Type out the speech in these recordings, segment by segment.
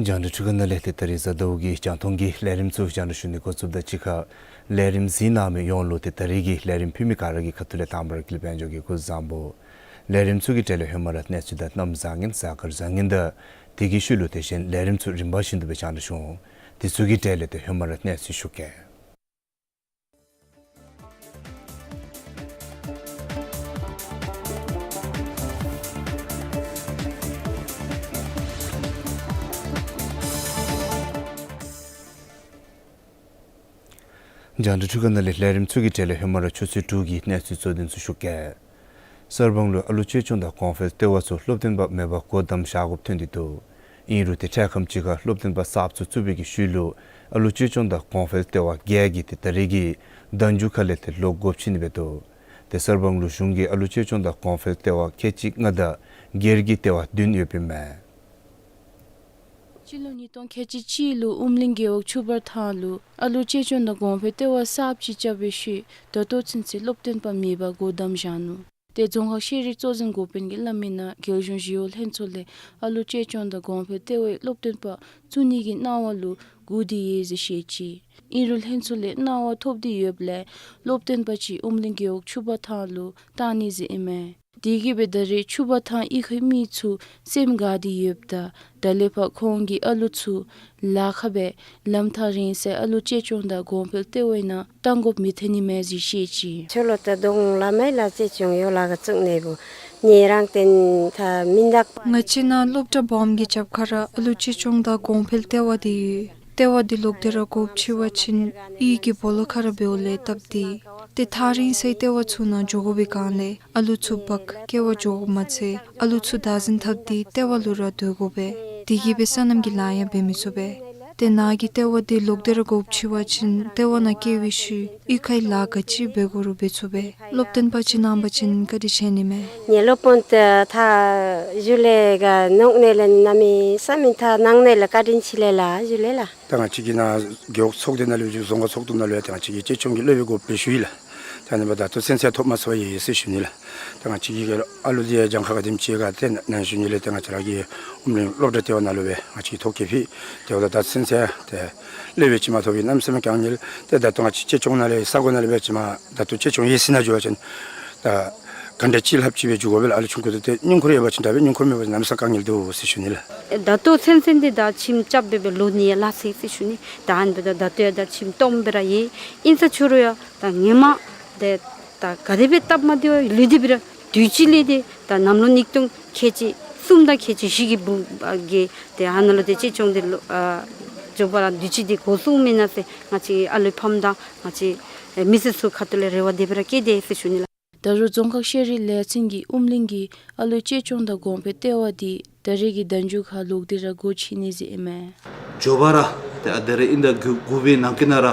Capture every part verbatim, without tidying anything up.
རྒྱང་བསྒྲགས་འཕྲུལ་ཁང་ནང་ལས་ཏེ་ད་རིས་གཟའ་ཟླཝ་གི་རྒྱང་མཐོང་གི་ལས་རིམ་ཚུ་རྒྱང་བསྒྲགས་ཞུ་ནི་འགོ་བཙུགསཔ་དང་གཅིག་ཁར་ལས་རིམ་གཟིགས་གནང་མི་ཡོངས་ལུ་ཏེ་ད་རིས་ཀྱི་ལས་རིམ་ཕུལ་མི་ག་ར་གི་ཁ་ཐུག་ལས་དང་པ་ར་དགེ་ལེགས་དཔལ་འབྱོར་གྱིས་སྐུ་གཟུགས་བཟང་པོ། ལས་རིམ་ཚུ་གི་གྲས་ལས་ཧེ་མ་ར་གནས་ཚུལ་དང་གནམ་བཟང་ངན་གཟའ་སྐར་བཟང་ངན་དང་དེ་གི་ཤུལ་ལུ་ཏེ་གཞན་ལས་རིམ་ཚུ་རིམ་པ་བཞིན་དུ་སྦེ་རྒྱང་བསྒྲགས་ཞུ་འོང་། དེ་ཚུ་གི་གྲས་ལས་ཏེ་ཧེ་མ་ར་གནས་ཚུལ་ཞུ་གེ། རྒྱང་བསྒྲགས་འཕྲུལ་ཁང་ནང་ལས་ལས་རིམ་ཚུ་གི་གྲས་ལས་ཧེ་མ་ར་ཆུ་ཚོད་དྲུག་གི་གནས་ཚུལ་གཙོ་དོན་ཚུ་ཞུ་གེ། གསར་སྤང་ལུ་ཨ་ལུ་གཅེས་སྐྱོང་དང་གོང་འཕེལ་ལྟེ་བ་ཚུ་སློབ་སྟོན་པ་མེད་པར་སྒོ་བསྡམས་བཞག་དགོཔ་ཐོན་ཏེ་འདུག། ཨིན་རུང་ཏེ་འཕྲལ་ཁམས་ཅིག་ཁར་སློབ་སྟོན་པ་གསརཔ་ཚུ་བཙུགས་པའི་གི་ཤུལ་ལུ་ཨ་ལུ་གཅེས་སྐྱོང་དང་གོང་འཕེལ་ལྟེ་བ་བརྒྱད་ཀྱིས་ཏེ་ད་རིས་ཀྱི་ཟླ་མཇུག་ཁ་ལས་ཏེ་ལོག་དགོཔ་ཆགས་ནི་སྦེ་འདུག། ཏེ་གསར་སྤང་ལུ་གཞུང་གིས་ཨ་ལུ་གཅེས་སྐྱོང་དང་གོང་འཕེལ་ལྟེ་བ་ཁལ་གཅིག་ལྔ་དང་སྒེར་གྱི་ལྟེ་བ་བདུན་ཡོདཔ་ཨིན་མས། སྤྱི་ལོ་ཉིས་སྟོང་ཁལ་གཅིག་གཅིག་ལུ་ཨུམ་གླིང་རྒེད་འོག་ཆུ་འབར་ཐང་ལུ་ཨ་ལུ་གཅེས་སྐྱོང་དང་གོང་འཕེལ་ལྟེ་བ་གསརཔ་ཅིག་བཅགས་པའི་ཤུལ་ད་ལྟོ་ཚུན་ཚོད་སློབ་སྟོན་པ་མེད་པར་སྒོ་བསྡམས་བཞག་ནུག། ཏེ་རྫོང་ཁག་ཤེས་རིག་གཙོ་འཛིན་འགོ་དཔོན་གྱིས་སླབ་མིའི་ནང་རྒྱལ་གཞུང་ཞི་གཡོག་ལྷན་ཚོགས་ལས་ཨ་ལུ་གཅེས་སྐྱོང་དང་གོང་འཕེལ་ལྟེ་བའི་སློབ་སྟོན་པ་བཙུགས་ནིའི་གནང་བ་ལུ་སྒུག་སྟེ་ཡོད་ཟེར་བཤད་ཅི། ཨིན་རུང་ལྷན་ཚོགས་ལས་གནང་བ་ཐོབ་སྟེ་ཡོདཔ་ལས་སློབ་སྟོན་པ་ཅིག་ཨུམ་གླིང་རྒེད་འོག་ཆུ་འབར་ཐང་ལུ་བཏང་ནི་ཟེར་ཨིན་མས། དེ་གིས་སྦེ་ད་རིས་ཆུ་འབར་ཐང་གཡུས་ཁའི་མི་ཚུ་སེམས་དགའ་སྟེ་ཡོདཔ་ད་ད་ལས་ཕར་ཁོང་གིས་ཨ་ལུ་ཚུ་ལཱ་ཁག་སྦེ་ལམ་ཐག་རིང་སའི་ཨ་ལུ་གཅེས་སྐྱོང་དང་གོང་འཕེལ་ལྟེ་བའི་ནང་བཏང་དགོཔ་མི་ཐོན་ནི་མས་ཟེར་བཤད་ཅི། ཁྱོད་ལོ་ད་དོང་ལ་མེ་ལ་གཅེས་སྐྱོང་ཡོད་ལ་ག་བཙུགས་ནི་བུ་ཉེ་རང་བསྟན་ད་མི་འདག། ང་བཅས་ནཱ་སློབ་གྲྭ་སྦོམ་གྱི་རྒྱབ་ཁར་ཨ་ལུ་གཅེས་སྐྱོང་དང་གོང་འཕེལ་ལྟེ་བ་འདི་ཡོད། ལྟེ་བ་འདི་ལོག་སྟེ་ར་དགོཔ་ཆགས་པ་ཅིན་གཡུས་ཀྱི་སྦོ་ལོགས་ཁར་ར་འབདཝ་ལས་སྟབས་བདེ། ཏེ་ཐག་རིང་སའི་ལྟེ་བ་ཚུ་ནང་འགྱོ་དགོ་པའི་སྒང་ལས་ཨ་ལུ་ཚུ་འབག་སྐྱེལ་བར་འགྱོ་དགོཔ་མ་ཚད་ཨ་ལུ་ཚུ་བདག་འཛིན་འཐབ་སྟེ་ལྟེ་བ་ལུ་ར་སྡོད་དགོ་པས། དེ་གིས་སྦེ་སོ་ནམ་གྱི་ལཱ་ཡང་འབད་མི་ཚུགས་པས། ཏེ་ནཱ་གི་ལྟེ་བ་འདི་ལོག་སྟེ་ར་དགོཔ་ཆགས་པ་ཅིན་ལྟེ་བ་ནང་བསྐྱལ་བའི་ཤུལ་གཡུས་ཁའི་ལཱ་ག་ཅི་འབད་དགོ་རུང་འབད་ཚུགས་པས། སློབ་སྟོན་པ་ཅིག་གནང་པ་ཅིན་བཀའ་དྲིན་ཆེ་ནི་མས། ངེའི་སློབ་དཔོན་ད་ད་ཞུ་ལེ་ག་ནོག་ནི་ལས་གནམ་མེད་ས་མེད་ད་གནང་ནི་ལས་བཀའ་དྲིན་ཆེ་ལེ་ལགས་ཞུ་ལེ་ལགས། ད་ང་བཅས་ཀྱི་ནཱ་རྒེད་འོག་ཚོགས་སྡེ་ནང་ལུ་ཡང་རྫོང་ཁག་ཚོགས་འདུ་ནང་ལུ་ཡང་ད་ང་བཅས་ཀྱིས་གཅེས་སྐྱོང་གི་སློབ་དཔོན་དགོཔ་སྦེ་ཞུ་ཡི་ལགས། ད་ཨ་ནི་འབདཝ་ད་ད་ལྟོ་ཚུན་ཚོད་ཐོབ་མ་ཚུགས་པར་ཡོད་ཟེར་ཞུ་ནི་ལགས། ད་ང་བཅས་ཀྱི་ཨ་ལུ་འདི་ཡང་གྱངས་ཁ་ག་དེམ་ཅིག་ག་ཏེ་ནཱ་ཞུ་ནི་ལས་ཏེ་ང་བཅས་ར་གི་ཨུམ་གླིང་སློབ་གྲྭ་ལྟེ་བ་ནང་ལུ་སྦེ་ང་བཅས་ཀྱིས་ཐོ་བཀོད་ཕུལ། དེ་འབདཝ་ད་ད་ཚུན་ཚོད་ཏེ་སློབ་དཔོན་ཅིག་མ་ཐོབ་པའི་གནམ་མེད་ས་མེད་དཀའ་ངལ། ཏེ་ད་ལྟོ་ང་བཅས་གཅེས་སྐྱོང་ནང་ལས་ས་གོ་ནང་ལས་སྦེ་ཅིག་མ་ད་ལྟོ་གཅེས་སྐྱོང་ཡོད་ཟེར་ནཱ་འགྱོ་བ་ཅིན་ད་ག་འདྲ་ཅིག་ལྷགཔ་ཅིག་སྦེ་འགྱོ་དགོ་པས་ལགས། ཨ་ལུ་ཆུང་ཀུ་ཏེ་སྣུམ་འཁོར་ཡོད་པ་ཅིན་ད་སྦེ་སྣུམ་འཁོར་མེད་པ་ཅིན་གནམ་མེད་ས་མེད་དཀའ་ངལ་འདུག་ཟེར་ཞུ་ནི་ལགས། ད་ལྟོ་ཚུན་ཚོད་འདི་ད་ཁྱིམ་རྐྱབ་སྦེ་སྦེ་ལོ་གཉིས་ཡང་ལང་སོ་ཡི་ཟེར་ཞུ་ནི། ད་ཨ་ནི་འབདཝ་ད་ད་ལྟོ་ཡང་ད་ཁྱིམ་སྟོངམ་སྦེ་ར་ཡོད། ཨིན་ས་ཅི་རུང་ཡང་ད་ཧེ་མ་འདི་ད་ག་དེ་སྦེ་སྟབས་མ་བདེཝ་ལུས་ཏེ་སྦེ་ར་དུས་ཅི་ལས་ཏེ་ད་གནམ་ལོ་ཉིས་སྟོང་ཁལ་གཅིག་གསུམ་དང་ཁལ་གཅིག་བཞི་གི་བུ་ཨ་གི་ཏེ་ཨ་ནཱ་ལུ་ཏེ་གཅེས་སྐྱོང་འདི་ལུ་ཨ་མགྱོགས་པ་ར་དུས་ཅི་འདི་འགོ་བཙུགས་མེན་ན་ཟེར་ང་བཅས་ཨ་ལུའི་ཕམ་དང་ང་བཅས་མི་སེར་ཚུ་ཁ་ཐུག་ལས་རེ་བ་དེ་སྦེ་ར་བསྐྱེད་དེ་ཟེར་ཞུ་ནི་ལགས། ད་རུང་རྫོང་ཁག་ཤེས་རིག་ལས་ཚན་གྱིས་ཨུམ་གླིང་གི་ཨ་ལུ་གཅེས་སྐྱོང་དང་གོང་འཕེལ་ལྟེ་བ་འདི་ད་རིས་ཀྱི་ཟླ་མཇུག་ཁར་ལོག་སྟེ་ར་སྒོ་ཕྱེ་ནི་ཟེར་ཨིན་མས། མགྱོགས་པ་ར་ཏེ་ཨ་ད་རིས་ཨིན་ཟླ་དགུ་དགུ་པའི་ནང་འཁོད་ནང་ར་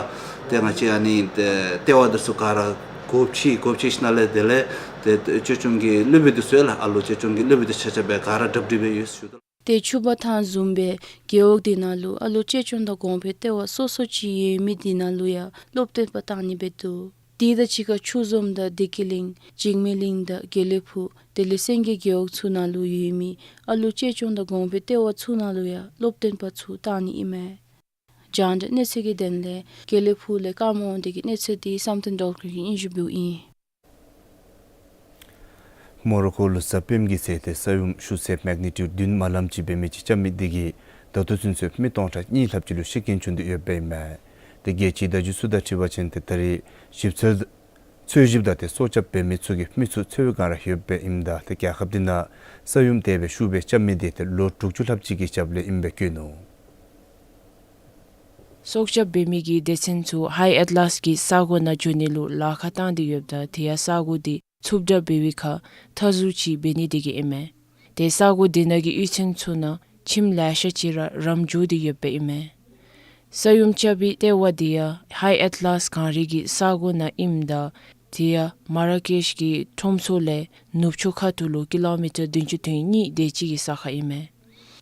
ཏེ་ང་བཅས་ཨ་ནི་ཏེ་ལྟེ་བ་འདི་ཚུ་ག་ར་ སྒོ་ཕྱེ་སྒོ་ཕྱེ་ཞིནམ་ལས་དེ་ལས་ཏེ་ཏེ་ཅེ་ཅོང་གི་སློབ་དཔོན་འདི་ཚུ་ཡང་ལགས་ཨ་ལོ་ཅེ་ཅོང་གི་སློབ་དཔོན་འདི་ཆ་ཁྱབ་སྦེ་ག་ར་གྲ་སྒྲིག་སྦེ་ཡོད་ཟེར་ཞུ་དོ། ཏེ་ཕྱུགཔ་ཐང་བཟུམ་སྦེ་རྒེད་འོག་འདི་ནང་ལུ་ཨ་ལོ་ཅེ་ཅོང་དང་གོང་འཕེལ་ལྟེ་བ་སོ་སོ་ཅིག་ཡོད་མི་འདི་ནང་ལུ་ཡང་སློབ་སྟོན་པ་བཏང་ནི་སྦེ་འདུག། དེ་དང་གཅིག་ཁར་ཆུ་འཛོམས་དང་བདེ་སྐྱིད་གླིང་འཇིགས་མེད་གླིང་དང་དགེ་ལེགས་ཕུག་དེ་ལས་སེང་གེ་རྒེད་འོག་ཚུ་ནང་ལུ་ཡོད་མི་ཨ་ལོ་ཅེ་ཅོང་དང་གོང་འཕེལ་ལྟེ་བ་ཚུ་ནང་ལུ་ཡང་སློབ་སྟོན་པ་ཚུ་བཏང་ནི་ཨིན་མས། རྒྱང་བསྒྲགས་གནས་ཚུལ་གྱི་དོན་ལས་དགེ་ལེགས་ཕུག་ལས་ཀརྨ་དབང་འདུས་ཀྱི་གནས་ཚུལ་འདི་བསམ་གཏན་སྒྲོལ་དཀར་གྱིས་སྙན་ཞུ་འབདཝ་ཨིན། མོ་རོ་ཀོ་ལུ་གཟའ་སྤེནམ་གི་ཚེ་ཏེ་ས་ཡོམ་ཤུགས་ཚད་མེག་ནི་ཊིའུཌ་བདུན་མ་ལམ་ཅིག་འབད་མི་ཅིག་རྐྱབ་མི་འདི་གིས་ད་ལྟོ་ཚུན་ཚོད་མི་སྟོང་ཕྲག་གཉིས་ལྷགཔ་ཅིག་ལུ་ཤི་རྐྱེན་བྱུང་སྟེ་ཡོདཔ་ཨིན་མས། ཏེ་རྒྱལ་སྤྱིའི་བརྡ་བརྒྱུད་ཚུ་དང་འཁྲིལ་བ་ཅིན་ཏེ་ད་རེས་ཞིབ་འཚོལ་འཚོལ་ཞིབ་དང་ཏེ་སྲོག་སྐྱབས་འབད་མི་ཚུ་གིས་མི་ཚུ་འཚོལ་བའི་བསྒང་ར་ཡོདཔ་ཨིནམ་ད་ཏེ་རྒྱལ་ཁབ་འདི་ནང་ས་ཡོམ་དེ་སྦེ་ཤུགས་སྦེ་རྐྱབ་མི་འདི་ཏེ་ལོ་དྲུག་ཅུ་ལྷགཔ་ཅིག་གི་རྒྱབ་ལས་ཨིནམ་སྦེ་བཀོད་ནུག། སྲོག་སྐྱབས་འབད་མི་གི་སྡེ་ཚན་ཚུ་ཧའི་ཨེཊ་ལཱས་ཀྱི་ས་གོ་ནང་འགྱོ་ནི་ལུ་ལཱ་ཁག་བཏང་སྟེ་ཡོདཔ་ད་དེ་ཡང་ས་གོ་འདི་འཚུབ་དྲགས་འབད་བའི་ཁར་མཐའ་ཟུར་ཅིག་འབད་ནི་དེ་གིས་ཨིན་མས། ཏེ་ས་གོ་འདི་ནང་གི་གཡུས་ཚན་ཚུ་ནང་ཁྱིམ་ལེ་ཤ་ཅིག་ར་རམ་འགྱོ་སྟེ་ཡོདཔ་ཨིན་མས། ས་ཡོམ་རྐྱབ་པའི་ལྟེ་བ་འདི་ཡང་ཧའི་ཨེཊ་ལཱས་གངས་རི་གི་ས་གོ་ནང་ཨིནམ་ད་དེ་ཡང་མ་ར་ཀེཤ་གི་ཁྲོམ་ཚོགས་ལས་ནུབ་ཕྱོགས་ཁ་ཐུག་ལུ་ཀི་ལོ་མི་ཊར་བདུན་ཅུ་དོན་གཉིས་དེ་ཅིག་གི་ས་ཁར་ཨིན་མས།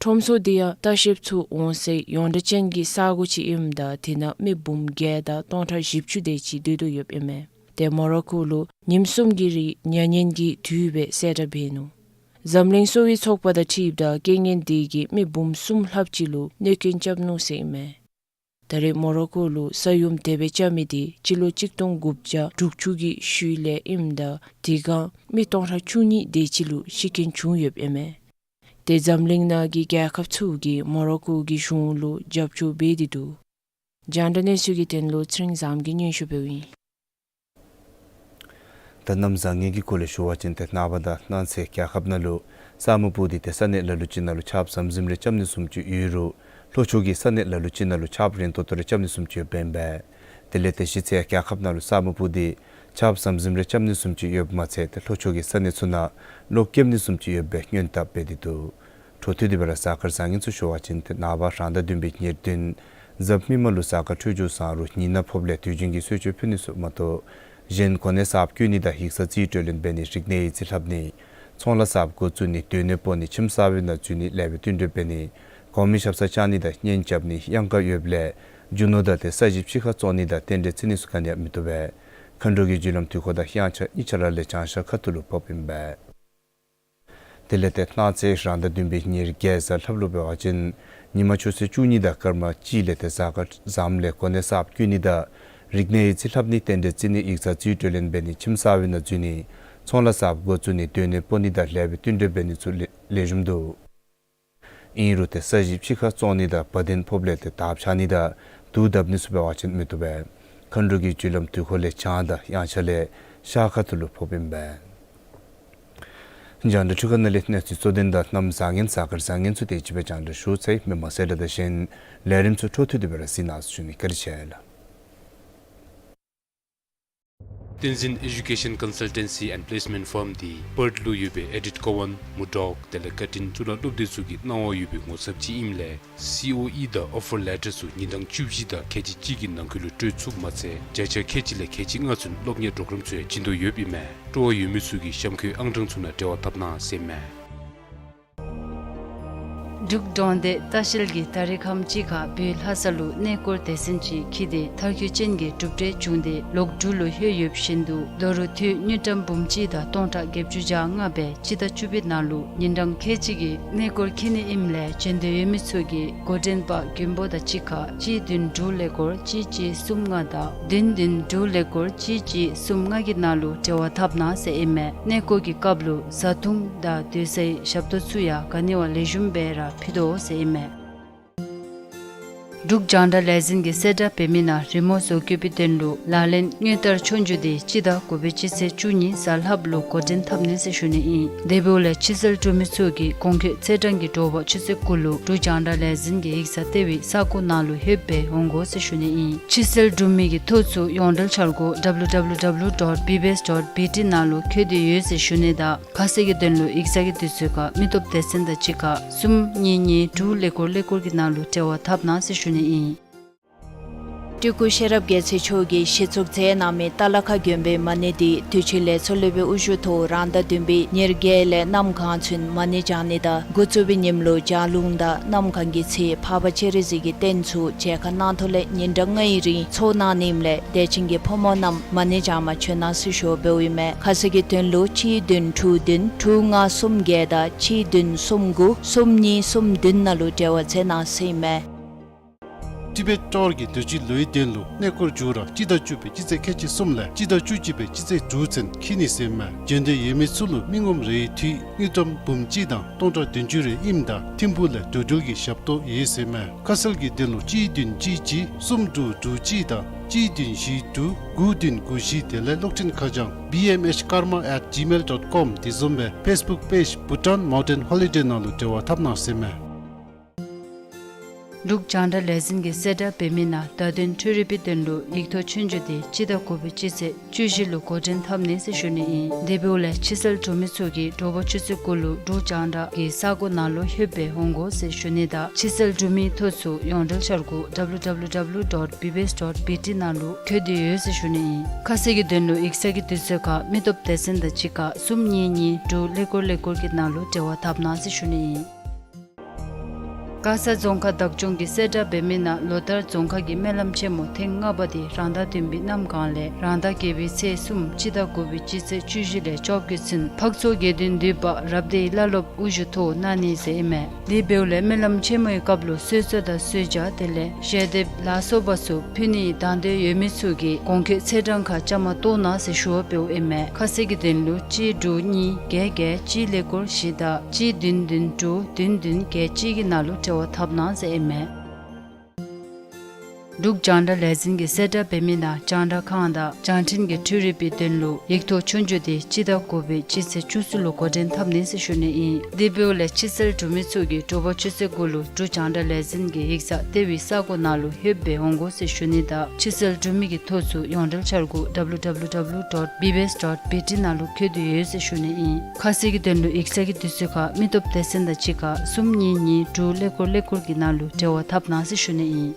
ཁྲོམ་ཚོགས་འདི་ཡང་ལྟ་བཤལཔ་ཚུ་འོང་སའི་ཡོངས་གྲགས་ཅན་གྱི་ས་གོ་ཅིག་ཨིནམ་ད་དེ་ནང་མི་འབུམ་བརྒྱད་དང་སྟོང་ཕྲག་བཞི་བཅུ་དེ་ཅིག་སྡོད་དོ་ཡོདཔ་ཨིན་མས། ཏེ་མོ་རོ་ཀོ་ལུ་ཉིནམ་གསུམ་གྱི་རིང་ཉ་ཉེན་གྱི་དུས་སྦེ་གསལ་བསྒྲགས་འབད་ནུག། འཛམ་གླིང་གསོ་བའི་ཚོགས་པ་དང་འཁྲིལཝ་ད་རྐྱེན་ངན་འདི་གིས་མི་འབུམ་གསུམ་ལྷགཔ་ཅིག་ལུ་གནོད་སྐྱོན་རྐྱབ་ནུག་ཟེར་ཨིན་མས། ད་རེས་མོ་རོ་ཀོ་ལུ་ས་ཡོམ་དེ་སྦེ་རྐྱབ་མི་འདི་སྤྱི་ལོ་གཅིག་སྟོང་དགུ་བརྒྱ་དྲུག་ཅུ་གི་ཤུལ་ལས་ཨིནམ་ད་དེ་སྒང་མི་སྟོང་ཕྲག་བཅུ་གཉིས་དེ་ཅིག་ལུ་ཤི་རྐྱེན་བྱུང་ཡོདཔ་ཨིན་མས། ཏེ་འཛམ་གླིང་ནང་གི་རྒྱལ་ཁབ་ཚུ་གིས་མོ་རོ་ཀོ་གི་གཞུང་ལུ་རྒྱབ་སྐྱོར་འབད་དེ་འདུག། རྒྱང་བསྒྲགས་གནས་ཚུལ་གྱི་དོན་ལུ་ཚེ་རིང་བཟངམོ་གིས་སྙན་ཞུ་འབདཝ་ཨིན། ད་གནམ་བཟང་ངན་གྱི་སྐོར་ལས་ཞུ་བ་ཅིན་ཏེ་ནངས་པ་དང་གནངས་ཚེ་རྒྱལ་ཁབ་ནང་ལུ་ས་སྨུག་སྤུབས་ཏེ་ཏེ་ས་གནས་ལ་ལུ་ཅིག་ནང་ལུ་ཆརཔ་ཟམ་ཟིམ་རེ་རྐྱབ་ནི་བཟུམ་ཅིག་ཡོད་རུང་ལྷོ་ཕྱོགས་ཀྱི་ས་གནས་ལ་ལུ་ཅིག་ནང་ལུ་ཆརཔ་རན་ཏོག་ཏོ་རེ་རྐྱབ་ནི་བཟུམ་ཅིག་ཡོདཔ་ཨིན་པས། དེ་ལས་ཏེ་གཞེས་ཚེ་རྒྱལ་ཁབ་ནང་ལུ་ས་སྨུག་སྤུབས་ཏེ་ཆརཔ་ཟམ་ཟིམ་རེ་རྐྱབ་ནི་བཟུམ་ཅིག་ཡོདཔ་མ་ཚད་ཏེ་ལྷོ་ཕྱོགས་ཀྱི་ས་གནས་ཚུ་ནང་གློག་རྐྱབ་ནི་བཟུམ་ཅིག་ཡོད་པའི་སྔོན་དཔག་འབད་དེ་འདུག། འཕྲོ་མཐུད་དེ་སྦེ་ར་གཟའ་སྐར་བཟང་ངན་ཚུ་ཞུ་བ་ཅིན་ཏེ་ནངས་པ་རང་ཟླ་བདུན་པའི་ཉེར་བདུན་གཟའ་མིག་དམར་ལུ་གཟའ་སྐར་འཕྲོད་སྦྱོར་བཟང་རུང་ཉི་ནག་ཕོགཔ་ལས་དུས་རྒྱུན་གྱི་གསོལ་མཆོད་ཕུལ་ནི་ཚུ་མ་གཏོགས་གཞན་གོ་གནས་གསརཔ་བསྐོ་ནི་དང་ཡིག་ཚང་རྩིས་སྤྲོད་ལེན་འབད་ནི་རིག་གནས་ཡིག་རྩིས་ལྷབ་ནི་ཚོང་ལཱ་གསརཔ་འགོ་བཙུགས་ནི་སྡོད་གནས་སྤོ་ནི་ཁྱིམ་གསར་པའི་ནང་འཛུལ་ནི་ལེགས་པའི་བསྟུན་གྲོས་འབད་ནི་གོང་མའི་ཞབས་སར་བཅར་ནི་དང་གཉེན་རྐྱབ་ནི་གཡང་ཁ་ཡོདཔ་ལས་རྒྱུ་ནོར་དང་ཏེ་ས་གཞི་ཕྱི་ཁར་བཙོང་ནི་དང་རྟེན་འབྲེལ་བརྩི་ནི་ཚུ་ག་ནི་ཡང་མི་བཏུབ་པས། མཁའ་འགྲོ་གི་རྒྱུ་ལམ་དུས་འཁོར་དང་དབྱངས་འཆར་གཉིས་ཆ་ར་ལས་བྱང་ཤར་ཁ་ཐུག་ལུ་ཕོགཔ་ཨིན་པས། དེ་ལས་ཏེ་གནངས་ཚེ་རང་ཟླ་བདུན་པའི་ཉེར་བརྒྱད་གཟའ་ལྷགཔ་ལུ་འབད་བ་ཅིན་ཉིན་མ་ཆུ་ཚོད་བཅུ་གཉིས་དང་སྐར་མ་གཅིག་ལས་ཏེ་གཟའ་སྐར་བཟངམ་ལས་གོ་གནས་གསརཔ་བསྐོ་ནི་དང་རིག་གནས་ཡིག་རྩིས་ལྷབ་ནི་རྟེན་འབྲེལ་བརྩི་ནི་ཡིག་ཚང་རྩིས་སྤྲོད་ལེན་འབད་ནི་ཁྱིམ་གསར་པའི་ནང་འཛུལ་ནི་ཚོང་ལཱ་གསརཔ་འགོ་བཙུགས་ནི་སྡོད་གནས་སྤོ་ནི་དང་ལེགས་པའི་བསྟུན་གྲོས་འབད་ནི་ཚུ་ལེགས་ལེགས་ཤོམ་འདུག། ཨིན་རུང་ཏེ་ས་གཞི་ཕྱི་ཁར་བཙོང་ནི་དང་བ་དན་ཕོགཔ་ལས་ཏེ་དརཔ་འཕྱར་ནི་དང་དུག་བརྡབ་ནི་ཚུ་འབད་བ་ཅིན་མི་བཏུབ་པས། མཁའ་འགྲོ་གི་རྒྱུ་ལམ་དུས་འཁོར་ལས་བྱང་དང་དབྱངས་འཆར་ལས་ཤར་ཁ་ཐུག་ལུ་ཕོགཔ་ཨིན་པས། རྒྱང་བསྒྲགས་འཕྲུལ་ཁང་ནང་ལས་གནས་ཚུལ་གཙོ་དོན་དང་གནམ་བཟང་ངན་གཟའ་སྐར་བཟང་ངན་ཚུ་དེ་ཅིག་སྦེ་རྒྱང་བསྒྲགས་ཞུ་ཚར་ཡི། མི་མང་གསལ་བསྒྲགས་དང་གཞན་ལས་རིམ་ཚུ་འཕྲོ་མཐུད་དེ་སྦེ་ར་གཟིགས་གནང་ཟེར་ཞུ་ནི། བཀའ་དྲིན་ཆེ་ལགས། བསྟན་འཛིན་Education Consultancy and Placement Firm འདི་པརཐ་ལུ་ཡོད་པའི་ཨེ་ཌིཐ་ཀོ་ཝན་མུར་ཌོག་དེ་ལས་ཀར་ཊིན་གཙུག་ལག་སློབ་སྡེ་ཚུ་གི་གནང་བ་ཡོད་པའི་ངོ་ཚབ་ཅིག་ཨིནམ་ལས་སི་ཨོ་ཨི་དང་ཨོ་ཕར་ལེ་ཊར་ཚུ་ཉིན་གྲངས་བཅུ་བཞི་དང་ཁལ་གཅིག་གཅིག་གི་ནང་འཁོད་ལུ་སྤྲོད་ཚུགསཔ་མ་ཚད་བརྒྱ་ཆ་ཁལ་གཅིག་ལས་ཁལ་གཅིག་ལྔ་ཚུན་སློབ་གཉེར་པོརོ་གརམ་ཚུ་ཡང་བྱིན་དོ་ཡོདཔ་ཨིན་མས། སྤྲོ་བ་ཡོད་མི་ཚུ་གིས་གཤམ་འཁོད་ཨང་གྲངས་ཚུ་ནང་འབྲེལ་བ་འཐབ་གནང་ཟེར་ཨིན་མས། འབྲུག་འབྲོང་སྡེ་ལྟ་བཤལ་གྱིས་ད་རེས་ཁམས་ཅིག་ཁར་བོད་ལྷ་ས་ལུ་གནས་སྐོར་སྡེ་ཚན་ཅིག་འཁྱིད་དེ་མཐར་འཁྱོལ་ཅན་གྱི་གྲུབ་འབྲས་བྱུང་སྟེ་ལོག་འབྲུག་ལུ་ལྷོད་ཡོདཔ་བཞིན་དུ་ལོ་རུ་དུས་དངུལ་ཀྲམ་འབུམ་གཅིག་དང་སྟོང་ཕྲག་བརྒྱད་ཅུ་གྱ་ལྔ་སྦེ་སྤྱི་ཟླ་བཅུ་པའི་ནང་ལུ་ཉིན་གྲངས་ཁལ་གཅིག་གི་གནས་སྐོར་འཁྱིད་ནི་ཨིནམ་ལས་བྱོན་འདོད་ཡོད་མི་ཚུ་གིས་འགོ་འདྲེན་པ་མགོན་པོ་དང་གཅིག་ཁར་གཅིག་བདུན་དྲུག་ཀླད་ཀོར་གཅིག་གཅིག་གསུམ་ལྔ་དང་བདུན་བདུན་དྲུག་ཀླད་ཀོར་གཅིག་གཅིག་གསུམ་ལྔ་གི་ནང་ལུ་འབྲེལ་བ་འཐབ་གནང་ཟེར་ཨིན་མས། གནས་སྐོར་གྱི་སྐབས་ལུ་བཟའ་འཐུང་དང་སྡོད་སའི་ཞབས་ཏོག་ཚུ་ཡང་ག་ནི་བ་ལེགས་ཤོམ་སྦེ་ར་ཕུལ་དོ་ཟེར་ཨིན་མས། འབྲུག་རྒྱང་བསྒྲགས་ལས་འཛིན་གྱིས་གསལ་བསྒྲགས་འབད་མི་ནང་རི་མོ་བཟོ་བཀོད་པའི་དོན་ལུ་ལག་ལེན་དངུལ་ལྟར་ཆོས་རྒྱུགས་འདི་སྤྱི་ཟླ་དགུ་པའི་སྤྱི་ཚེས་བཅུ་གཉིས་གཟའ་ལྷགཔ་ལུ་འགོ་འདྲེན་འཐབ་ནི་ཟེར་ཞུ་ནི་ཨིན། དེ་འབདཝ་ལས་ཕྱི་སེལ་འབྲུག་མི་ཚུ་གིས་གོང་འཁོད་ཚེས་གྲངས་ཀྱི་དྲོ་པ་ཆུ་ཚོད་དགུ་ལུ་འབྲུག་རྒྱང་བསྒྲགས་ལས་འཛིན་གྱི་ཡིག་ཚང་ལྟེ་བའི་ས་ཁོངས་ནང་ལུ་ལྷོདཔ་སྦེ་འོང་དགོ་ཟེར་ཞུ་ནི་ཨིན། ཕྱི་སེལ་འབྲུག་མི་གི་ཐོ་ཚུ་ཡོངས་འབྲེལ་འཆར་སྒོ་W W W dot B B S dot B T ནང་ལུ་བཀོད་དེ་ཡོད་ཟེར་ཞུ་ནི་དང་ཁ་གསལ་གྱི་དོན་ལུ་ཡིག་ཚང་གི་དུས་ཚོད་ཁར་མི་སྟོབས་སྡེ་ཚན་དང་གཅིག་ཁར་གསུམ་གཉིས་གཉིས་དྲུག་ཀླད་ཀོར་ཀླད་ཀོར་གྱི་ནང་ལུ་འབྲེལ་བ་འཐབ་གནང་ཟེར་ཞུ་ནི་ཨིན། སྤྲུལ་སྐུ་ཤེས་རབ་རྒྱལ་མཚན་མཆོག་གིས་གཞི་བཙུགས་མཛད་གནང་མི་ཏ་ལ་ཁ་དགོན་པའི་མ་ཎི་འདི་དུས་ཅི་ལས་ཚོགས་སློབ་དཔོན་དབུ་བཞུགས་ཐོག་རང་ཟླ་བདུན་པའི་ཉེར་བརྒྱད་ལས་གནམ་གང་ཚུན་མ་ཎི་བགྱང་ནི་དང་འགོ་བཙུགས་པའི་ཉིནམ་ལུ་ལྗགས་ལུང་དང་གནམ་གང་གི་ཚེ་འཕགས་པ་སྤྱན་རས་གཟིགས་ཀྱི་རྟེན་ཚུ་མཇལ་ཁ་གནང་ཐོག་ལས་ཉིན་གྲངས་ལྔའི་རིང་ཚོགས་གནང་ནི་ཨིནམ་ལས་དད་ཅན་གྱི་ཕོ་མོ་རྣམས་མ་ཎི་བགྱང་པར་བྱོན་གནང་ཟེར་ཞུ་བ་འབདཝ་ཨིན་མས། ཁ་གསལ་གྱི་དོན་ལུ་གཅིག་བདུན་དྲུག་བདུན་དྲུག་ལྔ་གསུམ་བརྒྱད་དང་གཅིག་བདུན་གསུམ་དགུ་གསུམ་གཉིས་གསུམ་བདུན་ནང་ལུ་འབྲེལ་བ་མཛད་གནང་ཟེར་ཨིན་མས། ཊི་བེཊ་ཊོར་གྱི་དུས་ཅི་ལོའི་དོན་ལུ་གནས་སྐོར་མཇུག་ར་སྤྱི་ཟླ་བཅུ་པའི་སྤྱི་ཚེས་ཁལ་གཅིག་གསུམ་ལས་སྤྱི་ཟླ་བཅུ་གཅིག་པའི་སྤྱི་ཚེས་དྲུག་ཚུན་འཁྱིད་ནི་ཟེར་ཨིན་མས། འབྱོན་འདོད་ཡོད་མི་ཚུ་ལུ་མི་ངོམ་རེའི་འཐུས་དངུལ་ཀྲམ་འབུམ་གཅིག་དང་སྟོང་ཕྲག་བདུན་ཅུ་རེ་ཨིནམ་ད་ཐིམ་ཕུག་ལས་འགྲོ་འགྲུལ་གྱི་ཞབས་ཏོག་ཡོད་ཟེར་ཨིན་མས། ཁ་གསལ་གྱི་དོན་ལུ་གཅིག་བདུན་གཅིག་གཅིག་གསུམ་དྲུག་དྲུག་གཅིག་དང་གཅིག་བདུན་བཞི་དྲུག་དགུ་བདུན་དགུ་བཞི་དེ་ལས་གློག་འཕྲིན་ཁ་བྱང་བི་ཨེམ་ཨེཆ་ཀརྨ་ཨེཊ་ཇི་མེལ་ཌོཊ་ཀོམ་དེ་བཟུམ་སྦེ་ཕེསི་བུཀ་པེཇ་བྷུ་ཊཱན་མའུན་ཊེན་ཧོ་ལི་ཌེ་ནང་ལུ་འབྲེལ་བ་འཐབ་གནང་ཟེར་ཨིན་མས། འབྲུག་རྒྱང་བསྒྲགས་ལས་འཛིན་གྱིས་གསལ་བསྒྲགས་འབད་མི་ནང་བརྡ་དོན་འཕྲུལ་རིག་པའི་དོན་ལུ་ཡིག་ཐོག་ཆོས་རྒྱུགས་དེ་སྤྱི་ཟླ་དགུ་པའི་སྤྱི་ཚེས་བཅུ་བཞི་ལུ་འགོ་འདྲེན་འཐབ་ནི་ཟེར་ཞུ་ནི་ཨིན། དེ་འབདཝ་ལས་ཕྱིར་གསལ་འབྲུག་མི་ཚུ་གིས་དྲོ་པ་ཆུ་ཚོད་དགུ་ལུ་འབྲུག་རྒྱང་བསྒྲགས་ཀྱི་ས་སྒོ་ནང་ལུ་ལྷོདཔ་སྦེ་འོང་དགོ་ཟེར་ཞུ་ནི་དང་ཕྱིར་གསལ་འབྲུག་མིའི་ཐོག་ཚུ་ཡོངས་འབྲེལ་འཆར་སྒོ་W W W dot B B S dot B T ནང་ལུ་བཀོད་དེ་ཡོད་ཟེར་ཞུ་ནི་ཨིན། ཁ་གསལ་གྱི་དོན་ལུ་ཡིག་ཚང་གི་དུས་ཚོད་ཁར་མི་སྟོབས་སྡེ་ཚན་དང་གཅིག་ཁར་གསུམ་གཉིས་གཉིས་དྲུག་ཀླད་ཀོར་ཀླད་ཀོར་གྱི་ནང་ལུ་འབྲེལ་བ་འཐབ་གནང་ཟེར་ཞུ་ནི་ཨིན། མགར་ས་རྫོང་ཁག་བདག་སྐྱོང་གིས་གསལ་བསྒྲགས་འབད་མི་ནང་ལོ་ལྟར་རྫོང་ཁག་གི་སྨོན་ལམ་ཆེན་མོ་ཐེངས་ལྔ་པ་དེ་རང་ཟླ་བདུན་པའི་གནམ་གང་ལས་རང་ཟླ་བརྒྱད་པའི་ཚེས་གསུམ་སྤྱི་ཟླ་དགུ་པའི་སྤྱི་ཚེས་བཅུ་བཞི་ལས་བཅོ་བརྒྱད་ཚུན་འཕགས་མཚོ་དགེ་ལྡན་འདུས་པ་རབ་སྡེའི་བླ་སློབ་དབུ་བཞུགས་ཐོག་གནང་ནི་ཟེར་ཨིན་མས། དེ་འབདཝ་ལས་སྨོན་ལམ་ཆེན་མོའི་སྐབས་ལུ་གསོལ་ཚོགས་དང་གསོལ་ཇ་དེ་ལས་ཞལ་འདེབས་ལ་སོགས་པ་ཚུ་ཕུལ་ནི་དང་འདོད་ཡོད་མི་ཚུ་གིས་གོང་འཁོད་ཚེས་གྲངས་ཁར་བཅའ་མར་གཏོགས་གནང་ཟེར་ཞུ་བ་འབདཝ་ཨིན་མས། ཁ་གསལ་གྱི་དོན་ལུ་གཅིག་དྲུག་གཉིས་བརྒྱད་བརྒྱད་གཅིག་ཀླད་ཀོར་བཞི་དང་གཅིག་བདུན་བདུན་དྲུག་བདུན་བདུན་བརྒྱད་གཅིག་གི་ནང་ལུ་འབྲེལ་བ་འཐབ་གནང་ཟེར་ཨིན་མས། འབྲུག་རྒྱང་བསྒྲགས་ལས་འཛིན་གྱིས་གསལ་བསྒྲགས་འབད་མི་ནང་རྒྱང་བསྒྲགས་ཁང་དང་རྒྱང་འཕྲིན་གྱི་འཕྲུལ་རིག་པའི་དོན་ལུ་ཡིག་ཐོག་ཆོས་རྒྱུགས་དེ་སྤྱི་ཟླ་དགུ་པའི་སྤྱི་ཚེས་བཅུ་གསུམ་ལུ་འགོ་འདྲེན་འཐབ་ནི་ཟེར་ཞུ་ནི་ཨིན། དེ་འབདཝ་ལས་ཕྱིར་གསལ་འབྲུག་མི་ཚུ་གིས་དྲོ་པ་ཆུ་ཚོད་དགུ་ལུ་འབྲུག་རྒྱང་བསྒྲགས་ལས་འཛིན་གྱི་ཡིག་ཚང་ལྟེ་བའི་ས་སྒོ་ནང་ལུ་ལྷོདཔ་སྦེ་འོང་དགོ་ཟེར་ཞུ་ནི་དང་ཕྱིར་གསལ་འབྲུག་མི་གི་ཐོག་ཚུ་ཡོངས་འབྲེལ་འཆར་སྒོ་W W W dot B B S dot B T ནང་ལུ་བཀོད་དེ་ཡོད་ཟེར་ཞུ་ནི་ཨིན། ཁ་གསལ་གྱི་དོན་ལུ་ཡིག་ཚང་གི་དུས་ཚོད་ཁར་མི་སྟོབས་སྡེ་ཚན་དང་གཅིག་ཁར་གསུམ་གཉིས་གཉིས་དྲུག་ཀླད་ཀོར་ཀླད་ཀོར་གྱི་ནང་ལུ་འབྲེལ་བ་འཐབ་གནང་ཟེར་ཞུ་ནི་ཨིན།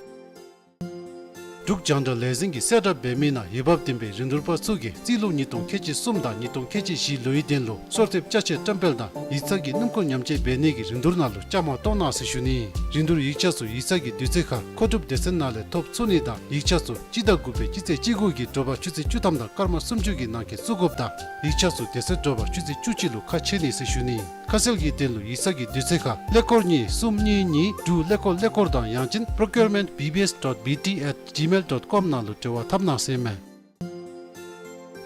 འབྲུག་རྒྱང་བསྒྲགས་ལས་འཛིན་གྱིས་གསལ་བསྒྲགས་འབད་མི་ནང་འོས་འབབ་ལྡན་པའི་རིན་བསྡུར་པ་ཚུ་གིས་རྩིས་ལོ་ཉིས་སྟོང་ཁལ་གཅིག་གསུམ་དང་ཉིས་སྟོང་ཁལ་གཅིག་བཞི་ལོའི་དོན་ལུ་སོར་ཐེབས་ཅ་ཆས་བཀྲམ་སྤེལ་དང་ཡིག་ཚང་གི་སྣུམ་འཁོར་ཉམས་བཅོས་འབད་ནི་གི་རིན་བསྡུར་ནང་ལུ་བཅའ་མར་གཏོགས་གནང་ཟེར་ཞུ་ནི། རིན་བསྡུར་ཡིག་ཆ་ཚུ་ཡིག་ཚང་གི་དུས་ཚོད་ཁར་མཁོ་སྒྲུབ་སྡེ་ཚན་ནང་ལས་ཐོབ་ཚུགས་ནི་དང་ཡིག་ཆ་ཚུ་སྤྱི་ཟླ་དགུ་པའི་སྤྱི་ཚེས་བཅུ་དགུ་གི་དྲོ་པ་ཆུ་ཚོད་བཅུ་ཐམ་དང་སྐར་མ་སུམ་ཅུ་གི་ནང་འཁོད་བཙུགས་དགོཔ་དང་ཡིག་ཆ་ཚུ་དེ་ཚེ་དྲོ་པ་ཆུ་ཚོད་བཅུ་གཅིག་ལུ་ཁ་ཕྱེ་ནི་ཟེར་ཞུ་ནི། ཁ་གསལ་གྱི་དོན་ལུ་ཡིག་ཚང་གི་དུས་ཚོད་ཁར་ཀླད་ཀོར་གཉིས་གསུམ་གཉིས་གཉིས་དྲུག་ཀླད་ཀོར་ཀླད་ཀོར་དང་ཡང་ཅིན་procurement B B S dot B T at gmail dot com ནང་ལུ་འབྲེལ་བ་འཐབ་གནང་ཟེར་ཨིན་མས།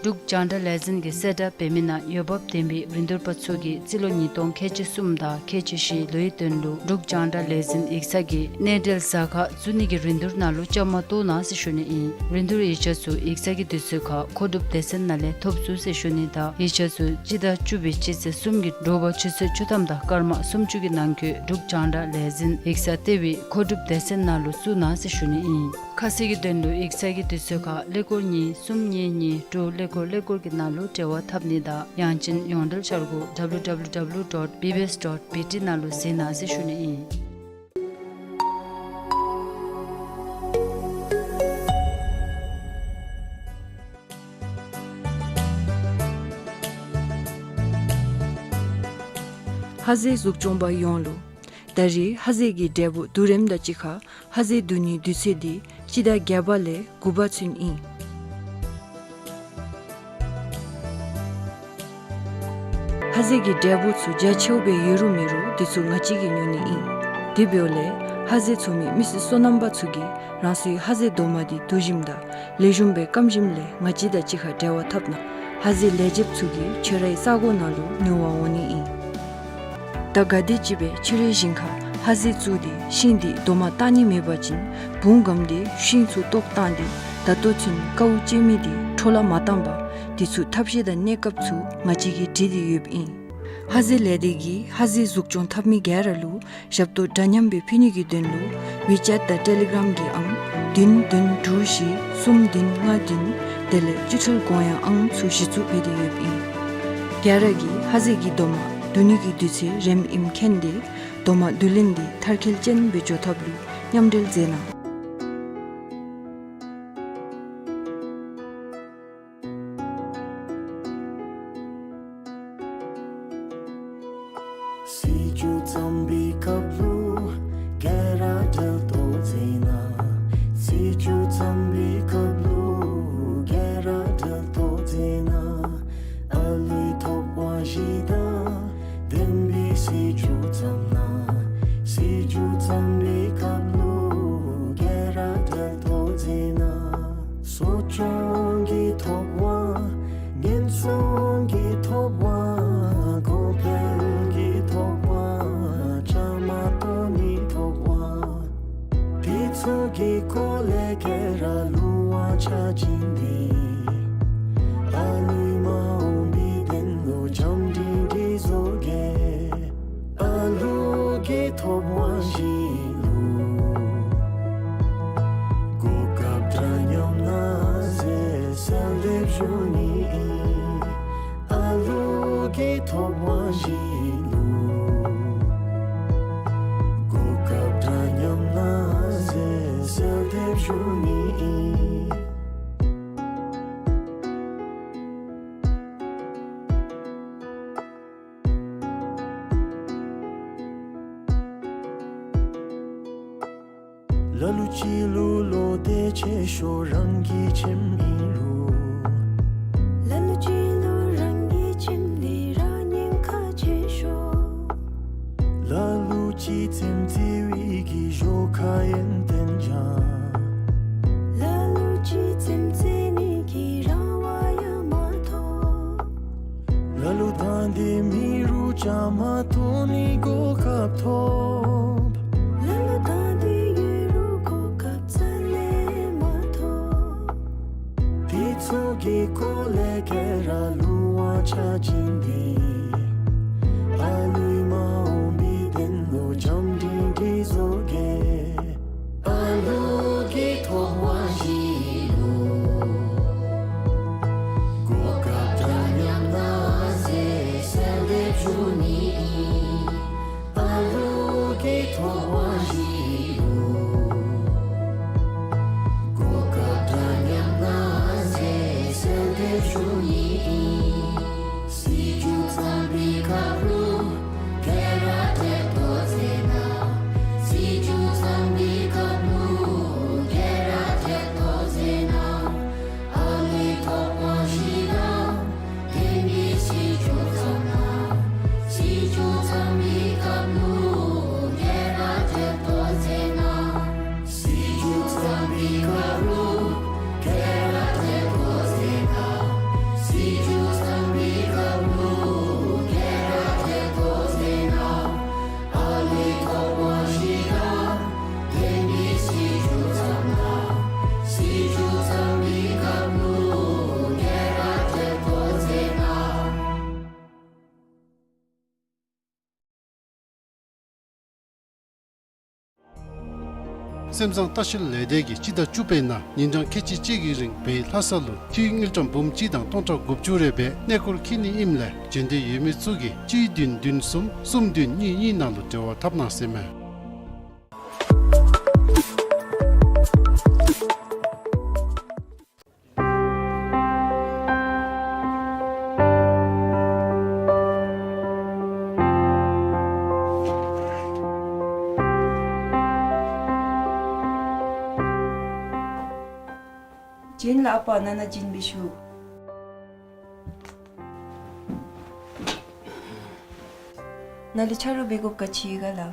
འབྲུག་རྒྱང་བསྒྲགས་ལས་འཛིན་གྱིས་གསལ་བསྒྲགས་འབད་མི་ནང་འོས་འབབ་ལྡན་པའི་རིན་བསྡུར་པ་ཚུ་གིས་རྩིས་ལོ་ཉིས་སྟོང་ཁལ་གཅིག་གསུམ་དང་ཁལ་གཅིག་བཞི་ལོའི་དོན་ལུ་འབྲུག་རྒྱང་བསྒྲགས་ལས་འཛིན་ཡིག་ཚང་གི་གནས་འབྲེལ་གཟའ་ཁར་བཙུགས་ནི་གི་རིན་བསྡུར་ནང་ལུ་བཅའ་མར་གཏོགས་གནང་ཟེར་ཞུ་ནི་ཨིན། རིན་བསྡུར་ཡིག་ཆ་ཚུ་ཡིག་ཚང་གི་དུས་ཚོད་ཁར་མཁོ་སྒྲུབ་སྡེ་ཚན་ནང་ལས་ཐོབ་ཚུགས་ཟེར་ཞུ་ནི་དང་ཡིག་ཆ་ཚུ་སྤྱི་ཟླ་བཅུ་པའི་སྤྱི་ཚེས་གསུམ་གྱི་དྲོ་པ་ཆུ་ཚོད་བཅུ་ཐམ་དང་སྐར་མ་སུམ་ཅུ་གི་ནང་འཁོད་འབྲུག་རྒྱང་བསྒྲགས་ལས་འཛིན་ཡིག་ཚང་ལྟེ་བའི་མཁོ་སྒྲུབ་སྡེ་ཚན་ནང་ལུ་བཙུགས་གནང་ཟེར་ཞུ་ནི་ཨིན། ཁ་གསལ་གྱི་དོན་ལུ་ཡིག་ཚང་གི་དུས་ཚོད་ཁར་ཀླད་ཀོར་གཉིས་གསུམ་གཉིས་གཉིས་དྲུག་ཀླད་ཀོར་ཀླད་ཀོར་གྱི་ནང་ལུ་འབྲེལ་བ་འཐབ་ནི་དང་ཡང་ཅིན་ཡོངས་འབྲེལ་འཆར་སྒོ་W W W dot B B S dot B T ནང་ལུ་གཟིགས་གནང་ཟེར་ཞུ་ནི་ཨིན། ཧ་ཟེ་གཟུགས་སྐྱོང་པ་ཡོངས་ལུ། ད་རེས་ཧ་ཟེ་གི་འབྲས་བུ་བསྡུ་རིམ་དང་གཅིག་ཁར་ཧ་ཟེ་བསྡུ་ནིའི་དུས་ཚོད་འདི་སྤྱི་ཟླ་བརྒྱད་པ་ལས་དགུ་པ་ཚུན་ཨིན། ཧ་ཟེ་གི་འབྲས་བུ་ཚུ་རྒྱ་ཆེཝ་སྦེ་ཡོད་རུང་མེད་རུང་འདི་ཚུ་ང་བཅས་ཀྱིས་ཉོ་ནི་ཨིན། དེ་འབདཝ་ལས་ཧ་ཟེ་འཚོ་མི་མི་སེར་སོ་ནམ་པ་ཚུ་གིས་རང་སོའི་ཧ་ཟེ་རྡོག་མ་འདི་བསྡུ་ཞིནམ་དང་ལེགས་ཤོམ་སྦེ་སྐམ་ཞིནམ་ལས་ང་བཅས་དང་གཅིག་ཁར་འབྲེལ་བ་འཐབ་གནང་། ཧ་ཟེ་ལས་བྱེདཔ་ཚུ་གིས་ཁྱོད་རའི་ས་གོ་ནང་ལུ་ཉོ་བར་འོང་ནི་ཨིན། ད་ག་དེམ་ཅིག་སྦེ་ཁྱོད་རའི་ཞིང་ཁར་ཧ་ཟེ་བཙུགས་ཏེ་ཤིང་འདི་རྡོག་མ་བཏགས་ནི་མེད་པ་ཅིན་བུང་སྒམ་སྟེ་ཤིང་ཚུ་བཏོག་བཏང་སྟེ་ད་ལྟོ་ཚུན་དཀའཝ་སྤྱད་མི་འདི་འཕྲོ་བརླག་མ་བཏང་པར་འདི་ཚུ་ཐབས་ཤེས་དང་གནས་སྐབས་ཚུ་ང་བཅས་ཀྱིས་སྒྲིག་སྟེ་ཡོདཔ་ཨིན། ཧ་ཟེ་ལས་སྡེ་གིས་ཧ་ཟེ་གཟུགས་སྐྱོང་འཐབ་མི་ག་ར་ལུ་ཞབས་ཏོག་འདྲ་མཉམ་སྦེ་ཕུལ་ནི་གི་དོན་ལུ་ཝི་ཅེཊ་དང་ཊེ་ལི་གརམ་གྱི་ཨང་བདུན་བདུན་དྲུག་བཞི་གསུམ་བདུན་ལྔ་བདུན་དེ་ལས་སྤྱི་ཐུལ་གོང་ཡང་ཨང་ཚུ་གཞི་བཙུགས་འབད་དེ་ཡོདཔ་ཨིན། ག་ར་གིས་ཧ་ཟེ་གི་རྡོག་མ་བསྡུ་ནི་གི་དུས་ཚོད་རནམ་ཨིནམ་མཁྱེན་ཏེ་རྡོག་མ་བསྡུ་ལེན་འདི་མཐར་འཁྱོལ་ཅན་སྦེ་འགྱོ་ཐབས་ལུ་མཉམ་འབྲེལ་མཛད་གནང་། སྲིད་བྱུས་བརྩམས་པའི་སྐབས་ལུ་ག་ར་འབྲེལ་གཏོགས་མཛད་གནང་། སྲིད་བྱུས་བརྩམས་པའི་སྐབས་ལུ་ག་ར་འབྲེལ་གཏོགས་མཛད་གནང་། ཨ་ལུའི་ཐོབ་དབང་བཞི་དང་ལྡན་པའི་སྲིད་བྱུས་བརྩམས་གནང་། སྲིད་བྱུས་བརྩམས་པའི་སྐབས་ལུ་ག་ར་འབྲེལ་གཏོགས་མཛད་གནང་། གསོ་སྐྱོང་གི་ཐོབ་དབང་། ཉེན་སྲུང་གི་ཐོབ་དབང་། གོང་འཕེལ་གྱི་ཐོབ་དབང་། བཅའ་མར་གཏོགས་ནིའི་ཐོབ་དབང་། དེ་ཚུ་གི་སྐོར་ལས་ག་ར་ལུང་དབང་ཆ་བྱིན་ཏེ། ཨ་ལུའི་མ་འོངས་པའི་དོན་ལུ་བྱམས་སྒྲིང་སྒྲིང་བཟོ་གེ། ཨ་ལུ་གི་ཐོབ་དབང་བཞི་ལུ་གོ་སྐབས་འདྲ་མཉམ་གནང་ཟེར་གསོལ་འདེབས་ཞུ་ནི་ཨིན། ཨ་ལུ་གི་ཐོབ་དབང་བཞི་ལུ་གོ་སྐབས་འདྲ་མཉམ་གནང་ཟེར་གསོལ་འདེབས་ཞུ་ནི་ཨིན། ལ་ལུ་ཅིག་ལུ་བློ་གཏད་ཆེ་ཤོས་རང་གི་ཁྱིམ་ཨིན་རུང་། ལ་ལུ་ཅིག་ལུ་རང་གི་ཁྱིམ་འདི་ར་ཉེན་ཁ་ཆེ་ཤོས། ལ་ལུ་ཅིག་རྩེདམོ་རྩེ་བའི་གི་ཞོར་ཁ་ཡོན་ཏན་སྦྱང་། ལ་ལུ་ཅིག་རྩེདམོ་རྩེ་ནི་གི་རང་དབང་ཡང་མ་ཐོབ། ལ་ལུ་དང་འདོད་མེད་རུང་བཅའ་མར་གཏོགས་ནི་གོ་སྐབས་ཐོབ། ལ་ལུ་དང་འདོད་ཡོད་རུང་གོ་སྐབས་རྩ་ལས་མ་ཐོབ། དེ་ཚུ་གི་སྐོར་ལས་ག་ར་ལུང་དབང་ཆ་བྱིན་ཏེ། ཨ་ལུའི་མ་འོངས་པའི་དོན་ལུ་བྱམས་སྒྲིང་སྒྲིང་བཟོ་གེ། ཨ་ལུ་གི་ཐོབ་དབང་བཞི་ལུ་གོ་སྐབས་འདྲ་མཉམ་གནང་ཟེར་གསོལ་འདེབས་ཞུ་ནི་ཨིན། ཨ་ལུ་གི་ཐོབ་དབང་བཞི་ལུ་གོ་སྐབས་འདྲ་མཉམ་གནང་ཟེར་གསོལ་འདེབས་ཞུ་ནི་ཨིན། སྲིད་བྱུས་བརྩམས་པའི་སྐབས་ལུ་ག་ར་འབྲེལ་གཏོགས་མཛད་གནང་། སྲིད་བྱུས་བརྩམས་པའི་སྐབས་ལུ་ག་ར་འབྲེལ་གཏོགས་མཛད་གནང་། ཨ་ལུའི་ཐོབ་དབང་བཞི་དང་ལྡན་པའི་སྲིད་བྱུས་བརྩམས་གནང་། སྲིད་བྱུས་བརྩམས་པའི་སྐབས་ལུ་ག་ར་འབྲེལ་གཏོགས་མཛད་གནང་། སྲིད་བྱུས་བརྩམས་པའི་སྐབས་ལུ་ག་ར་འབྲེལ་གཏོགས་མཛད་གནང་། སྲིད་བྱུས་བརྩམས་པའི་སྐབས་ལུ་ག་ར་འབྲེལ་གཏོགས་མཛད་གནང་། ཨ་ལུའི་ཐོབ་དབང་བཞི་དང་ལྡན་པའི་སྲིད་བྱུས་བརྩམས་གནང་། སྲིད་བྱུས་བརྩམས་པའི་སྐབས་ལུ་ག་ར་འབྲེལ་གཏོགས་མཛད་གནང་། སེམས་བཟང་ལྟ་བཤལ་ལས་སྡེ་གིས་སྤྱི་ཟླ་བཅུ་པའི་ནང་ཉིན་གྲངས་ཁལ་གཅིག་གཅིག་གི་རིང་བལ་ལྷ་ས་ལུ་འཐུས་དངུལ་ཀྲམ་འབུམ་གཅིག་དང་སྟོང་ཕྲག་དགུ་བཅུ་རེ་སྦེ་གནས་སྐོར་འཁྱིད་ནི་ཨིནམ་ལས་འབྱོན་འདོད་ཡོད་མི་ཚུ་གིས་གཅིག་བདུན་བདུན་གསུམ་གསུམ་བདུན་གཉིས་གཉིས་ནང་ལུ་འབྲེལ་བ་འཐབ་གནང་ཟེར་མས། བྱོན་ལགས་ཨ་པ། ནཱ་ནཱ་བྱོན་པའི་ཤུལ། ནཱ་ལུ་ཆ་རོགས་འབད་དགོཔ་ག་ཅི་ཡོད་ག་ལགས།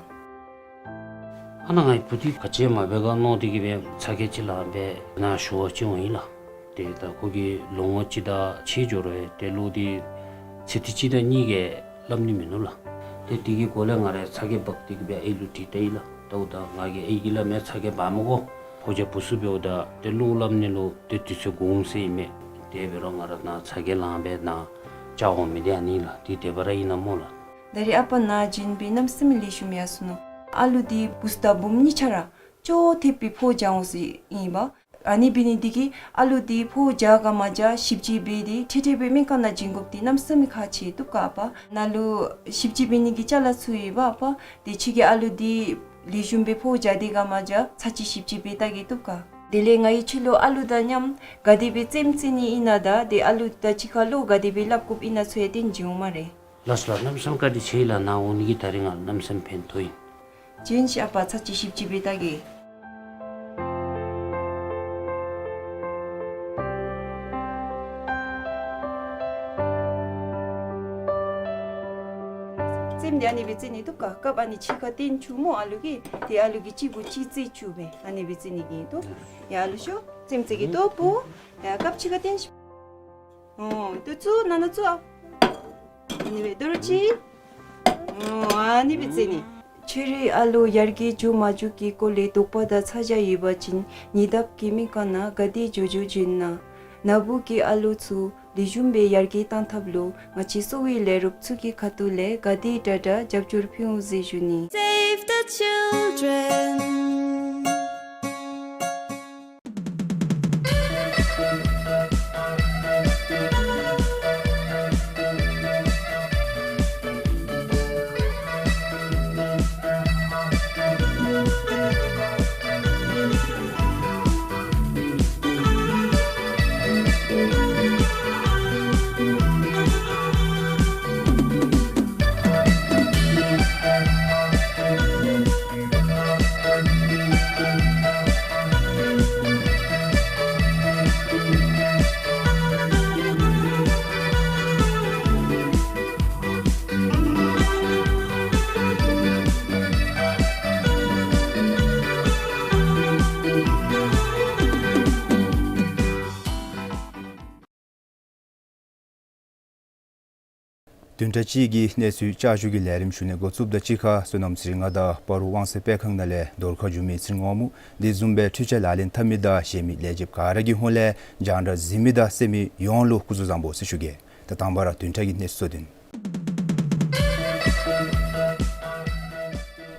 ཨ་ནཱ་ང་བུ་འདི་ག་ཅི་མ་འབད་ག་མནོ་སྟེ་གིས་སྦེ་ཚ་གྱང་ཅིག་ལངམ་སྦེ་ནཱ་ཞུ་བར་བྱོན་འོང་ཡི་ལགས། ཏེ་ད་ཁོ་གིས་ལོ་ངོ་གཅིག་དང་ཕྱེད་འགྱོ་རུང་ཏེ་ལོག་སྟེ་ཚེ་འདི་གཅིག་དང་གཉིས་ཀྱིས་སླབ་ནི་མིན་ནུག་ལགས། ཏེ་དེ་གི་སྒོ་ལས་ང་ར་ཚ་གྱང་འབག་སྟེ་གིས་སྦེ་ཨའི་ལུ་དྲིས་ལྟ་ཡི་ལགས། ད་འོ་ད་ང་གིས་ཨའི་གིས་སླབ་མས། ཚ་གྱང་འབག་མི་དགོ། ཕོ་རྒྱས་བུ་ཚུ་འབདཝ་ད་ཏེ་བློ་སླབ་ནི་ལུ་ཏེ་དུས་ཚོད་འགོརཝ་ཟེར་ཨིན་མས། དེ་འབད་རུང་ང་ར་ནཱ་ཚ་གྱང་ལངམ་སྦེ་ནཱ་བཅར་འོང་མི་འདི་ཨ་ནི་ལགས། འདི་དེ་སྦེ་ར་ཨིན་ན་སྨོ་ལགས། ད་རེས་ཨ་པ་ནཱ་བྱོན་སྦེ་གནམ་མེད་ས་མེད་ལེགས་ཤོམ་ཡར་སོ་ནུག། ཨ་ལུ་འདི་བུཚ་དང་བུམོ་གཉིས་ཆ་ར་ཅོག་འཐདཔ་སྦེ་ཕོཝ་འཇལ་འོང་ཟེར་ཨིན་པས། ཨ་ནི་འབད་ནི་འདི་གིས་ཨ་ལུ་འདི་ཕོཝ་འཇལ་ག་མ་འཇལ་ཞིབ་དཔྱད་འབད་དེ་ཁྲིག་ཁྲི་སྦེ་སྨན་ཁང་ནང་བྱིན་དགོཔ་འདི་གནམ་མེད་ས་མེད་ཁག་ཆེ་བཏུབ་ག་ཨ་པ། ནཱ་ལུ་ཞིབ་དཔྱད་འབད་ནི་གི་ཅ་ལ་ཚུ་ཡོད་པ་ཨ་པ། དེ་ཁྱོད་ཀྱིས་ཨ་ལུ་འདི་ལེགས་ཤོམ་སྦེ་ཕོཝ་འཇལ་ཏེ་ག་མ་འཇལ་ཚར་གཅིག་ཞིབ་དཔྱད་འབད་བལྟ་གེ་བཏུབ་ག། དེ་ལས་ང་གིས་ཁྱོད་ལུ་ཨ་ལུ་དང་མཉམ་ག་དེ་སྦེ་རྩེདམོ་རྩེ་ནི་ཨིན་ན་དང་ཏེ་ཨ་ལུ་དང་གཅིག་ཁར་ལུ་ག་དེ་སྦེ་སླབ་དགོཔ་ཨིན་ན་ཚུ་ཡང་སྟོན་བྱིན་འོང་སྨ་རེ། ལགས་སོ་ལགས། གནམ་མེད་ས་མེད་བཀའ་དྲིན་ཆེ་ལགས། ནཱ་འོང་ནི་གིས་ད་རིས་ང་གནམ་མེད་ས་མེད་ཕན་ཐོགས་ཡི། བྱིན་ཤ་པ་ཚར་གཅིག་ཞིབ་ཅིག་སྦེ་བལྟ་གེ། བཙེམ་སྟེ་ཨ་ནི་སྦེ་བཙེམ་ནི་འདུག་ག། སྐབས་ཨ་ནི་ཕྱི་ཁར་བཏོན་བཅུག་སྨོ་ཨ་ལུ་གིས། ཏེ་ཨ་ལུ་གིས་གཅིག་གུ་གཅིག་བཙེམ་བཅུག་སྦེ་ཨ་ནི་སྦེ་བཙེམ་ནི་གི་འདུག། ཡ་ཨ་ལུ་ཤོ་བཙེམ་བཙེམ་གེ་ཏོ་པོ། ཡ་སྐབས་ཕྱི་ཁར་བཏོན་ཤིག། འོ་ཏེ་བཙུགས་ནང་ན་བཙུགས་ཨ། ཨ་ནི་སྦེ་དོ་རུང་གཅིག། འོ་ཨ་ནི་སྦེ་བཙེམ་ནི། ཁྱོད་རའི་ཨ་ལོ་ཡར་རྒྱས་འགྱོ་མ་འགྱོ་གི་སྐོར་ལས་དོགས་པ་དང་ཚ་གྱང་ཡོད་པ་ཅིན་ཉེ་འདབས་ཀྱི་སྨན་ཁང་ནང་ག་དེ་འགྱོ་འགྱོ་བྱོན་གནང་། ན་བུ་གི་ཨ་ལོ་ཚུ་ལེགས་ཤོམ་སྦེ་ཡར་རྒྱས་གཏང་ཐབས་ལུ་ང་བཅས་གསོ་བའི་ལས་རོགས་ཚུ་གི་ཁ་ཐུག་ལས་ག་དེ་དྲག་དྲག་རྒྱབ་སྐྱོར་ཕུལ་འོང་ཟེར་ཞུ་ནི། Save the children. བདུན་ཕྲག་གཅིག་གི་གནས་ཚུལ་བསྐྱར་ཞུ་གི་ལས་རིམ་ཞུ་ནི་འགོ་བཙུགསཔ་དང་གཅིག་ཁར་བསོད་ནམས་ཚེ་རིང་ང་དང་སྤ་རོ་དབང་གསལ་སྤེལ་ཁང་ནང་ལས་རྫོང་ཁ་བསྒྱུར་མི་ཚེ་རིང་དབང་མོ། དེ་བཟུམ་སྦེ་འཕྲུལ་ཆས་ལག་ལེན་འཐབ་མི་དང་གཞན་མི་ལས་བྱེདཔ་ག་ར་གི་ཧོངས་ལས་རྒྱང་བསྒྲགས་གཟིགས་མི་དང་གསན་མི་ཡོངས་ལུ་སྐུ་གཟུགས་བཟང་པོ་ཟེར་ཞུ་གེ། ད་དང་པ་ར་བདུན་ཕྲག་གི་གནས་ཚུལ་གཙོ་དོན།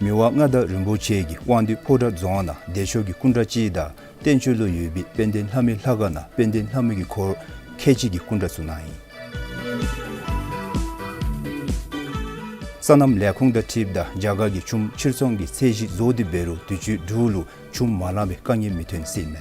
མི་དབང་མངའ་བདག་རིན་པོ་ཆེ་གིས་དབང་འདུས་ཕོ་བྲང་རྫོང་ནང་བདེ་མཆོག་གི་སྐུ་འདྲ་ཅིག་དང་བསྟན་ཆོས་ལུ་ཡོད་པའི་དཔལ་ལྡན་ལྷ་མོའི་ལྷ་ཁང་ནང་དཔལ་ལྡན་ལྷ་མོའི་འཁོར་ཁལ་གཅིག་གི་སྐུ་འདྲ་ཚུ་གནང་ཡི། སོ་ནམ་ལས་ཁུངས་དང་འཁྲིལཝ་ད་རྒྱ་གར་གྱི་ཆུམ་ཕྱིར་ཚོང་གི་ཚད་གཞི་རྫོགས་ཏེ་འབད་རུང་དུས་ཅི་འབྲུག་ལུ་ཆུམ་མ་ལང་པའི་དཀའ་ངལ་མི་ཐོན་ཟེར་མས།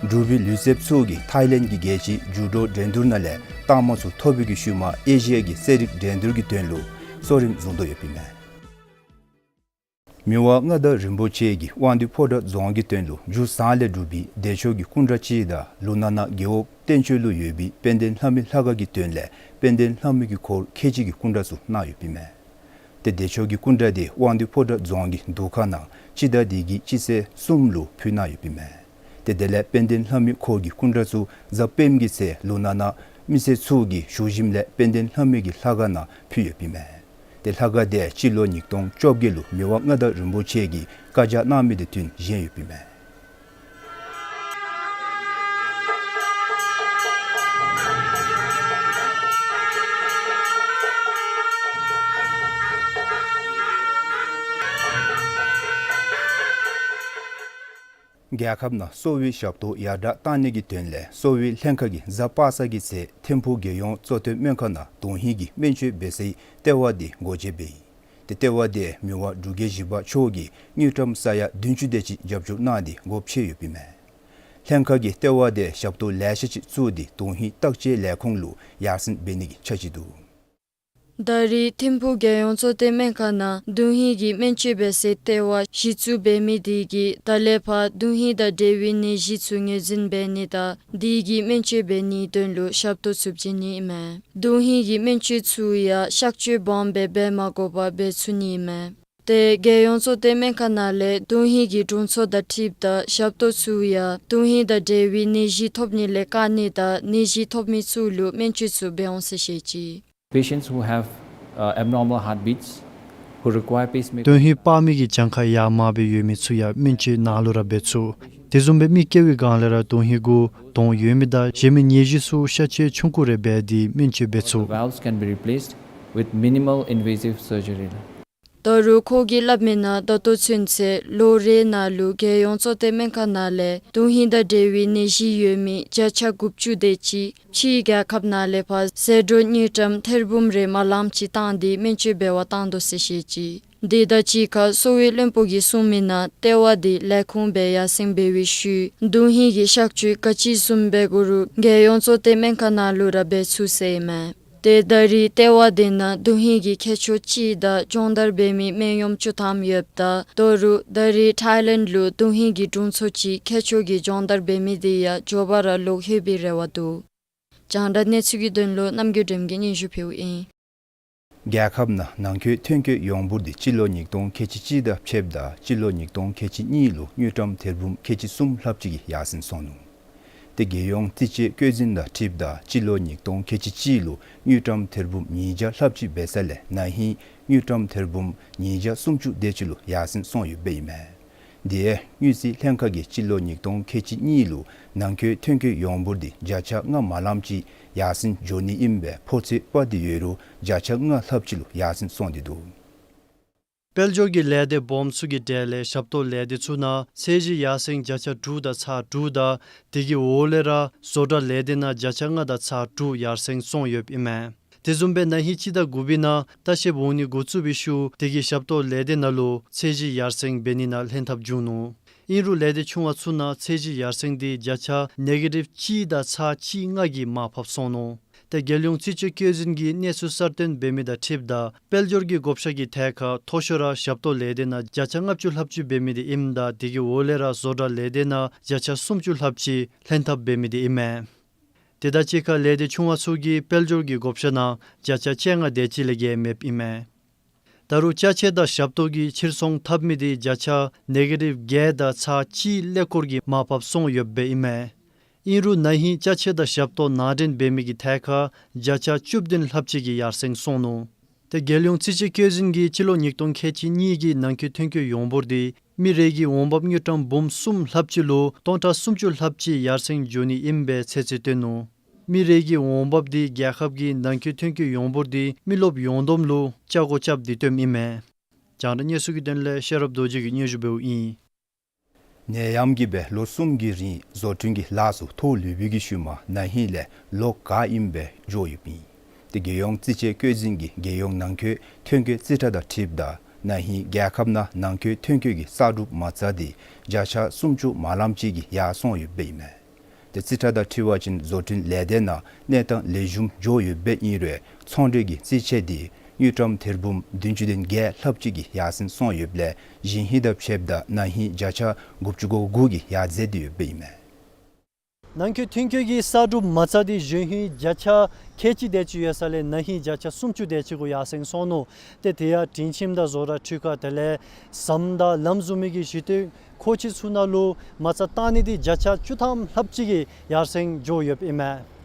འབྲུག་པའི་ལུས་རྩལཔ་ཚུ་གིས་ཐའི་ལེནཌ་གི་རྒྱལ་སྤྱི་ཇུ་ཌོ་འགྲན་བསྡུར་ནང་ལས་རྟགས་མ་ཚུ་ཐོབ་པའི་གི་ཤུལ་མ་ཨེ་ཤི་ཡ་གི་རྩེད་རིགས་འགྲན་བསྡུར་གྱི་དོན་ལུ་གཙོ་རིམ་བཟུང་དོ་ཡོདཔ་ཨིན་མས། མི་དབང་མངའ་བདག་རིན་པོ་ཆེ་གིས་དབང་འདུས་ཕོ་བྲང་རྫོང་གི་དོན་ལུ་རྒྱུ་བཟང་ལས་གྲུབ་པའི་བདེ་མཆོག་གི་སྐུ་འདྲ་ཅིག་དང་ལུང་ནག་ན་རྒེད་འོག་བསྟན་ཆོས་ལུ་ཡོད་པའི་དཔལ་ལྡན་ལྷ་མོའི་ལྷ་ཁང་གི་དོན་ལས་དཔལ་ལྡན་ལྷ་མོའི་འཁོར་ཁལ་གཅིག་གི་སྐུ་འདྲ་ཚུ་གནང་ཡོདཔ་ཨིན་མས། ཏེ་བདེ་མཆོག་གི་སྐུ་འདྲ་དེ་དབང་འདུས་ཕོ་བྲང་རྫོང་གི་འདུ་ཁང་ནང་སྤྱི་ཟླ་འདི་གི་སྤྱི་ཚེས་གསུམ་ལུ་ཕུལ་གནང་ཡོདཔ་ཨིན་མས། ཏེ་དེ་ལས་དཔལ་ལྡན་ལྷ་མོའི་འཁོར་གྱི་སྐུ་འདྲ་ཚུ་གཟའ་སྤེནམ་གི་ཚེ་ལུང་ནག་ན་མི་སེར་ཚུ་གིས་ཞུ་ཞིནམ་ལས་དཔལ་ལྡན་ལྷ་མོའི་ལྷ་ཁང་ནང་ཕུལ་ཡོདཔ་ཨིན་མས། ཏེ་ལྷ་ཁང་དེ་སྤྱི་ལོ་ཉིས་སྟོང་བཅོ་བརྒྱད་ལུ་མི་དབང་མངའ་བདག་རིན་པོ་ཆེ་གིས་བཀའ་རྒྱ་གནང་མི་དང་བསྟུན་བཞེངས་ཡོདཔ་ཨིན་མས། རྒྱལ་ཁབ་ནང་གསོ་བའི་ཞབས་ཏོག་ཡར་དྲག་གཏང་ནི་གི་དོན་ལས་གསོ་བའི་ལྷན་ཁག་གིས་གཟའ་པ་སངས་ཀྱི་ཚེ་ཐིམ་ཕུག་རྒྱལ་ཡོངས་གཙོ་བསྟེན་སྨན་ཁང་ནང་དོན་ཧིང་གི་སྨན་བཅོས་འབད་སའི་ལྟེ་བ་དེ་སྒོ་འབྱེད་འབད་ཡི། ཏེ་ལྟེ་བ་དེ་མི་དབང་འབྲུག་རྒྱལ་བཞི་པ་མཆོག་གིས་དངུལ་ཀྲམ་ས་ཡ་བདུན་ཅུ་དེ་ཅིག་རྒྱབ་སྐྱོར་གནང་སྟེ་སྒོ་ཕྱེ་ཡོདཔ་ཨིན་མས། ལྷན་ཁག་གིས་ལྟེ་བ་དེ་ཞབས་ཏོག་ལེ་ཤ་ཅིག་བཙུགས་ཏེ་དོན་ཧིང་བརྟག་དཔྱད་ལས་ཁུངས་ལུ་ཡར་སེང་འབད་ནི་གི་འཆར་གཞི་འདུག། ད་རེས་ཐིམ་ཕུག་རྒྱལ་ཡོངས་གཙོ་བསྟེན་སྨན་ཁང་ནང་དོན་ཧིང་གི་སྨན་བཅོས་འབད་སའི་ལྟེ་བ་གཞི་བཙུགས་འབད་མི་དེ་གིས་ད་ལས་ཕར་དོན་ཧིང་དང་འབྲེལ་བའི་ནད་གཞི་ཚུ་ངོས་འཛིན་འབད་ནི་དང་དེ་གི་སྨན་བཅོས་འབད་ནིའི་དོན་ལུ་ཞབས་ཏོག་ཚུ་བྱིན་ནི་ཨིན་མས། དོན་ཧིང་གི་སྨན་བཅོས་ཚུ་ཡང་གཤག་བཅོས་སྦོམ་སྦེ་འབད་མ་དགོ་པར་འབད་ཚུགས་ནི་ཨིན་མས། ཏེ་རྒྱལ་ཡོངས་གཙོ་བསྟེན་སྨན་ཁང་ནང་ལས་དོན་ཧིང་གི་དྲུང་འཚོ་དང་འཁྲིལཝ་ད་ཞབས་ཏོག་ཚུ་ཡང་དོན་ཧིང་དང་འབྲེལ་བའི་ནད་གཞི་ཐོབ་ནི་ལས་བཀག་ནི་དང་ནད་གཞི་ཐོབ་མི་ཚུ་ལུ་སྨན་བཅོས་ཚུ་འབད་འོང་ཟེར་བཤད་ཅི། Patients who have, uh, abnormal heartbeats, who require pacemaker དོན་ཧིང་སྤར་མི་གི་གྱངས་ཁ་ཡར་མར་སྦེ་ཡོད་མི་ཚུ་ཡང་སྨན་བཅོས་ནཱ་ལུ་ར་འབད་ཚུགས། དེ་བཟུམ་སྦེ་མི་སྐྱེ་བའི་སྒང་ལས་ར་དོན་ཧིང་གུ་དོང་ཡོད་མི་དང་གཞན་མི་ནད་གཞི་ཚུ་གཤག་བཅོས་ཆུང་ཀུ་རེ་འབད་དེ་སྨན་བཅོས་འབད་ཚུགས། Valves can be replaced with minimal invasive surgery. ད་རུང་ཁོ་གིས་སླབ་མི་ནང་ད་ལྟོ་ཚུན་ཚོད་ལོ་རེ་ནང་ལུ་རྒྱལ་ཡོངས་གཙོ་བསྟེན་སྨན་ཁང་ནང་ལས་དོན་ཧིང་དང་འབྲེལ་བའི་ནད་གཞི་ཡོད་མི་བརྒྱ་ཆ་དགུ་བཅུ་དེ་ཅིག་ཕྱིའི་རྒྱལ་ཁབ་ནང་ལས་ཕར་ཟད་འགྲོ་དངུལ་ཀྲམ་ཐེར་འབུམ་རེ་མ་ལངམ་ཅིག་བཏང་སྟེ་སྨན་བཅོས་འབད་བར་བཏང་དོ་ཟེར་བཤད་ཅི། དེ་དང་གཅིག་ཁར་གསོ་བའི་བློན་པོ་གིས་གསུངས་མི་ནང་ལྟེ་བ་དེ་ལས་ཁུངས་སྦེ་ཡར་སེང་འབད་བའི་ཤུལ་དོན་ཧིང་གི་གཤག་བཅོས་ག་ཅི་བཟུམ་འབད་དགོ་རུང་རྒྱལ་ཡོངས་གཙོ་བསྟེན་སྨན་ཁང་ནང་ལུ་ར་འབད་ཚུགས་ཟེར་ཨིན་མས། ཏེ་ད་རེས་ལྟེ་བ་དེ་ནང་དོན་ཧིང་གི་མཁས་མཆོག་གཅིག་དང་སྦྱོང་བརྡར་འབད་མི་སྨན་གཡོགམོ་བཅུ་ཐམ་ཡོདཔ་ད་ད་རུང་ད་རེས་ཐཱའི་ལེནཌ་ལུ་དོན་ཧིང་གི་དྲུང་འཚོ་ཅིག་མཁས་མཆོག་གི་སྦྱོང་བརྡར་འབད་མི་དེ་ཡང་མགྱོགས་པ་ར་ལོག་ལྷོད་པའི་རེ་བ་འདུག། རྒྱང་བསྒྲགས་གནས་ཚུལ་གྱི་དོན་ལུ་རྣམ་རྒྱལ་སྒྲོལམ་གིས་སྙན་ཞུ་ཕུལཝ་ཨིན། རྒྱལ་ཁབ་ནང་ནང་འཁོད་ཐོན་སྐྱེད་ཡོངས་འབོར་དེ་སྤྱི་ལོ་ཉིས་སྟོང་ཁལ་གཅིག་གཅིག་དང་ཕྱདཔ་ད་སྤྱི་ལོ་ཉིས་སྟོང་ཁལ་གཅིག་གཉིས་ལུ་དངུལ་ཀྲམ་ཐེར་འབུམ་ཁལ་གཅིག་གསུམ་ལྷགཔ་ཅིག་གིས་ཡར་སེང་སོང་ནུག། ཏེ་རྒྱལ་ཡོངས་རྩིས་དཔྱད་བཀོད་འཛིན་དང་འཁྲིལཝ་ད་སྤྱི་ལོ་ཉིས་སྟོང་ཁལ་གཅིག་གཅིག་ལུ་དངུལ་ཀྲམ་ཐེར་འབུམ་ཉིས་བརྒྱ་ལྷགཔ་ཅིག་འབད་ས་ལས་ན་ཧིང་དངུལ་ཀྲམ་ཐེར་འབུམ་ཉིས་བརྒྱ་སུམ་ཅུ་དེ་ཅིག་ལུ་ཡར་སེང་སོང་ཡོདཔ་ཨིན་མས། དེ་ཡང་དངུལ་རྩིས་ལྷན་ཁག་གིས་སྤྱི་ལོ་ཉིས་སྟོང་ཁལ་གཅིག་གཉིས་ལུ་ནང་འཁོད་ཐོན་སྐྱེད་ཡོངས་འབོར་དེ་བརྒྱ་ཆ་ལྔ་མ་ལངམ་ཅིག་ཡར་སེང་འགྱོ་ནི་ཨིན་པའི་ཕོ་ཚོད་དཔག་སྟེ་ཡོད་རུང་བརྒྱ་ཆ་ལྔ་ལྷགཔ་ཅིག་ལུ་ཡར་སེང་སོང་སྟེ་འདུག། དཔལ་འབྱོར་གྱི་ལས་སྡེ་སྦོམ་ཚུ་གི་གྲས་ལས་ཞབས་ཏོག་ལས་སྡེ་ཚུ་ནང་ཚད་གཞི་ཡར་སེང་བརྒྱ་ཆ་དྲུག་དང་ཚག་དྲུག་དང་དེ་གི་འོག་ལས་ར་བཟོ་གྲྭ་ལས་སྡེ་ནང་བརྒྱ་ཆ་ལྔ་དང་ཚག་དྲུག་ཡར་སེང་སོང་ཡོདཔ་ཨིན་མས། དེ་བཟུམ་སྦེ་ན་ཧིང་སྤྱི་ཟླ་དགུ་པའི་ནང་ལྟ་བཤལཔ་འོང་ནི་འགོ་བཙུགས་པའི་ཤུལ་དེ་གི་ཞབས་ཏོག་ལས་སྡེ་ནང་ལུ་ཚད་གཞི་ཡར་སེང་འབད་ནི་ནང་ལྷན་ཐབས་བྱུང་ནུག། ཨིན་རུང་ལས་སྡེ་ཆུང་བ་ཚུ་ནང་ཚད་གཞི་ཡར་སེང་དེ་བརྒྱ་ཆ་ནེ་གེ་ཊིབ་གཅིག་དང་ཚག་གཅིག་ལྔ་གིས་མར་ཕབ་སོང་ནུག། ཏེ་རྒྱལ་ཡོངས་རྩིས་དཔྱད་བཀོད་འཛིན་གྱིས་གནས་ཚུལ་གསར་བཏོན་འབད་མི་དང་འཁྲིལཝ་ད་དཔལ་འབྱོར་གྱི་བགོ་བཤའ་གི་ཐད་ཁར་མཐོ་ཤོས་ར་ཞབས་ཏོག་ལས་སྡེ་ནང་བརྒྱ་ཆ་ལྔ་བཅུ་ལྷགཔ་ཅིག་འབད་མི་དེ་ཨིནམ་ད་དེ་གི་འོག་ལས་ར་བཟོ་གྲྭ་ལས་སྡེ་ནང་བརྒྱ་ཆ་སུམ་ཅུ་ལྷགཔ་ཅིག་ལྷན་ཐབས་འབད་མི་དེ་ཨིན་མས། དེ་དང་གཅིག་ཁར་ལས་སྡེ་ཆུང་བ་ཚུ་གིས་དཔལ་འབྱོར་གྱི་བགོ་བཤའ་ནང་བརྒྱ་ཆ་བཅོ་ལྔ་དེ་ཅིག་ལས་བརྒལ་མེདཔ་ཨིན་མས། ད་རུང་ཅ་ཆས་དང་ཞབས་ཏོག་གི་ཕྱིར་ཚོང་འཐབ་མི་དེ་བརྒྱ་ཆ་ནེ་གེ་ཊིབ་བརྒྱད་དང་ཚག་གཅིག་ཀླད་ཀོར་གྱིས་མར་ཕབ་སོང་ཡོདཔ་ཨིན་མས། ཨིན་རུང་ན་ཧིང་ཅ་ཆས་དང་ཞབས་ཏོག་ནང་འདྲེན་འབད་མི་གི་ཐད་ཁར་བརྒྱ་ཆ་བཅུ་བདུན་ལྷགཔ་ཅིག་གིས་ཡར་སེང་སོང་ནུག། ཏེ་རྒྱལ་ཡོངས་རྩིས་དཔྱད་བཀོད་འཛིན་གྱིས་སྤྱི་ལོ་ཉིས་སྟོང་ཁལ་གཅིག་གཉིས་ཀྱི་ནང་འཁོད་ཐོན་སྐྱེད་ཡོངས་འབོར་དེ་མི་རེ་གི་འོང་འབབ་དངུལ་ཀྲམ་འབུམ་གསུམ་ལྷགཔ་ཅིག་ལུ་སྟོང་ཕྲག་སུམ་ཅུ་ལྷགཔ་ཅིག་ཡར་སེང་འགྱོ་ནི་ཨིན་པའི་ཚོད་རྩིས་བཏོན་ནུག། མི་རེ་གི་འོང་འབབ་དེ་རྒྱལ་ཁབ་ཀྱི་ནང་འཁོད་ཐོན་སྐྱེད་ཡོངས་འབོར་དེ་མི་རློབས་ཡོངས་བསྡོམས་ལུ་ཆ་བགོ་རྐྱབ་སྟེ་བཏོནམ་ཨིན་མས། རྒྱང་བསྒྲགས་གནས་ཚུལ་གྱི་དོན་ལས་ཤེས་རབ་རྡོ་རྗེ་གིས་སྙན་ཞུ་འབདཝ་ཨིན། ནད་ཡམས་ཀྱིས་སྦེ་ལོ་གསུམ་གྱི་རིང་བཟོ་སྐྲུན་གྱི་ལཱ་ཚུ་ཐོག་ལུས་པའི་གི་ཤུལ་མ་ན་ཧིང་ལས་ལོ་འགག་ཨིནམ་སྦེ་འགྱོ་ཡོདཔ་ཨིན། ཏེ་རྒྱལ་ཡོངས་རྩིས་དཔྱད་བཀོད་འཛིན་གྱི་རྒྱལ་ཡོངས་ནང་འཁོད་ཐོན་སྐྱེད་རྩིས་ཁྲ་དང་འཁྲིལཝ་ད་ན་ཧིང་རྒྱལ་ཁབ་ནང་ནང་འཁོད་ཐོན་སྐྱེད་ཀྱི་གསར་སྒྲུབ་མ་རྩ་དེ་བརྒྱ་ཆ་སུམ་ཅུ་མ་ལངམ་ཅིག་གིས་ཡར་སོང་ཡོདཔ་ཨིན་མས། ཏེ་རྩིས་ཁྲ་དང་འཁྲིལ་བ་ཅིན་བཟོ་སྐྲུན་ལས་སྡེ་ནང་གནས་སྟངས་ལེགས་ཤོམ་འགྱོ་ཡོདཔ་ཨིན་རུང་ཚོང་འབྲེལ་གྱི་རྩིས་ཆད་དེ་དངུལ་ཀྲམ་ཐེར་འབུམ་བདུན་ཅུ་དོན་བརྒྱད་ལྷགཔ་ཅིག་གིས་ཡར་སེང་སོང་ཡོདཔ་ལས་གཞེས་ཧིང་དང་ཕྱདཔ་ད་ན་ཧིང་བརྒྱ་ཆ་དགུ་བཅུ་གོ་དགུ་གིས་ཡར་འཛེགས་ཏེ་ཡོདཔ་ཨིན་མས། ནང་འཁོད་ཐོན་སྐྱེད་ཀྱི་གསར་སྒྲུབ་མ་རྩ་དེ་གཞེས་ཧིང་བརྒྱ་ཆ་ཁལ་གཅིག་དེ་ཅིག་ཡོད་ས་ལས་ན་ཧིང་བརྒྱ་ཆ་སུམ་ཅུ་དེ་ཅིག་གུ་ཡར་སེང་སོང་ནུག། ཏེ་དེ་ཡང་སྒྲིང་ཁྱིམ་དང་བཟོ་གྲྭ་འཕྲུལ་ཁང་དེ་ལས་ཟམ་དང་ལམ་བཟོ་མི་གི་གཞི་རྟེན་མཁོ་ཆས་ཚུ་ནང་ལུ་མ་རྩ་བཏང་ནི་དེ་བརྒྱ་ཆ་བཅུ་ཐམ་ལྷགཔ་ཅིག་གིས་ཡར་སེང་འགྱོ་ཡོདཔ་ཨིན་མས།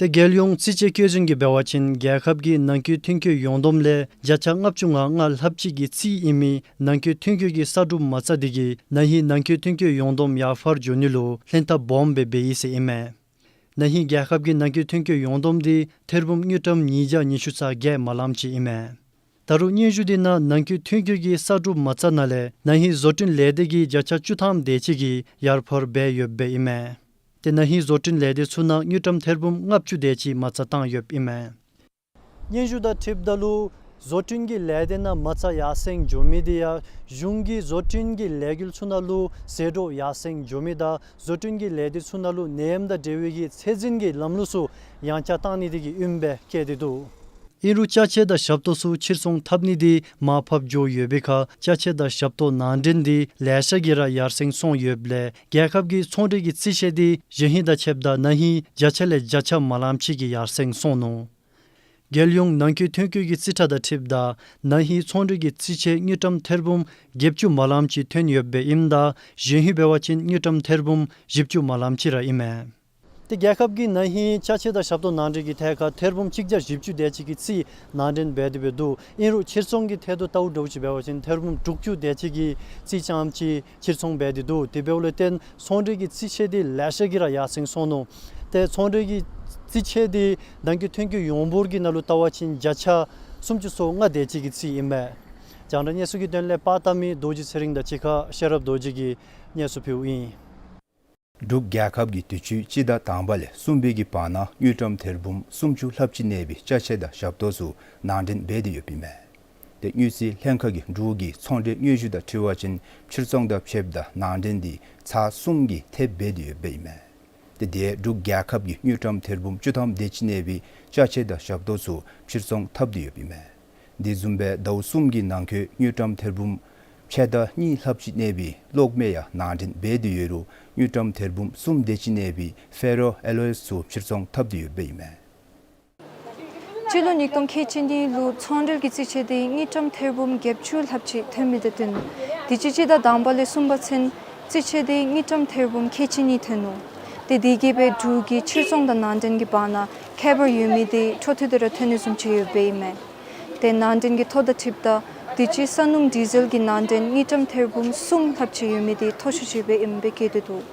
ཏེ་རྒྱལ་ཡོངས་རྩིས་དཔྱད་བཀོད་འཛིན་གྱིས་འབད་བ་ཅིན་རྒྱལ་ཁབ་ཀྱི་ནང་འཁོད་ཐོན་སྐྱེད་ཡོངས་བསྡོམས་ལས་བརྒྱ་ཆ་ལྔ་བཅུ་ང་ལྔ་ལྷགཔ་ཅིག་གི་རྩིས་ཨིན་མི་ནང་འཁོད་ཐོན་སྐྱེད་ཀྱི་གསར་སྒྲུབ་མ་རྩ་དེ་གིས་ན་ཧིང་ནང་འཁོད་ཐོན་སྐྱེད་ཡོངས་བསྡོམས་ཡར་འཕར་འགྱོ་ནི་ལུ་ལྷན་ཐབས་སྦོམ་སྦེ་འབད་ཡི་ཟེར་ཨིན་མས། ན་ཧིང་རྒྱལ་ཁབ་ཀྱི་ནང་འཁོད་ཐོན་སྐྱེད་ཡོངས་བསྡོམས་དེ་ཐེར་འབུམ་དངུལ་ཀྲམ་ཉིས་བརྒྱ་ཉི་ཤུ་རྩ་བརྒྱད་མ་ལངམ་ཅིག་ཨིན་མས། ད་རུང་སྙན་ཞུ་དེ་ནང་ནང་འཁོད་ཐོན་སྐྱེད་ཀྱི་གསར་སྒྲུབ་མ་རྩ་ནང་ལས་ན་ཧིང་བཟོ་སྐྲུན་ལས་སྡེ་གིས་བརྒྱ་ཆ་བཅུ་ཐམ་དེ་ཅིག་གིས་ཡར་འཕར་འབད་ཡོདཔ་ཨིན་མས། ཏེ་ན་ཧིང་བཟོ་སྐྲུན་ལས་སྡེ་ཚུ་ནང་དངུལ་ཀྲམ་ཐེར་འབུམ་ལྔ་བཅུ་དེ་ཅིག་མ་རྩ་བཏང་ཡོདཔ་ཨིན་མས། སྙན་ཞུ་དང་འཁྲིལཝ་ད་ལུ་བཟོ་སྐྲུན་གྱི་ལས་སྡེ་ནང་མ་རྩ་ཡར་སེང་འགྱོ་མི་དེ་ཡང་གཞུང་གི་བཟོ་སྐྲུན་གྱི་ལས་འགུལ་ཚུ་ནང་ལུ་ཟད་འགྲོ་ཡར་སེང་འགྱོ་མི་དང་བཟོ་སྐྲུན་གྱི་ལས་སྡེ་ཚུ་ནང་ལུ་ནད་ཡམས་དང་འབྲེལ་བའི་གི་ཚད་འཛིན་གྱི་ལམ་ལུགས་ཚུ་ཡང་བསྐྱར་བཏང་ནི་དེ་གིས་ཨིནམ་སྦེ་བཀོད་དེ་འདུག། ཨིན་རུང་ཅ་ཆས་དང་ཞབས་ཏོག་ཚུ་ཕྱིར་ཚོང་འཐབ་ནི་དེ་མར་ཕབ་འགྱོ་ཡོད་པའི་ཁར་ཅ་ཆས་དང་ཞབས་ཏོག་ནང་འདྲེན་དེ་ལེ་ཤ་གིས་ར་ཡར་སེང་སོང་ཡོདཔ་ལས་རྒྱལ་ཁབ་ཀྱི་ཚོང་འབྲེལ་གྱི་རྩིས་ཆད་དེ་གཞེས་ཧིང་དང་ཕྱདཔ་ད་ན་ཧིང་བརྒྱ་ཆ་ལས་བརྒྱ་ཆ་མ་ལངམ་ཅིག་གིས་ཡར་སེང་སོང་ནུག། རྒྱལ་ཡོངས་ནང་འཁོད་ཐོན་སྐྱེད་ཀྱི་རྩིས་ཁྲ་དང་འཁྲིལཝ་ད་ན་ཧིང་ཚོང་འབྲེལ་གྱི་རྩིས་ཆད་དངུལ་ཀྲམ་ཐེར་འབུམ་བརྒྱད་ཅུ་མ་ལངམ་ཅིག་ཐོན་ཡོདཔ་ཨིནམ་ད་གཞེས་ཧིང་འབད་བ་ཅིན་དངུལ་ཀྲམ་ཐེར་འབུམ་བཞི་བཅུ་མ་ལངམ་ཅིག་ར་ཨིན་མས། ཏེ་རྒྱལ་ཁབ་ཀྱིས་ན་ཧིང་ཅ་ཆས་དང་ཞབས་ཏོག་ནང་འདྲེན་གྱི་ཐད་ཁར་ཐེར་འབུམ་གཅིག་བརྒྱ་བཞི་བཅུ་དེ་ཅིག་གི་རྩིས་ནང་འདྲེན་འབད་དེ་འབད་འདུག། ཨིན་རུང་ཕྱིར་ཚོང་གི་ཐད་དུ་ལྟཝ་འདྲཝ་ཅིག་འབད་བ་ཅིན་ཐེར་འབུམ་དྲུག་ཅུ་དེ་ཅིག་གི་རྩིས་རྐྱངམ་ཅིག་ཕྱིར་ཚོང་འབད་དེ་འདུག། དེ་འབདཝ་ལས་བརྟེན་ཚོང་འབྲེལ་གྱི་རྩིས་ཆད་དེ་ལེ་ཤ་གིས་ར་ཡར་སེང་སོང་ནུག། ཏེ་ཚོང་འབྲེལ་གྱི་རྩིས་ཆད་དེ་ནང་འཁོད་ཐོན་སྐྱེད་ཡོངས་འབོར་གྱི་ནང་ལུ་བལྟ་བ་ཅིན་བརྒྱ་ཆ་སུམ་ཅུ་སོ་ལྔ་དེ་ཅིག་གི་རྩིས་ཨིན་མས། རྒྱང་བསྒྲགས་གནས་ཚུལ་གྱི་དོན་ལས་པར་བཏབ་མི་རྡོ་རྗེ་ཚེ་རིང་དང་གཅིག་ཁར་ཤེས་རབ་རྡོ་རྗེ་གིས་གནས་ཚུལ་ཕུལཝ་ཨིན། འབྲུག་རྒྱལ་ཁབ་ཀྱིས་དུས་ཅི་སྤྱི་ཟླ་དང་པ་ལས་གསུམ་པའི་གི་བར་ན་དངུལ་ཀྲམ་ཐེར་འབུམ་སུམ་ཅུ་ལྷགཔ་ཅིག་གནས་པའི་ཅ་ཆས་དང་ཞབས་ཏོག་ཚུ་ནང་འདྲེན་འབད་དེ་ཡོདཔ་ཨིན་མས། ཏེ་དངུལ་རྩིས་ལྷན་ཁག་གིས་འབྲུག་གི་ཚོང་འབྲེལ་དངོས་གཞི་དང་འཁྲིལ་བ་ཅིན་ཕྱིར་ཚོང་དང་ཕྱདཔ་ད་ནང་འདྲེན་འདི་ཚར་གསུམ་གྱིས་ཐེབས་འབད་དེ་ཡོདཔ་ཨིན་མས། ཏེ་དེ་འབྲུག་རྒྱལ་ཁབ་ཀྱིས་དངུལ་ཀྲམ་ཐེར་འབུམ་བཅུ་ཐམ་དེ་ཅིག་གནས་པའི་ཅ་ཆས་དང་ཞབས་ཏོག་ཚུ་ཕྱིར་ཚོང་འཐབ་སྟེ་ཡོདཔ་ཨིན་མས། དེ་བཟུམ་སྦེ་ཟླཝ་གསུམ་གྱི་ནང་འཁོད་དངུལ་ཀྲམ་ཐེར་འབུམ་ཕྱེད་དང་གཉིས་ལྷགཔ་ཅིག་གནས་པའི་གློག་མེ་ཡང་ནང་འདྲེན་འབད་དེ་ཡོད་རུང་དངུལ་ཀྲམ་ཐེར་འབུམ་གསུམ་དེ་ཅིག་གནས་པའི་ཕེ་རོ་ཨེ་ལོའིས་ཚུ་ཕྱིར་ཚོང་འཐབ་སྟེ་ཡོདཔ་ཨིན་མས། སྤྱི་ལོ་ཉིས་སྟོང་ཁལ་གཅིག་གཉིས་ལུ་ཚོང་འབྲེལ་གྱི་རྩིས་ཆད་དེ་དངུལ་ཀྲམ་ཐེར་འབུམ་བརྒྱད་ཅུ་ལྷགཔ་ཅིག་ཐོན་མི་དང་བསྟུན། དུས་ཅི་སྤྱི་ཟླ་དང་པ་ལས་གསུམ་པ་ཚུན་རྩིས་ཆད་དེ་དངུལ་ཀྲམ་ཐེར་འབུམ་ཁལ་གཅིག་གཉིས་ཐོན་ནུག། ཏེ་དེ་གིས་སྦེ་འབྲུག་གི་ཕྱིར་ཚོང་དང་ནང་འདྲེན་གྱི་བར་ན་ཁྱད་པར་ཡོད་མི་དེ་འཕྲོ་མཐུད་དེ་ར་ཐོན་ནི་བཟུམ་ཅིག་ཡོདཔ་ཨིན་མས། ཏེ་ནང་འདྲེན་གྱི་ཐོ་དང་འཁྲིལཝ་ད་དུས་ཅི་ས་སྣུམ་ཌི་ཟེལ་གྱི་ནང་འདྲེན་དངུལ་ཀྲམ་ཐེར་འབུམ་གསུམ་ལྷགཔ་ཅིག་ཡོད་མི་དེ་མཐོ་ཤོས་ཅིག་སྦེ་ཨིནམ་སྦེ་བཀོད་དེ་འདུག།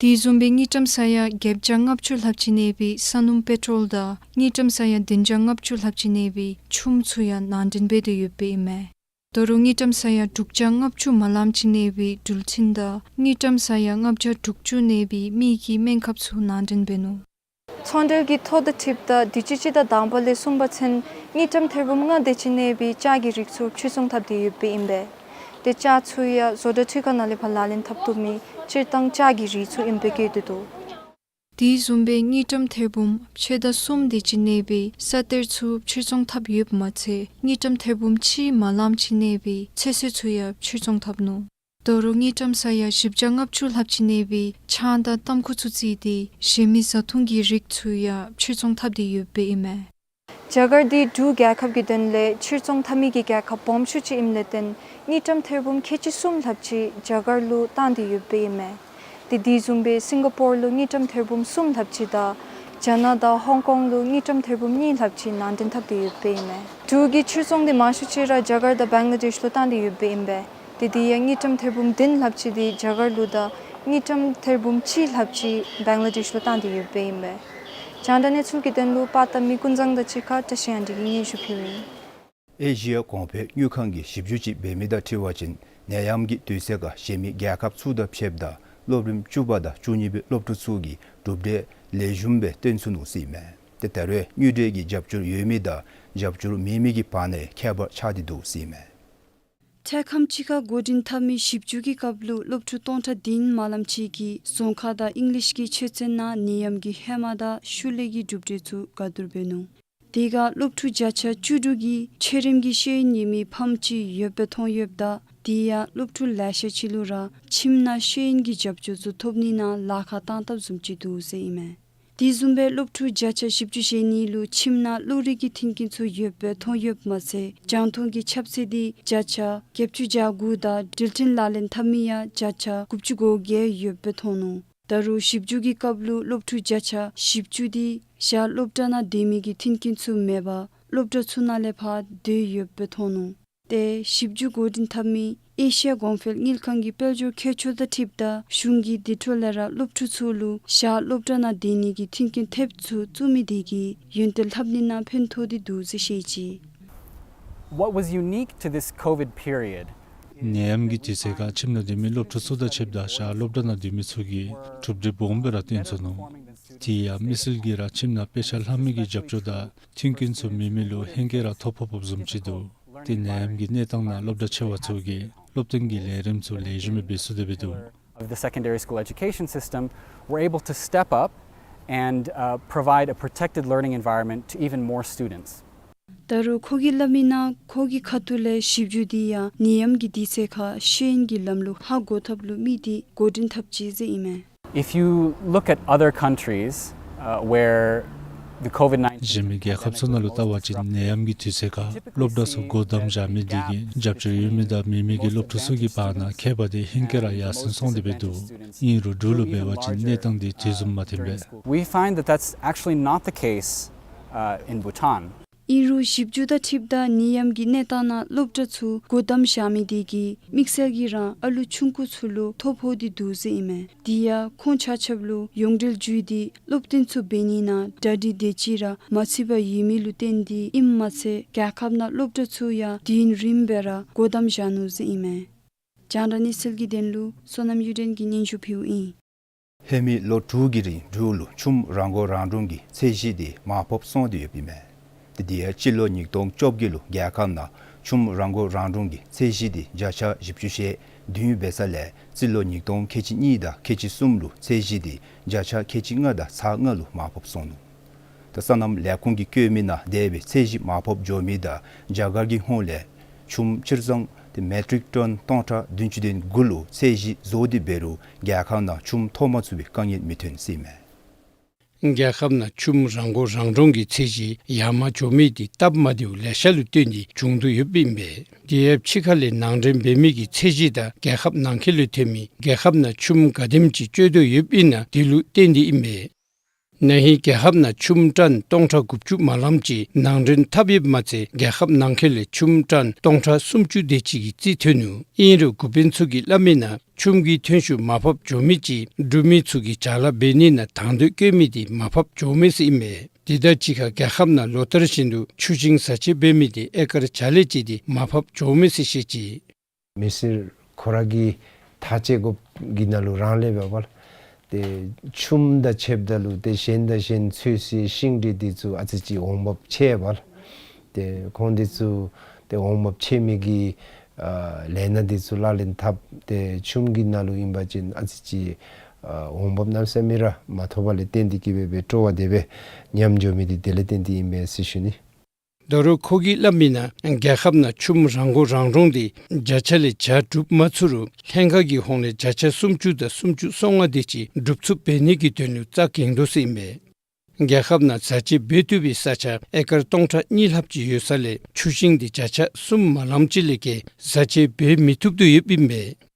དེ་བཟུམ་སྦེ་དངུལ་ཀྲམ་ས་ཡ་བརྒྱད་བརྒྱ་ལྔ་བཅུ་ལྷགཔ་ཅིག་གནས་པའི་ས་སྣུམ་པེ་ཊོལ་དང་དངུལ་ཀྲམ་ས་ཡ་བདུན་བརྒྱ་ལྔ་བཅུ་ལྷགཔ་ཅིག་གནས་པའི་ཆུམ་ཚུ་ཡང་ནང་འདྲེན་འབད་དེ་ཡོདཔ་ཨིན་མས། ད་རུང་དངུལ་ཀྲམ་ས་ཡ་དྲུག་བརྒྱ་ལྔ་བཅུ་མ་ལངམ་ཅིག་གནས་པའི་འགྲུལ་འཕྲིན་དང་དངུལ་ཀྲམ་ས་ཡ་ལྔ་བརྒྱ་དྲུག་ཅུ་གནས་པའི་མི་གི་སྨན་ཁབ་ཚུ་ནང་འདྲེན་འབད་ནུག། ཚོང་འབྲེལ་གྱི་ཐོ་དང་འཁྲིལཝ་ད་དུས་ཅི་སྤྱི་ཟླ་དང་པ་ལས་གསུམ་པ་ཚུན་དངུལ་ཀྲམ་ཐེར་འབུམ་ལྔ་དེ་ཅིག་གནས་པའི་ལྕགས་ཀྱི་རིགས་ཚུ་ཕྱིར་ཚོང་འཐབ་སྟེ་ཡོདཔ་ཨིན་པས། ཏེ་ལྕགས་ཚུ་ཡང་བཟོ་གྲྭ་འཕྲུལ་ཁང་ནང་ལས་ཕར་ལག་ལེན་འཐབ་བཏུབ་མི་སྤྱིར་བཏང་ལྕགས་ཀྱི་རིགས་ཚུ་ཨིནམ་སྦེ་བཀོད་དེ་འདུག། དེ་བཟུམ་སྦེ་དངུལ་ཀྲམ་ཐེར་འབུམ་ཕྱེད་དང་གསུམ་དེ་ཅིག་གནས་པའི་ས་གཏེར་ཚུ་ཕྱིར་ཚོང་འཐབ་ཡོདཔ་མ་ཚད་དངུལ་ཀྲམ་ཐེར་འབུམ་གཅིག་མ་ལངམ་ཅིག་གནས་པའི་ཚོད་བསྲེ་ཚུ་ཡང་ཕྱིར་ཚོང་འཐབ་ནུག། ད་རུང་དངུལ་ཀྲམ་ས་ཡ་བཞི་བརྒྱ་ལྔ་བཅུ་ལྷགཔ་ཅིག་གནས་པའི་ཆང་དང་ཏམ་ཁུ་ཚུ་བརྩིས་ཏེ་གཞན་མི་བཟའ་འཐུང་གི་རིགས་ཚུ་ཡང་ཕྱིར་ཚོང་འཐབ་སྟེ་ཡོདཔ་ཨིན་མས། རྒྱ་གར་འདི་འབྲུག་རྒྱལ་ཁབ་ཀྱི་དོན་ལས་ཕྱིར་ཚོང་འཐབ་མི་གི་རྒྱལ་ཁབ་སྦོམ་ཤོས་ཅིག་ཨིནམ་ལས་བརྟེན་དངུལ་ཀྲམ་ཐེར་འབུམ་ཁལ་གཅིག་གསུམ་ལྷགཔ་ཅིག་རྒྱ་གར་ལུ་བཏང་སྟེ་ཡོདཔ་ཨིན་མས། ཏེ་དེ་བཟུམ་སྦེ་སིང་ག་པོར་ལུ་དངུལ་ཀྲམ་ཐེར་འབུམ་གསུམ་ལྷགཔ་ཅིག་དང་རྒྱ་ནག་དང་ཧོང་ཀོང་ལུ་དངུལ་ཀྲམ་ཐེར་འབུམ་གཉིས་ལྷགཔ་ཅིག་ནང་འདྲེན་འཐབ་སྟེ་ཡོདཔ་ཨིན་མས། འབྲུག་གི་ཕྱིར་ཚོང་འདི་མང་ཤོས་ཅིག་ར་རྒྱ་གར་དང་བང་ལ་དེཤ་ལུ་བཏང་སྟེ་ཡོདཔ་ཨིན་པས། ཏེ་དེ་ཡང་དངུལ་ཀྲམ་ཐེར་འབུམ་བདུན་ལྷགཔ་ཅིག་དེ་རྒྱ་གར་ལུ་དང་དངུལ་ཀྲམ་ཐེར་འབུམ་གཅིག་ལྷགཔ་ཅིག་བང་ལ་དེཤ་ལུ་བཏང་སྟེ་ཡོདཔ་ཨིན་པས། རྒྱང་བསྒྲགས་གནས་ཚུལ་གྱི་དོན་ལུ་པར་བཏབ་མི་ཀུན་བཟང་དང་གཅིག་ཁར་བཀྲ་ཤིས་དབང་འདུས་ཀྱིས་སྙན་ཞུ་ཕུལཝ་ཨིན། ཨེ་ཤི་ཡ་གོང་འཕེལ་དངུལ་ཁང་གིས་ཞིབ་འཇུག་ཅིག་འབད་མི་དང་འཁྲིལ་བ་ཅིན་ནད་ཡམས་ཀྱི་དུས་ཚོད་ཁར་གཞན་མི་རྒྱལ་ཁབ་ཚུ་དང་ཕྱདཔ་ད་སློབ་རིམ་བཅུ་པ་དང་བཅུ་གཉིས་པའི་སློབ་ཕྲུག་ཚུ་གིས་གྲུབ་འབྲས་ལེགས་ཤོམ་སྦེ་སྟོན་ཚུགས་ནུག་ཟེར་ཨིན་མས། ཏེ་ད་རེས་དངུལ་འབྲེལ་གྱི་རྒྱབ་སྐྱོར་ཡོད་མི་དང་རྒྱབ་སྐྱོར་མེད་མི་གི་བར་ན་ཁྱད་པར་ཆགས་ཏེ་འདུག་ཟེར་ཨིན་མས། འཕྲལ་ཁམས་ཅིག་ཁར་འགོ་འདྲེན་འཐབ་མི་ཞིབ་འཇུག་གི་སྐབས་ལུ་སློབ་ཕྲུག་སྟོང་ཕྲག་བདུན་མ་ལངམ་ཅིག་གིས་རྫོང་ཁ་དང་ཨིང་ལིཤ་གི་ཆོས་ཚན་ནང་ནད་ཡམས་ཀྱི་ཧེ་མ་དང་ཤུལ་ལས་ཀྱི་གྲུབ་འབྲས་ཚུ་ག་བསྡུར་འབད་ནུག། དེ་ཁར་སློབ་ཕྲུག་བརྒྱ་ཆ་བཅུ་དྲུག་གིས་ཆོས་རིམ་གྱི་ཤེས་ཡོན་ཡོད་མི་ཕམ་ཅིག་ཡོདཔ་སྦེ་མཐོང་ཡོདཔ་ད་དེ་ཡང་སློབ་ཕྲུག་ལེ་ཤ་ཅིག་ལུ་ར་ཁྱིམ་ནང་ཤེས་ཡོན་གྱི་རྒྱབ་སྐྱོར་ཚུ་ཐོབ་ནི་ནང་ལཱ་ཁག་བཏང་དཔ་བཟུམ་ཅིག་འདུག་ཟེར་ཨིན་མས། དེ་བཟུམ་སྦེ་སློབ་ཕྲུག་བརྒྱ་ཆ་བཞི་བཅུ་ཞེ་གཉིས་ལུ་ཁྱིམ་ནང་བློ་རིག་གི་མཐུན་རྐྱེན་ཚུ་ཡོདཔ་སྦེ་མཐོང་ཡོདཔ་མ་ཚད་རྒྱང་མཐོང་གི་ཁྱབ་ཚད་འདི་བརྒྱ་ཆ་བརྒྱད་ཅུ་གྱ་དགུ་དང་འགྲུལ་འཕྲིན་ལག་ལེན་འཐབ་མི་ཡང་བརྒྱ་ཆ་དགུ་བཅུ་གོ་བརྒྱད་ཡོདཔ་སྦེ་མཐོང་ནུག། ད་རུང་ཞིབ་འཇུག་གི་སྐབས་ལུ་སློབ་ཕྲུག་བརྒྱ་ཆ་བཞི་བཅུ་འདི་ཞག་སློབ་གྲྭ་ནང་སྡོད་མི་གི་མཐུན་རྐྱེན་ཚུ་མེད་པར་སློབ་གྲྭ་ཚུ་ནང་ལས་ཕར་སྡོད་ཡོདཔ་སྦེ་མཐོང་ནུག། ཏེ་ཞིབ་འཇུག་འགོ་འདྲེན་འཐབ་མི་ཨེ་ཤི་ཡ་གོང་འཕེལ་དངུལ་ཁང་གི་དཔལ་འབྱོར་མཁས་མཆོག་དང་འཁྲིལཝ་ད་གཞུང་གིས་དེ་འཕྲོ་ལས་ར་སློབ་ཕྲུག་ཚུ་ལུ་ཞག་སློབ་གྲྭ་ནང་སྡོད་ནི་གི་མཐུན་རྐྱེན་ཐེབས་ཚུ་བཙུགས་མི་དེ་གིས་ཡོན་ཏན་ལྷབ་ནི་ནང་ཕན་ཐོགས་ཏེ་འདུག་ཟེར་བཤད་ཅི། What was unique to this COVID period ནད་ཡམས་ཀྱི་དུས་ཚོད་ཁར་ཁྱིམ་ནང་སྡོད་མི་སློབ་ཕྲུག་ཚུ་དང་ཕྱདཔ་ད་ཞག་སློབ་གྲྭ་ནང་སྡོད་མི་ཚུ་གིས་གྲུབ་འབྲས་སྦོམ་སྦེ་ར་སྟོན་ཚུགས་ནུག། དེ་ཡང་དམིགས་བསལ་གྱིས་ར་ཁྱིམ་ནང་དཔེ་ཆ་ལྷབ་མི་གི་རྒྱབ་སྐྱོར་དང་མཐུན་རྐྱེན་ཚུ་མེད་མི་ལུ་ཧེང་སྐལ་ར་ཐོ་ཕོག་ཕོགཔ་བཟུམ་ཅིག་འདུག། ཏེ་ནད་ཡམས་ཀྱི་གནས་སྟངས་ནང་སློབ་གྲྭ་ཆེ་བ་ཚུ་གིས་སློབ་སྟོན་གྱི་ལས་རིམ་ཚུ་ལེགས་ཤོམ་སྦེ་འབད་ཚུགས་ཏེ་འབད་འདུག། Of the secondary school education system were able to step up and, uh, provide a protected learning environment to even more students. ད་རུང་ཁོ་གིས་སླབ་མི་ནང་ཁོ་གི་ཁ་ཐུག་ལས་ཞིབ་འཇུག་འདི་ཡང་ནད་ཡམས་ཀྱི་དུས་ཚོད་ཁར་ཤེས་ཡོན་གྱི་ལམ་ལུགས་ཧ་གོ་ཐབས་ལུ་དམིགས་ཏེ་འགོ་འདྲེན་འཐབ་ཅི་ཟེར་ཨིན་མས། If you look at other countries, uh, where the COVID nineteen གཞན་མི་རྒྱལ་ཁབ་ཚུ་ནང་ལུ་བལྟ་བ་ཅིན་ནད་ཡམས་ཀྱི་དུས་ཚོད་ཁར་སློབ་གྲྭ་ཚུ་སྒོ་བསྡམ་བཞག་མི་དེ་གིས་རྒྱབ་སྐྱོར་ཡོད་མི་དང་མེད་མི་གི་སློབ་ཕྲུག་ཚུ་གི་བར་ན་ཁྱད་པར་དེ་ཧེང་སྐལ་ར་ཡར་སེང་སོང་སྟེ་འབད་འདུག། ཨིན་རུང་འབྲུག་ལུ་འབད་བ་ཅིན་གནས་སྟངས་དེ་དེ་བཟུམ་མ་ཐོན་པས། We find that that's actually not the case, uh, in Bhutan. ཨིན་རུང་ཞིབ་འཇུག་དང་འཁྲིལཝ་ད་ནད་ཡམས་ཀྱི་གནས་སྟངས་ནང་སློབ་གྲྭ་ཚུ་སྒོ་བསྡམ་བཞག་མི་དེ་གིས་དམིགས་བསལ་གྱིས་ར་ཨ་ལུ་ཆུང་ཀུ་ཚུ་ལུ་ཐོ་ཕོག་སྟེ་འདུག་ཟེར་ཨིན་མས། དེ་ཡང་ཁོང་ཆ་ཁྱབ་ལུ་ཡོངས་འབྲེལ་བརྒྱུད་དེ་སློབ་སྟོན་ཚུ་འབད་ནི་ནང་གྲ་སྒྲིག་དེ་ཅིག་ར་མ་ཚུད་པར་ཡོད་མི་ལུ་བརྟེན་ཏེ་ཨིནམ་མ་ཚད་རྒྱལ་ཁབ་ནང་སློབ་གྲྭ་ཚུ་ཡང་དུས་ཡུན་རིངམོ་སྦེ་ར་སྒོ་བསྡམ་བཞག་ནུག་ཟེར་ཨིན་མས། རྒྱང་བསྒྲགས་གནས་ཚུལ་གྱི་དོན་ལུ་བསོད་ནམས་གཡུ་སྒྲོན་གྱིས་སྙན་ཞུ་ཕུལཝ་ཨིན། ཧེ་མའི་ལོ་དྲུག་གི་རིང་འབྲུག་ལུ་ཆུམ་རང་མགོ་རང་འདྲོངས་ཀྱི་ཚད་གཞི་དེ་མར་ཕབ་སོང་སྟེ་ཡོདཔ་ཨིན་མས། ཏེ་དེ་ཡང་སྤྱི་ལོ་ཉིས་སྟོང་བཅོ་བརྒྱད་ལུ་རྒྱལ་ཁབ་ནང་ ཆུམ་རང་མགོ་རང་འདྲོངས་ཀྱི་ཚད་གཞི་དེ་བརྒྱ་ཆ་བཞི་བཅུ་ཞེ་བདུན་འབད་ས་ལས་རྩིས་ལོ་ཉིས་སྟོང་ཁལ་གཅིག་གཉིས་དང་ཁལ་གཅིག་གསུམ་ལུ་ཚད་གཞི་དེ་བརྒྱ་ཆ་ཁལ་གཅིག་ལྔ་དང་ཚག་ལྔ་ལུ་མར་ཕབ་སོང་ནུག། ད་སོ་ནམ་ལས་ཁུངས་ཀྱིས་བཀོད་མི་ནང་དེ་སྦེ་ཚད་གཞི་མར་ཕབ་འགྱོ་མི་དང་རྒྱ་གར་གྱི་ཧོངས་ལས་ཆུམ་སྤྱིར་བཏང་དེ་མེ་ཊིག་ཊོན་སྟོང་ཕྲག་བདུན་ཅུ་དོན་དགུ་ལུ་ཚད་གཞི་བཟོ་སྟེ་འབད་རུང་རྒྱལ་ཁབ་ནང་ཆུམ་ཐོབ་མ་ཚུགས་པའི་དཀའ་ངལ་མི་ཐོན་ཟེར་ཨིན་མས། རྒྱལ་ཁབ་ནང་ཆུམ་རང་མགོ་རང་འདྲོངས་ཀྱི་ཚད་གཞི་ཡར་མར་འགྱོ་མི་དེ་སྟབས་མ་བདེཝ་ལེ་ཤ་ལུ་བརྟེན་ཏེ་བྱུང་དོ་ཡོདཔ་ཨིན་པས། དེ་ཡང་ཕྱི་ཁ་ལས་ནང་འདྲེན་འབད་མི་གི་ཚད་གཞི་དང་རྒྱལ་ཁབ་ནང་འཁོད་ལས་ཐོན་མི་རྒྱལ་ཁབ་ནང་ཆུམ་ག་དེམ་ཅིག་སྤྱོད་དོ་ཡོདཔ་ཨིན་ན་དེ་ལུ་བརྟེན་ཏེ་ཨིན་པས། ན་ཧིང་རྒྱལ་ཁབ་ནང་ཆུམ་ཊོན་སྟོང་ཕྲག་དགུ་བཅུ་མ་ལངམ་ཅིག་ནང་འདྲེན་འཐབ་ཡོདཔ་མ་ཚད་རྒྱལ་ཁབ་ནང་འཁོད་ལས་ཆུམ་ཊོན་སྟོང་ཕྲག་སུམ་ཅུ་དེ་ཅིག་གི་རྩིས་ཐོན་ནུག། ཨིན་རུང་འགོ་དཔོན་ཚུ་གིས་སླབ་མི་ནང་ཆུམ་གྱི་ཐོན་ཤུགས་མར་ཕབ་འགྱོ་མི་ཅིག་འབྲུག་མི་ཚུ་གིས་བྱ་ལཱ་འབད་ནི་ནང་དང་འདོད་བསྐྱེད་མི་དེ་མར་ཕབ་འགྱོཝ་མས་ཟེར་ཨིན་མས། དེ་དང་གཅིག་ཁར་རྒྱལ་ཁབ་ནང་ལོ་ལྟར་བཞིན་དུ་ཆུ་ཤིང་བཟའ་སྤྱོད་འབད་མི་དེ་ཨེ་ཀར་བརྒྱ་ལས་བཅད་དེ་མར་ཕབ་འགྱོཝ་མས་ཟེར་བཤད་ཅི། མི་སེར་ཁོ་ར་གིས་ཐག་བཅད་དགོཔ་གི་ནང་ལུ་རང་ལས་འབད་བ་ལགས། ཏེ་ཆུམ་དང་ཕྱདཔ་ད་ལུ་ཏེ་གཞན་དང་གཞན་ཚོད་བསྲེ་ཤིང་འབྲས་དེ་ཚུ་ཨ་ཙི་ཅིག་འོང་འབབ་ཆེ་བ་ལགས། ཏེ་ཁོང་དེ་ཚུ་ཏེ་འོང་འབབ་ཆེ་མི་གི་ཨ་ལས་སྣ་དེ་ཚུ་ལག་ལེན་འཐབ་སྟེ་ཆུམ་གྱི་ནང་ལུ་ཨིན་པ་ཅིན་ཨ་ཙི་ཅིག་ཨ་འོང་འབབ་གནམ་ས་མེད་ར་མ་ཐོབ་པ་ལས་བརྟེན་ཏེ་གིས་འབད་སྦེ་སྤྲོ་བ་དེ་སྦེ་ཉམས་འགྱོ་མི་དེ་དེ་ལས་བརྟེན་ཏེ་ཨིན་པས་ཟེར་ཞུ་ནི། ད་རུང་ཁོ་གིས་སླབ་མི་ནང་རྒྱལ་ཁབ་ནང་ཆུམ་རང་མགོ་རང་འདྲོངས་དེ་བརྒྱ་ཆ་ལས་བརྒྱ་སྒྲུབ་མ་ཚུགས་རུང་ལྷན་ཁག་གི་ཧོངས་ལས་བརྒྱ་ཆ་སུམ་ཅུ་དང་སུམ་ཅུ་སོ་ལྔ་དེ་ཅིག་སྒྲུབ་ཚུགསཔ་འབད་ནི་གི་དོན་ལུ་རྩ་འགེངས་དོ་ཟེར་ཨིན་པས། རྒྱལ་ཁབ་ནང་བཟའ་སྤྱོད་འབད་བཏུབ་པའི་ས་ཆ་ཨེ་ཀར་སྟོང་ཕྲག་གཉིས་ལྷགཔ་ཅིག་ཡོད་ས་ལས་ཆུ་ཤིང་དེ་བརྒྱ་ཆ་གསུམ་མ་ལངམ་ཅིག་ལས་བརྒལ་བཟའ་སྤྱོད་འབད་མི་བཏུབ་དོ་ཡོདཔ་ཨིན་པས།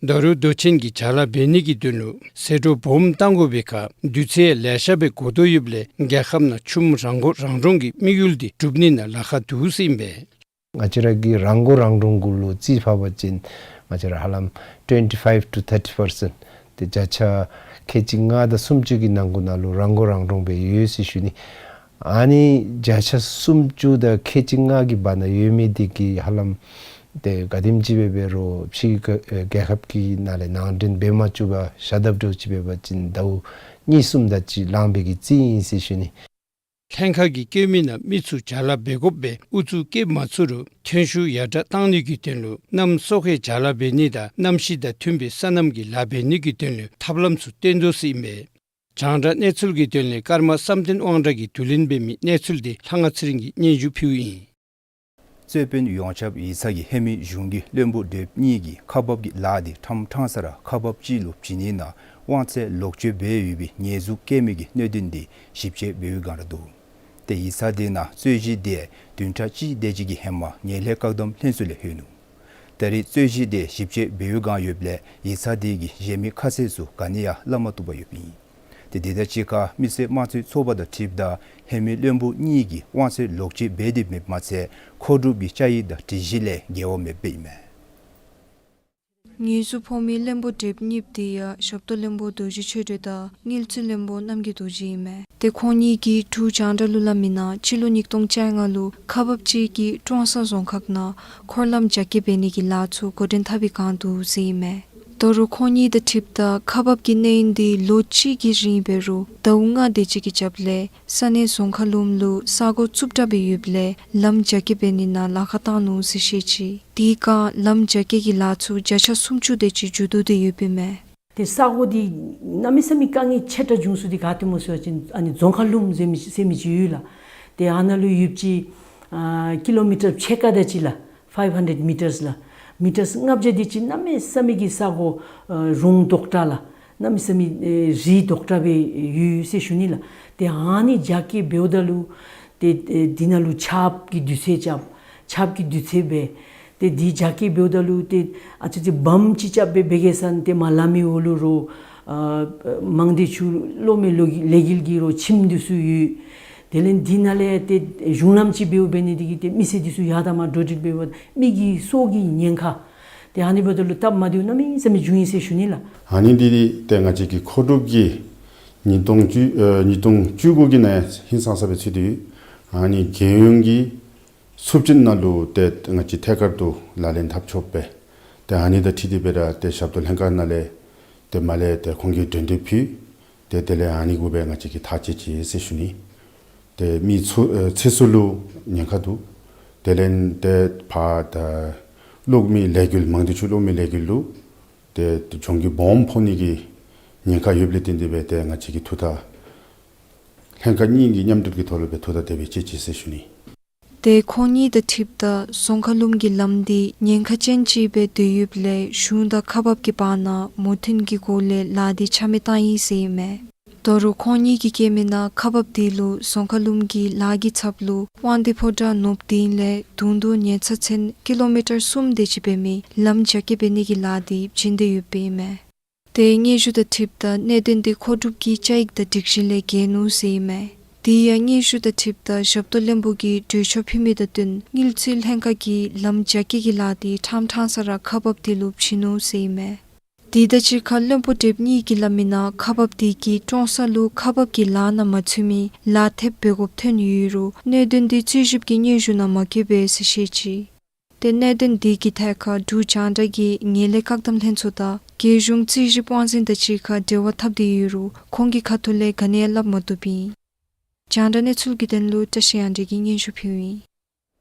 ད་རུང་མདོ་ཆེན་གྱིས་བྱ་ལཱ་འབད་ནི་གི་དོན་ལུ་ཟད་འགྲོ་སྦོམ་བཏང་དགོ་པའི་ཁར་དུས་ཚོད་ཡང་ལེ་ཤ་སྦེ་འགོར་དོ་ཡོདཔ་ལས་རྒྱལ་ཁབ་ནང་ཆུམ་རང་མགོ་རང་འདྲོངས་ཀྱི་དམིགས་ཡུལ་དེ་འགྲུབ་ནི་ནང་ལཱ་ཁག་འདུག་ཟེར་ཨིན་པས། ང་བཅས་ར་གི་རང་མགོ་རང་འདྲོངས་གུ་ལུ་རྩིས་ཕབ་པ་ཅིན་ང་བཅས་ར་ཧ་ལམ་twenty five to thirty percent ཏེ་བརྒྱ་ཆ་ཁལ་གཅིག་ལྔ་དང་སུམ་ཅུ་གི་ནང་འཁོད་ནང་ལུ་རང་མགོ་རང་འདྲོངས་སྦེ་ཡོད་ཟེར་ཞུ་ནི། ཨ་ནི་བརྒྱ་ཆ་སུམ་ཅུ་དང་ཁལ་གཅིག་ལྔ་གི་བར་ན་ཡོད་མི་དེ་གིས་ཧ་ལམ་ཏེ་ག་དེམ་ཅིག་སྦེ་འབད་རུང་ཕྱི་རྒྱལ་ཁབ་ཀྱི་ནང་ལས་ནང་འདྲེན་འབད་མ་བཅུག་པར་བཞག་དཔ་འདྲཝ་ཅིག་འབད་བ་ཅིན་ཟླཝ་གཉིས་གསུམ་དེ་ཅིག་ལང་པའི་གི་རྩིས་ཨིན་ཟེར་ཞུ་ནི། ལྷན་ཁག་གིས་བཀོད་མི་ནང་མི་ཚུ་བྱ་ལཱ་འབད་དགོཔ་སྦེ་ཨུ་ཚུགས་བསྐྱེད་མ་ཚུགས་རུང་ཐོན་ཤུགས་ཡར་དྲག་བཏང་ནི་གི་དོན་ལུ་གནམ་སོ་ཁའི་བྱ་ལཱ་འབད་ནི་དང་གནམ་གཤིས་དང་མཐུན་པའི་སོ་ནམ་གྱི་ལཱ་འབད་ནི་གི་དོན་ལུ་ཐབས་ལམ་ཚུ་བཏོན་དོ་ཟེར་ཨིན་པས། རྒྱང་བསྒྲགས་གནས་ཚུལ་གྱི་དོན་ལས་ཀརྨ་བསམ་གཏན་དབང་གྲགས་ཀྱིས་བསྡུ་ལེན་འབད་མི་གནས་ཚུལ་དེ་ལྷ་དབང་ཚེ་རིང་གིས་སྙན་ཞུ་ཕུལཝ་ཨིན། རྩོད་དཔོན་ཡོངས་ཁྱབ་ཡིག་ཚང་གིས་ཧེ་མའི་གཞུང་གི་བློན་པོ་བགྲེསཔ་གཉིས་ཀྱིས་ཁག་འབག་གི་ལཱ་དེ་ཕྲང་ཕྲང་ས་ར་ཁག་འབགཔ་ཅིག་ལུ་བྱིན་ནི་ནང་དབང་ཚད་ལོག་སྤྱོད་འབད་ཡོད་པའི་ཉེས་འཛུགས་བཀལ་མི་གི་གནད་དོན་དེ་ཞིབ་དཔྱད་འབད་བའི་བསྒང་ར་འདུག། ཏེ་ཡིག་ཚང་དེ་ནང་རྩོད་གཞི་དེ་བདུན་ཕྲག་གཅིག་དེ་ཅིག་གི་ཧེ་མ་ངན་ལྷད་བཀག་སྡོམ་ལྷན་ཚོགས་ལས་ལྷོད་ནུག། ད་རེས་རྩོད་གཞི་དེ་ཞིབ་དཔྱད་འབད་བའི་བསྒང་ཡོདཔ་ལས་ཡིག་ཚང་དེ་གི་གཞན་མི་ཁ་གསལ་ཚུ་ག་ནི་ཡང་སླབ་མ་བཏུབ་པར་ཡོདཔ་ཨིན། ཏེ་དེ་དང་གཅིག་ཁར་མི་སེར་དམངས་གཙོའི་ཚོགས་པ་དང་འཁྲིལཝ་ད་ཧེ་མའི་བློན་པོ་གཉིས་ཀྱིས་དབང་ཚད་ལོག་སྤྱོད་འབད་དེ་མེདཔ་མ་ཚད་མཁོ་སྒྲུབ་ཀྱི་བཅའ་ཡིག་དང་སྒྲིག་གཞི་ལས་འགལ་བ་མེདཔ་ཨིན་མས། ཉེས་འཛུགས་ཕོག་མི་བློན་པོ་བགྲེསཔ་གཉིསཔོ་དེ་ཡང་ཞབས་ཏོག་བློན་པོ་རྡོ་རྗེ་ཆོས་སྒྲོན་དང་དངུལ་རྩིས་བློན་པོ་རྣམ་རྒྱལ་རྡོ་རྗེ་ཨིན་མས། ཏེ་ཁོང་གཉིས་ཀྱིས་འབྲུག་རྒྱང་བསྒྲགས་ལུ་སླབ་མི་ནང་སྤྱི་ལོ་ཉིས་སྟོང་བཅོ་ལྔ་ལུ་ཁག་འབགཔ་ཅིག་གིས་ཀྲོང་གསར་རྫོང་ཁག་ནང་འཁོར་ལམ་རྒྱ་སྐྱེད་འབད་ནི་གི་ལཱ་ཚུ་འགོ་འདྲེན་འཐབ་པའི་བསྒང་འདུག་ཟེར་ཨིན་མས། ད་རུང་ཁོང་གཉིས་དང་འཁྲིལཝ་ད་ཁག་འབགཔ་གི་གནས་ཡུན་དེ་ལོ་གཅིག་གི་རིང་འབད་རུང་ཟླཝ་ལྔ་དེ་ཅིག་གི་རྒྱབ་ལས་ས་གནས་རྫོང་ཁ་ལུངམ་ལུ་ས་གོ་རྩུབ་དྲགས་སྦེ་ཡོདཔ་ལས་ལམ་རྒྱ་སྐྱེད་འབད་ནི་ནང་ལཱ་ཁག་བཏང་ནུག་ཟེར་བཤད་ཅི། དེའི་བསྒང་ལམ་རྒྱ་སྐྱེད་ཀྱི་ལཱ་ཚུ་བརྒྱ་ཆ་སུམ་ཅུ་དེ་ཅིག་མཇུག་བསྡུ་སྟེ་ཡོདཔ་ཨིན་མས། ཏེ་ས་གོ་འདི་གནམ་མེད་ས་མེད་དཀའ་ངལ་ཆེ་དྲགས་བྱུང་ས་འདི་ག་ཏེ་སྨོ་ཟེར་བ་ཅིན་ཨ་ནི་རྫོང་ཁ་ལུངམ་ཟེར་མི་ཟེར་མི་ཅིག་ཡོད་ལགས། ཏེ་ཨ་ནཱ་ལུ་ཡོདཔ་ཅིག་ཨ་ཀི་ལོ་མི་ཊར་ཕྱེད་ཀ་དེ་ཅིག་ལགས། ཕའིབ་ཧན་ཌེཌ་མི་ཊརསི་ལགས། མི་ཊརསི་ལྔ་བརྒྱ་དེ་ཅིག་གནམ་མེད་ས་མེད་ཀྱི་ས་གོ་ཨ་རོང་དོག་དྲགས་ལགས། གནམ་མེད་ས་མེད་ཨེ་རི་དོག་དྲགས་སྦེ་ཡོད་ཟེར་ཞུ་ནི་ལགས། ཏེ་ཨ་ནི་རྒྱ་སྐྱེད་འབདཝ་ད་ལུ་ཏེ་ཨེ་འདི་ནང་ལུ་ཆརཔ་གི་དུས་ཚོད་རྐྱབ། ཆརཔ་གི་དུས་ཚོད་འབད། ཏེ་འདི་རྒྱ་སྐྱེད་འབདཝ་ད་ལུ་ཏེ་ཨ་ཙི་ཅིག་བམ་ཅིག་རྐྱབ་སྦེ་འབད་གེ་ཟེར་ཏེ་མར་ལམ་གྱི་འོག་ལུ་རོགས་ཨ་མང་སྡེ་ཆུ་གློག་མེ་ལོ་གི་ལས་འགུལ་གྱི་རོགས་ཁྱིམ་འདི་ཚུ་ཡོད། དེ་ལས་འདི་ནང་ལས་ཏེ་གཞུང་ལམ་ཅིག་འབདཝ་འབད་ནི་དེ་གིས་ཏེ་མི་སེར་འདི་ཚུ་ཡར་དང་མར་འགྲོ་འགྲུལ་འབདཝ་མི་གི་སྲོག་གི་ཉེན་ཁ། ཏེ་ཨ་ནི་འབདཝ་ད་ལུ་སྟབས་མ་བདེཝ་གནམ་མེད་ས་མེད་བྱུང་ཡི་ཟེར་ཞུ་ནི་ལགས། ཨ་ནི་འདི་ཏེ་ང་བཅས་ཀྱི་མཁོ་སྒྲུབ་ཀྱི་ཉིས་སྟོང་བཅུ་ཨ་ཉིས་སྟོང་བཅུ་དགུ་གི་ནང་ཧིང་སངས་ས་སྦེ་ཚུད་དེ་ཡོད། ཨ་ནི་རྒྱལ་ཡོངས་ཀྱི་ཚབ་ཅིག་ནང་ལུ་ཏེ་ང་བཅས་ཐད་ཀར་དུ་ལག་ལེན་འཐབ་ཆོགཔ་སྦེ། ཏེ་ཨ་ནི་དང་འཁྲིལ་ཏེ་སྦེ་ར་ཏེ་ཞབས་ཏོག་ལྷན་ཁག་ནང་ལས་ཏེ་མར་ལས་ཏེ་ཁོང་གིས་འགྲན་བསྡུར་ཕུལ། ཏེ་དེ་ལས་ཨ་ནི་གུ་སྦེ་ང་བཅས་ཀྱིས་ཐག་བཅད་ཅི་ཟེར་ཞུ་ནི། ཏེ་མི་ཚུ་ཨེ་ཚེ་སྲོག་ལུ་ཉེན་ཁ་འདུག། དེ་ལས་ཏེ་ཕར་ད་གློག་མེའི་ལས་འགུལ་མང་སྡེ་ཆུ་གློག་མེའི་ལས་འགུལ་ལུ་ཏེ་གྱོང་གུད་སྦོམ་ཕོག་ནི་གི་ཉེན་ཁ་ཡོདཔ་ལས་བརྟེན་ཏེ་སྦེ་ཏེ་ང་བཅས་ཀྱིས་ཐུགས་ཐག་ལྷན་ཁག་གཉིས་ཀྱི་མཉམ་འབྲེལ་གྱི་ཐོག་ལུ་སྦེ་ཐུགས་ཐག་དེ་སྦེ་བཅད་ཅི་ཟེར་ཞུ་ནི། ཏེ་ཁོང་གཉིས་དང་འཁྲིལཝ་ད་རྫོང་ཁ་ལུངམ་གི་ལམ་འདི་ཉེན་ཁ་ཅན་ཅིག་སྦེ་སྡོད་ཡོདཔ་ལས་གཞུང་དང་ཁག་འབགཔ་གི་བར་ན་མོས་མཐུན་གྱི་སྒོ་ལས་ལཱ་འདི་ཆ་མེད་བཏང་ཡི་ཟེར་ཨིན་མས། ད་རུང་ཁོང་གཉིས་ཀྱིས་བཀོད་མི་ནང་ཁག་འབགཔ་འདི་ལུ་རྫོང་ཁ་ལུངམ་གི་ལཱ་གི་ཚབ་ལུ་དབང་འདུས་ཕོ་བྲང་ནོར་བུ་སྡིངས་ལས་དུང་དུང་ཉལ་ཚ་ཚུན་ཀི་ལོ་མི་ཊར་གསུམ་དེ་ཅིག་འབད་མི་ལམ་རྒྱ་སྐྱེད་འབད་ནི་གི་ལཱ་འདི་བྱིན་ཏེ་ཡོདཔ་ཨིན་མས། ཏེ་སྙན་ཞུ་དང་འཁྲིལཝ་ད་གནད་དོན་འདི་མཁོ་སྒྲུབ་ཀྱི་བཅའ་ཡིག་དང་སྒྲིག་གཞི་ལས་འགལ་ནུག་ཟེར་ཨིན་མས། དེ་ཡང་སྙན་ཞུ་དང་འཁྲིལཝ་ད་ཞབས་ཏོག་བློན་པོ་གིས་གྲོས་ཆོད་ཕུལ་མི་དང་བསྟུན་དངུལ་རྩིས་ལྷན་ཁག་གིས་ལམ་རྒྱ་སྐྱེད་ཀྱི་ལཱ་འདི་ཕྲང་ཕྲང་ས་ར་ཁག་འབགཔ་འདི་ལུ་བྱིན་ནུག་ཟེར་ཨིན་མས། དེ་དང་གཅིག་ཁར་བློན་པོ་བགྲེསཔ་གཉིས་ཀྱིས་སླབ་མི་ནང་ཁག་འབགཔ་དེ་གིས་ཀྲོང་གསར་ལུ་ཁག་འབག་གི་ལཱ་ནང་མ་ཚུད་མི་ལཱ་ཐེབས་འབད་དགོཔ་ཐོན་ཡོད་རུང་གནད་དོན་དེ་རྩིས་ཞིབ་ཀྱི་སྙན་ཞུ་ནང་མ་བཀོད་པས་ཟེར་བཤད་ཅི། ཏེ་གནད་དོན་དེ་གི་ཐད་ཁར་འབྲུག་རྒྱང་བསྒྲགས་ཀྱིས་ངན་ལྷད་བཀག་སྡོམ་ལྷན་ཚོགས་དང་རྒྱལ་གཞུང་རྩིས་ཞིབ་དབང་འཛིན་དང་གཅིག་ཁར་འབྲེལ་བ་འཐབ་སྟེ་ཡོད་རུང་ཁོང་གི་ཁ་ཐུག་ལས་ག་ནི་ཡང་སླབ་མ་བཏུབ་ཨིན། རྒྱང་བསྒྲགས་གནས་ཚུལ་གྱི་དོན་ལུ་བཀྲ་ཤིས་དབྱངས་སྒྲོན་གྱིས་སྙན་ཞུ་ཕུལཝ་ཨིན།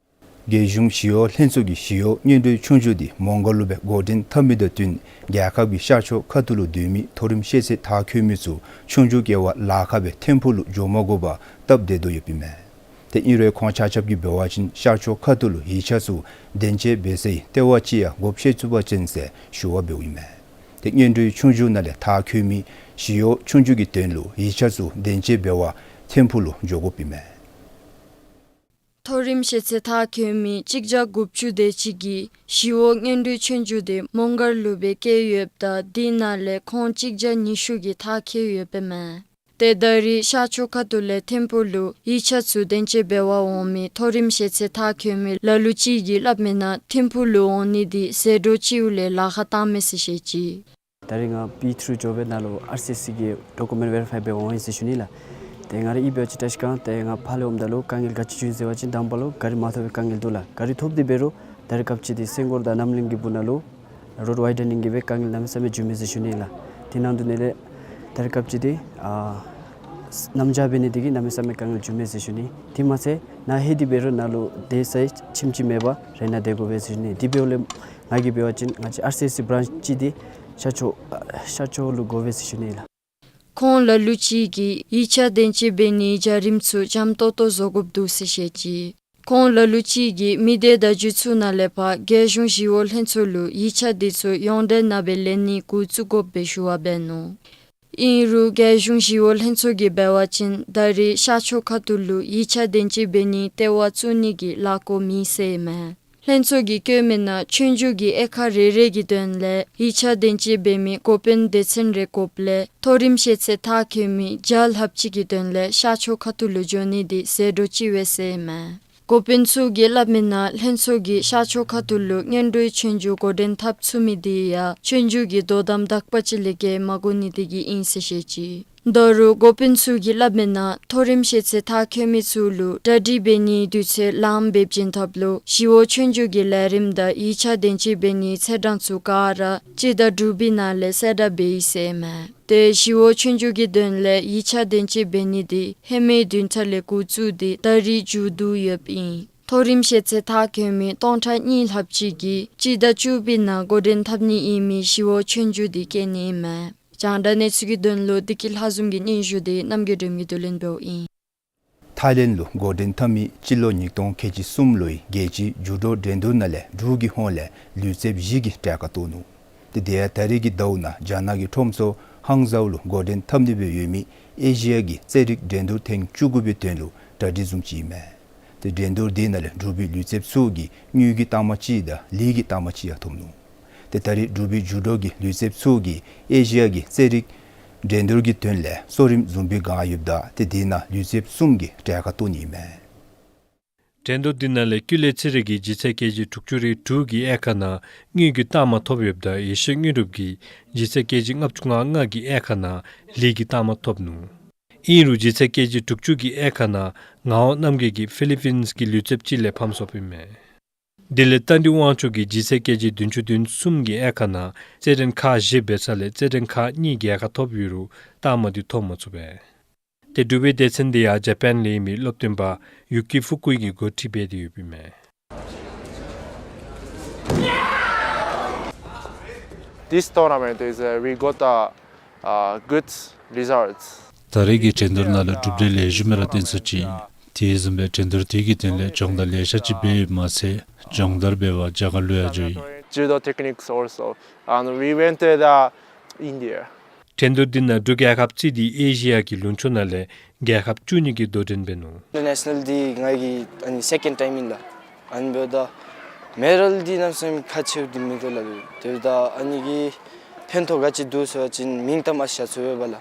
རྒྱལ་གཞུང་ཞི་གཡོག་ལྷན་ཚོགས་ཀྱིས་ཞི་གཡོག་སྔོན་འགྲོའི་ཆོས་རྒྱུགས་དེ་མོང་སྒར་ལུ་སྦེ་འགོ་འདྲེན་འཐབ་མི་དང་བསྟུན་རྒྱལ་ཁབ་ཀྱི་ཤར་ཕྱོགས་ཁ་ཐུག་ལུ་སྡོད་མི་མཐོ་རིམ་ཤེས་ཚད་མཐར་འཁྱོལ་མི་ཚུ་ཆོས་རྒྱུགས་སྐྱེལ་བར་ལཱ་ཁག་སྦེ་ཐིམ་ཕུག་ལུ་འགྱོ་མ་དགོ་པར་སྟབས་བདེ་དོ་ཡོདཔ་ཨིན་མས། ཏེ་ཨིན་རུང་ཁོང་ཆ་ཁྱབ་ཀྱིས་འབད་བ་ཅིན་ཤར་ཕྱོགས་ཁ་ཐུག་ལུ་ཡིག་ཆ་ཚུ་བདེན་དཔྱད་འབད་སའི་ལྟེ་བ་ཅིག་ཡང་དགོཔ་ཤེས་ཚུགས་པ་ཅིན་ཟེར་ཞུ་བ་འབདཝ་ཨིན་མས། ཏེ་སྔོན་འགྲོའི་ཆོས་རྒྱུགས་ནང་ལས་མཐར་འཁྱོལ་མི་ཞི་གཡོག་ཆོས་རྒྱུགས་ཀྱི་དོན་ལུ་ཡིག་ཆ་ཚུ་བདེན་དཔྱད་འབད་བར་ཐིམ་ཕུག་ལུ་འགྱོ་དགོཔ་ཨིན་མས། མཐོ་རིམ་ཤེས་ཚད་མཐར་འཁྱོལ་མི་གཅིག་བརྒྱ་དགུ་བཅུ་དེ་ཅིག་གིས་ཞི་གཡོག་སྔོན་འགྲོའི་ཆོས་རྒྱུགས་དེ་མོང་སྒར་ལུ་སྦེ་བསྐྱལ་ཡོདཔ་ད་དེ་ནང་ལས་ཁོང་གཅིག་བརྒྱ་ཉི་ཤུ་གིས་མཐར་འཁྱོལ་ཡོདཔ་ཨིན་མས། ཏེ་ད་རེས་ཤར་ཕྱོགས་ཁ་ཐུག་ལས་ཐིམ་ཕུག་ལུ་ཡིག་ཆ་ཚུ་བདེན་དཔྱད་འབད་བར་འོང་མི་མཐོ་རིམ་ཤེས་ཚད་མཐར་འཁྱོལ་མི་ལ་ལུ་ཅིག་གིས་སླབ་མི་ནང་ཐིམ་ཕུག་ལུ་འོང་ནི་དེ་ཟད་འགྲོ་ཅིག་ལས་ལཱ་ཁག་བཏང་མས་ཟེར་བཤད་ཅི། ད་རེས་ང་པི་ཐྲི་འགྱོ་བའི་ནང་ལུ་ཨར་སི་སི་གི་ཌོ་ཀུ་མེནཊ་ཝེ་རི་ཕའི་འབད་འོང་ཡི་ཟེར་ཞུ་ནི་ལགས། ཏེ་ང་ར་ཨིན་འབད་བ་ཅིན་བཀྲིས་སྒང་ཏེ་ང་ཕར་ལས་འོངམ་ད་ལུ་དཀའ་ངལ་ག་ཅི་བྱུང་ཡི་ཟེར་བ་ཅིན་དང་པ་ལུ་ག་རི་མ་ཐོབ་པའི་དཀའ་ངལ་འདུག་ལགས། ག་རི་ཐོབ་སྟེ་འབད་རུང་ད་རེས་སྐབས་ཅིག་འདི་སེང་སྒོར་དང་རྣམ་གླིང་གི་སྦུག་ན་ལུ་རོཌ་ཝའི་ཌ་ནིང་གི་སྦེ་དཀའ་ངལ་གནམ་མེད་ས་མེད་བྱུང་མས་ཟེར་ཞུ་ནི་ལགས། དེ་ནང་དོན་ལས་ད་རེས་སྐབས་ཅིག་འདི་ཨ་གནམ་བྱཱར་འབད་ནི་དེ་གིས་གནམ་མེད་ས་མེད་དཀའ་ངལ་བྱུང་མས་ཟེར་ཞུ་ནི། དེ་མ་ཚད་ནཱ་ལྷོད་དེ་འབད་རུང་ནཱ་ལུ་སྡོད་སའི་ཁྱིམ་ཅིག་མེད་པར་རེ་ནཱ་སྡོད་དགོ་པས་ཟེར་ཞུ་ནི། དེ་འབདཝ་ལས་ང་གིས་འབད་བ་ཅིན་ང་བཅས་ཨར་སི་སི་བྲཱནཆ་ཅིག་འདི་ཤར་ཕྱོགས་ཤར་ཕྱོགས་ལུ་དགོ་པས་ཟེར་ཞུ་ནི་ལགས། ཁོང་ལ་ལུ་ཅིག་གིས་ཡིག་ཆ་བདེན་དཔྱད་འབད་ནིའི་བྱ་རིམ་ཚུ་འཇམ་ཏོང་ཏོ་བཟོ་དགོཔ་འདུག་ཟེར་བཤད་ཅི། ཁོང་ལ་ལུ་ཅིག་གིས་མི་སྡེ་བརྡ་བརྒྱུད་ཚུ་ནང་ལས་ཕར་རྒྱལ་གཞུང་ཞི་གཡོག་ལྷན་ཚོགས་ལུ་ཡིག་ཆ་དེ་ཚུ་ཡོངས་འབྲེལ་ནང་སྦེ་ལེན་ནི་འགོ་བཙུགས་དགོཔ་སྦེ་ཞུ་བ་འབད་ནུག། ཨིན་རུང་རྒྱལ་གཞུང་ཞི་གཡོག་ལྷན་ཚོགས་ཀྱིས་འབད་བ་ཅིན་ད་རེས་ཤར་ཕྱོགས་ཁ་ཐུག་ལུ་ཡིག་ཆ་བདེན་དཔྱད་འབད་ནིའི་ལྟེ་བ་བཙུགས་ནི་གི་ལཱ་འགོ་མེད་ཟེར་ཨིན་མས། ལྷན་ཚོགས་ཀྱིས་བཀོད་མི་ནང་ཆོས་རྒྱུགས་ཀྱི་དབྱེ་ཁག་རེ་རེ་གི་དོན་ལས་ཡིག་ཆ་བདེན་དཔྱད་འབད་མི་འགོ་དཔོན་སྡེ་ཚན་རེ་དགོཔ་ལས་མཐོ་རིམ་ཤེས་ཚད་མཐར་འཁྱོལ་མི་བརྒྱ་ལྷགཔ་ཅིག་གི་དོན་ལས་ཤར་ཕྱོགས་ཁ་ཐུག་ལུ་འགྱོ་ནི་དེ་ཟད་འགྲོ་ཅིག་འབད་ཟེར་ཨིན་མས། འགོ་དཔོན་ཚུ་གིས་སླབ་མི་ནང་ལྷན་ཚོགས་ཀྱིས་ཤར་ཕྱོགས་ཁ་ཐུག་ལུ་སྔོན་འགྲོའི་ཆོས་རྒྱུགས་འགོ་འདྲེན་འཐབ་ཚུགས་མི་དེ་ཡང་ཆོས་རྒྱུགས་ཀྱི་དོ་དམ་དག་པ་ཅིག་ལས་བརྒལ་མ་དགོ་ནི་དེ་གིས་ཨིན་ཟེར་བཤད་ཅི། ད་རུང་འགོ་དཔོན་ཚུ་གིས་སླབ་མི་ནང་མཐོ་རིམ་ཤེས་ཚད་མཐར་འཁྱོལ་མི་ཚུ་ལུ་གྲ་སྒྲིག་འབད་ནིའི་དུས་ཚོད་ལངམ་འབད་བྱིན་ཐབས་ལུ་ཞི་གཡོག་ཆོས་རྒྱུགས་ཀྱི་ལས་རིམ་དང་ཡིག་ཆ་བདེན་དཔྱད་འབད་ནིའི་ཚེས་གྲངས་ཚུ་ག་ར་སྤྱི་ཟླ་དྲུག་པའི་ནང་ལས་གསལ་བསྒྲགས་འབད་ཡི་ཟེར་ཨིན་མས། ཏེ་ཞི་གཡོག་ཆོས་རྒྱུགས་ཀྱི་དོན་ལས་ཡིག་ཆ་བདེན་དཔྱད་འབད་ནི་དེ་ཧེ་མའི་བདུན་ཕྲག་ལས་འགོ་བཙུགས་ཏེ་ད་རེས་མཇུག་བསྡུ་ཡོདཔ་ཨིན། མཐོ་རིམ་ཤེས་ཚད་མཐར་འཁྱོལ་མི་སྟོང་ཕྲག་གཉིས་ལྷགཔ་ཅིག་གིས་སྤྱི་ཟླ་བཅུ་པའི་ནང་འགོ་འདྲེན་འཐབ་ནི་ཨིན་མི་ཞི་གཡོག་ཆོས་རྒྱུགས་དེ་བཀལ་ནི་ཨིན་མས། རྒྱང་བསྒྲགས་གནས་ཚུལ་གྱི་དོན་ལུ་བདེ་སྐྱིད་ལྷ་འཛོམས་ཀྱི་སྙན་ཞུ་དེ་རྣམ་རྒྱལ་སྒྲོལ་མ་གིས་བསྡུ་ལེན་འབདཝ་ཨིན། ཐའི་ལེནཌ་ལུ་འགོ་འདྲེན་འཐབ་མི་སྤྱི་ལོ་ཉིས་སྟོང་ཁལ་གཅིག་གསུམ་ལོའི་རྒྱལ་སྤྱིའི་རྒྱུགས་སྤྲོད་འགྲན་བསྡུར་ནང་ལས་འབྲུག་གི་ཧོངས་ལས་ལུས་རྩལཔ་བཞི་གིས་གྲལ་ཁར་གཏོགས་ནུག། ཏེ་དེ་ཡང་ད་རེས་ཀྱི་ཟླཝ་ནང་རྒྱ་ནག་གི་ཁྲོམ་ཚོགས་ཧང་ཟའུ་ལུ་འགོ་འདྲེན་འཐབ་ནི་སྦེ་ཡོད་མི་ཨེ་ཤི་ཡ་གི་རྩེད་རིགས་འགྲན་བསྡུར་ཐེངས་བཅུ་དགུ་པའི་དོན་ལུ་གྲ་སྒྲིག་བཟུམ་ཅིག་ཨིན་མས། ཏེ་འགྲན་བསྡུར་དེ་ནང་ལས་འབྲུག་པའི་ལུས་རྩལཔ་ཚུ་གིས་དངུལ་གྱི་རྟགས་མ་གཅིག་དང་ལི་གི་རྟགས་མ་གཅིག་ཡང་ཐོབ་ནུག། ཏེ་ད་རེས་འབྲུག་པའི་རྒྱུགས་སྤྲོད་ཀྱི་ལུས་རྩལཔ་ཚུ་གིས་ཨེ་ཤི་ཡ་གི་རྩེད་རིགས་འགྲན་བསྡུར་གྱི་དོན་ལས་གཙོ་རིམ་བཟུམ་སྦེ་བསྒང་ཡོདཔ་ད་ཏེ་དེ་ནང་ལུས་རྩལཔ་གསུམ་གྱིས་གྲལ་ཁར་གཏོགས་ནི་ཨིན་མས། འགྲན་བསྡུར་དེ་ནང་ལས་ཀུན་ལེགས་ཚེ་རིང་གིས་ལྗིད་ཚད་ཀེ་ཇི་དྲུག་ཅུ་རེ་དྲུག་གི་དབྱེ་ཁག་ནང་དངུལ་གྱི་རྟགས་མ་ཐོབ་ཡོདཔ་ད་ཡེ་ཤེས་དངོས་གྲུབ་ཀྱིས་ལྗིད་ཚད་ཀེ་ཇི་ལྔ་བཅུ་ང་ལྔ་གི་དབྱེ་ཁག་ནང་ལི་གི་རྟགས་མ་ཐོབ་ནུག། ཨིན་རུང་ལྗིད་ཚད་ཀེ་ཇི་དྲུག་ཅུ་གི་དབྱེ་ཁག་ནང་ངག་དབང་རྣམ་རྒྱལ་གྱིས་ཕི་ལི་པིནསི་གི་ལུས་རྩལཔ་ཅིག་ལས་ཕམ་སོཔ་ཨིན་མས། དེ་ལས་རྟ་མགྲིན་དབང་ཕྱུག་གིས་ལྗིད་ཚད་ཀེ་ཇི་བདུན་ཅུ་དོན་གསུམ་གྱི་དབྱེ་ཁག་ནང་རྩེད་འགྲན་ཁག་བཞི་འབད་ས་ལས་རྩེད་འགྲན་ཁག་གཉིས་རྒྱལ་ཁ་ཐོབ་ཡོད་རུང་རྟགས་མ་དེ་ཐོབ་མ་ཚུགས་པས། ཏེ་འབྲུག་པའི་སྡེ་ཚན་དེ་ཡང་ཇ་པཱན་ལས་ཡོད་མི་སློབ་སྟོན་པ་ཡུ་ཀི་ཕུ་ཀུ་ཡི་གིས་འགོ་ཁྲིད་འབད་དེ་ཡོདཔ་ཨིན་མས། This tournament is, uh, we got a, uh, good results. ད་རེས་ཀྱི་འགྲན་བསྡུར་ནང་ལུ་གྲུབ་འབྲས་ལེགས་ཤོམ་སྦེ་ར་བཏོན་ཚུགས་ཅི། དེ་བཟུམ་སྦེ་འགྲན་བསྡུར་དེ་གི་དོན་ལས་སྦྱོང་བརྡར་ལེ་ཤ་ཅིག་འབད་ཡོདཔ་མ་ཚད་སྦྱོང་བརྡར་འབད་བར་རྒྱ་གར་ལུ་ཡང་འགྱོ་ཡི། Judo techniques also, and we went to the India. འགྲན་བསྡུར་འདི་ནང་འབྲུག་རྒྱལ་ཁབ་རྩིས་ཏེ་ཨེ་ཤི་ཡ་གི་ལུང་ཕྱོགས་ནང་ལས་རྒྱལ་ཁབ་བཅུ་གཉིས་ཀྱིས་དོ་འགྲན་འབད་ནུག། International འདི་ང་གི་ཨ་ནི་second time ཨིན་ལགས། ཨ་ནི་འབདཝ་ད་མེ་ཌལ་འདི་གནམ་མེད་ས་མེད་ཁག་ཆེཝ་འདི་མིན་འདུག་ལགས། དེ་འབདཝ་ད་ཨ་ནི་གིས་ཕན་ཐོགས་ག་ཅི་འདུག་ཟེར་བ་ཅིན་མིང་གཏམ་ཨ་ཤ་ཚུ་འབད་བ་ལགས།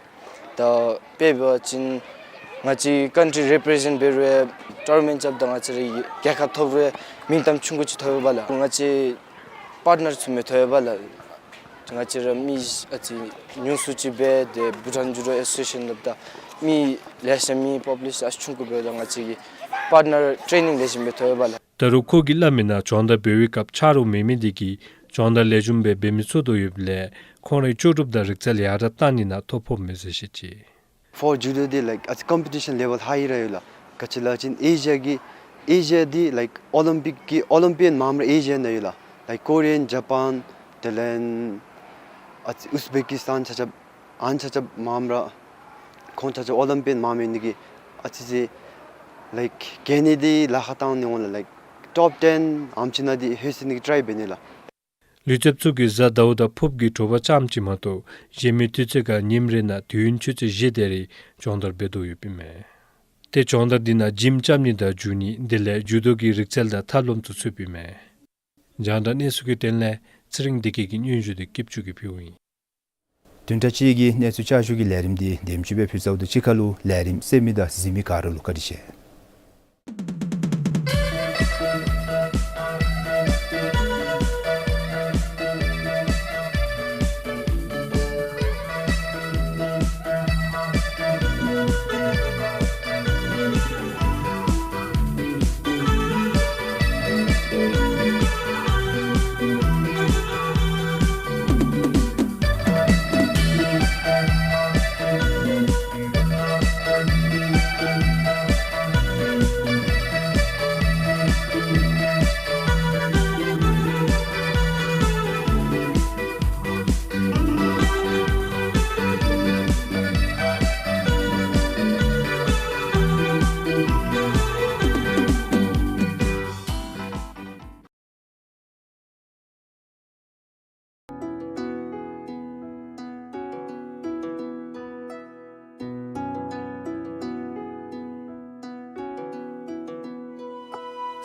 ད་དཔེ་འབད་བ་ཅིན་ང་བཅས་ཀོན་ཊི་རི་པི་རི་ཟེནཊ་འབད་རུང་ཊོར་ནཱ་མེནཊ་རྐྱབ་ད་ང་བཅས་རའི་རྒྱལ་ཁབ་ཐོབ་རུང་མིང་གཏམ་ཆུང་ཀུ་ཅིག་ཐོབ་ཡོད་པ་ལགས། ང་བཅས་པཱརཊ་ནར་ཚུ་མི་ཐོབ་ཡོད་པ་ལགས། ང་བཅས་ར་མི་ཨ་ཙི་ཉུང་སུ་ཅིག་འབད་དེ་བྷུ་ཊཱན་ཇུ་ཌོ་ཨེ་སོ་སི་ཨེ་ཤཱན་ལབ་ད་མི་ལེ་ཤ་མེད། པོ་པུ་ལེ་ཤཱན་ཨ་ཆུང་ཀུ་འབདཝ་ད་ང་བཅས་ཀྱིས་པཱརཊ་ནར་ཊེ་ནིང་ལེགས་ཤོམ་སྦེ་ཐོབ་ཡོད་པ་ལགས། ད་རུང་ཁོ་གིས་སླབ་མི་ནང་སྦྱོང་བརྡར་འབད་བའི་སྐབས་ཆ་རོགས་མེད་མི་དེ་གིས་སྦྱོང་བརྡར་ལེགས་ཤོམ་སྦེ་འབད་མི་ཚུགས་དོ་ཡོདཔ་ལས་ཁོང་རའི་ལྕོགས་གྲུབ་དང་རིག་རྩལ་ཡར་དྲག་གཏང་ནི་ནང་ཐོ་ཕོགཔ་མས་ཟེར་བཤད་ཅི། For judo འདི་like ཨ་ཙི་ཀམ་པི་ཊི་ཤཱན་ལེ་བཱལ་ཧའི་ར་ཡོད་ལགས། ག་ཅི་ལབ་ཅིན་ཨེ་ཤི་ཡ་གི་ཨེ་ཤི་ཡ་འདི་like ཨོ་ལིམ་པིག་གི་ཨོ་ལིམ་པི་ཡཱན་མངམ་ར་ཨེ་ཤི་ཡ་ནང་ཡོད་ལགས། Like Korean, Japan, དེ་ལས་ཨ་ཙི་ཨུས་བེ་ཀིས་ཏཱན་ཆ་ཁྱབ་ཨ་ནི་ཆ་ཁྱབ་མངམ་ར་ཁོང་ཆ་ཁྱབ་ཨོ་ལིམ་པི་ཡཱན་མངམ་ཨིན་ནི་གིས་ཨ་ཙི་ཅིག་like གྱལ་ནི་འདི་ལཱ་ཁག་བཏང་ནི་འོང་ལགས། Like top ten ཨམ་ཅིག་ནང་འདི་ལྷོད་ས་ནི་གི་ཊ་རའི་འབད་ནི་ལགས། ལུས་རྩལཔ་ཚུ་གིས་གཟའ་ཟླཝ་དང་ཕུརཔ་གི་དྲོ་པ་རྐྱངམ་ཅིག་མ་གཏོགས་གཞན་མི་དུས་ཚོད་ཁར་ཉིནམ་རེ་ནང་དུས་ཡུན་ཆུ་ཚོད་བཞི་དེ་རེ་སྦྱོང་བརྡར་འབད་དོ་ཡོདཔ་ཨིན་མས། ཏེ་སྦྱོང་བརྡར་འདི་ནང་ཇིམ་རྐྱབ་ནི་དང་རྒྱུག་ནི་དེ་ལས་ཇུ་ཌོ་གི་རིག་རྩལ་དང་ཐབས་ལམ་ཚུ་ཚུདཔ་ཨིན་མས། རྒྱང་བསྒྲགས་གནས་ཚུལ་གྱི་དོན་ལས་ཚེ་རིང་བདེ་སྐྱིད་ཀྱི་སྙན་ཞུ་འདི་སྐྱིད་ཆུ་གིས་ཕུལཝ་ཨིན། བདུན་ཕྲག་གཅིག་གི་གནས་ཚུལ་བསྐྱར་ཞུ་གི་ལས་རིམ་འདི་དེམ་ཅིག་སྦེ་ཕུལ་ཚརཝ་ད་གཅིག་ཁར་ལུ་ལས་རིམ་གསན་མི་དང་གཟིགས་མི་ག་ར་ལུ་བཀའ་དྲིན་ཆེ།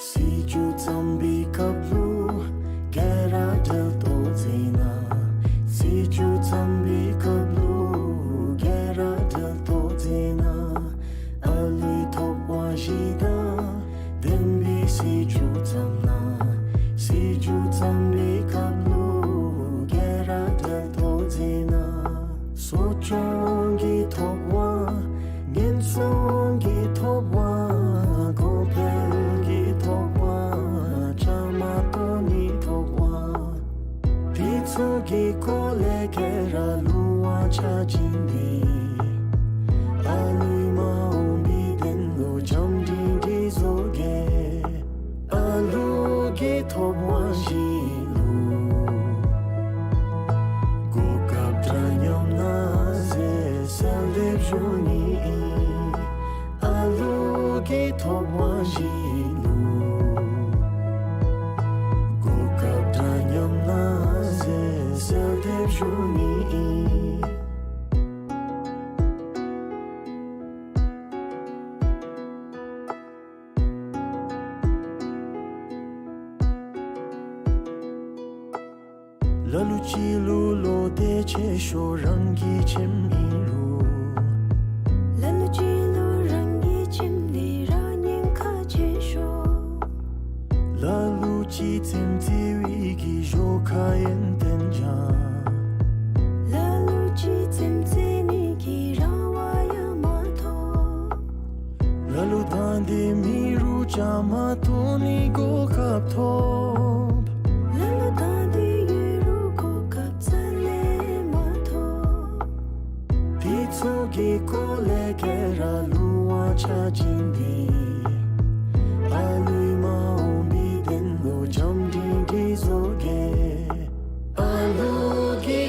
སྲིད་བྱུས་བརྩམས་པའི་སྐབས་ལུ་ག་ར་འབྲེལ་གཏོགས་མཛད་གནང་། སྲིད་བྱུས་བརྩམས་པའི་སྐབས་ལུ་ག་ར་འབྲེལ་གཏོགས་མཛད་གནང་། ཨ་ལུའི་ཐོབ་དབང་བཞི་དང་ལྡན་པའི་སྲིད་བྱུས་བརྩམས་གནང་། སྲིད་བྱུས་བརྩམས་པའི་སྐབས་ལུ་ག་ར་འབྲེལ་གཏོགས་མཛད་གནང་། གསོ་སྐྱོང་གི་ཐོབ་དབང་ཉེན་སྲུང་གི་ཐོབ་དབང་གོང་འཕེལ་གྱི་ཐོབ་དབང་བཅའ་མར་གཏོགས་ནིའི་ཐོབ་དབང་དེ་ཚུ་གི་སྐོར་ལས་ག་ར་ལུ་དབང་ཆ་བྱིན་ཏེ་ཨ་ལུའི་མ་འོངས་པའི་དོན་ལུ་བྱམས་སྒྲིང་སྒྲིང་བཟོ་གེ། ཨ་ལུ་གི་ཐོབ་དབང་བཞི་ལུ་གོ་སྐབས་འདྲ་མཉམ་གནང་ཟེར་གསོལ་འདེབས་ཞུ་ནི་ཨིན། ཨ་ལུ་གི་ཐོབ་དབང་བཞི་ལུ་གོ་སྐབས་འདྲ་མཉམ་གནང་ཟེར་གསོལ་འདེབས་ཞུ་ནི་ཨིན། ལ་ལུ་ཅིག་ལུ་བློ་གཏད་ཆེ་ཤོས་རང་གི་ཁྱིམ་ཨིན་རུང་། ལ་ལུ་ཅིག་ལུ་རང་གི་ཁྱིམ་འདི་ར་ཉེན་ཁ་ཆེ་ཤོས། ལ་ལུ་ཅིག་རྩེདམོ་རྩེ་བའི་གི་ཞོར་ཁར་ཡོན་ཏན་སྦྱང་། ལ་ལུ་ཅིག་རྩེདམོ་རྩེ་ནི་གི་རང་དབང་ཡང་མ་ཐོབ། ལ་ལུ་དང་འདོད་མེད་རུང་བཅའ་མར་གཏོགས་ནི་གོ་སྐབས་ཐོབ། ལ་ལུ་དང་འདོད་ཡོད་རུང་གོ་སྐབས་རྩ་ལས་མ་ཐོབ། དེ་ཚུ་གི་སྐོར་ལས་ག་ར་ལུ་དབང་ཆ་བྱིན་ཏེ་ཨ་ལུའི་མ་འོངས་པའི་དོན་ལུ་བྱམས་སྒྲིང་སྒྲིང་བཟོ་གེ། ཨ་ལུ་གི་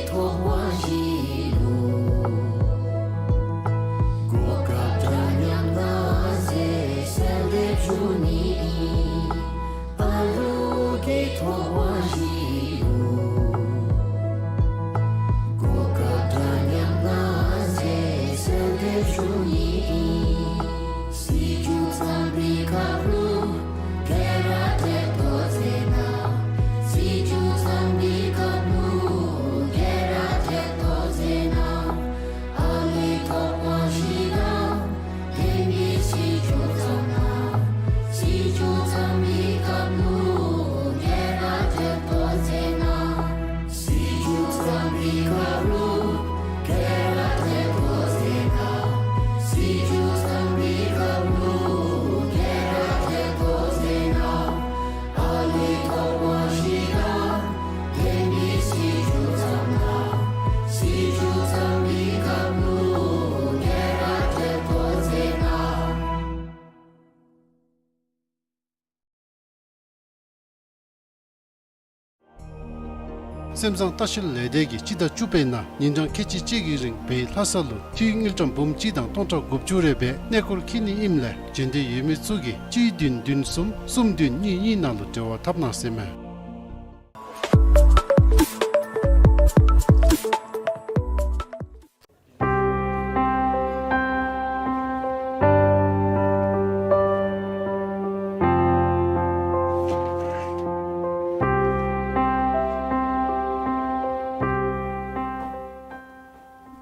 སེམས་བཟང་ལྟ་བཤལ་ལས་སྡེ་གིས་སྤྱི་ཟླ་བཅུ་པའི་ནང་ཉིན་གྲངས་ཁལ་གཅིག་གཅིག་གི་རིང་བལ་ལྷ་ས་ལུ་ཁྲི་དངུལ་ཀྲམ་འབུམ་གཅིག་དང་སྟོང་ཕྲག་དགུ་བཅུ་རེ་སྦེ་གནས་སྐོར་འཁྱིད་ནི་ཨིནམ་ལས་འབྱོན་འདོད་ཡོད་མི་ཚུ་གིས་གཅིག་བདུན་བདུན་གསུམ་གསུམ་བདུན་གཉིས་གཉིས་ནང་ལུ་འབྲེལ་བ་འཐབ་གནང་ཟེར་མས།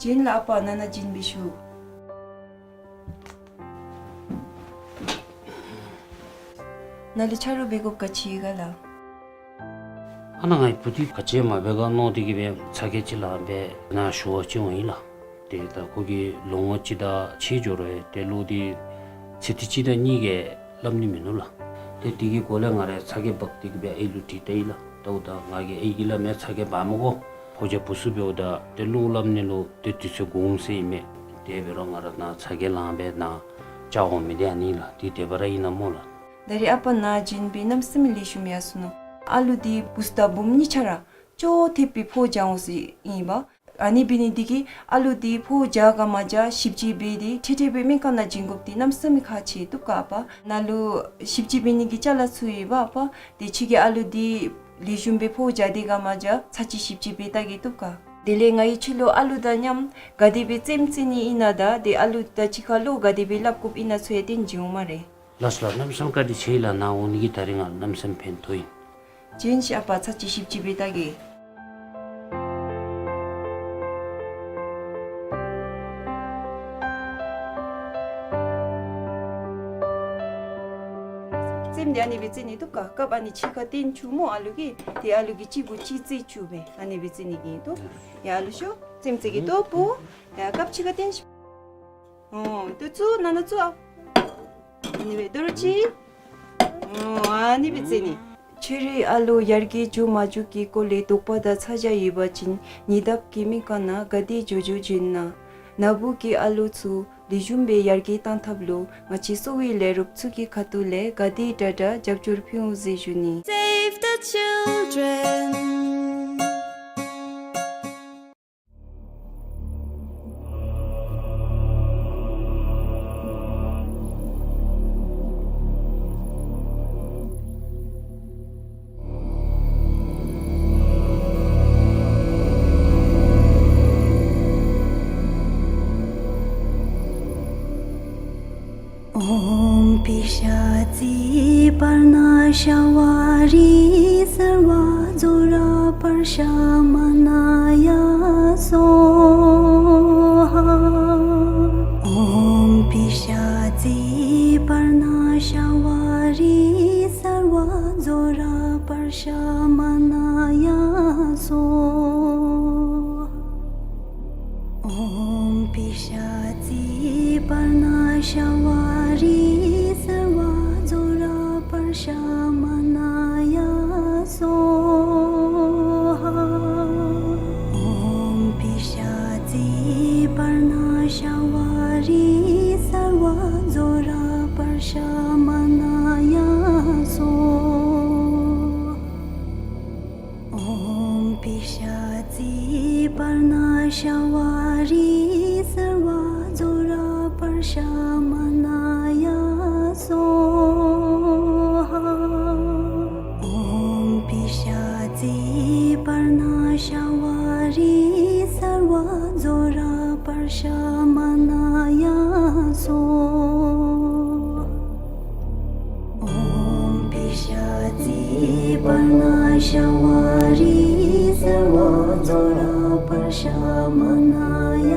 བྱོན་ལགས། ཨ་པ་ནང་ན་བྱོན་སྦེ་བཞུགས། ནཱ་ལུ་ཆ་རོགས་འབད་དགོཔ་ག་ཅི་ཡོད་ག་ལགས། ཨ་ནཱ་ང་བུ་འདི་ག་ཅི་མ་འབད་ག་མནོ་སྟེ་གིས་སྦེ་ཚ་གྱང་ཅིག་ལང་སྦེ་ནཱ་ཞུ་བར་བྱོན་འོང་ཡི་ལགས། ཏེ་ད་ཁོ་གིས་ལོ་ངོ་གཅིག་དང་ཕྱེད་འགྱོ་རུང་ཏེ་གློག་འདི་ཚེ་ཐིག་གཅིག་དང་གཉིས་ཀྱིས་སླབ་ནི་མིན་ནུག་ལགས། ཏེ་དེ་གི་སྒོ་ལས་ང་ར་ཚ་གྱང་འབག་སྟེ་གིས་སྦེ་ཨའི་ལུ་དྲིས་ལྟ་ཡི་ལགས། ད་འོ་ད་ང་གིས་ཨའི་གིས་སླབ་མི་ཚ་གྱང་འབག་མི་དགོ། ཕོ་རྒྱས་བུ་ཚུ་འབདཝ་ད་ཏེ་གློག་སླབ་ནི་ལུ་ཏེ་དུས་ཚོད་འགོར་འོང་ཟེར་ཨིན་མས། དེ་འབད་རུང་ང་ར་ནཱ་ཚ་གྱང་ལང་སྦེ་ནཱ་བཅར་འོང་མི་འདི་ཨ་ནི་ལགས། འདི་དེ་སྦེ་ར་ཨིན་ན་སྨོ་ལགས། ད་རེས་ཨ་པ་ནཱ་བྱོན་སྦེ་གནམ་མེད་ས་མེད་ལེགས་ཤོམ་ཡར་སོ་ནུག། ཨ་ལུ་འདི་བུཚ་དང་བུམོ་གཉིས་ཆ་ར་ཅོག་འཐདཔ་སྦེ་ཕོཝ་རྒྱས་འོང་ཟེར་ཨིན་པས། ཨ་ནི་འབད་ནི་འདི་གིས་ཨ་ལུ་འདི་ཕོཝ་རྒྱས་ག་མ་རྒྱས་ཞིབ་དཔྱད་འབད་དེ་འཕྲལ་འཕྲལ་སྦེ་སྨན་ཁང་ནང་བྱིན་དགོཔ་འདི་གནམ་མེད་ས་མེད་ཁག་ཆེ་བཏུབ་ག་ཨ་པ། ནཱ་ལུ་ཞིབ་དཔྱད་འབད་ནི་གི་ཅ་ལ་ཚུ་ཡོད་པ་ཨ་པ། དེ་ཁྱོད་ཀྱིས་ཨ་ལུ་འདི་ལེགས་ཤོམ་སྦེ་ཕོཝ་རྒྱས་ཏེ་ག་མ་རྒྱས་ཚར་གཅིག་ཞིབ་དཔྱད་འབད་བལྟ་གེ་བཏུབ་ག། དེ་ལས་ང་གིས་ཁྱོད་ལུ་ཨ་ལུ་དང་མཉམ་ག་དེ་སྦེ་རྩེདམོ་རྩེ་ནི་ཨིན་ན་དང་དེ་ཨ་ལུ་དང་གཅིག་ཁར་བློ་ག་དེ་སྦེ་སླབ་དགོཔ་ཨིན་ན་ཚུ་ཡང་སྟོན་བྱིན་འོང་སྨ་རེ། ལགས་སོ་ལགས། གནམ་མེད་ས་མེད་བཀའ་དྲིན་ཆེ་ལགས། ནཱ་འོང་ནི་གིས་ད་རིས་ང་གནམ་མེད་ས་མེད་ཕན་ཐོགས་ཡི། བྱོན་ཤིག་ཨ་པ་ཚར་གཅིག་ཞིབ་དཔྱད་འབད་བལྟ་གེ། རྩེདམོ་འདི་ཨ་ནི་སྦེ་རྩེ་ནི་བཏུབ་ག། རྐངམ་ཨ་ནི་གཅིག་ཁར་བཏོན་བཅུག་སྨོ་ཨ་ལུ་གིས། ཏེ་ཨ་ལུ་གིས་གཅིག་གུ་གཅིག་རྩེ་བཅུག་སྦེ་ཨ་ནི་སྦེ་རྩེ་ནི་གི་ཨིན་དོ། ཡ་ཨ་ལུ་ཤོག། རྩེདམོ་རྩེ་གེ་ལྟོ་བུ། ཡ་རྐངམ་གཅིག་ཁར་བཏོན་ཤིག། ཨོ་ཏེ་བཙུགས་ནང་ན་བཙུགས་ཨ། ཨ་ནི་སྦེ་དོ་རུང་གཅིག། ཨོ་ཨ་ནི་སྦེ་རྩེ་ནི། ཁྱོད་རའི་ཨ་ལུ་ཡར་རྒྱས་འགྱོ་མ་འགྱོ་གི་སྐོར་ལས་དོགས་པ་དང་ཚ་གྱང་ཡོད་པ་ཅིན་ཉེ་འདབས་ཀྱི་སྨན་ཁང་ནང་ག་དེ་མགྱོགས་མགྱོགས་བྱོན་གནང་། ནཱ་བུ་གི་ཨ་ལུ་ཚུ་ལེགས་ཤོམ་སྦེ་ཡར་རྒྱས་བཏང་ཐབས་ལུ་ང་བཅས་གསོ་བའི་ལས་རོགསཔ་ཚུ་གི་ཁ་ཐུག་ལས་ག་དེ་དྲག་དྲག་རྒྱབ་སྐྱོར་ཕུལ་འོང་ཟེར་ཞུ་ནི། Save the children. ཨོམ་པི་ཤཱ་ཙི་པར་ཎ་ཤྭ་བ་རི་སརྦ་ཛྭ་ར་པྲ་ཤ་མ་ཎཱ་ཡ་སྭཱ་ཧཱ། ཨོམ་པི་ཤཱ་ཙི་པར་ཎ་ཤྭ་བ་རི་སརྦ་ཛྭ་ར་པྲ་ཤ་མ་ཎཱ་ཡ་སྭཱ་ཧཱ། ཨོམ་པི་ཤཱ་ཙི་པར་ཎ་ཤྭ་བ་རི་སརྦ་ཛྭ་ར་པྲ་ཤ་མ་ཎཱ་ཡ་སྭཱ་ཧཱ། ཨོམ་པི་ཤཱ་ཙི་པར་ཎ་ཤྭ་བ་རི་སརྦ་ཛྭ་ར་པྲ་ཤ་མ་ཎཱ་ཡ་སྭཱ་ཧཱ། ཤ་བ་རིགས་གསར་བ་རྫོགས་རག་པར་ཤ་མ་ན་ཡ་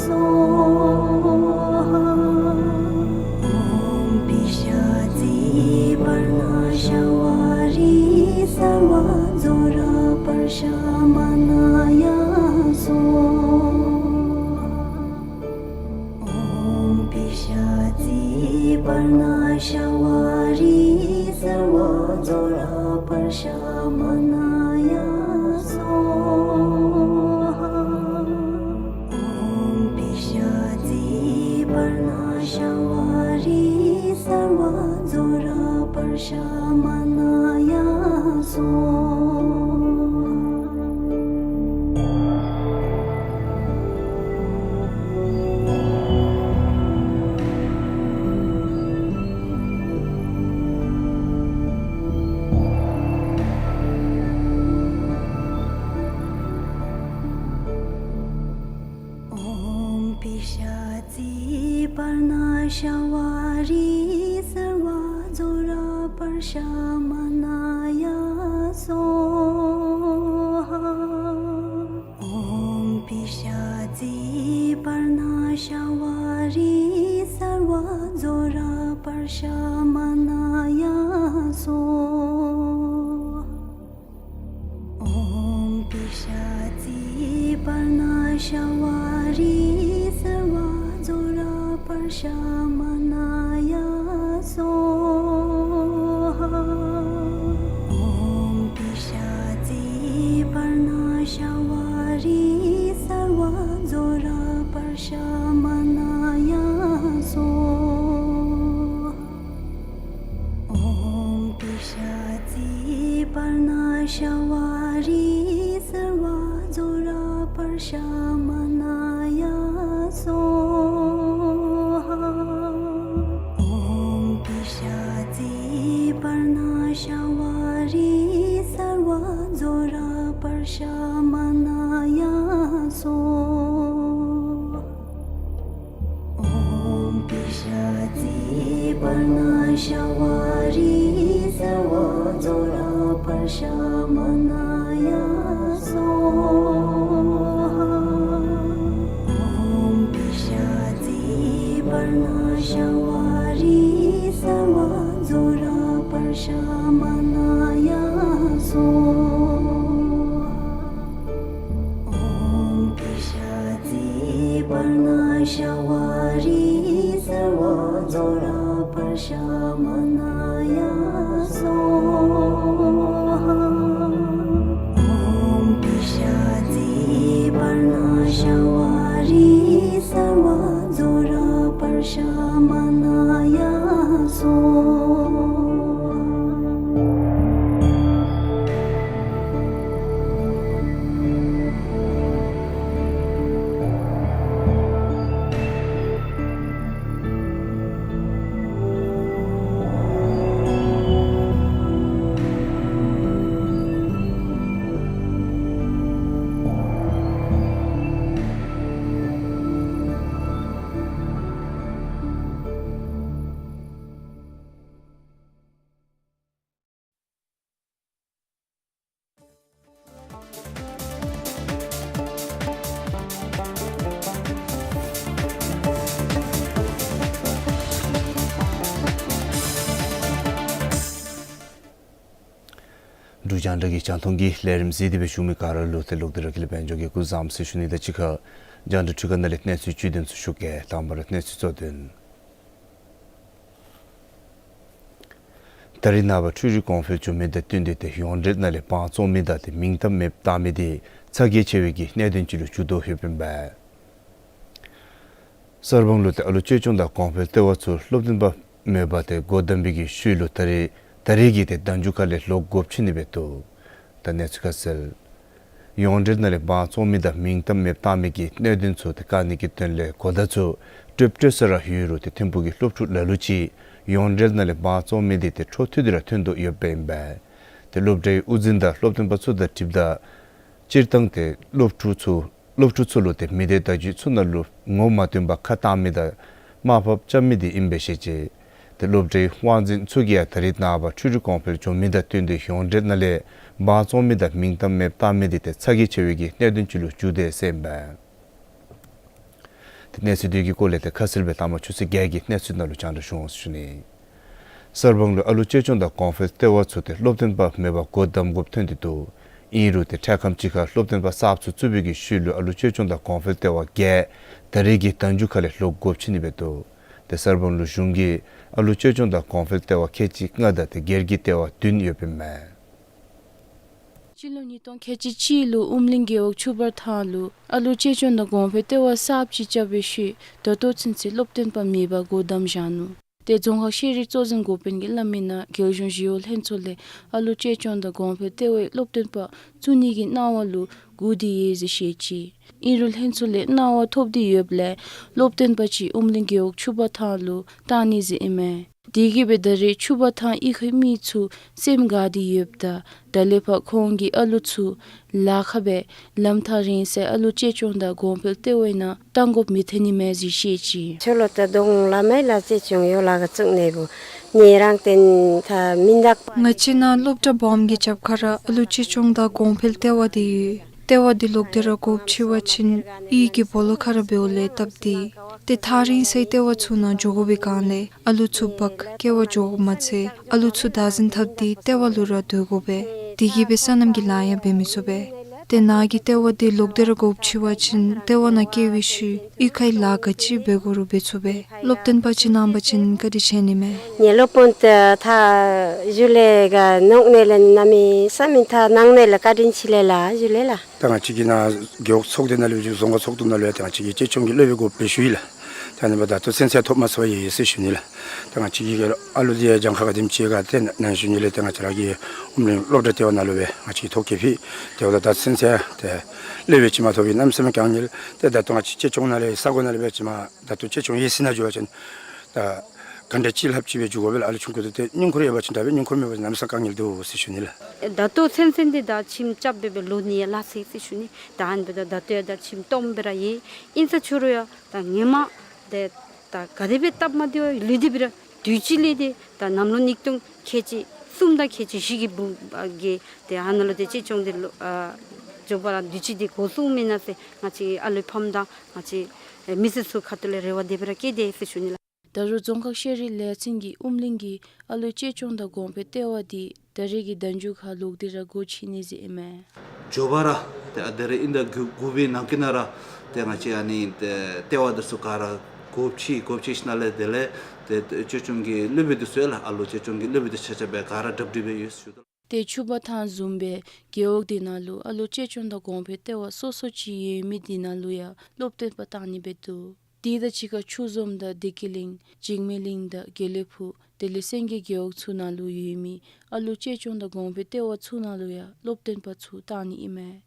སྭཱ་ཧཱ། ཨོཾ་པི་ཤ་ཙི་པར་ཎ་ཤ་བ་རིགས་གསར་བ་རྫོགས་རག་པར་ཤ་མ་ན་ཡ་སྭཱ་ཧཱ། ཨོཾ་པི་ཤ་ཙི་པར་ཎ་ཤ་བ་རིགས་གསར་བ་རྫོགས་རག་པར་ཤ་མ་ན་ཡ་སྭཱ་ཧཱ། ཨོཾ་པི་ཤ་ཙི་པར་ཎ་ཤ་བ་རིགས་གསར་བ་རྫོགས་རག་པར་ཤ་མ་ན་ཡ་སྭཱ་ཧཱ། ཨོཾ་པི་ཤ་ཙི་པར་ཎ་ཤ་བ་རིགས་གསར་བ་རྫོགས་རག་པར་ཤ་མ་ན་ཡ་སྭཱ་ཧཱ། ཨོཾ་པི་ཤ་ཙི་པར་ཎ་ཤ་བ་རིགས་གསར་བ་རྫོགས་རག་པར་ཤ་མ་ན་ཡ་སྭཱ་ཧཱ། ཨོཾ་པི་ཤ་ཙི་པར་ཎ་ཤ་བ་རིགས་གསར་བ་རྫོགས་རག་པར་ཤ་མ་ན་ཡ་སྭཱ་ཧཱ། ཨོཾ་པི་ཤ་ཙི་པར་ཎ་ཤ་བ་རིགས་གསར་བ་རྫོགས་རག་པར་ཤ་མ་ན་ཡ་སྭཱ་ཧཱ། ཨོཾ་པི་ཤ་ཙི་པར་ཎ་ཤ་བ་རིགས་གསར་བ་རྫོགས་རག་པར་ཤ་མ་ན་ཡ་སྭཱ་ཧཱ། ཨོཾ་པི་ཤ་ཙི་པར་ཎ་ཤ་བ་རིགས་གསར་བ་རྫོགས་རག་པར་ཤ་མ་ན་ཡ་སྭཱ་ཧཱ། ཨོཾ་པི་ཤ་ཙི་པར་ཎ་ཤ་བ་རིགས་གསར་བ་རྫོགས་རག་པར་ཤ་མ་ན་ཡ་སྭཱ་ཧཱ། ཨོཾ་པི་ཤ་ཙི་པར་ཎ་ཤ་བ་རིགས་གསར་བ་རྫོགས་རག་པར་ཤ་མ་ན་ཡ་སྭཱ་ཧཱ། ཨོཾ་པི་ཤ་ཙི་པར་ཎ་ཤ་བ་རིགས་གསར་བ་རྫོགས་རག་པར་ཤ་མ་ན་ཡ་སྭཱ་ཧཱ། ཨོཾ་པི་ཤ་ཙི་པར་ཎ་ཤ་བ་རིགས་གསར་བ་རྫོགས་རག་པར་ཤ་མ་ན་ཡ་སྭཱ་ཧཱ། འབྲུག་རྒྱང་བསྒྲགས་ཀྱི་རྒྱང་མཐོང་གི་ལས་རིམ་གཟིགས་ཏེ་འབད་བཞུགས་མི་ག་ར་ལུ་ཏེ་ལོག་སྟེ་ར་དགེ་ལེགས་དཔལ་འབྱོར་གྱིས་སྐུ་གཟུགས་བཟང་པོ་ཟེར་ཞུ་ནི་དང་གཅིག་ཁར་རྒྱང་བསྒྲགས་འཕྲུལ་ཁང་ནང་ལས་གནས་ཚུལ་བཅུད་དོན་ཚུ་ཞུ་གེ། དང་པ་ར་གནས་ཚུལ་གཙོ་དོན། ད་རིས་ནངས་པ་འཕྲུལ་རིག་གོང་འཕེལ་འགྱོ་མི་དང་བསྟུན་ཏེ་ཏེ་ཡོངས་འབྲེལ་ནང་ལས་དབང་བཙོང་མི་དང་ཏེ་མིང་གཏམ་མེདཔ་བཏང་མི་འདི་ཚ་གྱང་ཆེ་བའི་གི་གནད་དོན་ཅིག་ལུ་འགྱུར་དོ་ཡོདཔ་ཨིན་པས། གསར་སྤང་ལུ་ཏེ་ཨ་ལོ་བཅོས་སྐྱོང་དང་གོང་འཕེལ་ལྟེ་བ་ཚུ་སློབ་སྟོན་པ་མེད་པར་ཏེ་སྒོ་བསྡམས་པའི་གི་ཤུལ་ལུ་ད་རིས་ད་རིས་ཀྱི་ཏེ་ཟླཝ་མཇུག་ཁ་ལས་ལོག་དགོཔ་ཅིག་ཨིན་པས་འདུག། ད་གནས་ཚུལ་ཁ་གསལ། ཡོངས་འབྲེལ་ནང་ལས་དབང་བཙོང་མི་དང་མིང་གཏམ་མེདཔ་བཏང་མི་གི་གནད་དོན་ཚུ་ཏེ་བཀག་ནི་གི་དོན་ལས་གོ་བརྡ་ཚུ་སྤྲོདཔ་སྤྲོད་ས་ར་ཡོད་རུང་ཏེ་ཐིམ་ཕུག་གི་སློབ་ཕྲུག་ལ་ལུ་ཅིག་ཡོངས་འབྲེལ་ནང་ལས་དབང་བཙོང་མི་འདི་ཏེ་འཕྲོ་མཐུད་དེ་ར་ཐོན་དོ་ཡོདཔ་ཨིན་པས། ཏེ་སློབ་གྲྭའི་དབུ་འཛིན་དང་སློབ་སྟོན་པ་ཚུ་དང་འཁྲིལཝ་ད་སྤྱིར་བཏང་ཏེ་སློབ་ཕྲུག་ཚུ་སློབ་ཕྲུག་ཚུ་ལུ་ཏེ་མི་སྡེ་བརྡ་བརྒྱུད་ཚུ་ནང་ལུ་ངོ་མ་བསྟོད་པ་ཁ་བཏང་མི་དང་དམའ་ཕབ་རྐྱབ་མི་འདི་ཨིན་པས་ཟེར་བཤད་ཅི། ཏེ་སློབ་གྲྭའི་དབང་འཛིན་ཚུ་གིས་ཡང་ད་རིས་ནངས་པ་འཕྲུལ་རིག་གོང་འཕེལ་འགྱོ་མི་དང་བསྟུན་ཏེ་གཞུང་འབྲེལ་ནང་ལས་འབངས་བཙོང་མི་དང་མིང་གཏམ་མེདཔ་བཏང་མི་འདི་ཏེ་ཚ་གྱང་ཆེ་བའི་གི་གནད་དོན་ཅིག་ལུ་འགྱུར་དེས་ཟེར་ཨིན་པས། ཏེ་གནས་ཚུལ་འདི་གི་སྐོར་ལས་ཏེ་ཁ་གསལ་སྦེ་ལྟ་མ་ཆུ་ཚོད་བརྒྱད་ཀྱི་གནས་ཚུལ་ནང་ལུ་རྒྱང་བསྒྲགས་ཞུ་འོང་ཟེར་ཞུ་ནི། གསར་སྤང་ལུ་ཨ་ལུ་གཅེས་སྐྱོང་དང་གོང་འཕེལ་ལྟེ་བ་ཚུ་ཏེ་སློབ་སྟོན་པ་མེད་པར་སྒོ་བསྡམ་དགོཔ་ཐོན་ཏེ་འདུག། ཨིན་རུང་ཏེ་འཕྲལ་ཁམས་ཅིག་ཁར་སློབ་སྟོན་པ་གསརཔ་ཚུ་བཙུགས་པའི་གི་ཤུལ་ལུ་ཨ་ལུ་གཅེས་སྐྱོང་དང་གོང་འཕེལ་ལྟེ་བ་བརྒྱད་ད་རེས་ཀྱི་ཟླ་མཇུག་ཁ་ལས་ལོག་དགོཔ་ཆགས་ནི་སྦེ་འདུག། ཏེ་གསར་སྤང་ལུ་གཞུང་གིས་ཨ་ལུ་གཅེས་སྐྱོང་དང་གོང་འཕེལ་ལྟེ་བ་ཁལ་གཅིག་ལྔ་དང་ཏེ་སྒེར་གྱི་ལྟེ་བ་བདུན་ཡོདཔ་ཨིན་མས། སྤྱི་ལོ་ཉིས་སྟོང་ཁལ་གཅིག་གཅིག་ལུ་ཨུམ་གླིང་རྒེད་འོག་ཆུ་བར་ཐང་ལུ་ཨ་ལུ་གཅེས་སྐྱོང་དང་གོང་འཕེལ་ལྟེ་བ་གསརཔ་ཅིག་རྐྱབ་པའི་ཤུལ་ད་ལྟོ་ཚུན་ཚོད་སློབ་སྟོན་པ་མེད་པར་སྒོ་བསྡམས་བཞག་ནུག། ཏེ་རྫོང་ཁག་ཤེས་རིག་གཙོ་འཛིན་འགོ་དཔོན་གྱིས་སླབ་མིའི་ནང་རྒྱལ་གཞུང་ཞི་གཡོག་ལྷན་ཚོགས་ལས་ཨ་ལུ་གཅེས་སྐྱོང་དང་གོང་འཕེལ་ལྟེ་བའི་སློབ་སྟོན་པ་བཙུགས་ནི་གི་གནང་བ་ལུ་སྒུག་སྟེ་ཡོད་ཟེར་བཤད་ཅི། ཨིན་རུང་ལྷན་ཚོགས་ལས་གནང་བ་ཐོབ་སྟེ་ཡོདཔ་ལས་སློབ་སྟོན་པ་ཅིག་ཨུམ་གླིང་རྒེད་འོག་ཆུ་བར་ཐང་ལུ་བཏང་ནི་ཟེར་ཨིན་མས། དེ་གིས་སྦེ་ད་རེས་ཆུ་བར་ཐང་གཡུས་ཁའི་མི་ཚུ་སེམས་དགའ་སྟེ་ཡོདཔ་ད་ད་ལས་ཕར་ཁོང་གིས་ཨ་ལུ་ཚུ་ལཱ་ཁག་སྦེ་ལམ་ཐག་རིང་སའི་ཨ་ལུ་གཅེས་སྐྱོང་དང་གོང་འཕེལ་ལྟེ་བའི་ནང་བཏང་དགོཔ་མི་ཐོན་ནི་མས་ཟེར་བཤད་ཅི། ཁྱོད་ལོ་ད་གདོང་ལ་མེ་ལ་གཅེས་སྐྱོང་ཡོད་ལ་ག་བཙུགས་ནི་བུ་ཉེ་རང་བསྟན་ད་མི་འདག་པ། ང་བཅས་ནཱ་སློབ་གྲྭ་སྦོམ་གྱི་རྒྱབ་ཁ་ར་ཨ་ལུ་གཅེས་སྐྱོང་དང་གོང་འཕེལ་ལྟེ་བ་འདི་ཡོད། ལྟེ་བ་འདི་ལོག་སྟེ་ར་དགོཔ་ཆེ་བ་ཅིན་གཡུས་ཀྱི་སྦོ་ལོགས་ཁར་ར་འབདཝ་ལས་སྟབས་བདེ། ཏེ་ཐག་རིང་སའི་ལྟེ་བ་ཚུ་ནང་འགྱོ་དགོ་པའི་སྒང་ལས་ཨ་ལུ་ཚུ་འབག་སྐྱེལ་བར་འགྱོ་དགོཔ་མ་ཚད་ཨ་ལུ་ཚུ་བདག་འཛིན་འཐབ་སྟེ་ལྟེ་བ་ལུ་ར་སྡོད་དགོ་པས། དེ་གིས་སྦེ་སོ་ནམ་གྱི་ལཱ་ཡང་འབད་མི་ཚུགས་པས། ཏེ་ནཱ་གི་ལྟེ་བ་འདི་ལོག་སྟེ་ར་དགོཔ་ཆེ་བ་ཅིན་ལྟེ་བ་ནང་བསྐྱལ་བའི་ཤུལ་གཡུས་ཁའི་ལཱ་ག་ཅི་འབད་དགོ་རུང་འབད་ཚུགས་པས། སློབ་སྟོན་པ་ཅིག་གནང་པ་ཅིན་བཀའ་དྲིན་ཆེ་ནི་མས། ངེ་སློབ་དཔོན་ད་ད་ཞུ་ལེ་ག་ནོག་ནེ་ལེ་ན་མི་ས་མི་ད་ནང་ནེ་ལེ་བཀའ་དྲིན་ཆེ་ལེ་ལ་ཞུ་ལེ་ལ། ད་ང་བཅས་ཀྱི་ནཱ་རྒེད་འོག་ཚོགས་སྡེ་ནང་ལུ་རྫོང་ཁག་ཚོགས་འདུ་ནང་ལུ་ཡང་ད་ང་བཅས་ཀྱིས་གཅེས་སྐྱོང་གི་སློབ་དཔོན་དགོཔ་སྦེ་ཞུ་ཡི་ལགས། ད་ནི་འབདཝ་ད་ད་ལྟོ་ཚུན་ཚོད་ཐོབ་མ་ཚུགས་པར་ཡོད་ཟེར་ཞུ་ནི་ལགས། ད་ང་བཅས་ཀྱི་ཨ་ལུ་འདི་ཡང་གྱངས་ཁ་ག་དེམ་ཅིག་ག་ཏེ་ནཱ་ཞུ་ནི་ལས་ཏེ་ང་བཅས་ར་གི་ཨུམ་གླིང་སློབ་གྲྭ་ལྟེ་བ་ནང་ལུ་སྦེ་ང་བཅས་ཐོ་བཀོད་ཕུལ། དེ་འབདཝ་ད་ད་ཚུན་ཚོད་ཏེ་སློབ་དཔོན་ཅིག་མ་ཐོབ་པའི་གནམ་མེད་ས་མེད་དཀའ་ངལ། ཏེ་ད་ལྟོ་ང་བཅས་གཅེས་སྐྱོང་ནང་ལས་ས་གོ་ནང་ལུ་སྦེ་ཅིག་མ་ད་ལྟོ་གཅེས་སྐྱོང་ཡོད་ཟེར་ནཱ་འགྱོ་བ་ཅིན་ད་ག་འདྲ་ཅིག་ལྷགཔ་ཅིག་སྦེ་འགྱོ་དགོ་པས་ལགས། ཨ་ལུ་ཆུང་ཀུ་ཏེ་སྙིང་ཁུར་ཡོད་པ་ཅིན་ད་སྦེ་སྙིང་ཁུར་མེད་པ་ཅིན་གནམ་མེད་ས་མེད་དཀའ་ངལ་འདུག་ཟེར་ཞུ་ནི་ལགས། ད་ལྟོ་ཚུན་ཚོད་འདི་ད་ཁྱིམ་རྐྱབ་སྦེ་སྦེ་ལོ་གཉིས་ཡང་ལང་སོ་ཡི་ཟེར་ཞུ་ནི། ད་ཨ་ནི་འབདཝ་ད་ད་ལྟོ་ཡང་ད་ཁྱིམ་སྟོངམ་སྦེ་ར་ཡོད། ཨིན་ས་ཅི་རུང་ཡང་ད་ཧེ་མ་ཏེ་ད་ག་དེ་སྦེ་སྟབས་མ་བདེཝ་ལུས་ཏེ་སྦེ་ར་དུས་ཅི་ལས་ཏེ་ད་གནམ་ལོ་ཉིས་སྟོང་ཁལ་གཅིག་གསུམ་དང་ཁལ་གཅིག་བཞི་གི་བུ་ཨ་གི་ཏེ་ཨ་ནཱ་ལུ་ཏེ་གཅེས་སྐྱོང་འདི་ལོ་ཨ་འགྱོ་བ་ར་དུས་ཅི་འདི་འགོར་སོངམ་ཨིན་ན་ཟེར་ང་བཅས་ཨ་ལུའི་ཕམ་དང་ང་བཅས་མི་སེར་ཚུ་ཁ་ཐུག་ལས་རེ་བ་དེ་སྦེ་ར་བསྐྱེད་དེ་ཟེར་ཞུ་ནི་ལགས། ད་རུང་རྫོང་ཁག་ཤེས་རིག་ལས་ཚན་གྱིས་ཨུམ་གླིང་གི་ཨ་ལུ་གཅེས་སྐྱོང་དང་གོང་འཕེལ་ལྟེ་བ་འདི་ད་རེས་ཀྱི་ཟླ་མཇུག་ཁར་ལོག་སྟེ་ར་སྒོ་ཕྱེ་ནི་ཟེར་ཨིན་མས། མགྱོགས་པ་ར་ཏེ་ཨ་ད་རེས་ཨིན་ཟླ་དགུ་དགུ་པའི་ནང་འཁོད་ནང་ར་ཏེ་ང་བཅས་ཨ་ནི་ཏེ་ལྟེ་བ་འདི་ཚུ་ག་ར་སྒོ་ཕྱེ་སྒོ་ཕྱེ་ཞིནམ་ལས་དེ་ལས་ཏེ་གཅེས་སྐྱོང་གི་སློབ་དཔོན་འདི་ཚུ་ཡང་ལགས་ཨ་ལུ་གཅེས་སྐྱོང་གི་སློབ་དཔོན་འདི་ཆ་ཁྱབ་སྦེ་ག་ར་གྲ་སྒྲིག་སྦེ་ཡོད་ཟེར་ཞུ་དོ། ཏེ་ཆུ་བར་ཐང་བཟུམ་སྦེ་རྒེད་འོག་འདི་ནང་ལུ་ཨ་ལུ་གཅེས་སྐྱོང་དང་གོང་འཕེལ་ལྟེ་བ་སོ་སོ་ཅིག་ཡོད་མི་འདི་ནང་ལུ་ཡང་སློབ་སྟོན་པ་བཏང་ནི་སྦེ་འདུག། དེ་དང་གཅིག་ཁར་ཆུ་འཛོམས་དང་བདེ་སྐྱིད་གླིང་འཇིགས་མེད་གླིང་དང་དགེ་ལེགས་ཕུག་དེ་ལས་སེང་གེ་རྒེད་འོག་ཚུ་ནང་ལུ་ཡོད་མི་ཨ་ལུ་གཅེས་སྐྱོང་དང་གོང་འཕེལ་ལྟེ་བ་ཚུ་ནང་ལུ་ཡང་སློབ་སྟོན་པ་ཚུ་བཏང་ནི་ཨིན་མས།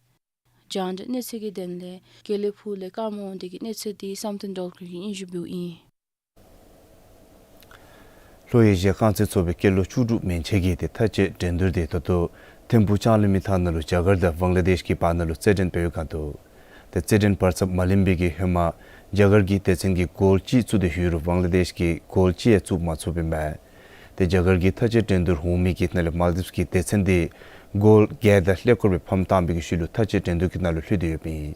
རྒྱང་བསྒྲགས་གནས་ཚུལ་གྱི་དོན་ལས་དགེ་ལེགས་ཕུག་ལས་ཀརྨ་དབང་འདུས་ཀྱི་གནས་ཚུལ་འདི་བསམ་གཏན་སྒྲོལ་དཀར་གྱིས་སྙན་ཞུ་འབདཝ་ཨིན། ལྷོ་ཨེ་ཤི་ཡ་རྐང་འཛིན་ཚོགས་པའི་སྐྱེས་ལོ་བཅུ་དྲུག་མན་ཆད་ཀྱི་ཏེ་མཐའ་དཔྱད་འགྲན་བསྡུར་འདི་ད་ལྟོ་ཐིམ་ཕུག་ལྕང་གླིང་མི་ཐང་ནང་ལུ་རྒྱ་གར་དང་བང་ལ་དེཤ་གི་བར་ན་ལུ་རྩེད་འགྲན་འབད་བའི་སྒང་འདུག། ཏེ་རྩེད་འགྲན་བར་མཚམས་མ་ལོན་པའི་གི་ཧེ་མ་རྒྱ་གར་གྱི་སྡེ་ཚན་གྱིས་གོལ་གཅིག་བཙུགས་ཏེ་ཡོད་རུང་བང་ལ་དེཤ་གིས་གོལ་གཅིག་ཡང་བཙུགས་མ་ཚུགས་པས་མས། ཏེ་རྒྱ་གར་གྱི་མཐའ་དཔྱད་འགྲན་བསྡུར་འོང་མི་གི་ནང་ལས་མཱལ་དིབས་ཀྱི་སྡེ་ཚན་འདི་གོལ་བརྒྱད་དང་ཀླད་ཀོར་སྦེ་ཕམ་བཏང་པའི་གི་ཤུལ་ལུ་མཐའ་དཔྱད་འགྲན་བསྡུར་གྱི་ནང་ལུ་ལྷོད་དེ་ཡོདཔ་ཨིན།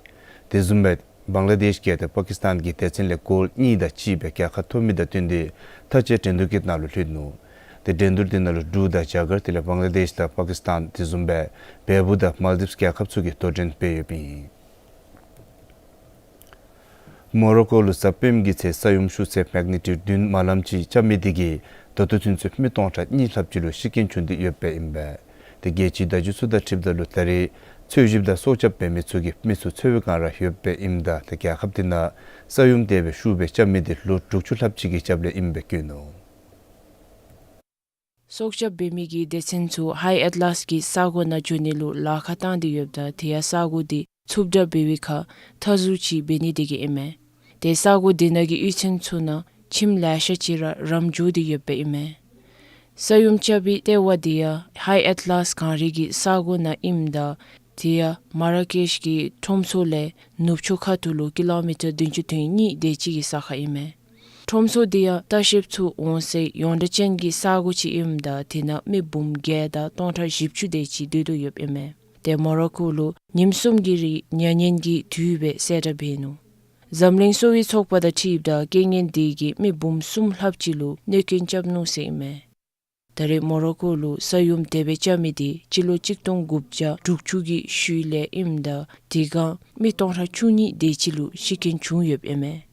དེ་བཟུམ་སྦེ་བང་ལ་དེཤ་གིས་ཏེ་པ་ཀིས་ཏཱན་གྱི་སྡེ་ཚན་ལས་གོལ་གཉིས་དང་གཅིག་སྦེ་རྒྱལ་ཁ་ཐོབ་མི་དང་བསྟུན་ཏེ་མཐའ་དཔྱད་འགྲན་བསྡུར་གྱི་ནང་ལུ་ལྷོད་ནུག། ཏེ་འགྲན་བསྡུར་འདི་ནང་ལུ་འབྲུག་དང་རྒྱ་གར་དེ་ལས་བང་ལ་དེཤ་དང་པ་ཀིས་ཏཱན་དེ་བཟུམ་སྦེ་བལ་པོ་དང་མཱལ་དིབས་རྒྱལ་ཁབ་ཚུ་གིས་དོ་འགྲན་འབད་ཡོདཔ་ཨིན། མོ་རོ་ཀོ་ལུ་གཟའ་སྤེནམ་གྱི་ཚེས་ས་ཡོམ་ཤུགས་ཚད་མེག་ནི་ཊིའུཌ་བདུན་མ་ལམ་ཅིག་རྐྱབ་མི་དེ་གིས་ད་ལྟོ་ཚུན་ཚོད་མི་སྟོང་ཕྲག་གཉིས་ལྷགཔ་ཅིག་ལུ་ཤི་རྐྱེན་བྱུང་སྟེ་ཡོདཔ་ཨིན་པས། ཏེ་རྒྱལ་སྤྱིའི་བརྡ་བརྒྱུད་ཚུ་དང་འཁྲིལཝ་ད་ལུ་ད་རེས་འཚོལ་ཞིབ་དང་སྲོག་སྐྱབས་འབད་མི་ཚུ་གིས་མི་ཚུ་འཚོལ་བའི་སྒང་ར་ཡོདཔ་ཨིནམ་ད་ཏེ་རྒྱལ་ཁབ་དེ་ནང་ས་ཡོམ་དེ་སྦེ་ཤུགས་སྦེ་རྐྱབ་མི་དེ་ལོ་དྲུག་ཅུ་ལྷགཔ་ཅིག་གི་རྒྱབ་ལས་ཨིནམ་སྦེ་བཀོད་ནུག། སྲོག་སྐྱབས་འབད་མི་གི་སྡེ་ཚན་ཚུ་ཧའི་ཨེཊ་ལཱས་ཀྱི་ས་གོ་ནང་འགྱོ་ནི་ལུ་ལཱ་ཁག་བཏང་སྟེ་ཡོདཔ་ད་དེ་ཡང་ས་གོ་དེ་འཚུབ་དྲགས་འབད་བའི་ཁར་མཐའ་ཟུར་ཅིག་འབད་ནི་དེ་གིས་ཨིན་མས། ཏེ་ས་གོ་དེ་ནང་གི་གཡུས་ཚན་ཚུ་ནང་ཁྱིམ་ལེ་ཤ་ཅིག་ར་རམ་འགྱོ་སྟེ་ཡོདཔ་ཨིན་མས། ས་ཡོམ་རྐྱབ་པའི་ལྟེ་བ་དེ་ཡང་ཧའི་ཨེཊ་ལཱས་གངས་རི་གི་ས་གོ་ནང་ཨིནམ་ད་དེ་ཡང་མ་ར་ཀེཤ་གི་ཁྲོམ་ཚོགས་ལས་ནུབ་ཕྱོགས་ཁ་ཐུག་ལུ་ཀི་ལོ་མི་ཊར་བདུན་ཅུ་དོན་གཉིས་དེ་ཅིག་གི་ས་ཁར་ཨིན་མས། ཁྲོམ་ཚོགས་འདི་ཡང་ལྟ་བཤལཔ་ཚུ་འོང་སའི་ཡོངས་གྲགས་ཅན་གྱི་ས་གོ་ཅིག་ཨིནམ་ད་དེ་ནང་མི་འབུམ་བརྒྱད་དང་སྟོང་ཕྲག་བཞི་བཅུ་དེ་ཅིག་སྡོད་དོ་ཡོདཔ་ཨིན་མས། ཏེ་མོ་རོ་ཀོ་ལུ་ཉིནམ་གསུམ་གྱི་རིང་མྱ་ངན་གྱི་དུས་སྦེ་གསལ་བསྒྲགས་འབད་ནུག། འཛམ་གླིང་གསོ་བའི་ཚོགས་པ་དང་འཁྲིལཝ་ད་རྐྱེན་ངན་འདི་གིས་མི་འབུམ་གསུམ་ལྷགཔ་ཅིག་ལུ་གནོད་སྐྱོན་རྐྱབ་ནུག་ཟེར་ཨིན་མས། ད་རེས་མོ་རོ་ཀོ་ལུ་ས་ཡོམ་དེ་སྦེ་རྐྱབ་མི་འདི་སྤྱི་ལོ་གཅིག་སྟོང་དགུ་བརྒྱ་དྲུག་ཅུ་གི་ཤུལ་ལས་ཨིནམ་ད་དེ་སྒང་མི་སྟོང་ཕྲག་བཅུ་གཉིས་དེ་ཅིག་ལུ་ཤི་རྐྱེན་བྱུང་ཡོདཔ་ཨིན་མས།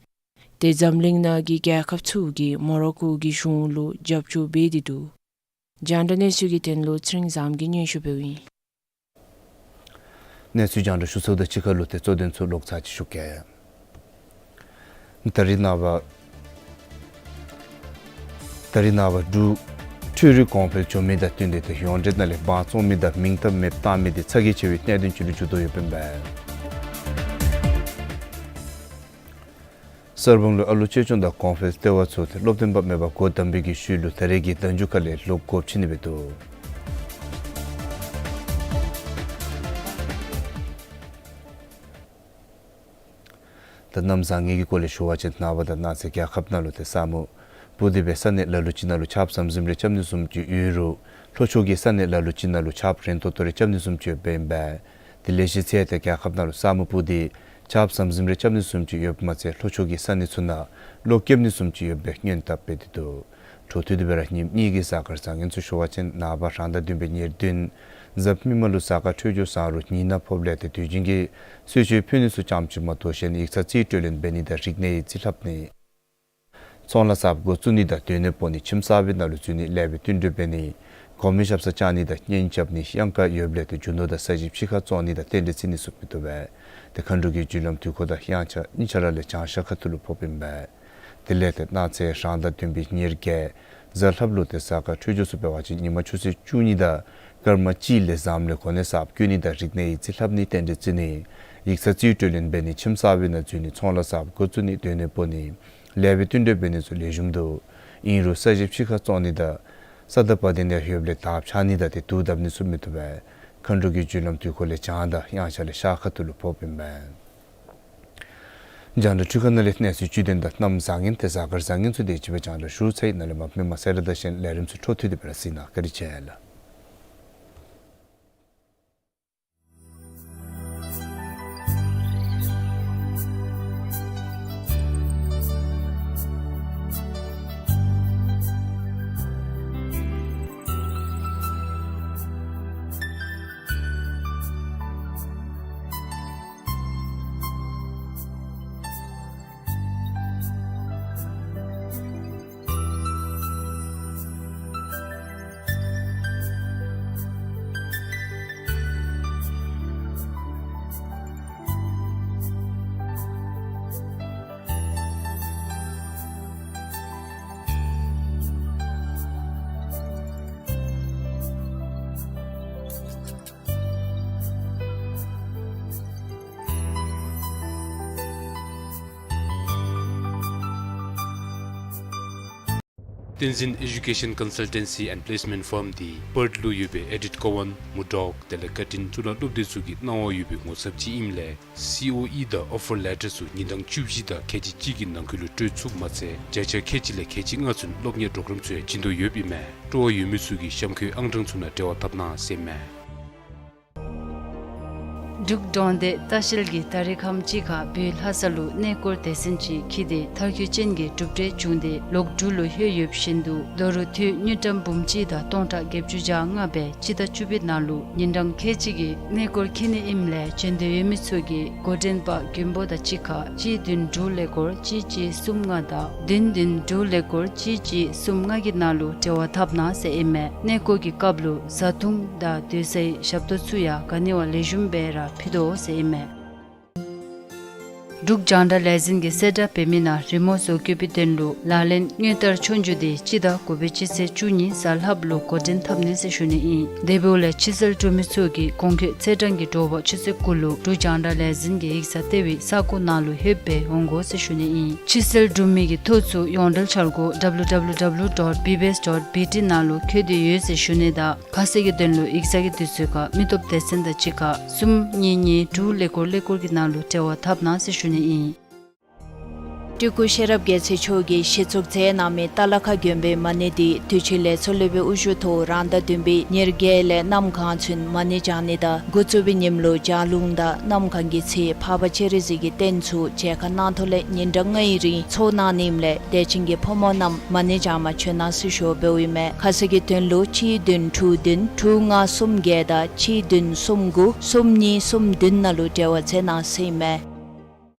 ཏེ་འཛམ་གླིང་ནང་གི་རྒྱལ་ཁབ་ཚུ་གིས་མོ་རོ་ཀོ་གི་གཞུང་ལུ་རྒྱབ་སྐྱོར་འབད་དེ་འདུག། རྒྱང་བསྒྲགས་གནས་ཚུལ་གྱི་དོན་ལུ་ཚེ་རིང་བཟངམོ་གིས་སྙན་ཞུ་འབདཝ་ཨིན། གནས་ཚུལ་རྒྱང་བསྒྲགས་ཞུ་ཚརཝ་དང་གཅིག་ཁར་ལུ་ཏེ་གཙོ་དོན་ཚུ་ལོག་ཚར་ཅིག་ཞུ་གེ། ད་རིས་ནངས་པ་ད་རིས་ནངས་པ་འབྲུག་འཕྲུལ་རིག་གོང་འཕེལ་འགྱོ་མི་དང་བསྟུན་ཏེ་ཏེ་ཡོངས་འབྲེལ་ནང་ལས་དབང་བཙོང་མི་དང་མིང་ཐག་མེདཔ་བཏང་མི་འདི་ཚ་གྱང་ཆེ་བའི་གནད་དོན་ཅིག་ལུ་འགྱུར་དོ་ཡོདཔ་ཨིན་པས། གསར་སྤང་ལུ་ཨ་ལུ་བཅོས་སྐྱོང་དང་གོང་འཕེལ་ལྟེ་བ་ཚུ་ཏེ་སློབ་སྟོན་པ་མེད་པར་སྒོ་བསྡམས་པའི་གི་ཤུལ་ལུ་ད་རེས་ཀྱི་ཟླ་མཇུག་ཁ་ལས་ལོག་སྒོ་ཕྱེ་ནི་འབད་དོ། ད་གནམ་བཟང་ངན་གྱི་སྐོར་ལས་ཞུ་བ་ཅིན་ནངས་པ་དང་གནངས་ཚེ་རྒྱལ་ཁབ་ནང་ལུ་ཏེ་ས་སྨུག་སྤུབས་ཏེ་སྦེ་ས་གནས་ལ་ལུ་ཅིག་ནང་ལུ་ཆརཔ་ཟམ་ཟིམ་རེ་རྐྱབ་ནི་བཟུམ་ཅིག་ཡོད་རུང་ལྷོ་ཕྱོགས་ཀྱི་ས་གནས་ལ་ལུ་ཅིག་ནང་ལུ་ཆརཔ་རན་ཏོག་ཏོ་རེ་རྐྱབ་ནི་བཟུམ་ཅིག་ཡོདཔ་ཨིན་པས། དེ་ལས་གཞི་ཚེ་ཏེ་རྒྱལ་ཁབ་ནང་ལུ་ས་སྨུག་སྤུབས་ཏེ་ཆརཔ་ཟམ་ཟིམ་རེ་རྐྱབ་ནི་བཟུམ་ཅིག་ཡོདཔ་མ་ཚད་ལྷོ་ཕྱོགས་ཀྱི་ས་གནས་ཚུ་ནང་གློག་རྐྱབ་ནི་བཟུམ་ཅིག་ཡོད་པའི་སྔོན་དཔག་འབད་དེ་འདུག། འཕྲོ་མཐུད་དེ་སྦེ་ར་ཉིནམ་གཉིས་ཀྱི་གཟའ་སྐར་བཟང་ངན་ཚུ་ཞུ་བ་ཅིན་ནངས་པ་རང་ཟླ་བདུན་པའི་ཉེར་བདུན་གཟའ་མིག་དམར་ལུ་གཟའ་སྐར་འཕྲོད་སྦྱོར་བཟང་རུང་ཉིན་ནག་ཕོགཔ་ལས་ཏེ་དུས་རྒྱུན་གྱི་གསོལ་མཆོད་ཕུལ་ནི་ཚུ་ཙམ་ཅིག་མ་གཏོགས་གཞན་ཡིག་ཚང་རྩིས་སྤྲོད་ལེན་འབད་ནི་དང་རིག་གནས་ཡིག་རྩིས་ལྷབ་ནི་ཚོང་ལཱ་གསརཔ་འགོ་བཙུགས་ནི་དང་སྡོད་གནས་སྤོ་ནི་ཁྱིམ་གསར་པའི་ནང་ལུ་འཛུལ་ནི་ལེགས་པའི་བསྟུན་གྲོས་འབད་ནི་གོང་མའི་ཞབས་སར་བཅར་ནི་དང་གཉེན་རྐྱབ་ནི་གཡང་ཁ་ཡོདཔ་ལས་ཏེ་རྒྱུ་ནོར་དང་ས་གཞི་ཕྱི་ཁར་བཙོང་ནི་དང་རྟེན་འབྲེལ་བརྩི་ནི་ཚུ་མི་བཏུབ་པས། ཏེ་མཁའ་འགྲོ་གི་རྒྱུ་ལམ་དུས་འཁོར་དང་དབྱངས་འཆར་གཉིས་ཆ་ར་ལས་བྱང་ཤར་ཁ་ཐུག་ལུ་ཕོགཔ་ཨིན་པས། དེ་ལས་ཏེ་གནངས་ཚེ་རང་ཟླ་བདུན་པའི་ཉེར་བརྒྱད་གཟའ་ལྷགཔ་ལུ་ཏེ་གཟའ་སྐར་འཕྲོད་སྦྱོར་ཚུ་འབད་བ་ཅིན་ཉིན་མ་ཆུ་ཚོད་བཅུ་གཉིས་དང་སྐར་མ་གཅིག་ལས་བཟངམ་ལས་གོ་གནས་གསརཔ་བསྐོ་ནི་དང་རིག་གནས་ཡིག་རྩིས་ལྷབ་ནི་རྟེན་འབྲེལ་བརྩི་ནི་ཡིག་ཚང་རྩིས་སྤྲོད་ལེན་འབད་ནི་ཁྱིམ་གསར་པའི་ནང་འཛུལ་ནི་ཚོང་ལཱ་གསརཔ་འགོ་བཙུགས་ནི་སྡོད་གནས་སྤོ་ནི་ལེགས་པའི་བསྟུན་གྲོས་འབད་ནི་ཚུ་ལེགས་ཤོམ་འདུག། ཨིན་རུང་ས་གཞི་ཕྱི་ཁར་བཙོང་ནི་དང་ས་དང་བ་དན་ཡོདཔ་ལས་དརཔ་འཕྱར་ནི་དང་ཏེ་དུག་བརྡབ་ནི་ཚུ་མི་བཏུབ་པས། མཁའ་འགྲོ་གི་རྒྱུ་ལམ་དུས་འཁོར་ལས་བྱང་དང་དབྱངས་འཆར་ལས་ཤར་ཁ་ཐུག་ལུ་ཕོགཔ་ཨིན་པས། རྒྱང་བསྒྲགས་འཕྲུལ་ཁང་ནང་ལས་གནས་ཚུལ་བཅུད་དོན་དང་གནམ་བཟང་ངན་ཏེ་གཟའ་སྐར་བཟང་ངན་ཚུ་དེ་ཅིག་སྦེ་རྒྱང་བསྒྲགས་ཞུ་ཚར་ཡི། ནཱ་ལས་མར་མི་མང་གསལ་བསྒྲགས་དང་གཞན་ལས་རིམ་ཚུ་འཕྲོ་མཐུད་དེ་སྦེ་ར་གཟིགས་གནང། བཀའ་དྲིན་ཆེ་ལགས། བསྟན་འཛིན་Education Consultancy and Placement Firm འདི་པརཐ་ལུ་ཡོད་པའི་ཨེ་ཌིཐ་ཀོ་ཝཱན་མུར་ཌོག་དེ་ལས་ཀར་ཊིན་གཙུག་ལག་སློབ་སྡེ་ཚུ་གི་གནང་བ་ཡོད་པའི་ངོ་ཚབ་ཅིག་ཨིནམ་ལས་སི་ཨོ་ཨི་དང་ཨོ་ཕར་ལེ་ཊར་ཚུ་ཉིན་གྲངས་བཅུ་བཞི་དང་ཁལ་གཅིག་གཅིག་གི་ནང་འཁོད་ལུ་སྤྲོད་ཚུགསཔ་མ་ཚད་བརྒྱ་ཆ་ཁལ་གཅིག་ལས་ཁལ་གཅིག་ལྔ་ཚུན་སློབ་གཉེར་གྲོགས་རམ་ཚུ་ཡང་བྱིན་དོ་ཡོདཔ་ཨིན་མས། སྤྲོ་བ་ཡོད་མི་ཚུ་གིས་གཤམ་འཁོད་ཨང་གྲངས་ཚུ་ནང་འབྲེལ་བ་འཐབ་གནང་ཟེར་ཨིན་མས། འབྲུག་གྲོང་སྡེ་ལྟ་བཤལ་གྱིས་ད་རེས་ཁམས་ཅིག་ཁར་བོད་ལྷ་ས་ལུ་གནས་སྐོར་སྡེ་ཚན་ཅིག་འཁྱིད་དེ་མཐར་འཁྱོལ་ཅན་གྱི་གྲུབ་འབྲས་བྱུང་སྟེ་ལོག་འབྲུག་ལུ་ལྷོད་ཡོདཔ་བཞིན་དུ་ལོ་རུ་དུས་དངུལ་ཀྲམ་འབུམ་གཅིག་དང་སྟོང་ཕྲག་བརྒྱད་ཅུ་གྱ་ལྔ་སྦེ་སྤྱི་ཟླ་བཅུ་པའི་ནང་ལུ་ཉིན་གྲངས་ཁལ་གཅིག་གི་གནས་སྐོར་འཁྱིད་ནི་ཨིནམ་ལས་བྱོན་འདོད་ཡོད་མི་ཚུ་གིས་འགོ་འདྲེན་པ་མགོན་པོ་དང་གཅིག་ཁར་གཅིག་བདུན་དྲུག་ཀླད་ཀོར་གཅིག་གཅིག་གསུམ་ལྔ་དང་བདུན་བདུན་དྲུག་ཀླད་ཀོར་གཅིག་གཅིག་གསུམ་ལྔ་གི་ནང་ལུ་འབྲེལ་བ་འཐབ་གནང་ཟེར་ཨིན་མས། གནས་སྐོར་གྱི་སྐབས་ལུ་བཟའ་འཐུང་དང་སྡོད་སའི་ཞབས་ཏོག་ཚུ་ཡང་ག་ནི་བ་ལེགས་ཤོམ་སྦེ་ར་ཕུལ་དོ་ཟེར་ཨིན་མས། འབྲུག་རྒྱང་བསྒྲགས་ལས་འཛིན་གྱིས་གསལ་བསྒྲགས་འབད་མི་ནང་རི་མོ་བཟོ་བཀོད་པའི་དོན་ལུ་ལག་ལེན་དངུལ་རྟར་ཆོས་རྒྱུགས་འདི་སྤྱི་ཟླ་དགུ་པའི་སྤྱི་ཚེས་བཅུ་གཉིས་གཟའ་ལྷགཔ་ལུ་འགོ་འདྲེན་འཐབ་ནི་ཟེར་ཞུ་ནི་ཨིན། དེ་འབདཝ་ལས་ཕྱི་སེལ་གྲུབ་མི་ཚུ་གིས་གོང་འཁོད་ཚེས་གྲངས་ཀྱི་དྲོ་པ་ཆུ་ཚོད་དགུ་ལུ་འབྲུག་རྒྱང་བསྒྲགས་ལས་འཛིན་གྱི་ཡིག་ཚང་ལྟེ་བའི་ས་གོ་ནང་ལུ་ལྷོདཔ་སྦེ་འོང་དགོ་ཟེར་ཞུ་ནི་ཨིན། ཕྱི་སེལ་གྲུབ་མི་གི་ཐོ་ཚུ་ཡོངས་འབྲེལ་འཆར་སྒོ་W W W dot B B S dot B T ནང་ལུ་བཀོད་དེ་ཡོད་ཟེར་ཞུ་ནི་དང་ཁ་གསལ་གྱི་དོན་ལུ་ཡིག་ཚང་གི་དུས་ཚོད་ཁར་མི་སྟོབས་སྡེ་ཚན་དང་གཅིག་ཁར་གསུམ་གཉིས་གཉིས་དྲུག་ཀླད་ཀོར་ཀླད་ཀོར་གྱི་ནང་ལུ་འབྲེལ་བ་འཐབ་གནང་ཟེར་ཞུ་ནི་ཨིན། སྤྲུལ་སྐུ་ཤེས་རབ་རྒྱལ་མཚན་མཆོག་གིས་གཞི་བཙུགས་མཛད་གནང་མི་ཏ་ལ་ཁ་དགོན་པའི་མ་ཎི་འདི་དུས་ཅི་ལས་མཚོ་ལྷོ་བའི་དབུ་བཞུགས་ཐོག་རང་ཟླ་བདུན་པའི་ཉེར་བརྒྱད་ལས་གནམ་གང་ཚུན་མ་ཎི་བགྱང་ནི་དང་འགོ་བཙུགས་པའི་ཉིནམ་ལུ་ལྗགས་ལུང་དང་གནམ་གང་གི་ཚེ་འཕགས་པ་སྤྱན་རས་གཟིགས་ཀྱི་རྟེན་ཚུ་མཇལ་ཁ་གནང་ཐོག་ལས་ཉིན་གྲངས་ལྔའི་རིང་ཚོགས་གནང་ནི་ཨིནམ་ལས་དད་ཅན་གྱི་ཕོ་མོ་རྣམས་མ་ཎི་བགྱང་པར་བྱོན་གནང་ཟེར་ཞུ་བ་འབདཝ་ཨིན་མས། ཁ་གསལ་གྱི་དོན་ལུ་གཅིག་བདུན་དྲུག་བདུན་དྲུག་ལྔ་གསུམ་བརྒྱད་དང་གཅིག་བདུན་གསུམ་དགུ་གསུམ་གཉིས་གསུམ་བདུན་ནང་ལུ་འབྲེལ་བ་མཛད་གནང་ཟེར་ཨིན་མས།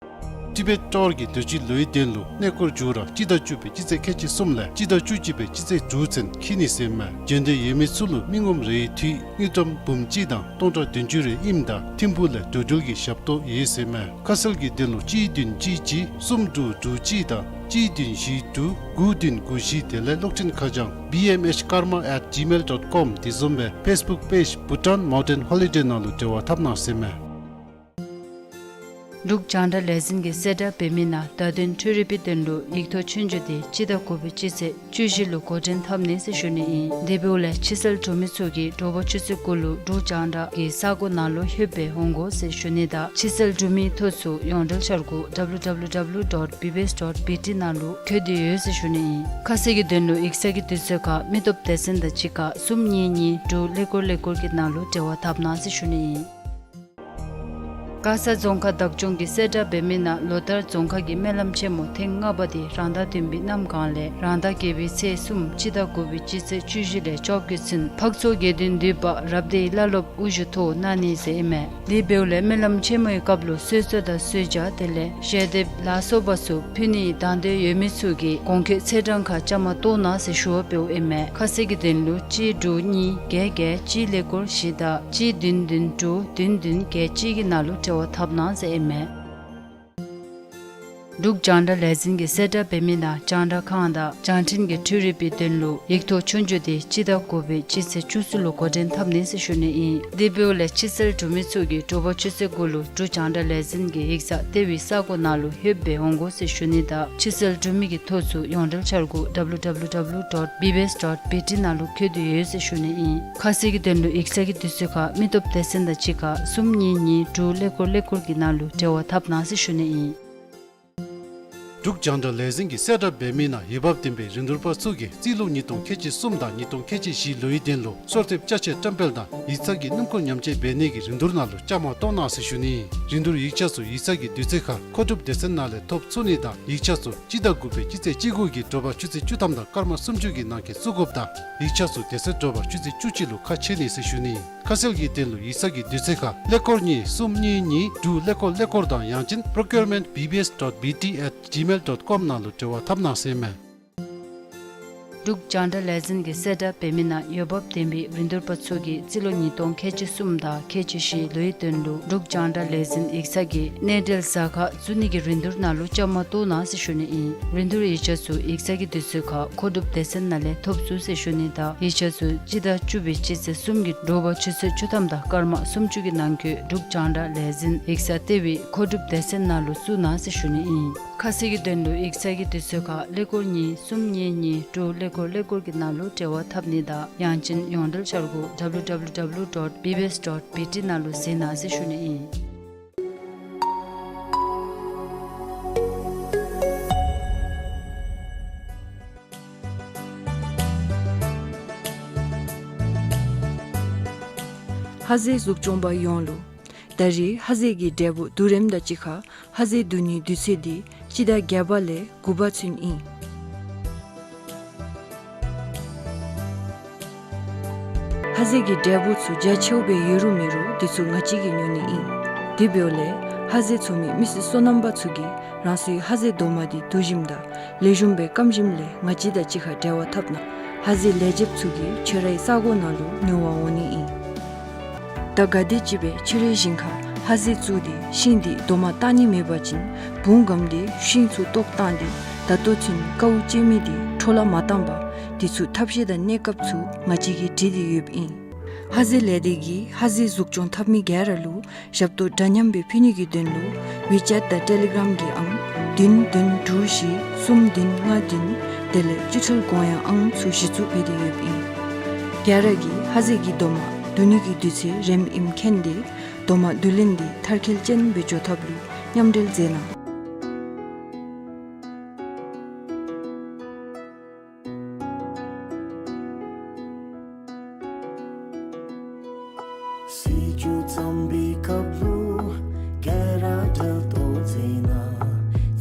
ཊི་བེཊ་ཊོར་གྱི་དུས་ཅི་ལོའི་དོན་ལུ་གནས་སྐོར་མཇུག་ར་སྤྱི་ཟླ་བཅུ་པའི་སྤྱི་ཚེས་ཁལ་གཅིག་གསུམ་ལས་སྤྱི་ཟླ་བཅུ་གཅིག་པའི་སྤྱི་ཚེས་དྲུག་ཚུན་འཁེལ་ནི་ཟེར་ཨིན་མས། འབྱོན་འདོད་ཡོད་མི་ཚུ་ལུ་མི་ངོམ་རེའི་འཐུས་དངུལ་ཀྲམ་འབུམ་གཅིག་དང་སྟོང་ཕྲག་བདུན་ཅུ་རེ་ཨིནམ་ད་ཐིམ་ཕུག་ལས་འགྲོ་འགྲུལ་གྱི་ཞབས་ཏོག་ཡོད་ཟེར་ཨིན་མས། ཁ་གསལ་གྱི་དོན་ལུ་གཅིག་བདུན་གཅིག་གཅིག་གསུམ་དྲུག་དྲུག་གཅིག་དང་གཅིག་བདུན་བཞི་དྲུག་དགུ་བདུན་དགུ་བཞི་དེ་ལས་གློག་འཕྲིན་ཁ་བྱང་བི་ཨེམ་ཨེཆ་ཀརྨ་ཨེཊ་ཇི་མེལ་ཌོཊ་ཀོམ་དེ་བཟུམ་སྦེ་ཕེསི་བུཀ་པེཇ་བྷུ་ཊཱན་མའུན་ཊེན་ཧོ་ལི་ཌེ་ནང་ལུ་འབྲེལ་བ་འཐབ་གནང་ཟེར་ཨིན་མས། འབྲུག་རྒྱང་བསྒྲགས་ལས་འཛིན་གྱིས་གསལ་བསྒྲགས་འབད་མི་ནང་བརྡ་དོན་འཕྲུལ་རིག་པའི་དོན་ལུ་ཡིག་ཐོག་ཆོས་རྒྱུགས་དེ་སྤྱི་ཟླ་དགུ་པའི་སྤྱི་ཚེས་བཅུ་བཞི་ལུ་འགོ་འདྲེན་འཐབ་ནི་ཟེར་ཞུ་ནི་ཨིན། དེ་འབདཝ་ལས་ཕྱི་སེལ་འབྲུག་མི་ཚུ་གིས་དྲོ་པ་ཆུ་ཚོད་དགུ་ལུ་འབྲུག་རྒྱང་བསྒྲགས་ཀྱི་ས་སྒོ་ནང་ལུ་ལྷོདཔ་སྦེ་འོང་དགོ་ཟེར་ཞུ་ནི་དང་ཕྱི་སེལ་འབྲུག་མིའི་ཐོ་ཚུ་ཡོངས་འབྲེལ་འཆར་སྒོ་W W W dot B B S dot B T ནང་ལུ་བཀོད་དེ་ཡོད་ཟེར་ཞུ་ནི་ཨིན། ཁ་གསལ་གྱི་དོན་ལུ་ཡིག་ཚང་གི་དུས་ཚོད་ཁར་མི་སྟོབས་སྡེ་ཚན་དང་གཅིག་ཁར་གསུམ་གཉིས་གཉིས་དྲུག་ཀླད་ཀོར་ཀླད་ཀོར་གྱི་ནང་ལུ་འབྲེལ་བ་འཐབ་གནང་ཟེར་ཞུ་ནི་ཨིན། མགར་ས་རྫོང་ཁག་བདག་སྐྱོང་གིས་གསལ་བསྒྲགས་འབད་མི་ནང་ལོ་ལྟར་རྫོང་ཁག་གི་སྨོན་ལམ་ཆེན་མོ་ཐེངས་ལྔ་པ་དེ་རང་ཟླ་བདུན་པའི་གནམ་གང་ལས་རང་ཟླ་བརྒྱད་པའི་ཚེས་གསུམ་སྤྱི་ཟླ་དགུ་པའི་སྤྱི་ཚེས་བཅུ་བཞི་ལས་བཅོ་བརྒྱད་ཚུན་འཕགས་མཚོ་དགེ་ལྡན་འདུས་པ་རབ་སྡེའི་བླ་སློབ་དབུ་བཞུགས་ཐོག་གནང་ནི་ཟེར་ཨིན་མས། དེ་འབདཝ་ལས་སྨོན་ལམ་ཆེན་མོའི་སྐབས་ལུ་གསོལ་ཚོགས་དང་གསོལ་ཇ་དེ་ལས་ཞལ་འདེབས་ལ་སོགས་པ་ཚུ་ཕུལ་ནིའི་དང་འདོད་ཡོད་མི་ཚུ་གིས་གོང་འཁོད་ཚེས་གྲངས་ཁར་བཅའ་མར་གཏོགས་གནང་ཟེར་ཞུ་བ་འབདཝ་ཨིན་མས། ཁ་གསལ་གྱི་དོན་ལུ་གཅིག་དྲུག་གཉིས་བརྒྱད་བརྒྱད་གཅིག་ཀླད་ཀོར་བཞི་དང་གཅིག་བདུན་བདུན་དྲུག་བདུན་བདུན་བརྒྱད་གཅིག་གི་ནང་ལུ་འབྲེལ་བ་འཐབ་གནང་ཟེར་ཨིན་མས། འབྲུག་རྒྱང་བསྒྲགས་ལས་འཛིན་གྱིས་གསལ་བསྒྲགས་འབད་མི་ནང་རྒྱང་བསྒྲགས་ཁང་དང་རྒྱང་འཕྲིན་གྱི་འཕྲུལ་རིག་པའི་དོན་ལུ་ཡིག་ཐོག་ཆོས་རྒྱུགས་དེ་སྤྱི་ཟླ་དགུ་པའི་སྤྱི་ཚེས་བཅུ་གསུམ་ལུ་འགོ་འདྲེན་འཐབ་ནི་ཟེར་ཞུ་ནི་ཨིན། དེ་འབདཝ་ལས་ཕྱི་སེལ་འབྲུག་མི་ཚུ་གིས་དྲོ་པ་ཆུ་ཚོད་དགུ་ལུ་འབྲུག་རྒྱང་བསྒྲགས་ལས་འཛིན་གྱི་ཡིག་ཚང་ལྟེ་བའི་ས་སྒོ་ནང་ལུ་ལྷོདཔ་སྦེ་འོང་དགོ་ཟེར་ཞུ་ནི་དང་ཕྱི་སེལ་འབྲུག་མི་གི་ཐོ་ཚུ་ཡོངས་འབྲེལ་འཆར་སྒོ་W W W dot B B S dot B T ནང་ལུ་བཀོད་དེ་ཡོད་ཟེར་ཞུ་ནི་ཨིན། ཁ་གསལ་གྱི་དོན་ལུ་ཡིག་ཚང་གི་དུས་ཚོད་ཁར་མི་སྟོབས་སྡེ་ཚན་དང་གཅིག་ཁར་གསུམ་གཉིས་གཉིས་དྲུག་ཀླད་ཀོར་ཀླད་ཀོར་གྱི་ནང་ལུ་འབྲེལ་བ་འཐབ་གནང་ཟེར་ཞུ་ནི་ཨིན། འབྲུག་རྒྱང་བསྒྲགས་ལས་འཛིན་གྱིས་གསལ་བསྒྲགས་འབད་མི་ནང་འོས་འབབ་ལྡན་པའི་རིན་བསྡུར་པ་ཚུ་གིས་རྩིས་ལོ་ཉིས་སྟོང་ཁལ་གཅིག་གསུམ་དང་ཉིས་སྟོང་ཁལ་གཅིག་བཞི་ལོའི་དོན་ལུ་གསོལ་འདེབས་ཅ་ཆས་བཀྲམ་སྤེལ་དང་ཡིག་ཚང་གི་སྣུམ་འཁོར་ཉམས་བཅོས་འབད་ནི་གི་རིན་བསྡུར་ནང་ལུ་བཅའ་མར་གཏོགས་གནང་ཟེར་ཞུ་ནི་ཨིན། རིན་བསྡུར་ཡིག་ཆ་ཚུ་ཡིག་ཚང་གི་དུས་ཚོད་ཁར་མཁོ་སྒྲུབ་སྡེ་ཚན་ནང་ལས་ཐོབ་ཚུགས་ནི་དང་ཡིག་ཆ་ཚུ་སྤྱི་ཟླ་དགུ་པའི་སྤྱི་ཚེས་བཅུ་དགུ་གི་དྲོ་པ་ཆུ་ཚོད་བཅུ་ཐམ་དང་སྐར་མ་སུམ་ཅུ་གི་ནང་འཁོད་བཙུགས་དགོཔ་དང་ཡིག་ཆ་ཚུ་དེ་ཚེ་དྲོ་པ་ཆུ་ཚོད་བཅུ་གཅིག་ལུ་ཁ་ཕྱེ་ནི་ཟེར་ཞུ་ནི་ཨིན། ཁ་གསལ་གྱི་དོན་ལུ་ཡིག་ཚང་གི་དུས་ཚོད་ཁར་ཀླད་ཀོར་གཉིས་གསུམ་གཉིས་གཉིས་དྲུག་ཀླད་ཀོར་ཀླད་ཀོར་དང་ཡང་ཅིན་procurement B B S dot B T at gmail dot com ནང་ལུ་འབྲེལ་བ་འཐབ་གནང་ཟེར་ཨིན་མས། འབྲུག་རྒྱང་བསྒྲགས་ལས་འཛིན་གྱིས་གསལ་བསྒྲགས་འབད་མི་ནང་འོས་འབབ་ལྡན་པའི་རིན་བསྡུར་པ་ཚུ་གིས་རྩིས་ལོ་ཉིས་སྟོང་ཁལ་གཅིག་གསུམ་དང་ཁལ་གཅིག་བཞི་ལོའི་དོན་ལུ་འབྲུག་རྒྱང་བསྒྲགས་ལས་འཛིན་ཡིག་ཚང་གི་གནས་འབྲེལ་གཟའ་ཁར་བཙུགས་ནི་གི་རིན་བསྡུར་ནང་ལུ་བཅའ་མར་གཏོགས་གནང་ཟེར་ཞུ་ནི་ཨིན། རིན་བསྡུར་ཡིག་ཆ་ཚུ་ཡིག་ཚང་གི་དུས་ཚོད་ཁར་མཁོ་སྒྲུབ་སྡེ་ཚན་ནང་ལས་ཐོབ་ཚུགས་ཟེར་ཞུ་ནི་དང་ཡིག་ཆ་ཚུ་སྤྱི་ཟླ་བཅུ་པའི་སྤྱི་ཚེས་གསུམ་གྱི་དྲོ་པ་ཆུ་ཚོད་བཅུ་ཐམ་དང་སྐར་མ་སུམ་ཅུ་གི་ནང་འཁོད་འབྲུག་རྒྱང་བསྒྲགས་ལས་འཛིན་ཡིག་ཚང་ལྟེ་བའི་མཁོ་སྒྲུབ་སྡེ་ཚན་ནང་ལུ་བཙུགས་གནང་ཟེར་ཞུ་ནི་ཨིན། ཁ་གསལ་གྱི་དོན་ལུ་ཡིག་ཚང་གི་དུས་ཚོད་ཁར་ཀླད་ཀོར་གཉིས་གསུམ་གཉིས་གཉིས་དྲུག་ཀླད་ཀོར་ཀླད་ཀོར་གྱི་ནང་ལུ་འབྲེལ་བ་འཐབ་ནི་དང་ཡང་ཅིན་ཡོངས་འབྲེལ་འཆར་སྒོ་W W W dot B B S dot B T ནང་ལུ་གཟིགས་གནང་ཟེར་ཞུ་ནི་ཨིན། ཧ་ཟེ་གཟུགས་སྐྱོང་པ་ཡོངས་ལུ། ད་རེས་ཧ་ཟེ་གི་འབྲས་བུ་བསྡུ་རིམ་དང་གཅིག་ཁར་ཧ་ཟེ་བསྡུ་ནིའི་དུས་ཚོད་འདི་སྤྱི་ཟླ་བརྒྱད་པ་ལས་དགུ་པ་ཚུན་ཨིན། ཧ་ཟེ་གི་འབྲས་བུ་ཚུ་རྒྱ་ཆེཝ་སྦེ་ཡོད་རུང་མེད་རུང་འདི་ཚུ་ང་བཅས་ཀྱིས་ཉོ་ནི་ཨིན། དེ་འབདཝ་ལས་ཧ་ཟེ་འཚོ་མི་མི་སེར་སོ་ནམ་པ་ཚུ་གིས་རང་སོའི་ཧ་ཟེ་རྡོག་མ་འདི་བསྡུ་ཞིནམ་དང་ལེགས་ཤོམ་སྦེ་སྐམ་ཞིནམ་ལས་ང་བཅས་དང་གཅིག་ཁར་འབྲེལ་བ་འཐབ་གནང་། ཧ་ཟེ་ལས་བྱེདཔ་ཚུ་གིས་ཁྱོད་རའི་ས་གོ་ནང་ལུ་ཉོ་བར་འོང་ནི་ཨིན། ད་ག་དེམ་ཅིག་སྦེ་ཁྱོད་རའི་ཞིང་ཁར་ཧ་ཟེ་བཙུགས་ཏེ་ཤིང་འདི་རྡོག་མ་བཏགས་ནི་མེད་པ་ཅིན་བུང་སྒམ་སྟེ་ཤིང་ཚུ་བཏོག་བཏང་སྟེ་ད་ལྟོ་ཚུན་ཀཝ་བཅད་མི་འདི་འཕྲོ་བརླག་མ་བཏང་པར་འདི་ཚུ་ཐབས་ཤེས་དང་གནས་སྐབས་ཚུ་ང་བཅས་ཀྱིས་སྒྲིག་སྟེ་ཡོདཔ་ཨིན། ཧ་ཟེ་ལས་སྡེ་གིས་ཧ་ཟེ་གཟུགས་སྐྱོང་འཐབ་མི་ག་ར་ལུ་ཞབས་ཏོག་འདྲ་མཉམ་སྦེ་ཕུལ་ནི་གི་དོན་ལུ་ཝི་ཅེཊ་དང་ཊེ་ལི་གརམ་གྱི་ཨང་བདུན་བདུན་དྲུག་བཞི་གསུམ་བདུན་ལྔ་བདུན་དེ་ལས་སྤྱི་ཚོགས་གོང་ཡང་ཨང་ཚུ་གཞི་བཙུགས་འབད་དེ་ཡོདཔ་ཨིན། ག་ར་གིས་ཧ་ཟེ་གི་རྡོག་མ་བསྡུ་ནི་གི་དུས་ཚོད་རནམ་ཨིནམ་མཁྱེན་ཏེ་རྡོག་མ་བསྡུ་ལེན་འདི་མཐར་འཁྱོལ་ཅན་སྦེ་འགྱོ་ཐབས་ལུ་མཉམ་འབྲེལ་མཛད་གནང་། སྲིད་བྱུས་བརྩམས་པའི་སྐབས་ལུ་སྐད་ར་འབྲེལ་ཏོ་མཛད་གནང་།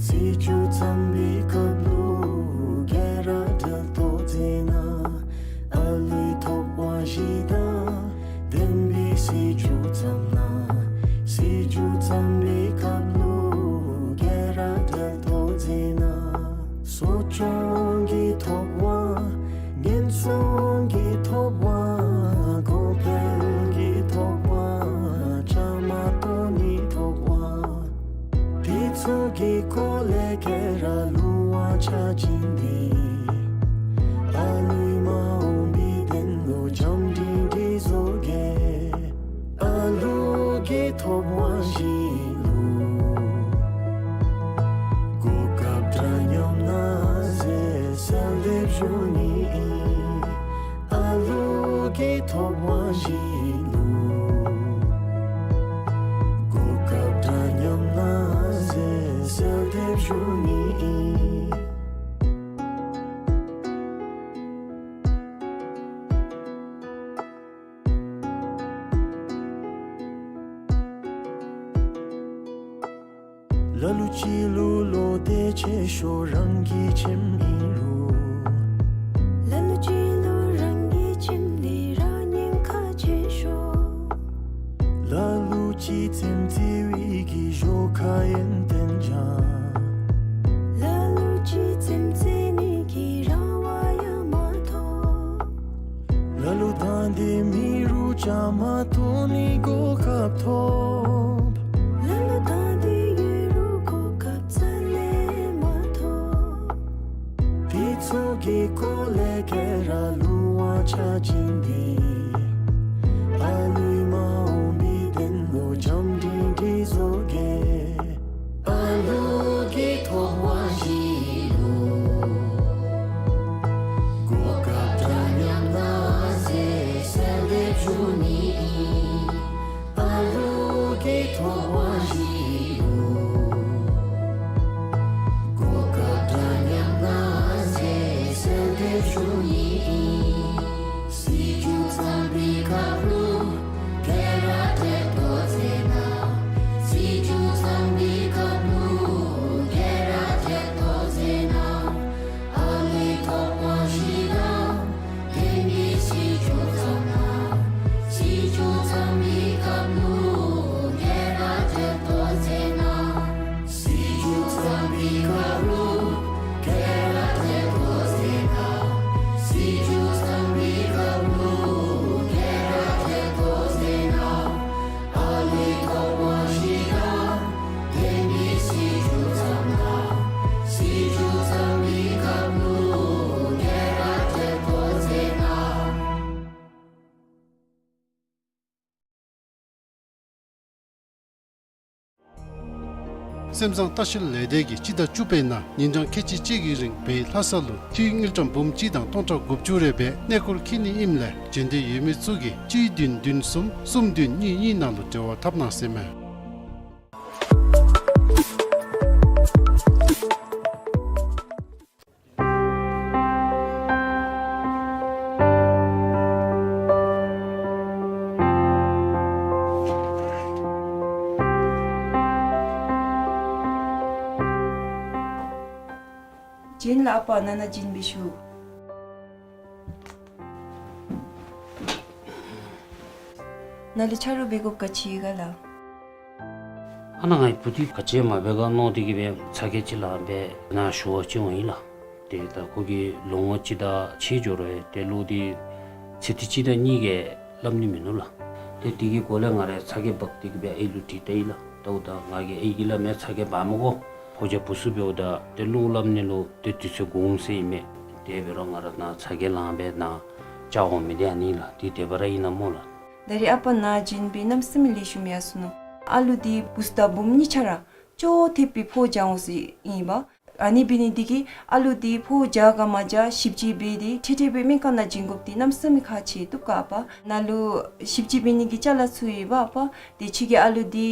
སྲིད་བྱུས་བརྩམས་པའི་སྐབས་ལུ་སྐད་ར་འབྲེལ་ཏོ་མཛད་གནང་། ཨ་ལུའི་ཐོབ་དབང་བཞི་དང་ལྡན་པའི་སྲིད་བྱུས་བརྩམས་གནང་། སྲིད་བྱུས་བརྩམས་པའི་སྐབས་ལུ་སྐད་ར་འབྲེལ་ཏོ་མཛད་གནང་། གསོ་སྐྱོང་གི་ཐོབ་དབང་། ཉེན་སྲུང་གི་ཐོབ་དབང་། གོང་འཕེལ་གྱི་ཐོབ་དབང་། བཅའ་མར་གཏོགས་ནིའི་ཐོབ་དབང་། དེ་ཚུ་གི་སྐོར་ལས་སྐད་ར་ལུང་བ་ཆ་བྱིན་ཏེ། ཨ་ལུའི་མ་འོངས་པའི་དོན་ལུ་བྱམས་སྒྲིང་སྒྲིང་བཟོ་གེ། ཨ་ལུ་གི་ཐོབ་དབང་བཞི་ལུ་གོ་སྐབས་འདྲ་མཉམ་གནང་ཟེར་གསོལ་འདེབས་ཞུ་ནི་ཨིན། ཨ་ལུ་གི་ཐོབ་དབང་བཞི་ལུ་གོ་སྐབས་འདྲ་མཉམ་གནང་ཟེར་གསོལ་འདེབས་ཞུ་ནི་ཨིན། ལ་ལུ་ཅིག་ལུ་བློ་གཏད་ཆེ་ཤོས་རང་གི་ཁྱིམ་ཨིན་རུང་། ལ་ལུ་ཅིག་ལུ་རང་གི་ཁྱིམ་འདི་ར་ཉེན་ཁ་ཆེ་ཤོས། ལ་ལུ་ཅིག་རྩེདམོ་རྩེ་བའི་གི་གཞོགས་ཁ་ཡོན་ཏན་ཅན། ལ་ལུ་ཅིག་རྩེདམོ་རྩེ་ནི་གི་རང་དབང་ཡང་མ་ཐོབ། ལ་ལུ་དང་འདོད་མེད་རུང་བཅའ་མར་གཏོགས་ནིའི་གོ་སྐབས་ཐོབ། ལ་ལུ་དང་འདོད་ཡོད་རུང་གོ་སྐབས་རྩ་ལས་མ་ཐོབ། དེ་ཚུ་གི་སྐོར་ལས་སྐད་ར་ལུང་བ་ཆ་བྱིན་ཏེ། ཨ་ལུའི་མ་འོངས་པའི་དོན་ལུ་བྱམས་སྒྲིང་སྒྲིང་བཟོ་གེ། ཨ་ལུ་གི་ཐོབ་དབང་བཞི་ལུ་གོ་སྐབས་འདྲ་མཉམ་གནང་ཟེར་གསོལ་འདེབས་ཞུ་ནི་ཨིན། ཨ་ལུ་གི་ཐོབ་དབང་བཞི་ལུ་གོ་སྐབས་འདྲ་མཉམ་གནང་ཟེར་གསོལ་འདེབས་ཞུ་ནི་ཨིན། སྲིད་བྱུས་བརྩམས་པའི་སྐབས་ལུ་སྐད་ར་འབྲེལ་ཏོ་མཛད་གནང་། སྲིད་བྱུས་བརྩམས་པའི་སྐབས་ལུ་སྐད་ར་འབྲེལ་ཏོ་མཛད་གནང་། ཨ་ལུའི་ཐོབ་དབང་བཞི་དང་ལྡན་པའི་སྲིད་བྱུས་བརྩམས་གནང་། སྲིད་བྱུས་བརྩམས་པའི་སྐབས་ལུ་སྐད་ར་འབྲེལ་ཏོ་མཛད་གནང་། སྲིད་བྱུས་བརྩམས་པའི་སྐབས་ལུ་སྐད་ར་འབྲེལ་ཏོ་མཛད་གནང་། སྲིད་བྱུས་བརྩམས་པའི་སྐབས་ལུ་སྐད་ར་འབྲེལ་ཏོ་མཛད་གནང་། ཨ་ལུའི་ཐོབ་དབང་བཞི་དང་ལྡན་པའི་སྲིད་བྱུས་བརྩམས་གནང་། སྲིད་བྱུས་བརྩམས་པའི་སྐབས་ལུ་སྐད་ར་འབྲེལ་ཏོ་མཛད་གནང་། སེམས་བཟང་ལྟ་བཤལ་ལས་སྡེ་གིས་སྤྱི་ཟླ་བཅུ་པའི་ནང་ཉིན་གྲངས་ཁལ་གཅིག་གཅིག་གི་རིང་བོད་ལྷ་ས་ལུ་འཐུས་དངུལ་ཀྲམ་འབུམ་གཅིག་དང་སྟོང་ཕྲག་དགུ་བཅུ་རེ་སྦེ་གནས་སྐོར་འཁྱིད་ནི་ཨིནམ་ལས་འབྱོན་འདོད་ཡོད་མི་ཚུ་གིས་གཅིག་བདུན་བདུན་གསུམ་གསུམ་བདུན་གཉིས་གཉིས་ནང་ལུ་འབྲེལ་བ་འཐབ་གནང་ཟེར་མས། བྱོན་ལགས་ཨ་པ། ནང་ན་བྱོན་སྦེ་བཞུགས། ནཱ་ལུ་ཆ་རོགས་འབད་དགོཔ་ག་ཅི་ཡོད་ག་ལགས། ཨ་ནཱ་ང་བུ་འདི་ག་ཅི་ཡང་མ་འབད་ག་མནོ་སྟེ་གིས་སྦེ་ཚ་གྱང་ཅིག་ལངམ་སྦེ་ནཱ་ཞུ་བར་བྱོན་འོང་ཡི་ལགས། ཏེ་ད་ཁོ་གིས་ལོ་ངོ་གཅིག་དང་ཕྱེད་འགྱོ་རུང་ཏེ་གློག་འདི་ཚེ་ཐིག་གཅིག་དང་གཉིས་ཀྱིས་སླབ་ནི་མིན་ནུག་ལགས། ཏེ་དེ་གི་སྐོར་ལས་ང་ར་ཚ་གྱང་འབག་སྟེ་གིས་སྦེ་ཨའི་ལུ་དྲིས་ལྟ་ཡི་ལགས། ད་འོ་ད་ང་གིས་ཨའི་གིས་སླབ་མས། ཚ་གྱང་འབག་མི་དགོ། ཁོ་ཅིག་བུ་ཚུ་འབདཝ་ད་ཏེ་གློག་སླབ་ནི་ལུ་ཏེ་དུས་ཚོད་འགོར་འོང་ཟེར་ཨིན་མས། དེ་འབད་རུང་ང་ར་ནཱ་ཚ་གྱང་ལངམ་སྦེ་ནཱ་བཅར་འོང་མི་འདི་ཨ་ནི་ལགས། འདི་དེ་སྦེ་ར་ཨིན་ན་སྨོ་ལགས། ད་རེས་ཨ་པ་ནཱ་བྱོན་སྦེ་གནམ་མེད་ས་མེད་ལེགས་ཤོམ་ཡར་སོ་ནུག། ཨ་ལུ་འདི་བུཚ་དང་བུམོ་གཉིས་ཆ་ར་ཅོག་འཐདཔ་སྦེ་ཕོཝ་འཇལ་འོང་ཟེར་ཨིན་པས། ཨ་ནི་འབད་ནི་འདི་གིས་ཨ་ལུ་འདི་ཕོཝ་འཇལ་ག་མ་འཇལ་ཞིབ་དཔྱད་འབད་དེ་ཁྲིག་ཁྲི་སྦེ་སྨན་ཁང་ནང་བྱིན་དགོཔ་འདི་གནམ་མེད་ས་མེད་ཁག་ཆེ་བཏུབ་ག་ཨ་པ། ནཱ་ལུ་ཞིབ་དཔྱད་འབད་ནི་གི་ཅ་ལ་ཚུ་ཡོད་པ་ཨ་པ། དེ་ཁྱོད་ཀྱིས་ཨ་ལུ་འདི་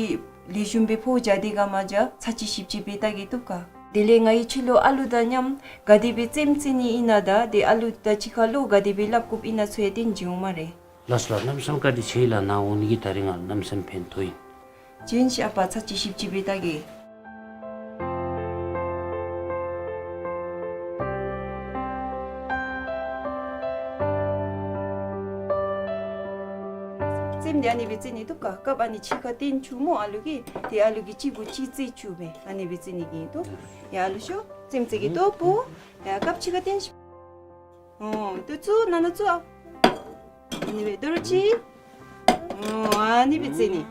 ལེགས་ཤོམ་སྦེ་ཕོཝ་འཇལ་ཏེ་ག་མ་འཇལ་ཚར་གཅིག་ཞིབ་དཔྱད་འབད་བལྟ་གེ་བཏུབ་ག། དེ་ལས་ང་གིས་ཁྱོད་ལུ་ཨ་ལུ་དང་མཉམ་ག་དེ་སྦེ་རྩེདམོ་རྩེ་ནི་ཨིན་ན་དང་ཏེ་ཨ་ལུ་དང་གཅིག་ཁར་གློག་ག་དེ་སྦེ་སླབ་དགོཔ་ཨིན་ན་ཚུ་ཡང་སྟོན་བྱིན་འོང་སྨ་རེ། ལགས་སོ་ལགས། གནམ་མེད་ས་མེད་བཀའ་དྲིན་ཆེ་ལགས། ནཱ་འོང་ནི་གིས་ད་རིས་ང་གནམ་མེད་ས་མེད་ཕན་ཐོགས་ཡི། བྱིན་ཤ་པ་ཚར་གཅིག་ཞིབ་ཅིག་སྦེ་བལྟ་གེ། རྩེདམོ་འདི་ཨ་ནི་སྦེ་རྩེ་ནི་འདུག་ག། རྐངམ་ཨ་ནི་ཕྱི་ཁར་བསྟན་བཅུག་སྨོ་ཨ་ལུ་གིས། ཏེ་ཨ་ལུ་གིས་གཅིག་གུ་གཅིག་རྩེ་བཅུག་སྦེ་ཨ་ནི་སྦེ་རྩེ་ནི་གི་འདུག། ཡ་ཨ་ལུ་ཤོག། རྩེདམོ་རྩེ་གེ། ལྟོ་ཕུ། ཡ་རྐངམ་ཕྱི་ཁར་བསྟན་ཤིག། ཨོ་ཏེ་བཙུགས། ནང་ན་བཙུགས་ཨ། ཨ་ནི་སྦེ་དོ་རུང་གཅིག། ཨོ་ཨ་ནི་སྦེ་རྩེ་ནི།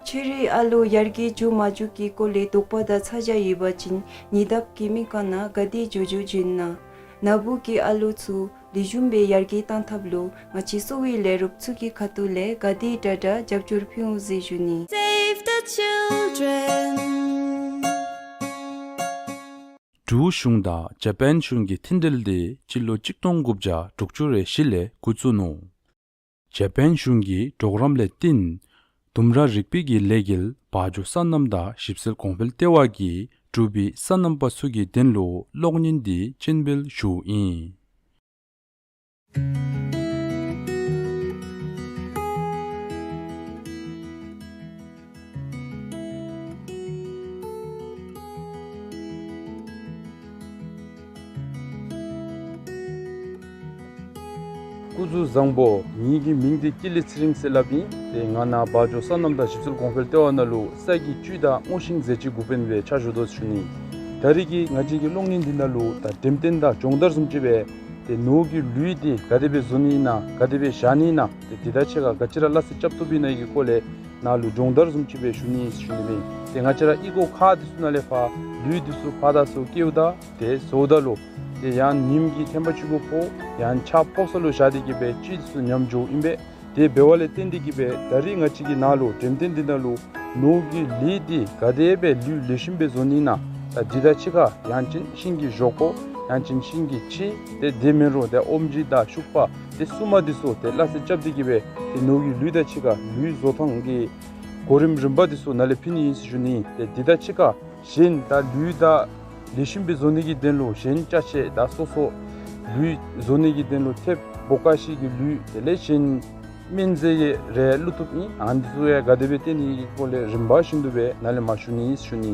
ཁྱོད་རའི་ཨ་ལོ་ཡར་རྒྱས་འགྱོ་མ་འགྱོ་གི་སྐོར་ལས་དོགས་པ་དང་ཚ་གྱང་ཡོད་པ་ཅིན་ཉིས་ལྡབ་ཀྱི་མི་ཀ་ན་ག་དེ་འགྱོ་འགྱོ་བྱོན་ན། ན་བུ་གི་ཨ་ལོ་ཚུ་ལེགས་ཤོམ་སྦེ་ཡར་རྒྱས་གཏང་ཐབས་ལུ་ང་བཅས་གསོ་བའི་ལས་རོགས་ཚུ་གི་ཁ་ཐུག་ལས་ག་དེ་དྲག་དྲག་རྒྱབ་སྐྱོར་ཕུལ་འོང་ཟེར་ཞུ་ནི། Save the children. འབྲུག་གཞུང་དང་ཇ་པཱན་གཞུང་གི་མཐུན་འབྲེལ་འདི་སྤྱི་ལོ་གཅིག་སྟོང་དགུ་བརྒྱ་དྲུག་ཅུ་རེ་བཞི་ལས་འགོ་བཙུགས་ནུག། ཇ་པཱན་གཞུང་གི་གྲོགས་རམ་ལས་བརྟེན་ལྡུམ་ར་རིག་པའི་གི་ལས་འགུལ་བ་འཇོ་སོ་ནམ་དང་ཞིབ་འཚོལ་གོང་འཕེལ་ལྟེ་བ་གིས་འབྲུག་པའི་སོ་ནམ་པ་ཚུ་གི་དོན་ལུ་གློག་བརྙན་འདི་སྤྱན་འབུལ་ཞུཝ་ཨིན། སྐུ་གཟུགས་བཟང་པོ། ངེ་གི་མིང་འདི་ཀུན་ལེགས་ཚེ་རིང་ཟེར་སླབ་ཨིན། ཏེ་ང་ནཱ་བ་འཇོ་སོ་ནམ་དང་ཞིབ་འཚོལ་གོང་འཕེལ་ལྟེ་བ་ནང་ལུ་ས་ཀྱི་བཅུད་དང་སྔོ་ཤིང་རྫས་ཅིག་འགོ་དཔོན་སྦེ་ཕྱག་ཞུ་དོ་ཟེར་ཞུ་ནི། ད་རིས་ཀྱི་ང་བཅས་ཀྱི་གློག་བརྙན་འདི་ནང་ལུ་ད་འགྲེམས་སྟོན་དང་སྦྱོང་བརྡར་བཟུམ་ཅིག་སྦེ་ཏེ་ནོར་གྱི་ལུད་འདི་ག་དེ་སྦེ་བཟོ་ནི་ཨིན་ན་ག་དེ་སྦེ་བཞག་ནི་ཨིན་ན་ཏེ་འདི་དང་གཅིག་ཁར་ག་ཅི་ར་སླ་བསྲེ་རྐྱབ་བཏུབ་ཨིན་ན་གི་སྐོར་ལས་ནཱ་ལུ་སྦྱོང་བརྡར་བཟུམ་ཅིག་སྦེ་ཞུ་ནི་ཨིན་ཟེར་ཞུ་ནི་ཨིན། ཏེ་ང་བཅས་ར་ཨི་ཁུག་ཁ་འདི་ཚུ་ནང་ལས་ཕར་ལུད་འདི་ཚུ་ཕར་དང་ཚུར་བཀལཝ་ད་ཏེ་བཟོཝ་ད་ལུ་ཏེ་ཡང་ཉིམ་གྱིས་ཐན་པ་ཅིག་གུ་ཕོག་ཡང་ཆརཔ་ཕོག་ས་ལུ་བཞག་སྟེ་གི་སྦེ་ཅིག་འདི་ཚུ་ཉམས་འགྱོཝ་ཨིན་པས། དེ་འབདཝ་ལས་བརྟེན་ཏེ་གི་སྦེ་ད་རིས་ང་བཅས་ཀྱི་ནཱ་ལུ་འགྲེམས་སྟོན་འདི་ནང་ལུ་ནོར་གྱི་ལུད་འདི་ག་དེ་སྦེ་ལུད་ལེགས་ཤོམ་སྦེ་བཟོ་ནི་ཨིན་ན། ད་འདི་དང་གཅིག་ཁར་ཡང་ཅིན་ཤིང་གི་ཞོག་ཁོག་ཡང་ཅིན་ཤིང་གི་ཕྱེ་ཏེ་དེ་མེན་རུང་ཏེ་ཨོམ་ཇི་དང་ཤུག་པ་ཏེ་སྲུ་མ་འདི་ཚུ་ཏེ་སླ་བསྲེ་རྐྱབ་སྟེ་གི་སྦེ་ཏེ་ནོར་གྱི་ལུད་དང་གཅིག་ཁར་ལུད་བཟོ་ཐངས་ཀྱི་གོ་རིམ་རིམ་པ་འདི་ཚུ་ནཱ་ལས་ཕུལ་ནི་ཨིན་ཟེར་ཞུ་ནི། ཏེ་འདི་དང་གཅིག་ཁར་གཞན་ད་ལུད་ད་ལེགས་ཤོམ་སྦེ་བཟོ་ནི་གི་དོན་ལུ་གཞན་ཅ་ཆས་ད་སོ་སོ་ལུད་བཟོ་ནི་གི་དོན་ལུ་ཐེབས་བོ་ཀ་ཤི་གི་ལུད་དེ་ལས་གཞན་སྨན་རྫས་ཡང་རེ་བླུག་བཏུབ་ཨིན། ཨ་ནི་འདི་ཚུ་ཡང་ག་དེ་སྦེ་བཏོན་ནི་གི་སྐོར་ལས་རིམ་པ་བཞིན་དུ་སྦེ་ནཱ་ལས་མར་ཞུ་ནི་ཨིན་ཟེར་ཞུ་ནི།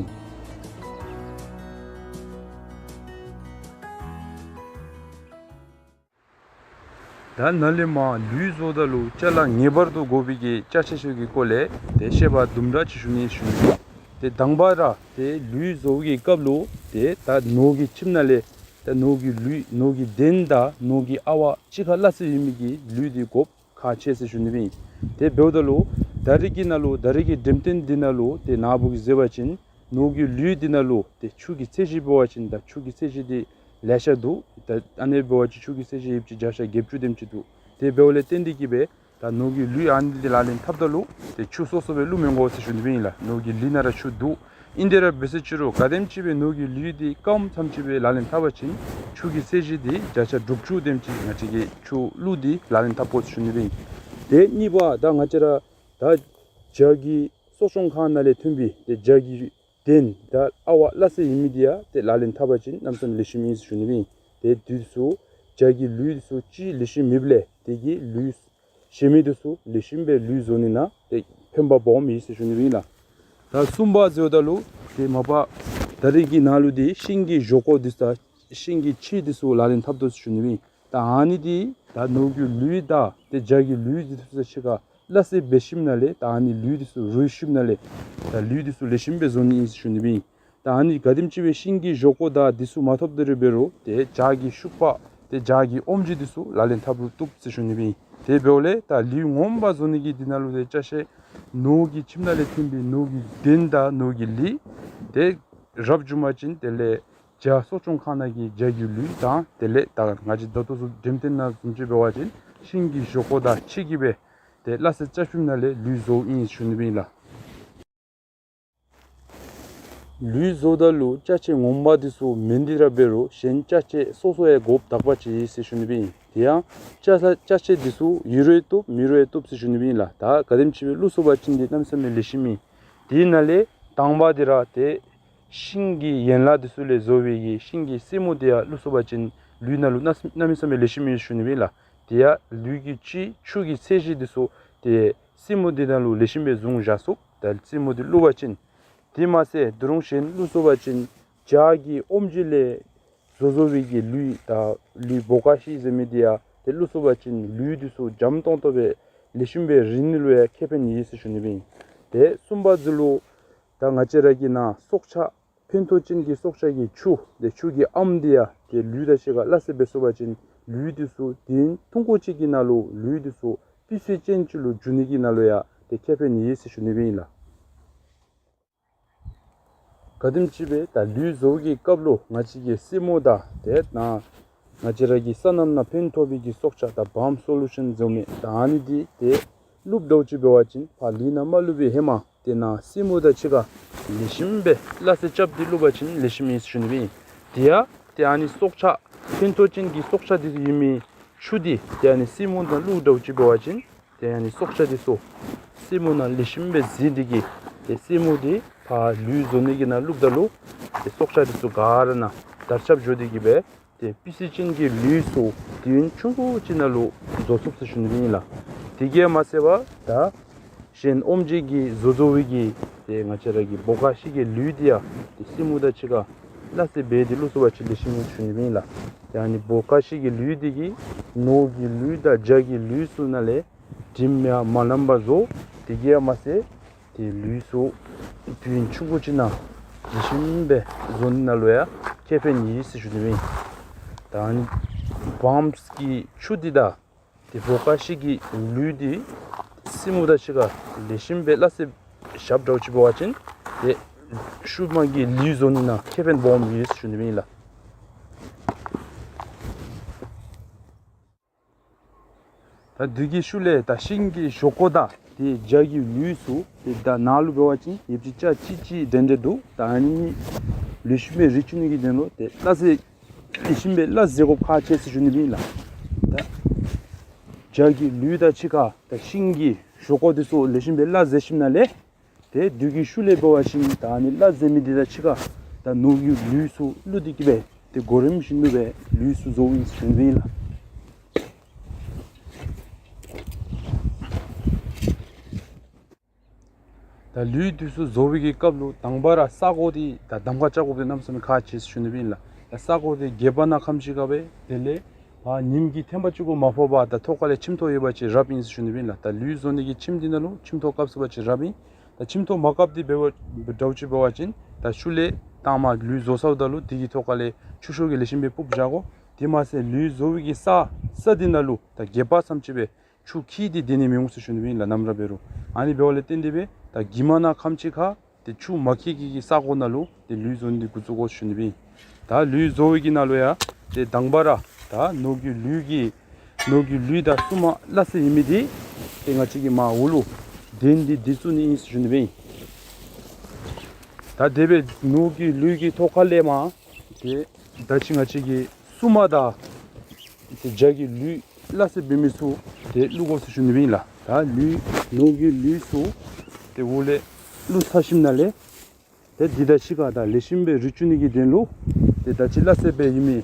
ད་ནཱ་ལས་མར་ལུད་བཟོཝ་ད་ལུ་ཅ་ལ་ངེས་པར་དུ་དགོ་པའི་གི་ཅ་ཆས་ཚུ་གི་སྐོར་ལས་ཏེ་བཤད་པ་དུམ་གྲ་ཅིག་ཞུ་ནི་ཞུ་ནི། ཏེ་དང་པ་ར་ཏེ་ལུད་བཟོ་བའི་གི་སྐབས་ལུ་ཏེ་ད་ནོར་གྱི་ཁྱིམ་ནང་ལས་ད་ནོར་གྱི་ལུད་ནོར་གྱི་གདན་དང་ནོར་གྱི་ཨ་ཝ་གཅིག་ཁར་སླ་བསྲེ་ཡོད་མི་གི་ལུད་འདི་དགོཔ་ཁག་ཆེ་ཟེར་ཞུ་ནི་སྦེ་ཨིན། ཏེ་འབདཝ་ད་ལུ་ད་རིས་ཀྱི་ནང་ལུ་ད་རིས་ཀྱི་འགྲེམས་སྟོན་འདི་ནང་ལུ་ཏེ་ནཱ་བུ་གིས་གཟིགས་པ་ཅིན་ནོར་གྱི་ལུད་འདི་ནང་ལུ་ཏེ་ཆུ་གི་ཚད་གཞི་འབད་བ་ཅིན་ད་ཆུ་གི་ཚད་གཞི་འདི་ལེ་ཤ་འདུག། ད་ཨ་ནི་འབད་བ་ཅིན་ཆུ་གི་ཚད་གཞི་ཡོདཔ་ཅིག་བརྒྱ་ཆ་བརྒྱད་ཅུ་དེམ་ཅིག་འདུག། དེ་འབདཝ་ལས་བརྟེན་ཏེ་གིས་སྦེ་ད་ནོར་གྱི་ལུད་ཨ་ནི་འདི་ལག་ལེན་འཐབ་ད་ལུ་ཏེ་ཆུ་སོ་སོ་སྦེ་བླུག་མི་དགོ་ཟེར་ཞུ་ནི་སྦེ་ཨིན་ལགས། ནོར་གྱི་ལུད་ནང་ར་ཆུ་འདུག། ཨིན་དེ་ར་འབད་ཟེར་ཅི་རུང་ག་དེམ་ཅིག་སྦེ་ནོར་གྱི་ལུད་འདི་སྐམ་ཙམ་ཅིག་སྦེ་ལག་ལེན་འཐབ་པ་ཅིན་ཆུ་གི་ཚད་གཞི་འདི་བརྒྱ་ཆ་དྲུག་ཅུ་དེམ་ཅིག་ང་བཅས་ཀྱིས་ཆུ་བླུག་སྟེ་ལག་ལེན་འཐབ་དགོ་ཟེར་ཞུ་ནི་སྦེ་ཨིན། ཏེ་གཉིས་པ་ད་ང་བཅས་ར་ད་བྱཱ་གི་གསོ་སྐྱོང་ཁང་ནང་ལས་ཐོན་པའི་ཏེ་བྱཱ་གི་གདན་དང་ཨ་ཝ་སླ་བསྲེ་ཡོད་མི་འདི་ཡང་ཏེ་ལག་ལེན་འཐབ་པ་ཅིན་གནམ་མེད་ས་མེད་ལེགས་ཤོམ་ཨིན་ཟེར་ཞུ་ནི་སྦེ་ཨིན། ཏེ་འདི་ཚུ་བྱཱ་གི་ལུད་ཚུ་ཅིག་ལེགས་ཤོམ་མེདཔ་ལས་དེ་གིས་ལུད་གཞན་མི་འདི་ཚུ་ལེགས་ཤོམ་སྦེ་ལུད་བཟོ་ནི་ནང་ཏེ་ཕན་པ་སྦོམ་ཡོད་ཟེར་ཞུ་ནི་སྦེ་ཨིན་ལགས། ད་གསུམ་པ་ཟེརཝ་ད་ལུ་ཏེ་མ་པ་ད་རིས་ཀྱི་ནང་ལུ་འདི་ཤིང་གི་ཞོག་ཁོག་འདི་ཚུ་དང་ཤིང་གི་ཕྱེ་འདི་ཚུ་ལག་ལེན་འཐབ་དོ་ཟེར་ཞུ་ནི་སྦེ་ཨིན། ད་ཨ་ནི་འདི་ད་ནོར་གྱི་ལུད་དང་ཏེ་བྱཱ་གི་ལུད་འདི་ཚུ་དང་གཅིག་ཁར་སླ་བསྲེ་འབད་ཞིནམ་ལས་ད་ཨ་ནི་ལུད་འདི་ཚུ་རུལ་ཞིནམ་ལས་ད་ལུད་འདི་ཚུ་ལེགས་ཤོམ་སྦེ་བཟོ་ནི་ཨིན་ཟེར་ཞུ་ནི་སྦེ་ཨིན། ད་ཨ་ནི་ག་དེམ་ཅིག་སྦེ་ཤིང་གི་ཞོག་ཁོག་དང་འདི་ཚུ་མ་ཐོབ་ད་རུང་འབད་རུང་ཏེ་བྱཱ་གི་ཤུག་པ་ཏེ་བྱཱ་གི་ཨོམ་ཇི་འདི་ཚུ་ལག་ལེན་འཐབ་རུང་བཏུབ་ཟེར་ཞུ་ནི་སྦེ་ཨིན། དེ་འབདཝ་ལས་ད་ལུད་ངོ་མ་བཟོ་ནི་གི་འདི་ནང་ལུ་ཏེ་ཅ་ཆས་ནོར་གྱི་ཁྱིམ་ནང་ལས་ཐོན་པའི་ནོར་གྱི་གདན་དང་ནོར་གྱི་ལུད་དེ་རབ་བྱུང་པ་ཅིན་དེ་ལས་བྱཱ་གསོ་སྐྱོང་ཁང་ནང་གི་བྱཱ་གི་ལུད་དང་དེ་ལས་ད་ང་བཅས་ད་ལྟོ་ཚུ་འགྲེམས་སྟོན་ནང་བཟུམ་ཅིག་འབད་བ་ཅིན་ཤིང་གི་ཞོག་ཁོག་དང་ཕྱེ་གིས་སྦེ་ཏེ་སླ་བསྲེ་རྐྱབ་ཞིནམ་ལས་ལུད་བཟོཝ་ཨིན་ཟེར་ཞུ་ནི་སྦེ་ཨིན་ལགས། ལུད་བཟོཝ་ད་ལུ་ཅ་ཆས་ངོ་མ་འདི་ཚུ་མེན་ཏེ་ར་འབད་རུང་གཞན་ཅ་ཆས་སོ་སོ་ཡང་དགོཔ་དག་པ་ཅིག་ཨིན་ཟེར་ཞུ་ནི་སྦེ་ཨིན། དེ་ཡང་ཅ་ཆས་ཅ་ཆས་འདི་ཚུ་ཡོད་རུང་བཏུབ་མེད་རུང་བཏུབ་ཟེར་ཞུ་ནི་སྦེ་ཨིན་ལགས། ད་ག་དེམ་ཅིག་སྦེ་བླུགས་སོང་པ་ཅིན་འདི་གནམ་མེད་ས་མེད་ལེགས་ཤོམ་ཨིན། དེ་ནང་ལས་དང་པ་འདི་ར་ཏེ་ཤིང་གི་ཡན་ལག་འདི་ཚུ་ལས་བཟོ་བའི་གི་ཤིང་གི་སེན་མོ་འདི་ཡང་བླུགས་སོང་པ་ཅིན་ལུད་ནང་ལུ་གནམ་མེད་ས་མེད་ལེགས་ཤོམ་ཨིན་ཟེར་ཞུ་ནི་སྦེ་ཨིན་ལགས། དེ་ཡང་ལུད་ཀྱི་ལྕི་ཆུ་གི་ཚད་གཞི་འདི་ཚུ་ཏེ་སེན་མོ་འདི་ནང་ལུ་ལེགས་ཤོམ་སྦེ་བཟུང་བཞག་ཚུགས། ད་སེན་མོ་འདི་བླུག་པ་ཅིན། དེ་མ་ཚད་ད་རུང་གཞན་བླུག་ཚུགས་པ་ཅིན་བྱ་གི་ཨོམ་ཆི་ལས་བཟོ་བཟོ་བའི་གི་ལུད་དང་ལུད་བོ་ཀ་ཤི་ཟེར་མི་འདི་ཡང་ཏེ་བླུག་ཚུགས་པ་ཅིན་ལུད་འདི་ཚུ་འཇམ་ཏོང་ཏོ་སྦེ་ལེགས་ཤོམ་སྦེ་རིལ་ནི་ལུ་ཡང་ཁེ་ཕན་ཡོད་ཟེར་ཞུ་ནི་སྦེ་ཨིན། ཏེ་གསུམ་པ་འདི་ལུ་ད་ང་བཅས་ར་གི་ནཱ་སྲོག་ཆགས་ཕན་ཐོགས་ཅན་གྱི་སྲོག་ཆགས་ཀྱི་ཆུ་ཏེ་ཆུ་གི་ཨམ་འདི་ཡང་ཏེ་ལུད་དང་གཅིག་ཁར་སླ་བསྲེ་འབད་ཚུགས་པ་ཅིན་ལུད་འདི་ཚུ་དུས་ཡུན་ཐུང་ཀུ་ཅིག་གི་ནང་ལུ་ལུད་འདི་ཚུ་སྤུས་ཚད་ཅན་ཅིག་ལུ་འགྱུར་ནི་གི་ནང་ལུ་ཡང་ཏེ་ཁེ་ཕན་ཡོད་ཟེར་ཞུ་ནི་སྦེ་ཨིན་ལགས། ག་དེམ་ཅིག་སྦེ་ད་ལུད་བཟོ་གི་སྐབས་ལུ་ང་བཅས་ཀྱིས་སེན་མོ་དང་ཏེ་ནཱ་ང་བཅས་ར་གི་སོ་ནམ་ནང་ཕན་ཐོགས་པའི་གི་སྲོག་ཆགས་དང་བམ་སོ་ལུ་ཤཱན་བཟོ་མི་ད་ཨ་ནི་འདི་ཏེ་བླུགཔ་འདྲཝ་ཅིག་འབད་བ་ཅིན་ཕར་ལུད་ནང་མ་བླུགས་པའི་ཧེ་མ་ཏེ་ནཱ་སེན་མོ་དང་གཅིག་ཁར་ལེགས་ཤོམ་སྦེ་སླ་བསྲེ་རྐྱབ་སྟེ་བླུག་པ་ཅིན་ལེགས་ཤོམ་ཨིན་ཟེར་ཞུ་ནི་སྦེ་ཨིན། དེ་ཡང་ཏེ་ཨ་ནི་སྲོག་ཆགས་ཕན་ཐོགས་ཅན་གྱི་སྲོག་ཆགས་འདི་ཚུ་ཡོད་མི་ཆུ་འདི་ཏེ་ཨ་ནི་སེན་མོ་ནང་བླུགཔ་འདྲཝ་ཅིག་འབད་བ་ཅིན་ཏེ་ཨ་ནི་སྲོག་ཆགས་འདི་ཚུ་སེན་མོ་ནང་ལེགས་ཤོམ་སྦེ་འཛུལ་ཏེ་གིས་ཏེ་སེན་མོ་འདི་ཕར་ལུད་བཟོ་ནི་གི་ནང་བླུགཔ་ད་ལུ་ཏེ་སྲོག་ཆགས་འདི་ཚུ་ག་ར་ནཱ་དར་ཁྱབ་འགྱོ་སྟེ་གིས་སྦེ་ཏེ་སྤུས་ཚད་ཅན་གྱི་ལུད་ཚུ་དུས་ཡུན་ཆུང་ཀུ་ཅིག་ནང་ལུ་བཟོ་ཚུགས་ཟེར་ཞུ་ནི་ཨིན་ལགས། དེ་གིས་མ་ཚད་པར་ད་གཞན་ཨོམ་ཆི་གི་བཟོ་བཟོ་བའི་གི་ཏེ་ང་བཅས་ར་གི་བོ་ཀ་ཤི་གི་ལུད་འདི་ཡང་ཏེ་སེན་མོ་དང་གཅིག་ཁར་སླ་བསྲེ་འབད་དེ་བླུག་ཚུགས་པ་ཅིན་ལེགས་ཤོམ་ཨིན་ཟེར་ཞུ་ནི་སྦེ་ཨིན་ལགས། ཏེ་ཨ་ནི་བོ་ཀ་ཤི་གི་ལུད་འདི་གིས་ནོར་གྱི་ལུད་དང་བྱ་གི་ལུད་ཚུ་ནང་ལས་དྲིམ་ཡང་མ་ལངམ་པར་བཟོ། དེ་གིས་མ་ཚད་ཏེ་ལུད་ཚུ་དུས་ཡུན་ཆུང་ཀུ་ཅིག་ནང་ལེགས་ཤོམ་སྦེ་བཟོ་ནི་ནང་ལུ་ཡང་ཁེ་ཕན་ཡོད་ཟེར་ཞུ་ནི་སྦེ་ཨིན། ད་ཨ་ནི་བམ་གི་ཆུ་འདི་དང་ཏེ་བོ་ཀ་ཤི་གི་ལུད་འདི་སེན་མོ་དང་གཅིག་ཁར་ལེགས་ཤོམ་སྦེ་སླ་བསྲེ་རྐྱབ་འདྲཝ་ཅིག་འབད་བ་ཅིན་ཏེ་ཤུལ་མ་གི་ལུད་བཟོ་ནི་ནང་ཁེ་ཕན་སྦོམ་ཡོད་ཟེར་ཞུ་ནི་སྦེ་ཨིན་ལགས། ད་དེ་གི་ཤུལ་ལས་ད་ཤིང་གི་ཞོག་ཁོག་དང་ཏེ་བྱ་གི་ལུད་ཚུ་ཏེ་ད་ནཱ་ལུ་འབད་བ་ཅིན་ཡོདཔ་ཅིག་ཅ་ཅི་ཅི་འདྲན་འདྲ་འདུག། ད་ཨ་ནི་ལེགས་ཤོམ་སྦེ་རིལ་བཅུག་ནི་གི་དོན་ལུ་ཏེ་སླ་བསྲེ་ལེགས་ཤོམ་སྦེ་སླ་བསྲེ་དགོཔ་ཁག་ཆེ་ཟེར་ཞུ་ནི་སྦེ་ཨིན་ལགས། ད་བྱ་གི་ལུད་དང་གཅིག་ཁར་ད་ཤིང་གི་ཞོག་ཁོག་འདི་ཚུ་ལེགས་ཤོམ་སྦེ་སླ་བསྲེ་ཞིནམ་ལས་ཏེ་དེ་གི་ཤུལ་ལས་འབད་བ་ཅིན་ད་ཨ་ནི་སླ་བསྲེ་མི་འདི་དང་གཅིག་ཁར་ད་ནོར་གྱི་ལུད་ཚུ་བླུགས་ཏེ་གིས་སྦེ་ཏེ་གོ་རིམ་བཞིན་དུ་སྦེ་ལུད་ཚུ་བཟོཝ་ཨིན་ཟེར་ཞུ་ནི་སྦེ་ཨིན་ལགས། ད་ལུད་འདི་ཚུ་བཟོ་བའི་གི་སྐབས་ལུ་དང་པ་ར་ས་གོ་འདི་ད་གདམ་ཁ་རྐྱབ་དགོཔ་འདི་གནམ་མེད་ས་མེད་ཁག་ཆེ་ཟེར་ཞུ་ནི་སྦེ་ཨིན་ལགས། ད་ས་གོ་འདི་སྒལ་པ་ནང་ཁམས་ཅིག་ཁར་སྦེ་དེ་ལས་ཨ་ཉིམ་གྱི་ཐེམ་པ་ཅིག་གུ་མ་ཕོག་པར་ད་ཐོག་ཁ་ལས་ཁྱིམ་ཐོག་ཡོད་པ་ཅིན་རབ་ཨིན་ཟེར་ཞུ་ནི་སྦེ་ཨིན་ལགས། ད་ལུད་བཟོ་ནི་གི་ཁྱིམ་འདི་ནང་ལུ་ཁྱིམ་ཐོག་བཀབ་ཚུགས་པ་ཅིན་རབ་ཨིན། ད་ཁྱིམ་ཐོག་མ་བཀབ་སྟེ་འབད་བ་འདྲཝ་ཅིག་འབད་བ་ཅིན་ད་ཤུལ་ལས་ད་མ་ལུད་བཟོ་ཚརཝ་ད་ལུ་དེ་གི་ཐོག་ཁ་ལས་ཆུ་ཤོག་གིས་ལེགས་ཤོམ་སྦེ་སྤུབས་བཞག་དགོ། དེ་མ་ཚད་ལུད་བཟོ་བའི་གི་ས་ས་འདི་ནང་ལུ་ད་སྒལ་པ་ཙམ་ཅིག་སྦེ་ཆུ་འཁྱིལ་ཏེ་སྡོད་ནི་མི་འོང་ཟེར་ཞུ་ནི་སྦེ་ཨིན་ལགས། ནམ་ར་འབད་རུང་ཨ་ནི་འབདཝ་ལས་བརྟེན་ཏེ་སྦེ་ད་གྱིབ་མ་ནང་ཁམས་ཅིག་ཁར་ཏེ་ཆུ་མ་འཁྱིལ་གྱི་གི་ས་གོ་ནང་ལུ་ཏེ་ལུད་བཟོ་ནི་འདི་འགོ་བཙུགས་དགོ་ཟེར་ཞུ་ནི་སྦེ་ཨིན། ད་ལུད་བཟོ་བའི་གི་ནང་ལུ་ཡང་ཏེ་དང་པ་ར་ད་ནོར་གྱི་ལུད་ཀྱི་ནོར་གྱི་ལུད་དང་སྲུངམ་སླ་བསྲེ་ཡོད་མི་འདི་ཏེ་ང་བཅས་ཀྱིས་མར་འོག་ལུ་གདན་འདི་འདི་བཙུགས་ནི་ཨིན་ཟེར་ཞུ་ནི་སྦེ་ཨིན། ད་དེ་སྦེ་ནོར་གྱི་ལུད་ཀྱི་ཐོག་ཁ་ལས་མར་ཏེ་ད་ཅི་ང་བཅས་ཀྱིས་སྲུངམ་དང་ཏེ་བྱ་གི་ལུད་སླ་བསྲེ་འབད་མི་ཚུ་ཏེ་བླུག་དགོ་ཟེར་ཞུ་ནི་སྦེ་ཨིན་ལགས། ད་ལུད་ནོར་གྱི་ལུད་ཚུ་ཏེ་འོག་ལས་བླུག་ཚར་ཞིནམ་ལས་ཏེ་འདི་དང་གཅིག་ཁར་ད་ལེགས་ཤོམ་སྦེ་རིལ་བཅུག་ནི་གི་དོན་ལུ་ཏེ་ད་ཅི་སླ་བསྲེ་འབད་ཡོད་མི་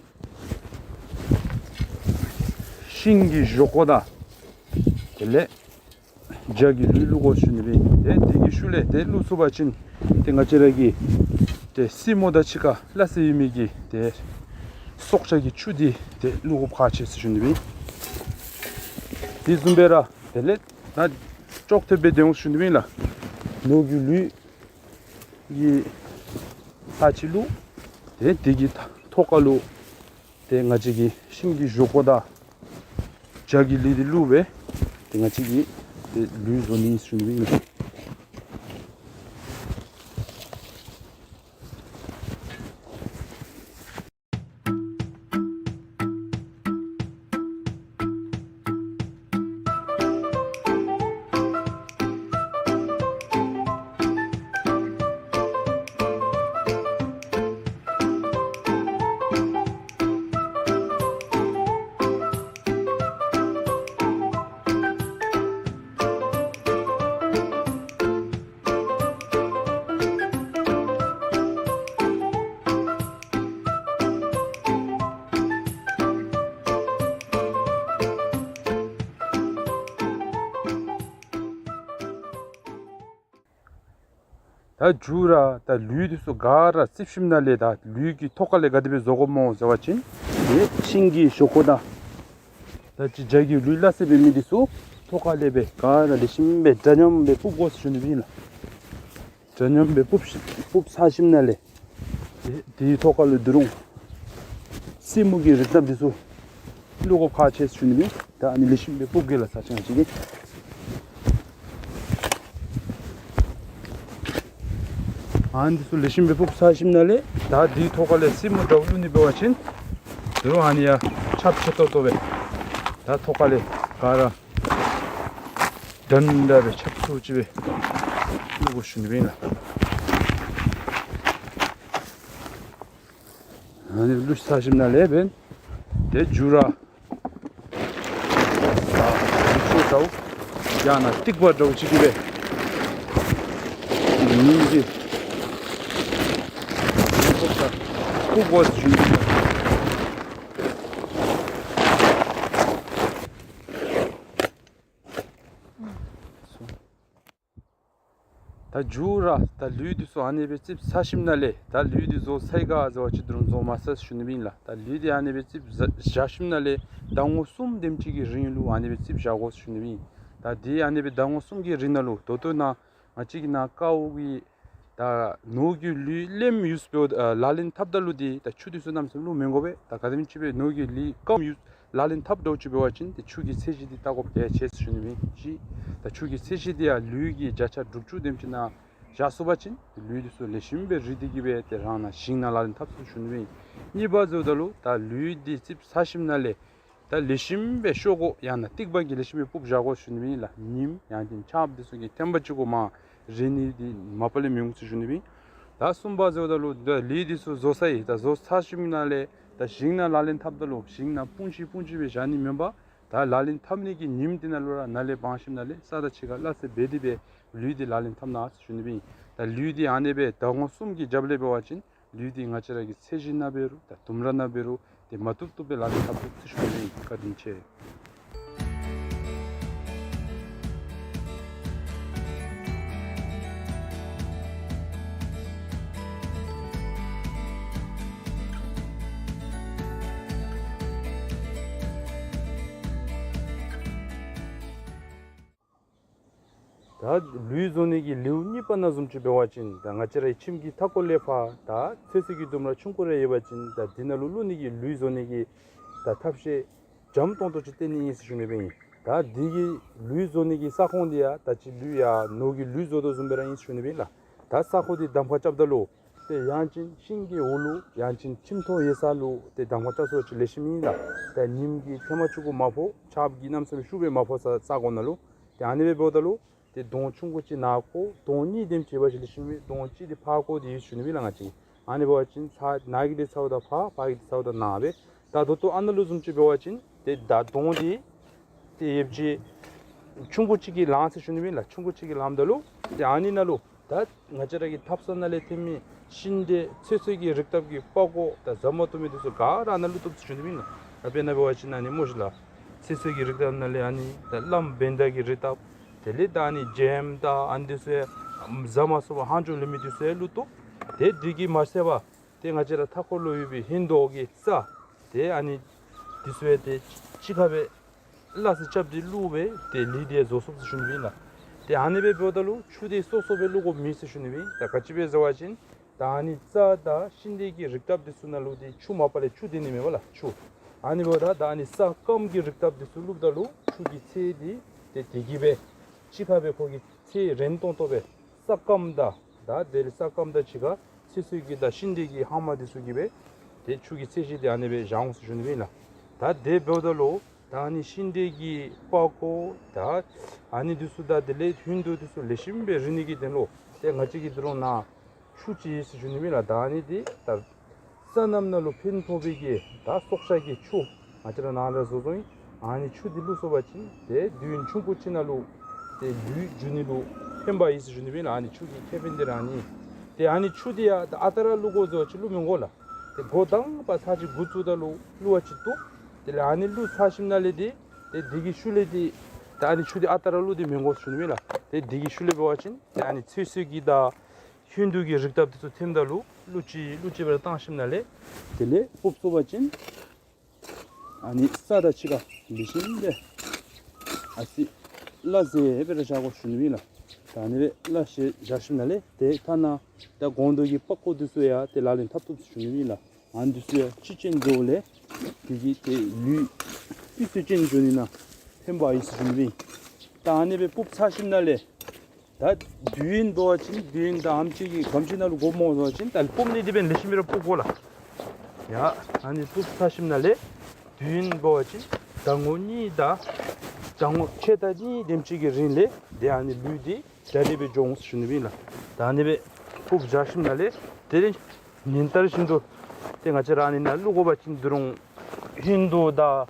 ཤིང་གི་ཞོག་ཁོག་དང་དེ་ལས་བྱ་གི་ལུད་བླུག་དགོ་ཟེར་ཞུ་ནི་སྦེ་ཨིན། ཏེ་དེ་གི་ཤུལ་ལས་ཏེ་བླུག་ཚུགས་པ་ཅིན་ཏེ་ང་བཅས་ར་གི་ཏེ་སེན་མོ་དང་གཅིག་ཁར་སླ་བསྲེ་ཡོད་མི་གི་ཏེ་སྲོག་ཆགས་ཀྱི་ཆུ་འདི་ཏེ་བླུག་དགོཔ་ཁག་ཆེ་ཟེར་ཞུ་ནི་སྦེ་ཨིན། དེ་བཟུམ་སྦེ་ར་དེ་ལས་ད་ཅོག་འཐདཔ་སྦེ་སྡོད་འོང་ཟེར་ཞུ་ནི་སྦེ་ཨིན་ལགས། ནོར་གྱི་ལུད་ཀྱི་ས་ཅིག་ལུ་ཏེ་དེ་གི་ཐོག་ཁ་ལུ་ཏེ་ང་བཅས་ཀྱིས་ཤིང་གི་ཞོག་ཁོག་དང་བྱ་གི་ལུད་འདི་བླུགས་སྦེ་ཏེ་ང་བཅས་ཀྱིས་ཏེ་ལུད་བཟོ་ནི་ཨིན་ཟེར་ཞུ་ནི་སྦེ་ཨིན་ལགས། ད་མཇུག་ར་ད་ལུད་འདི་ཚུ་ག་ར་རྩིགཔ་ཞིནམ་ལས་ད་ལུད་ཀྱི་ཐོག་ཁ་ལས་ག་དེ་སྦེ་བཟོ་དགོཔ་སྨོ་ཟེར་བ་ཅིན་ཏེ་ཤིང་གི་ཞོག་ཁོག་དང་ད་ཅི་བྱ་གི་ལུད་སླ་བསྲེ་འབད་མི་འདི་ཚུ་ཐོག་ཁ་ལས་སྦེ་ག་ར་ལེགས་ཤོམ་སྦེ་འདྲ་མཉམ་སྦེ་སྤུབ་དགོ་ཟེར་ཞུ་ནི་ཨིན་ལགས། འདྲ་མཉམ་སྦེ་སྤུབ་ཤི་སྤུབ་ཚར་ཞིནམ་ལས་ཏེ་དེའི་ཐོག་ཁ་ལུ་དེ་རུང་སེན་མོ་གི་རིགས་ཐབས་འདི་ཚུ་བླུག་དགོཔ་ཁག་ཆེ་ཟེར་ཞུ་ནི་ཨིན། ད་ཨ་ནི་ལེགས་ཤོམ་སྦེ་སྤུབ་གེ་ལགས་ས་ཆ་ང་བཅས་ཀྱིས། ཨ་ནི་འདི་ཚུ་ལེགས་ཤོམ་སྦེ་སྤུབ་ཚར་ཞིནམ་ལས་ད་དེའི་ཐོག་ཁ་ལས་སེན་མོ་འདྲཝ་བླུག་ནི་འབད་བ་ཅིན་དེ་རུང་ཨ་ནི་ཡང་ཁྱབ་ཆེ་ཏོག་ཏོ་སྦེ་ད་ཐོག་ཁ་ལས་ག་ར་འདྲན་འདྲ་སྦེ་ཁྱབ་ཚུགསཔ་ཅིག་སྦེ་བླུག་དགོ་ཟེར་ཞུ་ནི་ཨིན་ལགས། ཨ་ནི་བླུགས་ཚར་ཞིནམ་ལས་འབདན་ཏེ་མཇུག་ར་ད་ཆུ་འདྲཝ་ཡང་ན་ཐིགས་པ་འདྲཝ་ཅིག་གིས་སྦེ་ཉིམ་གྱིས་སྤུབ་དགོ་ཟེར་ཞུ་ནི་ཨིན་ལགས། ད་མཇུག་ར་ད་ལུད་འདི་ཚུ་ཨ་ནི་སྦེ་རྩིགཔ་ཚར་ཞིནམ་ལས་ད་ལུད་འདི་བཟོ་ཚར་ཡི་ག་ཟེར་བ་ཅིན་དེ་རུང་བཟོ་མ་ཚར་ཟེར་ཞུ་ནི་ཨིན་ལགས། ད་ལུད་འདི་ཨ་ནི་སྦེ་རྩིགཔ་བཞག་བཞག་ཞིནམ་ལས་ཟླ་ངོ་གསུམ་དེམ་ཅིག་གི་རིང་ལུ་ཨ་ནི་སྦེ་རྩིགཔ་བཞག་དགོ་ཟེར་ཞུ་ནི་ཨིན། ད་དེ་ཨ་ནི་སྦེ་ཟླ་ངོ་གསུམ་གྱི་རིང་ནང་ལུ་ད་ལྟོ་ནཱ་ང་བཅས་ཀྱི་ནཱ་ཀཝ་གི་ད་ནོར་གྱི་ལུད་ལེནམ་ཡུས་འབདཝ་ད་ལག་ལེན་འཐབ་ད་ལུ་འདི་ད་ཆུ་འདི་ཚུ་གནམ་མེད་ས་མེད་བླུག་མི་དགོ་པས། ད་ག་དེམ་ཅིག་སྦེ་ནོར་གྱི་ལུད་སྐམ་ཡུས་ལག་ལེན་འཐབ་འདྲཝ་ཅིག་འབད་བ་ཅིན་ཏེ་ཆུ་གི་ཚད་གཞི་འདི་བལྟ་དགོཔ་གལ་ཆེ་ཟེར་ཞུ་ནི་ཨིན། གཅིག་ད་ཆུ་གི་ཚད་གཞི་འདི་ཡང་ལུད་ཀྱི་བརྒྱ་ཆ་དྲུག་ཅུ་དེམ་ཅིག་ནང་བཞག་ཚུགས་པ་ཅིན་ལུད་འདི་ཚུ་ལེགས་ཤོམ་སྦེ་རི་སྟེ་གིས་སྦེ་ཏེ་རང་ནཱ་ཞིང་ནང་ལག་ལེན་འཐབ་ཚུགས་ཟེར་ཞུ་ནི་ཨིན། གཉིས་པ་ཟེརཝ་ད་ལུ་ད་ལུད་འདི་རྩིགཔ་ཚར་ཞིནམ་ལས་ད་ལེགས་ཤོམ་སྦེ་ཤོག་ཀོ་ཡང་ན་ཐིགས་པ་གིས་ལེགས་ཤོམ་སྦེ་སྤུབ་བཞག་དགོ་ཟེར་ཞུ་ནི་ཨིན་ལགས། ཉིམ་ཡང་ཅིན་ཆརཔ་འདི་ཚུ་གིས་ཐེམ་པ་གཅིག་གུ་མར་རེག་ནི་འདི་མ་པ་ལས་མི་འོང་ཟེར་ཞུ་ནི་ཨིན། ད་གསུམ་པ་ཟེརཝ་ད་ལུ་ད་ལུད་འདི་ཚུ་བཟོ་ཚར་ཡི། ད་བཟོ་ཚར་ཞིནམ་ལས་ད་ཞིང་ནང་ལག་ལེན་འཐབ་ད་ལུ་ཞིང་ནང་སྤུངས་ཅིག་སྤུངས་ཅིག་སྦེ་བཞག་ནི་མེན་པར་ད་ལག་ལེན་འཐབ་ནི་གི་ཉིམ་འདི་ནང་ལུ་ར་ནཱ་ལས་སྦང་ཞིནམ་ལས་ས་དང་ཕྱི་ཁ་སླ་བསྲེ་འབད་དེ་སྦེ་ལུད་འདི་ལག་ལེན་འཐབ་གནང་ཟེར་ཞུ་ནི་ཨིན། ད་ལུད་འདི་ཨ་ནི་སྦེ་ཟླ་ངོ་གསུམ་གྱི་རྒྱབ་ལས་འབད་བ་ཅིན་ལུད་འདི་ང་བཅས་ར་གི་ཚད་གཞི་ནང་འབད་རུང་ད་ལྡུམ་ར་ནང་འབད་རུང་ཏེ་མ་བཏུབ་བཏུབ་སྦེ་ལག་ལེན་འཐབ་ཚུགས་ཟེར་ཞུ་ནི་ཨིན། བཀའ་དྲིན་ཆེ། ད་ལུད་བཟོ་ནི་གི་ལེའུ་གཉིས་པ་ནང་བཟུམ་ཅིག་འབད་བ་ཅིན་ད་ང་བཅས་རའི་ཁྱིམ་གྱི་མཐའ་སྐོར་ལས་ཕར་ད་ཚོད་བསྲེ་གི་ལྡུམ་ར་ཆུང་ཀུ་རེ་ཡོད་པ་ཅིན་ད་འདི་ནང་ལུ་བླུག་ནི་གི་ལུད་བཟོ་ནི་གི་ད་ཐབས་ཤེས་འཇམ་ཏོང་ཏོ་ཅིག་སྟོན་ནི་ཨིན་ཟེར་ཞུ་ནི་སྦེ་ཨིན། ད་འདི་གི་ལུད་བཟོ་ནི་གི་ས་ཁོངས་འདི་ཡང་ད་ཅི་ལུད་ཡང་ནོར་གྱི་ལུད་བཟོ་དོ་བཟུམ་སྦེ་ར་ཨིན་ཟེར་ཞུ་ནི་སྦེ་ཨིན་ལགས། ད་ས་ཁོངས་འདི་གདམ་ཁ་རྐྱབ་ད་ལུ་ཏེ་ཡང་ཅིན་ཤིང་གི་འོག་ལུ་ཡང་ཅིན་ཁྱིམ་ཐོག་ཡོད་ས་ལུ་ཏེ་གདམ་ཁ་རྐྱབ་ས་ཅིག་ལེགས་ཤོམ་ཨིན་ལགས། ཏེ་ཉིམ་གིས་ཐེངས་མ་གཅིག་གུ་མ་ཕོག། ཆརཔ་གིས་གནམ་མེད་ས་མེད་ཤུགས་སྦེ་མ་ཕོག་ས་ས་གོ་ནང་ལུ། ཏེ་ཨ་ནི་སྦེ་འབདཝ་ད་ལུ་ཏེ་དོང་ཆུང་ཀུ་ཅིག་ནཱ་བརྐོ། དོང་གཉིས་དེམ་ཅིག་ཡོད་པ་ཅིན་ལེགས་ཤོམ་ཨིན། དོང་གཅིག་འདི་ཕར་བརྐོ་སྟེ་ཡོད་ཟེར་ཞུ་ནི་སྦེ་ཨིན་ལགས། ང་བཅས་ཨ་ནི་འབད་བ་ཅིན་ཚར་ནཱ་གི་འདི་ཚརཝ་ད་ཕར་ཕར་གི་འདི་ཚརཝ་ད་ནཱ་སྦེ། ད་ད་ལྟོ་ཨ་ནཱ་ལུ་བཟུམ་ཅིག་འབད་བ་ཅིན་ཏེ་ད་དོང་འདི་ཏེ་ཡོདཔ་ཅིག་ཆུང་ཀུ་ཅིག་གིས་ལངམ་ཟེར་ཞུ་ནི་སྦེ་ཨིན་ལགས། ཆུང་ཀུ་ཅིག་གིས་ལངམ་ད་ལུ་ཏེ་ཨ་ནི་ནང་ལུ་ད་ང་བཅས་ར་གི་ཐབ་ཚང་ནང་ལས་ཐོན་མི་ཤིང་འབྲས་ཚོད་བསྲེ་གི་རིགས་ཐབས་ཀྱི་པགས་ཀོ་དང་ཟ་མ་བཏུབ་མི་འདི་ཚུ་ག་ར་ཨ་ནཱ་ལུ་བཏུབ་ཟེར་ཞུ་ནི་སྦེ་ཨིན་ལགས། ད་དཔེར་ན་འབད་བ་ཅིན་ཨ་ནི་སྨོ་ཤིག་ལགས། ཚོད་བསྲེ་གི་རིགས་ཐབས་ནང་ལས་ཨ་ནི་ད་བླམ་བེན་ད་གི་རིགས་ཐབས། དེ་ལས་ད་ཨ་ནི་ཇེམ་དང་ཨ་ནི་འདི་ཚུ་ཡང་ཟ་མ་ཚུགས་པར་ལྷག་འཕྲོ་ལེན་མི་འདི་ཚུ་ཡང་བླུག་བཏུབ། ཏེ་འདི་གིས་མ་ཚད་པར་ཏེ་ང་བཅས་ར་མཐའ་འཁོར་ལུ་ཡོད་པའི་ཧིང་རྡོག་གི་རྩ་ཏེ་ཨ་ནི་འདི་ཚུ་ཡང་ཏེ་གཅིག་ཁར་སྦེ་སླ་བསྲེ་རྐྱབ་སྟེ་བླུགས་སྦེ་ཏེ་ལུད་འདི་བཟོ་ཚུགས་ཟེར་ཞུ་ནི་སྦེ་ཨིན་ལགས། ཏེ་ཨ་ནི་སྦེ་འབདཝ་ད་ལུ་ཆུ་འདི་སོ་སོ་སྦེ་བླུག་དགོཔ་མེད་ཟེར་ཞུ་ནི་སྦེ་ཨིན། ད་ག་ཅི་སྦེ་ཟེར་བ་ཅིན་ད་ཨ་ནི་རྩྭ་དང་ཤིང་འབྲས་ཀྱི་རིགས་ཐབས་འདི་ཚུ་ནང་ལུ་ཏེ་ཆུ་མ་པ་ལས་ཆུ་འདི་ནི་མེད་པ་ལགས་ཆུ། ཨ་ནི་འབདཝ་ད་ད་ཨ་ནི་ས་སྐམ་གྱི་རིགས་ཐབས་འདི་ཚུ་བླུགསཔ་ད་ལུ་ཆུ་གི་ཚད་འདི་ཏེ་དེ་གིས་སྦེ་གཅིག་ཁར་སྦེ་ཁོ་གི་ཚད་རན་ཏོང་ཏོ་སྦེ་ས་སྐམ་དང་ད་དེ་ལས་ས་སྐམ་དང་གཅིག་ཁར་ཚོད་བསྲེ་གི་དང་ཤིང་འབྲས་ཀྱི་ཧ་མ་འདི་ཚུ་གིས་སྦེ་ཏེ་ཆུ་གི་ཚད་གཞི་འདི་ཨ་ནི་སྦེ་བཞག་འོང་ཟེར་ཞུ་ནི་སྦེ་ཨིན་ལགས། ད་དེ་འབདཝ་ད་ལུ་ད་ཨ་ནི་ཤིང་འབྲས་ཀྱི་པགས་ཀོ་དང་ཨ་ནི་འདི་ཚུ་དང་དེ་ལས་ཧིང་རྡོག་འདི་ཚུ་ལེགས་ཤོམ་སྦེ་རིལ་ནི་གི་དོན་ལུ་ཏེ་ང་བཅས་ཀྱིས་དོ་རུང་ནཱ་ཆུ་ཅིག་ཡོད་ཟེར་ཞུ་ནི་སྦེ་ཨིན་ལགས། ད་ཨ་ནི་འདི་ད་སོ་ནམ་ནང་ལུ་ཕན་ཐོགས་པའི་གི་ད་སྲོག་ཆགས་ཀྱི་ཆུ་ང་བཅས་ར་ནཱ་ལས་བཟོ་བཟོཝ་ཨིན། ཨ་ནི་ཆུ་འདི་བླུགས་སོང་པ་ཅིན་ཏེ་དུས་ཡུན་ཆུང་ཀུ་ཅིག་ནང་ལུ་ཏེ་ལུད་འགྱུར་ནི་ལུ་ཕན་པ་ཡོད་ཟེར་ཞུ་ནི་སྦེ་ཨིན་ལགས། ཨ་ནི་ཆུ་གི་ཁེ་ཕན་འདི་ར་ཨ་ནི། ཏེ་ཨ་ནི་ཆུ་འདི་ཡང་ད་ཨ་རྟག་ར་བླུག་དགོ་ཟེར་བ་ཅིན་བླུག་མི་དགོ་ལགས། ཏེ་འགོ་དང་པ་ཚར་གཅིག་འགོ་བཙུགས་ད་ལུ་བླུག་པ་ཅིན་བཏུབ། དེ་ལས་ཨ་ནི་བླུགས་ཚར་ཞིནམ་ལས་འདི་ཏེ་འདི་གི་ཤུལ་ལས་འདི་ད་ཨ་ནི་ཆུ་འདི་ཨ་རྟག་ར་བླུག་སྟེ་མི་དགོ་ཟེར་ཞུ་ནི་སྦེ་ཨིན་ལགས། ཏེ་འདི་གི་ཤུལ་ལས་འབད་བ་ཅིན་ཏེ་ཨ་ནི་ཚོད་བསྲེ་གི་དང་ ཧིན་དུ་གི་རིགས་ཐབས་དེ་ཚུ་ཐེམ་ད་ལུ་ལུ་ཅིག་ལུ་ཅིག་སྦེ་ར་བཏང་ཞིནམ་ལས་དེ་ལས་སྤུབ་ཚུགས་པ་ཅིན་ཨ་ནི་ས་དང་གཅིག་ཁར་ལེགས་ཤོམ་སྦེ་ཨ་ཙི་སླ་བསྲེ་སྦེ་ར་བཞག་དགོ་ཞུ་ནི་ཨིན་ལགས། ད་ཨ་ནི་སྦེ་སླ་བསྲེ་བཞག་ཞིནམ་ལས་དེ་ཐ་ན་ད་སྒོང་རྡོག་གི་པགས་ཀོ་དེ་ཚུ་ཡང་དེ་ལག་ལེན་འཐབ་བཏུབ་ཞུ་ནི་ཨིན་ལགས། ཨ་ནི་དེ་ཚུ་ཡང་གཅིག་ཅན་འགྱོཝ་ལས་དེ་གིས་དེ་ལུད་སྤུས་ཚད་ཅན་འགྱོ་ནི་ནང་ཕན་པ་ཡོད་ཟེར་ཞུ་ནི་ཨིན། ད་ཨ་ནི་སྦེ་སྤུབ་ཚར་ཞིནམ་ལས་ད་དུས་ཡུན་འབད་བ་ཅིན་དུས་ཡུན་ད་ཨམ་ཅིག་གི་གམ་ཅིག་ནང་ལུ་དགོཔ་སྨོ་ཟེར་བ་ཅིན་ད་སྤུབ་ནི་དེ་འབདན་ལེགས་ཤོམ་སྦེ་ར་སྤུབ་དགོ་ལགས། ཡ་ཨ་ནི་སྤུབ་ཚར་ཞིནམ་ལས་དུས་ཡུན་འབད་བ་ཅིན་ཟླ་ངོ་གཉིས་དང་ཟླ་ངོ་ཕྱེད་དང་གཉིས་དེམ་ཅིག་གི་རིང་ལས་དེ་ཨ་ནི་ལུད་དེ་ད་རིས་སྦེ་འགྱོ་འོང་ཟེར་ཞུ་ནི་ཨིན་ལགས། ད་ཨ་ནི་སྦེ་སྤུབ་བཞག་ཞིནམ་ལས་དེ་ལས་ཉིན་ལྟར་བཞིན་དུ་ཏེ་ང་བཅས་ར་ཨ་ནི་ནང་བླུག་དགོ་པ་ཅིན་དེ་རུང་ཧིན་དུ་དང་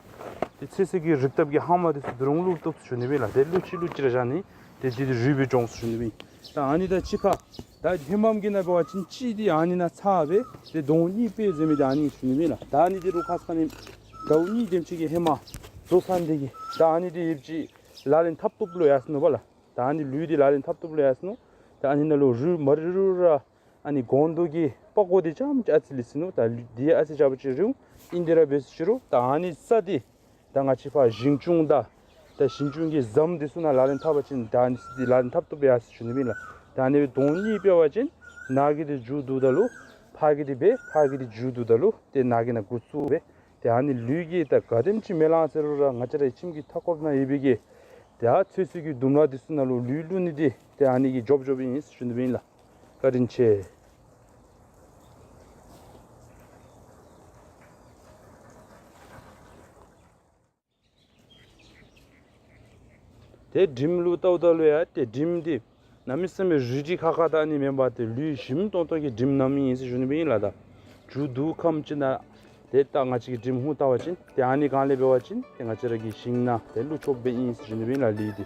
ཏེ་ཚོད་བསྲེ་གི་རིགས་ཐབས་ཀྱི་ཧ་མ་དེ་ཚུ་དེ་རུང་བླུག་བཏུབ་ཟེར་ཞུ་ནི་ཨིན་ལགས། ཏེ་ལུ་ཅིག་ལུ་ཅིག་ར་བཞག་ནི་ཏེ་དེ་དེ་རུལ་སྦེ་འགྱོ་འོང་ཟེར་ཞུ་ནི་ཨིན། ད་ཨ་ནི་དང་གཅིག་ཁར་ད་ཧེ་མམ་གི་ནང་འབད་བ་ཅིན་གཅིག་དེ་ཨ་ནི་ནང་ཚར་སྦེ་ཏེ་དོང་གཉིས་སྤེལ་ཟེར་མི་དེ་ཨ་ནི་ཞུ་ནི་ཨིན་ལགས། ད་ཨ་ནི་དེ་རུང་ཁ་ཙ་ཁ་ཉིནམ་ཟླཝ་གཉིས་དེམ་ཅིག་གི་ཧེ་མ་བཟོ་ཚར་ནི་དེ་གིས་ད་ཨ་ནི་དེ་ཡོདཔ་ཅིག་ལག་ལེན་འཐབ་བཏུབ་ལོ་ཡར་སོ་ནུག་པ་ལགས། ད་ཨ་ནི་ལུད་དེ་ལག་ལེན་འཐབ་བཏུབ་ལོ་ཡར་སོ་ནུག། ད་ཨ་ནི་ནང་ལུ་རུལ་མ་རུལ་རུལ་ར་ཨ་ནི་སྒོང་རྡོག་གི་པགས་ཀོ་དེ་རྐྱངམ་ཅིག་ཨ་ཙི་ལུས་སོ་ནུག། ད་ལུད་དེ་ཨ་ཙི་རྐྱབ་པ་ཅིན་རུང་ཨིན་དེ་ར་འབད་ཟེར་ཞུ་རུང་ད་ཨ་ནི་ས་དེ་ད་ང་བཅས་ཕར་ཞིང་ཆུང་དང་ད་ཞིང་ཆུང་གི་ཟམ་དེ་ཚུ་ནང་ལག་ལེན་འཐབ་པ་ཅིན་ད་ཨ་ནི་ས་དེ་ལག་ལེན་འཐབ་བཏུབ་ཡར་སོ་ཞུ་ནི་ཨིན་ལགས། ད་ཨ་ནི་སྦེ་དོང་གཉིས་སྤེལ་བ་ཅིན་ནཱ་གི་དེ་མཇུག་བསྡུཝ་ད་ལུ་ཕར་གི་དེ་སྦེ་ཕར་གི་དེ་མཇུག་བསྡུཝ་ད་ལུ་ཏེ་ནཱ་གི་ནང་འགོ་བཙུགས་སྦེ་ཏེ་ཨ་ནི་ལུད་ཀྱིས་ད་ག་དེམ་ཅིག་མེ་ལང་ཟེར་རུང་ར་ང་བཅས་རའི་ཁྱིམ་གྱི་མཐའ་འཁོར་ནང་ཡོད་པའི་གི་ཏེ་ཨ་ཚོད་བསྲེ་གི་ལྡུམ་ར་དེ་ཚུ་ནང་ལུ་ལུད་བླུག་ནི་དེ་ཏེ་ཨ་ནི་གིས་འཇོབ་འཇོབ་ཨིན་ཟེར་ཞུ་ནི་ཨིན་ལགས། བཀའ་དྲིན་ཆེ། ཏེ་དྲིམ་ལུ་བལྟཝ་ད་ལུ་ཡང་ཏེ་དྲིམ་འདི་གནམ་མེད་ས་མེད་རུལ་ཁག་ཁ་ད་ཨ་ནི་མེན་པར་ཏེ་ལུད་ཞིམ་ཏོང་ཏོ་གི་དྲིམ་ནང་ཨིན་ཟེར་ཞུ་ནི་སྦེ་ཨིན་ལགས། ད་མཇུག་བསྡུ་ཁམས་ཅིག་ནང་ཏེ་ད་ང་བཅས་ཀྱིས་དྲིམ་ཧུང་བལྟ་བ་ཅིན་ཏེ་ཨ་ནི་སྒང་ལས་འབད་བ་ཅིན་ཏེ་ང་བཅས་ར་གི་ཞིང་ནང་ཏེ་བླུག་ཆོགཔ་སྦེ་ཨིན་ཟེར་ཞུ་ནི་སྦེ་ཨིན་ལགས་ལུད་འདི།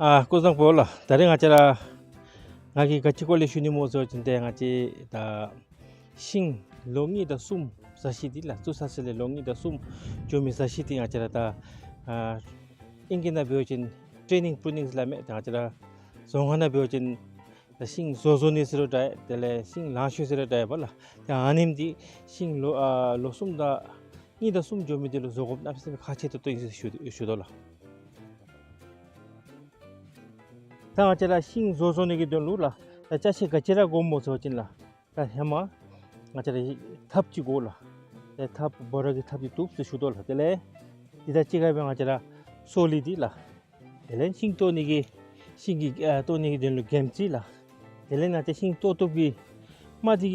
ཨ་སྐུ་གཟུགས་བཟང་པོ་ལགས། ད་རིས་ང་བཅས་ར་ང་གིས་ག་ཅི་སྐོར་ལས་ཞུ་ནི་སྨོ་ཟེར་བ་ཅིན་ཏེ་ང་བཅས་ད་ཤིང་ལོ་གཉིས་དང་གསུམ་བཟའ་ཤིང་འདི་ལགས། བཙུགས་ཚར་ཞིནམ་ལས་ལོ་གཉིས་དང་གསུམ་འགྱོ་མི་བཟའ་ཤིང་འདི་ང་བཅས་ར་ད་ཨ་ཨིང་སྐད་ནང་འབད་བ་ཅིན་ཊེ་ནིང་པུ་རུ་ནིང་ཟེར་སླབ་མས། ད་ང་བཅས་ར་རྫོང་ཁ་ནང་འབད་བ་ཅིན་ད་ཤིང་བཟོ་བཟོ་ནི་ཟེར་རུང་འདྲ་དེ་ལས་ཤིང་ལང་ཤོས་ཟེར་རུང་འདྲ་པ་ལགས། ད་ཨ་ནེམ་འདི་ཤིང་ལོ་ཨ་ལོ་གསུམ་དང་གཉིས་དང་གསུམ་འགྱོ་མི་འདི་ལུ་བཟོ་དགོཔ་གནམ་མེད་ས་མེད་ཁག་ཆེ་ཏོག་ཏོ་ཨིན་ཟེར་ཞུ་ཞུ་དོ་ལགས། ད་ང་བཅས་ར་ཤིང་བཟོ་བཟོ་ནི་གི་དོན་ལུ་ལགས་ད་ཅ་ཆས་ག་ཅི་ར་དགོཔ་སྨོ་ཟེར་བ་ཅིན་ལགས། ད་ཧེ་མ་ང་བཅས་ར་ཐགཔ་ཅིག་དགོ་ལགས། ཏེ་ཐགཔ་བོ་ར་གི་ཐགཔ་ཅིག་བཏོག་ཟེར་ཞུ་དོ་ལགས། དེ་ལས་འདི་དང་གཅིག་ཁར་སྦེ་ང་བཅས་ར་སོ་ལི་འདི་ལགས། དེ་ལས་ཤིང་བཏོག་ནི་གི་ཤིང་གི་ཨ་བཏོག་ནི་གི་དོན་ལུ་གྱེམ་ཅིག་ལགས། དེ་ལས་ང་བཅས་ཤིང་བཏོག་བཏོག་པའི་རྨ་འདི་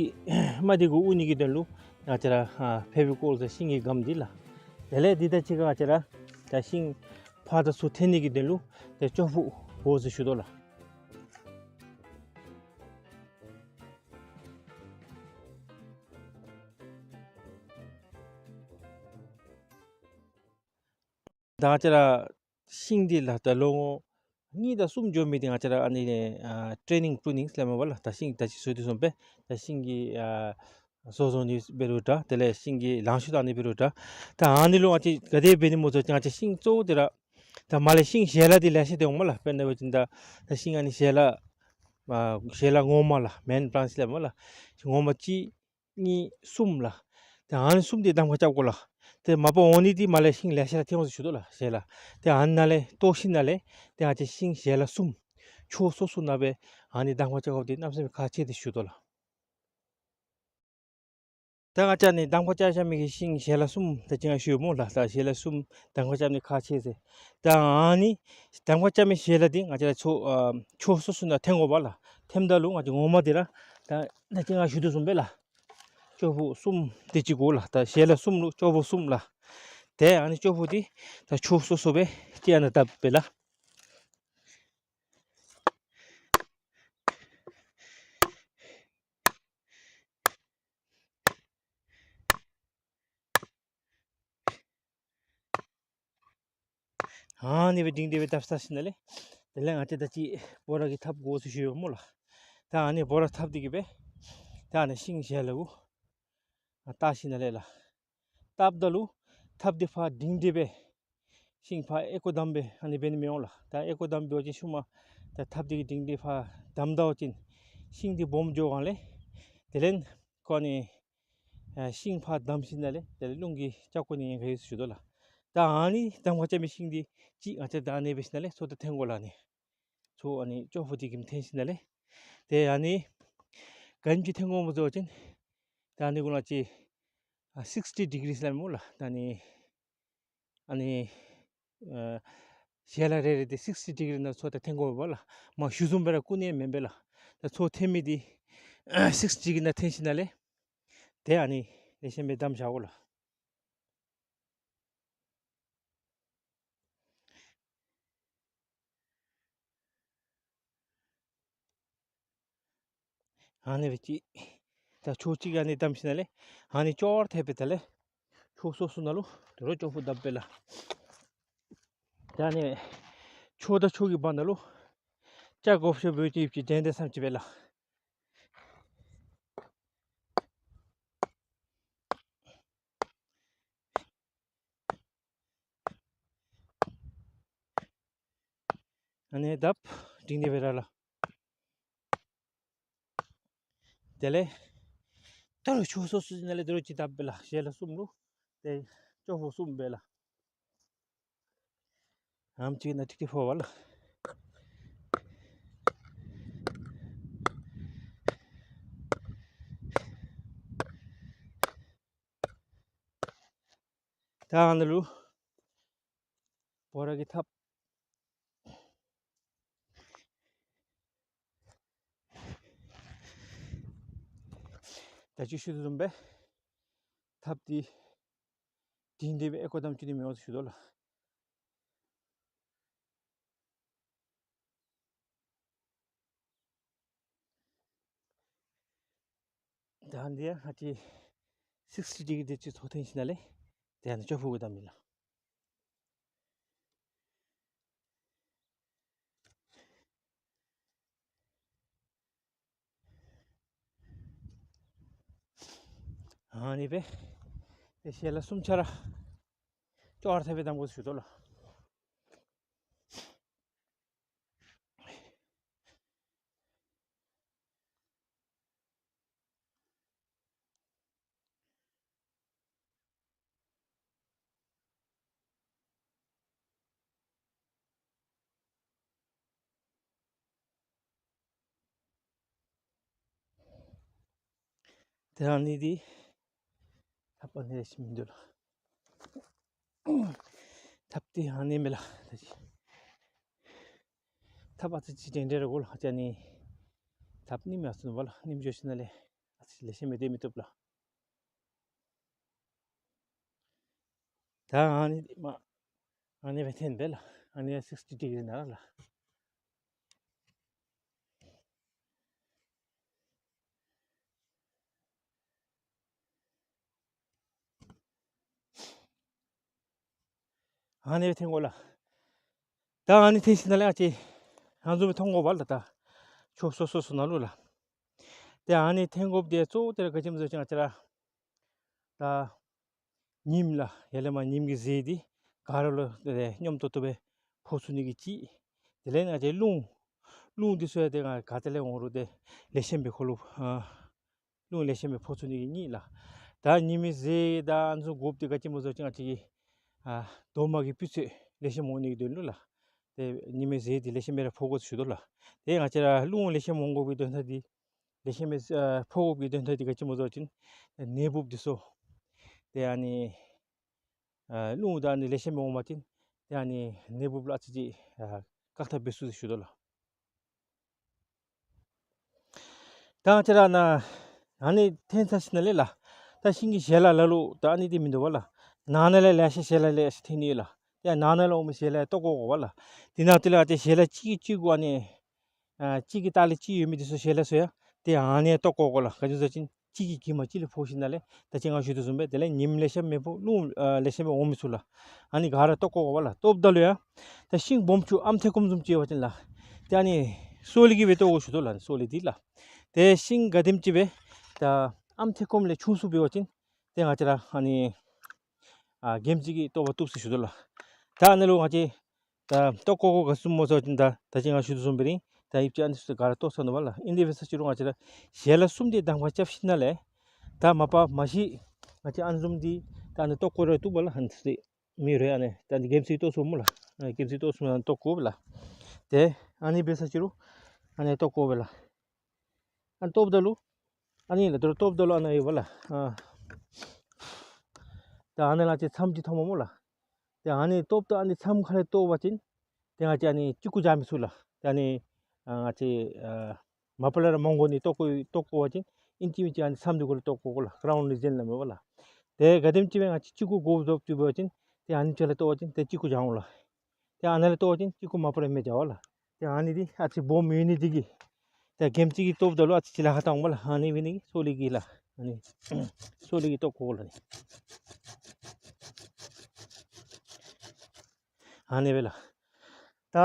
རྨ་འདི་གུ་དབུར་ནི་གི་དོན་ལུ་ང་བཅས་ར་ཨ་ཕེ་བི་ཀོལ་ཟེར་ཤིང་གི་སྒམ་འདི་ལགས། དེ་ལས་འདི་དང་གཅིག་ཁར་ང་བཅས་ར་ད་ཤིང་ཕར་དང་ཚུར་འཐེན་ནི་གི་དོན་ལུ་ཏེ་ཅོག་ཕུག་བོ་ཟེར་ཞུ་དོ་ལགས། ད་ང་བཅས་ར་ཤིང་འདི་ལགས་ད་ལོ་ངོ་གཉིས་དང་གསུམ་འགྱོ་མི་འདི་ང་བཅས་ར་ཨ་ནི་ཨ་ཊེ་ནིང་པུ་རུ་ནིང་ཟེར་སླབ་མས་པ་ལགས། ད་ཤིང་ད་ཅི་ཞུ་དོ་བཟུམ་སྦེ་ད་ཤིང་གི་ཨ་བཟོ་བཟོ་ནི་འབད་རུང་འདྲ་དེ་ལས་ཤིང་གི་ལང་ཤོས་བཏང་ནི་འབད་རུང་འདྲ། ད་ཨ་ནི་ལུ་ང་བཅས་ག་དེ་འབད་ནི་སྨོ་ཟེར་བ་ཅིན་ང་བཅས་ཤིང་གཙོ་བོ་འདི་ར་ད་མར་ལས་ཤིང་ཞལ་ལག་འདི་ལེ་ཤ་འདི་འོང་མས་ལགས། དཔེར་ན་འབད་བ་ཅིན་ད་ད་ཤིང་ཨ་ནི་ཞལ་ལག་ཨ་ཞལ་ལག་ངོ་མ་ལགས་མེན་བརན་ཆི་ཟེར་སླབ་མས་པ་ལགས། ངོ་མ་གཅིག་གཉིས་གསུམ་ལགས། ཏེ་ཨ་ནི་གསུམ་འདི་གདམ་ཁ་རྐྱབ་དགོ་ལགས། ཏེ་མ་པ་འོང་ནི་འདི་མར་ལས་ཤིང་ལེ་ཤ་ར་འཐོན་འོང་ཟེར་ཞུ་དོ་ལགས་ཞལ་ལག། ཏེ་ཨ་ནཱ་ལས་བཏོག་ཞིནམ་ལས་ཏེ་ང་བཅས་ཤིང་ཞལ་ལག་གསུམ་ཕྱོགས་སོ་སོ་ནང་སྦེ་ཨ་ནི་གདམ་ཁ་རྐྱབ་དགོཔ་འདི་གནམ་མེད་ས་མེད་ཁག་ཆེ་ཟེར་ཞུ་དོ་ལགས། ད་ང་བཅས་ནི་གདམ་ཁ་རྐྱབ་རྐྱབ་མི་གི་ཤིང་ཞལ་ལག་གསུམ་ད་ཅི་ང་ཞུ་ཡི་སྨོ་ལགས། ད་ཞལ་ལག་གསུམ་གདམ་ཁ་རྐྱབ་ནི་ཁག་ཆེ་ཟེར། ད་ཨ་ནི་གདམ་ཁ་རྐྱབ་མི་ཞལ་ལག་འདི་ང་བཅས་ར་ཕྱོགས་ཨ་ཕྱོགས་སོ་སོ་ནང་འཐོན་དགོ་པ་ལགས། འཐོནམ་ད་ལུ་ང་བཅས་ངོ་མ་འདི་ར་ད་ད་ཅི་ང་ཞུ་དོ་བཟུམ་སྦེ་ལགས། ཅོག་ཕུག་གསུམ་དེ་ཅིག་དགོ་ལགས། ད་ཞལ་ལག་གསུམ་ལུ་ཅོག་ཕུག་གསུམ་ལགས། ཏེ་ཨ་ནི་ཅོག་ཕུག་འདི་ད་ཕྱོགས་སོ་སོ་སྦེ་ཅིག་ཨ་ནཱ་བཏབ་སྦེ་ལགས། ཨ་ནི་སྦེ་འདིང་སྟེ་སྦེ་བཏབ་ཚར་ཞིནམ་ལས་དེ་ལས་ང་བཅས་ད་ཅི་བོ་ར་གི་ཐགཔ་དགོ་ཟེར་ཞུ་ཡོད་སྨོ་ལགས། ད་ཨ་ནི་བོ་ར་ཐགཔ་འདི་གིས་སྦེ་ད་ཨ་ནི་ཤིང་ཞལ་ལུ་ཨ་བཏགས་ཞིནམ་ལས་ལགས། བཏབ་ད་ལུ་ཐགཔ་འདི་ཕར་འདིང་སྟེ་སྦེ་ཤིང་ཕར་ཨེ་ཀོ་བསྡམ་སྦེ་ཨ་ནི་འབད་ནི་མི་འོང་ལགས། ད་ཨེ་ཀོ་བསྡམ་འབད་བ་ཅིན་ཤུལ་མ་ད་ཐགཔ་འདི་གིས་འདིང་སྟེ་ཕར་བསྡམ་ད་བ་ཅིན་ཤིང་འདི་སྦོམ་འགྱོ་གང་ལས་དེ་ལས་ཁོ་ཨ་ནི་ཨ་ཤིང་ཕར་བསྡམ་ཞིནམ་ལས་དེ་ལས་རླུང་གིས་ཆག་འགྱོ་ནི་ཉེན་ཁ་ཡོད་ཟེར་ཞུ་དོ་ལགས། ད་ཨ་ནི་བསྡམ་ཁ་རྐྱབ་མི་ཤིང་འདི་ཅིག་ང་བཅས་ད་ཨ་ནི་འབད་ཞིནམ་ལས་མཚོ་ད་འཐེན་དགོ་ལགས། ཨ་ནི་མཚོ་ཨ་ནི་ཅོག་ཕུག་འདི་གིས་འཐེན་ཞིནམ་ལས་ཏེ་ཨ་ནི་ག་ཅི་འཐེན་དགོཔ་སྨོ་ཟེར་བ་ཅིན་ད་ཨ་ནི་གུ་ལུ་ཅིག་ཨ་སིགསི་ཊི་ཌི་གི་རི་ཟེར་སླབ་སྨོ་ལགས། ད་ཨ་ནི་ཨ་ནི་ཨ་ཞལ་ལག་རེ་རེ་འདི་སིགསི་ཊི་ཌི་གི་རི་ནང་མཚོ་ད་འཐེན་དགོ་པས་ལགས། མ་གཞུ་བཟུམ་སྦེ་ར་ཀུན་ནས་མེན་པས་ལགས། ད་མཚོ་འཐེན་མི་འདི་སིགསི་ཊི་ཌི་གི་རི་ནང་འཐེན་ཞིནམ་ལས་ཏེ་ཨ་ནི་ལེགས་ཤོམ་སྦེ་བསྡམ་བཞག་དགོ་ལགས། ཨ་ནི་སྦེ་ཅིག་ད་ཕྱོགས་གཅིག་ཨ་ནི་བསྡམ་ཞིནམ་ལས་ཨ་ནི་ཅོག་ར་འཐདཔ་སྦེ་ད་ལས་ཕྱོགས་སོ་སོ་ནང་ལུ་དོ་རུང་ཅོག་ཕུག་བསྡམ་སྦེ་ལགས། ད་ཨ་ནི་ཕྱོགས་དང་ཕྱོགས་ཀྱི་བར་ན་ལུ་ཅ་དགོཔ་ཤོས་སྦེ་ཅིག་ཅིག་འདྲེན་འདྲེན་ཙམ་ཅིག་སྦེ་ལགས། ཨ་ནི་བསྡམ་འདིང་སྟེ་སྦེ་ར་ལགས། དེ་ལས་ད་རུང་ཕྱོགས་སོ་སོ་ནང་ལས་དོ་རུང་ཅིག་བསྡམ་སྦེ་ལགས། ཞལ་ལག་གསུམ་ལུ་ཏེ་ཅོག་ཕུག་གསུམ་སྦེ་ལགས། ཨམ་ཅིག་ནང་ཏིག་ཏིག་ཕོག་པས་ལགས། ད་ཨ་ནཱ་ལུ་བོ་ར་གི་ཐགཔ་ད་ཅི་ཞུ་དོ་བཟུམ་སྦེ་ཐགཔ་འདི་འདིང་སྟེ་སྦེ་ཨེ་ཀོ་བསྡམ་བཅུག་ནི་མི་འོང་ཟེར་ཞུ་དོ་ལགས། ད་འདི་ཡང་ཨ་ཙི་སིགསི་ཊི་ཌི་གི་རི་འདི་ཅིག་མཚོ་འཐེན་ཞིནམ་ལས་ཏེ་ཨ་ནི་ཅོག་ཕུག་གུ་བསྡམ་མི་ལགས། ཨ་ནི་སྦེ་ཏེ་ཞལ་ལག་གསུམ་ཆ་ར་ཅོག་ར་འཐདཔ་སྦེ་བསྡམ་དགོ་ཟེར་ཞུ་དོ་ལགས། ད་ཨ་ནི་འདི་ཐགཔ་ཨ་ནི་ལེགས་ཤོམ་མིན་འདུག་ལགས། ཐགཔ་འདི་ཨ་ནི་མས་ལགས། ད་ཅི་ཐགཔ་ཨ་ཙི་ཅིག་འདྲེན་འདྲེན་ར་དགོ་ལགས། ཨ་ཙི་ཨ་ནི་ཐགཔ་རྙིངམ་ཡར་སོ་ནུག་པ་ལགས། རྙིངམ་འགྱོ་ཞིནམ་ལས་ཨ་ཙི་ལེགས་ཤོམ་སྦེ་སྡོད་མི་བཏུབ་ལགས། ད་ཨ་ནི་མ་ཨ་ནི་སྦེ་འཐེན་པས་ལགས། ཨ་ནི་ཡང་སིགསི་ཊི་ཌི་གི་རི་ནང་ར་ལགས། ཨ་ནི་སྦེ་འཐེན་དགོ་ལགས། ད་ཨ་ནི་འཐེན་ཞིནམ་ལས་ཨ་ཙི་ཨ་ནི་བཟུམ་སྦེ་མཐོང་དགོ་པས་ལགས། ད་ཕྱོགས་སོ་སོ་སོ་ནང་ལུ་ལགས། ཏེ་ཨ་ནི་འཐེན་དགོཔ་འདི་གཙོ་བོ་དེ་ར་ག་ཅི་སྨོ་ཟེར་བ་ཅིན་ང་བཅས་ར་ད་ཉིམ་ལགས། ཡར་ལས་མར་ཉིམ་གྱི་ཟས་འདི་ག་ར་ལུ་ཏེ་སྙོམས་ཏོག་ཏོ་སྦེ་ཕོག་ཚུགས་ནི་གི་གཅིག། དེ་ལས་ང་བཅས་རླུང་རླུང་འདི་ཚུ་ཡང་ཏེ་ང་ག་ཏེ་ལས་འོང་རུང་ཏེ་ལེགས་ཤོམ་སྦེ་ཁོ་ལུ་ཨ་རླུང་ལེགས་ཤོམ་སྦེ་ཕོག་ཚུགས་ནི་གི་གཉིས་ལགས། ད་ཉི་མའི་ཟས་དང་ཨ་ནི་ཚུ་དགོཔ་འདི་ག་ཅི་སྨོ་ཟེར་བ་ཅིན་ང་བཅས་ཀྱི་ཨ་རྡོག་མ་གི་སྤུས་ཚད་ལེགས་ཤོམ་འོང་ནི་གི་དོན་ལུ་ལགས། ཏེ་ཉི་མའི་ཟས་འདི་ལེགས་ཤོམ་སྦེ་ར་ཕོག་དགོ་ཟེར་ཞུ་དོ་ལགས། ཏེ་ང་བཅས་ར་རླུང་ལེགས་ཤོམ་འོང་དགོ་པའི་དོན་དག་འདི་ལེགས་ཤོམ་སྦེ་ཨ་ཕོག་དགོ་པའི་དོན་དག་འདི་ག་ཅི་སྨོ་ཟེར་བ་ཅིན་ནད་འབུཔ་འདི་ཚུ་ཏེ་ཨ་ནི་ཨ་རླུང་དང་ཨ་ནི་ལེགས་ཤོམ་འོང་པ་ཅིན་ཏེ་ཨ་ནི་ནད་འབུཔ་ལུ་ཨ་ཙི་ཅིག་ཨ་བཀག་ཐབས་འབད་ཚུགས་ཟེར་ཞུ་དོ་ལགས། ད་ང་བཅས་ར་ནཱ་ཨ་ནི་འཐེན་ཚར་ཞིནམ་ལས་ལགས། ད་ཤིང་གི་ཞལ་ལག་ལ་ལུ་ད་ཨ་ནི་འདི་མིན་འདུག་པ་ལགས། ནང་ན་ལས་ལེ་ཤ་ཞལ་ལག་ལེ་ཤ་འཐེན་ནི་ཡོད་ལགས། ཏེ་ནང་ན་ལས་འོང་མི་ཞལ་ལག་བཏོག་དགོ་དགོ་པ་ལགས། དེ་ནང་དེ་ལས་ཏེ་ཞལ་ལག་གཅིག་གིས་གཅིག་གུ་ཨ་ནི་ཨ་གཅིག་གི་ལྟག་ལས་གཅིག་ཡོད་མི་འདི་ཚུ་ཞལ་ལག་ཚུ་ཡང་ཏེ་ཨ་ནི་བཏོག་དགོ་དགོ་ལགས། ག་ཅི་སྨོ་ཟེར་བ་ཅིན་ གཅིག་གིས་གྱིབ་མ་གཅིག་ལས་ཕོག་ཞིནམ་ལས་ད་ཅི་ང་ཞུ་དོ་བཟུམ་སྦེ་དེ་ལས་ཉིམ་ལེ་ཤ་མེད་པར་རླུང་ཨ་ལེ་ཤ་མེད་འོང་མི་ཚུགས་ལགས། ཨ་ནི་ག་ར་བཏོག་བཀོ་དགོ་པས་ལགས། བཏོགཔ་ད་ལུ་ཡང་ད་ཤིང་སྦོམ་ཆུང་ཨམ་ཐེ་གོམ་བཟུམ་ཅིག་ཡོད་པ་ཅིན་ལགས། ཏེ་ཨ་ནི་སོ་ལེ་གིས་སྦེ་བཏོག་དགོ་ཞུ་དོ་ལགས། སོ་ལེ་འདི་ལགས། ཏེ་ཤིང་ག་དེམ་ཅིག་སྦེ་ད་ཨམ་ཐེ་གོམ་ལས་ཆུང་སུ་འབད་བ་ཅིན་ཏེ་ང་བཅས་ར་ཨ་ནི་ཨ་གྱིམ་ཅིག་གིས་བཏོག་པ་བཏུབ་ཟེར་ཞུ་དོ་ལགས། ད་ཨ་ནི་ལུ་ང་བཅས་ད་བཏོག་བཀོ་དགོཔ་ག་བཟུམ་སྨོ་ཟེར་བ་ཅིན་ད་ད་ཅི་ང་ཞུ་དོ་བཟུམ་སྦེ་ར་ཨིན། ད་ཡིབ་ཅིག་ཨ་ནི་ཚུ་ག་ར་བཏོག་ཚར་ནུག་པ་ལགས། ཨིན་དེ་འབད་ས་ཅིག་རུང་ང་བཅས་ར་ཞལ་ལག་གསུམ་དེ་གདམ་ཁ་རྐྱབ་ཞིནམ་ལས་ད་མ་པ་མ་གཞི་ང་བཅས་ཨ་ནི་བཟུམ་འདི་ད་ཨ་ནི་བཏོག་བཀོ་རུང་བཏུབ་པས་ལགས། ཨ་ནི་ཚུ་མི་རེ་ཨ་ནི་ད་ཨ་ནི་གྱིམ་ཅིག་བཏོག་ཚུགས་སྨོ་ལགས། ཨ་གྱིམ་ཅིག་བཏོག་ཚུགས་སྨོ་ལགས། བཏོག་བཀོ་བས་ལགས། ཏེ་ཨ་ནི་འབད་ས་ཅིག་རུང་ཨ་ནི་བཏོག་བཀོ་བས་ལགས། ཨ་ནི་བཏོགཔ་ད་ལུ་ཨ་ནི་ལགས། ད་རུང་བཏོགཔ་ད་ལུ་ཨ་ནི་ཡོད་པ་ལགས། ཨ་ད་ཨ་ནི་ལགས་ཅིག་མཚམས་ཅིག་མཐོངམ་སྨོ་ལགས། ཏེ་ཨ་ནི་བཏོགཔ་ད་ཨ་ནི་མཚམས་ཁ་ལས་བཏོག་པ་ཅིན་ཏེ་ང་བཅས་ཨ་ནི་ཅིག་གུ་བཞག་མི་ཚུགས་ལགས། ཏེ་ཨ་ནི་ཨ་ང་བཅས་ཨ་མ་པ་ལས་ར་མོང་གོ་ནི་བཏོག་བཀོ་བཏོག་བཀོ་བ་ཅིན་ཨིན་ཅི་མིན་ཅི་ཨ་ནི་མཚམས་འདི་གུ་ལུ་བཏོག་བཀོ་དགོ་ལགས། ཀ་རའུན་ཌི་རི་ཇན་སླབ་མས་པ་ལགས། ཏེ་ག་དེམ་ཅིག་སྦེ་ང་བཅས་ཅིག་གུ་དགོཔ་བཟུམ་ཅིག་འབད་བ་ཅིན་ཏེ་ཨ་ནི་ཅིག་ལུ་བཏོག་པ་ཅིན་ཏེ་ཅིག་གུ་བཞག་འོང་ལགས། ཏེ་ཨ་ནཱ་ལས་བཏོག་པ་ཅིན་ཅིག་གུ་མ་པ་ལས་མི་བཞག་པས་ལགས། ཏེ་ཨ་ནི་འདི་ཨ་ཙི་སྦོམ་ཡོད་ནི་འདི་གིས་ཏེ་གྱིམ་ཅིག་གིས་བཏོགཔ་ད་ལུ་ཨ་ཙི་ཅིག་ལཱ་ཁག་བཏང་འོང་པ་ལགས། ཨ་ནི་འབད་ནི་གིས་སོ་ལེ་གིས་ལགས། ཨ་ནི་སོ་ལེ་གིས་བཏོག་བཀོ་དགོ་ལགས། ཨ་ནི་ཨ་ནི་སྦེ་ལགས། ད་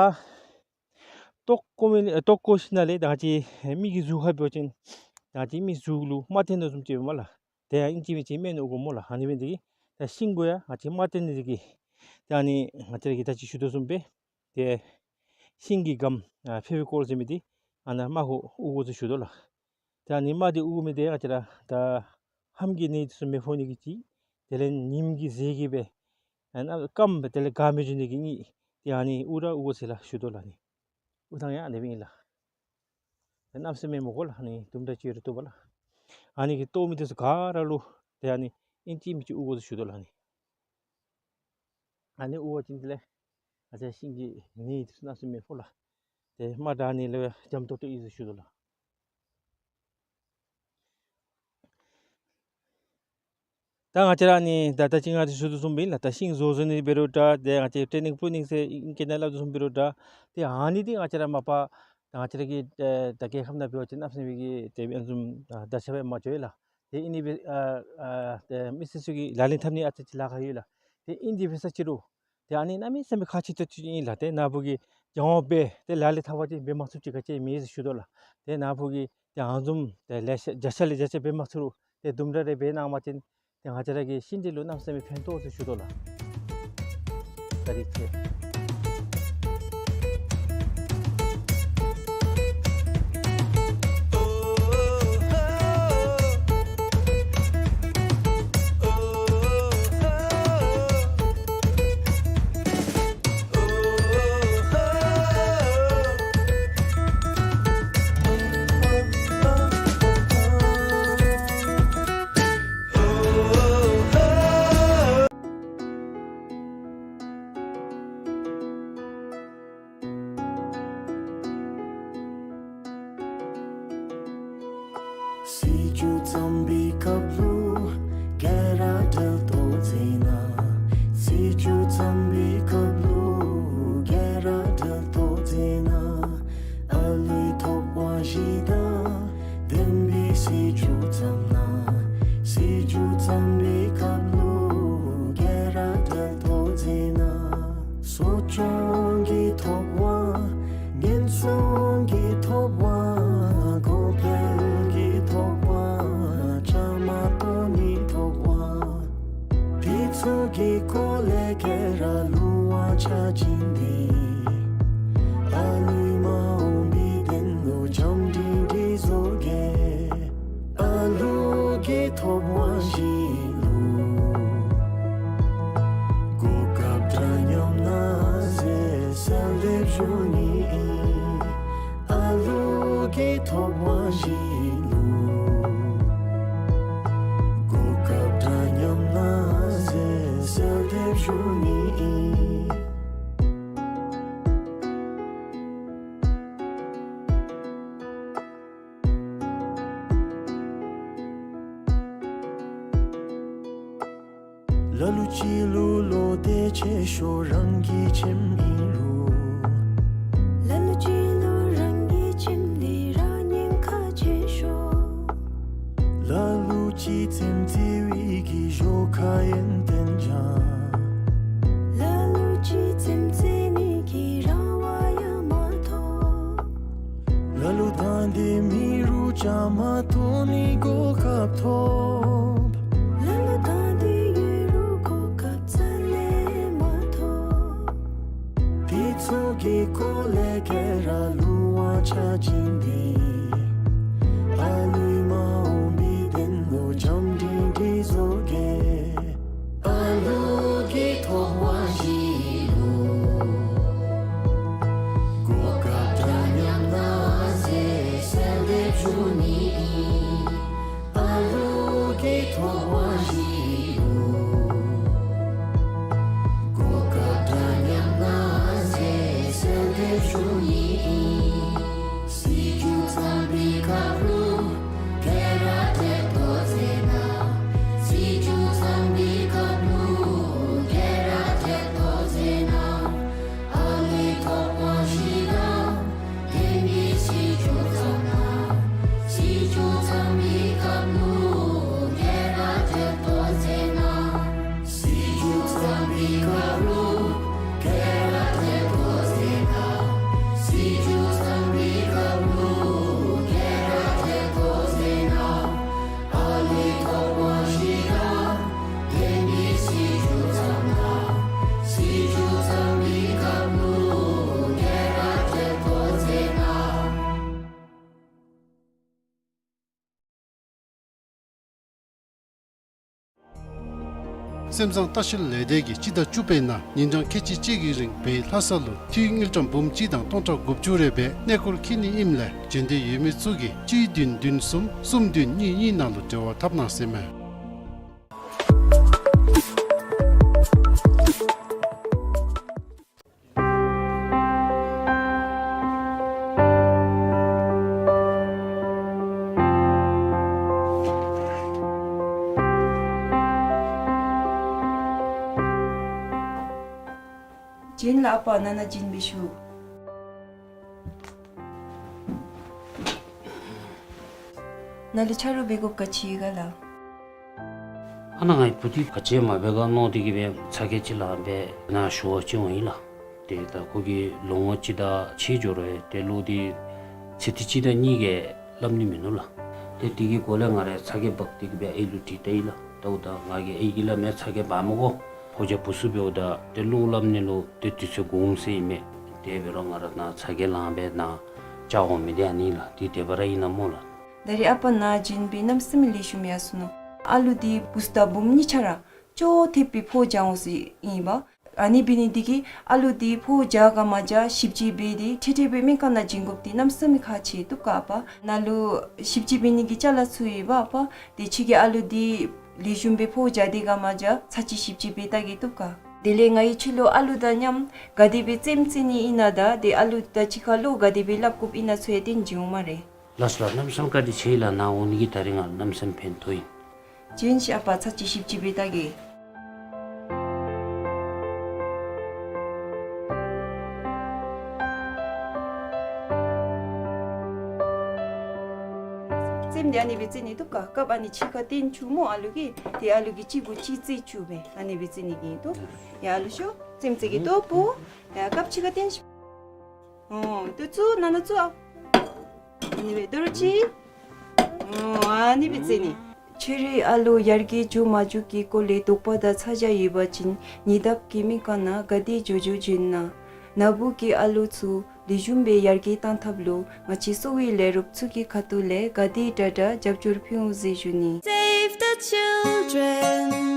བཏོག་བཀོ་མི་ཨེ་བཏོག་བཀོ་ཞིནམ་ལས་ད་ང་བཅས་མི་གི་གཟུགས་ཁར་འབད་བ་ཅིན་ད་ང་བཅས་མི་གཟུགས་ལུ་མ་བརྟེན་དོ་བཟུམ་ཅིག་ཡོད་སྨོ་ལགས། ཏེ་ཨིན་ཅི་མིན་ཅི་སྨན་དབུལ་དགོ་སྨོ་ལགས། ཨ་ནི་འབད་ནི་འདི་གིས་ད་ཤིང་གུ་ཡང་ང་བཅས་མ་བརྟེན་ནི་འདི་གིས་ད་ཨ་ནི་ང་བཅས་ར་གིས་ད་ཅི་ཞུ་དོ་བཟུམ་སྦེ་ཏེ་ཤིང་གི་སྒམ་ཨ་ཕེ་བི་ཀོལ་ཟེར་མི་འདི་ཨ་ནཱ་རྨ་ཁར་དབུར་དགོ་ཟེར་ཞུ་དོ་ལགས། ཏེ་ཨ་ནི་རྨ་འདི་དབུར་མི་འདི་ང་བཅས་ར་ད་ཧམ་གྱི་ནད་འདི་ཚུ་མི་ཕོག་ནི་གི་ཅིག་དེ་ལས་ཉིམ་གི་ཟས་ཀྱིས་སྦེ་ཨ་ནཱ་སྐམ་སྦེ་དེ་ལས་ག་མི་འགྱོ་ནི་གི་གཉིས་ཏེ་ཨ་ནི་དབུར་ར་དབུར་དགོ་ཟེར་ལགས་ཞུ་དོ་ལགས། ཨ་ནི་དབུར་ཐངས་ཡང་ཨ་ནི་སྦེ་ཨིན་ལགས། ཏེ་གནམ་མེད་ས་མེད་མི་དགོ་ལགས། ཨ་ནི་དུམ་གྲ་ཅིག་ར་བཏུབ་པས་ལགས། ཨ་ནི་གིས་བཏོག་མི་འདི་ཚུ་ག་ར་ལུ་ཏེ་ཨ་ནི་ཨིན་ཅི་མིན་ཅི་དབུར་དགོ་ཟེར་ཞུ་དོ་ལགས། ཨ་ནི་ཨ་ནི་དབུར་བ་ཅིན་དེ་ལས་ང་བཅས་ཤིང་གི་ནད་འདི་ཚུ་གནམ་མེད་ས་མེད་མི་ཕོག་ལགས། ཏེ་རྨ་དྲག་ནི་ལས་འཇམ་ཏོང་ཏོ་ཨིན་ཟེར་ཞུ་དོ་ལགས། ད་ང་བཅས་ར་ཨ་ནི་ད་ད་ཅི་ང་བཅས་ཞུ་དོ་བཟུམ་སྦེ་ཨིན་ལགས། ད་ཤིང་བཟོ་བཟོ་ནི་འབད་རུང་འདྲ་ཏེ་ང་བཅས་ཊེ་ནིང་པུ་རུ་ནིང་ཟེར་ཨིང་སྐད་ནང་སླབ་དོ་བཟུམ་འབད་རུང་འདྲ་ཏེ་ཨ་ནི་འདི་ང་བཅས་ར་མ་པ་ད་ང་བཅས་ར་གི་ཨེ་ད་རྒྱལ་ཁབ་ནང་འབད་བ་ཅིན་གནམ་མེད་ས་མེད་ཀྱི་ཏེ་ཨ་ནི་བཟུམ་ད་ད་ཆ་སྦེ་མ་འགྱོ་བས་ལགས། ཏེ་ཨིན་ནི་སྦེ་ཨ་ཨ་ཏེ་མི་སེར་ཚུ་གིས་ལག་ལེན་འཐབ་ནི་ཨ་ཙི་ཅིག་ལཱ་ཁག་ཡོད་ལགས། ཏེ་ཨིན་དེ་འབད་ས་ཅིག་རུང་ཏེ་ཨ་ནི་གནམ་མེད་ས་མེད་ཁག་ཆེ་ཏོག་ཏོ་ཅིག་ཨིན་ལགས། ཏེ་ནཱ་བུ་གིས་སྦྱང་བ་འབད་ཏེ་ལག་ལེན་འཐབ་པ་ཅིན་འབད་མ་ཚུགསཔ་ཅིག་ག་ཅི་མེད་ཟེར་ཞུ་དོ་ལགས། ཏེ་ནཱ་བུ་གིས་ཏེ་ཨ་ནི་བཟུམ་ཏེ་ལེ་ཤ་བརྒྱ་ཆ་ལས་བརྒྱ་ཆ་འབད་མ་ཚུགས་རུང་ཏེ་དུམ་གྲ་རེ་འབད་གནང་བ་ཅིན་ཏེ་ང་བཅས་ར་གི་ཤིང་འབྲས་ལུ་གནམ་མེད་ས་མེད་ཕན་ཐོགས་ཟེར་ཞུ་དོ་ལགས། བཀའ་དྲིན་ཆེ། སྲིད་སྐྱོང་བརྩམས་པའི་སྐབས་ལུ་ག་ར་གྲལ་གཏོགས་མཛད་གནང་། སྲིད་སྐྱོང་བརྩམས་པའི་སྐབས་ལུ་ག་ར་གྲལ་གཏོགས་མཛད་གནང་། ཨ་ལུའི་ཐོབ་དབང་བཞི་དང་ལྡན་པའི་སྲིད་སྐྱོང་བརྩམས་གནང་། སྲིད་སྐྱོང་བརྩམས་པའི་སྐབས་ལུ་ག་ར་གྲལ་གཏོགས་མཛད་གནང་། གསོ་སྐྱོང་གི་ཐོབ་དབང་། ཉེན་སྲུང་གི་ཐོབ་དབང་། གོང་འཕེལ་གྱི་ཐོབ་དབང་། བཅའ་མར་གཏོགས་ནི་ཐོབ་དབང་། དེ་ཚུ་གི་སྐོར་ལས་ག་ར་ལུང་བ་ཆ་བཞག་སྟེ་ཨ་ལུའི་མ་འོངས་པའི་དོན་ལུ་བྱམས་སྒྲིང་སྒྲིང་བཟོ་གེ། ཨ་ལུ་གི་ཐོབ་དབང་བཞི་ལུ་གོ་སྐབས་འདྲ་མཉམ་གནང་ཟེར་གསོལ་འདེབས་ཞུ་ནི་ཨིན། ཨ་ལུ་གི་ཐོབ་དབང་བཞི་ལུ་གོ་སྐབས་འདྲ་མཉམ་གནང་ཟེར་གསོལ་འདེབས་ཞུ་ནི་ཨིན། ལ་ལུ་ཅིག་ལུ་བློ་གཏད་ཆེ་ཤོས་རང་གི་ཁྱིམ་ཨིན་རུང་། ལ་ལུ་ཅིག་ལུ་རང་གི་ཁྱིམ་འདི་ར་ཉེན་ཁ་ཆེ་ཤོས། ལ་ བཅའ་མར་གཏོགས་ནི་གོ་སྐབས་ཐོབ། ལམ་ལུགས་དང་འདི་ཡོད་རུང་གོ་སྐབས་རྩ་ལས་མ་ཐོབ། དེ་ཚུ་གི་སྐོར་ལས་ག་ར་བསླུ་བ་ཆ་ཅན་འདི། ཨ་ལུའི་མ་འོངས་པའི་དོན་ལུ་བྱམས་སྒྲིང་སྒྲིང་བཟོ་གེ། ཨ་ལུ་གི་ཐོག་མ་གཞི་ལུ་གོ་སྐབས་འདྲ་མཉམ་གནང་ཟེར་གསོལ་འདེབས་ཞུ་ནི་ཨིན། ཨ་ལུ་གི་ཐོག་མ་གཞི་ལུ་གོ་སྐབས་འདྲ་མཉམ་གནང་ཟེར་གསོལ་འདེབས་ཞུ་ནི་ཨིན། སྲིད་བྱུས་གཙང་པའི་སྐབས་ལུ་ག་ར་འཐད་ཏོ་ཟེར་ན། སྲིད་བྱུས་གཙང་པའི་སྐབས་ལུ་ག་ར་འཐད་ཏོ་ཟེར་ན། ཨ་ལུའི་ཐོག་མ་གཞི་དང་ལྡན་པའི་སྲིད་བྱུས་གཙང་ན། སྲིད་བྱུས་གཙང་པའི་སྐབས་ལུ་ག་ར་འཐད་ཏོ་ཟེར་ན། སྲིད་བྱུས་གཙང་པའི་སྐབས་ལུ་ག་ར་འཐད་ཏོ་ཟེར་ན། སྲིད་བྱུས་གཙང་པའི་སྐབས་ལུ་ག་ར་འཐད་ཏོ་ཟེར་ན། ཨ་ལུའི་ཐོག་མ་གཞི་དང་ལྡན་པའི་སྲིད་བྱུས་གཙང་ན། སྲིད་བྱུས་གཙང་པའི་སྐབས་ལུ་ག་ར་འཐད་ཏོ་ཟེར་ན། སེམས་བཟང་ལྟ་བཤལ་ལས་སྡེ་གིས་སྤྱི་ཟླ་བཅུ་པའི་ནང་ཉིན་གྲངས་ཁལ་གཅིག་གཅིག་གི་རིང་བོད་ལྷ་ས་ལུ་འཐུས་དངུལ་ཀྲམ་འབུམ་གཅིག་དང་སྟོང་ཕྲག་དགུ་བཅུ་རེ་སྦེ་གནས་སྐོར་འཁྱིད་ནི་ཨིནམ་ལས་བྱོན་འདོད་ཡོད་མི་ཚུ་གིས་གཅིག་བདུན་བདུན་གསུམ་གསུམ་བདུན་གཉིས་གཉིས་ནང་ལུ་འབྲེལ་བ་འཐབ་གནང་ཟེར་མས། བྱོན་ལགས་ཨ་པ། ནང་ན་བྱོན་སྦེ་བཞུགས། ནཱ་ལུ་ཆ་རོགས་འབད་དགོཔ་ག་ཅི་ཡོད་ག་ལགས། ཨ་ནཱ་ངེའི་བུ་འདི་ག་ཅི་མ་འབད་ག་མནོ་སྟེ་གིས་སྦེ་ཚ་གྱང་ཅིག་ལངས་སྦེ་ནཱ་ཞུ་བར་བྱོན་འོང་ཡི་ལགས། ཏེ་ད་ཁོ་གིས་ལོ་ངོ་གཅིག་དང་ཕྱེད་འགྱོ་རུང་ཏེ་གླུ་འདི་ཚིག་དེ་གཅིག་དང་གཉིས་ཀྱང་སླབ་ནི་མིན་ནུག་ལགས། ཏེ་དེ་གི་སྐོར་ལས་ང་ར་ཚ་གྱང་འབག་སྟེ་གིས་སྦེ་ཨའི་ལུ་དྲིས་ལྟ་ཡི་ལགས། ད་འོ་ད་ང་གིས་ཨའི་གིས་སླབ་མི་ཚ་གྱང་འབག་མི་དགོ། ཕོ་རྒྱས་བུ་ཚུ་འབདཝ་ད་ཏེ་གླུ་སླབ་ནི་ལུ་ཏེ་དུས་ཚོད་འགོརཝ་ཟེར་ཨིན་མས། དེ་འབད་རུང་ང་ར་ནཱ་ཚ་གྱང་ལངས་སྦེ་ནཱ་བཅར་འོང་མི་འདི་ཨ་ནི་ལགས། འདི་དེ་སྦེ་ར་ཨིན་ན་སྨོ་ལགས། ད་རེས་ཨ་པ་ནཱ་བྱོན་སྦེ་གནམ་མེད་ས་མེད་ལེགས་ཤོམ་ཡར་སོ་ནུག། ཨ་ལུ་འདི་བུཚ་དང་བུམོ་གཉིས་ཆ་ར་ཅོག་འཐདཔ་སྦེ་ཕོཝ་རྒྱག་འོང་ཟེར་ཨིན་པས། ཨ་ནི་འབད་ནི་འདི་གིས་ཨ་ལུ་འདི་ཕོཝ་རྒྱག་ག་མ་རྒྱག་ཞིབ་དཔྱད་འབད་དེ་འཕྲལ་འཕྲལ་སྦེ་སྨན་ཁང་ནང་བྱིན་དགོཔ་འདི་གནམ་མེད་ས་མེད་ཁག་ཆེ་བཏུབ་ག་ཨ་པ། ནཱ་ལུ་ཞིབ་དཔྱད་འབད་ནི་གི་ཅ་ལ་ཚུ་ཡོད་པ་ཨ་པ། དེ་ཁྱོད་ཀྱིས་ཨ་ལུ་འདི་ལེགས་ཤོམ་སྦེ་ཕོཝ་རྒྱག་སྟེ་ག་མ་རྒྱག་ཚར་གཅིག་ཞིབ་དཔྱད་འབད་བལྟ་གེ་བཏུབ་ག། དེ་ལས་ང་གིས་ཁྱོད་ལུ་ཨ་ལུ་དང་མཉམ་ག་དེ་སྦེ་རྩེདམོ་རྩེ་ནི་ཨིན་ན་དང་དེ་ཨ་ལུ་དང་གཅིག་ཁར་བློ་ག་དེ་སྦེ་སླབ་དགོཔ་ཨིན་ན་ཚུ་ཡང་སྟོན་བྱིན་འོང་སྨ་རེ། ལགས་སོ་ལགས། གནམ་མེད་ས་མེད་བཀའ་དྲིན་ཆེ་ལགས། ནཱ་འོང་ནི་གིས་ད་རིས་ང་གནམ་མེད་ས་མེད་ཕན་ཐོགས་ཡི། བྱོན་ཤིག་ཨ་པ། ཚར་གཅིག་ཞིབ་དཔྱད་འབད་བལྟ་གེ། རྩེདམོ་འདི་ཨ་ནི་སྦེ་རྩེ་ནི་བཏུབ་ག། རྐངམ་ཨ་ནི་གཅིག་ཁར་བཏོན་བཅུག་སྨོ་ཨ་ལུ་གིས། དེ་ཨ་ལུ་གིས་གཅིག་གུ་གཅིག་རྩེ་བཅུག་སྦེ་ཨ་ནི་སྦེ་རྩེ་ནི་གི་ཨིན་བཏུབ། ཡ་ཨ་ལུ་ཤོག། རྩེདམོ་རྩེ་གེ་བཏུབ་པོ། ཡ་རྐངམ་གཅིག་ཁར་བཏོན་ཤིག། ཨོ་ཏེ་བཙུགས། ནང་ན་བཙུགས་ཨ། ཨ་ནི་སྦེ་དོ་རུང་ཅིག། ཨོ་ཨ་ནི་སྦེ་རྩེ་ནི། ཁྱོད་རའི་ཨ་ལོ་ཡར་རྒྱས་འགྱོ་མ་འགྱོ་གི་སྐོར་ལས་དོགས་པ་དང་ཚ་གྱང་ཡོད་པ་ཅིན་ཉེ་འདབས་ཀྱི་སྨན་ཁང་ནང་ག་དེ་མགྱོགས་མགྱོགས་བྱོན་གནང་། ནཱ་བུ་གི་ཨ་ལོ་ཚུ་ལེགས་ཤོམ་སྦེ་ཡར་རྒྱས་གཏང་ཐབས་ལུ་ང་བཅས་གསོ་བའི་ལས་རོགསཔ་ཚུ་གི་ཁ་ཐུག་ལས་ག་དེ་དྲག་དྲག་རྒྱབ་སྐྱོར་ཕུལ་འོང་ཟེར་ཞུ་ནི། Save the children.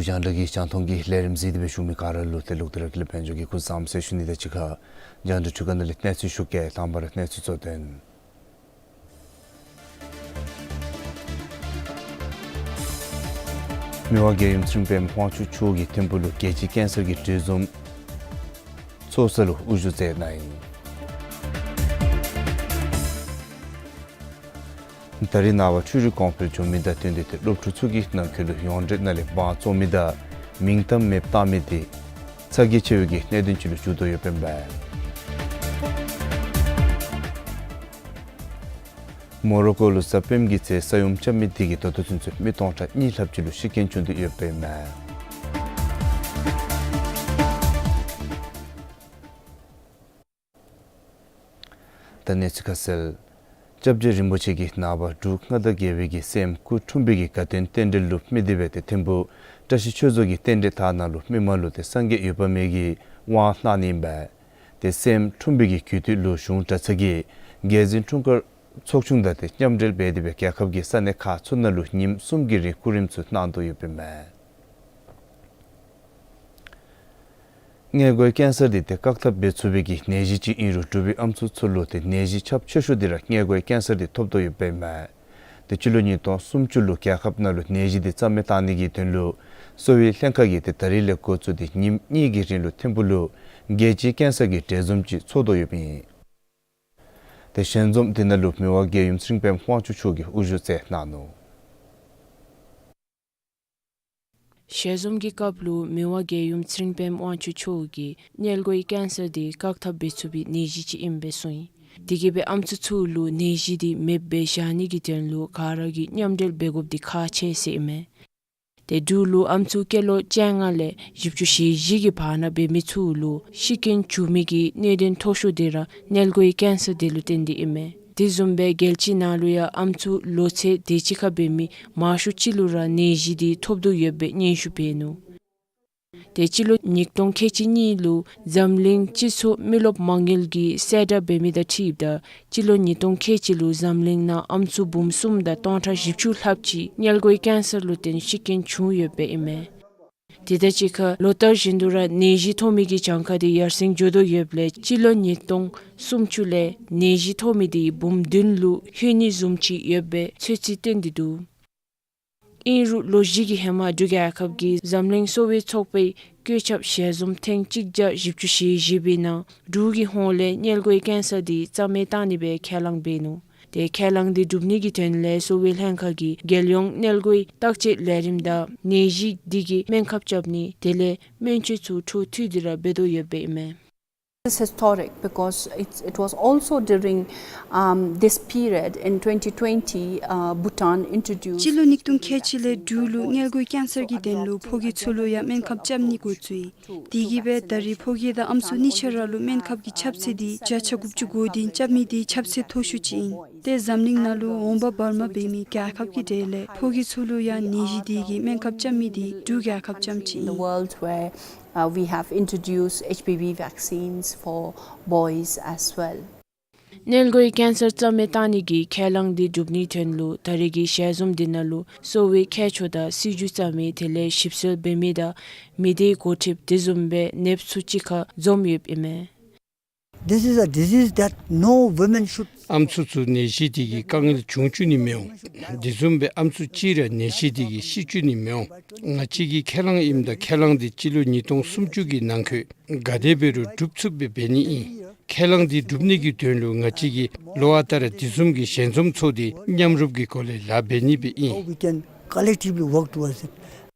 རྒྱང་བསྒྲགས་ཀྱི་རྒྱང་མཐོང་གི་ལས་རིམ་གཟིགས་ཏེ་སྦེ་བཞུགས་མི་ག་ར་ལུ་ཏེ་ལོག་སྟེ་ར་ཀུན་ལེགས་དཔལ་འབྱོར་གྱིས་སྐུ་གཟུགས་བཟང་པོ་ཟེར་ཞུ་ནི་དང་གཅིག་ཁར་རྒྱང་བསྒྲགས་འཕྲུལ་ཁང་ནང་ལས་གནས་ཚུལ་ཞུ་གེ། དང་པ་ར་གནས་ཚུལ་གཙོ་དོན། མི་དབང་རྒྱལ་ཡུམ་ཚེ་རིང་དཔལ་དབང་ཕྱུག་མཆོག་གིས་ཐིམ་ཕུག་ལུ་རྒྱལ་སྤྱིའི་ཀེན་སར་གྱི་གྲོས་འཛོམས་ཚོགས་ས་ལུ་དབུ་བཞུགས་མཛད་གནང་ཡི། ད་རིས་ནངས་པ་འཕྲུལ་རིག་གོང་འཕེལ་འབྱུང་མི་དང་བསྟུན་ཏེ་ཏེ་སློབ་ཕྲུག་ཚུ་གིས་ནང་འཁོད་ལུ་ཡོངས་འབྲེལ་ནང་ལས་དབང་བཙོང་མི་དང་མིང་གཏམ་མེདཔ་བཏང་མི་དེ་ཚ་གྱང་ཆེ་བའི་གི་གནད་དོན་ཅིག་ལུ་འགྱུར་དོ་ཡོདཔ་ཨིན་པས། མོ་རོ་ཀོ་ལུ་གཟའ་སྤེནམ་གྱི་ཚེ་ས་ཡོམ་རྐྱབ་མི་དེ་གིས་ད་ལྟོ་ཚུན་ཚོད་མི་སྟོང་ཕྲག་གཉིས་ལྷགཔ་ཅིག་ལུ་ཤི་རྐྱེན་བྱུང་སྟེ་ཡོདཔ་ཨིན་མས། ད་གནས་ཚུལ་ཁ་གསལ། སྐྱབས་རྗེ་རིན་པོ་ཆེ་གིས་ནངས་པ་འབྲུག་མངའ་བདག་རྒྱལ་པོའི་གི་སྲསམོ་སྐུ་འཁྲུངས་པའི་གི་དགའ་སྟོན་རྟེན་འབྲེལ་ལུ་དམིགས་ཏེ་སྦེ་ཏེ་ཐིམ་ཕུག་བཀྲ་ཤིས་ཆོས་རྫོང་གི་རྟེན་འབྲེལ་ཐང་ནང་ལུ་མི་མང་ལུ་ཏེ་སངས་རྒྱས་འོད་དཔག་མེད་ཀྱི་དབང་གནང་ནི་ཨིན་པས། ཏེ་སྲསམོ་འཁྲུངས་པའི་གི་དུས་ཚོད་ལུ་གཞུང་གྲྭ་ཚང་གིས་རྒྱལ་གཟིགས་འཁྲུངས་སྐར་ཚོགས་ཆུང་དང་ཏེ་མཉམ་འབྲེལ་འབད་དེ་སྦེ་རྒྱལ་ཁབ་ཀྱི་ས་གནས་ཁག་ཚུ་ནང་ལུ་ཉིནམ་གསུམ་གྱི་རིང་སྐུ་རིམ་ཚུ་གནང་དོ་ཡོདཔ་ཨིན་མས། མངལ་སྒོའི་ཀེན་སར་འདི་ཏེ་བཀག་ཐབས་འབད་ཚུགས་པའི་གི་ནད་གཞི་ཅིག་ཨིན་རུང་འབྲུག་པའི་ཨམ་སྲུ་ཚུ་ལུ་ཏེ་ནད་གཞི་ཁྱབ་ཆེ་ཤོས་འདི་ར་མངལ་སྒོའི་ཀེན་སར་འདི་ཐོབ་དོ་ཡོདཔ་ཨིན་མས། ཏེ་སྤྱི་ལོ་ཉིས་སྟོང་སུམ་ཅུ་ལུ་རྒྱལ་ཁབ་ནང་ལུ་ནད་གཞི་འདི་རྩ་མེད་བཏང་ནི་གི་དོན་ལུ་གསོ་བའི་ལྷན་ཁག་གིས་ཏེ་ད་རིས་ལས་འགོ་བཙུགས་ཏེ་ཉིནམ་གཉིས་ཀྱི་རིང་ལུ་ཐིམ་ཕུག་ལུ་རྒྱལ་སྤྱིའི་ཀེན་སར་གྱི་གྲོས་འཛོམས་ཅིག་ཚོགས་དོ་ཡོདཔ་ཨིན། ཏེ་ཞལ་འཛོམས་འདི་ནང་ལུ་མི་དབང་རྒྱལ་ཡུམ་ཚེ་རིང་དཔལ་དབང་ཕྱུག་མཆོག་གིས་དབུ་བཞུགས་མཛད་གནང་ནུག། ཞལ་འཛོམས་ཀྱི་སྐབས་ལུ་མི་དབང་རྒྱལ་ཡུམ་ཚེ་རིང་དཔལ་དབང་ཕྱུག་མཆོག་གིས་མངལ་སྒོའི་ཀེན་སར་འདི་བཀག་ཐབས་འབད་ཚུགས་པའི་ནད་གཞི་ཅིག་ཨིན་པས་གསུངས་ཡི། དེ་གིས་སྦེ་ཨམ་སྲུ་ཚུ་ལུ་ནད་གཞི་འདི་མེདཔ་སྦེ་བཞག་ནི་གི་དོན་ལུ་ག་ར་གིས་མཉམ་འབྲེལ་འབད་དགོཔ་འདི་ཁག་ཆེ་ཟེར་ཨིན་མས། ཏེ་འབྲུག་ལུ་ཨམ་སྲུ་སྐྱེས་ལོ་བཅོ་ལྔ་ལས་བཞི་བཅུ་ཞེ་བཞི་གི་བར་ན་འབད་མི་ཚུ་ལུ་ཤི་རྐྱེན་བྱུང་མི་གི་གནད་དོན་མཐོ་ཤོས་འདི་ར་མངལ་སྒོའི་ཀེན་སར་འདི་ལུ་བརྟེན་ཏེ་ཨིན་མས། དེ་བཟུམ་སྦེ་རྒྱལ་སྤྱི་ནང་ལུ་ཡང་ཨམ་སྲུ་ལོ་ཚད་དེ་ཅིག་ཁར་འབད་མི་མང་ཤོས་ཅིག་ལུ་ར་ནད་གཞི་འདི་ཐོབ་དོ་ཡོདཔ་སྦེ་སྙན་ཞུ་འབད་ནུག། ཏེ་སྤྱི་ལོ་ཉིས་སྟོང་ཁལ་གཅིག་གཉིས་ལུ་འཛམ་གླིང་སྤྱི་ཚོགས་མི་རློབས་མ་དངུལ་གྱིས་གསལ་བསྒྲགས་འབད་མི་དང་འཁྲིལཝ་ད་སྤྱི་ལོ་ཉིས་སྟོང་ཁལ་གཅིག་ལུ་འཛམ་གླིང་ནང་ཨམ་སྲུ་འབུམ་གསུམ་དང་སྟོང་ཕྲག་བཞི་བཅུ་ལྷགཔ་ཅིག་མངལ་སྒོའི་ཀེན་སར་ལུ་བརྟེན་ཤི་རྐྱེན་བྱུང་ཡོདཔ་སྦེ་ཨིན་མས། དེ་དང་གཅིག་ཁར་ལོ་ལྟར་བཞིན་དུ་ར་ནད་གཞི་ཐོབ་མི་གི་གྱངས་ཁ་འདི་ཡར་སེང་འགྱོ་དོ་ཡོདཔ་ལས་སྤྱི་ལོ་ཉིས་སྟོང་སུམ་ཅུ་ལས་ནད་གཞི་ཐོབ་མི་འདི་འབུམ་བདུན་ལུ་ལྷོད་ནི་བཟུམ་ཅིག་ཡོདཔ་སྦེ་ཚོད་རྩིས་བཏོན་ཏེ་འདུག། ཨིན་རུང་ལོ་བཞི་གི་ཧེ་མ་འབྲུག་རྒྱལ་ཁབ་ཀྱི་འཛམ་གླིང་གསོ་བའི་ཚོགས་པའི་བཀོད་ཁྱབ་ཞལ་འཛོམས་ཐེངས་གཅིག་བརྒྱ་བཞི་བཅུ་ཞེ་བཞི་པའི་ནང་འབྲུག་གི་ཧོངས་ལས་མངལ་སྒོའི་ཀེན་སར་འདི་རྩ་མེད་བཏང་ནི་སྦེ་ཁས་བླངས་འབད་ནུག། ཏེ་ཁས་བླངས་འདི་སྒྲུབ་ནི་གི་དོན་ལས་གསོ་བའི་ལྷན་ཁག་གིས་རྒྱལ་ཡོངས་མངལ་སྒོའི་བརྟག་དཔྱད་ལས་རིམ་དང་ནད་གཞི་འདི་གི་སྨན་ཁབ་རྐྱབ་ནི་དེ་ལས་སྨན་བཅོས་ཚུ་འཕྲོ་མཐུད་དེ་ར་འབད་དོ་ཡོདཔ་སྦེ་ཨིན་མས། This is historic because it's, it was also during, um, this period in twenty twenty, uh, Bhutan introduced སྤྱི་ལོ་ཉིས་སྟོང་ཁལ་གཅིག་ལས་འབྲུག་ལུ་མངལ་སྒོའི་ཀེན་སར་གྱི་དོན་ལུ་ཕོ་སྐྱེས་ཚུ་ལུ་ཡང་སྨན་ཁབ་རྐྱབ་ནི་འགོ་བཙུགས་ཡི། དེ་གིས་སྦེ་ད་རིས་ཕོ་སྐྱེས་དང་ཨམ་སྲུ་གཉིས་ཆ་ར་ལུ་སྨན་ཁབ་ཀྱི་ཁྱབ་ཚད་འདི་བརྒྱ་ཆ་དགུ་བཅུ་གོ་བདུན་རྐྱབ་མི་འདི་ཁྱབ་ཚད་མཐོ་ཤོས་ཅིག་ཨིན། ཏེ་འཛམ་གླིང་ནང་ལུ་འོང་འབབ་བར་མ་འབད་མི་རྒྱལ་ཁབ་ཀྱི་གྲས་ལས་ཕོ་སྐྱེས་ཚུ་ལུ་ཡང་ནད་གཞི་འདི་གི་སྨན་ཁབ་རྐྱབ་མི་འདི་འབྲུག་རྒྱལ་ཁབ་རྐྱངམ་ཅིག་ཨིན། The world where, uh, we have introduced H P V vaccines for boys as well. མངལ་སྒོའི་ཀེན་སར་རྩ་མེད་བཏང་ནི་གི་ཁས་བླངས་འདི་སྒྲུབ་ནིའི་དོན་ལུ་ད་རིས་ཀྱི་ཞལ་འཛོམས་འདི་ནང་ལུ་གསོ་བའི་མཁས་མཆོག་དང་སྲིད་བྱུས་བརྩམ་མི་དེ་ལས་ཞིབ་འཚོལ་འབད་མི་དང་མི་སྡེའི་འགོ་ཁྲིདཔ་དེ་བཟུམ་སྦེ་ནདཔ་ཚུ་གཅིག་ཁར་འཛོམས་ཡོདཔ་ཨིན་མས། This is a disease that no women should ཨམ་སྲུ་ཚུ་ནད་གཞི་འདི་གིས་དཀའ་ངལ་བྱུང་བཅུག་ནི་མི་འོང་། དེ་བཟུམ་སྦེ་ཨམ་སྲུ་གཅིག་ར་ནད་གཞི་འདི་གིས་ཤི་བཅུག་ནི་མི་འོང་། ང་བཅས་ཀྱི་ཁས་བླངས་ཨིནམ་ད་ཁས་བླངས་འདི་སྤྱི་ལོ་ཉིས་སྟོང་སུམ་ཅུ་གི་ནང་འཁོད་ག་དེ་འབད་རུང་སྒྲུབ་ཚུགསཔ་སྦེ་འབད་ནི་ཨིན། ཁས་བླངས་འདི་སྒྲུབ་ནི་གི་དོན་ལུ་ང་བཅས་ཀྱིས་ལོ་ཨ་རྟག་ར་དེ་བཟུམ་གྱི་ཞལ་འཛོམས་ཚོགས་ཏེ་མཉམ་རུབ་ཀྱི་སྒོ་ལས་ལཱ་འབད་ནི་སྦེ་ཨིན། How we can collectively work towards it.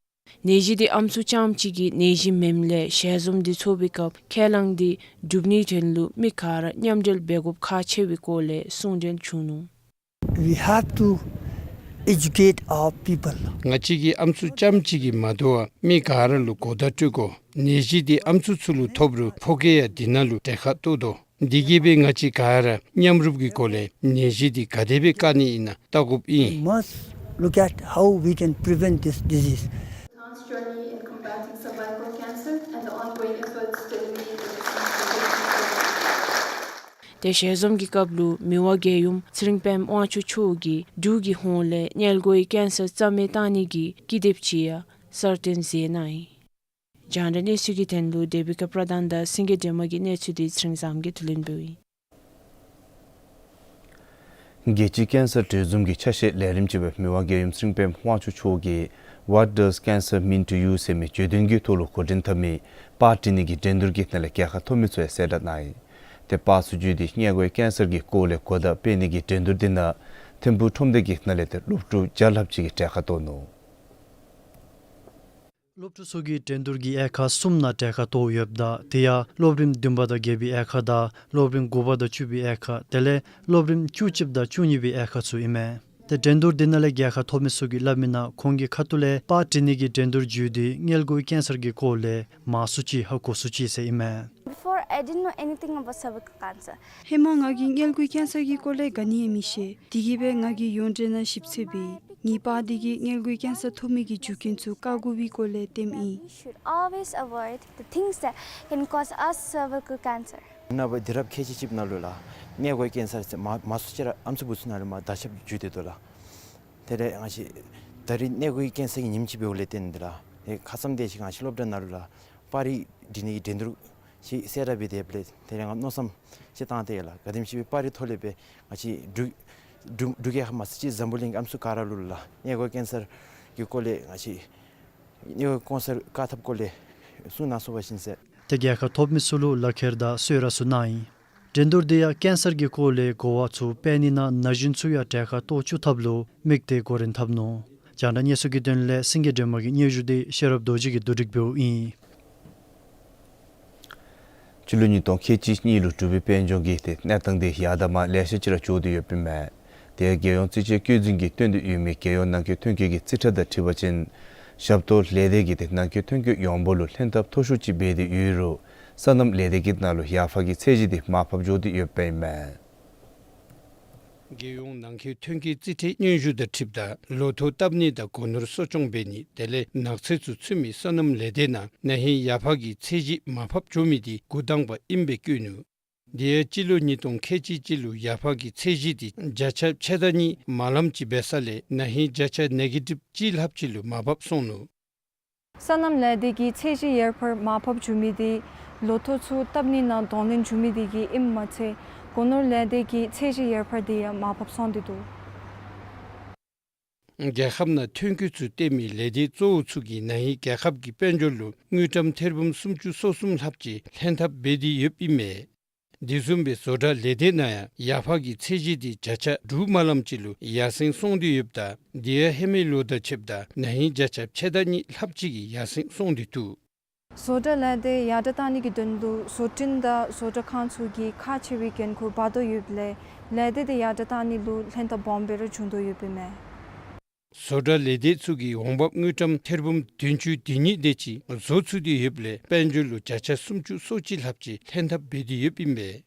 ནད་གཞི་འདི་ཨམ་སྲུ་རྐྱངམ་ཅིག་གི་ནད་གཞི་མེནམ་ལས་ཞལ་འཛོམས་འདི་ཚོགས་པའི་སྐབས་ཁས་བླངས་འདི་སྒྲུབ་ནིའི་དོན་ལུ་མི་ག་ར་མཉམ་འབྲེལ་འབད་དགོཔ་ཁག་ཆེ་བའི་སྐོར་ལས་གསུང་དོན་བྱུང་ནུག། We have to educate our people. ང་བཅས་ཀྱིས་ཨམ་སྲུ་རྐྱངམ་ཅིག་གིས་མ་དོ་བར་མི་ག་ར་ལུ་གོ་བརྡ་སྤྲོད་དགོ། ནད་གཞི་འདི་ཨམ་སྲུ་ཚུ་ལུ་ཐོབ་རུང་ཕོ་སྐྱེས་ཡང་འདི་ནང་ལུ་གྲལ་ཁར་གཏོགས་དོ། དེ་གིས་སྦེ་ང་བཅས་ག་ར་མཉམ་རུབ་ཀྱི་སྒོ་ལས་ནད་གཞི་འདི་ག་དེ་སྦེ་བཀག་ནི་ཨིན་ན་བལྟ་དགོཔ་ཨིན། We must look at how we can prevent this disease. Bhutan's journey in combating cervical cancer and the ongoing efforts to eliminate the risk of cervical cancer. ཏེ་ཞལ་འཛོམས་ཀྱི་སྐབས་ལུ་མི་དབང་རྒྱལ་ཡུམ་ཚེ་རིང་དཔལམོ་དབང་ཕྱུག་མཆོག་གིས་འབྲུག་གི་ཧོངས་ལས་མངལ་སྒོའི་ཀེན་སར་རྩ་མེད་བཏང་ནི་གི་ཀི་དེབ་ཅིག་ཡང་ གསར་བཏོན་མཛད་གནང་ཡི། རྒྱང་བསྒྲགས་གནས་ཚུལ་གྱི་དོན་ལུ་ཌེ་བི་ཀ་པྲ་དཱན་དང་སེང་གེ་སྒྲོལ་མ་གི་གནས་ཚུལ་འདི་ཚེ་རིང་བཟངམོ་གིས་བསྡུ་ལེན་འབདཝ་ཨིན། རྒྱལ་སྤྱིའི་ཀེན་སར་གྲོས་འཛོམས་ཀྱི་ཆ་ཤས་ལས་རིམ་ཅིག་སྦེ་མི་དབང་རྒྱལ་ཡུམ་ཚེ་རིང་པདྨ་དབང་ཕྱུག་མཆོག་གིས་What does cancer mean to you ཟེར་མི་བརྗོད་དོན་གྱི་ཐོག་ལུ་འགོ་འདྲེན་འཐབ་མི་པར་འབྲི་ནི་གི་འགྲན་བསྡུར་གྱི་ནང་ལས་རྒྱལ་ཁ་ཐོབ་མི་ཚུ་ཡང་གསལ་བསྒྲགས་གནང་ཡི། ཏེ་པར་ཚུ་བརྒྱུད་དེ་མངལ་སྒོའི་ཀེན་སར་གྱི་སྐོར་ལས་གོ་བརྡ་སྤེལ་ནི་གི་འགྲན་བསྡུར་འདི་ནང་ཐིམ་ཕུག་ཁྲོམ་སྡེ་གི་ནང་ལས་ཏེ་སློབ་ཕྲུག་བརྒྱ་ལྷགཔ་ཅིག་གིས་གྲལ་ཁར་གཏོགས་ནུག། སློབ་ཕྲུག་ཚུ་གིས་འགྲན་བསྡུར་གྱི་དབྱེ་ཁག་གསུམ་ནང་གྲལ་ཁར་གཏོགས་ཡོདཔ་ད་དེ་ཡང་སློབ་རིམ་བདུན་པ་དང་བརྒྱད་པའི་དབྱེ་ཁག་དང་སློབ་རིམ་དགུ་པ་དང་བཅུ་པའི་དབྱེ་ཁག་དེ་ལས་སློབ་རིམ་བཅུ་གཅིག་དང་བཅུ་གཉིས་པའི་དབྱེ་ཁག་ཚུ་ཨིན་མས། ཏེ་འགྲན་བསྡུར་འདི་ནང་ལས་རྒྱལ་ཁ་ཐོབ་མི་ཚུ་གིས་སླབ་མིའི་ནང་ཁོང་གི་ཁ་ཐུག་ལས་པར་འབྲི་ནི་གི་འགྲན་བསྡུར་བརྒྱུད་དེ་མངལ་སྒོའི་ཀེན་སར་གྱི་སྐོར་ལས་མང་སུ་ཅིག་ཧ་གོ་ཚུགས་ཅི་ཟེར་ཨིན་མས། Before, I didn't know anything about cervical cancer. ཧེ་མ་ང་གིས་མངལ་སྒོའི་ཀེན་སར་གྱི་སྐོར་ལས་ག་ནི་ཡང་མི་ཤེས། དེ་གིས་སྦེ་ང་གིས་ཡོངས་འབྲེལ་ནང་ཞིབ་འཚོལ་འབད་ཡི། ངེའི་པར་འདི་གིས་མངལ་སྒོའི་ཀེན་སར་ཐོབ་མི་གི་རྒྱུ་རྐྱེན་ཚུ་བཀག་དགོ་པའི་སྐོར་ལས་སྟོནམ་ཨིན། We should always avoid the things that can cause us cervical cancer. ནངས་པ་དུས་རབས་ཁལ་གཅིག་གཅིག་ནང་ལུ་ལགས་མངལ་སྒོའི་ཀེན་སར་ཟེར་མ་མང་སུ་ཅིག་ར་ཨམ་སྲུ་བུ་ཚུ་ནང་ལུ་མར་དར་ཁྱབ་འགྱོ་སྟེ་འདུག་ལགས། དེ་ལས་ང་བཅས་ད་རིས་མངལ་སྒོའི་ཀེན་སར་གྱི་ཉིནམ་ཅིག་འབདཝ་ལས་བརྟེན་ཏེ་ལགས་ཁ་ཙ་དེ་ཅིག་ང་བཅས་སློབ་གྲྭ་ནང་ལུ་ལགས་པར་རིས་འབྲི་ནི་གི་འགྲན་བསྡུར་ཅིག་གསལ་བསྒྲགས་འབད་དེ་ཡོདཔ་ལས་དེ་ལས་ང་མནོ་བསམ་ཅིག་བཏང་སྟེ་ལགས་ག་དེམ་ཅིག་སྦེ་པར་རིས་ཐོག་ལས་སྦེ་ང་བཅས་འབྲུག་འབྲུག་འབྲུག་རྒྱལ་ཁབ་མ་ཚད་ཅིག་འཛམ་བུ་གླིང་གི་ཨམ་སྲུ་ག་ར་ལུ་ལགས་མངལ་སྒོའི་ཀེན་སར་གྱི་སྐོར་ལས་ང་བཅས་མངལ་སྒོའི་ཀེན་སར་བཀག་ཐབས་སྐོར་ལས་གསུང་གནང་ཚུགས་པ་ཅིན་ཟེར། ཏེ་རྒྱལ་ཁ་ཐོབ་མི་ཚུ་ལུ་ལག་ཁྱེར་དང་གསོལ་རས་ཚུ་གནང་ཡི། འགྲན་བསྡུར་འདི་ཡང་ཀེན་སར་གྱི་སྐོར་ལས་གོ་བ་ཚུ་སྤེལ་ནི་ནང་ན་གཞོན་ཚུ་ཡང་གྲལ་ཁར་གཏོགས་བཅུག་ཐབས་ལུ་དམིགས་ཏེ་འགོ་འདྲེན་འཐབ་ནུག། རྒྱང་བསྒྲགས་གནས་ཚུལ་གྱི་དོན་ལས་སེང་གེ་སྒྲོལ་མ་གི་སྙན་ཞུ་འདི་ཤེས་རབ་རྡོ་རྗེ་གིས་བསྡུ་སྒྲིག་འབདཝ་ཨིན། སྤྱི་ལོ་ཉིས་སྟོང་ཁལ་གཅིག་གཉིས་ལུ་འབྲུག་པའི་དཔལ་འབྱོར་གྱི་ཏེ་གནས་སྟངས་འདི་ཡར་དང་མར་ལེ་ཤ་ཅིག་ར་འགྱོ་སྟེ་ཡོདཔ་ཨིན་མས། ཏེ་རྒྱལ་ཡོངས་རྩིས་དཔྱད་བཀོད་འཛིན་གྱིས་སྟོན་ཏེ་ཡོད་མི་རྒྱལ་ཡོངས་ནང་འཁོད་ཐོན་སྐྱེད་ཀྱི་རྩིས་ཁྲ་དང་འཁྲིལ་བ་ཅིན་ཞབས་ཏོག་ལས་སྡེ་གིས་ཏེ་ནང་འཁོད་ཐོན་སྐྱེད་ཡོངས་འབོར་ལུ་ལྷན་ཐབས་མཐོ་ཤོས་ཅིག་འབད་དེ་ཡོད་རུང་སོ་ནམ་ལས་སྡེ་གི་ནང་ལུ་ཡར་འཕར་གྱི་ཚད་གཞི་འདི་མར་ཕབ་འགྱོ་སྟེ་ཡོདཔ་ཨིན་མས། རྒྱལ་ཡོངས་ནང་འཁོད་ཐོན་སྐྱེད་རྩིས་ཁྲའི་སྙན་ཞུ་དང་འཁྲིལཝ་ད་ལོ་ཐོག་བཏབ་ནི་དང་སྒོ་ནོར་གསོ་སྐྱོང་འབད་ནི་དེ་ལས་ནགས་ཚལ་ཚུ་འཚོལ་མི་སོ་ནམ་ལས་སྡེ་ནང་ན་ཧིང་ཡར་འཕར་གྱི་ཚད་གཞི་མར་ཕབ་འགྱོ་མི་འདི་འགོ་དང་པ་ཨིནམ་སྦེ་བཀོད་ནུག། དེ་ཡང་སྤྱི་ལོ་ཉིས་སྟོང་ཁལ་གཅིག་གཅིག་ལུ་ཡར་འཕར་གྱི་ཚད་གཞི་འདི་བརྒྱ་ཆ་ཕྱེད་དང་གཉིས་མ་ལངམ་ཅིག་འབད་ས་ལས་ན་ཧིང་བརྒྱ་ཆ་ནེ་གེ་ཊིབ་གཅིག་ལྷགཔ་ཅིག་ལུ་མར་ཕབ་སོང་ནུག། སོ་ནམ་ལས་སྡེ་གི་ཚད་གཞི་ཡར་འཕར་མར་ཕབ་འགྱོ་མི་འདི་ལོ་ཐོག་ཚུ་བཏབ་ནི་ནང་གདོང་ལེན་འགྱོ་མི་འདི་གིས་ཨིནམ་མ་ཚད་སྒོ་ནོར་ལས་སྡེ་གི་ཚད་གཞི་ཡར་འཕར་འདི་ཡང་མར་ཕབ་སོང་སྟེ་འདུག། རྒྱལ་ཁབ་ནང་ཐོན་སྐྱེད་ཚུ་བཏོན་མི་ལས་སྡེ་གཙོ་བོ་ཚུ་གིས་ན་ཧིང་རྒྱལ་ཁབ་ཀྱི་དཔལ་འབྱོར་ལུ་དངུལ་ཀྲམ་ཐེར་འབུམ་སུམ་ཅུ་སོ་གསུམ་ལྷགཔ་ཅིག་ལྷན་ཐབས་འབད་དེ་ཡོདཔ་ཨིན་མས། དེ་བཟུམ་སྦེ་བཟོ་གྲྭ་ལས་སྡེ་ནང་ཡང་ཡར་འཕར་གྱི་ཚད་གཞི་འདི་བརྒྱ་ཆ་དྲུག་མ་ལངམ་ཅིག་ལུ་ཡར་སེང་སོང་སྟེ་ཡོདཔ་ད་དེ་ཡང་ཧེ་མའི་ལོ་དང་ཕྱདཔ་ད་ན་ཧིང་བརྒྱ་ཆ་ཕྱེད་དང་གཉིས་ལྷགཔ་ཅིག་གིས་ཡར་སེང་སོང་སྟེ་འདུག། བཟོ་གྲྭ་ལས་སྡེ་ཡར་དྲགས་བཏང་ནི་གི་དོན་ལུ་བཟོ་སྐྲུན་དང་བཟོ་གྲྭ་ཁང་ཚུ་གིས་ཁག་ཆེ་བའི་འགན་ཁུར་འབག་དོ་ཡོདཔ་ལས་ལས་སྡེ་འདི་ཡར་དྲགས་བཏང་ནི་ལུ་ལྷན་ཐབས་སྦོམ་སྦེ་ར་བྱུང་དོ་ཡོདཔ་ཨིན་མས། བཟོ་གྲྭ་ལས་སྡེ་ཚུ་གིས་འོང་འབབ་དངུལ་ཀྲམ་ཐེར་འབུམ་བདུན་ཅུ་དོན་གཉིས་དེ་ཅིག་བཟོ་ཚུགས་ཏེ་ཡོདཔ་ལས་དཔལ་འབྱོར་ལུ་བརྒྱ་ཆ་སུམ་ཅུ་སོ་གཅིག་ལྷགཔ་ཅིག་ལྷན་ཐབས་འབད་དེ་ཡོདཔ་ཨིན་པས།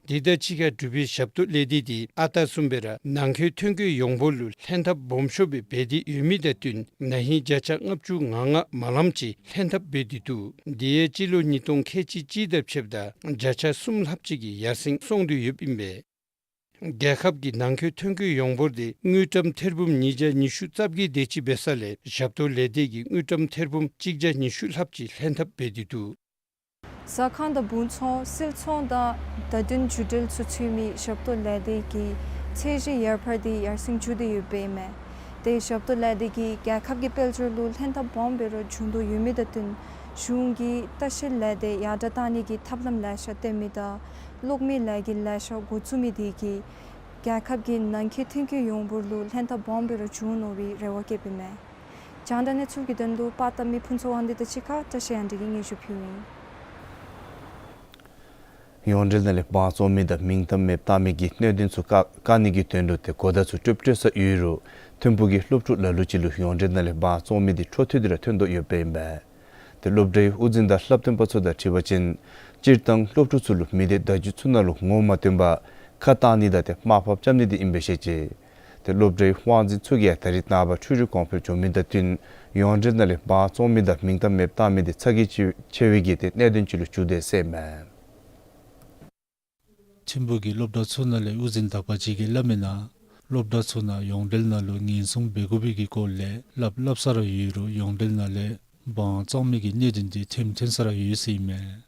དེ་དང་གཅིག་ཁར་འབྲུག་པའི་ཞབས་ཏོག་ལས་སྡེ་འདི་ཨ་རྟག་བཟུམ་སྦེ་ར་ནང་འཁོད་ཐོན་སྐྱེད་ཡོངས་འབོར་ལུ་ལྷན་ཐབས་སྦོམ་ཤོས་སྦེ་འབད་དེ་ཡོད་མི་དང་བསྟུན་ན་ཧིང་བརྒྱ་ཆ་ལྔ་བཅུ་ང་ལྔ་མ་ལངམ་ཅིག་ལྷན་ཐབས་འབད་དེ་འདུག། དེ་ཡང་སྤྱི་ལོ་ཉིས་སྟོང་ཁལ་གཅིག་གཅིག་དང་ཕྱདཔ་ད་བརྒྱ་ཆ་གསུམ་ལྷགཔ་ཅིག་གིས་ཡར་སེང་སོང་སྟེ་ཡོདཔ་ཨིན་པས། རྒྱལ་ཁབ་ཀྱི་ནང་འཁོད་ཐོན་སྐྱེད་ཡོངས་འབོར་འདི་དངུལ་ཀྲམ་ཐེར་འབུམ་ཉིས་བརྒྱ་ཉི་ཤུ་རྩ་བརྒྱད་དེ་ཅིག་འབད་ས་ལས་ཞབས་ཏོག་ལས་སྡེ་གིས་དངུལ་ཀྲམ་ཐེར་འབུམ་གཅིག་བརྒྱ་ཉི་ཤུ་ལྷགཔ་ཅིག་ལྷན་ཐབས་འབད་དེ་འདུག། ཟ་ཁང་དང་སྦུང་ཚོང་བསིལ་ཚོང་དང་བརྡ་དོན་བརྒྱུད་འབྲེལ་ཚུ་འཚོལ་མི་ཞབས་ཏོག་ལས་སྡེ་གི་ཚད་གཞི་ཡར་འཕར་འདི་ཡར་སེང་འགྱོ་སྟེ་ཡོདཔ་ཨིན་མས། ཏེ་ཞབས་ཏོག་ལས་སྡེ་གིས་རྒྱལ་ཁབ་ཀྱི་དཔལ་འབྱོར་ལུ་ལྷན་ཐབས་སྦོམ་སྦེ་ར་བྱུང་དོ་ཡོད་མི་དང་བསྟུན་གཞུང་གིས་ལྟ་བཤལ་ལས་སྡེ་ཡར་དྲགས་བཏང་ནི་གི་ཐབས་ལམ་ལེ་ཤ་བཏོན་མི་དང་གློག་མེའི་ལས་འགུལ་ལེ་ཤ་འགོ་བཙུགས་མི་དེ་གིས་རྒྱལ་ཁབ་ཀྱི་ནང་འཁོད་ཐོན་སྐྱེད་ཡོངས་འབོར་ལུ་ལྷན་ཐབས་སྦོམ་སྦེ་ར་བྱུང་ནུག་པའི་རེ་བ་བསྐྱེདཔ་ཨིན་མས། རྒྱང་བསྒྲགས་གནས་ཚུལ་གྱི་དོན་ལུ་པར་བཏབ་མི་ཕུན་ཚོགས་དབང་འདུས་དང་གཅིག་ཁར་བཀྲ་ཤིས་དབྱངས་སྒྲོན་གྱིས་སྙན་ཞུ་ཕུལཝ་ཨིན། ཡོངས་འབྲེལ་ནང་ལས་འབངས་བཙོང་མི་དང་མིང་གཏམ་མེདཔ་བཏང་མི་གི་གནད་དོན་ཚུ་བཀག་བཀག་ནི་གི་དོན་ལུ་ཏེ་གོ་བརྡ་ཚུ་ཏོག་ཏོ་སྤྲོད་ས་ཡོད་རུང་ཐིམ་ཕུག་གི་སློབ་ཕྲུག་ལ་ལུ་ཅིག་ལུ་ཡོངས་འབྲེལ་ནང་ལས་འབངས་བཙོང་མི་འདི་འཕྲོ་མཐུད་དེ་ར་ཐོན་དོ་ཡོདཔ་ཨིན་པས། ཏེ་སློབ་གྲྭའི་དབུ་འཛིན་དང་བསླབ་སྟོན་པ་ཚུ་དང་འཁྲིལ་བ་ཅིན་སྤྱིར་བཏང་སློབ་ཕྲུག་ཚུ་ལུ་མི་སྡེ་བརྡ་བརྒྱུད་ཚུ་ནང་ལུ་ངོ་མ་སྟོན་པར་ཁ་བཏང་ནི་དང་ཏེ་དམའ་ཕབ་རྐྱབ་ནི་འདི་ཨིན་པས་ཟེར་བཤད་ཅི། ཏེ་སློབ་གྲྭའི་དབང་འཛིན་ཚུ་གིས་ཡང་ད་རིས་ནངས་པ་འཕྲུལ་རིག་གོང་འཕེལ་འགྱོ་མི་དང་བསྟུན་ཡོངས་འབྲེལ་ནང་ལས་འབངས་བཙོང་མི་དང་མིང་གཏམ་མེདཔ་བཏང་མི་འདི་ཚ་གྱང་ཆེ་ཆེ་བའི་གི་ཏེ་གནད་དོན་ཅིག་ལུ་གྱུར་ཏེ་ཟེར་མས། ཐིམ་ཕུག་གི་སློབ་གྲྭ་ཚུ་ནང་ལས་དབུ་འཛིན་དག་པ་ཅིག་གིས་སླབ་མིའི་ནང་ སློབ་གྲྭ་ཚུ་ནང་ཡོངས་འབྲེལ་ནང་ལུ་ཉེན་སྲུང་འབད་དགོ་པའི་གི་སྐོར་ལས་སླབ་སླབ་ས་ར་ཡོད་རུང་ཡོངས་འབྲེལ་ནང་ལས་དབང་བཙོང་མི་གི་གནད་དོན་འདི་ཐོན་ཐོན་ས་ར་ཡོད་ཟེར་ཨིན་མས།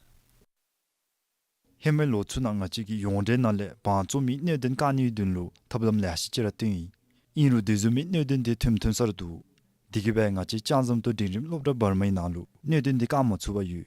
ཧེ་མའི་ལོ་ཚུ་ནང་ང་བཅས་ཀྱིས་ཡོངས་འབྲེལ་ནང་ལས་དབང་བཙོང་མི་གནད་དོན་བཀག་ནིའི་དོན་ལུ་ཐབས་ལམ་ལེ་ཤ་ཅིག་ར་བཏོན་ཡི། ཨིན་རུང་དེ་བཟུམ་མའི་གནད་དོན་འདི་ཐོན་ཐོན་ས་ར་འདུག། དེ་གིས་སྦེ་ང་བཅས་ལྕང་ཟམ་ཏོག་འབྲིང་རིམ་སློབ་གྲྭ་བར་མའི་ནང་ལུ་གནད་དོན་འདི་བཀག་མ་ཚུགས་པར་ཡོད།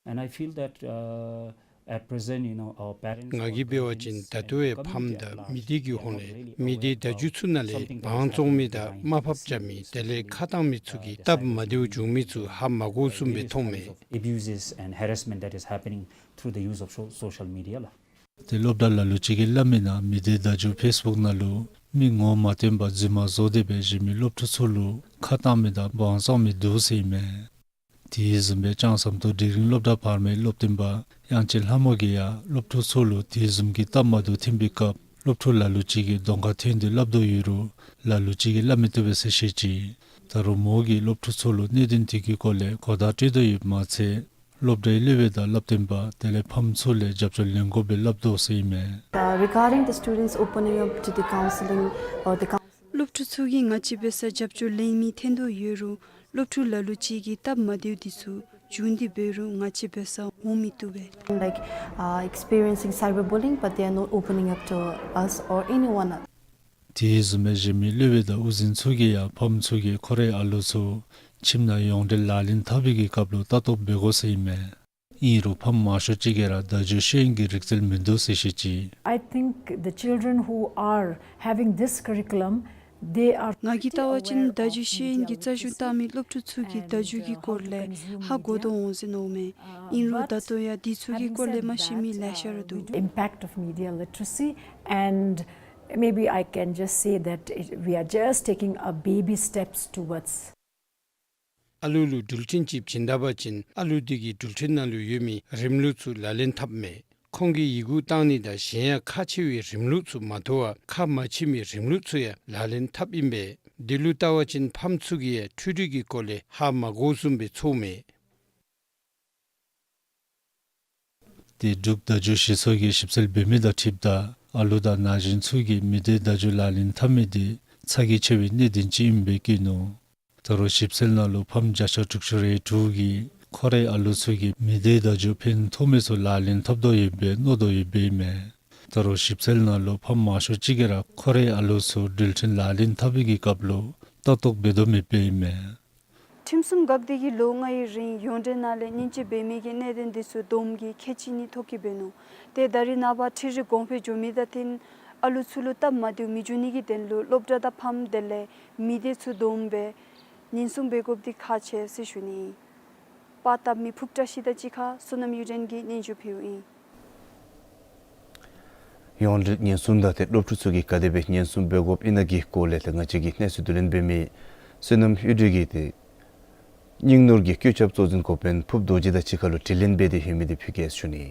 And I feel that, uh, at present, you know, our parents, ང་གིས་འབད་བ་ཅིན་ད་ལྟོའི་ཕམ་དང་མི་སྡེ་གི་ཧོངས་ལས་མི་སྡེ་བརྡ་བརྒྱུད་ཚུ་ནང་ལས་དབང་བཙོང་མི་དང་དམའ་ཕབ་རྐྱབ་མི་དེ་ལས་ཁ་གཏང་མི་ཚུ་གི་སྟབས་མ་བདེཝ་འབྱུང་མི་ཚུ་ཧ་མ་གོ་ཚུགསཔ་སྦེ་མཐོངམ་མས། Abuses and harassment that is happening through the use of so- social media ལགས། ཏེ་སློབ་གྲྭ་ལ་ལུ་ཅིག་གིས་སླབ་མི་ནང་མི་སྡེ་བརྡ་བརྒྱུད་ཕེསི་བུཀ་ནང་ལུ་མི་ངོ་མ་སྟོན་པར་རྫུན་མ་བཟོ་སྟེ་སྦེ་གཞན་མི་སློབ་ཕྲུག་ཚུ་ལུ་ཁ་གཏང་མི་དང་དབང་བཙོང་མི་འདུག་ཟེར་ཨིན་མས། དེ་བཟུམ་སྦེ་ལྕང་ཟམ་ཏོག་འབྲིང་རིམ་སློབ་གྲྭ་བར་མའི་སློབ་སྟོན་པ་དབྱངས་ཅན་ལྷ་མོ་གིས་ཡང་སློབ་ཕྲུག་ཚུ་ལུ་དེ་བཟུམ་གྱི་སྟབས་མ་བདེཝ་ཐོན་པའི་སྐབས་སློབ་ཕྲུག་ལ་ལུ་ཅིག་གིས་གདོང་ཁར་ཐོན་ཏེ་སླབ་དོ་ཡོད་རུང་ལ་ལུ་ཅིག་གིས་སླབ་མི་བཏུབ་པས་ཟེར་བཤད་ཅི། ད་རུང་མོ་གིས་སློབ་ཕྲུག་ཚུ་ལུ་གནད་དོན་དེ་གི་སྐོར་ལས་གོ་བརྡ་སྤྲོད་དོ་ཡོདཔ་མ་ཚད་སློབ་གྲྭའི་སློབ་དཔོན་དང་སློབ་སྟོན་པ་དེ་ལས་ཕམ་ཚུ་ལས་རྒྱབ་སྐྱོར་ལེན་དགོཔ་སྦེ་སླབ་དོ་ཟེར་ཨིན་མས། Uh, regarding the students opening up to the counseling or the coun- སློབ་ཕྲུག་ཚུ་གིས་ང་བཅས་འབད་སར་རྒྱབ་སྐྱོར་ལེན་མི་ཐོན་དོ་ཡོད་རུང་སློབ་ཕྲུག་ལ་ལུ་ཅིག་གིས་སྟབས་མ་བདེཝ་འདི་ཚུ་བྱུང་སྟེ་འབད་རུང་ང་བཅས་འབད་སར་འོང་མི་བཏུབ་པས། Like, uh, experiencing cyberbullying, but they are not opening up to us or anyone. དེ་བཟུམ་སྦེ་གཞན་མི་སློབ་དཔོན་དང་དབུ་འཛིན་ཚུ་གིས་ཡང་ཕམ་ཚུ་གིས་ཁོ་རའི་ཨ་ལུ་ཚུ་ཁྱིམ་ནང་ཡོངས་འབྲེལ་ལག་ལེན་འཐབ་པའི་གི་སྐབས་ལུ་ལྟ་རྟོག་འབད་དགོ་ཟེར་ཨིན་མས། ཨིན་རུང་ཕམ་མང་ཤོས་ཅིག་གིས་ར་བརྡ་བརྒྱུད་ཤེས་ཡོན་གྱི་རིག་རྩལ་མིན་འདུག་ཟེར་བཤད་ཅི། I think the children who are having this curriculum, they are ང་གིས་བལྟ་བ་ཅིན་བརྡ་བརྒྱུད་ཤེས་ཡོན་གྱི་རྩ་གཞུང་བཏང་མི་སློབ་ཕྲུག་ཚུ་གིས་བརྡ་བརྒྱུད་ཀྱི་སྐོར་ལས་ཧ་གོ་དོ་འོང་ཟེར་མནོཝ་མས། ཨིན་རུང་ད་ལྟོ་ཡང་དེ་ཚུ་གི་སྐོར་ལས་མ་ཤེས་མི་ལེ་ཤ་ར་འདུག། Impact of media literacy, and maybe I can just say that it, we are just taking a baby steps towards. ཨ་ལུ་ལུ་འགྲུལ་འཕྲིན་ཅིག་བྱིན་ད་པ་ཅིན་ཨ་ལུ་དེ་གིས་འགྲུལ་འཕྲིན་ནང་ལུ་ཡོད་མི་རིམ་ལུགས་ཚུ་ལག་ལེན་འཐབ་མས། ཁོང་གིས་ཡི་གུ་བཏང་ནི་དང་གཞན་ཡང་ཁག་ཆེ་བའི་རིམ་ལུགས་ཚུ་མ་དོ་བར་ཁག་མ་ཆེ་མི་རིམ་ལུགས་ཚུ་ཡང་ལག་ལེན་འཐབ་ཨིན་པས། དེ་ལུ་བལྟ་བ་ཅིན་ཕམ་ཚུ་གིས་ཡང་འཕྲུལ་རིག་གི་སྐོར་ལས་ཧ་མ་གོ་ཚུགསཔ་སྦེ་ཚོརཝ་མས། ཏེ་འབྲུག་བརྡ་བརྒྱུད་སྤྱི་ཚོགས་ཀྱིས་ཞིབ་འཚོལ་འབད་མི་དང་འཁྲིལཝ་ད་ཨ་ལུ་དང་ན་གཞོན་ཚུ་གིས་མི་སྡེ་བརྡ་བརྒྱུད་ལག་ལེན་འཐབ་མི་དེ་ཚ་གྱང་ཆེ་བའི་གནད་དོན་ཅིག་ཨིནམ་སྦེ་བཀོད་ནུག། ད་རུང་ཞིབ་འཚོལ་ནང་ལུ་ཕམ་བརྒྱ་ཆ་དྲུག་ཅུ་རེ་དྲུག་གིས་ཁོ་རའི་ཨ་ལུ་ཚུ་གིས་མི་སྡེ་བརྡ་བརྒྱུད་ཕན་ཐོགས་མི་ཚུ་ལག་ལེན་འཐབ་དོ་ཡོདཔ་སྦེ་མནོ་དོ་ཡོདཔ་ཨིན་མས། ད་རུང་ཞིབ་འཚོལ་ནང་ལུ་ཕམ་མང་ཤོས་ཅིག་གིས་ར་ཁོ་རའི་ཨ་ལུ་ཚུ་འགྲུལ་འཕྲིན་ལག་ལེན་འཐབ་པའི་གི་སྐབས་ལུ་ལྟ་རྟོག་འབད་དོ་མེདཔ་སྦེ་ཨིན་མས། ཁྲིམས་སྲུང་འགག་སྡེ་གིས་ལོ་ལྔའི་རིང་ཡོངས་འབྲེལ་ནང་ལས་ཉེན་བཅོལ་འབད་མི་གི་གནད་དོན་འདི་ཚུ་བསྡོམས་ཀྱིས་ཁལ་གཅིག་གཉིས་ཐོབ་ཀྱི་འབད་ནུག། ཏེ་ད་རེས་ནངས་པ་འཕྲུལ་རིག་གོང་འཕེལ་འགྱོ་མི་དང་བསྟུན་ཨ་ལུ་ཚུ་ལུ་སྟབས་མ་བདེཝ་མི་འབྱུང་ནི་གི་དོན་ལུ་སློབ་གྲྭ་དང་ཕམ་དེ་ལས་མི་སྡེ་ཚུ་བསྡོམས་སྦེ་ཉེན་སྲུང་འབད་དགོཔ་འདི་ཁག་ཆེ་ཟེར་ཞུ་ནི་ཨིན། པར་བཏབ་མི་ཕུབ་བཀྲ་ཤིས་དང་གཅིག་ཁར་བསོད་ནམས་གཡུ་སྒྲོན་གྱིས་སྙན་ཞུ་ཕུལཝ་ཨིན། ཡོངས་འབྲེལ་ཉེན་སྲུང་དང་ཏེ་སློབ་ཕྲུག་ཚུ་གིས་ག་དེ་སྦེ་ཉེན་སྲུང་འབད་དགོཔ་ཨིན་ན་གི་སྐོར་ལས་ཏེ་ང་བཅས་ཀྱི་གནས་ཚུལ་བསྡུ་ལེན་འབད་མི་བསོད་ནམས་གཡུ་སྒྲོན་གྱིས་ཏེ་རྙིང་ནོར་གྱི་བཀོད་ཁྱབ་གཙོ་འཛིན་འགོ་དཔོན་ཕུབ་རྡོ་རྗེ་དང་གཅིག་ཁར་ལུ་དྲི་ལན་འབད་དེ་ཡོད་མི་དེ་ཕུལ་གེ་ཟེར་ཞུ་ནི།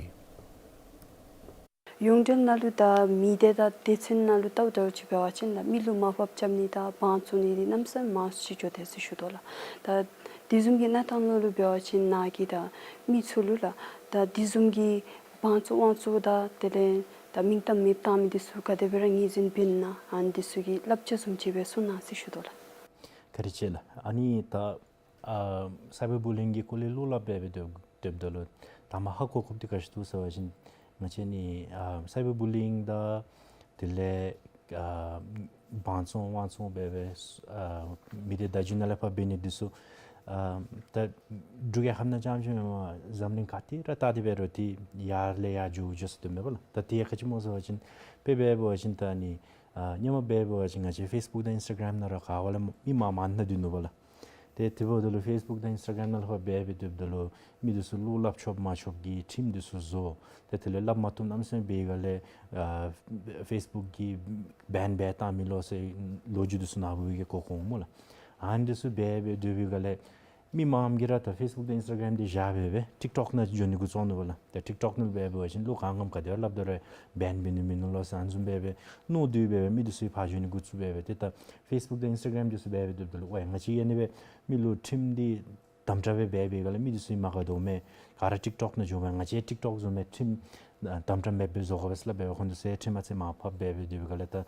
ཡོངས་འབྲེལ་ནང་ལུ་དང་མི་སྡེ་དང་སྡེ་ཚན་ནང་ལུ་ལྟཝ་ད་ཅིག་འབད་བ་ཅིན་ལགས་མི་ལུ་དམའ་ཕབ་རྐྱབ་ནི་དང་དབང་བཙོང་ནི་འདི་གནམ་མེད་ས་མེད་མང་སུ་ཅིག་འགྱོ་དེས་ཟེར་ཞུ་དོ་ལགས། ད་དེ་བཟུམ་གྱི་གནས་སྟངས་ནང་ལུ་འབད་བ་ཅིན་ནཱ་གི་ད་མི་ཚུ་ལུ་ལགས་ད་དེ་བཟུམ་གྱི་དབང་བཙོང་དབང་བཙོང་དང་དེ་ལས་ད་མིང་གཏམ་མེདཔ་བཏང་མི་འདི་ཚུ་ག་དེ་སྦེ་ར་ངོས་འཛིན་འབད་ནི་ཨ་ནི་འདི་ཚུ་གི་བསླབ་བྱ་བཟུམ་ཅིག་སྦེ་གསུང་གནང་ཟེར་ཞུ་དོ་ལགས། བཀའ་དྲིན་ཆེ་ལགས། ཨ་ནི་ད་ཨ་སའི་བར་བུ་ལིང་གི་སྐོར་ལས་བློ་སླབ་འབད་འབད་སྡོད་སྡོདཔ་ད་ལུ་ད་མ་ཧ་གོ་དགོཔ་འདི་ག་ཅི་འདུག་ཟེར་བ་ཅིན་ང་བཅས་ནི་ཨ་སའི་བར་བུ་ལིང་དང་དེ་ལས་ཨ་དབང་བཙོང་དབང་བཙོང་འབད་འབད་ཨ་མི་སྡེ་བརྡ་བརྒྱུད་ནང་ལས་ཕར་འབད་ནི་འདི་ཚུ་ཨ་ད་འབྲུག་རྒྱལ་ཁབ་ནང་རྐྱངམ་ཅིག་མེན་པར་འཛམ་གླིང་ག་ཏེ་ར་བལྟ་སྟེ་འབད་རུང་ཏེ་ཡར་ལས་ཡར་འགྱོ་འགྱོ་ས་འདུག་མེན་པ་ལགས། ད་དེ་ཡང་ག་ཅི་སྨོ་ཟེར་བ་ཅིན་དཔེ་འབད་འབད་བ་ཅིན་ད་ནི་ཨ་སྔོན་མ་འབད་འབད་བ་ཅིན་ང་བཅས་ཕེསི་བུཀ་དང་ཨིནསི་ཊ་གརམ་ནང་ར་ག་བ་ལས་མི་མང་མང་སྣ་སྡོད་ནུག་པ་ལགས། ཏེ་དེ་འབདཝ་ད་ལུ་ཕེསི་བུཀ་དང་ཨིནསི་ཊ་གརམ་ནང་ལུ་ཕར་འབད་འབད་སྡོདཔ་ད་ལུ་མི་འདི་ཚུ་བློ་སླབ་ཆོག་མ་ཆོག་གི་ཁྲིམས་འདི་ཚུ་བཟོ། ཏེ་དེ་ལས་སླབ་མ་བཏུབ་གནམ་མེད་ས་མེད་འབད་བའི་སྒང་ལས་ཨ་ཕེསི་བུཀ་གིས་བེན་འབད་བཏང་མི་ལོ་ཟེར་ལོ་རྒྱུས་འདི་ཚུ་ནཱ་བུ་གིས་གོ་གོ་འོང་སྨོ་ལགས། ཨ་ནི་འདི་ཚུ་འབད་འབད་སྡོད་པའི་སྒང་ལས་མི་མངམ་གིས་ར་ད་ཕེསི་བུཀ་དང་ཨིནསི་ཊ་གརམ་འདི་བཞག་སྦེ་སྦེ་ཊིཀ་ཊོཀ་ནང་འགྱོ་ནི་འགོ་བཙུགས་ནུག་པ་ལགས། ཏེ་ཊིཀ་ཊོཀ་ནང་འབད་འབད་བ་ཅིན་བློ་གང་གང་ག་དེ་སྦེ་སླབ་ད་རུང་བེན་འབད་ནི་མིན་ནུག་ལོ་ཟེར་ཨ་ནི་བཟུམ་སྦེ་སྦེ་མནོ་སྟེ་སྦེ་སྦེ་མི་འདི་ཚུ་ཕར་འགྱོ་ནི་འགོ་བཙུགས་སྦེ་སྦེ། ཏེ་ད་ཕེསི་བུཀ་དང་ཨིནསི་ཊ་གརམ་འདི་ཚུ་འབད་འབད་སྡོདཔ་ད་ལུ་ཝའི་ང་བཅས་ཡང་ཨ་ནི་སྦེ་མི་ལུ་ཁྲིམས་འདི་ དམ་དྲག་སྦེ་འབད་བའི་སྒང་ལས་མི་འདི་ཚུ་མ་དགའ་དོ་མས། ག་ར་ཊིཀ་ཊོཀ་ནང་འགྱོཝ་མས། ང་བཅས་ཊིཀ་ཊོཀ་བཟུམ་སྦེ་ཁྲིམས་ཨ་དམ་དྲག་མེདཔ་སྦེ་བཟོ་དགོ་པས་ཟེར་སླབ་སྦེ་ཁོང་འདི་ཚུ་ཁྲིམས་ཨ་ཙི་མར་ཕབ་འབད་འབད་སྡོད་པའི་སྒང་ལས་ད་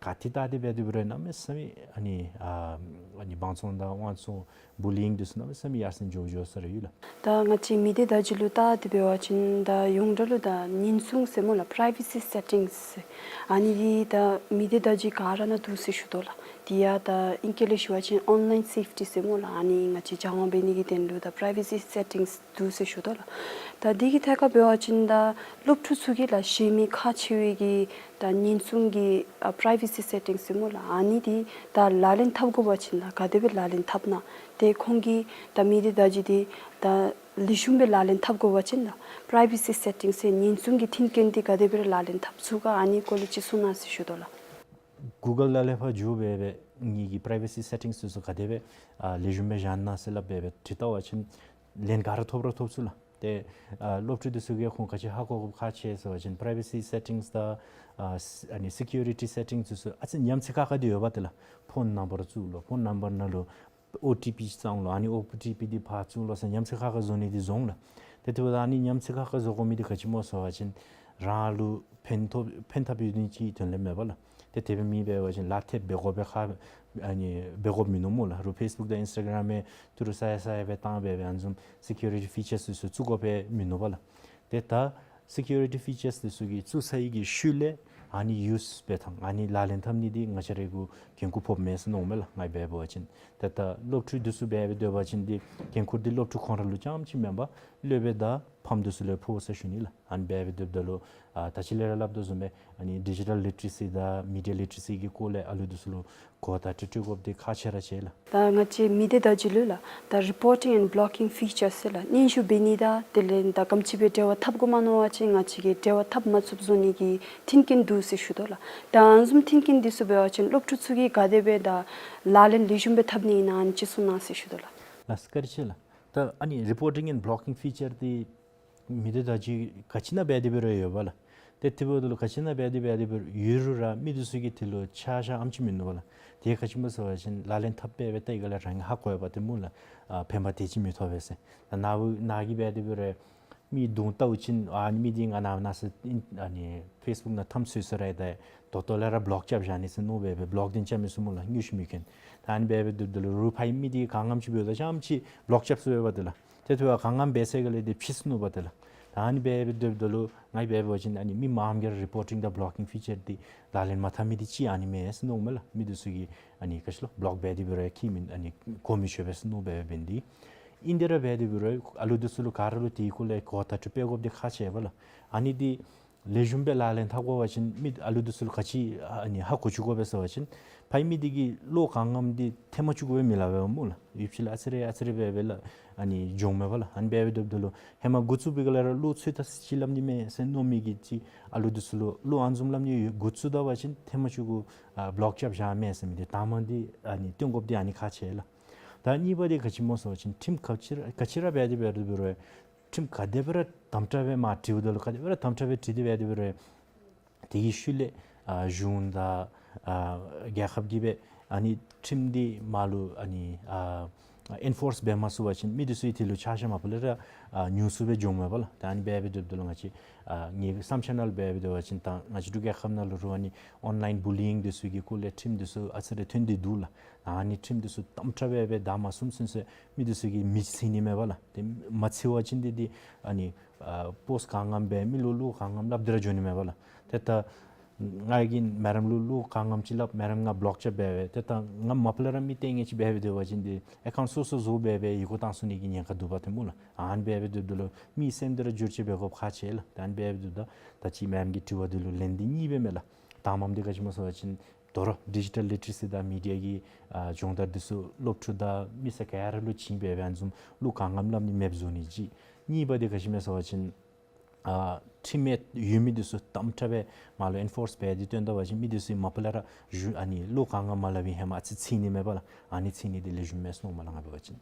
ག་ཏེ་ད་དེ་འབད་དེ་འབད་རུང་གནམ་མེད་ས་མེད་ཨ་ནི་ཨ་ཨ་ནི་བང་བཙོང་དང་དབང་བཙོང་བུ་ལིང་འདི་ཚུ་གནམ་མེད་ས་མེད་ཡར་སེང་འགྱོ་འགྱོ་ས་ར་ཡོད་ལགས། ད་ང་བཅས་མི་སྡེ་བརྡ་བརྒྱུད་ལུ་ད་དེ་འབད་བ་ཅིན་ད་ཡོངས་གྲགས་ལུ་ད་ཉེན་སྲུང་ཟེར་སྨོ་ལགས། པ་རའི་ཝེ་སི་སེ་ཊིང་ཟེར། ཨ་ནི་འདི་ད་མི་སྡེ་བརྡ་བརྒྱུད་ག་ར་ནང་འདུག་ཟེར་ཞུ་དོ་ལགས། དེ་ཡང་ད་ཨིང་སྐད་ལས་ཞུ་བ་ཅིན་ཨོན་ལའིན་སེཕ་ཊི་ཟེར་སྨོ་ལགས། ཨ་ནི་ང་བཅས་སྦྱང་བ་འབད་ནི་གི་དོན་ལུ་ད་པ་རའི་ཝེ་སི་སེ་ཊིང་འདུག་ཟེར་ཞུ་དོ་ལགས། ད་འདི་གི་ཐད་ཁར་འབད་བ་ཅིན་ད་སློབ་ཕྲུག་ཚུ་གིས་ལགས་གཞན་མི་ཁག་ཆེ་བའི་གི་ད་ཉེན་སྲུང་གི་ཨ་པ་རའི་ཝེ་སི་སེ་ཊིང་ཟེར་སྨོ་ལགས། ཨ་ནི་འདི་ད་ལག་ལེན་འཐབ་དགོ་པ་ཅིན་ལགས་ག་དེ་སྦེ་ལག་ལེན་འཐབ་ན། ཏེ་ཁོང་གིས་ད་མི་སྡེ་བརྡ་བརྒྱུད་འདི་ད་ལེགས་ཤོམ་སྦེ་ལག་ལེན་འཐབ་དགོ་པ་ཅིན་ལགས་པ་རའི་ཝེ་སི་སེ་ཊིང་ཟེར་ཉེན་སྲུང་གི་མཐུན་རྐྱེན་འདི་ག་དེ་སྦེ་ལག་ལེན་འཐབ་ཚུགས་ག། ཨ་ནི་སྐོར་ལས་ཅིག་གསུང་གནང་ཟེར་ཞུ་དོ་ལགས། གུ་གཱལ་ནང་ལས་ཕར་འགྱོ་སྦེ་སྦེ་ངེ་གི་པ་རའི་ཝེ་སི་སེ་ཊིང་འདི་ཚུ་ག་དེ་སྦེ་ཨ་ལེགས་ཤོམ་སྦེ་བཞག་ན་ཟེར་སླབ་སྦེ་སྦེ་དྲི་ལྟ་བ་ཅིན་ལན་ག་ར་ཐོབ་ར་ཐོབ་ཚུགས་ལགས། ཏེ་ཨ་སློབ་ཕྲུག་འདི་ཚུ་གིས་ཁོང་ག་ཅི་ཧ་གོ་དགོཔ་ཁག་ཆེ་ཟེར་བ་ཅིན་པ་རའི་ཝེ་སི་སེ་ཊིང་དང་ཨ་སི་ཨ་ནི་སི་ཀིའུ་རི་ཊི་སེ་ཊིང་འདི་ཚུ་ཨ་ཙི་ཉམས་ཚད་ཁག་ཁ་འདི་ཡོདཔ་ད་ལགས། ཕོན་ནམ་བར་བཙུགས་ལོ། ཕོན་ནམ་བར་ནང་ལུ་ཨོ་ཊི་པི་ཅིག་བཙུགས་ལོ། ཨ་ནི་ཨོ་ཊི་པི་འདི་ཕར་བཙུགས་ལོ་ཟེར་ཉམས་ཚད་ཁག་ཁ་བཟོ་ནི་འདི་བཟོ་འོང་ལགས། ཏེ་དེ་འབདཝ་ད་ཨ་ནི་ཉམས་ཚད་ཁག་ཁ་བཟོ་དགོ་མི་འདི་ག་ཅི་སྨོ་ཟེར་བ་ཅིན་རང་ལུ་ཕན་ཐོགས་ཕན་ཐབས་ཡོད་ནི་ཅིག་དོན་ལས་མེད་པ་ལགས། ཏེ་དེ་སྦེ་མི་འབད་བ་ཅིན་ལག་ཐེབས་འབད་དགོ་པའི་ཁ་ཨ་ནི་འབད་དགོཔ་མིན་ནུག་སྨོ་ལགས། རུང་ཕེསི་བུཀ་དང་ཨིནསི་ཊ་གརམ་མེན་ཏེ་རུང་ས་ཡ་ས་ཡ་སྦེ་བཏང་སྦེ་སྦེ་ཨ་ནི་བཟུམ་སི་ཀིའུ་རི་ཊི་ཕི་ཅརསི་འདི་ཚུ་བཙུགས་དགོཔ་སྦེ་མིན་ནུག་པ་ལགས། ཏེ་ད་སི་ཀིའུ་རི་ཊི་ཕི་ཅརསི་འདི་ཚུ་གི་བཙུགས་ཚར་བའི་གི་ཤུལ་ལས་ཨ་ནི་ཡུསི་འབད་ཐངས་ཨ་ནི་ལག་ལེན་འཐབ་ནི་འདི་ང་བཅས་ར་གུ་འགན་ཁུར་ཕོགཔ་མས་ཟེར་མནོཝ་མས་ལགས། ང་འབད་བ་ཅིན་ཏེ་ད་སློབ་ཕྲུག་འདི་ཚུ་འབད་སྦེ་སྡོད་པ་ཅིན་འདི་འགན་ཁུར་འདི་སློབ་ཕྲུག་ཁོང་ར་ལུ་རྐྱངམ་ཅིག་མེན་པར་སློབ་དཔོན་དང་ཕམ་འདི་ཚུ་ལུ་ཕོག་ཟེར་ཞུ་ནི་ལགས། ཨ་ནི་འབད་སྦེ་སྡོདཔ་ད་ལུ་ཨ་ད་ཅི་ལས་ར་སླབ་དོ་བཟུམ་སྦེ་ཨ་ནི་ཌི་ཇི་ཊལ་ལི་ཊི་རེ་སི་དང་མི་ཌི་ཡ་ལི་ཊི་རེ་སི་གི་སྐོར་ལས་ཨ་ལུ་འདི་ཚུ་ལུ་གོ་བརྡ་སྤྲོད་སྤྲོད་དགོཔ་འདི་ཁག་ཆེ་ར་ཆེ་ལགས། ད་ང་བཅས་མི་སྡེ་བརྡ་བརྒྱུད་ལུ་ལགས་ད་རི་པོར་ཊིང་ཨེནཌ་བི་ལོག་ཀིང་ཕི་ཅརསི་ཟེར་ལགས་སྙན་ཞུ་འབད་ནི་དང་དེ་ལས་ད་ག་དེམ་ཅིག་སྦེ་འབྲེལ་བ་འཐབ་དགོ་མ་མནོ་བ་ཅིན་ང་བཅས་ཀྱིས་འབྲེལ་བ་འཐབ་མ་ཚུགསཔ་བཟོ་ནི་གི་མཐུན་རྐྱེན་འདུག་ཟེར་ཞུ་དོ་ལགས། ད་ཨ་ནི་བཟུམ་མཐུན་རྐྱེན་འདི་ཚུ་འབད་བ་ཅིན་སློབ་ཕྲུག་ཚུ་གིས་ག་དེ་སྦེ་ད་ལག་ལེན་ལེགས་ཤོམ་སྦེ་འཐབ་ནི་ཨིན་ན་ཨ་ནི་ཅིག་གསུང་གནང་ཟེར་ཞུ་དོ་ལགས། ལགས་སོ་བཀའ་དྲིན་ཆེ་ལགས། ད་ཨ་ནི་རི་པོར་ཊིང་ཨེནཌ་བི་ལོག་ཀིང་ཕི་ཅརསི་འདི་མི་སྡེ་བརྡ་བརྒྱུད་ག་ཅི་ནང་འབད་དེ་འབད་རུང་ཡོདཔ་ལགས། ཏེ་དེ་འབདཝ་ད་ལུ་ག་ཅི་ནང་འབད་དེ་འབད་དེ་འབད་རུང་ཡོད་རུང་ར་མི་འདི་ཚུ་གིས་དེ་ལུ་ཆ་བཞག་ཨེམ་ཅིག་མིན་ནུག་པ་ལགས། དེ་ག་ཅི་སྨོ་ཟེར་བ་ཅིན་ལག་ལེན་འཐབ་འབད་འབད་ད་ཡི་ག་ལས་རང་གིས་ཧ་གོ་ཡོདཔ་དེ་སྨོ་ལགས། ཨ་ཕན་པ་དེ་ཅིག་མི་ཐོགས་པས་ཟེར། ད་ནཱ་བུ་ནཱ་གིས་འབད་དེ་འབད་རུང་མི་དུང་བལྟ་བ་ཅིན་ཨ་ནི་མི་འདི་ང་ནཱ་ནཱ་ཟེར་ཨ་ནི་ཕེསི་བུཀ་ནང་འཐམ་སོ་སོ་ར་ཡི་ད་ད་ལྟོ་ལས་ར་བི་ལོག་རྐྱབ་བཞག་ནི་ཟེར་མནོ་སྦེ་སྦེ་བི་ལོག་འདི་རྐྱབ་མི་ཚུགས་སྨོ་ལགས། དངོས་སུ་མི་མཁྱེན། ད་ཨ་ནི་འབད་འབད་སྡོདཔ་ད་ལུ་རུང་ཕར་མི་འདི་ག་ངམ་ཅིག་འབདཝ་ད་ཙམ་ཅིག་བི་ལོག་རྐྱབ་ཚུགས་པས་པ་ཏེ་ལགས། ཏེ་དེ་བ་ག་ངམ་འབད་ཚེ་ག་ལས་འདི་ཕྱིས་སོ་ནུག་པ་ཏེ་ལགས། ད་ཨ་ནི་འབད་འབད་སྡོདཔ་ད་ལུ་ང་འབད་འབད་བ་ཅིན་ཨ་ནི་མི་མངམ་གིས་ར་རི་པོར་ཊིང་དང་བི་ལོག་ཀིང་ཕི་ཅརསི་འདི་ལག་ལེན་མ་འཐབ་མི་འདི་ཅིག་ཨ་ནི་མས་ཟེར་མནོཝ་མས་ལགས། མི་འདི་ཚུ་གིས་ཨ་ནི་ག་ཅི་ལོ་བི་ལོག་འབད་དེ་འབད་རུང་ཁྱད་མེད་ཨ་ནི་གོ་མི་ཆོད་པས་ཟེར་མནོ་འབད་འབདཝ་འདི། ཨིན་དེ་ར་འབད་དེ་འབད་རུང་ཨ་ལུ་འདི་ཚུ་ལུ་ག་ར་ལུ་དེའི་སྐོར་ལས་གོ་བརྡ་སྤྲོད་འབད་དགོཔ་འདི་ཁག་ཆེ་བས་ལགས། ཨ་ནི་འདི་ལེགས་ཤོམ་སྦེ་ལག་ལེན་འཐབ་དགོ་པ་ཅིན་མི་ཨ་ལུ་འདི་ཚུ་ལུ་ག་ཅི་ཨ་ནི་ཧ་གོ་བཅུག་དགོ་པས་ཟེར་བ་ཅིན་ཕར་མི་འདི་གིས་བློ་ག་ངམ་འདི་ཐེངས་མ་གཅིག་གུ་སྦེ་མི་སླབ་པས་སྨོ་ལགས། ཡུདཔ་ཅིག་ལས་ཨ་ཙི་རེ་ཨ་ཙི་རེ་སྦེ་སྦེ་ལགས་ཨ་ནི་འགྱོཝ་མས་པ་ལགས། ཨ་ནི་འབད་འབད་སྡོདཔ་ད་ལུ་ཧེ་མ་འགོ་བཙུགས་པའི་སྒང་ལས་ར་བློ་ཚོད་ལྟ་ཅིག་སླབ་ནི་མས་ཟེར་མནོ་མི་གིས་ཅིག་ཨ་ལུ་འདི་ཚུ་ལུ་བློ་ཨ་ནི་བཟུམ་སླབ་ནི་འགོ་བཙུགས་ད་པ་ཅིན་ཐེངས་མ་གཅིག་གུ་ཨ་བི་ལོག་རྐྱབ་བཞག་མས་ཟེར་མི་འདི་དང་པ་འདི་ཨ་ནི་སྟོན་དགོཔ་འདི་ཨ་ནི་ཁག་ཆེ་ལགས། ད་གཉིས་པ་འདི་ག་ཅི་སྨོ་ཟེར་བ་ཅིན་ཁྲིམས་ག་ཅི་ར་ག་ཅི་ར་འབད་དེ་འབད་དེ་འབད་རུང་ཁྲིམས་ག་དེ་སྦེ་ར་དམ་དྲག་སྦེ་མར་དྲིཝ་ད་ལུ་ག་དེ་སྦེ་ར་དམ་དྲག་སྦེ་དྲི་སྟེ་འབད་དེ་འབད་རུང་དེ་གི་ཤུལ་ལས་ཨ་གཞུང་དང་ཨ་རྒྱལ་ཁབ་ཀྱིས་སྦེ་ཨ་ནི་ཁྲིམས་འདི་མར་ལུ་ཨ་ནི་ཨ་ཨེན་ཕོརསི་འབད་མ་ཚུགས་པ་ཅིན་མི་འདི་ཚུ་གིས་དེ་ལུ་ཆ་བཞག་མ་པ་ལས་ར་ཨ་ཉུང་སུ་སྦེ་འགྱོཝ་མས་པ་ལགས། ད་ཨ་ནི་འབད་འབད་སྡོདཔ་ད་ལུ་ང་བཅས་ཨ་ངེའི་བསམ་འཆར་ནང་ལུ་འབད་འབད་སྡོད་པ་ཅིན་ད་ང་བཅས་འབྲུག་རྒྱལ་ཁབ་ནང་ལུ་རུང་ཨ་ནི་ཨོན་ལའིན་བུ་ལི་ཡིང་འདི་ཚུ་གི་སྐོར་ལས་ཁྲིམས་འདི་ཚུ་ཨ་ཙི་རེ་ཐོན་ཏེ་འདུག་ལགས། ཨ་ནི་ཁྲིམས་འདི་ཚུ་དམ་དྲག་སྦེ་སྦེ་བསྡམ་མ་ཚུགས་ཚུན་ཚོད་མི་འདི་ཚུ་གིས་མི་ཚིག་ནི་མས་པ་ལགས། དེ་མ་ཚིག་པ་ཅིན་འདི་འདི་ཨ་ནི་ཨ་པོསཊ་ག་ངམ་འབད་མི་ལུ་བློ་ག་ངམ་སླབ་སྟེ་ར་འགྱོ་ནི་མས་པ་ལགས། ཏེ་ད་ང་གིས་མེ་ཌམ་ལུ་བློ་ག་ངམ་ཅིག་སླབ་མེ་ཌམ་ང་བི་ལོག་རྐྱབ་འབད་སྦེ་ཏེ་ད་ང་མ་པ་ལས་ར་མི་ལྟས་ངན་ཅིག་འབད་འབད་སྡོད་པ་ཅིན་འདི་ཨེ་ཀའུནཊ་སོ་སོ་བཟོ་འབད་སྦེ་ཡི་གུ་བཏང་ཚུགས་ནི་གི་ཉེན་ཁ་འདུག་པ་ཏེ་སྨོ་ལགས། ཨ་ནི་འབད་འབད་སྡོདཔ་ད་ལུ་མི་སེམས་འདི་ར་བསྒྱུར་བཅོས་འབད་དགོཔ་ཁག་ཆེ་ལགས། ད་ཨ་ནི་འབད་འབད་སྡོདཔ་ད་ད་ཅི་མེ་ཌམ་གྱི་དྲི་བ་འདི་ལུ་ལན་འདི་གཉིས་སྦེ་མས་ལགས། དང་པམ་འདི་ག་ཅི་སྨོ་ཟེར་བ་ཅིན་དོ་རུང་ཌི་ཇི་ཊལ་ལི་ཊི་རེ་སི་དང་མི་ཌི་ཡ་གི་ཨ་སྦྱོང་བརྡར་འདི་ཚུ་སློབ་ཕྲུག་དང་མི་སེར་ག་ར་ལུ་བྱིན་འབད་སྦེ་ཨ་ནི་བཟུམ་བློ་ག་ངམ་སླབ་ནི་མེདཔ་བཟོ་ནི་གཅིག། གཉིས་པ་འདི་ག་ཅི་སྨོ་ཟེར་བ་ཅིན་ཨ་ཁྲིམས་ཡོད་མི་འདི་ཚུ་དམ་དྲག་སྦེ་མར་ལུ་ཨེན་ཕོརསི་འབད་དེ་སྟོན་ད་པ་ཅིན་མི་འདི་ཚུ་མ་པ་ལས་ར་ཞུ་ཨ་ནི་བློ་ག་ངམ་མ་སླབ་པའི་ཧེ་མ་ཨ་ཙི་ཚིག་ནི་མས་པ་ལགས། ཨ་ནི་ཚིག་ནི་འདི་ལེགས་ཤོམ་མས་ཟེར་མནོཝ་མས་ལགས་ང་འབད་བ་ཅིན།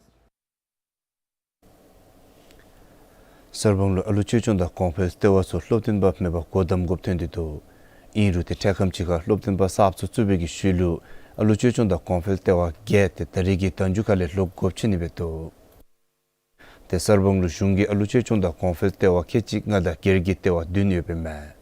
གསར་སྤང་ལུ་ཨ་ལུ་ཅོལ་ཆུང་དང་གོང་འཕེལ་ལྟེ་བ་ཚུ་སློབ་སྟོན་པ་མེད་པར་སྒོ་བསྡམ་དགོཔ་ཐོན་ཏེ་འདུག། ཨིན་རུང་ཏེ་འཕྲལ་ཁམས་ཅིག་ཁར་སློབ་སྟོན་པ་གསརཔ་ཚུ་བཙུགས་པའི་གི་ཤུལ་ལུ་ཨ་ལུ་ཅོལ་ཆུང་དང་གོང་འཕེལ་ལྟེ་བ་བརྒྱད་དེ་ད་རེས་ཀྱི་ཟླ་མཇུག་ཁ་ལས་ལྷོད་དགོཔ་ཆགས་ནི་སྦེ་འདུག། ཏེ་གསར་སྤང་ལུ་གཞུང་གིས་ཨ་ལུ་གཅེས་སྐྱོང་དང་གོང་འཕེལ་ལྟེ་བ་ཁལ་གཅིག་ལྔ་དང་སྒེར་གྱི་ལྟེ་བ་བདུན་ཡོདཔ་ཨིན་མས།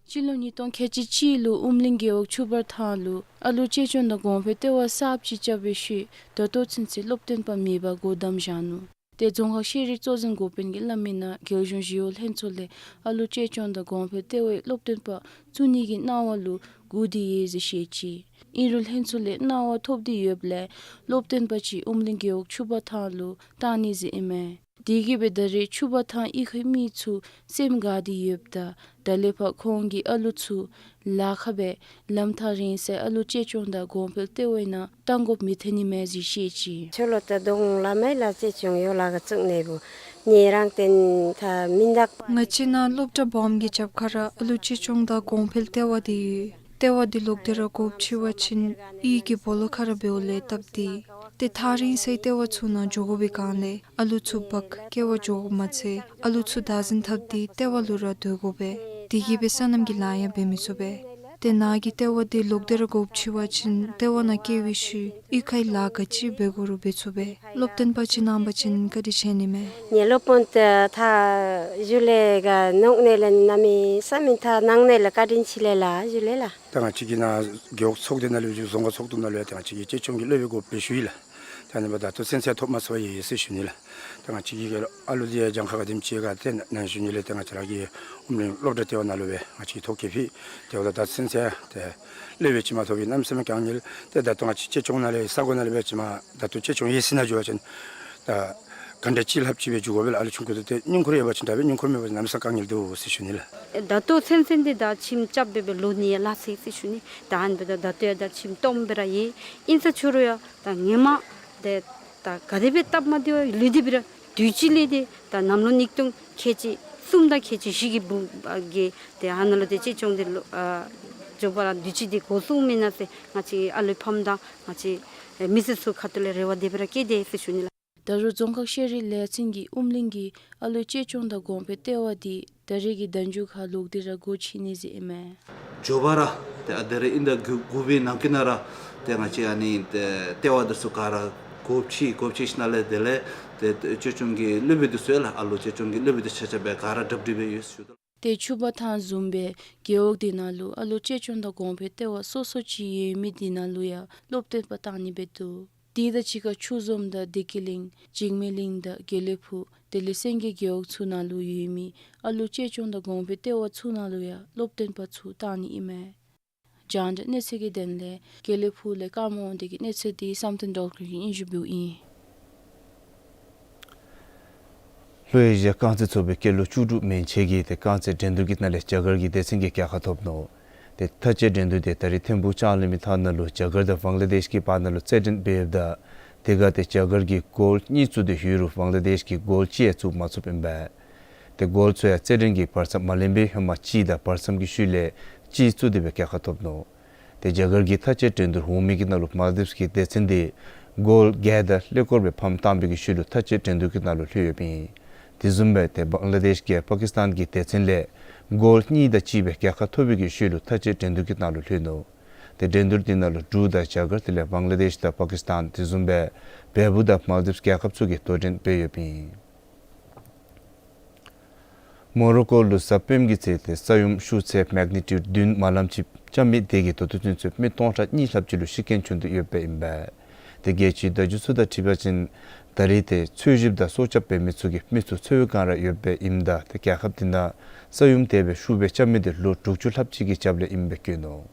སྤྱི་ལོ་ཉིས་སྟོང་ཁལ་གཅིག་གཅིག་ལུ་ཨུམ་གླིང་རྒེད་འོག་ཆུ་འབག་ཐང་ལུ་ཨ་ལུ་གཅེས་སྐྱོང་དང་གོང་འཕེལ་ལྟེ་བ་གསརཔ་ཅིག་རྐྱབ་པའི་ཤུལ་ད་ལྟོ་ཚུན་ཚོད་སློབ་སྟོན་པ་མེད་པར་སྒོ་བསྡམས་བཞག་ནུག། ཏེ་རྫོང་ཁག་ཤེས་རིག་གཙོ་འཛིན་འགོ་དཔོན་གྱིས་སླབ་མི་ནང་རྒྱལ་གཞུང་ཞི་གཡོག་ལྷན་ཚོགས་ལས་ཨ་ལུ་གཅེས་སྐྱོང་དང་གོང་འཕེལ་ལྟེ་བའི་སློབ་སྟོན་པ་བཙུགས་ནི་གི་གནང་བ་ལུ་སྒུག་སྟེ་ཡོད་ཟེར་བཤད་ཅི། ཨིན་རུང་ལྷན་ཚོགས་ལས་གནང་བ་ཐོབ་སྟེ་ཡོདཔ་ལས་སློབ་སྟོན་པ་ཅིག་ཨུམ་གླིང་རྒེད་འོག་ཆུ་འབག་ཐང་ལུ་བཏང་ནི་ཟེར་ཨིན་མས། དེ་གིས་སྦེ་ད་རེས་ཆུ་འབག་ཐང་གཡུས་ཁའི་མི་ཚུ་སེམས་དགའ་སྟེ་ཡོདཔ་ད་ད་ལས་ཕར་ཁོང་གིས་ཨ་ལུ་ཚུ་ལཱ་ཁག་སྦེ་ལམ་ཐག་རིང་སའི་ཨ་ལུ་གཅེས་སྐྱོང་དང་གོང་འཕེལ་ལྟེ་བའི་ནང་བཏང་དགོཔ་མི་ཐོན་ནི་མས་ཟེར་བཤད་ཅི། ཆོ་ལོ་ཏེ་གདོང་ལ་མེ་ལ་གཅེས་སྐྱོང་ཡོད་ལ་ག་བཙུགས་ནི་བུ་ཉེ་རང་བརྟེན་ད་མི་འདག། ང་བཅས་ནཱ་སློབ་གྲྭ་སྦོམ་གྱི་རྒྱབ་ཁར་ར་ཨ་ལུ་གཅེས་སྐྱོང་དང་གོང་འཕེལ་ལྟེ་བ་འདི་ཡོད། ལྟེ་བ་འདི་ལོག་སྟེ་ར་དགོཔ་ཆེ་བ་ཅིན་གཡུས་ཀྱི་སྦོ་ལོགས་ཁར་ར་འབདཝ་ལས་སྟབས་བདེ། ཏེ་ཐག་རིང་སའི་ལྟེ་བ་ཚུ་ནང་འགྱོ་དགོ་པའི་སྒང་ལས་ཨ་ལུ་ཚུ་འབག་སྐྱེལ་བར་འགྱོ་དགོཔ་མ་ཚད་ཨ་ལུ་ཚུ་བདག་འཛིན་འཐབ་སྟེ་ལྟེ་བ་ལུ་ར་སྡོད་དགོ་པས། དེ་གིས་སྦེ་སོ་ནམ་གྱི་ལཱ་ཡང་འབད་མི་ཚུགས་པས། ཏེ་ནཱ་གི་ལྟེ་བ་འདི་ལོག་སྟེ་ར་དགོཔ་ཆེ་བ་ཅིན་ལྟེ་བ་ནང་བསྐྱལ་བའི་ཤུལ་གཡུས་ཁའི་ལཱ་ག་ཅི་འབད་དགོ་རུང་འབད་ཚུགས་པས། སློབ་སྟོན་པ་ཅིག་གནང་པ་ཅིན་བཀའ་དྲིན་ཆེ་ནི་མས། ངེ་སློབ་དཔོན་ཏེ་ཐ་ཞུ་ལེ་ག་ནོག་ནེ་ལེ་གནམ་མེད་ས་མེད་ཐ་གནང་ནེ་ལེ་བཀའ་དྲིན་ཆེ་ལེ་ལ་ཞུ་ལེ་ལ། ད་ང་བཅས་ཀྱི་ནཱ་རྒེད་འོག་ཚོགས་སྡེ་ནང་ལུ་ཡང་རྫོང་ཁག་ཚོགས་འདུ་ནང་ལུ་ཡང་ད་ང་བཅས་ཀྱིས་གཅེས་སྐྱོང་གི་སློབ་དཔོན་དགོཔ་སྦེ་ཞུ་ཡི་ལགས། ད་ཨ་ནི་འབདཝ་ད་ད་ལྟོ་ཚུན་ཚོད་ཐོབ་མ་ཚུགས་པར་ཡོད་ཟེར་ཞུ་ནི་ལགས། ད་ང་བཅས་ཀྱི་ཨ་ལུ་འདི་ཡང་གྱངས་ཁ་ག་དེམ་ཅིག་ག་ཏེ་ནཱ་ཞུ་ནི་ལས་ཏེ་ང་བཅས་ར་གི་ཨུམ་གླིང་སློབ་གྲྭ་ལྟེ་བ་ནང་ལུ་སྦེ་ང་བཅས་ཀྱིས་ཐོ་བཀོད་ཕུལ། དེ་འབདཝ་ད་ད་ཚུན་ཚོད་ཏེ་སློབ་དཔོན་ཅིག་མ་ཐོབ་པའི་གནམ་མེད་ས་མེད་དཀའ་ངལ། ཏེ་ད་ལྟོ་ང་བཅས་གཅེས་སྐྱོང་ནང་ལས་ས་གོ་ནང་ལས་སྦེ་ཅིག་མ་ད་ལྟོ་གཅེས་སྐྱོང་ཡོད་ས་ནང་འགྱོ་བ་ཅིན་ད་ག་འདྲ་ཅིག་ལྷགཔ་ཅིག་སྦེ་འགྱོ་དགོ་པས་ལགས། ཨ་ལུ་ཆུང་ཀུ་འདི་ཏེ་སྙིང་ཁུར་ཡོད་པ་ཅིན་ད་སྦེ་སྙིང་ཁུར་མེད་པ་ཅིན་གནམ་མེད་ས་མེད་དཀའ་ངལ་འདུག་ཟེར་ཞུ་ནི་ལགས། ད་ལྟོ་ཚུན་ཚོད་འདི་ད་ཁྱིམ་རྐྱབ་སྦེ་སྦེ་ལོ་གཉིས་ཡང་ལང་སོ་ཡི་ཟེར་ཞུ་ནི། ད་ཨ་ནི་འབདཝ་ད་ད་ལྟོ་ཡང་ད་ཁྱིམ་སྟོངམ་སྦེ་ར་ཡོད། ཨིན་ས་ཅི་རུང་ཡང་ད་ཧེ་མ་འདི་ད་ག་དེ་སྦེ་སྟབས་མ་བདེཝ་ལུས་ཏེ་སྦེ་ར་དུས་ཅི་ལས་ཏེ་ད་གནམ་ལོ་ཉིས་སྟོང་ཁལ་གཅིག་གསུམ་དང་ཁལ་གཅིག་བཞི་གི་བུ་གི་ཏེ་ཨ་ནཱ་ལུ་ཏེ་གཅེས་སྐྱོང་འདི་ལུ་ཨ་འགྱོ་བར་དུས་ཅི་འདི་འགོར་སོངམ་ཨིན་ན་ཟེར་ང་བཅས་ཨ་ལུའི་ཕམ་དང་ང་བཅས་མི་སེར་ཚུ་ཁ་ཐུག་ལས་རེ་བ་དེ་སྦེ་ར་བསྐྱེད་དེ་ཟེར་ཞུ་ནི་ལགས། ད་རུང་རྫོང་ཁག་ཤེས་རིག་ལས་ཚན་གྱིས་ཨུམ་གླིང་གི་ཨ་ལུ་གཅེས་སྐྱོང་དང་གོང་འཕེལ་ལྟེ་བ་འདི་ད་རེས་ཀྱི་ཟླ་མཇུག་ཁར་ལོག་སྟེ་ར་སྒོ་ཕྱེ་ནི་ཟེར་ཨིན་མས། མགྱོགས་པ་ར་ཏེ་ཨ་ད་རེས་ཨིན་ཟླ་དགུ་དགུ་པའི་ནང་འཁོད་ནང་ར་ཏེ་ང་བཅས་ཨ་ནི་ཏེ་ལྟེ་བ་འདི་ཚུ་ག་ར་སྒོ་ཕྱེ་སྒོ་ཕྱེ་ཞིནམ་ལས་དེ་ལས་ཏེ་གཅེས་སྐྱོང་གི་སློབ་དཔོན་འདི་ཚུ་ཡང་ལགས་ཨ་ལུ་གཅེས་སྐྱོང་གི་སློབ་དཔོན་འདི་ཆ་ཁྱབ་སྦེ་ག་ར་གྲ་སྒྲིག་སྦེ་ཡོད་ཟེར་ཞུ་དོ། ཏེ་ཆུ་འབག་ཐང་བཟུམ་སྦེ་རྒེད་འོག་འདི་ནང་ལུ་ཨ་ལུ་གཅེས་སྐྱོང་དང་གོང་འཕེལ་ལྟེ་བ་སོ་སོ་ཅིག་ཡོད་མི་འདི་ནང་ལུ་ཡང་སློབ་སྟོན་པ་བཏང་ནི་སྦེ་འདུག། དེ་དང་གཅིག་ཁར་ཆུ་འཛོམས་དང་བདེ་སྐྱིད་གླིང་འཇིགས་མེད་གླིང་དང་དགེ་ལེགས་ཕུག་དེ་ལས་སེང་གེ་རྒེད་འོག་ཚུ་ནང་ལུ་ཡོད་མི་ཨ་ལུ་གཅེས་སྐྱོང་དང་གོང་འཕེལ་ལྟེ་བ་ཚུ་ནང་ལུ་ཡང་སློབ་སྟོན་པ་ཚུ་བཏང་ནི་ཨིན་མས། རྒྱང་བསྒྲགས་གནས་ཚུལ་གྱི་དོན་ལས་དགེ་ལེགས་ཕུག་ལས་ཀརྨ་དབང་འདུས་ཀྱི་གནས་ཚུལ་འདི་བསམ་གཏན་སྒྲོལ་དཀར་གྱིས་སྙན་ཞུ་འབདཝ་ཨིན། ལྷོ་ཨེ་ཤི་ཡ་རྐང་རྩེད་ཚོགས་པའི་སྐྱེས་ལོ་བཅུ་དྲུག་མན་ཆད་ཀྱིས་ཏེ་རྐང་རྩེད་འགྲན་བསྡུར་གྱི་ནང་ལས་རྒྱ་གར་གྱི་སྡེ་ཚན་གྱི་རྒྱལ་ཁ་ཐོབ་ནུག། ཏེ་མཐའ་དཔྱད་འགྲན་བསྡུར་འདི་ད་རེས་ཐིམ་ཕུག་ལྕང་གླིང་མི་ཐང་ནང་ལུ་རྒྱ་གར་དང་བང་ལ་དེཤ་གི་བར་ན་ལུ་རྩེད་འགྲན་འབད་ཡོདཔ་ད་དེ་ཁར་ཏེ་རྒྱ་གར་གྱིས་གོལ་གཉིས་བཙུགས་ཏེ་ཡོད་རུང་བང་ལ་དེཤ་གིས་གོལ་གཅིག་ཡང་བཙུགས་མ་ཚུགསཔ་ཨིན་པས། ཏེ་གོལ་ཚུ་ཡང་རྩེད་འགྲན་གྱི་བར་མཚམས་མ་ལེན་པར་ཧེ་མ་གཅིག་དང་བར་མཚམས་ཀྱི་ཤུལ་ལས་གཅིག་བཙུགས་ཏེ་སྦེ་རྒྱལ་ཁ་ཐོབ་ནུག། ཏེ་རྒྱ་གར་གྱི་མཐའ་དཔྱད་འགྲན་བསྡུར་འོང་མི་གི་ནང་ལུ་མཱལ་དིབས་ཀྱི་སྡེ་ཚན་འདི་གོལ་བརྒྱད་དང་ཀླད་ཀོར་སྦེ་ཕམ་བཏང་བའི་གི་ཤུལ་ལུ་མཐའ་དཔྱད་འགྲན་བསྡུར་གྱི་ནང་ལུ་ལྷོད་ཡོདཔ་ཨིན། དེ་བཟུམ་སྦེ་ཏེ་བང་ལ་དེཤ་གིས་པ་ཀིས་ཏཱན་གྱི་སྡེ་ཚན་ལས་གོལ་གཉིས་དང་གཅིག་སྦེ་རྒྱལ་ཁ་ཐོབ་པའི་གི་ཤུལ་ལུ་མཐའ་དཔྱད་འགྲན་བསྡུར་གྱི་ནང་ལུ་ལྷོད་ནུག། ཏེ་འགྲན་བསྡུར་འདི་ནང་ལུ་འབྲུག་དང་རྒྱ་གར་དེ་ལས་བང་ལ་དེཤ་དང་པ་ཀིས་ཏཱན་དེ་བཟུམ་སྦེ་བལ་པོ་དང་མཱལ་དིབས་རྒྱལ་ཁབ་ཚུ་གིས་དོ་འགྲན་འབད་ཡོདཔ་ཨིན། མོ་རོ་ཀོ་ལུ་གཟའ་སྤེནམ་གི་ཚེ་ཏེ་ས་ཡོམ་ཤུགས་ཚད་མེག་ནི་ཊིའུཌ་བདུན་མ་ལམ་ཅིག་རྐྱབ་མི་དེ་གིས་ད་ལྟོ་ཚུན་ཚོད་མི་སྟོང་ཕྲག་གཉིས་ལྷགཔ་ཅིག་ལུ་ཤི་རྐྱེན་བྱུང་སྟེ་ཡོདཔ་ཨིན་པས། ཏེ་རྒྱལ་སྤྱིའི་བརྡ་བརྒྱུད་ཚུ་དང་འཁྲིལ་བ་ཅིན་ད་རེས་ཏེ་འཚོལ་ཞིབ་དང་སྲོག་སྐྱབས་འབད་མི་ཚུ་གིས་མི་ཚུ་འཚོལ་བའི་བསྒང་ར་ཡོདཔ་ཨིནམ་ད་ཏེ་རྒྱལ་ཁབ་དེ་ནང་ས་ཡོམ་དེ་སྦེ་ཤུགས་སྦེ་རྐྱབ་མི་དེ་ལོ་དྲུག་ཅུ་ལྷགཔ་ཅིག་གི་རྒྱབ་ལས་ཨིནམ་སྦེ་བཀོད་ནུག།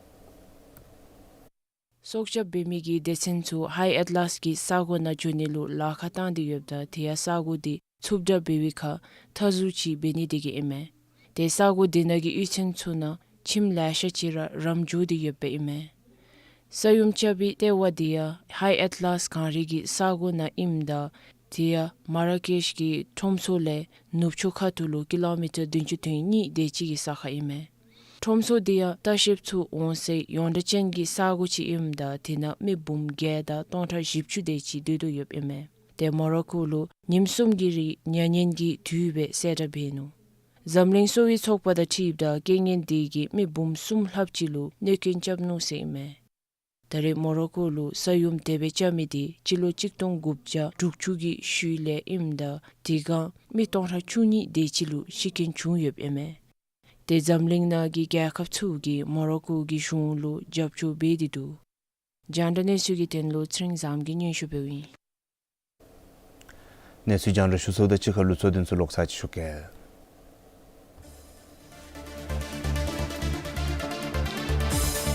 སྲོག་སྐྱབས་འབད་མི་གི་སྡེ་ཚན་ཚུ་ཧའི་ཨེཊ་ལཱས་ཀྱི་ས་གོ་ནང་འགྱོ་ནི་ལུ་ལཱ་ཁག་བཏང་སྟེ་ཡོདཔ་ད་དེ་ཡང་ས་གོ་དེ་འཚུབ་དྲགས་འབད་བའི་ཁར་མཐའ་ཟུར་ཅིག་འབད་ནི་དེ་གིས་ཨིན་མས། ཏེ་ས་གོ་དེ་ནང་གི་གཡུས་ཚན་ཚུ་ནང་ཁྱིམ་ལེ་ཤ་ཅིག་ར་རམ་འགྱོ་སྟེ་ཡོདཔ་ཨིན་མས། ས་ཡོམ་རྐྱབ་པའི་ལྟེ་བ་དེ་ཡང་ཧའི་ཨེཊ་ལཱས་གངས་རི་གི་ས་གོ་ནང་ཨིནམ་ད་དེ་ཡང་མ་ར་ཀེཤ་གི་ཁྲོམ་ཚོགས་ལས་ནུབ་ཕྱོགས་ཁ་ཐུག་ལུ་ཀི་ལོ་མི་ཊར་བདུན་ཅུ་དོན་གཉིས་དེ་ཅིག་གི་ས་ཁར་ཨིན་མས། ཁྲོམ་ཚོགས་དེ་ཡང་ལྟ་བཤལཔ་ཚུ་འོང་སའི་ཡོངས་གྲགས་ཅན་གྱི་ས་གོ་ཅིག་ཨིནམ་ད་དེ་ནང་མི་འབུམ་བརྒྱད་དང་སྟོང་ཕྲག་བཞི་བཅུ་དེ་ཅིག་སྡོད་དོ་ཡོདཔ་ཨིན་མས། ཏེ་མོ་རོ་ཀོ་ལུ་ཉིནམ་གསུམ་གྱི་རིང་མྱ་ངན་གྱི་དུས་སྦེ་གསལ་བསྒྲགས་འབད་ནུག། འཛམ་གླིང་གསོ་བའི་ཚོགས་པ་དང་འཁྲིལཝ་ད་རྐྱེན་ངན་དེ་གིས་མི་འབུམ་གསུམ་ལྷགཔ་ཅིག་ལུ་གནོད་སྐྱོན་རྐྱབ་ནུག་ཟེར་ཨིན་མས། ད་རེས་མོ་རོ་ཀོ་ལུ་ས་ཡོམ་དེ་སྦེ་རྐྱབ་མི་དེ་སྤྱི་ལོ་གཅིག་སྟོང་དགུ་བརྒྱ་དྲུག་ཅུ་གི་ཤུལ་ལས་ཨིནམ་ད་དེ་སྒང་མི་སྟོང་ཕྲག་བཅུ་གཉིས་དེ་ཅིག་ལུ་ཤི་རྐྱེན་བྱུང་ཡོདཔ་ཨིན་མས། ཏེ་འཛམ་གླིང་ནང་གི་རྒྱལ་ཁབ་ཚུ་གིས་མོ་རོ་ཀོ་གི་གཞུང་ལུ་རྒྱབ་སྐྱོར་འབད་དེ་འདུག། རྒྱང་བསྒྲགས་གནས་ཚུལ་གྱི་དོན་ལུ་ཚེ་རིང་བཟངམོ་གིས་སྙན་ཞུ་འབདཝ་ཨིན། གནས་ཚུལ་རྒྱང་བསྒྲགས་ཞུ་ཚརཝ་དང་གཅིག་ཁར་ལུ་གཙོ་དོན་ཚུ་ལོག་ཚར་ཅིག་ཞུ་གེ།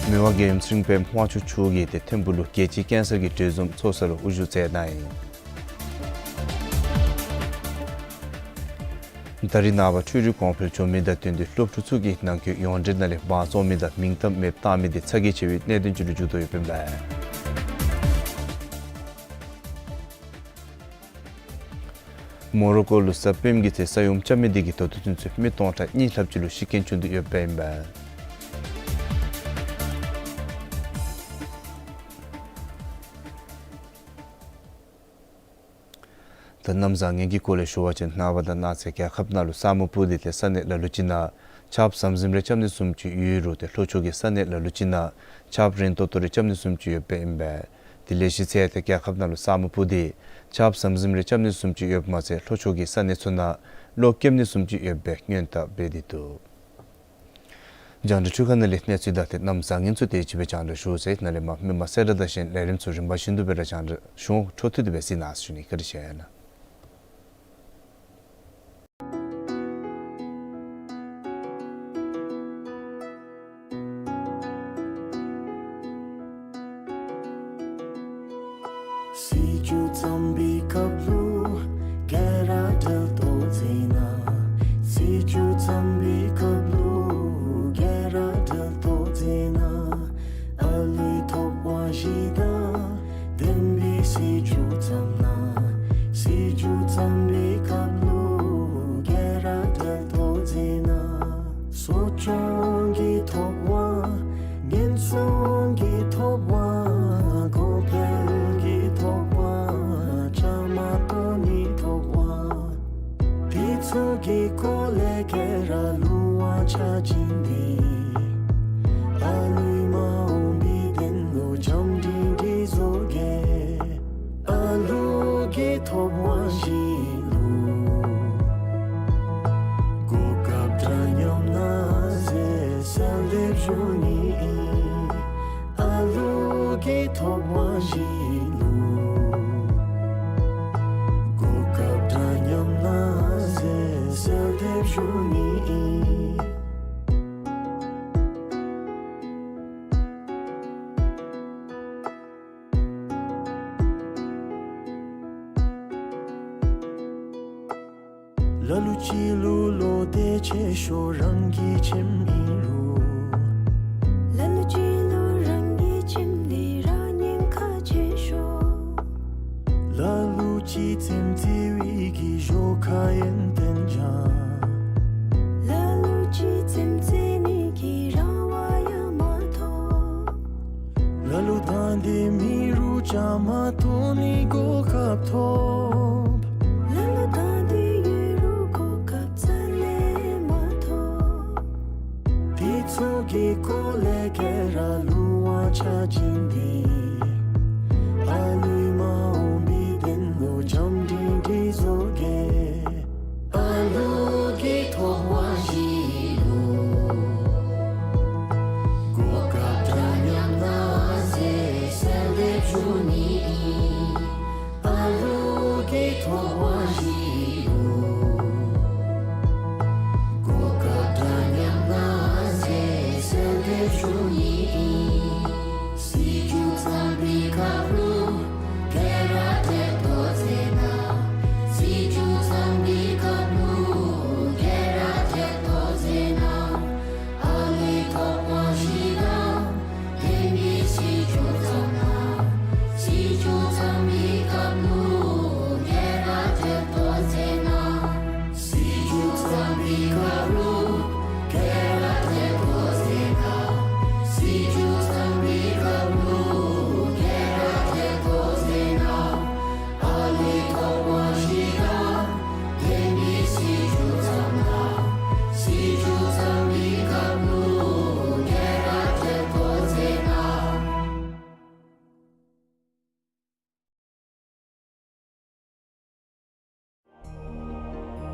མི་དབང་རྒྱལ་ཡུམ་ཚེ་རིང་པདྨ་དབང་ཕྱུག་མཆོག་གིས་ཏེ་ཐིམ་ཕུག་ལུ་རྒྱལ་སྤྱིའི་ཀེན་སར་གྱི་གྲོས་འཛོམས་ཚོགས་ས་ལུ་དབུ་བཞུགས་མཛད་གནང་ཡི། ད་རིས་ནངས་པ་འཕྲུལ་རིག་གོང་འཕེལ་འགྱོ་མི་དང་བསྟུན་ཏེ་སློབ་ཕྲུག་ཚུ་གིས་ནང་འཁོད་ཡོངས་འབྲེལ་ནང་ལས་འབག་བཙོང་མི་དང་མིང་གཏམ་མེདཔ་བཏང་མི་དེ་ཚ་གྱང་ཆེ་བའི་གནད་དོན་ཅིག་ལུ་འགྱུར་དོ་ཡོདཔ་ཨིན་པས། མོ་རོ་ཀོ་ལུ་གཟའ་སྤེནམ་གྱི་ཚེ་ས་ཡོམ་རྐྱབ་མི་དེ་གིས་ད་ལྟོ་ཚུན་ཚོད་མི་སྟོང་ཕྲག་གཉིས་ལྷགཔ་ཅིག་ལུ་ཤི་རྐྱེན་བྱུང་དོ་ཡོདཔ་ཨིན་པས། ད་གནམ་བཟང་ངན་གྱི་སྐོར་ལས་ཞུ་བ་ཅིན་ནངས་པ་དང་གནངས་ཚེ་རྒྱལ་ཁབ་ནང་ལུ་ས་སྨུག་སྤུབས་ཏེ་ཏེ་ས་གནས་ལ་ལུ་ཅིག་ནང་ཆརཔ་ཟམ་ཟིམ་རེ་རྐྱབ་ནི་བཟུམ་ཅིག་ཡོད་རུང་ཏེ་ལྷོ་ཕྱོགས་ཀྱི་ས་གནས་ལ་ལུ་ཅིག་ནང་ཆརཔ་རན་ཏོག་ཏོ་རེ་རྐྱབ་ནི་བཟུམ་ཅིག་ཡོདཔ་ཨིན་པས། དེ་ལས་གཞི་ཚེ་ཏེ་རྒྱལ་ཁབ་ནང་ལུ་ས་སྨུག་སྤུབས་ཏེ་ཆརཔ་ཟམ་ཟིམ་རེ་རྐྱབ་ནི་བཟུམ་ཅིག་ཡོདཔ་མ་ཚད་ལྷོ་ཕྱོགས་ཀྱི་ས་གནས་ཚུ་ནང་གློག་ཀེམ་ནི་བཟུམ་ཅིག་ཡོད་པའི་སྔོན་བརྡ་འབད་དེ་འདུག། རྒྱང་བསྒྲགས་འཕྲུལ་ཁང་ནང་ལས་གནས་ཚུལ་དང་ཏེ་གནམ་བཟང་ངན་ཚུ་དེ་ཅིག་སྦེ་རྒྱང་བསྒྲགས་ཞུ་ཚར་ཡི། ནཱ་ལས་མར་མི་མང་གསལ་བསྒྲགས་དང་གཞན་ལས་རིམ་ཚུ་རིམ་པ་བཞིན་དུ་སྦེ་ར་རྒྱང་བསྒྲགས་ཞུ་འོང་། འཕྲོ་མཐུད་དེ་སྦེ་གཟིགས་གནང་ཟེར་ཞུ་ནི། བཀའ་དྲིན་ཆེ་ལགས། སྲིད་སྐྱོང་བརྩམས་པའི་སྐབས་ལུ་ག་ར་གྲལ་གཏོགས་མཛད་གནང་། སྲིད་སྐྱོང་བརྩམས་པའི་སྐབས་ལུ་ག་ར་གྲལ་གཏོགས་མཛད་གནང་། ཨ་ལུའི་ཐོབ་དབང་བཞི་དང་ལྡན་པའི་སྲིད་སྐྱོང་བརྩམས་གནང་། སྲིད་སྐྱོང་བརྩམས་པའི་སྐབས་ལུ་ག་ར་གྲལ་གཏོགས་མཛད་གནང་། གསོ་སྐྱོང་གི་ཐོབ་དབང་། ཉེན་སྲུང་གི་ཐོབ་དབང་། གོང་འཕེལ་གྱི་ཐོབ་དབང་། བཅའ་མར་གཏོགས་ནི་ཐོབ་དབང་། དེ་ཚུ་གི་སྐོར་ལས་ག་ར་ལུང་དབང་ཆ་བྱིན་ཏེ་ཨ་ལུའི་མ་འོངས་པའི་དོན་ལུ་བྱམས་སྒྲིང་སྒྲིང་བཟོ་གེ། ཨ་ལུ་གི་ཐོབ་དབང་བཞི་ལུ་གོ་སྐབས་འདྲ་མཉམ་གནང་ཟེར་གསོལ་འདེབས་ཞུ་ནི་ཨིན། ཨ་ལུ་གི་ཐོབ་དབང་བཞི་ལུ་གོ་སྐབས་འདྲ་མཉམ་གནང་ཟེར་གསོལ་འདེབས་ཞུ་ནི་ཨིན། ལ་ལུ་ཅིག་ལུ་བློ་གཏད་ཆེ་ཤོས་རང་གི་ཁྱིམ་ཨིན་རུང་། ལ་ལུ་ཅིག་ལུ་རང་གི་ཁྱིམ་འདི་ར་ཉེན་ཁ་ཆེ་ཤོས། ལ་ལུ་ཅིག་ཚེམ་ཚེ་བའི་གི་ཞོར་ཁ་ཡོན་ཏན་སྦྱང་། ལ་ལུ་ཅིག་ཚེམ་ཚེ་ནི་གི་རང་དབང་ཡང་མ་ཐོབ། ལ་ལུ་དང་འདོད་མེད་རུང་བཅའ་མར་གཏོགས་ནི་གོ་སྐབས་ཐོབ། ལ་ལུ་དང་འདོད་ཡོད་རུང་གོ་སྐབས་རྩ་ལས་མ་ཐོབ། དེ་ཚུ་གི་སྐོར་ལས་ག་ར་ལུང་དབང་ཆ་བྱིན་ཏེ་ཨ་ལུའི་མ་འོངས་པའི་དོན་ལུ་བྱམས་སྒྲིང་སྒྲིང་བཟོ་གེ། ཨ་ལུ་གི་ཐོབ་དབང་བཞི་ལུ་གོ་སྐབས་འདྲ་མཉམ་གནང་ཟེར་གསོལ་འདེབས་ཞུ་ནི་ཨིན། ཨ་ལུ་གི་ཐོབ་དབང་བཞི་ལུ་གོ་སྐབས་འདྲ་མཉམ་གནང་ཟེར་གསོལ་འདེབས་ཞུ་ནི་ཨིན།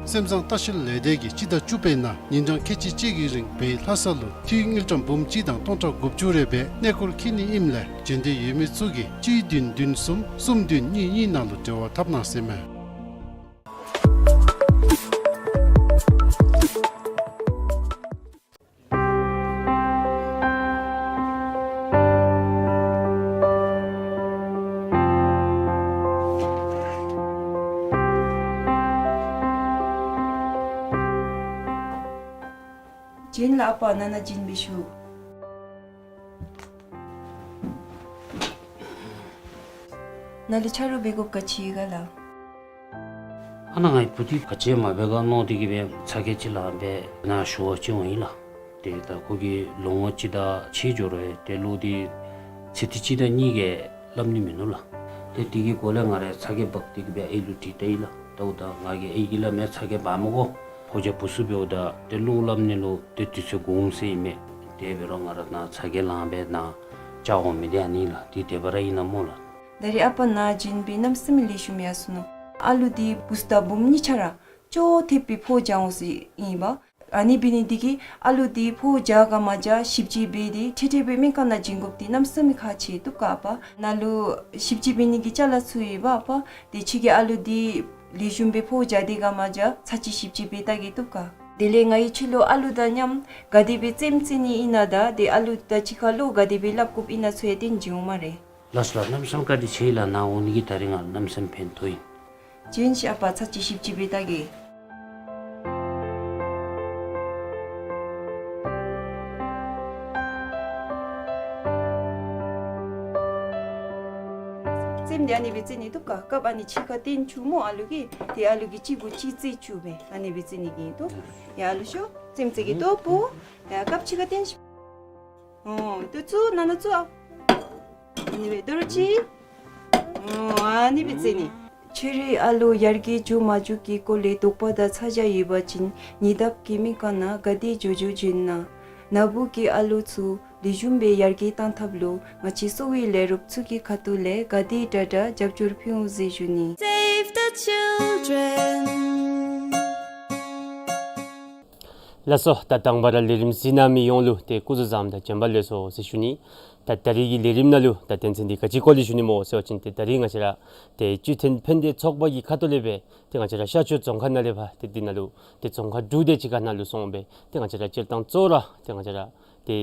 སེམས་བཟང་ལྟ་བཤལ་ལས་སྡེ་གིས་སྤྱི་ཟླ་བཅུ་པའི་ནང་ཉིན་གྲངས་ཁལ་གཅིག་གཅིག་གི་རིང་བལ་ལྷ་ས་ལུ་འཐུས་དངུལ་ཀྲམ་འབུམ་གཅིག་དང་སྟོང་ཕྲག་དགུ་བཅུ་རེ་སྦེ་གནས་སྐོར་འཁྱིད་ནི་ཨིནམ་ལས་འབྱོན་འདོད་ཡོད་མི་ཚུ་གིས་གཅིག་བདུན་བདུན་གསུམ་གསུམ་བདུན་གཉིས་གཉིས་ནང་ལུ་འབྲེལ་བ་འཐབ་གནང་ཟེར་མས། བྱོན་ལགས་ཨ་པ། ནཱ་ནཱ་བྱོན་པའི་ཤུལ། ནཱ་ལུ་ཆ་རོགས་འབད་དགོཔ་ག་ཅི་ཡོད་ག་ལགས། ཨ་ནཱ་ང་བུ་འདི་ག་ཅི་མ་འབད་ག་མནོ་སྟེ་གིས་སྦེ་ཚ་གྱང་ཅིག་ལངས་སྦེ་ནཱ་ཞུ་བར་བྱོན་ཡི་ལགས། ཏེ་ད་ཁོ་གིས་ལོ་ངོ་གཅིག་དང་ཕྱེད་འགྱོ་རུང་ཏེ་གློག་འདི་ཚེ་ཐིག་གཅིག་དང་གཉིས་ཀྱིས་སླབ་ནི་མིན་ནུག་ལགས། ཏེ་དེ་གི་སྐོར་ལས་ང་ར་ཚ་གྱང་འབག་སྟེ་གིས་སྦེ་ཨའི་ལུ་དྲིས་ལྟ་ཡི་ལགས། ད་འོ་ད་ང་གིས་ཨའི་གིས་སླབ་མས། ཚ་གྱང་འབག་མི་དགོ། ཕོ་རྒྱས་བུ་ཚུ་འབདཝ་ད་ཏེ་གློག་སླབ་ནི་ལུ་ཏེ་དུས་ཚོད་འགོར་འོང་ཟེར་ཨིན་མས། དེ་འབད་རུང་ང་ར་ནཱ་ཚ་གྱང་ལངས་སྦེ་ནཱ་བཅར་འོང་མི་འདི་ཨ་ནི་ལགས། འདི་དེ་སྦེ་ར་ཨིན་ན་སྨོ་ལགས། ད་རེས་ཨ་པ་ནཱ་བྱོན་སྦེ་གནམ་མེད་ས་མེད་ལེགས་ཤོམ་ཡར་སོ་ནུག། ཨ་ལུ་འདི་བུཚ་དང་བུམོ་གཉིས་ཆ་ར་ཅོག་འཐདཔ་སྦེ་འཕོ་བྱུང་འོང་ཟེར་ཨིན་པས། ཨ་ནི་འབད་ནི་འདི་གིས་ཨ་ལུ་འདི་འཕོ་བྱུང་ག་མ་བྱུང་ཞིབ་དཔྱད་འབད་དེ་འཕྲལ་འཕྲལ་སྦེ་སྨན་ཁང་ནང་བྱིན་དགོཔ་འདི་གནམ་མེད་ས་མེད་ཁག་ཆེ་བཏུབ་ག་ཨ་པ། ནཱ་ལུ་ཞིབ་དཔྱད་འབད་ནི་གི་ཅ་ལ་ཚུ་ཡོད་པ་ཨ་པ། དེ་ཁྱོད་ཀྱིས་ཨ་ལུ་འདི་ལེགས་ཤོམ་སྦེ་འཕོ་བྱུང་སྟེ་ག་མ་བྱུང་ཚར་གཅིག་ཞིབ་དཔྱད་འབད་བལྟ་གེ་བཏུབ་ག། དེ་ལས་ང་གིས་ཁྱོད་ལུ་ཨ་ལུ་དང་མཉམ་ག་དེ་སྦེ་རྩེདམོ་རྩེ་ནི་ཨིན་ན་དང་ཏེ་ཨ་ལུ་དང་གཅིག་ཁར་བློ་ག་དེ་སྦེ་སླབ་དགོཔ་ཨིན་ན་ཚུ་ཡང་སྟོན་བྱིན་འོང་སྨ་རེ། ལགས་སོ་ལགས། གནམ་མེད་ས་མེད་བཀའ་དྲིན་ཆེ་ལགས། ནཱ་འོང་ནི་གིས་ད་རིས་ང་གནམ་མེད་ས་མེད་ཕན་ཐོགས་ཡི། བྱོན་ཤིག་ཨ་པ། ཚར་གཅིག་ཞིབ་དཔྱད་འབད་བལྟ་གེ། རྩེདམོ་འདི་ཨ་ནི་སྦེ་རྩེ་ནི་བཏུབ་ག། སྐབས་ཨ་ནི་གཅིག་ཁར་སྟོན་བཅུག་སྨོ་ཨ་ལུ་གིས། ཏེ་ཨ་ལུ་གིས་གཅིག་གུ་གཅིག་རྩེ་བཅུག་སྦེ་ཨ་ནི་སྦེ་རྩེ་ནི་གི་ཨིན་ཏོ། ཡ་ཨ་ལུ་ཤོག། རྩེདམོ་རྩེ་གེ་ཏོ་བུ། ཡ་སྐབས་གཅིག་ཁར་སྟོན་ཤིག། ཨོ་ཏེ་བཙུགས། ནཱ་ནཱ་བཙུགས་ཨ། ཨ་ནི་སྦེ་དོ་རུང་གཅིག། ཨོ་ཨ་ནི་སྦེ་རྩེ་ནི། ཁྱོད་རའི་ཨ་ལོ་ཡར་རྒྱས་འགྱོ་མ་འགྱོ་གི་སྐོར་ལས་དོགས་པ་དང་ཚ་གྱང་ཡོད་པ་ཅིན་ཉེ་འདབས་ཀྱི་སྨན་ཁང་ནང་ག་དེ་མགྱོགས་མགྱོགས་བྱོན་གནང་། ནཱ་བུ་གི་ཨ་ལོ་ཚུ་ལེགས་ཤོམ་སྦེ་ཡར་རྒྱས་གཏང་ཐབས་ལུ་ང་བཅས་གསོ་བའི་ལས་རོགསཔ་ཚུ་གི་ཁ་ཐུག་ལས་ག་དེ་དྲག་དྲག་རྒྱབ་སྐྱོར་ཕུལ་འོང་ཟེར་ཞུ་ནི། Save the children. ལགས་སོ། ད་དང་པ་ར་ལས་རིམ་གཟིགས་གནང་མི་ཡོངས་ལུ་ཏེ་སྐུ་གཟུགས་བཟང་དང་བྱོན་པ་ལེགས་སོ་ཟེར་ཞུ་ནི། ད་ད་རིས་ཀྱི་ལས་རིམ་ནང་ལུ་ད་དོན་ཚན་འདི་ག་ཅིའི་སྐོར་ལས་ཞུ་ནི་སྨོ་ཟེར་བ་ཅིན་ཏེ་ད་རིས་ང་བཅས་ར་ཏེ་སྤྱི་མཐུན་ཕན་བདེ་ཚོགས་པ་གི་ཁ་ཐུག་ལས་སྦེ་ཏེ་ང་བཅས་ར་ཤར་ཕྱོགས་རྫོང་ཁག་ནང་ལས་ཕར་ཏེ་འདི་ནང་ལུ་ཏེ་རྫོང་ཁག་དྲུག་དེ་ཅིག་ཁར་ནང་ལུ་སོང་སྦེ་ཏེ་ང་བཅས་ར་སྤྱིར་བཏང་གཙོ་བོ་ར་ཏེ་ང་བཅས་ར་ཏེ་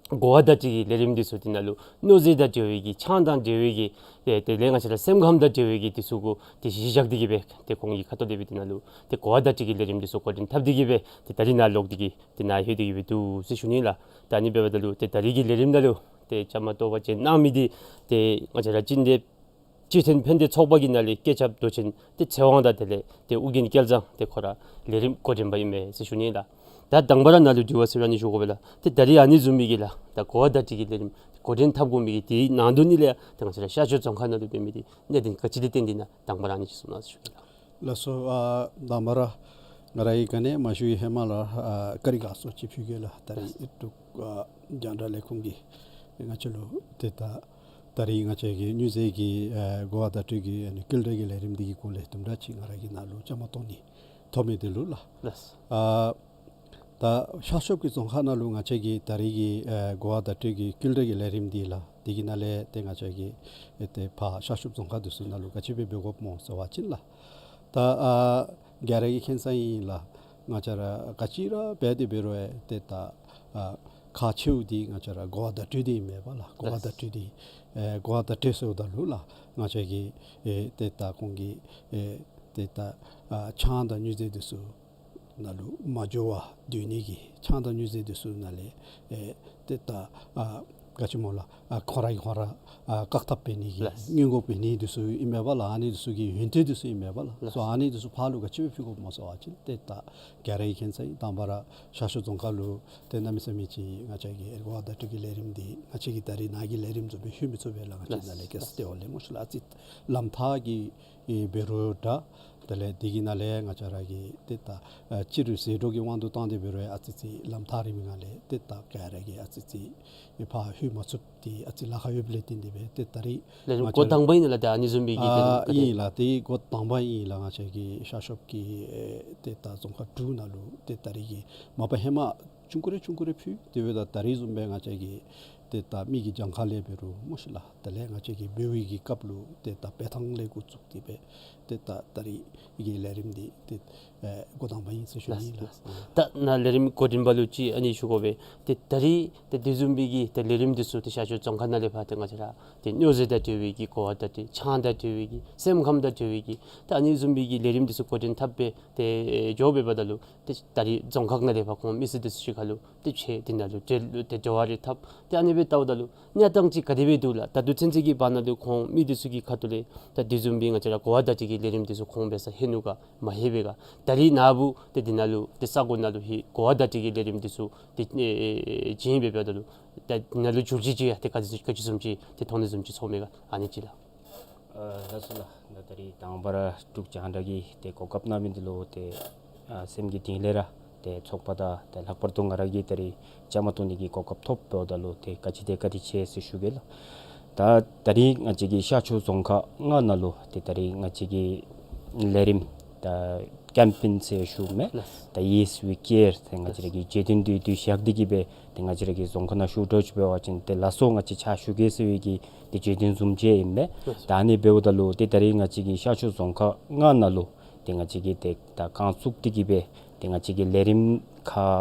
གོ་བ་བརྡ་སྤྲོད་ཀྱི་ལས་རིམ་འདི་ཚུ་འདི་ནང་ལུ་གནོད་འཚེ་དང་འབྲེལ་བའི་གི་ཆང་དང་འབྲེལ་བའི་གི་ཏེ་དེ་ལས་ང་བཅས་ར་སེམས་ཁམས་དང་འབྲེལ་བའི་གི་འདི་ཚུ་གུ་ཏེ་གཞི་བཞག་སྟེ་གི་སྦེ་ཏེ་ཁོང་གི་ཁ་ཐུག་ལས་སྦེ་འདི་ནང་ལུ་ཏེ་གོ་བ་བརྡ་སྤྲོད་ཀྱི་ལས་རིམ་འདི་ཚུ་འགོ་འདྲེན་འཐབ་སྟེ་གི་སྦེ་ཏེ་ད་རིས་ནཱ་ལོག་སྟེ་གི་ཏེ་ནཱ་ལྷོད་དེ་གི་སྦེ་འདུག་ཟེར་ཞུ་ནི་ལགས། ད་ཨ་ནི་འབདཝ་ད་ལུ་ཏེ་ད་རིས་ཀྱི་ལས་རིམ་ནང་ལུ་ཏེ་བཅའ་མར་གཏོགས་པར་བྱོན་གནང་མི་འདི་ཏེ་ང་བཅས་ར་ཅིན་ཏེ་སྤྱི་མཐུན་ཕན་བདེ་ཚོགས་པ་གི་ནང་ལས་བཀོད་ཁྱབ་མདོ་ཆེན་ཏེ་ཚེ་དབང་དང་དེ་ལས་ཏེ་ཨོ་རྒྱན་སྐལ་བཟང་ཏེ་ཁོ་ར་ལས་རིམ་འགོ་འདྲེན་པ་ཨིན་མས་ཟེར་ཞུ་ནི་ལགས། ད་དང་པ་ར་ནཱ་ལུ་དྲི་བ་ཟེར་ར་ནི་ཞུ་དགོ་པས་ལགས། ཏེ་ད་རིས་ཨ་ནི་བཟུམ་མའི་གི་ལགས་ད་གོ་བ་བརྡ་སྤྲོད་ཀྱི་ལས་རིམ་འགོ་འདྲེན་འཐབ་དགོ་མི་གི་དེའི་ནང་དོན་ནི་ལས་ཏེ་ང་བཅས་ར་ཤར་ཕྱོགས་རྫོང་ཁག་ནང་ལུ་འབད་མི་འདི་གནད་དོན་ག་ཅི་ལས་བརྟེན་ཏེ་ཨིན་ན་དང་པ་ར་ཨ་ནི་ཅིག་གསུང་གནང་ཟེར་ཞུ་གེ་ལགས། ལགས་སོ། ཨ་དང་པ་ར་ང་ར་གིས་ག་ནི་མ་ཞུ་བའི་ཧེ་མ་ལུ་ཨ་བཀའ་དྲིན་དགའ་ཚོར་ཅིག་ཕུལ་གེ་ལགས། ད་རིས་ལགས། འབྲུག་ཨ་རྒྱང་བསྒྲགས་ལས་ཁུངས་ཀྱིས་ང་བཅས་ལུ་ཏེ་ད་ད་རིས་ང་བཅས་ཀྱི་མྱུར་མཛད་ཀྱི་ཨ་གོ་བ་བརྡ་སྤྲོད་ཀྱི་ཨ་ནི་བསྐུལ་བསྒྲགས་ཀྱི་ལས་རིམ་འདི་གི་སྐོར་ལས་དུམ་གྲ་ཅིག་ང་ར་གིས་ནཱ་ལུ་བཅའ་མར་གཏོགས་ནི་ཐོབ་མི་འདི་ལུ་ལགས། ལགས། ཨ་ད་ཤར་ཕྱོགས་ཀྱི་རྫོང་ཁག་ནང་ལུ་ང་བཅས་ཀྱི་ད་རིས་ཀྱི་ཨ་གོ་བ་བརྡ་སྤྲོད་ཀྱི་བསྐུལ་བསྒྲགས་ཀྱི་ལས་རིམ་འདི་ལགས་འདི་གི་ནང་ལས་ཏེ་ང་བཅས་ཀྱི་ཨེ་ཏེ་ཕར་ཤར་ཕྱོགས་རྫོང་ཁག་འདི་ཚུ་ནང་ལུ་ག་ཅི་སྦེ་འབད་དགོཔ་སྨོ་ཟེར་བ་ཅིན་ལགས། ད་ཨ་ག་ར་གིས་མཁྱེན་ས་ཨིན་ལགས། ང་བཅས་ར་ག་ཅི་ར་འབད་དེ་འབད་རུང་ཨེ་ཏེ་ད་ཨ་ཁག་ཆེཝ་འདི་ང་བཅས་ར་གོ་བ་བརྡ་སྤྲོད་འདི་ཨིན་མས་པ་ལགས། གོ་བ་བརྡ་སྤྲོད་འདི་ཨེ་གོ་བ་བརྡ་སྤྲོད་ཟེརཝ་ད་ལུ་ལགས་ང་བཅས་ཀྱི་ཨེ་ཏེ་ད་ཁོང་གི་ཨེ་ཏེ་ད་ཨ་ཆང་དང་སྨྱུག་རྫས་འདི་ཚུ་ནང་ལུ་མ་འགྱོ་བར་སྡོད་ནི་གི་ཆང་དང་སྨྱུག་རྫས་འདི་ཚུ་ནང་ལས་ཨེ་ཏེ་ད་ཨ་ག་ཅི་སྨོ་ལགས། ཨ་ཁོང་ར་གིས་ཁོང་ར་ཨ་བཀག་ཐབས་འབད་ནི་གི་ལགས། སྔོན་འགོག་འབད་ནི་འདི་ཚུ་ཨིན་མས་པ་ལགས། ཨ་ནི་འདི་ཚུ་གི་ཡོན་ཏན་འདི་ཚུ་ཨིན་མས་པ་ལགས། ལགས། སོ་ཨ་ནི་འདི་ཚུ་ཕར་ལུ་ག་ཅི་སྦེ་ཕུལ་དགོཔ་སྨོ་ཟེར་བ་ཅིན་ཏེ་ད་ག་ར་གིས་མཁྱེན་ས་ཨིན། དང་པ་ར་ཤར་ཕྱོགས་རྫོང་ཁག་ལུ་ཏེ་གནམ་མེད་ས་མེད་ཅིག་ང་བཅས་ཀྱི་ཨེ་གོ་བ་བརྡ་སྤྲོད་ཀྱི་ལས་རིམ་འདི་ང་བཅས་ཀྱིས་ད་རིས་ནཱ་གི་ལས་རིམ་བཟུམ་སྦེ་ལྷོད་མི་ཚུགས་པས་ལགས། ང་བཅས་ནཱ་ལས་ཀྱི་ལགས། ལྟེ་བ་ལས་མོ་ཤུལ་ཨ་ཙི་ལམ་ཐག་གི་ཨེ་འབད་རུང་འདྲ། དེ་ལས་དེ་གི་ནང་ལས་ང་བཅས་ར་གིས་ཏེ་ད་ཨ་སྤྱིར་ཟད་འགྲོ་གི་དབང་དུ་བཏང་སྟེ་འབད་རུང་ཨ་ཙི་ཙི་ལམ་ཐག་རིང་མི་ནང་ལས་ཏེ་ད་ག་ར་གིས་ཨ་ཙི་ཙི་ཕར་ལྷོད་མ་ཚུགསཔ་ཏེ་ཨ་ཙི་ལཱ་ཁག་ཡོདཔ་ལས་བརྟེན་ཏེ་སྦེ་ཏེ་ད་རིས་ལས་རིམ་ང་འགོ་བཅས་དང་པ་ཨིན་ལགས། ད་ཨ་ནི་བཟུམ་མའི་གི་ཨ་ཏེ་ཨིན་ལགས། ཏེ་འགོ་དང་པ་ཨིན་ལགས། ང་བཅས་ཀྱི་ཤར་ཕྱོགས་ཀྱི་ཨེ་ཏེ་ད་རྫོང་ཁག་དྲུག་ནང་ལུ་ཏེ་ད་རིས་ཀྱི་མ་པ་ཧེ་མ་ཆུང་ཀུ་རེ་ཆུང་ཀུ་རེ་ཕུལ། དེ་འབདཝ་ད་ད་རིས་བཟུམ་སྦེ་ང་བཅས་ཀྱི་ཏེ་ད་མི་གི་གྱངས་ཁ་ལས་འབད་རུང་སྨོ་ཤིག་ལགས། དེ་ལས་ང་བཅས་ཀྱི་འབད་བའི་གི་སྐབས་ལུ་ཏེ་ད་འབད་ཐངས་ལས་འགོ་བཙུགས་ཏེ་སྦེ་ཏེ་ད་ད་རིས་ཀྱི་ལས་རིམ་འདི་ཏེ་ཨེ་འགོ་དང་པ་ཨིན་ཟེར་ཞུ་ནི་ལགས། ལགས། ད་ནཱ་ལས་རིམ་འགོ་འདྲེན་པ་ལུ་ཅིག་ཨ་ནི་ཞུ་དགོ་པས། ཏེ་ད་རིས་ཏེ་དེ་བཟུམ་མའི་གི་ཏེ་ལས་རིམ་འདི་ཚུ་ཏེ་ཤར་ཕྱོགས་རྫོང་ཁག་ནང་ལས་ཕར་ཏེ་ང་བཅས་ར་ཏེ་སྨྱོ་རྫས་དང་འབྲེལ་བའི་གི་གོ་བརྡ་ཏེ་ཆང་དང་འབྲེལ་བའི་གི་སེམས་ཁམས་དང་འབྲེལ་བའི་གི་ཏེ་ཨ་ནི་བཟུམ་མའི་གི་ལས་རིམ་འདི་ཚུ་འགོ་འདྲེན་འཐབ་སྦེ་ཏེ་འགྱོ་འབདཝ་ད་ལུ་ཏེ་ད་རིས་རྫོང་ཁག་ནང་ལས་ཕར་ཁོང་མི་སེར་འདི་ཚུ་གཅིག་ཁར་ལུ་ཏེ་ཕྱད་དེ་ནང་ལུ་འབྲེལ་ཏེ་འབྲེལ་བ་རེ་འཐབ། ཏེ་ཨ་ནི་སྦེ་བལྟཝ་ད་ལུ་གནས་སྟངས་ཅིག་ག་དེ་སྦེ་འདུག་ལགས། ད་དུས་ཚོད་ཅིག་གི་བར་ན་ལུ་ཁོང་མི་འདི་ཚུ་གི་ཁ་ཐུག་ལས་ད་དེ་བཟུམ་སྦེ་ང་བཅས་ར་གོ་བརྡ་དེ་གི་ལས་རིམ་འདི་ཚུ་ཁོང་འབད་སར་ལྷོད་ནུག་ག་མ་ལྷོད་པས་ག། ད་རིས་ནཱ་བུ་ཏེ་དེ་ནང་ལུ་ཏེ་ས་གོ་ནང་ལུ་ཧེ་གོ་བརྡ་དེ་གི་ལས་རིམ་འདི་ཚུ་ཏེ་ཨེ་ཨེ་བྱིན་འབདཝ་ད་ལུ་ད་དེ་ནང་ལུ་འགྱུར་བཅོས་ཅིག་ཡང་ཏེ་ག་ཅི་ག་ཅི་བཟུམ་ཅིག་ཏེ་མཐོང་ནི་བཟུམ་ཅིག་ཚོར་མས་ག། ཨ་ནི་ཅིག་ལགས། ཨ་ལགས་སོ་ལགས། ད་ད་རིས་དང་པ་ར་འབྲུག་རྒྱང་བསྒྲགས་ཀྱིས་ཏེ་གོ་སྐབས་གནང་མི་འདི་ལུ་ཏེ་ཨ་སེམས་ཀྱི་གཏིང་ལས་ར་ཏེ་ཚོགས་པ་དང་ཏེ་ལྷག་པར་དུ་ང་ར་གིས་ད་རིས་བཅའ་མར་གཏོགས་ནི་གི་གོ་སྐབས་ཐོབ་པའི་འོག་ལུ་ཏེ་བཀའ་དྲིན་དང་བཀའ་དྲིན་ཆེ་ཟེར་ཞུ་གེ་ལགས། ད་ད་རིས་ང་བཅས་ཀྱི་ཤར་ཕྱོགས་རྫོང་ཁག་ལྔ་ནང་ལུ་ཏེ་ད་རིས་ང་བཅས་ཀྱི་ལས་རིམ་ད་ཀེམ་པེན་ཟེར་ཞུཝ་མས། ལགས། ད་Yes We Care ཟེར་ང་བཅས་ར་གི་བརྗོད་དོན་འདི་བསྡུ་བཞག་སྟེ་གི་སྦེ་ཏེ་ང་བཅས་ར་གི་རྫོང་ཁག་ནང་ཞུ་དགོཔ་ཅིག་འབད་བ་ཅིན་ཏེ་ལགས་སོ་ང་བཅས་ཕྱག་ཞུ་གེ་ཟེར་བའི་གི་ཏེ་བརྗོད་དོན་བཟུམ་ཅིག་ཨིན་མས། ལགས། ད་ཨ་ནི་འབདཝ་ད་ལུ་ཏེ་ད་རིས་ང་བཅས་ཀྱི་ཤར་ཕྱོགས་རྫོང་ཁག་ལྔ་ནང་ལུ་ཏེ་ང་བཅས་ཀྱིས་ཏེ་ད་རྐང་བཙུགས་ཏེ་གི་སྦེ་ཏེ་ང་བཅས་ཀྱིས་ལས་རིམ་ཁག་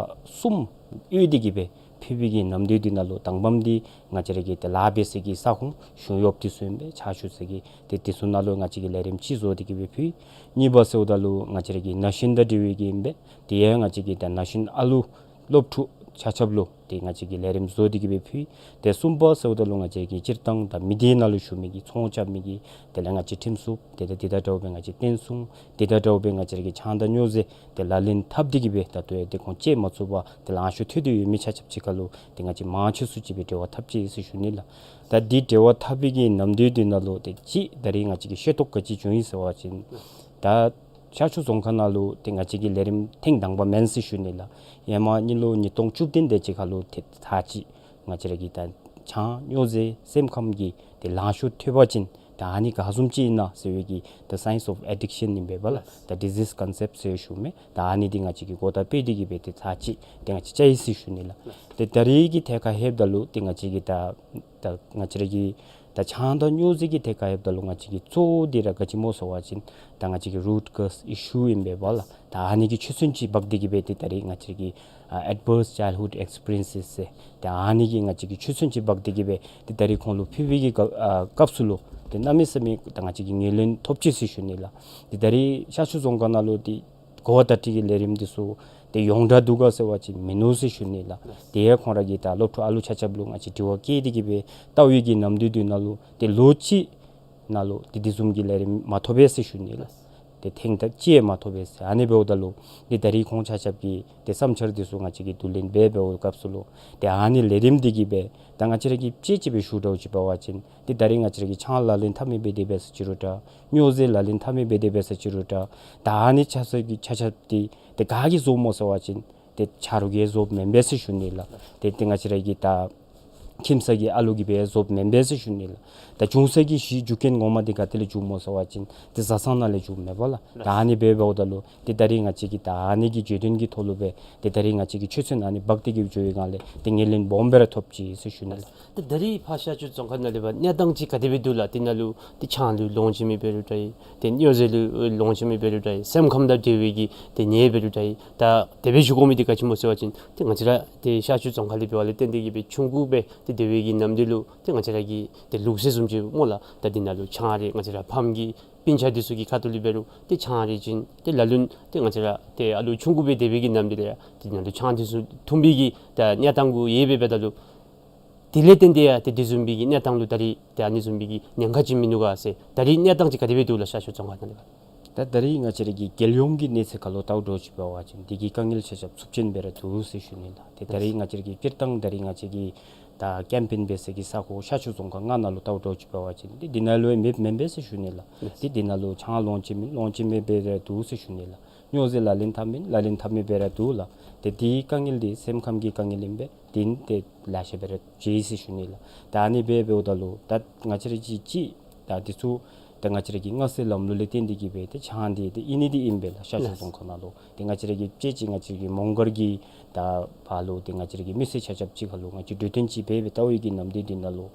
གསུམ་དབུས་ཏེ་གི་སྦེ་ཕུལ་བའི་གི་ནམ་དུས་འདི་ནང་ལུ་དང་པམ་འདི་ང་བཅས་ར་གི་ཏེ་ལཱ་འབད་སའི་གི་ས་ཁོངས་གཞུང་གཡོགཔ་འདི་ཚུ་ཨིན་པས། ཕྱག་ཞུ་ས་གི་ཏེ་འདི་ཚུ་ནང་ལུ་ང་བཅས་ཀྱིས་ལས་རིམ་གཅིག་བཟོ་སྟེ་གི་སྦེ་ཕུལ། གཉིས་པ་ཟེརཝ་ད་ལུ་ང་བཅས་ར་གི་ན་གཞོན་དང་འབྲེལ་བའི་གི་ཨིན་པས། དེ་ཡང་ང་བཅས་ཀྱིས་ད་ན་གཞོན་ཨ་ལུ་སློབ་ཕྲུག་ཆ་ཁྱབ་ལུ་ཏེ་ང་བཅས་ཀྱིས་ལས་རིམ་བཟོ་སྟེ་གི་སྦེ་ཕུལ། ཏེ་གསུམ་པ་ཟེརཝ་ད་ལུ་ང་བཅས་ཀྱིས་སྤྱིར་བཏང་ད་མི་སྡེ་ནང་ལུ་བཞུགས་མི་གི་ཚོང་རྐྱབ་མི་གི་དེ་ལས་ང་བཅས་ཁྲིམས་སྲུང་དེ་ལས་དེ་དང་འདྲཝ་སྦེ་ང་བཅས་བསྟན་སྲུང་དེ་དང་འདྲཝ་སྦེ་ང་བཅས་ར་གི་ཆང་དང་སྨྱོ་རྫས་ཏེ་ལག་ལེན་འཐབ་སྟེ་གི་སྦེ་ད་ལྟོ་ཡང་ཏེ་ཁོང་བཅད་མ་ཚུགས་པར་ཏེ་ལང་ཤོར་ཐལ་ཏེ་ཡོད་མི་ཆ་ཁྱབ་ཅིག་ཁར་ལུ་ཏེ་ང་བཅས་མང་ཆེ་སུ་ཅིག་སྦེ་འབྲེལ་བ་འཐབ་ཅི་ཟེར་ཞུ་ནི་ལགས། ད་འདི་འབྲེལ་བ་འཐབ་པའི་གི་ནམ་དུས་འདི་ནང་ལུ་ཏེ་ཅིག་ད་རིས་ང་བཅས་ཀྱིས་ཤེས་རྟོགས་ག་ཅི་བྱུང་ཡི་ཟེར་བ་ཅིན་ད་ཤར་ཕྱོགས་རྫོང་ཁག་ནང་ལུ་ཏེ་ང་བཅས་ཀྱི་ལས་རིམ་ཐེངས་དང་པ་མེན་ཟེར་ཞུ་ནི་ལགས། ཧེ་མ་ཨ་ནི་ལོ་ཉིས་སྟོང་བཅུ་བདུན་དེ་ཅིག་ཁར་ལུ་ཏེ་ཚར་གཅིག་ང་བཅས་ར་གི་ད་ཆང་སྨྱོ་རྫས་སེམས་ཁམས་ཀྱི་ཏེ་ལང་ཤོར་ཐལ་བ་ཅིན་ད་ཨ་ནི་ག་བཟུམ་ཅིག་ཨིན་ན་ཟེར་བའི་གི་The Science of Addiction ཨིན་པས་ལགས། ད་Disease Concept ཟེར་ཞུཝ་མས། ད་ཨ་ནི་འདི་ང་བཅས་ཀྱིས་འགོ་དང་སྤེལ་ཏེ་གི་སྦེ་ཏེ་ཚར་གཅིག་ཏེ་ང་བཅས་བཅར་ཡི་ཟེར་ཞུ་ནི་ལགས། ཏེ་ད་རིས་ཀྱི་ཐད་ཁར་ལྷོདཔ་ད་ལུ་ཏེ་ང་བཅས་ཀྱིས་ད་ད་ང་བཅས་ར་གི་ད་ཆང་དང་སྨྱོ་རྫས་ཀྱི་ཐད་ཁར་ལྷོདཔ་ད་ལུ་ང་བཅས་ཀྱི་གཙོ་བོ་འདི་ར་ག་ཅི་སྨོ་ཟེར་བ་ཅིན་ད་ང་བཅས་ཀྱི་root cause issue ཨིན་པས་ལགས། ད་ཨ་ནི་གི་ཆོས་ཚན་ཅིག་འབག་སྟེ་གི་སྦེ་ཏེ་ད་རིས་ང་བཅས་ཀྱི་ཨ་adverse childhood experiences ཟེར་ད་ཨ་ནི་གི་ང་བཅས་ཀྱི་ཆོས་ཚན་ཅིག་འབག་སྟེ་གི་སྦེ་ཏེ་ད་རིས་ཁོང་ལུ་ཕུལ་བའི་གི་སྐབས་ཨ་སྐབས་སུ་ལུ་ཏེ་གནམ་མེད་ས་མེད་ད་ང་བཅས་ཀྱིས་ངོས་ལེན་ཐོབ་ཅི་ཟེར་ཞུ་ནི་ལགས། ཏེ་ད་རིས་ཤར་ཕྱོགས་རྫོང་ཁག་ནང་ལུ་ཏེ་གོ་བརྡ་སྤྲོད་ཀྱི་ལས་རིམ་འདི་ཚུ་ཏེ་ཡོངས་གྲགས་འདུག་ག་ཟེར་བ་ཅིན་མིན་འདུག་ཟེར་ཞུ་ནི་ལགས། ཏེ་ཡང་ཁོང་ར་གི་ད་སློབ་ཕྲུག་ཨ་ལུ་ཆ་ཁྱབ་ལུ་ང་བཅས་དྲི་བ་བཀོད་དེ་གི་སྦེ་བལྟ་བའི་གི་ནམ་དུས་འདི་ནང་ལུ་ཏེ་ལོ་གཅིག་ནང་ལུ་ཏེ་དེ་བཟུམ་གྱི་ལས་རིམ་མ་ཐོབ་པས་ཟེར་ཞུ་ནི་ལགས། ཏེ་ཐེངས་ད་གཅིག་མ་ཐོབ་པས་ཟེར། ཨ་ནི་འབདཝ་ད་ལུ་ཏེ་ད་རིས་ཁོང་ཆ་ཁྱབ་ཀྱི་ཏེ་བསམ་འཆར་འདི་ཚུ་ང་བཅས་ཀྱིས་བསྡུ་ལེན་འབད་འབདཝ་སྐབས་སུ་ལུ་ཏེ་ཨ་ནི་ལས་རིམ་འདི་གིས་སྦེ་ད་ང་བཅས་ར་གིས་དཔྱེ་ཅིག་སྦེ་ཞུ་འདྲཝ་ཅིག་འབད་བ་ཅིན་ཏེ་ད་རིས་ང་བཅས་ར་གིས་ཆང་ལག་ལེན་འཐབ་མི་འབད་དེ་འབད་ས་ཅིག་རུང་འདྲ། སྨྱོ་རྫས་ལག་ལེན་འཐབ་མི་འབད་དེ་འབད་ས་ཅིག་རུང་འདྲ། ད་ཨ་ནི་ཆ་ས་གི་ཆ་ཁྱབ་འདི་ཏེ་ག་གིས་བཟོཝ་སྨོ་ཟེར་བ་ཅིན་ཏེ་ཆ་རོགས་ཀྱིས་བཟོཝ་མེན་པས་ཟེར་ཞུ་ནི་ལགས། ཏེ་ཏེ་ང་བཅས་ར་གི་ད་ཁྱིམ་ས་གི་ཨ་ལུ་གིས་སྦེ་བཟོཝ་མེན་པས་ཟེར་ཞུ་ནི་ལགས། ད་བྱུང་ས་གི་གཞི་རྒྱུ་རྐྱེན་ངོ་མ་འདི་ག་ཏེ་ལས་བྱུངམ་སྨོ་ཟེར་བ་ཅིན་ཏེ་བཟའ་ཚང་ནང་ལས་བྱུངམ་མས་ལགས། ད་ཨ་ནི་འབད་འབདཝ་ད་ལུ་ཏེ་ད་རིས་ང་བཅས་ཀྱིས་ད་ཨ་ནི་གི་བརྗོད་དོན་གྱི་ཐོག་ལུ་སྦེ་ཏེ་ད་རིས་ང་བཅས་ཀྱིས་ཆོས་ཚན་ཨ་ནི་འབག་སྟེ་གི་འགྱོ་བའི་སྒང་ལས་ཏེ་ངོས་ལེན་སྦོམ་སྦེ་ར་ཐོབ་ཅི་ཟེར་ཞུ་ནི་ལགས། ཏེ་ད་རིས་ཕར་ཤར་ཕྱོགས་རྫོང་ཁག་ནང་ལས་ཕར་གནས་སྟངས་ཅིག་ག་དེ་སྦེ་འདུག་ལགས། ཏེ་ནཱ་ལུ་ཏེ་ཆང་ལུ་ལོངས་སྤྱོད་མི་འབད་རུང་འདྲ་ཡི། ཏེ་སྨྱོ་རྫས་ལུ་ལོངས་སྤྱོད་མི་འབད་རུང་འདྲ་ཡི། སེམས་ཁམས་དང་འབྲེལ་བའི་གི་ཏེ་ནད་འབད་རུང་འདྲ་ཡི། ད་དེ་སྦེ་ཞུ་དགོ་མི་འདི་ག་ཅི་སྨོ་ཟེར་བ་ཅིན་ཏེ་ང་བཅས་ར་ཏེ་ཤར་ཕྱོགས་རྫོང་ཁག་ལས་འབད་བ་ལས་བརྟེན་ཏེ་གི་སྦེ་ཆུང་ཀུ་སྦེ་ཏེ་སྡོད་པའི་གི་ནམ་དུས་ལུ་ཏེ་ང་བཅས་ར་གི་ཏེ་ལུགས་སྲོལ་བཟུམ་ཅིག་སྨོ་ལགས། ད་འདི་ནང་ལུ་ཆང་རེ་ང་བཅས་ར་ཕམ་གི་སྤུན་ཆ་འདི་ཚུ་གི་ཁ་ཐུག་ལས་འབད་རུང་ཏེ་ཆང་རེ་བྱིན། ཏེ་ལ་ལུ་ཏེ་ང་བཅས་ར་ཏེ་ཨ་ལུ་ཆུང་ཀུ་སྦེ་སྡོད་པའི་གི་ནམ་དུས་ལས་ཡང་ཏེ་འདི་ནང་ལུ་ཆང་འདི་ཚུ་འཐུང་པའི་གི་ད་གནས་སྟངས་གུ་ཡོད་པས། འབདཝ་ད་ལུ་དེ་ལས་བརྟེན་ཏེ་ཡང་ཏེ་དེ་བཟུམ་མའི་གི་གནས་སྟངས་ལུ་ད་རིས་ཏེ་ཨ་ནི་བཟུམ་མའི་གི་ཉེན་ཁ་ཅིག་མིན་ནུག་ག་ཟེར། ད་རིས་གནས་སྟངས་ཅིག་ག་དེ་སྦེ་འདུག་ལགས་ཤར་ཕྱོགས་རྫོང་ཁག་ནང་ལས་ཕར། ད་ད་རིས་ང་བཅས་ར་གི་རྒྱལ་ཡོངས་ཀྱི་གནས་ཚད་ཁར་ལུ་བལྟཝ་འདྲཝ་ཅིག་འབད་བ་ཅིན་དེ་གི་དཀའ་ངལ་ཆ་ཁྱབ་ཚབས་ཆེན་སྦེ་ར་འདུག་ཟེར་ཞུ་ནི་ལགས། ཏེ་ད་རིས་ང་བཅས་ར་གི་སྤྱིར་བཏང་ད་རིས་ང་བཅས་ཀྱི་ ད་ཀེམ་པེན་འབད་ས་གི་ས་གོ་ཤར་ཕྱོགས་རྫོང་ཁག་ལྔ་ནང་ལུ་བལྟཝ་འདྲཝ་ཅིག་འབད་བ་ཅིན་ཏེ་འདི་ནང་ལུ་ཡང་མེདཔ་མེན་པས་ཟེར་ཞུ་ནི་ལགས། ལགས། ཏེ་འདི་ནང་ལུ་ཆང་ལོངས་སྤྱོད་མི་ལོངས་སྤྱོད་མི་སྦེ་ར་འདུག་ཟེར་ཞུ་ནི་ལགས། སྨྱོ་རྫས་ལག་ལེན་འཐབ་མི་ལག་ལེན་འཐབ་མི་སྦེ་ར་འདུག་ལགས། ཏེ་འདི་དཀའ་ངལ་འདི་སེམས་ཁམས་ཀྱི་དཀའ་ངལ་ཨིན་པས། དེ་ནི་ཏེ་ལེ་ཤ་སྦེ་ར་མཇལ་ཡི་ཟེར་ཞུ་ནི་ལགས། ད་ཨ་ནི་སྦེ་འབདཝ་ད་ལུ་ད་ང་བཅས་ར་གཅིག་གཅིག་ད་འདི་ཚུ་ད་ང་བཅས་ར་གི་སྔར་སྲོལ་ལམ་ལུགས་ལས་བརྟེན་ཏེ་གིས་སྦེ་ཏེ་ཆང་འདི་ཏེ་ཨིན་ནི་འདི་ཨིན་པས་ལགས། ཤར་ཕྱོགས་རྫོང་ཁག་ནང་ལུ་ཏེ་ང་བཅས་ར་གི་དཔྱེ་ཅིག་ང་བཅས་ར་གི་མོང་སྒར་གྱི་ད་ཕར་ལུ་ཏེ་ང་བཅས་ར་གི་མི་སེར་ཆ་ཁྱབ་ཅིག་ཁར་ལུ་ང་བཅས་གྲོས་བསྟུན་ཅིག་འབད་སྦེ་བལྟཝ་གི་ནམ་དུས་འདི་ནང་ལུ་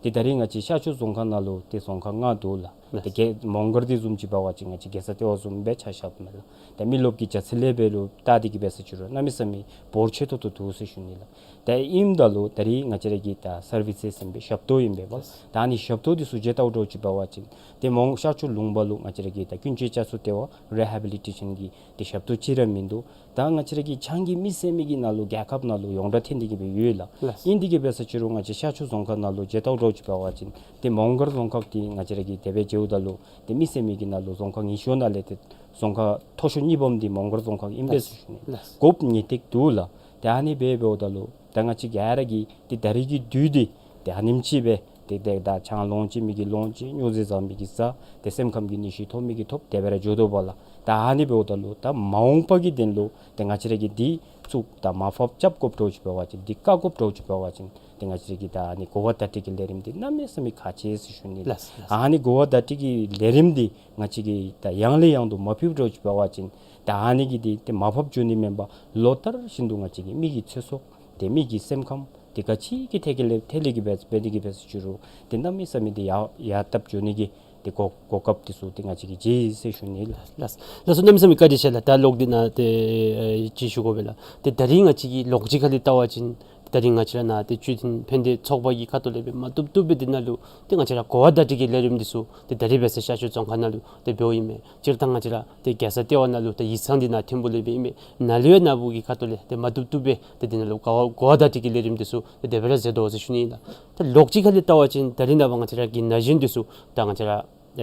ཏེ་ད་རིས་ང་བཅས་ཤར་ཕྱོགས་རྫོང་ཁག་ནང་ལུ་ཏེ་རྫོང་ཁག་ལྔ་འདུག་ལགས། ཏེ་རྒྱལ་མོང་སྒར་འདི་བཟུམ་ཅིག་འབད་བ་ཅིན་ང་བཅས་རྒྱལ་ས་ལྟེ་བ་བཟུམ་སྦེ་ཆ་བཞགཔ་མས་ལགས། ཏེ་མི་རློབས་ཀྱི་རྒྱ་ཚད་ལས་འབད་རུང་བལྟ་སྟེ་གིས་འབད་ས་ཅིག་རུང་གནམ་མེད་ས་མེད་འབོར་ཆེ་ཏོག་ཏོ་འདུག་ཟེར་ཞུ་ནི་ལགས། ཏེ་ཨིནམ་ད་ལུ་ད་རིས་ང་བཅས་ར་གི་ད་སར་བིསི་ཟེར་མི་ཞབས་ཏོག་ཨིན་པས་པ། ད་ཨ་ནི་ཞབས་ཏོག་འདི་ཚུ་མཇལ་བལྟཝ་འདྲཝ་ཅིག་འབད་བ་ཅིན་ཏེ་མོང་ཤར་ཕྱོགས་ལུང་པ་ལུ་ང་བཅས་ར་གི་ད་ཀུན་སྤྱོད་བསྐྱར་གསོ་ལྟེ་བ་རི་ཧེ་བི་ལི་ཊེ་ཤཱན་གྱི་ཏེ་ཞབས་ཏོག་ཅིག་ར་མིན་འདུག། ད་ང་བཅས་ར་གི་ཆང་གིས་མི་བསད་མི་གི་ནང་ལུ་རྒྱལ་ཁབ་ནང་ལུ་ཡོངས་གྲགས་ཐོན་ཏེ་གིས་སྦེ་ཡོད་ལགས། ལགས། ཨིན་ཏེ་གིས་འབད་ས་ཅིག་རུང་ང་བཅས་ཤར་ཕྱོགས་རྫོང་ཁག་ནང་ལུ་མཇལ་བལྟཝ་འདྲཝ་ཅིག་འབད་བ་ཅིན་ཏེ་མོང་སྒར་རྫོང་ཁག་འདི་ང་བཅས་ར་གིས་དེ་སྦེ་མཇལཝ་ད་ལུ་ཏེ་མི་བསད་མི་གི་ནང་ལུ་རྫོང་ཁག་ཉི་ཤུ་ནང་ལས་ཏེ་རྫོང་ཁག་མཐོ་ཤོས་གཉིས་པམ་འདི་མོང་སྒར་རྫོང་ཁག་ཨིན་པས་ཟེར་ཞུ་ནི། ལགས། དགོཔ་ངེས་ཏིག་འདུག་ལགས། ཏེ་ཨ་ནི་སྦེ་འབདཝ་ད་ལུ་ད་ང་བཅས་ག་ར་གིས་ཏེ་ད་རིས་ཀྱི་དུས་འདི་ཏེ་ཨ་ནེམ་ཅིག་སྦེ་ཏེ་ཏེ་ད་ཆང་ལོངས་སྤྱོད་མི་གིས་ལོངས་སྤྱོད། སྨྱོ་རྫས་ཟ་མི་གིས་ཟ། ཏེ་སེམས་ཁམས་ཀྱི་ནད་གཞི་ཐོབ་མི་གིས་ཐོབ། དེ་སྦེ་ར་འགྱོ་དོ་བ་ལགས། ད་ཨ་ནི་འབདཝ་ད་ལུ་ད་མ་འོངས་པ་གི་དོན་ལུ་ཏེ་ང་བཅས་ར་གིས་འདི་ཚུ་ད་མར་ཕབ་རྐྱབ་དགོཔ་འདྲཝ་ཅིག་འབད་བ་ཅིན་འདི་བཀག་དགོཔ་འདྲཝ་ཅིག་འབད་བ་ཅིན་ཏེ་ང་བཅས་ར་གི་ད་ཨ་ནི་གོ་བ་བརྡ་སྤྲོད་ཀྱི་ལས་རིམ་འདི་གནམ་མེད་ས་མེད་ཁག་ཆེ་ཟེར་ཞུ་ནི། ལགས། ལགས། ཨ་ནི་གོ་བ་བརྡ་སྤྲོད་ཀྱི་ལས་རིམ་འདི་ང་བཅས་ཀྱིས་ད་ཡང་ལས་ཡང་དུ་མ་ཕུལཝ་འདྲཝ་ཅིག་འབད་བ་ཅིན་ད་ཨ་ནི་གིས་འདི་ཏེ་མར་ཕབ་འགྱོ་ནི་མེན་པར་ལོ་ལྟར་བཞིན་དུ་ང་བཅས་ཀྱི་མི་གི་ཚེ་སྲོག་ཏེ་མི་གི་སེམས་ཁམས་ཏེ་ག་ཅི་གི་ཐད་ཀྱི་ལས་ཐད་ལས་ཀྱི་འབད་འབད་ནི་གི་འབད་ས་ཅིག་རུང་ཏེ་གནམ་མེད་ས་མེད་ཏེ་ཡར་ཡར་བཏབ་འགྱོ་ནི་གི་ཏེ་གོ་གོ་སྐབས་འདི་ཚུ་ཏེ་ང་བཅས་ཀྱིས་མཇལ་ཡི་ཟེར་ཞུ་ནི་ལགས། ལགས། ལགས་སོ། གནམ་མེད་ས་མེད་བཀའ་དྲིན་ཆེ་ལགས། ད་ལོག་སྟེ་ནཱ་ཏེ་ཨེ་ཅིག་ཞུ་དགོ་པས་ལགས། ཏེ་ད་རིས་ང་བཅས་ཀྱི་ལོགས་གཅིག་ཁ་ལས་བལྟ་བ་ཅིན་ད་རིས་ང་བཅས་ར་ནཱ་ཏེ་དཔྱོད་ལྡན་ཕན་བདེ་ཚོགས་པ་གི་ཁ་ཐུག་ལས་སྦེ་མ་བཏུབ་བཏུབ་སྦེ་འདི་ནང་ལུ་ཏེ་ང་བཅས་ར་གོ་བ་བརྡ་སྤྲོད་ཀྱི་ལས་རིམ་འདི་ཚུ་ཏེ་ད་རིས་འབད་ས་ཤར་ཕྱོགས་རྫོང་ཁག་ནང་ལུ་ཏེ་འབདཝ་ཨིན་མས། སྤྱིར་བཏང་ང་བཅས་ར་ཏེ་རྒྱལ་ས་ལྟེ་བ་ནང་ལུ་ཏེ་ཡིག་ཚང་འདི་ནཱ་ཐོན་པོ་ལས་སྦེ་ཨིན་མས། ནཱ་ལུ་ཡང་ནཱ་བུ་གི་ཁ་ཐུག་ལས་ཏེ་མ་བཏུབ་བཏུབ་སྦེ་ཏེ་འདི་ནང་ལུ་གོ་བ་གོ་བ་བརྡ་སྤྲོད་ཀྱི་ལས་རིམ་འདི་ཚུ་ཏེ་དེ་སྦེ་ར་མཛད་དོ་ཟེར་ཞུ་ནི་ཨིན་ལགས། ད་ལོགས་གཅིག་ཁ་ལས་བལྟ་བ་ཅིན་ད་རིས་ནངས་པ་ང་བཅས་ར་གི་ན་གཞོན་འདི་ཚུ་ད་ང་བཅས་ར་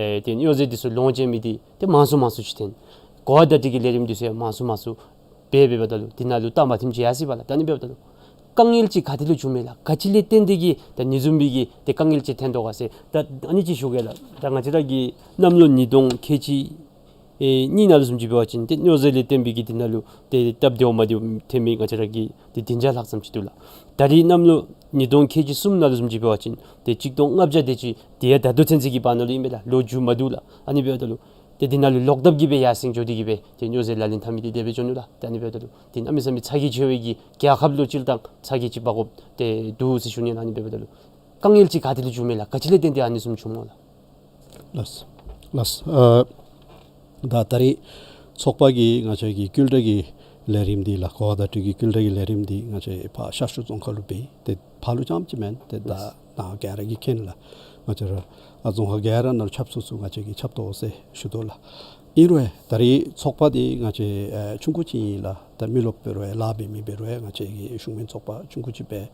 ཨེ་ཏེ་སྨྱོ་རྫས་འདི་ཚུ་ལོངས་སྤྱོད་མི་འདི་ཏེ་མང་སུ་མང་སུ་ཅིག་ཐོན། གོ་བ་བརྡ་སྤྲོད་ཀྱི་ལས་རིམ་འདི་ཚུ་ཡང་མང་སུ་མང་སུ་འབད་འབདཝ་ད་ལུ་འདི་ནང་ལུ་ལྟ་མ་ཐིམ་ཅིག་ཡར་སོ་ཡི་པ་ལགས། ད་ཨ་ནི་འབདཝ་ད་ལུ་དཀའ་ངལ་ཅིག་ག་ཏེ་ལུ་བྱུངམ་མས་ལགས། ག་ཅི་ལས་བརྟེན་ཏེ་གིས་ད་ཨ་ནི་བཟུམ་མའི་གི་ཏེ་དཀའ་ངལ་ཅིག་ཐོན་དོ་ག་ཟེར། ད་ཨ་ནི་ཅིག་ཞུ་གེ་ལགས། ད་ང་བཅས་ར་གི་གནམ་ལོ་ཉིས་སྟོང་ཁལ་གཅིག་ཨེ་གཉིས་ནང་ལུ་བཟུམ་ཅིག་འབད་བ་ཅིན་ཏེ་སྨྱོ་རྫས་ལས་བརྟེན་པའི་གི་འདི་ནང་ལུ་ཏེ་སྟབས་བདེཝ་མ་བདེཝ་ཐོན་མི་ང་བཅས་ར་གི་ཏེ་བདུན་བརྒྱ་ལྷག་ཙམ་ཅིག་འདུག་ལགས། ད་རིས་གནམ་ལོ་ཉིས་སྟོང་ཁལ་གཅིག་གསུམ་ནང་ལུ་བཟུམ་ཅིག་འབད་བ་ཅིན་ཏེ་གཅིག་སྟོང་ལྔ་བརྒྱ་དེ་ཅིག་ཏེ་ཡང་ད་ལྟོ་ཚུན་ཚོད་ཀྱི་བར་ན་ལུ་ཨིན་པས་ལགས། ལོ་མཇུག་མ་བསྡུ་ལགས། ཨ་ནི་འབདཝ་ད་ལུ་ཏེ་འདི་ནང་ལུ་ལོག་ལྟབ་ཀྱིས་སྦེ་ཡར་སེང་འགྱོ་སྟེ་གིས་སྦེ་ཏེ་སྨྱོ་རྫས་ལག་ལེན་འཐབ་མི་འདི་དེ་སྦེ་འགྱོ་ནུག་ལགས། ཏེ་ཨ་ནི་འབདཝ་ད་ལུ་ཏེ་གནམ་མེད་ས་མེད་ཚ་གྱང་ཆེ་བའི་གི་རྒྱལ་ཁབ་ལུ་སྤྱིར་བཏང་ཚ་གྱང་ཅིག་འབག་དགོཔ་ཏེ་འདུག་ཟེར་ཞུ་ནི་ལགས། ཨ་ནི་འབདཝ་ད་ལུ་དཀའ་ངལ་ཅིག་ག་ཏེ་ལུ་བྱུངམ་མས་ལགས། ག་ཅི་ལས་བརྟེན་ཏེ་ཨ་ནི་བཟུམ་བྱུངམ་སྨོ་ལགས། ལགས། ལགས། ཨ་ད་ད་རིས་ཚོགས་པ་གིས་ང་བཅས་ཀྱི་སྐུལ་ལྕག་གི་ལས་རིམ་འདི་ལགས། གོ་བ་བརྡ་སྤྲོད་ཀྱི་སྐུལ་ལྕག་གི་ལས་རིམ་འདི་ང་བཅས་ཕར་ཤར་ཕྱོགས་རྫོང་ཁག་ལུ་འབད་དེ་ཕར་ལུ་རྐྱངམ་ཅིག་མེན། ཏེ་ད་ལགས། ནཱ་ག་ར་གིས་མཁྱེན་ལགས། ང་བཅས་ར་ཨ་རྫོང་ཁག་ག་ར་ནང་ལུ་ཁྱབ་སུ་སུ་ང་བཅས་ཀྱིས་ཁྱབ་དོ་ཟེར་ཞུ་དོ་ལགས། ཨིན་རུང་ད་རིས་ཚོགས་པ་འདི་ང་བཅས་ཨེ་ཆུང་ཀུ་ཅིག་ཨིན་ལགས། ད་མི་རློབས་འབད་རུང་ལཱ་འབད་མི་འབད་རུང་ང་བཅས་ཀྱི་གཞུང་མིན་ཚོགས་པ་ཆུང་ཀུ་ཅིག་འབད།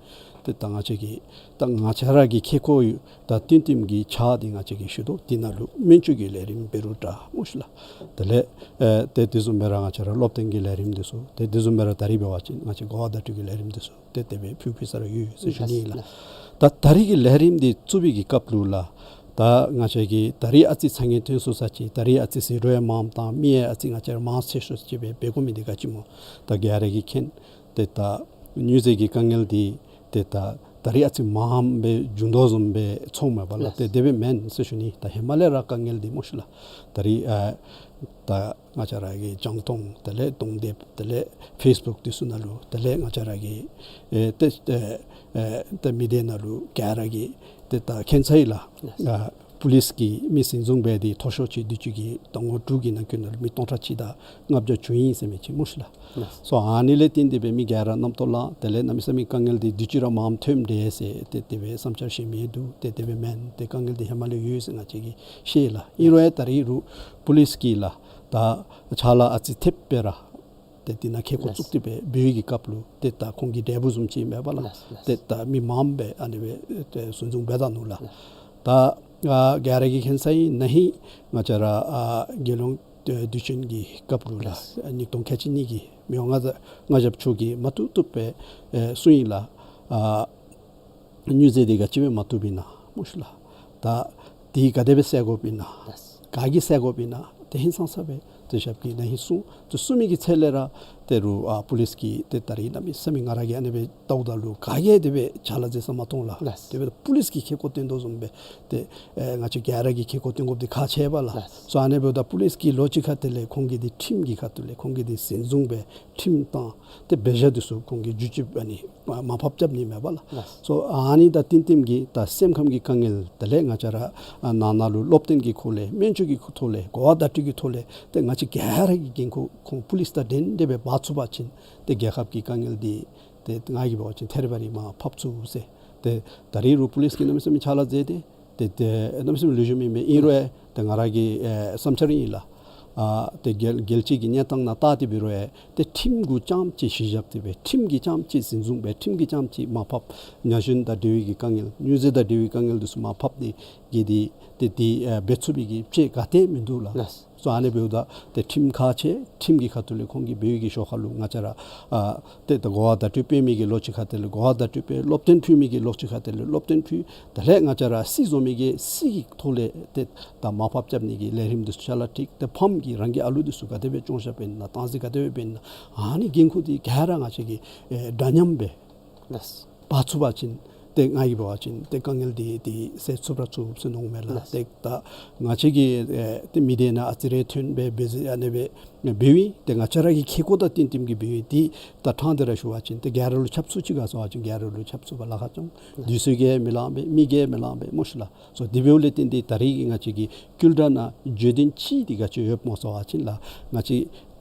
ཏེ་ད་ང་བཅས་ཀྱི་ད་ང་བཅས་ར་གི་ཁེ་ཀོ་ཡོད། ད་བསྟུན་བསྟུནམ་གྱི་ཆ་འདི་ང་བཅས་ཀྱིས་ཞུ་དོ། འདི་ནང་ལུ་སྨན་བཅོས་ཀྱི་ལས་རིམ་འབད་རུང་འདྲ་སྨོ་ཤི་ལགས། དེ་ལས་ཨེ་ཏེ་དེ་བཟུམ་སྦེ་ར་ང་བཅས་ར་སློབ་སྟོན་གྱི་ལས་རིམ་འདི་ཚུ་ཏེ་དེ་བཟུམ་སྦེ་ར་ད་རིས་འབད་བ་ཅིན་ང་བཅས་གོ་བ་བརྡ་སྤྲོད་ཀྱི་ལས་རིམ་འདི་ཚུ་ཏེ་དེ་སྦེ་ཕུལ་ཕུལ་ས་ར་ཡོད་ཟེར་ཞུ་ནི་ལགས། ལགས། ད་ད་རིས་ཀྱི་ལས་རིམ་འདི་བཙུགས་པའི་གི་སྐབས་ལུ་ལགས། ད་ང་བཅས་ཀྱིས་ད་རིས་ཨ་ཙི་ཚ་གྱང་ཐོན་སོ་ས་ཅིག། ད་རིས་ཨ་ཙི་ཟད་འགྲོ་ཡང་མངམ་བཏང་མི་ཡང་ཨ་ཙི་ང་བཅས་ར་མང་ཆེ་སོ་ཅིག་སྦེ་འབད་དགོ་མི་འདི་ག་ཅི་སྨོ། ད་ག་ར་གིས་མཁྱེན། ཏེ་ད་སྨྱོ་རྫས་ཀྱི་དཀའ་ངལ་འདི་ཏེ་ད་ད་རིས་ཨ་ཙི་མངམ་སྦེ་བྱུང་དོ་བཟུམ་སྦེ་ཚོརཝ་མས་པ་ལགས། ལགས། ཏེ་དེ་སྦེ་མེན་ཟེར་ཞུ་ནི། ད་ཧེ་མ་ལས་ར་དཀའ་ངལ་འདི་སྨོ་ཤི་ལགས། ད་རིས་ཨ་ད་ང་བཅས་ར་གི་རྒྱང་མཐོང་དེ་ལས་གདོང་དེབ་དེ་ལས་ཕེསི་བུཀ་འདི་ཚུ་ནང་ལུ་དེ་ལས་ང་བཅས་ར་གི་ཨེ་ཏེ་ཨེ་ཨེ་ཏེ་མི་སྡེ་ནང་ལུ་ག་ར་གིས་ཏེ་ད་མཁྱེན་ཚར་ཡི་ལགས། ལགས། ཨ་པོ་ལིསི་གིས་མི་འཛིན་བཟུང་འབད་དེ་མཐོ་ཤོས་ཅིག་དུས་ཅི་གི་ཟླ་ངོ་དྲུག་གི་ནང་འཁོད་ནང་ལུ་མི་སྟོང་ཕྲག་གཅིག་དང་ལྔ་བརྒྱ་བྱུང་ཡི་ཟེར་མི་ཅིག་སྨོ་ཤི་ལགས། ལགས། སོ་ཨ་ནི་ལས་བརྟེན་ཏེ་སྦེ་མི་ག་ར་རྣམ་རྟོག་ལངས། དེ་ལས་གནམ་མེད་ས་མེད་དཀའ་ངལ་འདི་དུས་ཅི་ར་མངམ་ཐོནམ་འདྲས་ཟེར་ཏེ་དེ་སྦེ་བསམ་འཆར་བཤད་མི་འདུག། ཏེ་དེ་སྦེ་མེན། ཏེ་དཀའ་ངལ་འདི་ཧེ་མ་ལས་ཡོད་ཟེར་ང་བཅས་ཀྱིས་ཤེས་ལགས། ཨིན་རུང་ཡང་ད་རིས་རུང་པོ་ལིསི་གིས་ལགས་ད་ཕྱག་ལཱ་ཨ་ཙི་ཐེབས་སྦེ་ར་ཏེ་འདི་ནང་ཁེ་ཀོ་ལགས། བཙུགས་ཏེ་སྦེ་འབད་བའི་གི་སྐབས་ལུ་ཏེ་ད་ཁོང་གི་འབྲས་བུ་བཟུམ་ཅིག་མས་པ་ལགས། ལགས། ལགས། ཏེ་ད་མི་མངམ་སྦེ་ཨ་ནི་སྦེ་ཏེ་འཛིན་བཟུང་འབད་ད་ནུག་ལགས། ལགས། ད་ཨ་ག་ར་གིས་མཁྱེན་ས་ཨིན། ན་ཧིང་ང་བཅས་ར་ཨ་རྒྱལ་ཡོངས་དུས་ཆེན་གྱི་སྐབས་ལུ་ལགས། ལགས། ཉིས་སྟོང་ཁལ་གཅིག་གཉིས་ཀྱི་མི་དབང་མངའ་མངའ་ཞབས་མཆོག་གིས་མ་བཏུབ་བཏུབ་སྦེ་ཨེ་གསུངས་ཡི་ལགས། ཨ་ དངུལ་རྫས་འདི་ག་ཅི་སྦེ་མ་བཏུབ་ཨིན་ན་སྨོ་ཤིག་ལགས། ད་འདི་ག་དེ་སྦེ་སེལ་དགོཔ་ཨིན་ན། ལགས། ག་གིས་སེལ་དགོཔ་ཨིན་ན། ཏེ་ཧིང་སངས་ས་སྦེ་ཏེ་ཞབས་ཀྱིས་ན་ཧིང་གསུངས། ཏེ་གསུངས་མི་གི་ཚེ་ལས་ར་ཏེ་རུང་ཨ་པུ་ལིསི་གིས་ཏེ་ད་རིས་གནམ་མེད་ས་མེད་ང་ར་གིས་ཨ་ནི་སྦེ་བལྟཝ་ད་ལུ་ག་གིས་དེ་སྦེ་ཕྱག་ལཱ་མཛད་ས་མ་མཐོང་ལགས། ལགས། དེ་སྦེ་པུ་ལིསི་གིས་ཁེ་ཀོ་སྟོན་དོ་བཟུམ་སྦེ་ཏེ་ཨེ་ང་བཅས་ག་ར་གིས་ཁེ་ཀོ་སྟོན་དགོཔ་འདི་ཁག་ཆེ་བས་ལགས། ལགས། སོ་ཨ་ནི་འབདཝ་ད་པུ་ལིསི་གིས་ལོག་ཅི་ཁ་ཐུག་ལས་ཁོང་གིས་འདི་ཁྲིམས་ཀྱི་ཁ་ཐུག་ལས་ཁོང་གིས་འདི་འཛིན་བཟུང་སྦེ་ཁྲིམས་དང་ཏེ་འབད་བཞག་འདི་ཚུ་ཁོང་གིས་བསྒྱུར་བཅོས་ཨ་ནི་མར་མར་ཕབ་རྐྱབ་ནི་མས་པ་ལགས། ལགས། སོ་ཨ་ནི་དང་བསྟུན་བསྟུནམ་གྱིས་ད་སེམས་ཁམས་ཀྱི་དཀའ་ངལ་དེ་ལས་ང་བཅས་ར་ཨ་ནང་ན་ལུ་སློབ་སྟོན་གྱི་ཁོ་ལས་སྨན་བཅོས་ཀྱི་ཐོག་ལས་གོ་བ་བརྡ་སྤྲོད་ཀྱི་ཐོག་ལས་ཏེ་ང་བཅས་ག་ར་གིས་འགན་ཁུར་ཁོང་པུ་ལིསི་དང་འབྲེལ་ཏེ་སྦེ་འབག་ཚུགས་པ་ཅིན་ཏེ་རྒྱལ་ཁབ་ཀྱི་དཀའ་ངལ་འདི་ཏེ་ང་གིས་འབད་བ་ཅིན་ཐེ་རེ་བ་རེ་མར་ཕབ་ཚུགས་ཟེར། ཏེ་ད་རིས་རུང་པུ་ལིསི་གིས་གནམ་མེད་ས་མེད་ཕྱག་ལཱ་མཛད་དེ་ཏེ་ཏེ་གནམ་མེད་ས་མེད་ལེགས་ཤོམ་ཨིན་པས། ཨིན་རུང་ཡང་ཏེ་ང་ར་གི་ཨེ་བསམ་འཆར་ཨིན་ལགས། ཨ་ཏེ་རྒྱལ་རྒྱལ་སྤྱི་གི་གནས་སྟངས་ནང་བལྟ་སྟེ་འབད་རུང་ཡང་ཏེ་ཁྲིམས་གུ་རྐྱངམ་ཅིག་གཞི་བཞག་སྟེ་སྦེ་ཁྲིམས་ཀྱིས་རྐྱངམ་ཅིག་འཛིན་བཟུང་སྦེ་ཁྲིམས་ཀྱིས་རྐྱངམ་ཅིག་མར་ཕབ། ཉ་གཞོན་དང་འབྲེལ་བའི་གི་དཀའ་ངལ་དངུལ་རྫས་དང་འབྲེལ་བའི་དཀའ་ངལ་འདི་ཚུ་མར་ཕབ་ནི་གི་འདི་ཏེ་འདི་ཨེ་འབད་ཚུགས་པའི་གི་དཔྱད་ག་ཏེ་མིན་འདུག་ལགས། ལགས། སོ་ཨ་ནི་འབདཝ་ད་ཏེ་ཁྲིམས་ཁག་ཆེ། ཁྲིམས་ཀྱི་ཁ་ཐུག་ལས་ཁོང་གིས་འབད་བའི་གི་ཞོར་ཁ་ལུ་ང་བཅས་ར་ཨ་ཏེ་ད་གོ་བ་བརྡ་སྤྲོད་འབད་མི་གིས་ལོག་ཅི་ཁ་ཐུག་ལས་གོ་བ་བརྡ་སྤྲོད་འབད། སློབ་སྟོན་ཕུལ་མི་གིས་ལོག་ཅི་ཁ་ཐུག་ལས་སློབ་སྟོན་ཕུལ། དེ་ལས་ང་བཅས་ར་སྲིད་བཟོ་མི་གིས་སྲིད་ཀྱི་ཐོག་ལས་ཏེ་ད་མར་ཕབ་རྐྱབ་ནི་གི་ལས་རིམ་འདི་ཚུ་ཅ་ལ་སྒྲིག། ཏེ་ཕམ་གིས་རང་གི་ཨ་ལུ་འདི་ཚུ་ག་དེ་སྦེ་སྐྱོང་བཞགཔ་ཨིན་ན་བཏང་འཛིན་ག་དེ་སྦེ་འབད་ཨིན་ན་ཨ་ནི་འགན་ཁུར་འདི་ག་ར་ང་བཅས་ཀྱིས་ཨེ་འདྲ་མཉམ་སྦེ་ལགས། འབག་ཚུགས་པ་ཅིན་ཏེ་ང་གིས་འབད་བ་ཅིན་ཏེ་དཀའ་ངལ་འདི་འདི་སེལ་ཚུགས་ར་ཚུགས་ཟེར་མནོཝ་མས་ལགས། ལགས། ཏེ་ད་ང་བཅས་ཀྱིས་ཨེ་ཏེ་མི་སྡེ་ནང་ཨ་ཙི་རེ་ཐོན་སྦེ་འབད་ཟེར་ཨ་ནི་སྦེ་འབདཝ་ཨིན། ཏེ་ང་བཅས་ར་གི་ཁེ་ཀོ་དང་བསྟུན་བསྟུནམ་གིས་འབདཝ་ཨིན། ཏེ་ད་ཕྲང་སྟེ་ར་ཞུ་བ་ཅིན་ཏེ་ག་ར་ལུ་ཁྱབ་ཚུགས་ཅི་ག་ཟེར་བ་ཅིན་ག་ར་ལུ་ཁྱབ་ཚུགས་པར་ལཱ་ཁག་བྱུང་། ལགས། དུས་ཚོད་ཀྱིས་མི་ལང་པས། མི་གིས་མི་ལང་པས་སྨོ་ཤིག་ལགས། སོ་དེ་འབདཝ་ལས་བརྟེན་ཏེ་ད་རིས་ཀྱི་ང་བཅས་ཀྱི་ཀུན་ཏུ་ན་བརྗོད་དོན་ཅིག་འདི་ག་ཅི་ཡོདཔ་སྨོ་ཟེར་བ་ཅིན་ལགས། ང་བཅས་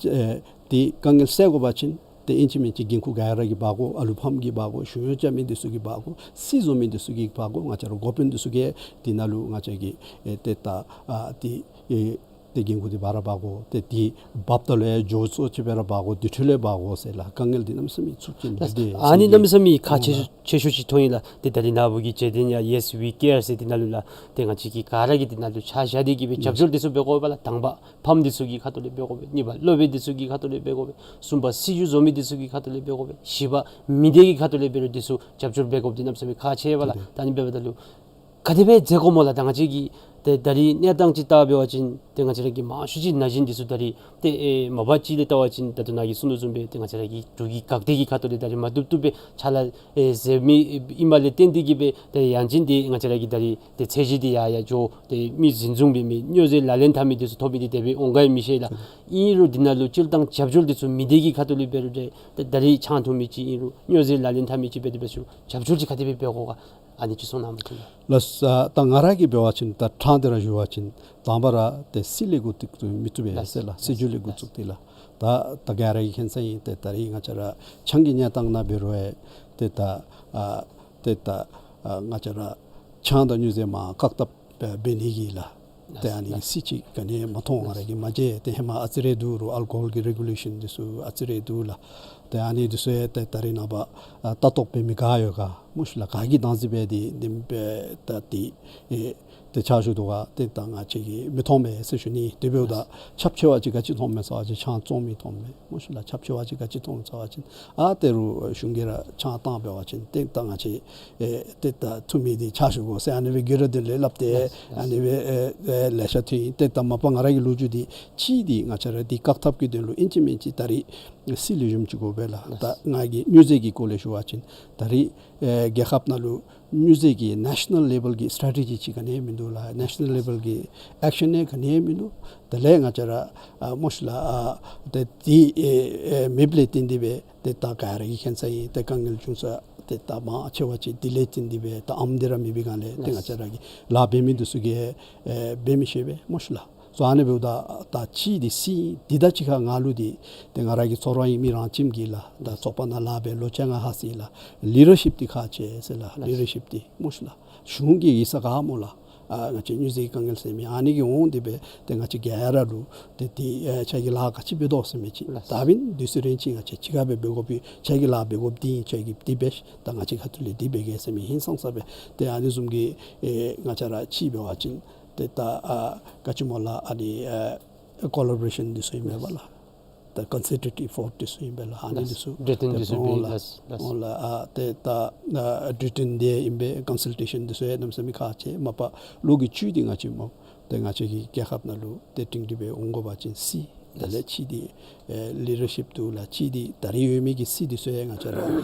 ཨེ་འདི་དཀའ་ངལ་སེལ་དགོ་པ་ཅིན་ཏེ་ཨིན་ཅི་མིན་ཅི་འགན་ཁུར་ག་ར་གིས་འབག་དགོ། ཨ་ལུ་ཕམ་གིས་འབག་དགོ། གཞུང་གཡོག་རྐྱབ་མི་འདི་ཚུ་གིས་འབག་དགོ། སྲིད་བཟོ་མི་འདི་ཚུ་གིས་འབག་དགོ། ང་བཅས་ར་འགོ་དཔོན་འདི་ཚུ་གིས་འདི་ནང་ལུ་ང་བཅས་ཀྱིས་ཨེ་ཏེ་ད་ཨ་འདི་ཨེ་ཏེ་འགན་ཁུར་འདི་འབག་ར་འབག་དགོ། ཏེ་འདི་འབགཔ་ད་ལུ་ཡང་མགྱོགས་སུ་ཅིག་སྦེ་ར་འབག་དགོ། དེ་འཕྲོ་ལས་འབག་དགོ་ཟེར་ལགས། དཀའ་ངལ་འདི་གནམ་མེད་ས་མེད་ཚུགས་ཅི་ལགས། ཨ་ནི་གནམ་མེད་ས་མེད་ཁག་ཆེ་ཤོས་ཆེ་ཤོས་ཅིག་མཐོང་ཡི་ལགས། ཏེ་ད་རིས་ནཱ་བུ་གིས་བརྗོད་དོན་ཡང་Yes We Care ཟེར་འདི་ནང་ལུ་ལགས། ཏེ་ང་བཅས་ཀྱིས་ག་ར་གིས་འདི་ནང་ལུ་ཆ་བཞག་སྟེ་གིས་སྦེ་རྒྱབ་སྐྱོར་འདི་ཚུ་འབད་དགོ་པས་ལགས། དང་པ་ཕམ་འདི་ཚུ་གི་ཁ་ཐུག་ལས་འབད་དགོ་པས། གཉིས་པ་སློབ་དཔོན་འདི་ཚུ་གི་ཁ་ཐུག་ལས་འབད་དགོ་པས། གསུམ་པ་སྲིད་བྱུས་བཟོ་མི་འདི་ཚུ་གི་ཁ་ཐུག་ལས་འབད་དགོ་པས། བཞི་པ་མི་སྡེ་གི་ཁ་ཐུག་ལས་འབད་རུང་འདི་ཚུ་རྒྱབ་སྐྱོར་འབད་དགོཔ་འདི་གནམ་མེད་ས་མེད་ཁག་ཆེ་བས་ལགས། ད་ཨ་ནི་འབདཝ་ད་ལུ་ག་དེ་སྦེ་མཛད་དགོ་སྨོ་ལགས། ད་ང་བཅས་ཀྱིས་ཏེ་ད་རིས་གནས་སྟངས་ཅིག་བལྟ་འབད་བ་ཅིན་ཏེ་ང་བཅས་ར་གི་མང་ཤོས་ཅིག་ན་གཞོན་འདི་ཚུ་ད་རིས་ཏེ་ཨེ་མ་པ་ཅིག་ལས་བལྟ་བ་ཅིན་ད་ལྟོ་ནཱ་གིས་གསུངས་དོ་བཟུམ་སྦེ་ཏེ་ང་བཅས་ར་གི་འབྲུག་གི་འགག་སྡེ་གི་ཁ་ཐུག་ལས་ད་རིས་མ་བཏུབ་བཏུབ་སྦེ་ཕྱག་ལཱ་ཨེ་མཛད་མི་ཨིནམ་ལས་བརྟེན་ཏེ་གིས་སྦེ་ཏེ་ཡང་ཅིན་ཏེ་ང་བཅས་ར་གི་ད་རིས་ཏེ་ཚད་གཞི་འདི་ཡར་ཡར་འགྱོ། ཏེ་མི་འཛིན་བཟུང་འབད་མི་སྨྱོ་རྫས་ལག་ལེན་འཐབ་མི་འདི་ཚུ་ཐོབ་མི་འདི་དེ་སྦེ་འོང་ག་ཡང་མི་ཤེས་ལགས། ཨིན་རུང་འདི་ནང་ལུ་སྤྱིར་བཏང་རྒྱབ་སྐྱོར་འདི་ཚུ་མི་སྡེ་གི་ཁ་ཐུག་ལས་འབད་རུང་ཏེ་ད་རིས་ཆང་འཐུང་མི་ཅིག་ཨིན་རུང་སྨྱོ་རྫས་ལག་ལེན་འཐབ་མི་ཅིག་འབད་དེ་འབད་ཞུ་རྒྱབ་སྐྱོར་ཅིག་ག་དེ་སྦེ་འབད་དགོ་ག། ཨ་ནི་ཅིག་གསུང་གནང་བ་ཅིན་ལགས། ལགས། ད་ང་ར་གིས་འབད་བ་ཅིན་ད་ཕྲང་སྟེ་ར་ཞུ་བ་ཅིན་དང་པ་ར་ཏེ་སྲིད་ལས་འགོ་བཙུགས་ཏེ་མི་བཏུབ་པས་ཟེར་ལགས། སྲིད་བྱུས་ལས་འགོ་བཙུགས་ཏེ་ལགས། ད་ད་ག་ར་གིས་མཁྱེན་གསལ་ཨིན། ཏེ་ད་རིས་ང་བཅས་ར་ཆང་གི་གནས་སྟངས་ནང་འབད་རུང་ཡང་ཏེ་ད་ཨ་ཏེ་ད་ཨ་ང་བཅས་ར་ཆང་དང་སྨྱོ་རྫས་མར་བཀག་ཐབས་འབད་ནི་གི་ལགས། ཏེ་ཨ་ནི་གི་སྲིད་ཅིག་ག་ནི་ཡང་མ་མཐོང་། ང་ར་གིས་མ་མཇལ། ཏེ་ཧེ་མ་ཨ་ཙི་རེ་འདུག་རུང་ཨལ་ཀོ་ཧོལ་གྱི་རེ་གུ་ལེ་ཤཱན་འདི་ཚུ་ཨ་ཙི་རེ་འདུག་ལགས། ཏེ་ཨ་ནི་འདི་ཚུ་ཡང་ཏེ་ད་རིས་ནངས་པ་ཨ་ལྟ་རྟོག་འབད་མི་ག་ཡོད་ག་སྨོ་ཤིག་ལགས། ག་གིས་བདག་འཛིན་འབད་དེ་འདི་སྦེ་ད་འདི་ཨེ་ཏེ་ཕྱག་ཞུ་དོ་ག་ཏེ་ད་ང་བཅས་ཀྱིས་མི་མཐོང་མས་ཟེར་ཞུ་ནི། དེ་འབདཝ་ད་ཁྱབ་ཆེ་བ་ཅིག་ག་ཅི་མཐོངམ་མས་ཟེར་བ་ཅིན་ཆང་བཙོང་མི་མཐོངམ་མས་སྨོ་ཤིག་ལགས། ཁྱབ་ཆེ་བ་ཅིག་ག་ཅི་མཐོངམ་མས་ཟེར་བ་ཅིན་ཨ་ཏེ་རུང་གཞུང་གིས་ར་ཆང་བཏང་འབད་བ་ཅིན་ཏེ་ད་ང་བཅས་ཨེ་ཏེ་ད་འཐུང་མི་འདི་ཕྱག་ཞུ་དགོ་ཟེར་ཨ་ནི་སྦེ་བསྒྱུར་ར་དེ་ལས་སླབ་སྟེ་ལགས། ཨ་ནི་སྦེ་ཨེ་ཨེ་ལེ་ཤ་ཐོན་ཡི། ཏེ་ད་མ་པ་ང་ར་གི་ལོ་རྒྱུས་འདི་ཅིག་འདི་ང་བཅས་ར་འདི་བཀག་ཐབས་ཀྱི་དོན་ལུ་ཨིན་ཅི་མིན་ཅི་ད་རིས་སྲིད་ལེགས་ཤོམ་ཅིག་དགོ་པས་ལགས། ལགས། ད་ང་གིས་སྨྱོ་རྫས་ཀྱི་སྐོར་ལས་ཞུ་བ་ཅིན་ད་རིས་ཨེ་རྒྱལ་ཁབ་ནང་ལུ་སྨྱོ་རྫས་ཀྱི་ནེ་ཤ་ནཱལ་ལེ་བཱལ་གྱི་སི་ཊེ་རེ་ཊི་ཇི་ཅིག་ག་ནི་ཡང་མིན་འདུག་ལགས། ནེ་ཤ་ནཱལ་ལེ་བཱལ་གྱི་ཨེག་ཤཱན་ཡང་ག་ནི་ཡང་མིན་འདུག། དེ་ལས་ང་བཅས་ར་ཨ་སྨོ་ཤིག་ལགས་ཨ་ཏེ་འདི་ཨེ་ཨེ་མེདཔ་ལས་བརྟེན་ཏེ་སྦེ་ཏེ་ད་ག་ར་གིས་མཁྱེན་གསལ་ཨིན། ཏེ་དཀའ་ངལ་བྱུང་ས་ཏེ་ད་མང་ཆེ་བ་ཅིག་འདི་ལས་བརྟེན་ཏེ་སྦེ་ད་ཨམ་འདི་ར་མེད་པའི་སྒང་ལས་ཏེ་ང་བཅས་ར་གི་ལཱ་འབད་མི་འདི་ཚུ་གིས་ཨེ་འབད་མི་ཤེས་པས་སྨོ་ཤིག་ལགས། སོ་ཨ་ནི་འབདཝ་ད་ད་ཅི་འདི་སྲིད་འདི་དང་གཅིག་ཁར་ང་ལུ་འདི་ཏེ་ང་ར་གི་ཚོར་བ་ཨིན། མི་རང་ཁྱིམ་གྱི་ལགས། ད་ཚོགས་པ་ནང་ལཱ་འབད་ལོ་བཅོ་ལྔ་ལྷག་ཅི་ལགས། ལི་ཌར་ཤིཔ་འདི་ཁག་ཆེ་ཟེར་ལགས། ལི་ཌར་ཤིཔ་འདི་སྨོ་ཤིག་ལགས། གཞུང་གི་ཡིག་ཚང་ག་སྨོ་ལགས། ཨ་ང་བཅས་སྨྱོ་རྫས་དཀའ་ངལ་སེལ་མི་ཨ་ནི་གི་འོང་སྟེ་སྦེ་ཏེ་ང་བཅས་ག་ར་ལུ་ཏེ་འདི་ཨེ་ཁྱོད་ཀྱིས་ལཱ་ག་ཅི་འབད་དོ་ཟེར་མི་ཅིག། ལགས། ད་འབདན་དུས་ཚོད་རན་ཅིག་ང་བཅས་གཅིག་ཁར་སྦེ་འབད་དགོ་པས། ཁྱོད་ཀྱིས་ལཱ་འབད་དགོཔ་འདི་ཨིན། ཁྱོད་ཀྱིས་འདི་འབད་ཤིག། ད་ང་བཅས་ཁ་ཐུག་ལས་འདི་འབད་གེ་ཟེར་མི་ཧིང་སངས་ས་སྦེ་ཏེ་ཨ་ནི་བཟུམ་གྱི་ཨེ་ང་བཅས་ར་ཅིག་འབད་བ་ཅིན་ཏེ་ད་ཨ་ག་ཅི་སྨོ་ལགས་ཨ་ནི་ཨེ་ཀོ་ལ་བོ་རེ་ཤཱན་འདི་ཚུ་ཨིན་མས་པ་ལགས། ད་ཀོན་སལ་ཊེ་ཊིབ་ཨི་ཕོརཊ་འདི་ཚུ་ཨིན་པས་ལགས། ཨ་ནི་ལགས། འདི་ཚུ་འབྲེལ་མཐུད་འདི་ཚུ་འབད་ལགས། ལགས་ལགས། འོང་ལགས། ཨ་ཏེ་ད་ཨ་འབྲེལ་མཐུད་འདི་ཨིན་པས། ཀོན་སལ་ཊེ་ཤན་འདི་ཚུ་ཡང་གནམ་མེད་ས་མེད་ཁག་ཆེ། མ་པ་ལོ་གི་བཅུད་འདི་ང་བཅས་སྨོ་ཏེ་ང་བཅས་ཀྱི་རྒྱལ་ཁབ་ནང་ལུ་ཏེ་སྒྲིང་སྒྲི་སྦེ་འོང་དགོ་པ་ཅིན་སྲིད་དེ་ལས་ལགས། ཕྱི་འདི་ཨེ་ལི་ཌར་ཤིབ་འདུག་ལགས། ཕྱི་འདི་ད་རེས་ཡོད་མི་གི་སྲིད་འདི་ཚུ་ཡང་ང་བཅས་ར་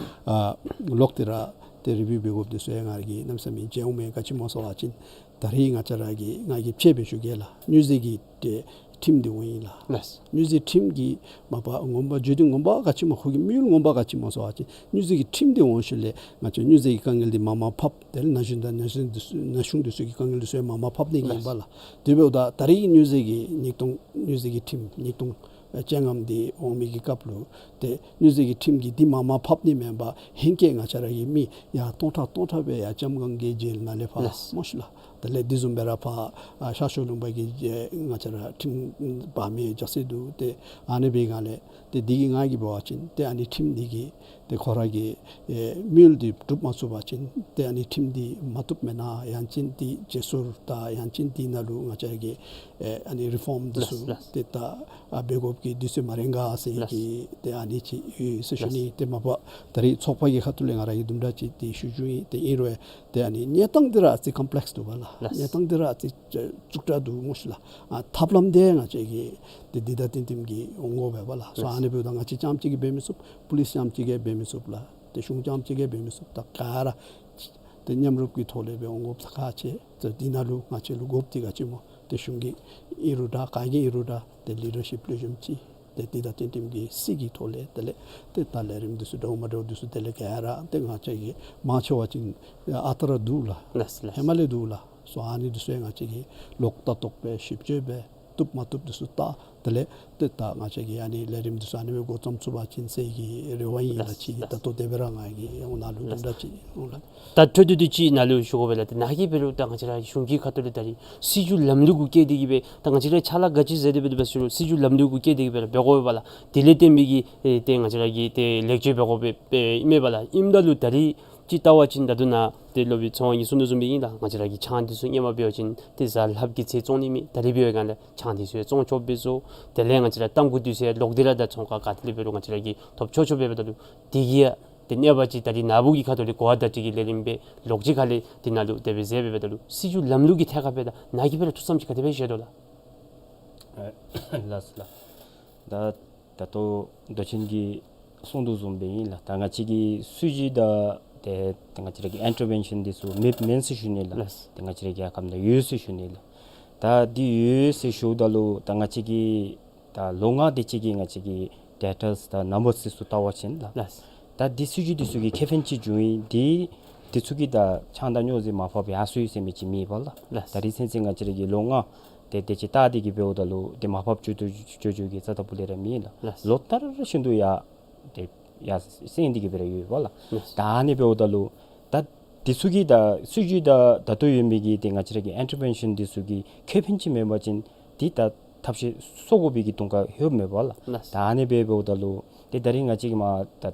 ཨ་ལོག་སྟེ་ར་ཏེ་རི་བིའུ་འབད་དགོཔ་འདི་ཚུ་ཡང་ང་ར་གིས་གནམ་མེད་ས་མེད་མཇལ་འོང་མས། ག་ཅི་སྨོ་ཟེར་བ་ཅིན་ད་རེས་ང་བཅས་ར་གི་ང་གིས་དཔྱེ་སྦེ་ཞུ་གེ་ལགས། སྨྱོ་རྫས་ཀྱི་ཏེ་ཁྲིམས་འདི་འོང་ཡི་ལགས། ལགས། སྨྱོ་རྫས་ཁྲིམས་ཀྱི་མ་པ་ངོ་མ་བརྗོད་དོན་ངོ་མ་ག་ཅི་སྨོ་ཁོ་གི་དམིགས་ཡུལ་ངོ་མ་ག་ཅི་སྨོ་ཟེར་བ་ཅིན་སྨྱོ་རྫས་ཀྱི་ཁྲིམས་འདི་འོང་ཞིནམ་ལས་ང་བཅས་སྨྱོ་རྫས་ཀྱི་དཀའ་ངལ་འདི་མར་མར་ཕབ། དེ་ལས་ན་གཞོན་དང་ན་གཞོན་འདི་ཚུ་ན་གཞོན་འདི་ཚུ་གི་དཀའ་ངལ་འདི་ཚུ་ཡང་མར་མར་ཕབ་ནི་གི་ལགས། ཨིན་པས་ལགས། དེ་འབདཝ་ད་ད་རེས་ཀྱི་སྨྱོ་རྫས་ཀྱི་ཉིས་སྟོང་སྨྱོ་རྫས་ཀྱི་ཁྲིམས་ཉིས་སྟོང་ཅན་ངམ་འདི་འོང་མི་གི་སྐབས་ལུ་ཏེ་སྨྱོ་རྫས་ཀྱི་ཁྲིམས་ཀྱི་འདི་མར་མར་ཕབ་ནི་མེན་པར་ཧེང་སྐལ་ང་བཅས་ར་གི་མི་ཡར་སྟོང་ཕྲག་སྟོང་ཕྲག་སྦེ་ཡར་ལྕམ་སྒང་གི་ཇེལ་ནང་ལས་ཕར་ལགས། སྨོ་ཤི་ལགས། དེ་ལས་དེ་བཟུམ་སྦེ་ར་ཕར་ཨ་ཤར་ཕྱོགས་ལུང་པ་གི་ཨེ་ང་བཅས་ར་ཁྲིམས་འབག་མི་རྒྱ་སེ་འདུག། ཏེ་ཨ་ནི་སྦེ་སྒང་ལས་ཏེ་འདི་གི་ང་གིས་འབད་བ་ཅིན་ཏེ་ཨ་ནི་ཁྲིམས་འདི་གི་ཏེ་ཁོ་ར་གི་ཨེ་དམིགས་ཡུལ་འདི་འགྲུབ་མ་ཚུགས་པ་ཅིན་ཏེ་ཨ་ནི་ཁྲིམས་འདི་མ་བཏུབ་མེན་ན། ཡང་ཅིན་འདི་བརྗེ་སོར་དང་ཡང་ཅིན་འདི་ནང་ལུ་ང་བཅས་ཀྱི་ཨེ་ཨ་ནི་རི་ཕོམ་འདི་ཚུ་ལགས་ལགས། ཏེ་ད་ཨ་འབད་དགོཔ་ཀྱི་དུས་ཚོད་མ་རན་ག་ཟེར་ལགས། གི་ཏེ་ཨ་ནི་ཅིག་ཡོད་ཟེར་ཞུ་ནི། ལགས། ཏེ་མ་པ་ད་རེས་ཚོགས་པ་གི་ཁ་ཐུག་ལས་ང་ར་གིས་དུམ་གྲ་ཅིག་ཏེ་ཞུ་ཞུཝ་ཨིན། ཏེ་ཨིན་རུང་ཏེ་ཨ་ནི་གནས་སྟངས་འདི་ར་ཨ་ཙི་ཀོམ་པི་ལེགསི་འདུག་པ་ལགས། ལགས། གནས་སྟངས་འདི་ར་ཨ་ཙི་རྩུབ་དྲགས་འདུག་སྨོ་ཤི་ལགས། ཨ་ཐབས་ལམ་འདི་ང་བཅས་ཀྱིས་ཏེ་འདི་དང་བསྟུན་བསྟུནམ་གིས་འོང་དགོ་པས་པ་ལགས། སོ་ལགས། ཨ་ནི་འབདཝ་ད་ང་བཅས་རྐྱངམ་གཅིག་གིས་འབད་མི་ཚུགས། པུ་ལིསི་རྐྱངམ་གཅིག་གིས་འབད་མི་ཚུགས་ལགས། ཏེ་གཞུང་རྐྱངམ་གཅིག་གིས་འབད་མི་ཚུགས། ད་ག་ར་ཏེ་མཉམ་རུབ་ཀྱི་ཐོག་ལས་སྦེ་འོང་དགོཔ་ཁག་ཆེ། ཏེ་འདི་ནང་ལུ་ང་བཅས་ལུ་དགོཔ་འདི་ག་ཅི་སྨོ། ཏེ་གཞུང་གི་ཨིན་རུང་འདྲ་ག་གི་ཨིན་རུང་འདྲ་ཏེ་ལི་ཌར་ཤིབ་ལེགས་ཤོམ་ཅིག། ཏེ་འདི་དང་བསྟུན་བསྟུནམ་གིས་སྲིད་ཀྱི་ཐོག་ལས་དེ་ལས་ཏེ་ད་ལས་རིམ་འདི་ཚུ་འདྲཝ་མ་འདྲཝ་འདི་ཚུ་དེ་ལས་ག་ར་ཏེ་ང་བཅས་ཀྱིས་མང་ཆེ་བ་ཅིག་ཨ་རྟག་ར་འདུག་ལགས། ལགས་ལགས། ཧེ་མ་ལས་འདུག་ལགས། སོ་ཨ་ནི་འདི་ཚུ་ཡང་ང་བཅས་ཀྱིས་ལོག་ལྟ་རྟོག་སྦེ་ཞིབ་དཔྱད་འབད་བཏུབ་མ་བཏུབ་འདི་ཚུ་བལྟ། དེ་ལས་ཏེ་ད་ང་བཅས་ཀྱིས་ཨ་ནི་ལས་རིམ་འདི་ཚུ་ཨ་ནི་སྦེ་འགོ་བརྩམ་ཚུགས་པ་ཅིན་ཟེར་གྱི་རེ་བ་ཨིན་ལགས། ལགས་ཅི། ལགས། ད་ལྟོ་དེ་སྦེ་ར་ང་གིས་ཡང་ནཱ་ལུ་དུམ་གྲ་ཅིག་འོང་ལགས། ད་འཕྲོ་མཐུད་དེ་ཅིག་ནཱ་ལུ་ཞུ་དགོ་པས་ལགས། ཏེ་ནཱ་གིས་འབད་རུང་ད་ང་བཅས་ར་གཞུང་གི་ཁ་ཐུག་ལས་ད་རེས་སྲིད་བྱུས་ལམ་ལུགས་གུ་བཀལ་ཏེ་གིས་སྦེ་ད་ང་བཅས་ར་ཕྱག་ལཱ་ག་ཅི་མཛད་དེ་འབད་དེ་འབད་ཞུ་རུང་སྲིད་བྱུས་ལམ་ལུགས་གུ་བཀལ་ཏེ་གིས་སྦེ་ར་འབད་དགོ་པས་ལགས། དེ་ལས་བརྟེན་མི་གི་ཨེ་ཏེ་ང་བཅས་ར་གི་ཏེ་ལེགས་བཅོས་འབད་དགོ་པས་ཨིན་པས་ལགས། ཨིནམ་ད་ལུ་ད་རེས་ཅིག་བལྟ་བ་ཅིན་ད་ལྟོ་ནཱ་ཏེ་སློབ་དཔོན་ཚེ་དབང་གིས་གསུང་དོ་བཟུམ་སྦེ་ཨིན་ལགས། ང་བཅས་ར་གི་ཆང་འདི་ཚུ་ཧེ་མ་འབད་བ་ཅིན་ཏེ་གཟའ་ལྷགཔ་གི་ཚེ་བཙོང་ནི་མེད། ད་རེས་འབད་བའི་སྒང་ལས་ཆང་འདི་ཚུ་ཡང་བཙོང་ཆོགཔ་སྦེ་བཟོ། དེ་ལས་ང་བཅས་ར་ཏམ་ཁུ་འདི་ཚུ་ཡང་ལོག་སྟེ་ར་ད་ཚོང་ཁང་ག་ཏེ་ལས་འབད་རུང་ང་བཅས་ར་གིས་ཐོབ་ཆོག་ཆོགཔ་སྦེ་འབདཝ་ད་ལུ་དེ་གིས་ཡང་ཏེ་གནས་པ་ཅིག་ད་རེས་ནཱ་བུ་གི་ཁ་ཐུག་ལས་གོ་བ་བརྡ་སྤྲོད་ཀྱི་ལས་རིམ་སྦེ་ལོག་ཅི་ཁ་ལས་ཏེ་ནཱ་ལུ་དེ་སྦེ་མཛད་འབདཝ་ད་ལུ་སྲིད་བྱུས་ལམ་ལུགས་ཀྱི་ཐད་ཁར་འབདཝ་ད་ནཱ་གིས་འབད་རུང་ཐུགས་བསམ་ཅིག་ག་དེ་སྦེ་བཞེས་དོ་ལགས། ལགས་སོ་ལགས། ད་ད་ལྟོ་མདོ་ཆེན་གྱིས་གསུང་དོ་བཟུམ་སྦེ་ཨིན་ལགས། ད་ང་བཅས་ཀྱི་སྲིད་བྱུས་དང་ཏེ་ད་ང་བཅས་ར་གི་ཨིན་ཊར་བེན་ཤཱན་འདི་ཚུ་མེདཔ་མེན་ཟེར་ཞུ་ནི་ལགས། ལགས། ཏེ་ང་བཅས་ར་གི་རྒྱལ་ཁབ་ནང་ཡོད་ཟེར་ཞུ་ནི་ལགས། ད་འདི་ཡོད་ཟེར་ཞུཝ་ད་ལུ་ད་ང་བཅས་ཀྱི་ད་ལོ་ལྔ་དེ་ཅིག་གི་ང་བཅས་ཀྱི་ཌེ་ཊཱ་དང་ནམ་བར་འདི་ཚུ་བལྟ་བ་ཅིན་ལགས། ལགས། ད་འདི་སྲིད་བྱུས་འདི་ཚུ་གིས་ཁེ་ཕན་ཅིག་བྱུང་ཡི། འདི་འདི་ཚུ་གིས་ད་ཆང་དང་སྨྱོ་རྫས་མར་ཕབ་ཡར་སོང་ཡི་ཟེར་མི་ཅིག་མེད་པས་ལགས། ལགས། ད་རིས་ཚུན་ཚོད་ང་བཅས་ར་གིས་ལོ་ལྔ་དེ་དེ་ཅིག་བལྟ་སྟེ་གིས་འབདཝ་ད་ལུ་དེ་མར་ཕབ་བཅུག་བཅུག་བཅུག་བཅུག་གི་རྩ་ལྟ་བུ་ལས་ར་མེད་ལགས། ལགས། ལོ་ལྟར་བཞིན་དུ་ཡར་དེ་ཡར་སེང་སྟེ་གིས་སྦེ་ར་ཡོད་པས་ལགས། ལགས། ད་ཨ་ནི་འབདཝ་ད་ལུ་ད་འདི་ཚུ་གིས་ད་སྲིད་བྱུས་ད་ད་ལྟོ་ཡོད་མི་གི་དེ་ང་བཅས་ར་གི་ཨིན་ཊར་བེན་ཤཱན་འདི་ཚུ་གིས་ཁེ་ཕན་ཅིག་མེད་པ་ཅིན་འདི་ད་ཐབས་ཤེས་བཟོ་དགོ་པའི་གི་དོན་ཁ་ཡོདཔ་མེད་པས་ལགས། ལགས། ད་ཨ་ནི་སྦེ་འབདཝ་ད་ལུ་དེ་ད་རིས་ང་བཅས་ཀྱིས་མར་ད་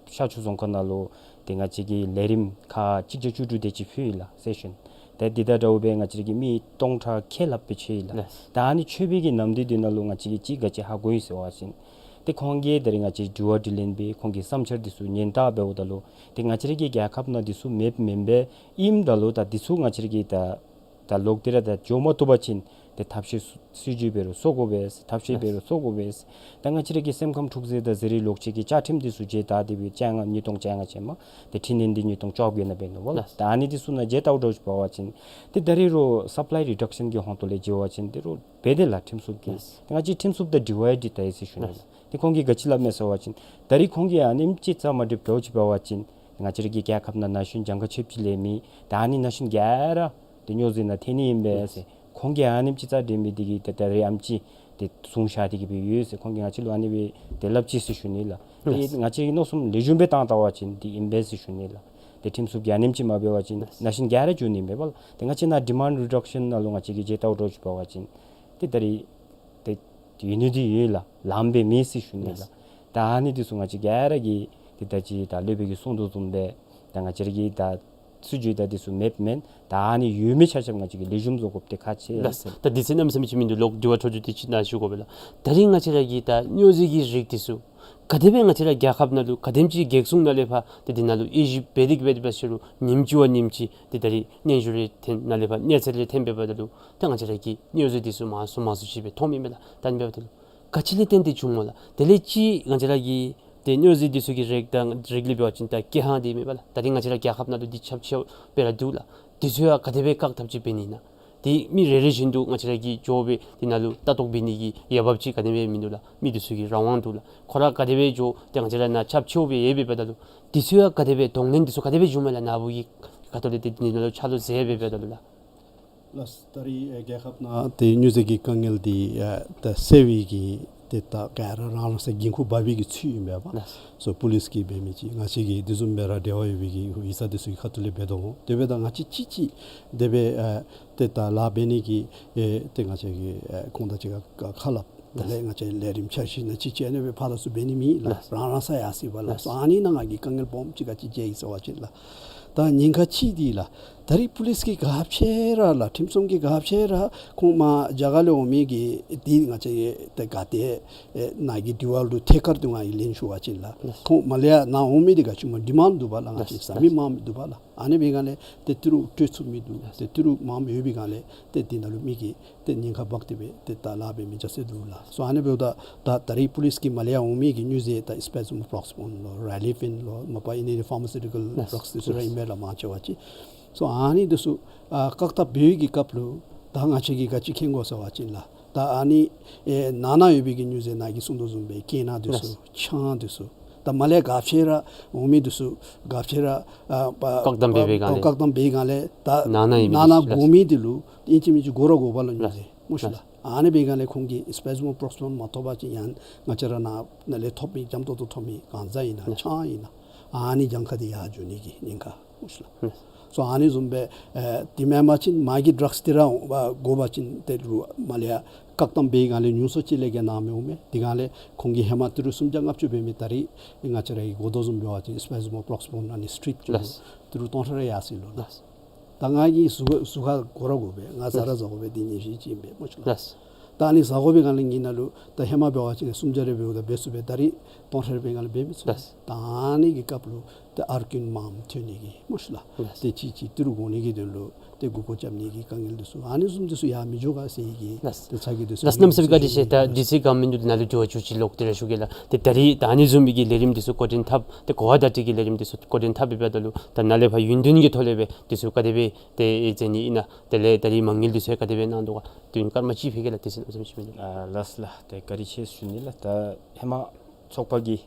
ཤར་ཕྱོགས་རྫོང་ཁག་ནང་ལུ་ཏེ་ང་བཅས་ཀྱིས་ལས་རིམ་ཁག་གཅིག་བརྒྱ་བཅུ་དྲུག་དེ་ཅིག་ཕུལ་ཡི་ལགས་སེ་ཤཱན། ཏེ་འདི་དང་འདྲཝ་སྦེ་ང་བཅས་ར་གི་མི་སྟོང་ཕྲག་ཁལ་ལྷགཔ་སྦེ་ཚོད་ཡི་ལགས། ལགས། ད་ཨ་ནི་ཚོད་པའི་གི་ནམ་དུས་འདི་ནང་ལུ་ང་བཅས་ཀྱིས་གཅིག་ག་ཅི་ཧ་གོ་ཡི་ཟེར་བ་ཅིན་ཏེ་ཁོང་གིས་ད་རིས་ང་བཅས་དྲི་བ་དྲིས་ལན་འབད་ཁོང་གི་བསམ་འཆར་འདི་ཚུ་ཉན་བལྟ་འབདཝ་ད་ལུ་ཏེ་ང་བཅས་ར་གི་རྒྱལ་ཁབ་ནང་འདི་ཚུ་མེདཔ་མེན་པས། ཨིནམ་ད་ལུ་ད་འདི་ཚུ་ང་བཅས་ར་གིས་ད་ད་ལོག་སྟེ་ར་ད་འགྱོ་མ་བཏུབ་པ་ཅིན་ཏེ་ཐབས་ཤེས་སྲིད་བྱུས་འབད་རུང་བཟོ་དགོ་པས། ཐབས་ཤེས་འབད་རུང་བཟོ་དགོ་པས། ད་ང་བཅས་ར་གི་སེམས་ཁམས་འཁྲུག་རྩོད་དང་ཟས་རིགས་ལོག་སྤྱོད་ཀྱི་བཅའ་ཁྲིམས་འདི་ཚུ་མཇལ་བལྟ་སྟེ་སྦེ་བཅོ་ལྔ་ཉིས་སྟོང་བཅོ་ལྔ་ཅན་མ་ཏེ་འཕྲི་སྣོན་འདི་ཉིས་སྟོང་བཅོ་བརྒྱད་ནང་འབད་ནུག་པ་ལགས། ལགས། ད་ཨ་ནི་འདི་ཚུ་ནང་མཇལ་བལྟཝ་འདྲཝ་ཅིག་འབད་བ་ཅིན་ཏེ་ད་རེས་རོགས་སཔ་ལའི་རི་ཌག་ཤཱན་གྱི་ཧོང་ཏོ་ལས་མཇལ་བ་ཅིན་ཏེ་རོགས་འབད་དེས་ལགས་ཁྲིམས་སྲུང་གིས། ལགས། ཏེ་ང་བཅས་ཁྲིམས་སྲུང་དང་དྲི་བ་ཡང་དྲིས་ད་ཡི་ཟེར་ཞུ་ནི་ལགས། ལགས། ཏེ་ཁོང་གིས་ག་ཅི་སླབ་མས་ཟེར་བ་ཅིན་ད་རེས་ཁོང་གིས་ཨ་ནེམ་ཅིག་རྩ་མ་འགྲིགཔ་འདྲཝ་ཅིག་འབད་བ་ཅིན་ང་བཅས་ར་གི་རྒྱལ་ཁབ་ནང་ན་གཞོན་གྱངས་ཁ་ཆོདཔ་ཅིག་ལས་མེད། ད་ཨ་ནི་ན་གཞོན་ག་ར་ཏེ་སྨྱོ་རྫས་ནང་ཐལ་ནི་ཨིན་པས་ཟེར། ཁོང་གིས་ཨ་ནེམ་ཅིག་རྩ་འགྲིག་མི་འདི་གིས་ཏེ་ད་རེས་ཨེམ་ཅིག་ཏེ་བཟུང་བཞག་སྟེ་གིས་སྦེ་ཡོད་ཟེར་ཁོང་གིས་ང་བཅས་ལུ་ཨ་ནི་སྦེ་ཏེ་སླབ་ཅི་ཟེར་ཞུ་ནི་ལགས། ཏེ་ལགས། ང་བཅས་ཀྱིས་མནོ་བསམ་ལེགས་ཤོམ་སྦེ་བཏང་བལྟ་བ་ཅིན་འདི་ཨིན་པས་ཟེར་ཞུ་ནི་ལགས། ཏེ་ཁྲིམས་སྲུང་གིས་ཨ་ནེམ་ཅིག་མ་འབད་བ་ཅིན་ལགས། ན་གཞོན་ག་ར་འགྱོ་ནི་མས་པ་ལགས། ཏེ་ང་བཅས་ནཱ་ཌི་མཱནཌ་རི་ཌག་ཤཱན་ནང་ལུ་ང་བཅས་ཀྱིས་མཇལ་བལྟཝ་འདྲཝ་ཅིག་འབད་བ་ཅིན་ཏེ་ད་རེས་ཏེ་ཡོད་ནི་འདི་ཡོད་ལགས། ལངམ་སྦེ་མེད་ཟེར་ཞུ་ནི་ལགས། ལགས། ད་ཨ་ནི་འདི་ཚུ་ང་བཅས་ག་ར་གིས་ཏེ་ད་ཅི་ད་སློབ་དཔོན་གྱིས་གསུང་དོ་བཟུམ་སྦེ་ད་ང་བཅས་ར་གིས་ད་ སྲིད་བྱུས་དང་འདི་ཚུ་མེདཔ་མེན། ད་ཨ་ནི་ཡོད་མི་ཆ་ཁྱབ་ང་བཅས་ཀྱིས་ལེགས་ཤོམ་བཟོ་དགོཔ་འདི་ཁག་ཆེ། ལགས། ད་དུས་ཚོད་གནམ་མེད་ས་མེད་ཅིག་མིན་འདུག། ལོག་དྲི་བ་འཕྲོ་མཐུད་དེ་ཅིག་ནཱ་ཞུ་དགོ་པས་ལགས། ད་རིས་ང་བཅས་ར་གི་ད་སྨྱོ་རྫས་ཀྱི་རིགས་འདི་ཚུ་ག་དེ་སྦེ་ང་བཅས་ར་རྒྱལ་ཁབ་ནང་ལུ་ག་དེམ་ཅིག་གེགས་སྲུང་ནང་ལས་ཕར་ཏེ་འདི་ནང་ལུ་དབྱེ་ཞིབ་འབད་དེ་གི་འབད་དེ་འབད་ཞུ་རུང་ཉིནམ་གཅིག་བ་ཉིནམ་གཅིག་ཏེ་ད་རིས་སྙན་ཞུ་རེ་ཐོན་ནཱ་ལས་ཕར་གནས་ཚུལ་རེ་ཐོན་འབདཝ་ད་ལུ་ཏེ་ང་བཅས་ར་གི་སྨྱོ་རྫས་འདི་ཚུ་མང་སུ་མང་སུ་ཅིག་སྦེ་མཐོངམ་ཨིན་མས་ལགས། ད་ཨ་ནི་འབདཝ་ད་ལུ་ག་ཅི་ལས་བརྟེན་ཏེ་བྱུངམ་སྨོ་ལགས། དེ་ལས་གཅིག་ང་བཅས་ར་གི་ཏེ་སྨྱོ་རྫས་འདི་ཚུ་གི་རིགས་དང་རིགས་ལས་འབད་བ་ཅིན་ད་ཀེ་ཧང་འདི་མེན་པ་ལགས། ད་རིས་ང་བཅས་ར་རྒྱལ་ཁབ་ནང་ལུ་འདི་ཁྱབ་ཆེཝ་སྦེ་ར་འདུག་ལགས། འདི་ཚུ་ཡང་ག་དེ་སྦེ་བཀག་ཐབས་ཅིག་འབད་ནི་ཨིན་ན། ཏེ་མི་རེ་རེ་བཞིན་དུ་ང་བཅས་ར་གིས་འགྱོ་སྦེ་འདི་ནང་ལུ་ལྟ་རྟོག་འབད་ནི་གི་འོས་འབབ་ཅིག་ག་ནི་ཡང་མིན་འདུག་ལགས། མི་འདི་ཚུ་གི་རང་དབང་འདུག་ལགས། ཁོ་ར་ག་དེ་སྦེ་འགྱོ་ཏེ་ང་བཅས་ར་ནང་ཁྱབ་ཆེཝ་སྦེ་ཡོདཔ་འབདཝ་ད་ལུ་འདི་ཚུ་ཡང་ག་དེ་སྦེ་གདོང་ལེན་འདི་ཚུ་ག་དེ་སྦེ་བྱུངམ་མས་ལགས། ནཱ་བུ་གི་ཁ་ཐུག་ལས་ཏེ་འདི་ནང་ལུ་ཆ་རོགས་མཛད་སྦེ་འབདཝ་ད་ལུ་ལགས། ལགས། ད་རིས་ཨེ་རྒྱལ་ཁབ་ནང་ཏེ་སྨྱོ་རྫས་ཀྱི་དཀའ་ངལ་འདི་ཨེ་ད་སེལ་བའི་གི་ཏེ་ད་ག་ར་རང་རང་སོའི་འགན་ཁུར་འབག་པའི་གི་ཚུལ་ཨིན་པས། ལགས། སོ་པོ་ལིསི་གིས་འབད་མི་ཅིག་ང་བཅས་ཀྱི་འདི་བཟུམ་སྦེ་ར་འབྲེལ་བ་ཡོད་པའི་གི་ཡིག་ཚང་འདི་ཚུ་གི་ཁ་ཐུག་ལས་འབད་དོ་འོང་། དེ་འབདཝ་ད་ང་བཅས་གཅིག་གཅིག་དེ་སྦེ་ཨེ་ཏེ་ད་ལཱ་འབད་ནི་གི་ཨེ་ཏེ་ང་བཅས་ཀྱིས་ཨེ་ཁོང་དང་གཅིག་ཁར་ཁ་སླབ། དེ་ལས་ང་བཅས་ལས་རིམ་འཆར་གཞི་ནང་ཅིག་བཅས་ཨ་ནི་སྦེ་ཕར་ཚུར་འབད་ནི་མེད་ལགས། ལགས། རང་རང་སོ་ཡར་སོ་ཡི་པ་ལགས། ལགས། སོ་ཨ་ནི་ནང་ང་གི་དཀའ་ངལ་སྦོམ་ཅིག་ག་ཅི་འཕྱད་ཡི་ཟེར་བ་ཅིན་ལགས། ད་ཉེན་ཁ་གཅིག་འདི་ལགས། ད་རིས་པོ་ལིསི་གིས་ག་ཅི་ར་ལགས་ཁྲིམས་སྲུང་གིས་ག་ཅི་ར་ཁོང་མར་རྒྱ་གར་ལས་འོང་མི་གི་འདི་ང་བཅས་ཀྱི་ཏེ་ག་ཏེ་ཨེ་ནཱ་གི་དྲི་བ་ལུ་ཐད་ཀར་དུ་ང་གིས་ལན་ཞུ་བ་ཅིན་ལགས། ལགས། ཁོང་མར་ལས་ཡར་ནཱ་འོང་མི་འདི་ག་ཅི་སྨོ་ཌི་མཱནཌ་འདུག་པ་ལགས། ང་བཅས་ལགས། ཟ་མི་མངམ་འདུག་པ་ལགས། ཨ་ནི་འབད་བའི་སྒང་ལས་ཏེ་ཏི་རུ་སྤྲོད་ཚུགས་མི་འདུག། ཏེ་ཏི་རུ་མངམ་ཡོད་པའི་སྒང་ལས་ཏེ་འདི་ནང་ལུ་མི་གིས་ཏེ་ཉེན་ཁ་འབག་སྟེ་སྦེ་ཏེ་ད་ལཱ་འབད་མི་རྐྱབ་སྲོལ་འདུག་ལགས། སོ་ཨ་ནི་འབདཝ་ད་ད་ད་རིས་པོ་ལིསི་གིས་མར་ལས་ཡར་འོང་མི་གི་སྨྱོ་རྫས་ད་སི་པེ་ཛི་མོ་པྲོག་སི་ཕེན་ལོ་རི་ལི་ཕེན་ལོ་མ་པ་ཨ་ནི་ཕར་མ་སིའུ་ཊི་ཀཱལ་ལགས། ཌྲགསི་འདི་ཚུ་ར་ཨིན་མས་ལགས་མང་ཆེ་བ་ཅིག། སོ་ཨ་ནི་འདི་ཚུ་ཨ་བཀག་ཐབས་འབད་བའི་གི་སྐབས་ལུ་ད་ང་བཅས་ཀྱིས་ག་ཅི་མཁྱེན་དགོ་ཟེར་བ་ཅིན་ལགས། ད་ཨ་ནི་ཨེ་ནང་ན་ཡོད་པའི་གི་སྨྱོ་རྫས་ནཱ་གིས་གསུང་དོ་བཟུམ་སྦེ་ཀེ་ནཱ་འདི་ཚུ། ལགས། ཆང་འདི་ཚུ། ད་མར་ལས་ག་ཅི་ར་འོང་མི་འདི་ཚུ་ག་ཅི་ར་ཨ་པ་བཀག་སྡོམ་འབད་བའི་སྒང་ལས། བཀག་སྡོམ་འབད་བའི་སྒང་ལས་ད་ནང་ན་ཡོད་མི་ནང་ན་འདི་ཚུ་དགོ་མི་འདི་ལུ་ཨིན་ཅི་མིན་ཅི་དགོ་ར་དགོ་པ་ལགས་སྨྱོ་རྫས། ལགས། སྨོ་ཤེས་ལགས། ལགས། ཨ་ནི་འབད་བའི་སྒང་ལས་ཁོང་གིས་སི་པེ་ཛི་མོ་པྲོག་སི་ཕེན་མ་ཐོབ་པ་ཅིན་ཡང་ང་བཅས་ར་ནཱ་ནཱ་ལས་ཐོབ་མི་འཇམ་ཏོང་ཏོ་ཐོབ་མི་གང་ཟག་ཨིན་ན། ལགས། ཆང་ཨིན་ན་ཨ་ནི་གྱངས་ཁ་འདི་ཡར་འགྱོ་ནི་གི་ཉེན་ཁ། སྨོ་ཤེས་ལགས། ལགས། སོ་ཨ་ནི་བཟུམ་སྦེ་ཨེ་དེ་མེན་པ་ཅིན་མ་གི་ཌྲགསི་འདི་ར་འོང་པ་དགོ་པ་ཅིན་ཏེ་རུང་མར་ལས་ཡར་བཀག་སྡོམ་འབད་བའི་སྒང་ལས་ཉུང་སུ་ཅིག་ལས་བརྒལ་ནཱ་མི་འོང་མས། དེ་སྒང་ལས་ཁོང་གིས་ཧེ་མ་ཏི་རུ་སུམ་བརྒྱ་ལྔ་བཅུ་འབད་མི་ད་རིས་ང་བཅས་ར་གིས་གོ་དོ་བཟུམ་འབད་བ་ཅིན་སི་པེ་ཛི་མོ་པྲོག་སི་ཕེན་ཨ་ནི་སི་ཊིག་ཅིག་ལུ། ལགས། ཏི་རུ་སྟོང་ཕྲག་རེ་ཡར་སོ་ཡི་ལོ་ལགས། ལགས། ད་ང་གིས་ཟུར་ཁ་ཟུར་ཁ་དགོ་ར་དགོ་པས། ང་ཟ་ར་ཟ་དགོ་པས། འདི་ཉེས་བྱས་ཅིག་ཨིན་པས་སྨོ་ཤེས་ལགས། ལགས། ད་ཨ་ནི་ཟ་དགོ་པའི་སྒང་ལས་ངེའི་ནང་ལུ་ད་ཧེ་མ་འབད་བ་ཅིན་སུམ་བརྒྱ་རེ་འབདཝ་ད་འབད་ཚུགས་པས། ད་རིས་སྟོང་ཕྲག་རེ་འབད་བའི་སྒང་ལས་འབད་མི་ཚུགས། ལགས། ད་ཨ་ནི་གི་སྐབས་ལུ་ཏེ་ཨར་ཀུན་མངམ་ཐོན་ནི་གི་སྨོ་ཤེས་ལགས། ལགས། ཏེ་ཅིག་ཅིག་ཏི་རུ་དགོ་ནི་གི་དོན་ལུ་ཏེ་མགུ་སྐོར་རྐྱབ་ནི་གི་དཀའ་ངལ་འདི་ཚུ་ཨ་ནི་བཟུམ་འདི་ཚུ་ཡར་མི་འགྱོ་ག་ཟེར་བའི་གི། ལགས། ཏེ་ཚ་གྱང་འདི་ཚུ། ལགས། གནམ་མེད་ས་མེད་བཀའ་དྲིན་ཆེ། ད་དུས་ཚོད་ག་མིན་འདུག། ནཱ་ལུ་དྲི་བ་བཅུ་གཅིག་ལོག་སྟེ་ར་ཞུ་གེ་ལགས། ཏེ་ད་རིས་ད་ཨ་ནི་བཟུམ་མའི་གི་ལས་རིམ་འདི་ཚུ་འགོ་འདྲེན་འཐབ་ཏེ་གོ་བ་བརྡ་སྤྲོད་ཀྱི་ལས་རིམ་འདི་ཚུ་འགོ་འདྲེན་འཐབ་འབདཝ་ད་ལུ་ད་ནཱ་ལས་ཕར་ཡུན་བརྟན་གྱི་ཐོག་ལས་སྦེ་འདི་ཚུ་ག་དེ་སྦེ་ཏེ་མཛད་ནི་ཨིན་ན། དེ་ལས་ད་རིས་མ་དངུལ་འདི་ཚུ་ག་དེ་སྦེ་གནང་དོ་ག། དུས་ཡུན་སྐར་མ་གཅིག་ཕུལ་གེ་ལགས། དུས་ཚོད་གནམ་མེད་ས་མེད་ཅིག་མིན་འདུག། ཨ་ལགས་ལགས། ཏེ་བཀའ་དྲིན་ཆེ་ཞུ་ནི་ལགས། ད་ཧེ་མ་ཚོགས་པ་གི་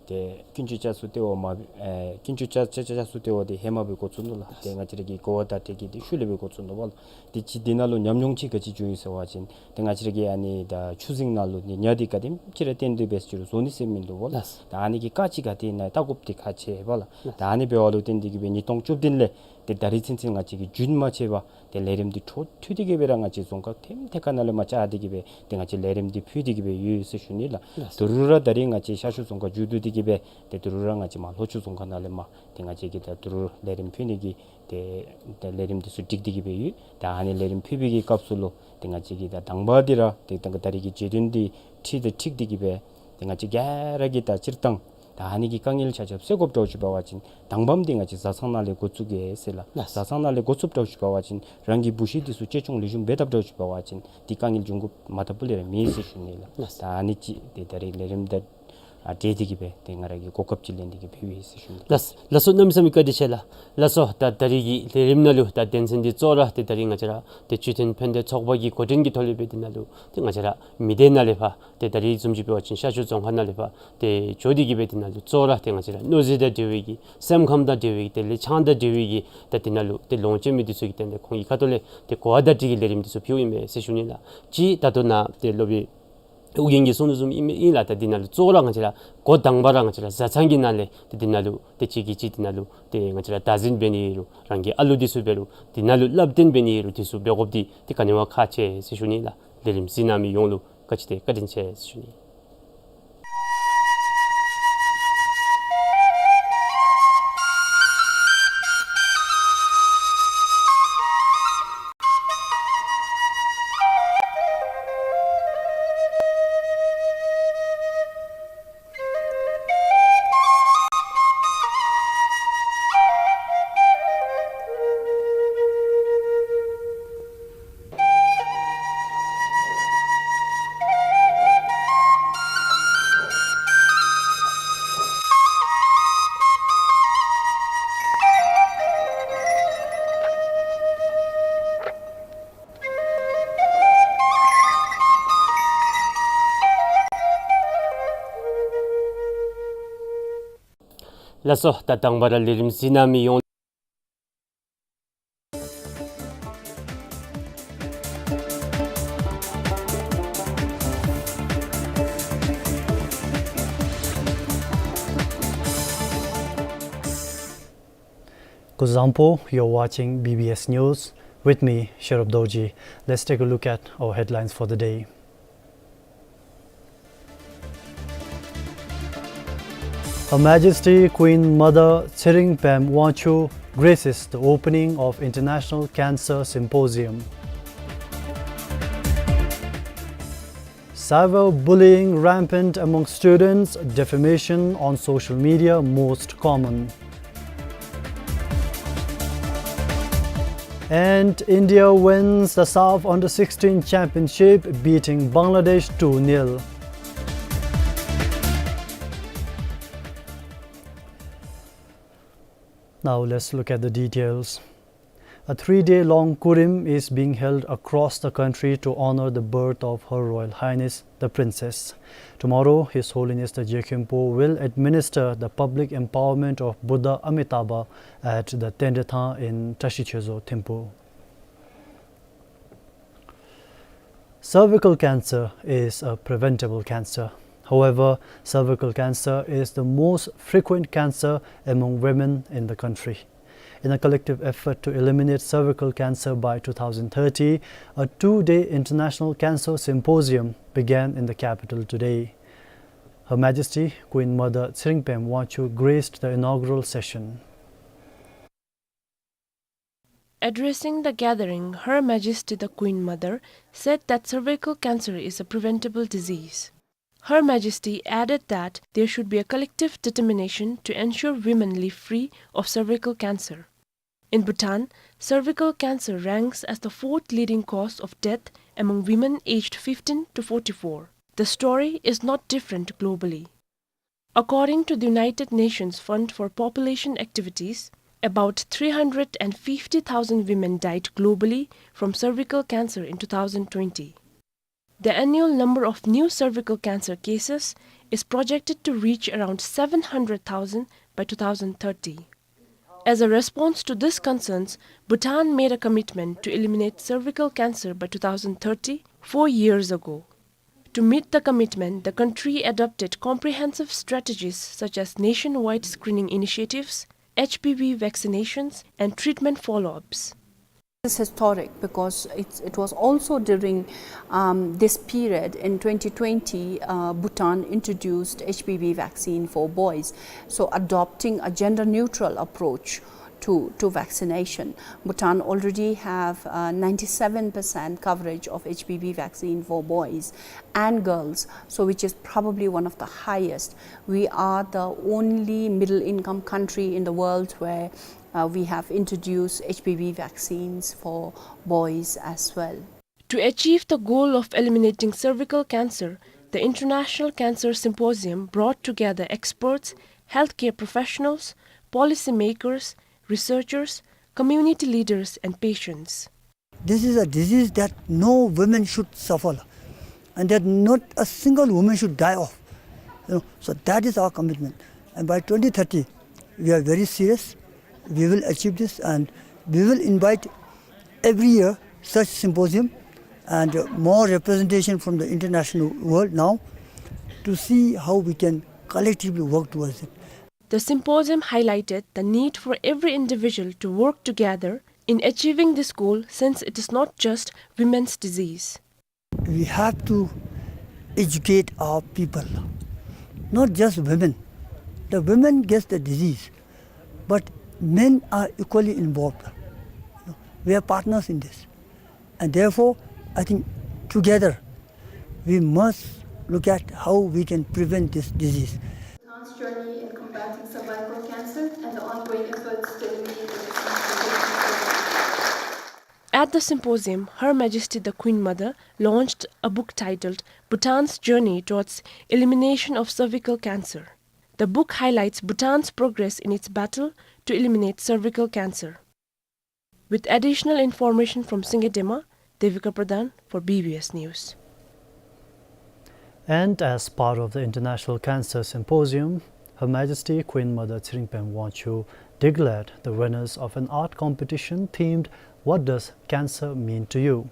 ཏེ་ཀུན་སྤྱོད་བསྐྱར་གསོ་ལྟེ་བ་མ་ཨེ་ཀུན་སྤྱོད་བསྐྱར་བསྐྱར་བསྐྱར་གསོ་ལྟེ་བ་འདི་ཧེ་མ་སྦེ་འགོ་བཙུགས་ནུག་ལགས། ཏེ་ང་བཅས་ར་གི་གོ་བ་བརྡ་སྤྲོད་ཀྱི་འདི་ཤུལ་ལས་སྦེ་འགོ་བཙུགས་ནུག་པ་ལགས། ཏེ་ཅིག་འདི་ནང་ལུ་ཉམས་མྱོང་ཅིག་ག་ཅི་བྱུང་ཡི་ཟེར་བ་ཅིན་ཏེ་ང་བཅས་ར་གི་ཨ་ནི་ད་ཆུ་སྲིན་ནང་ལུ་ནི་ཉ་འདི་ག་དེམ་ཅིག་ར་བཏོན་ཏེ་འབད་ཟེར་རུང་བཟོ་ནི་ཟེར་མིན་འདུག་པ་ལགས། ལགས། ད་ཨ་ནི་གི་བཀག་ཅིག་ག་ཏེ་ནཱ་བལྟ་དགོཔ་འདི་ཁག་ཆེ་བས་ལགས། ད་ཨ་ནི་འབདཝ་ལུ་བརྟེན་ཏེ་གིས་སྦེ་ཉིས་སྟོང་བཅུ་བདུན་ལས་ཏེ་ད་རིས་ཚུན་ཚོད་ང་བཅས་ཀྱིས་རྒྱུན་མ་ཆད་པར་ཏེ་ལས་རིམ་འདི་འཕྲོ་མཐུད་དེ་གིས་སྦེ་ར་ང་བཅས་རྫོང་ཁག་ཐེམ་ཐད་ཁར་ནང་ལས་མར་བཅར་ཏེ་གིས་སྦེ་ཏེ་ང་བཅས་ལས་རིམ་འདི་ཕུལ་ཏེ་གིས་སྦེ་ཡོད་ཟེར་ཞུ་ནི་ལགས། ལགས། ད་རུང་ར་ད་རིས་ང་བཅས་ཤར་ཕྱོགས་རྫོང་ཁག་མཇུག་བསྡུ་སྟེ་གིས་སྦེ་ཏེ་ད་རུང་ར་ང་བཅས་མར་ལྷོ་ཕྱོགས་རྫོང་ཁག་ནང་ལས་མར་ཏེ་ང་བཅས་ཀྱིས་ད་ད་རུང་ལས་རིམ་ཕུལ་ནི་གི་ཏེ་ཏེ་ལས་རིམ་འདི་ཚུ་སྒྲིག་སྟེ་གིས་སྦེ་ཡོད། ད་ཨ་ནི་ལས་རིམ་ཕུལ་བའི་གི་སྐབས་སུ་ལུ་ཏེ་ང་བཅས་ཀྱིས་ད་དང་པ་འདི་ར་ཏེ་ད་ད་རིས་ཀྱི་བརྗོད་དོན་འདི་ཁྲིད་དེ་ཁྲིད་དེ་གིས་སྦེ་ཏེ་ང་བཅས་ག་ར་གིས་ད་སྤྱིར་བཏང་ད་ཨ་ནི་གི་དཀའ་ངལ་ཆ་ཁྱབ་སེལ་དགོཔ་འདྲཝ་ཅིག་འབད་བ་ཅིན་དང་པམ་འདི་ང་བཅས་བཟའ་ཚང་ནང་ལས་འགོ་བཙུགས་དགོ་ཟེར་ལགས། ལགས། བཟའ་ཚང་ནང་ལས་འགོ་བཙུགསཔ་འདྲཝ་ཅིག་འབད་བ་ཅིན་རང་གི་བུ་གཞི་འདི་ཚུ་གཅེས་སྐྱོང་ལེགས་ཤོམ་འབད་དཔ་འདྲཝ་ཅིག་འབད་བ་ཅིན་འདི་དཀའ་ངལ་འབྱུང་དགོཔ་མ་ཐག་པ་ལས་ར་མེད་ཟེར་ཞུ་ནི་ལགས། ལགས། ད་ཨ་ནི་ཅིག་ཏེ་ད་རིས་ལས་རིམ་དང་ཨ་འབྲེལ་ཏེ་གིས་སྦེ་ཏེ་ང་ར་གིས་གོ་སྐབས་ཅིག་ལེན་ཏེ་གིས་ཕུལ་བས་ཟེར་ཞུ་ནི། ལགས། ལགས་སོ། གནམ་མེད་ས་མེད་བཀའ་དྲིན་ཆེ་ལགས། ལགས་སོ། ད་ད་རིས་ཀྱི་ལས་རིམ་ནང་ལུ་ད་དོན་ཚན་འདི་གཙོ་བོ་ར་ཏེ་ད་རིས་ང་བཅས་ར་ཏེ་སྤྱི་མཐུན་ཕན་བདེ་ཚོགས་པ་གི་འགོ་འདྲེན་གྱི་ཐོག་ལས་སྦེ་འདི་ནང་ལུ་ཏེ་ང་བཅས་ར་མི་སྡེ་ནང་ལས་ཕར་ཏེ་ད་རིས་བཟུམ་ཅིག་འབད་བ་ཅིན་ཤར་ཕྱོགས་རྫོང་ཁག་ནང་ལས་ཕར་ཏེ་འགྱོ་སྟེ་གིས་སྦེ་འདི་ནང་ལུ་གཙོ་བོ་ར་ཏེ་ང་བཅས་ར་སྨྱོ་རྫས་དང་འབྲེལ་བའི་གི་སེམས་ཁམས་དང་འབྲེལ་བའི་གི་ཏེ་ལས་ཆང་དང་འབྲེལ་བའི་གི་ད་འདི་ནང་ལུ་ཏེ་ལོངས་སྤྱོད་མི་འདི་ཚུ་གི་དོན་ལས་ཁོང་གི་ཁ་ཐུག་ལས་ཏེ་གོ་བ་བརྡ་སྤྲོད་ཀྱི་ལས་རིམ་འདི་ཚུ་ཕུལཝ་ཨིན་མས་ཟེར་ཞུ་ནི་ལགས། ཅིག་ད་ལྟོ་ནཱ་ཏེ་སློབ་དཔོན་ཨོ་རྒྱན་གྱིས་གསུངས་དོ་བཟུམ་ཨིན་མས་ཨིན་ལགས། ད་འདི་ནང་ལུ་གཙོ་བོ་ར་ང་བཅས་ར་འགོ་དང་པ་ར་ང་བཅས་ར་བཟའ་ཚང་གི་ནང་ལས་ཏེ་འདི་ནང་ལུ་ཏེ་གཅིག་གིས་གཅིག་འདི་ནང་ལུ་ཏེ་ང་བཅས་ར་བདག་འཛིན་འབད་ནི་ཨིན་རུང་རང་གི་ཨ་ལུ་འདི་ཚུ་འབད་རུང་འདི་ནང་ལུ་བསླབ་སྟོན་འབད་ནི་ཨིན་རུང་འདི་ཚུ་འབད་དགོཔ་འདི་ཏེ་ག་ནི་བ་ཁག་ཆེ་ཟེར་ཞུ་ནི་ལགས། ལས་རིམ་གཟིགས་གནང་མི་ཡོངས་ལུ་བཀའ་དྲིན་ཆེ་བཀའ་དྲིན་ཆེ་ཟེར་ཞུ་ནི། ལགས་སོ། ད་དང་པ་ར་ལས་རིམ་གཟིགས་གནང་མི་ཡོངས། སྐུ་གཟུགས་བཟང་པོ། You're watching B B S News. With me, Sherub Dorji. Let's take a look at our headlines for the day. Her Majesty Queen Mother Tshering Pem Wangchuck graces the opening of International Cancer Symposium. Cyberbullying rampant among students, defamation on social media most common. And India wins the SAFF Under sixteen Championship, beating Bangladesh two nil. Now let's look at the details. A three-day-long Kurim is being held across the country to honor the birth of Her Royal Highness the Princess. Tomorrow, His Holiness the Je Khenpo will administer the public empowerment of Buddha Amitabha at the Tendrathang in Tashi Choezo Thimphu. Cervical cancer is a preventable cancer. However, cervical cancer is the most frequent cancer among women in the country. In a collective effort to eliminate cervical cancer by two thousand thirty, a two-day International Cancer Symposium began in the capital today. Her Majesty Queen Mother Tshering Pem Wangchuck graced the inaugural session. Addressing the gathering, Her Majesty the Queen Mother said that cervical cancer is a preventable disease. Her Majesty added that there should be a collective determination to ensure women live free of cervical cancer. In Bhutan, cervical cancer ranks as the fourth leading cause of death among women aged fifteen to forty-four. The story is not different globally. According to the United Nations Fund for Population Activities, about three hundred and fifty thousand women died globally from cervical cancer in two thousand twenty. The annual number of new cervical cancer cases is projected to reach around seven hundred thousand by two thousand thirty. As a response to these concerns, Bhutan made a commitment to eliminate cervical cancer by two thousand thirty, four years ago. To meet the commitment, the country adopted comprehensive strategies such as nationwide screening initiatives, H P V vaccinations, and treatment follow-ups. This is historic because it's, it was also during, um, this period in twenty twenty, uh, Bhutan introduced H P V vaccine for boys. So adopting a gender-neutral approach to, to vaccination. Bhutan already have, uh, ninety-seven percent coverage of H P V vaccine for boys and girls, so which is probably one of the highest. We are the only middle-income country in the world where, uh, we have introduced H P V vaccines for boys as well. To achieve the goal of eliminating cervical cancer, the International Cancer Symposium brought together experts, healthcare professionals, policymakers, researchers, community leaders, and patients. This is a disease that no woman should suffer, and that not a single woman should die of. You know, so that is our commitment. And by twenty thirty, we are very serious. We will achieve this, and we will invite every year such symposium and, uh, more representation from the international world now to see how we can collectively work towards it. The symposium highlighted the need for every individual to work together in achieving this goal, since it is not just women's disease. We have to educate our people, not just women. The women gets the disease, but men are equally involved. We are partners in this. And therefore, I think together we must look at how we can prevent this disease. Bhutan's journey in combating cervical cancer and the ongoing efforts to eliminate the risk of cervical cancer. At the symposium, Her Majesty the Queen Mother launched a book titled Bhutan's Journey Towards Elimination of Cervical Cancer. The book highlights Bhutan's progress in its battle to eliminate cervical cancer. With additional information from Singye Dema, Devika Pradhan for B B S News. And as part of the International Cancer Symposium, Her Majesty Queen Mother Tshering Pembe Wangchuck declared the winners of an art competition themed "What Does Cancer Mean to You?"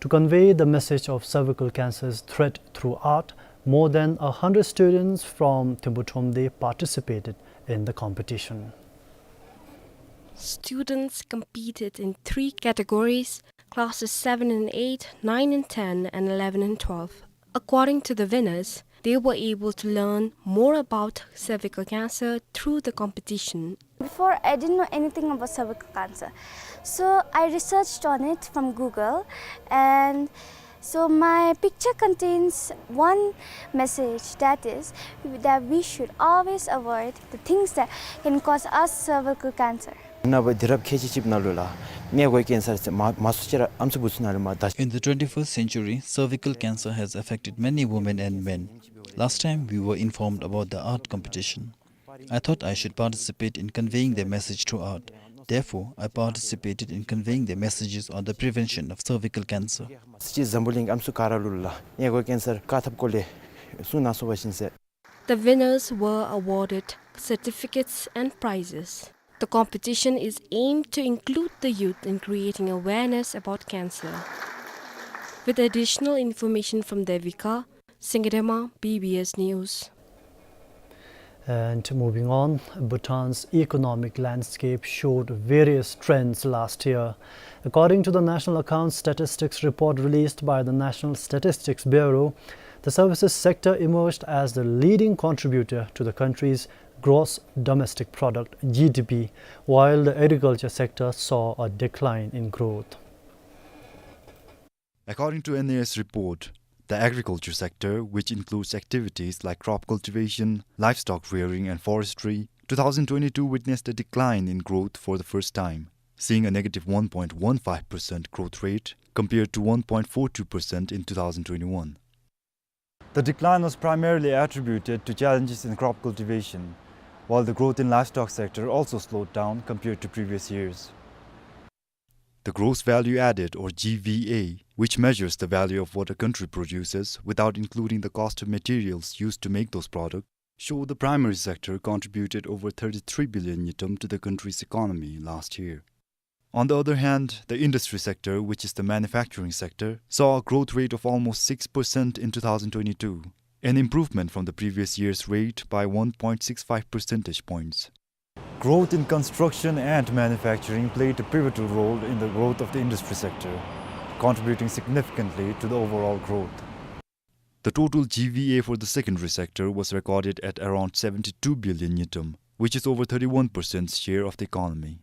To convey the message of cervical cancer's threat through art, more than a hundred students from Thimphu Thromde participated in the competition. Students competed in three categories: classes seven and eight, nine and ten, and eleven and twelve. According to the winners, they were able to learn more about cervical cancer through the competition. Before, I didn't know anything about cervical cancer. So I researched on it from Google, and so my picture contains one message, that is that we should always avoid the things that can cause us cervical cancer. ནངས་པ་དུས་རབས་ཁལ་གཅིག་གཅིག་པའི་ནང་ལུ་ལགས་མངལ་སྒོའི་ཀེན་སར་ཟེར་མང་མང་སུ་ཅིག་ར་ཨམ་སྲུ་བུ་ཚུ་ནང་ལུ་མར་དར། In the twenty-first century, cervical cancer has affected many women and men. Last time, we were informed about the art competition. I thought I should participate in conveying their message through art. Therefore, I participated in conveying their messages on the prevention of cervical cancer. ཅིག་འཛམ་བུ་གླིང་ཨམ་སྲུ་ག་ར་ལུ་ལགས་མངལ་སྒོའི་ཀེན་སར་བཀག་ཐབས་སྐོར་ལས་གསུང་གནང་སོང་པ་ཅིན་ཟེར། The winners were awarded certificates and prizes. The competition is aimed to include the youth in creating awareness about cancer. With additional information from Devika, Singedema, B B S News. And moving on, Bhutan's economic landscape showed various trends last year. According to the National Accounts Statistics report released by the National Statistics Bureau, the services sector emerged as the leading contributor to the country's gross domestic product, G D P, while the agriculture sector saw a decline in growth. According to N A S report, the agriculture sector, which includes activities like crop cultivation, livestock rearing and forestry, two thousand twenty-two witnessed a decline in growth for the first time, seeing a negative one point one five percent growth rate compared to one point four two percent in two thousand twenty-one. The decline was primarily attributed to challenges in crop cultivation, while the growth in livestock sector also slowed down compared to previous years. The gross value added, or G V A, which measures the value of what a country produces without including the cost of materials used to make those products, showed the primary sector contributed over thirty-three billion ngultrum to the country's economy last year. On the other hand, the industry sector, which is the manufacturing sector, saw a growth rate of almost six percent in two thousand twenty-two, an improvement from the previous year's rate by one point six five percentage points. Growth in construction and manufacturing played a pivotal role in the growth of the industry sector, contributing significantly to the overall growth. The total G V A for the secondary sector was recorded at around seventy-two billion ngultrum, which is over thirty-one percent share of the economy.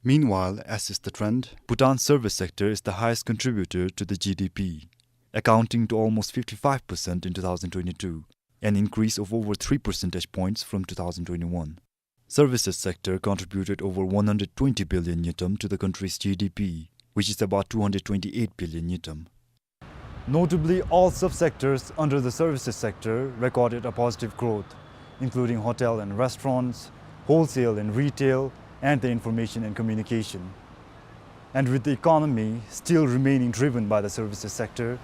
Meanwhile, as is the trend, Bhutan's service sector is the highest contributor to the G D P, accounting to almost fifty-five percent in two thousand twenty-two, an increase of over three percentage points from two thousand twenty-one. Services sector contributed over one hundred twenty billion ngultrum to the country's G D P, which is about two hundred twenty-eight billion ngultrum. Notably, all subsectors under the services sector recorded a positive growth, including hotel and restaurants, wholesale and retail, and the information and communication. And with the economy still remaining driven by the services sector,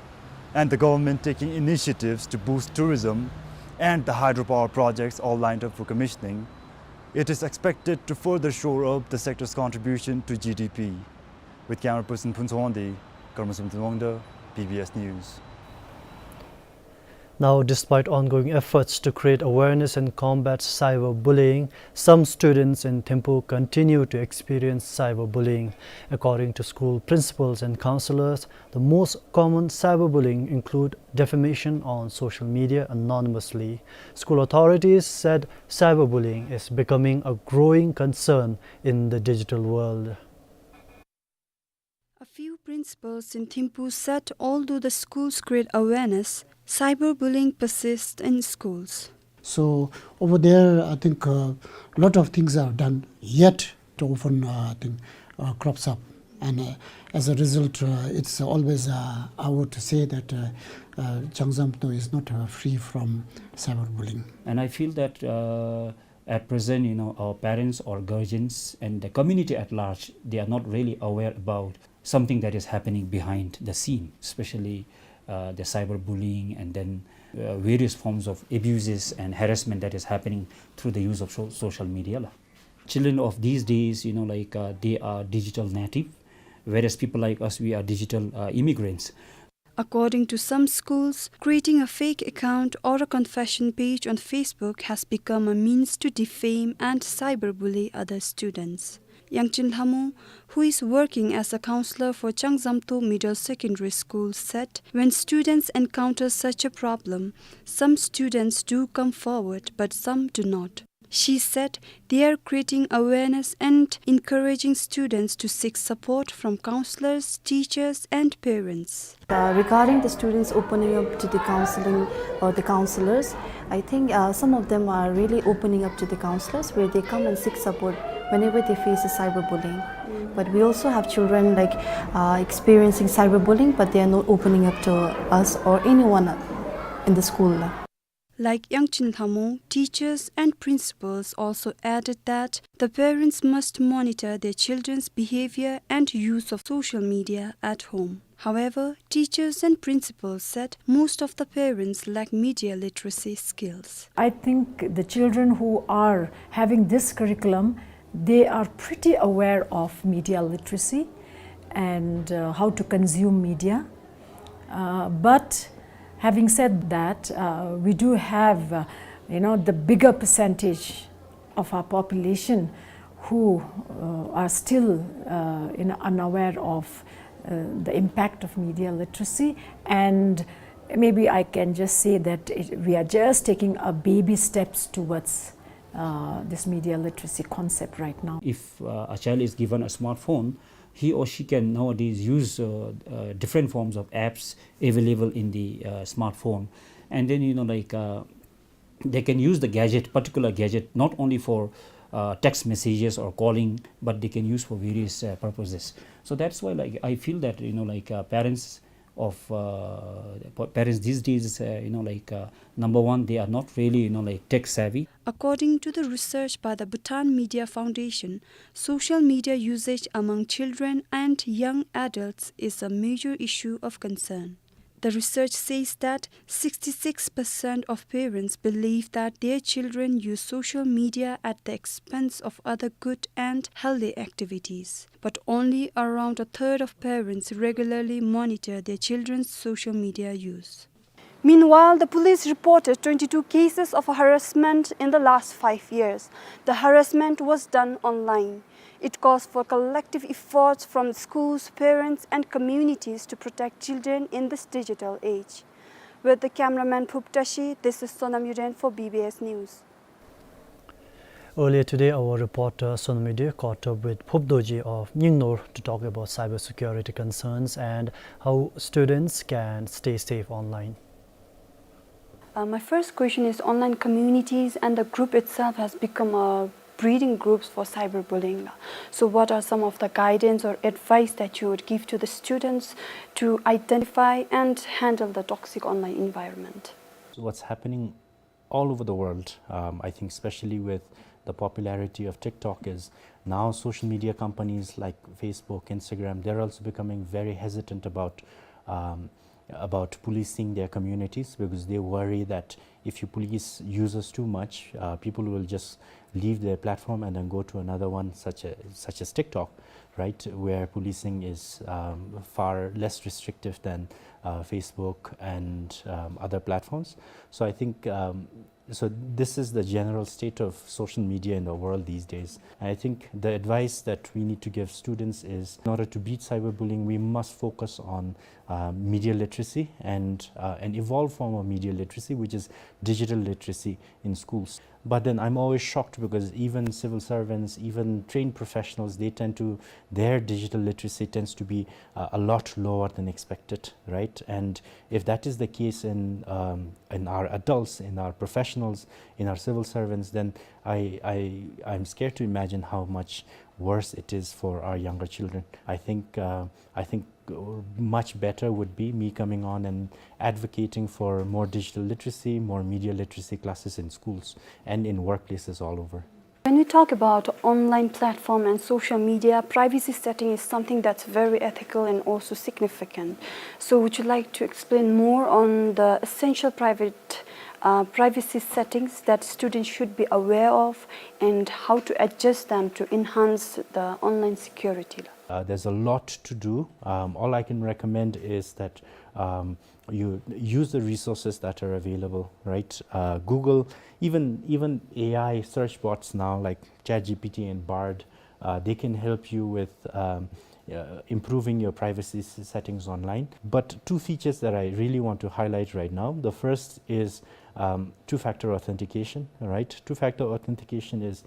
and the government taking initiatives to boost tourism, and the hydropower projects all lined up for commissioning, it is expected to further shore up the sector's contribution to G D P. With camera person Phuntsho Wangdi, Karma Samten Wangda, B B S News. Now, despite ongoing efforts to create awareness and combat cyberbullying, some students in Thimphu continue to experience cyberbullying. According to school principals and counselors, the most common cyberbullying include defamation on social media anonymously. School authorities said cyberbullying is becoming a growing concern in the digital world. A few principals in Thimphu said although the schools create awareness, cyberbullying persists in schools. So over there, I think a lot of things are done, yet it often, uh, I think, uh, crops up. And uh, as a result, uh, it's always, uh, I would say that uh, uh, Changzam though is not uh, free from cyberbullying. And I feel that uh, at present, you know, our parents or guardians and the community at large, they are not really aware about something that is happening behind the scene, especially uh, the cyberbullying and then uh, various forms of abuses and harassment that is happening through the use of so- social media la. Children of these days, you know, like, uh, they are digital native, whereas people like us, we are digital, uh, immigrants. According to some schools, creating a fake account or a confession page on Facebook has become a means to defame and cyberbully other students. Yangchen Lhamo, who is working as a counselor for Changzamto Middle Secondary School, said when students encounter such a problem, some students do come forward, but some do not. She said they are creating awareness and encouraging students to seek support from counselors, teachers, and parents. Uh, regarding the students opening up to the counseling or the counselors, I think, uh, some of them are really opening up to the counselors, where they come and seek support whenever they face a cyberbullying. But we also have children, like, uh, experiencing cyberbullying, but they are not opening up to us or anyone in the school. Like Yangchen Lhamo, teachers and principals also added that the parents must monitor their children's behavior and use of social media at home. However, teachers and principals said most of the parents lack media literacy skills. I think the children who are having this curriculum, they are pretty aware of media literacy and, uh, how to consume media. Uh, but having said that, uh, we do have, uh, you know, the bigger percentage of our population who, uh, are still, uh, you know, unaware of, uh, the impact of media literacy. And maybe I can just say that it, we are just taking a baby steps towards, uh, this media literacy concept right now. If, uh, a child is given a smartphone, he or she can nowadays use, uh, uh, different forms of apps available in the, uh, smartphone. And then, you know, like, uh, they can use the gadget, particular gadget, not only for, uh, text messages or calling, but they can use for various, uh, purposes. So that's why, like, I feel that, you know, like, uh, parents of, uh, pa- parents these days, uh, you know, like, uh, number one, they are not really, you know, like, tech savvy. According to the research by the Bhutan Media Foundation, social media usage among children and young adults is a major issue of concern. The research says that sixty-six percent of parents believe that their children use social media at the expense of other good and healthy activities. But only around a third of parents regularly monitor their children's social media use. Meanwhile, the police reported twenty-two cases of harassment in the last five years. The harassment was done online. It calls for collective efforts from schools, parents, and communities to protect children in this digital age. With the cameraman Phup Tashi, this is Sonam Yuden for B B S News. Earlier today, our reporter Sonam Yuden caught up with Phup Dorji of Nyingnour to talk about cybersecurity concerns and how students can stay safe online. Uh, my first question is, online communities and the group itself has become a breeding groups for cyberbullying. So what are some of the guidance or advice that you would give to the students to identify and handle the toxic online environment? So what's happening all over the world, um, I think especially with the popularity of TikTok, is now social media companies like Facebook, Instagram, they're also becoming very hesitant about, um, about policing their communities, because they worry that if you police users too much, uh, people will just leave their platform and then go to another one, such a, such as TikTok, right, where policing is, um, far less restrictive than, uh, Facebook and, um, other platforms. So I think, um, so this is the general state of social media in the world these days. I think the advice that we need to give students is, in order to beat cyberbullying, we must focus on, uh, media literacy and, uh, an evolved form of media literacy, which is digital literacy in schools. But then I'm always shocked because even civil servants, even trained professionals, they tend to, their digital literacy tends to be, uh, a lot lower than expected, right? And if that is the case in, um, in our adults, in our professionals, in our civil servants, then I, I, I'm scared to imagine how much worse it is for our younger children. I think, uh, I think, uh, much better would be me coming on and advocating for more digital literacy, more media literacy classes in schools and in workplaces all over. When we talk about online platform and social media, privacy setting is something that's very ethical and also significant. So would you like to explain more on the essential private, uh, privacy settings that students should be aware of and how to adjust them to enhance the online security? Uh, there's a lot to do. Um, all I can recommend is that, um, you use the resources that are available, right? Uh, Google, even, even A I search bots now, like ChatGPT and Bard, uh, they can help you with, um, uh, improving your privacy s-, settings online. But two features that I really want to highlight right now. The first is, um, two-factor authentication, right? Two-factor authentication is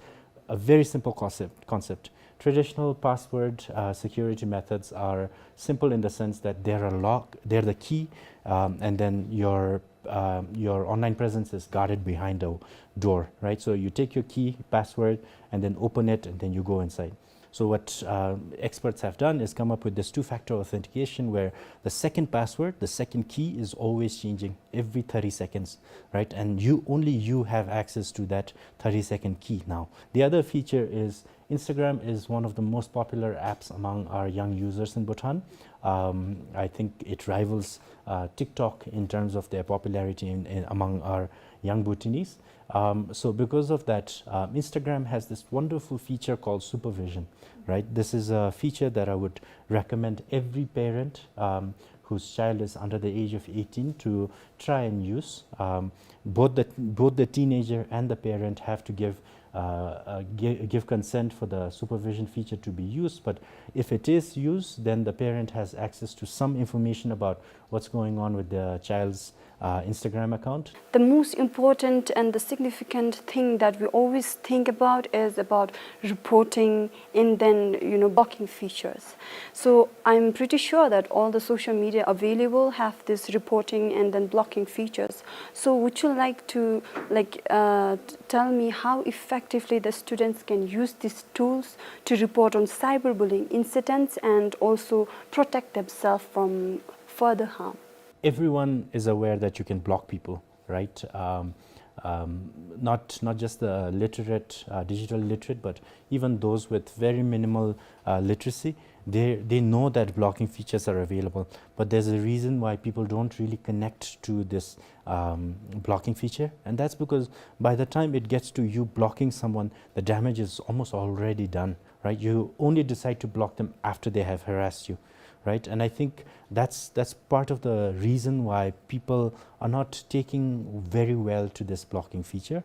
a very simple concept, concept. Traditional password, uh, security methods are simple in the sense that they're a lock, they're the key, um, and then your, uh, your online presence is guarded behind a door, right? So you take your key, password, and then open it, and then you go inside. So what, uh, experts have done is come up with this two-factor authentication where the second password, the second key is always changing every thirty seconds, right? And you, only you have access to that thirty-second key now. The other feature is Instagram is one of the most popular apps among our young users in Bhutan. Um, I think it rivals, uh, TikTok in terms of their popularity in, in, among our young Bhutanese. Um, so because of that, um, Instagram has this wonderful feature called supervision, right? This is a feature that I would recommend every parent, um, whose child is under the age of eighteen to try and use. Um, both the, both the teenager and the parent have to give, uh, uh, gi-, give consent for the supervision feature to be used. But if it is used, then the parent has access to some information about what's going on with the child's, uh, Instagram account. The most important and the significant thing that we always think about is about reporting and then, you know, blocking features. So I'm pretty sure that all the social media available have this reporting and then blocking features. So would you like to, like, uh, t-, tell me how effectively the students can use these tools to report on cyberbullying incidents and also protect themselves from further harm? Everyone is aware that you can block people, right? Um, um, not, not just the literate, uh, digital literate, but even those with very minimal, uh, literacy, they, they know that blocking features are available. But there's a reason why people don't really connect to this, um, blocking feature, and that's because by the time it gets to you blocking someone, the damage is almost already done, right? You only decide to block them after they have harassed you, right? And I think that's, that's part of the reason why people are not taking very well to this blocking feature.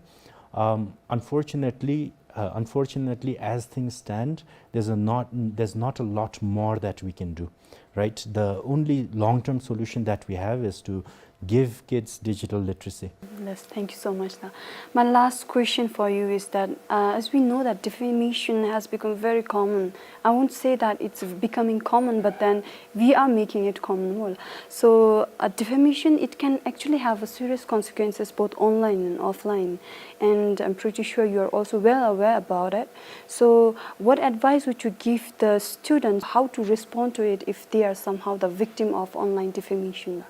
Um, unfortunately, uh, unfortunately, as things stand, there's a not, there's not a lot more that we can do, right? The only long-term solution that we have is to give kids digital literacy. Yes, thank you so much, sir. My last question for you is that, uh, as we know that defamation has become very common, I won't say that it's becoming common, but then we are making it common. Well, so, uh, defamation, it can actually have a serious consequences both online and offline, and I'm pretty sure you're also well aware about it. So, what advice would you give the students how to respond to it if they are somehow the victim of online defamation?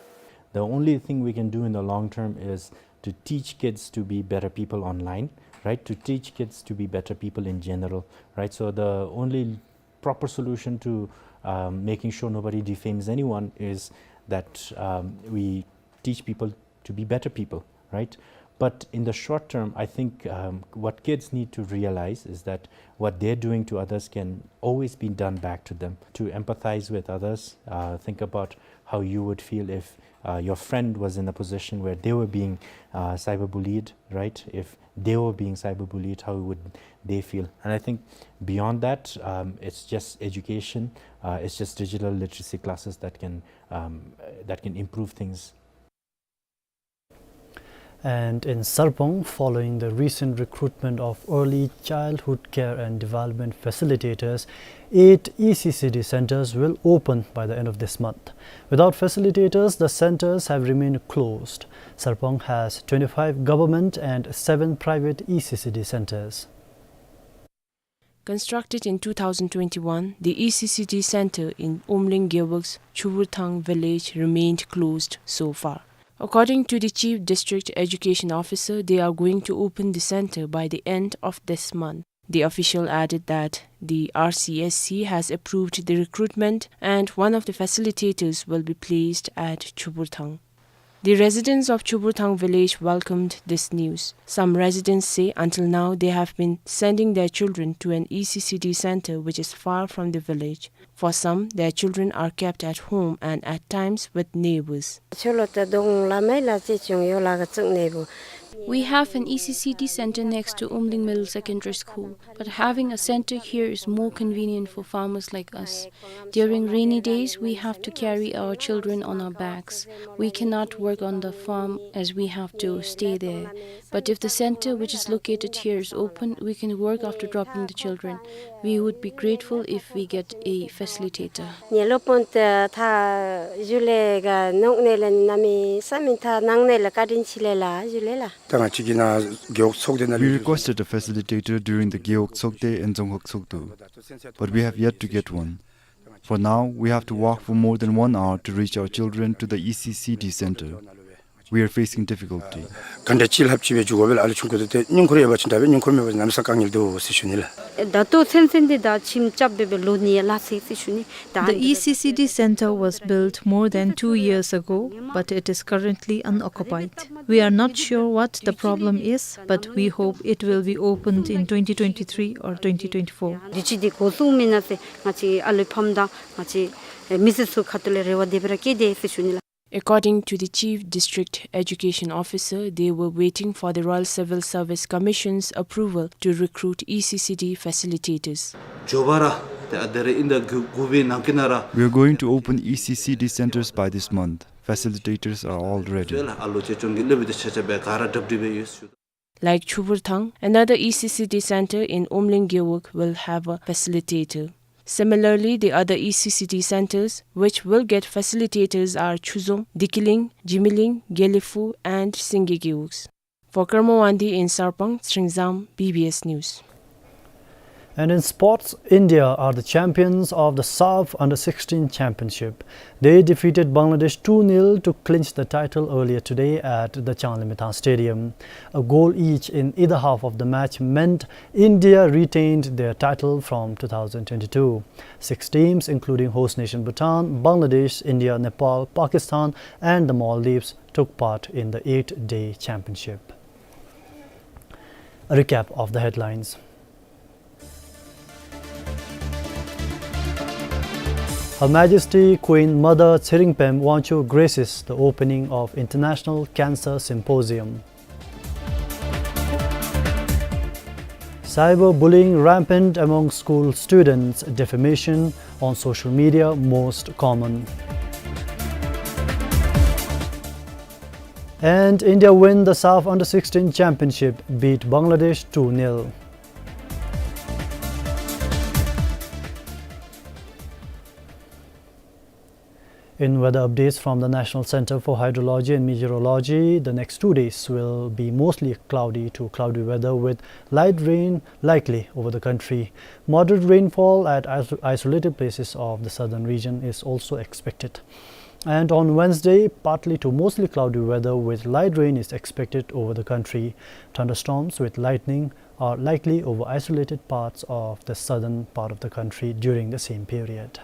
The only thing we can do in the long term is to teach kids to be better people online, right? To teach kids to be better people in general, right? So the only proper solution to, um, making sure nobody defames anyone is that, um, we teach people to be better people, right? But in the short term, I think, um, what kids need to realize is that what they're doing to others can always be done back to them. To empathize with others, uh, think about how you would feel if, uh, your friend was in a position where they were being, uh, cyberbullied, right? If they were being cyberbullied, how would they feel? And I think beyond that, um, it's just education, uh, it's just digital literacy classes that can, um, uh, that can improve things. And in Sarpang, following the recent recruitment of early childhood care and development facilitators, eight E C C D centers will open by the end of this month. Without facilitators, the centers have remained closed. Sarpang has twenty-five government and seven private E C C D centers. Constructed in two thousand twenty-one, the E C C D center in Umling Gewog's Chuburthang village remained closed so far. According to the Chief District Education Officer, they are going to open the center by the end of this month. The official added that the R C S C has approved the recruitment and one of the facilitators will be placed at Chuburthang. The residents of Chuburthang village welcomed this news. Some residents say until now they have been sending their children to an E C C D center which is far from the village. For some, their children are kept at home and at times with neighbors. We have an E C C D center next to Umling Middle Secondary School, but having a center here is more convenient for farmers like us. During rainy days, we have to carry our children on our backs. We cannot work on the farm as we have to stay there. But if the center which is located here is open, we can work after dropping the children. We would be grateful if we get a facilitator. ཉེ་ལོ་པོན་ཏེ་ཐ་ཞུ་ལེ་ག་ནོག་ནེ་ལེ་ནམ་མི་ས་མི་ཐ་ནང་ནེ་ལེ་བཀའ་དྲིན་ཆེ་ལེ་ལ་ཞུ་ལེ་ལ། ད་ང་བཅས་ཀྱིས་ནཱ་རྒེད་འོག་ཚོགས་སྡེ་ནང་We requested a facilitator during the རྒེད་འོག་ཚོགས་སྡེ་ཨན་རྫོང་ཁག་ཚོགས་འདུ, but we have yet to get one. For now, we have to walk for more than one hour to reach our children to the E C C D center. We are facing difficulty. ག་འདྲ་ཅིག་ལྷབ་ཅིག་སྦེ་འགྱོ་དགོ་པས་ལགས། ཨ་ལུ་ཆུང་ཀུ་དེ་ཏེ་སྙིང་ཁོང་ར་ཡོད་པ་ཅིན་འདྲ་སྦེ་སྙིང་ཁོང་མེད་པ་ཅིན་གནམ་མེད་ས་མེད་དཀའ་ངལ་འདུག་ཟེར་ཞུ་ནི་ལགས། ད་ལྟོ་ཚུན་ཚོད་འདི་ད་ཁྱིམ་རྐྱབ་སྦེ་སྦེ་ལོག་ནི་ཡང་ལ་ཟེར་ཟེར་ཞུ་ནི། The E C C D center was built more than two years ago, but it is currently unoccupied. We are not sure what the problem is, but we hope it will be opened in twenty twenty-three or twenty twenty-four. དུས་ཅི་འདི་འགོ་བཙུགས་མེན་ན་ཟེར་ང་བཅས་ཨ་ལུའི་ཕམ་དང་ང་བཅས་མི་སེར་ཚུ་ཁ་ཐུག་ལས་རེ་བ་དེ་སྦེ་ར་བསྐྱེད་དེ་ཟེར་ཞུ་ནི་ལགས། According to the Chief District Education Officer, they were waiting for the Royal Civil Service Commission's approval to recruit E C C D facilitators. མགྱོགས་པ་ར་ཏེ་ཨ་དེ་རེ་ཨིན་ད་དགུ་དགུ་པའི་ནང་འཁོད་ནང་ར། We are going to open E C C D centers by this month. Facilitators are all ready. ཨ་ལོ་ཅེ་ཅོང་གི་ལེ་བི་དེ་ཆ་ཆ་སྦེ་ག་ར་གྲ་སྒྲིག་སྦེ་ཡོད་ཟེར་ཞུ། Like Chuburthang, another E C C D center in Umling Gewog will have a facilitator. Similarly, the other E C C D centers which will get facilitators are Chuzong, Dikiling, Jimiling, Gelephu, and Singye Gewogs. For Karma Wangdi in Sarpang, Sringzam, B B S News. And in sports, India are the champions of the SAFF Under sixteen Championship. They defeated Bangladesh two nil to clinch the title earlier today at the Changlimithang Stadium. A goal each in either half of the match meant India retained their title from two thousand twenty-two. Six teams, including host nation Bhutan, Bangladesh, India, Nepal, Pakistan, and the Maldives, took part in the eight-day championship. A recap of the headlines. Her Majesty Queen Mother Tshering Pem Wangchuck graces the opening of International Cancer Symposium. Cyberbullying rampant among school students, defamation on social media most common. And India win the SAFF Under sixteen Championship, beat Bangladesh two nil. In weather updates from the National Center for Hydrology and Meteorology, the next two days will be mostly cloudy to cloudy weather with light rain likely over the country. Moderate rainfall at iso-, isolated places of the southern region is also expected. And on Wednesday, partly to mostly cloudy weather with light rain is expected over the country. Thunderstorms with lightning are likely over isolated parts of the southern part of the country during the same period.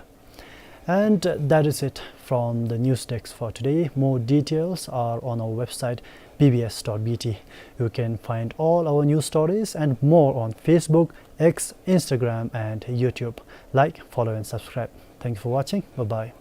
And that is it from the news desk for today. More details are on our website, B B S dot B T. You can find all our news stories and more on Facebook, X, Instagram, and YouTube. Like, follow, and subscribe. Thank you for watching. Bye-bye.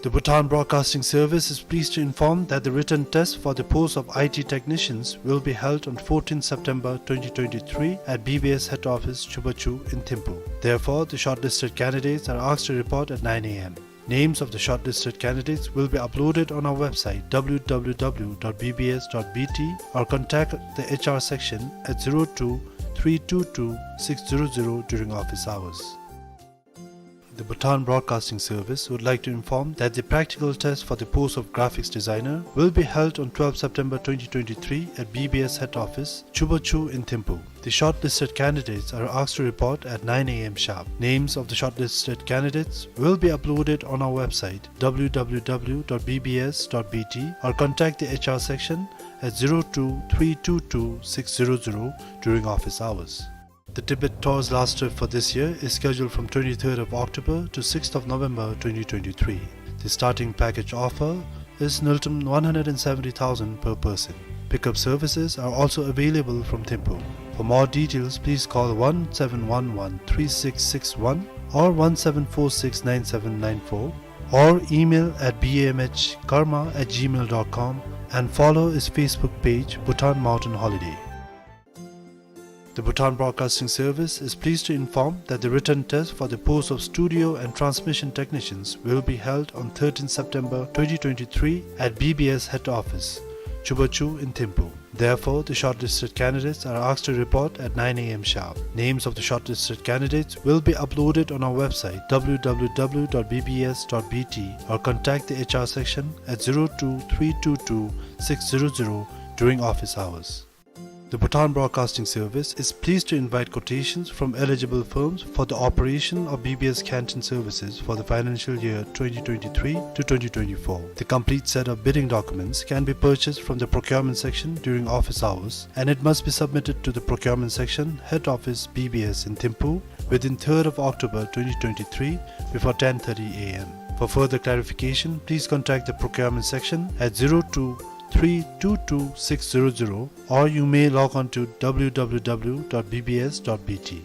The Bhutan Broadcasting Service is pleased to inform that the written test for the post of I T technicians will be held on fourteenth September twenty twenty-three at B B S head office Chubachu in Thimphu. Therefore, the shortlisted candidates are asked to report at nine A M. Names of the shortlisted candidates will be uploaded on our website, W W W dot B B S dot B T, or contact the H R section at zero two three two two six zero zero during office hours. The Bhutan Broadcasting Service would like to inform that the practical test for the post of graphics designer will be held on twelfth September twenty twenty-three at B B S head office, Chubachu in Thimphu. The shortlisted candidates are asked to report at nine A M sharp. Names of the shortlisted candidates will be uploaded on our website, W W W dot B B S dot B T, or contact the H R section at zero two three two two six zero zero during office hours. The Tibet Tour's last trip for this year is scheduled from twenty-third of October to sixth of November twenty twenty-three. The starting package offer is niltum one hundred and seventy thousand per person. Pickup services are also available from Thimphu. For more details, please call one seven one one three six six one or one seven four six nine seven nine four or email at B M H karma at gmail dot com and follow its Facebook page, Bhutan Mountain Holiday. The Bhutan Broadcasting Service is pleased to inform that the written test for the post of studio and transmission technicians will be held on thirteenth September twenty twenty-three at B B S head office, Chubachu in Thimphu. Therefore, the shortlisted candidates are asked to report at nine A M sharp. Names of the shortlisted candidates will be uploaded on our website, W W W dot B B S dot B T, or contact the H R section at zero two three two two six zero zero during office hours. The Bhutan Broadcasting Service is pleased to invite quotations from eligible firms for the operation of B B S canteen services for the financial year twenty twenty-three to twenty twenty-four. The complete set of bidding documents can be purchased from the procurement section during office hours, and it must be submitted to the procurement section, head office, B B S in Thimphu, within third of October twenty twenty-three before ten thirty A M. For further clarification, please contact the procurement section at zero two three two two six zero zero, or you may log on to W W W dot B B S dot B T.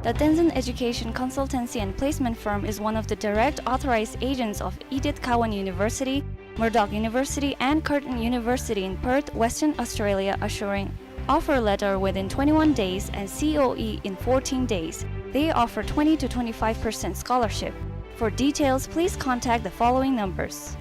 The Tenzin Education Consultancy and Placement Firm is one of the direct authorized agents of Edith Cowan University, Murdoch University, and Curtin University in Perth, Western Australia, assuring offer letter within twenty-one days and C O E in fourteen days. They offer twenty to twenty-five percent scholarship. For details, please contact the following numbers.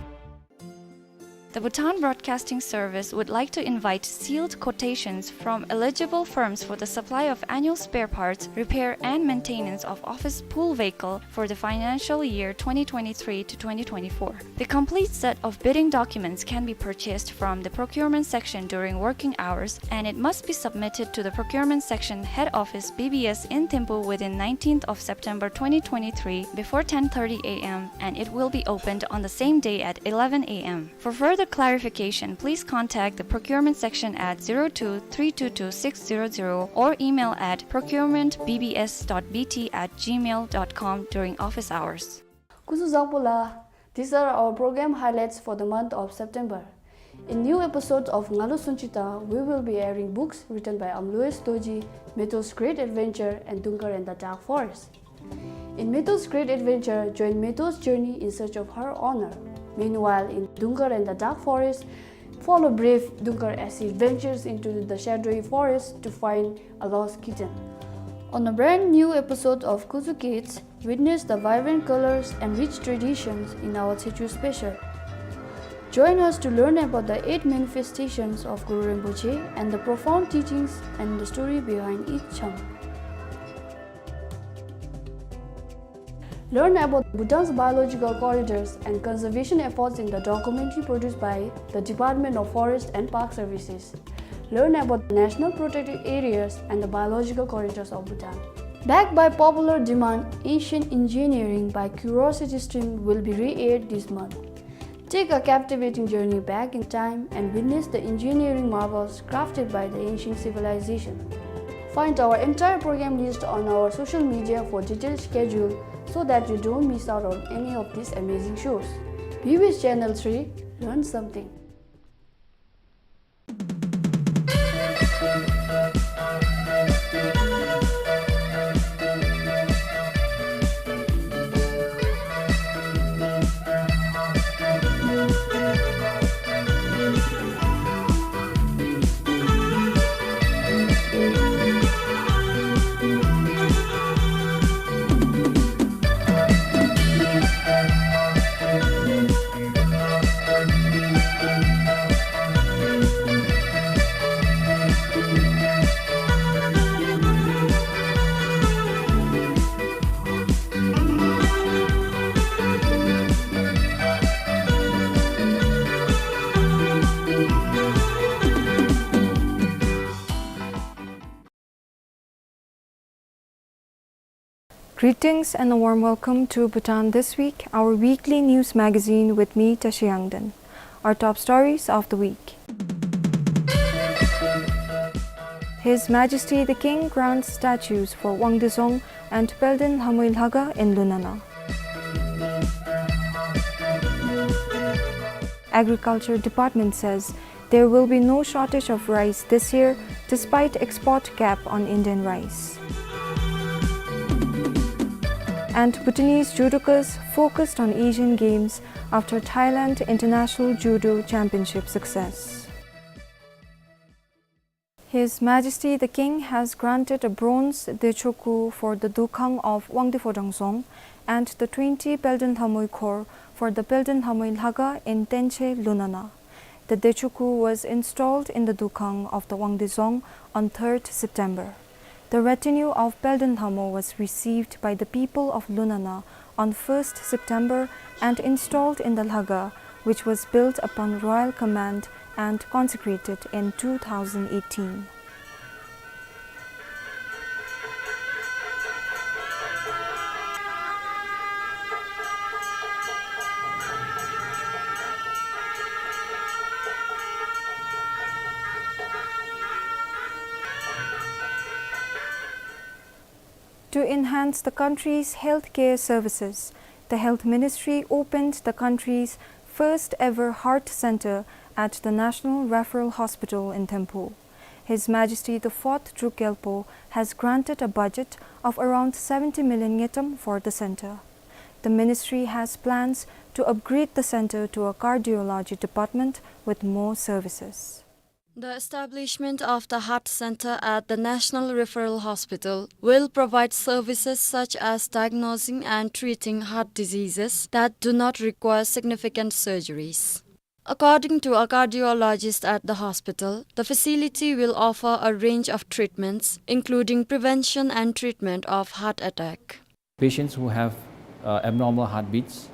The Bhutan Broadcasting Service would like to invite sealed quotations from eligible firms for the supply of annual spare parts, repair and maintenance of office pool vehicle for the financial year twenty twenty-three to twenty twenty-four. The complete set of bidding documents can be purchased from the procurement section during working hours, and it must be submitted to the procurement section, head office, B B S in Thimphu within nineteenth of September twenty twenty-three before ten thirty A M, and it will be opened on the same day at eleven A M. For further clarification, please contact the procurement section at zero two three two two six zero zero or email at procurement B B S dot B T at gmail dot com during office hours. སྐུ་གཟུགས་བཟང་པོ་ལགས། These are our program highlights for the month of September. In new episodes of Ngalu Sunchita, we will be airing books written by Amloes Dorji, Meto's Great Adventure, and Dungkar and the Dark Forest. In Meto's Great Adventure, join Meto's journey in search of her honor. Meanwhile, in Dungkar and the Dark Forest, follow brave Dungkar as he ventures into the shadowy forest to find a lost kitten. On a brand new episode of Kuzu Kids, witness the vibrant colors and rich traditions in our Techo special. Join us to learn about the eight manifestations of Guru Rinpoche and the profound teachings and the story behind each chang. Learn about Bhutan's biological corridors and conservation efforts in the documentary produced by the Department of Forest and Park Services. Learn about the national protected areas and the biological corridors of Bhutan. Backed by popular demand, Ancient Engineering by Curiosity Stream will be re-aired this month. Take a captivating journey back in time and witness the engineering marvels crafted by the ancient civilization. Find our entire program list on our social media for detailed schedule so that you don't miss out on any of these amazing shows. B B S Channel three, learn something. Greetings and a warm welcome to Bhutan This Week, our weekly news magazine with me, Tashi Yangden. Our top stories of the week. His Majesty the King grants statues for Wangdezong and Pelden Lhamui Lhaga in Lunana. Agriculture Department says there will be no shortage of rice this year despite export cap on Indian rice. And Bhutanese judokas focused on Asian Games after Thailand International Judo Championship success. His Majesty the King has granted a bronze Dechoku for the Dukhang of Wangdephodrang Dzong and the twenty Pelden Lhamui Khor for the Pelden Lhamui Lhaga in Tenche, Lunana. The Dechoku was installed in the Dukhang of the Wangde Dzong on third September. The retinue of Pelden Lhamo was received by the people of Lunana on first September and installed in the Lhaga, which was built upon royal command and consecrated in two thousand eighteen. To enhance the country's healthcare services, the Health Ministry opened the country's first ever heart center at the National Referral Hospital in Thimphu. His Majesty the Fourth Druk Gyalpo has granted a budget of around seventy million ngultrum for the center. The ministry has plans to upgrade the center to a cardiology department with more services. The establishment of the heart center at the National Referral Hospital will provide services such as diagnosing and treating heart diseases that do not require significant surgeries. According to a cardiologist at the hospital, the facility will offer a range of treatments, including prevention and treatment of heart attack. Patients who have, uh, abnormal heartbeats,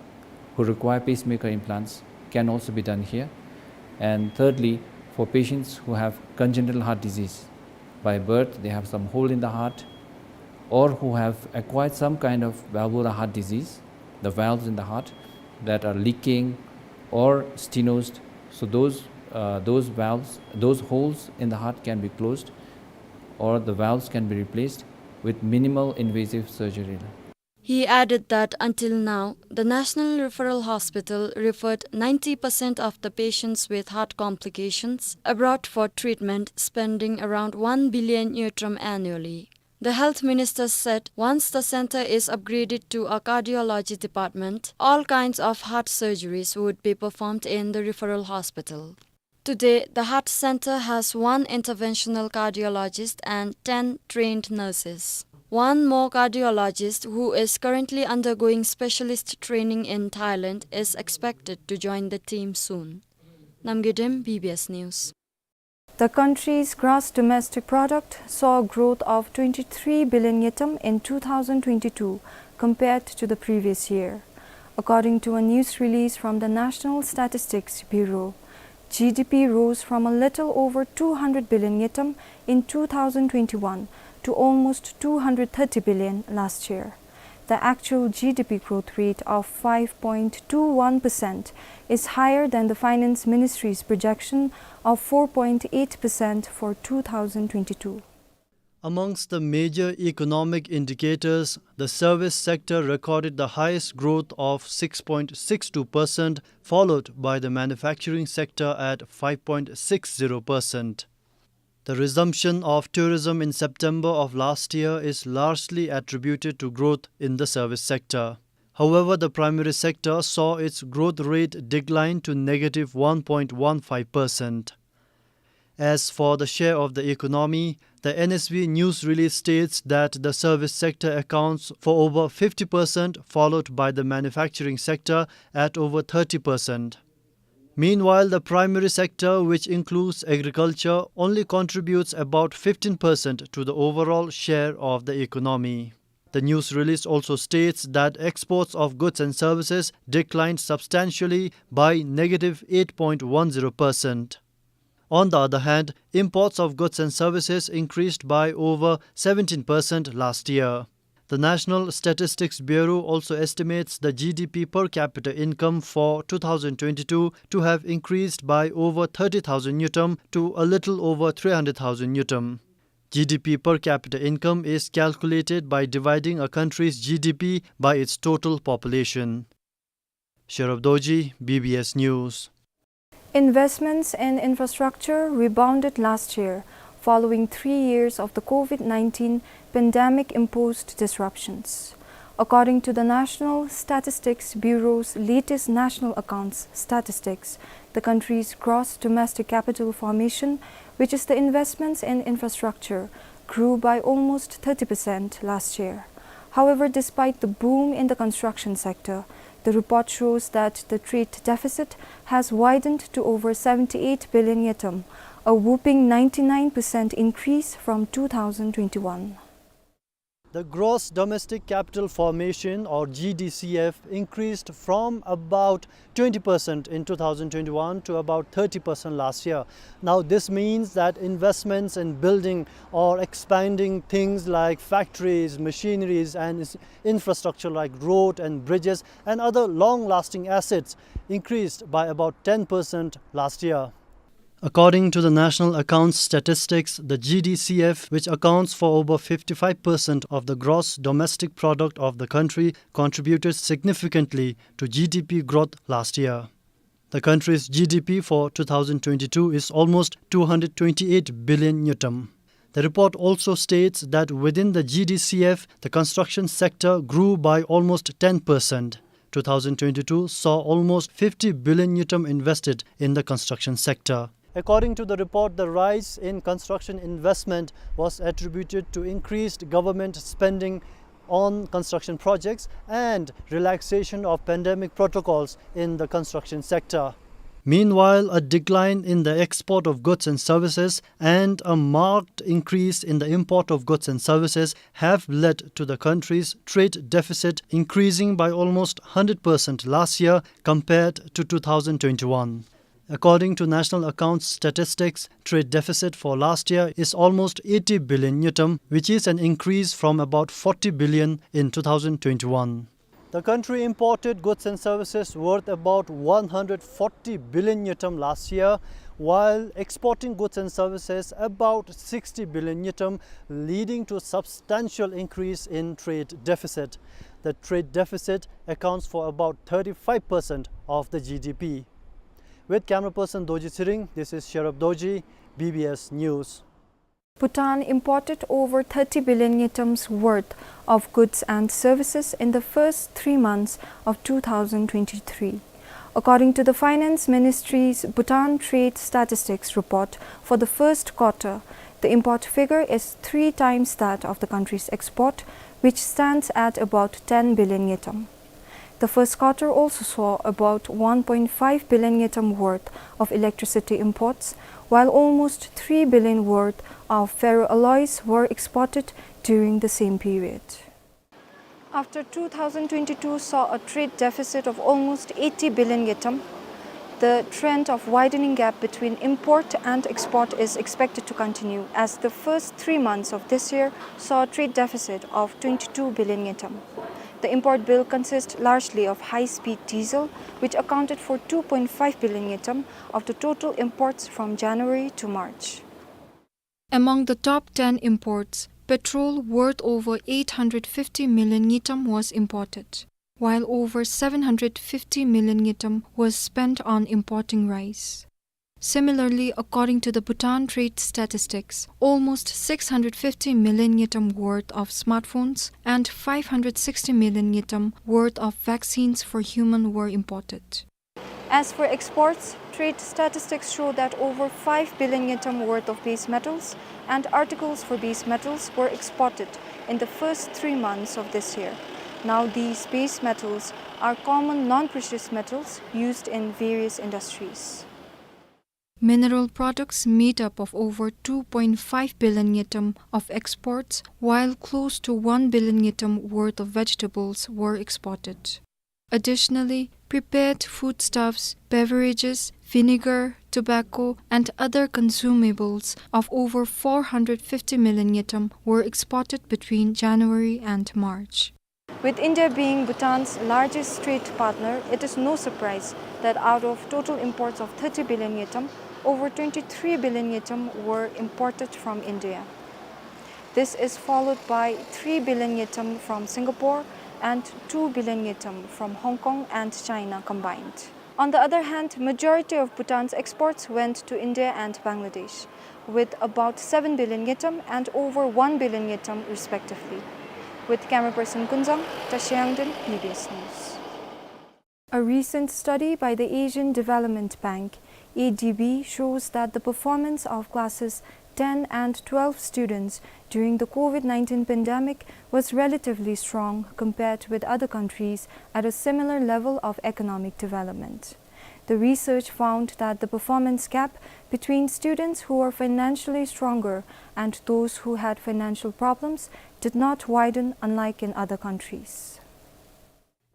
who require pacemaker implants, can also be done here. And thirdly, for patients who have congenital heart disease, by birth they have some hole in the heart, or who have acquired some kind of valvular heart disease, the valves in the heart that are leaking or stenosed, so those, uh, those valves, those holes in the heart can be closed, or the valves can be replaced with minimal invasive surgery. He added that until now, the National Referral Hospital referred ninety percent of the patients with heart complications abroad for treatment, spending around one billion ngultrum annually. The health minister said once the center is upgraded to a cardiology department, all kinds of heart surgeries would be performed in the referral hospital. Today, the heart center has one interventional cardiologist and ten trained nurses. One more cardiologist, who is currently undergoing specialist training in Thailand, is expected to join the team soon. Namgay Dem, B B S News. The country's gross domestic product saw a growth of twenty-three billion ngultrum in two thousand twenty-two compared to the previous year, according to a news release from the National Statistics Bureau. G D P rose from a little over two hundred billion ngultrum in two thousand twenty-one to almost two hundred thirty billion last year. The actual G D P growth rate of five point two one percent is higher than the Finance Ministry's projection of four point eight percent for two thousand twenty-two. Amongst the major economic indicators, the service sector recorded the highest growth of six point six two percent, followed by the manufacturing sector at five point six zero percent. The resumption of tourism in September of last year is largely attributed to growth in the service sector. However, the primary sector saw its growth rate decline to negative one point one five percent. As for the share of the economy, the N S V news release states that the service sector accounts for over fifty percent, followed by the manufacturing sector at over thirty percent. Meanwhile, the primary sector, which includes agriculture, only contributes about fifteen percent to the overall share of the economy. The news release also states that exports of goods and services declined substantially by negative eight point one zero percent. On the other hand, imports of goods and services increased by over seventeen percent last year. The National Statistics Bureau also estimates the G D P per capita income for two thousand twenty-two to have increased by over thirty thousand ngultrum to a little over three hundred thousand ngultrum. G D P per capita income is calculated by dividing a country's G D P by its total population. Sherab Dorji, B B S News. Investments in infrastructure rebounded last year following three years of the COVID nineteen pandemic-imposed disruptions. According to the National Statistics Bureau's latest national accounts statistics, the country's gross domestic capital formation, which is the investments in infrastructure, grew by almost thirty percent last year. However, despite the boom in the construction sector, the report shows that the trade deficit has widened to over seventy-eight billion ngultrum, a whopping ninety-nine percent increase from two thousand twenty-one. The gross domestic capital formation, or G D C F, increased from about twenty percent in two thousand twenty-one to about thirty percent last year. Now, this means that investments in building or expanding things like factories, machineries, and ins-, infrastructure like road and bridges and other long-lasting assets increased by about ten percent last year. According to the National Accounts Statistics, the G D C F, which accounts for over fifty-five percent of the gross domestic product of the country, contributed significantly to G D P growth last year. The country's G D P for two thousand twenty-two is almost two hundred twenty-eight billion ngultrum. The report also states that within the G D C F, the construction sector grew by almost ten percent. Two thousand twenty-two saw almost fifty billion ngultrum invested in the construction sector. According to the report, the rise in construction investment was attributed to increased government spending on construction projects and relaxation of pandemic protocols in the construction sector. Meanwhile, a decline in the export of goods and services and a marked increase in the import of goods and services have led to the country's trade deficit increasing by almost hundred percent last year compared to two thousand twenty-one. According to National Accounts Statistics, trade deficit for last year is almost eighty billion ngultrum, which is an increase from about forty billion in two thousand twenty-one. The country imported goods and services worth about one hundred forty billion ngultrum last year, while exporting goods and services about sixty billion ngultrum, leading to substantial increase in trade deficit. The trade deficit accounts for about thirty-five percent of the G D P. With camera person Dorji Tshering, this is Sherab Dorji, B B S News. Bhutan imported over thirty billion ngultrum's worth of goods and services in the first three months of two thousand twenty-three. According to the Finance Ministry's Bhutan Trade Statistics Report for the first quarter, the import figure is three times that of the country's export, which stands at about ten billion ngultrum. The first quarter also saw about one point five billion ngultrum worth of electricity imports, while almost three billion worth of ferroalloys were exported during the same period. After two thousand twenty-two saw a trade deficit of almost eighty billion ngultrum, the trend of widening gap between import and export is expected to continue, as the first three months of this year saw a trade deficit of twenty-two billion ngultrum. The import bill consists largely of high-speed diesel, which accounted for two point five billion ngultrum of the total imports from January to March. Among the top ten imports, petrol worth over eight hundred fifty million ngultrum was imported, while over seven hundred fifty million ngultrum was spent on importing rice. Similarly, according to the Bhutan Trade Statistics, almost six hundred fifty million ngultrum worth of smartphones and five hundred sixty million ngultrum worth of vaccines for human were imported. As for exports, trade statistics show that over five billion ngultrum worth of base metals and articles for base metals were exported in the first three months of this year. Now, these base metals are common non-precious metals used in various industries. Mineral products made up of over two point five billion ngultrum of exports, while close to one billion ngultrum worth of vegetables were exported. Additionally, prepared foodstuffs, beverages, vinegar, tobacco, and other consumables of over four hundred fifty million ngultrum were exported between January and March. With India being Bhutan's largest trade partner, it is no surprise that out of total imports of thirty billion ngultrum, over twenty-three billion ngultrum were imported from India. This is followed by three billion ngultrum from Singapore and two billion ngultrum from Hong Kong and China combined. On the other hand, majority of Bhutan's exports went to India and Bangladesh, with about seven billion ngultrum and over one billion ngultrum respectively. With camera person Kunzang, Tashi Yangden, B B S News. A recent study by the Asian Development Bank, A D B, shows that the performance of classes ten and twelve students during the COVID nineteen pandemic was relatively strong compared with other countries at a similar level of economic development. The research found that the performance gap between students who were financially stronger and those who had financial problems did not widen, unlike in other countries.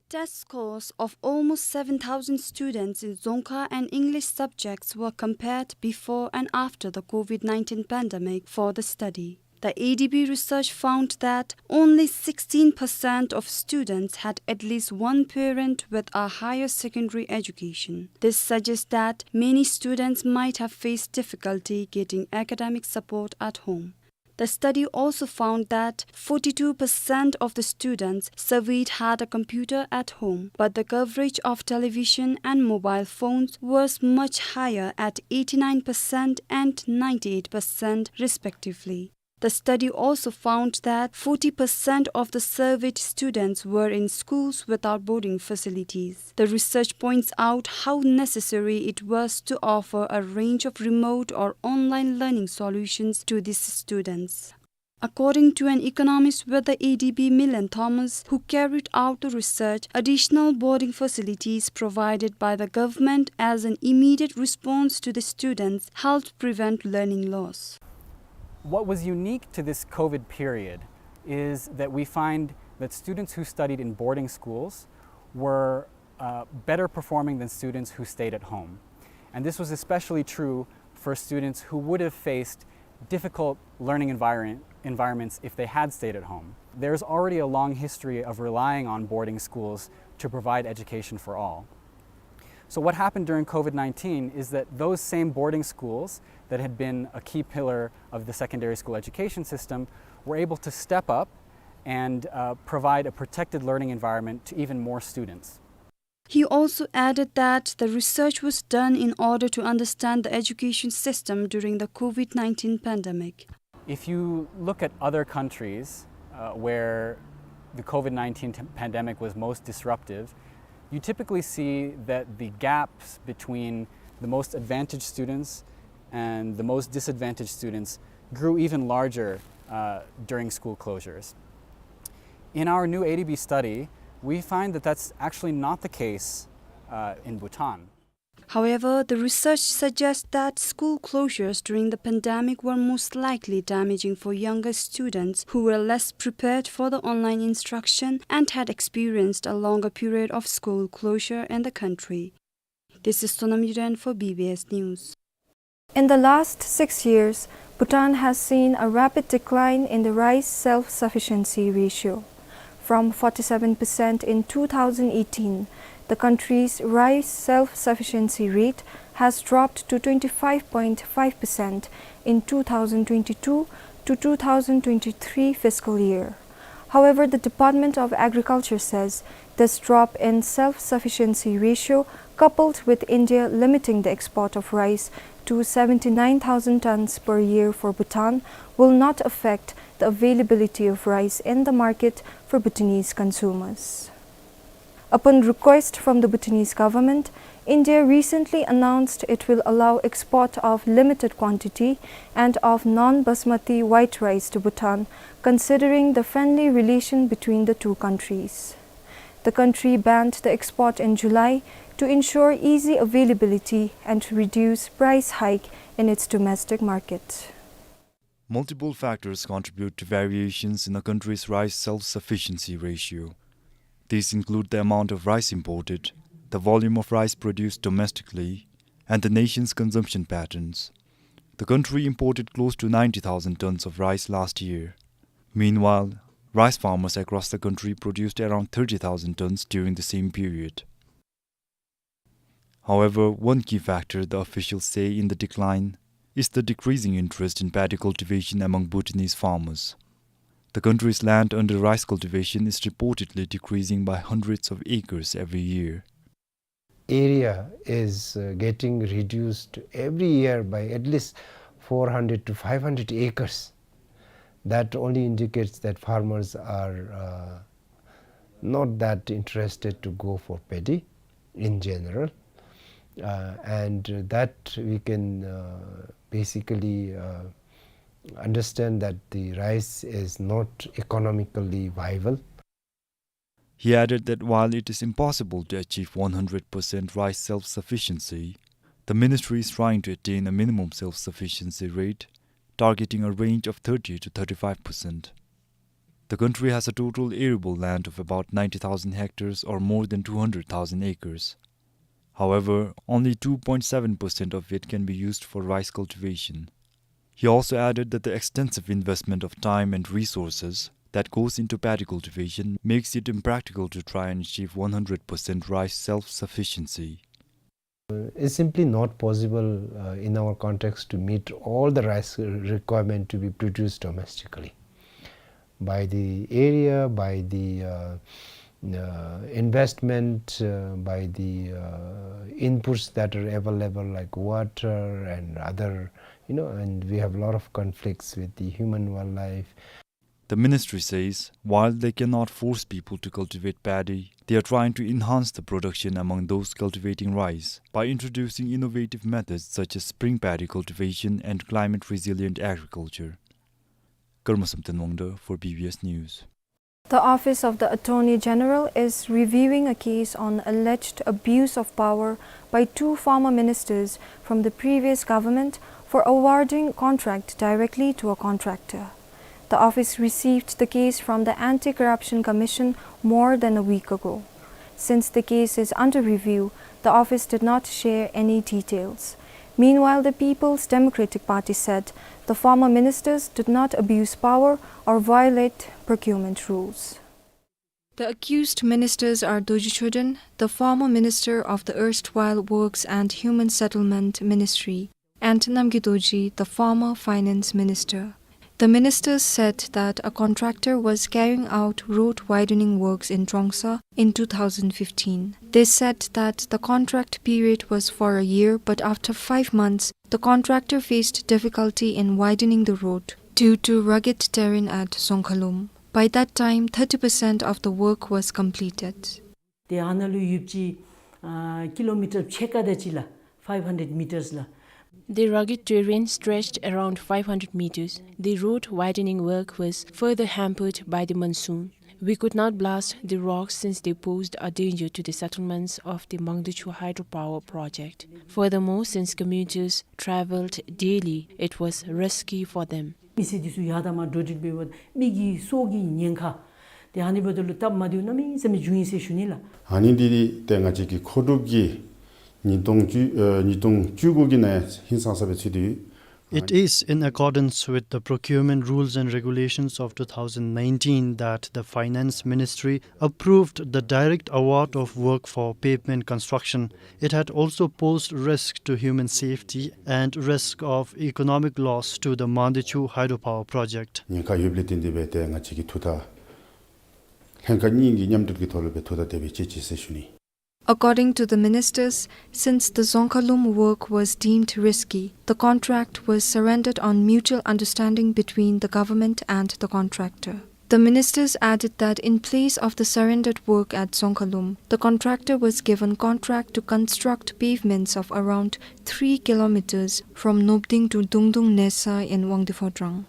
Test scores of almost seven thousand students in Dzongkha and English subjects were compared before and after the COVID nineteen pandemic for the study. The A D B research found that only sixteen percent of students had at least one parent with a higher secondary education. This suggests that many students might have faced difficulty getting academic support at home. The study also found that forty-two percent of the students surveyed had a computer at home, but the coverage of television and mobile phones was much higher at eighty-nine percent and ninety-eight percent respectively. The study also found that forty percent of the surveyed students were in schools without boarding facilities. The research points out how necessary it was to offer a range of remote or online learning solutions to these students. According to an economist with the A D B, Milen Thomas, who carried out the research, additional boarding facilities provided by the government as an immediate response to the students helped prevent learning loss. What was unique to this COVID period is that we find that students who studied in boarding schools were, uh, better performing than students who stayed at home. And this was especially true for students who would have faced difficult learning environ-, environments if they had stayed at home. There's already a long history of relying on boarding schools to provide education for all. So what happened during COVID nineteen is that those same boarding schools that had been a key pillar of the secondary school education system were able to step up and, uh, provide a protected learning environment to even more students. He also added that the research was done in order to understand the education system during the COVID nineteen pandemic. If you look at other countries, uh, where the COVID nineteen t-, pandemic was most disruptive, you typically see that the gaps between the most advantaged students and the most disadvantaged students grew even larger, uh, during school closures. In our new A D B study, we find that that's actually not the case, uh, in Bhutan. However, the research suggests that school closures during the pandemic were most likely damaging for younger students who were less prepared for the online instruction and had experienced a longer period of school closure in the country. This is Sonam Yuden for B B S News. In the last six years, Bhutan has seen a rapid decline in the rice self-sufficiency ratio. From forty-seven percent in two thousand eighteen, the country's rice self-sufficiency rate has dropped to twenty-five point five percent in two thousand twenty-two to two thousand twenty-three fiscal year. However, the Department of Agriculture says this drop in self-sufficiency ratio, coupled with India limiting the export of rice to seventy-nine thousand tons per year for Bhutan, will not affect the availability of rice in the market for Bhutanese consumers. Upon request from the Bhutanese government, India recently announced it will allow export of limited quantity and of non-basmati white rice to Bhutan, considering the friendly relation between the two countries. The country banned the export in July to ensure easy availability and reduce price hike in its domestic market. Multiple factors contribute to variations in a country's rice self-sufficiency ratio. These include the amount of rice imported, the volume of rice produced domestically, and the nation's consumption patterns. The country imported close to ninety thousand tons of rice last year. Meanwhile, rice farmers across the country produced around thirty thousand tons during the same period. However, one key factor the officials say in the decline is the decreasing interest in paddy cultivation among Bhutanese farmers. The country's land under rice cultivation is reportedly decreasing by hundreds of acres every year. Area is, uh, getting reduced every year by at least four hundred to five hundred acres. That only indicates that farmers are, uh, not that interested to go for paddy in general. Uh, and that we can, uh, basically, uh, understand that the rice is not economically viable. He added that while it is impossible to achieve one hundred percent rice self-sufficiency, the ministry is trying to attain a minimum self-sufficiency rate, targeting a range of thirty to thirty-five percent. The country has a total arable land of about ninety thousand hectares, or more than two hundred thousand acres. However, only two point seven percent of it can be used for rice cultivation. He also added that the extensive investment of time and resources that goes into paddy cultivation makes it impractical to try and achieve one hundred percent rice self-sufficiency. Uh, it's simply not possible, uh, in our context to meet all the rice requirement to be produced domestically. By the area, by the, uh, uh, investment, uh, by the, uh, inputs that are available, like water and other, you know, and we have a lot of conflicts with the human wildlife. The ministry says, while they cannot force people to cultivate paddy, they are trying to enhance the production among those cultivating rice by introducing innovative methods such as spring paddy cultivation and climate-resilient agriculture. Karma Samten Wangda for B B S News. The Office of the Attorney General is reviewing a case on alleged abuse of power by two former ministers from the previous government for awarding contract directly to a contractor. The office received the case from the Anti-Corruption Commission more than a week ago. Since the case is under review, the office did not share any details. Meanwhile, the People's Democratic Party said the former ministers did not abuse power or violate procurement rules. The accused ministers are Dorji Choden, the former minister of the erstwhile Works and Human Settlement Ministry, and Namgay Dorji, the former finance minister. The ministers said that a contractor was carrying out road widening works in Trongsa in two thousand fifteen. They said that the contract period was for a year, but after five months, the contractor faced difficulty in widening the road due to rugged terrain at Dzongkhalum. By that time, thirty percent of the work was completed. ཏེ་ཨ་ནཱ་ལུ་ཡོདཔ་ཅིག་ཨ་ཀི་ལོ་མི་ཊར་ཕྱེད་ཀ་དེ་ཅིག་ལགས། Five hundred meters ལགས། The rugged terrain stretched around five hundred meters. The road widening work was further hampered by the monsoon. We could not blast the rocks since they posed a danger to the settlements of the Mangdechu hydropower project. Furthermore, since commuters traveled daily, it was risky for them. མི་སེར་འདི་ཚུ་ཡར་དང་མར་འགྲོ་འགྲུལ་འབདཝ་ད་མི་གི་སྲོག་གི་ཉེན་ཁ་ཏེ་ཨ་ནི་འབདཝ་ད་ལུ་སྟབས་མ་བདེཝ་གནམ་མེད་ས་མེད་བྱུང་ཡི་ཟེར་ཞུ་ནི་ལགས། ཨ་ནི་འདི་ཏེ་ང་བཅས་ཀྱི་མཁོ་སྒྲུབ་ཀྱི་ཉིས་སྟོང་བཅུ་ཨ་ཉིས་སྟོང་བཅུ་དགུ་གི་ནང་ཧིང་སངས་ས་སྦེ་ཚུད་དེ་ཡོད། It is in accordance with the procurement rules and regulations of two thousand nineteen that the Finance Ministry approved the direct award of work for pavement construction. It had also posed risk to human safety and risk of economic loss to the Mangdechu hydropower project. ཉེན་ཁ་ཡོདཔ་ལས་བརྟེན་ཏེ་སྦེ་ཏེ་ང་བཅས་ཀྱིས་ཐུགས་ཐག་ལྷན་ཁག་གཉིས་ཀྱི་མཉམ་འབྲེལ་གྱི་ཐོག་ལུ་སྦེ་ཐུགས་ཐག་དེ་སྦེ་བཅད་ཅི་ཟེར་ཞུ་ནི། According to the ministers, since the Dzongkhalum work was deemed risky, the contract was surrendered on mutual understanding between the government and the contractor. The ministers added that in place of the surrendered work at Dzongkhalum, the contractor was given contract to construct pavements of around three kilometers from Nobding to Dungdung Nesa in Wangdue Phodrang.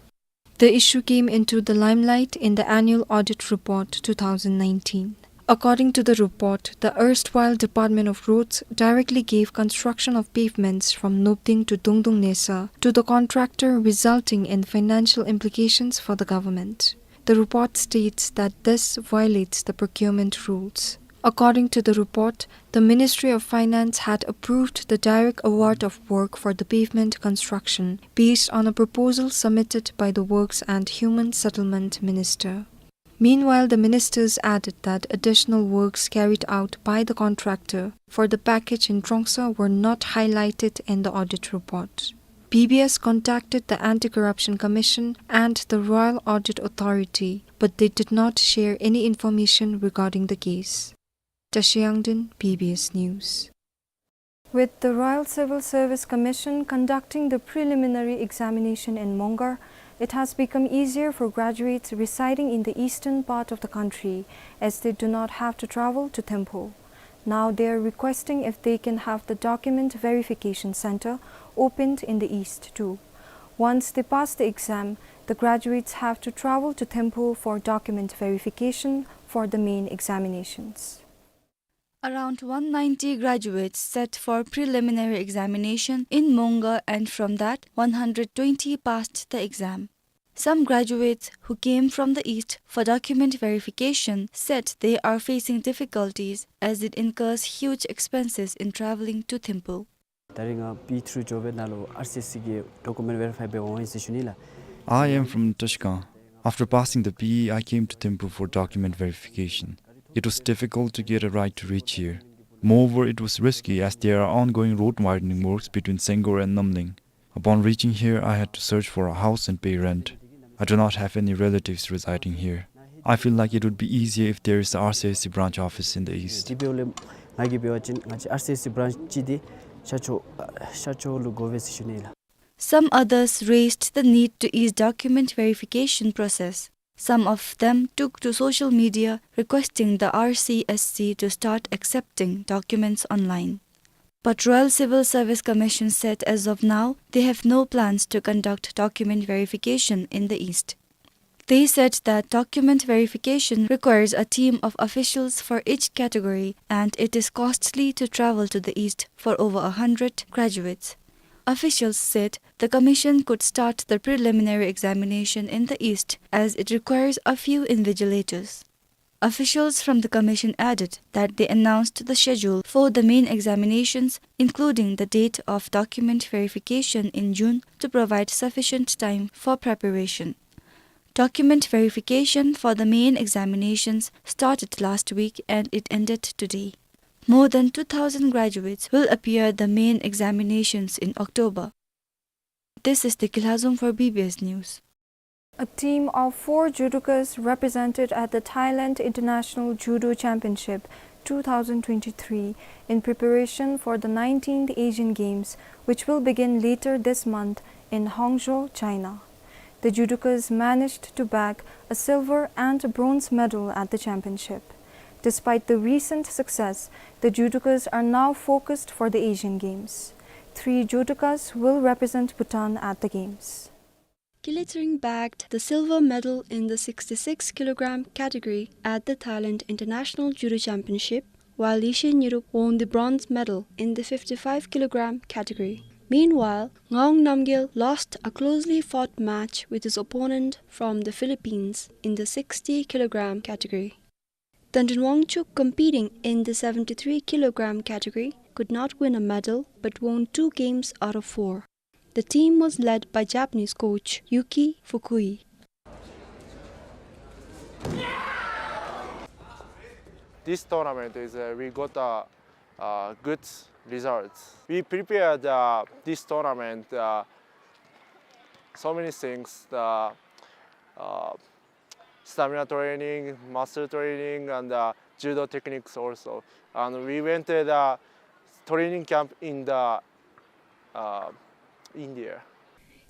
The issue came into the limelight in the annual audit report two thousand nineteen. According to the report, the erstwhile Department of Roads directly gave construction of pavements from Nobding to Dungdung Nesa to the contractor, resulting in financial implications for the government. The report states that this violates the procurement rules. According to the report, the Ministry of Finance had approved the direct award of work for the pavement construction based on a proposal submitted by the Works and Human Settlement Minister. Meanwhile, the ministers added that additional works carried out by the contractor for the package in Trongsa were not highlighted in the audit report. B B S contacted the Anti-Corruption Commission and the Royal Audit Authority, but they did not share any information regarding the case. Tashiangden, B B S News. With the Royal Civil Service Commission conducting the preliminary examination in Mongar, it has become easier for graduates residing in the eastern part of the country, as they do not have to travel to Thimphu. Now they are requesting if they can have the document verification center opened in the east too. Once they pass the exam, the graduates have to travel to Thimphu for document verification for the main examinations. Around one ninety graduates sat for preliminary examination in Mongar, and from that, one hundred twenty passed the exam. Some graduates who came from the east for document verification said they are facing difficulties as it incurs huge expenses in traveling to Thimphu. ད་རིས་ང་B three འགྱོ་བའི་ནང་ལུ་R C S C གི་document verify འབད་འོང་ཡི་ཟེར་ཞུ་ནི་ལགས། I am from Tashkent. After passing the B E, I came to Thimphu for document verification. It was difficult to get a ride to reach here. Moreover, it was risky as there are ongoing road widening works between Senggor and Namling. Upon reaching here, I had to search for a house and pay rent. I do not have any relatives residing here. I feel like it would be easier if there is a R C S C branch office in the east. དེ་འབདཝ་ལས་ང་གིས་འབད་བ་ཅིན་ང་བཅས་R C S C branch ཅིག་འདི་ཤར་ཕྱོགས་ཤར་ཕྱོགས་ལུ་དགོ་པས་ཟེར་ཞུ་ནི་ལགས། Some others raised the need to ease document verification process. Some of them took to social media requesting the R C S C to start accepting documents online. But Royal Civil Service Commission said as of now, they have no plans to conduct document verification in the east. They said that document verification requires a team of officials for each category, and it is costly to travel to the east for over a hundred graduates. Officials said the commission could start the preliminary examination in the east as it requires a few invigilators. Officials from the commission added that they announced the schedule for the main examinations, including the date of document verification in June, to provide sufficient time for preparation. Document verification for the main examinations started last week and it ended today. More than two thousand graduates will appear the main examinations in October. This is Deki Lhazom for B B S News. A team of four judokas represented at the Thailand International Judo Championship two thousand twenty-three in preparation for the nineteenth Asian Games, which will begin later this month in Hangzhou, China. The judokas managed to bag a silver and a bronze medal at the championship. Despite the recent success, the judokas are now focused for the Asian Games. Three judokas will represent Bhutan at the Games. Kile Tshering bagged the silver medal in the sixty-six kilogram category at the Thailand International Judo Championship, while Yishe Nyirup won the bronze medal in the fifty-five kilogram category. Meanwhile, Ngaung Namgyel lost a closely fought match with his opponent from the Philippines in the sixty kilogram category. Tendrin Wangchuk, competing in the seventy-three kilogram category, could not win a medal but won two games out of four. The team was led by Japanese coach Yuki Fukui. This tournament is, uh, we got a, uh, good results. We prepared, uh, this tournament, uh, so many things, the, uh, stamina training, muscle training, and, uh, judo techniques also. And we went to the training camp in the, uh, India.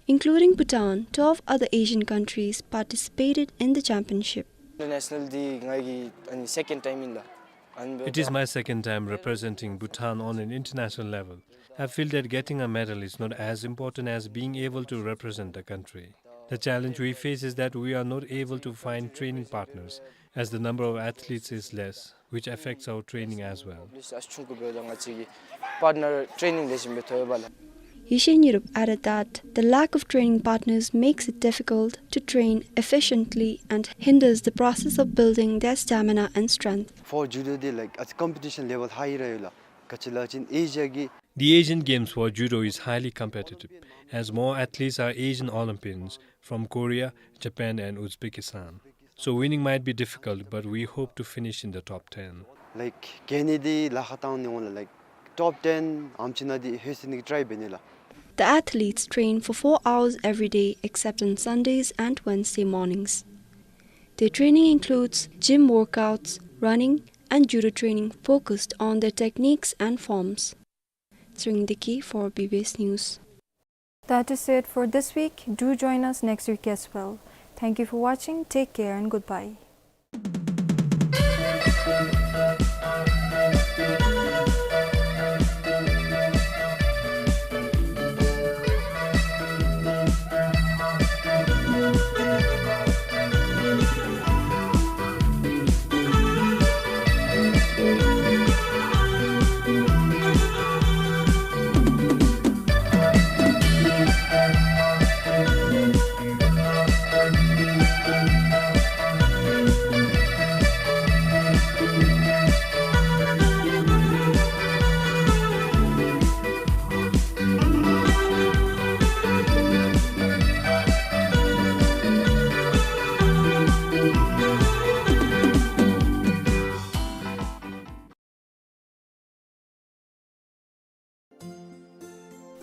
Including Bhutan, twelve other Asian countries participated in the championship. International འདི་ང་གི་ཨ་ནི་second time ཨིན་ལགས། It is my second time representing Bhutan on an international level. I feel that getting a medal is not as important as being able to represent the country. The challenge we face is that we are not able to find training partners, as the number of athletes is less, which affects our training as well. Yishe Nyirup added that the lack of training partners makes it difficult to train efficiently and hinders the process of building their stamina and strength. For judo འདི་like ཨ་ཙི་competition level high ར་ཡོད་ལགས། ག་ཅི་ལབ་ཅིན་ཨེ་ཤི་ཡ་གི The Asian Games for Judo is highly competitive, as more athletes are Asian Olympians from Korea, Japan, and Uzbekistan. So winning might be difficult, but we hope to finish in the top ten. Like ག་ནི་འདི་ལཱ་ཁག་བཏང་ནི་འོང་ལགས། Like top ten ཨམ་ཅིག་ནང་འདི་ལྷོད་ནི་གི་try འབད་ནི་ལགས། The athletes train for four hours every day except on Sundays and Wednesday mornings. Their training includes gym workouts, running, and judo training focused on their techniques and forms. Tshering Deki for B B S News. That is it for this week. Do join us next week as well. Thank you for watching. Take care and goodbye.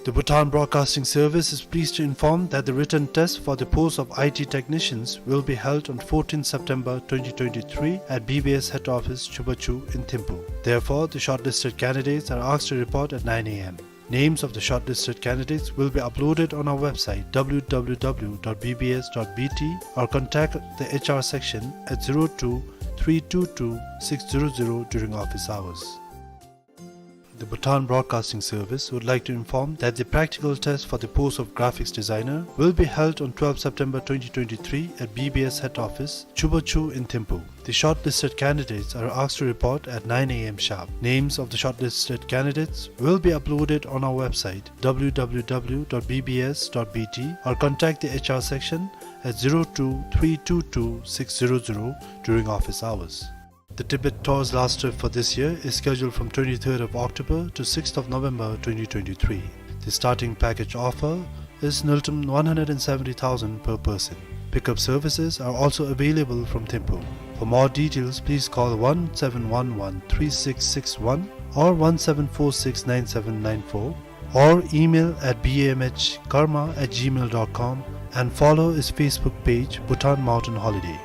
The Bhutan Broadcasting Service is pleased to inform that the written test for the post of I T technicians will be held on fourteenth September twenty twenty-three at B B S head office Chubachu in Thimphu. Therefore, the shortlisted candidates are asked to report at nine A M. Names of the shortlisted candidates will be uploaded on our website W W W dot B B S dot B T or contact the H R section at zero two three two two six zero zero during office hours. The Bhutan Broadcasting Service would like to inform that the practical test for the post of graphics designer will be held on twelfth September twenty twenty-three at B B S head office, Chubachu in Thimphu. The shortlisted candidates are asked to report at nine A M sharp. Names of the shortlisted candidates will be uploaded on our website W W W dot B B S dot B T or contact the H R section at zero two three two two six zero zero during office hours. The Tibet tour's last trip for this year is scheduled from twenty-third of October to sixth of November twenty twenty-three. The starting package offer is ngultrum one hundred and seventy thousand per person. Pickup services are also available from Thimphu. For more details, please call one seven one one three six six one or one seven four six nine seven nine four or email at B A M H karma at gmail dot com and follow its Facebook page, Bhutan Mountain Holiday.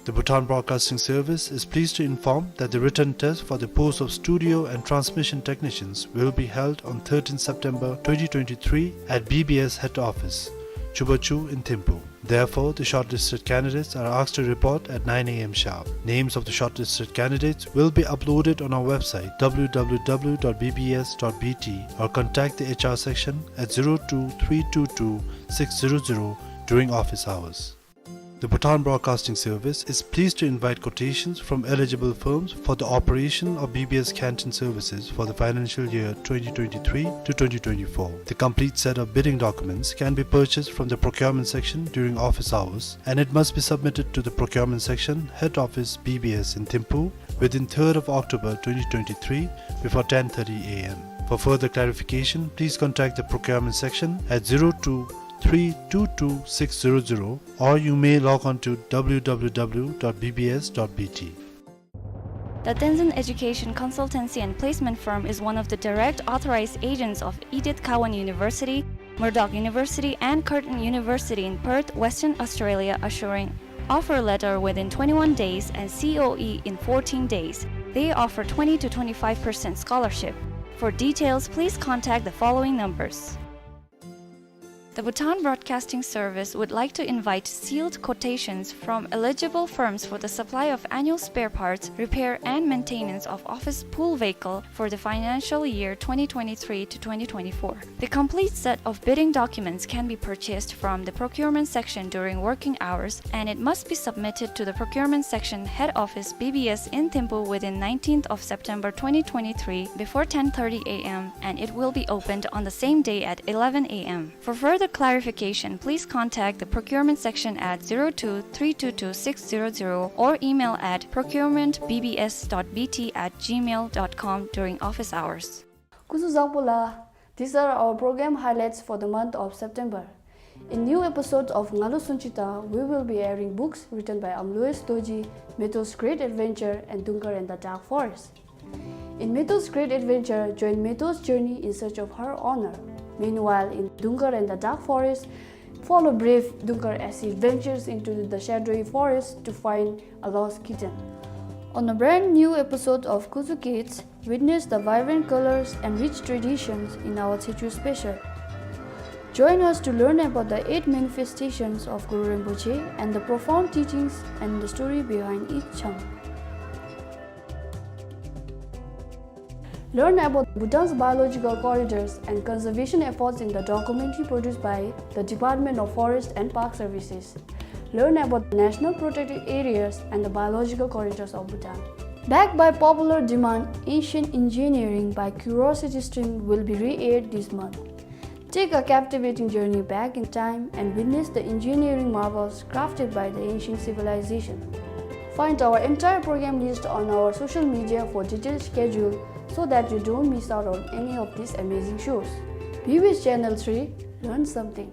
The Bhutan Broadcasting Service is pleased to inform that the written test for the post of studio and transmission technicians will be held on thirteenth September twenty twenty-three at B B S head office, Chubachu in Thimphu. Therefore, the shortlisted candidates are asked to report at nine A M sharp. Names of the shortlisted candidates will be uploaded on our website W W W dot B B S dot B T or contact the H R section at zero two three two two six zero zero during office hours. The Bhutan Broadcasting Service is pleased to invite quotations from eligible firms for the operation of B B S canteen services for the financial year twenty twenty-three to twenty twenty-four. The complete set of bidding documents can be purchased from the procurement section during office hours, and it must be submitted to the procurement section, head office, B B S in Thimphu, within third of October twenty twenty-three before ten thirty A M. For further clarification, please contact the procurement section at zero two three two two six zero zero, or you may log on to W W W dot B B S dot B T. The Tenzin Education Consultancy and Placement Firm is one of the direct authorized agents of Edith Cowan University, Murdoch University, and Curtin University in Perth, Western Australia, assuring offer letter within twenty-one days and C O E in fourteen days. They offer twenty to twenty-five percent scholarship. For details, please contact the following numbers. The Bhutan Broadcasting Service would like to invite sealed quotations from eligible firms for the supply of annual spare parts, repair and maintenance of office pool vehicle for the financial year twenty twenty-three to twenty twenty-four. The complete set of bidding documents can be purchased from the procurement section during working hours, and it must be submitted to the procurement section, head office, B B S in Thimphu within nineteenth of September twenty twenty-three before ten thirty A M, and it will be opened on the same day at eleven A M. For further clarification, please contact the procurement section at zero two three two two six zero zero or email at procurement B B S dot B T at gmail dot com during office hours. སྐུ་གཟུགས་བཟང་པོ་ལགས། These are our program highlights for the month of September. In new episodes of Nga Lu Sunchi Tha, we will be airing books written by Amlois Dorji, Meto's Great Adventure, and Dungar and the Dark Forest. In Meto's Great Adventure, join Meto's journey in search of her honor. Meanwhile, in Dungkar and the Dark Forest, follow brave Dungkar as he ventures into the shadowy forest to find a lost kitten. On a brand new episode of Kuzu Kids, witness the vibrant colors and rich traditions in our Tshechu Special. Join us to learn about the eight manifestations of Guru Rinpoche and the profound teachings and the story behind each chang. Learn about Bhutan's biological corridors and conservation efforts in the documentary produced by the Department of Forest and Park Services. Learn about the national protected areas and the biological corridors of Bhutan. Backed by popular demand, Ancient Engineering by Curiosity Stream will be re-aired this month. Take a captivating journey back in time and witness the engineering marvels crafted by the ancient civilization. Find our entire program list on our social media for detailed schedule so that you don't miss out on any of these amazing shows. B B S Channel three, learn something.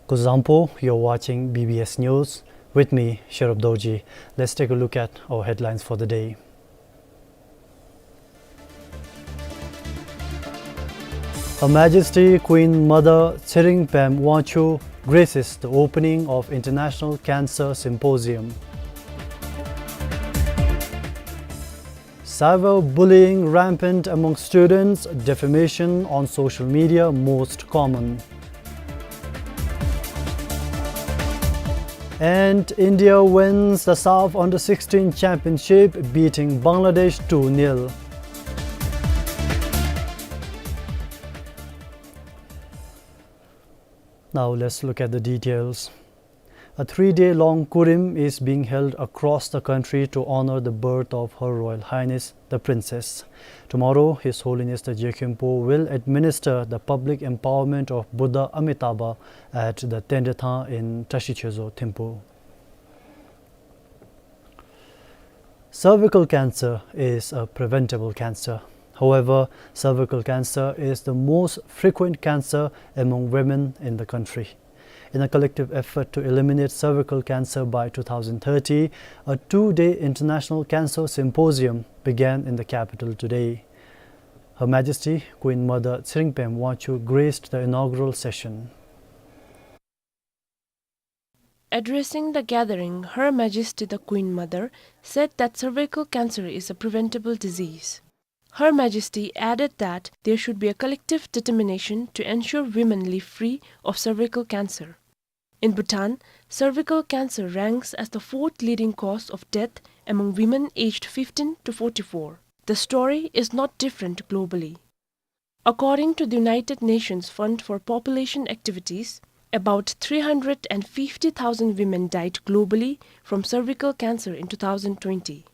Kuzuzangpo, you're watching B B S News. With me, Sherub Dorji. Let's take a look at our headlines for the day. Her Majesty Queen Mother Tshering Pem Wangchuck graces the opening of International Cancer Symposium. Cyberbullying rampant among students, defamation on social media most common. And India wins the SAFF Under sixteen Championship, beating Bangladesh two nil. Now let's look at the details. A three-day long Kurim is being held across the country to honor the birth of Her Royal Highness the Princess. Tomorrow, His Holiness the Je Khenpo will administer the public empowerment of Buddha Amitabha at the Tendrathang in Tashi Choezo Thimphu. Cervical cancer is a preventable cancer. However, cervical cancer is the most frequent cancer among women in the country. In a collective effort to eliminate cervical cancer by two thousand thirty, a two-day International Cancer Symposium began in the capital today. Her Majesty Queen Mother Tshering Pem Wangchuck graced the inaugural session. Addressing the gathering, Her Majesty the Queen Mother said that cervical cancer is a preventable disease. Her Majesty added that there should be a collective determination to ensure women live free of cervical cancer. In Bhutan, cervical cancer ranks as the fourth leading cause of death among women aged fifteen to forty-four. The story is not different globally. According to the United Nations Fund for Population Activities, about three hundred and fifty thousand women died globally from cervical cancer in two thousand twenty.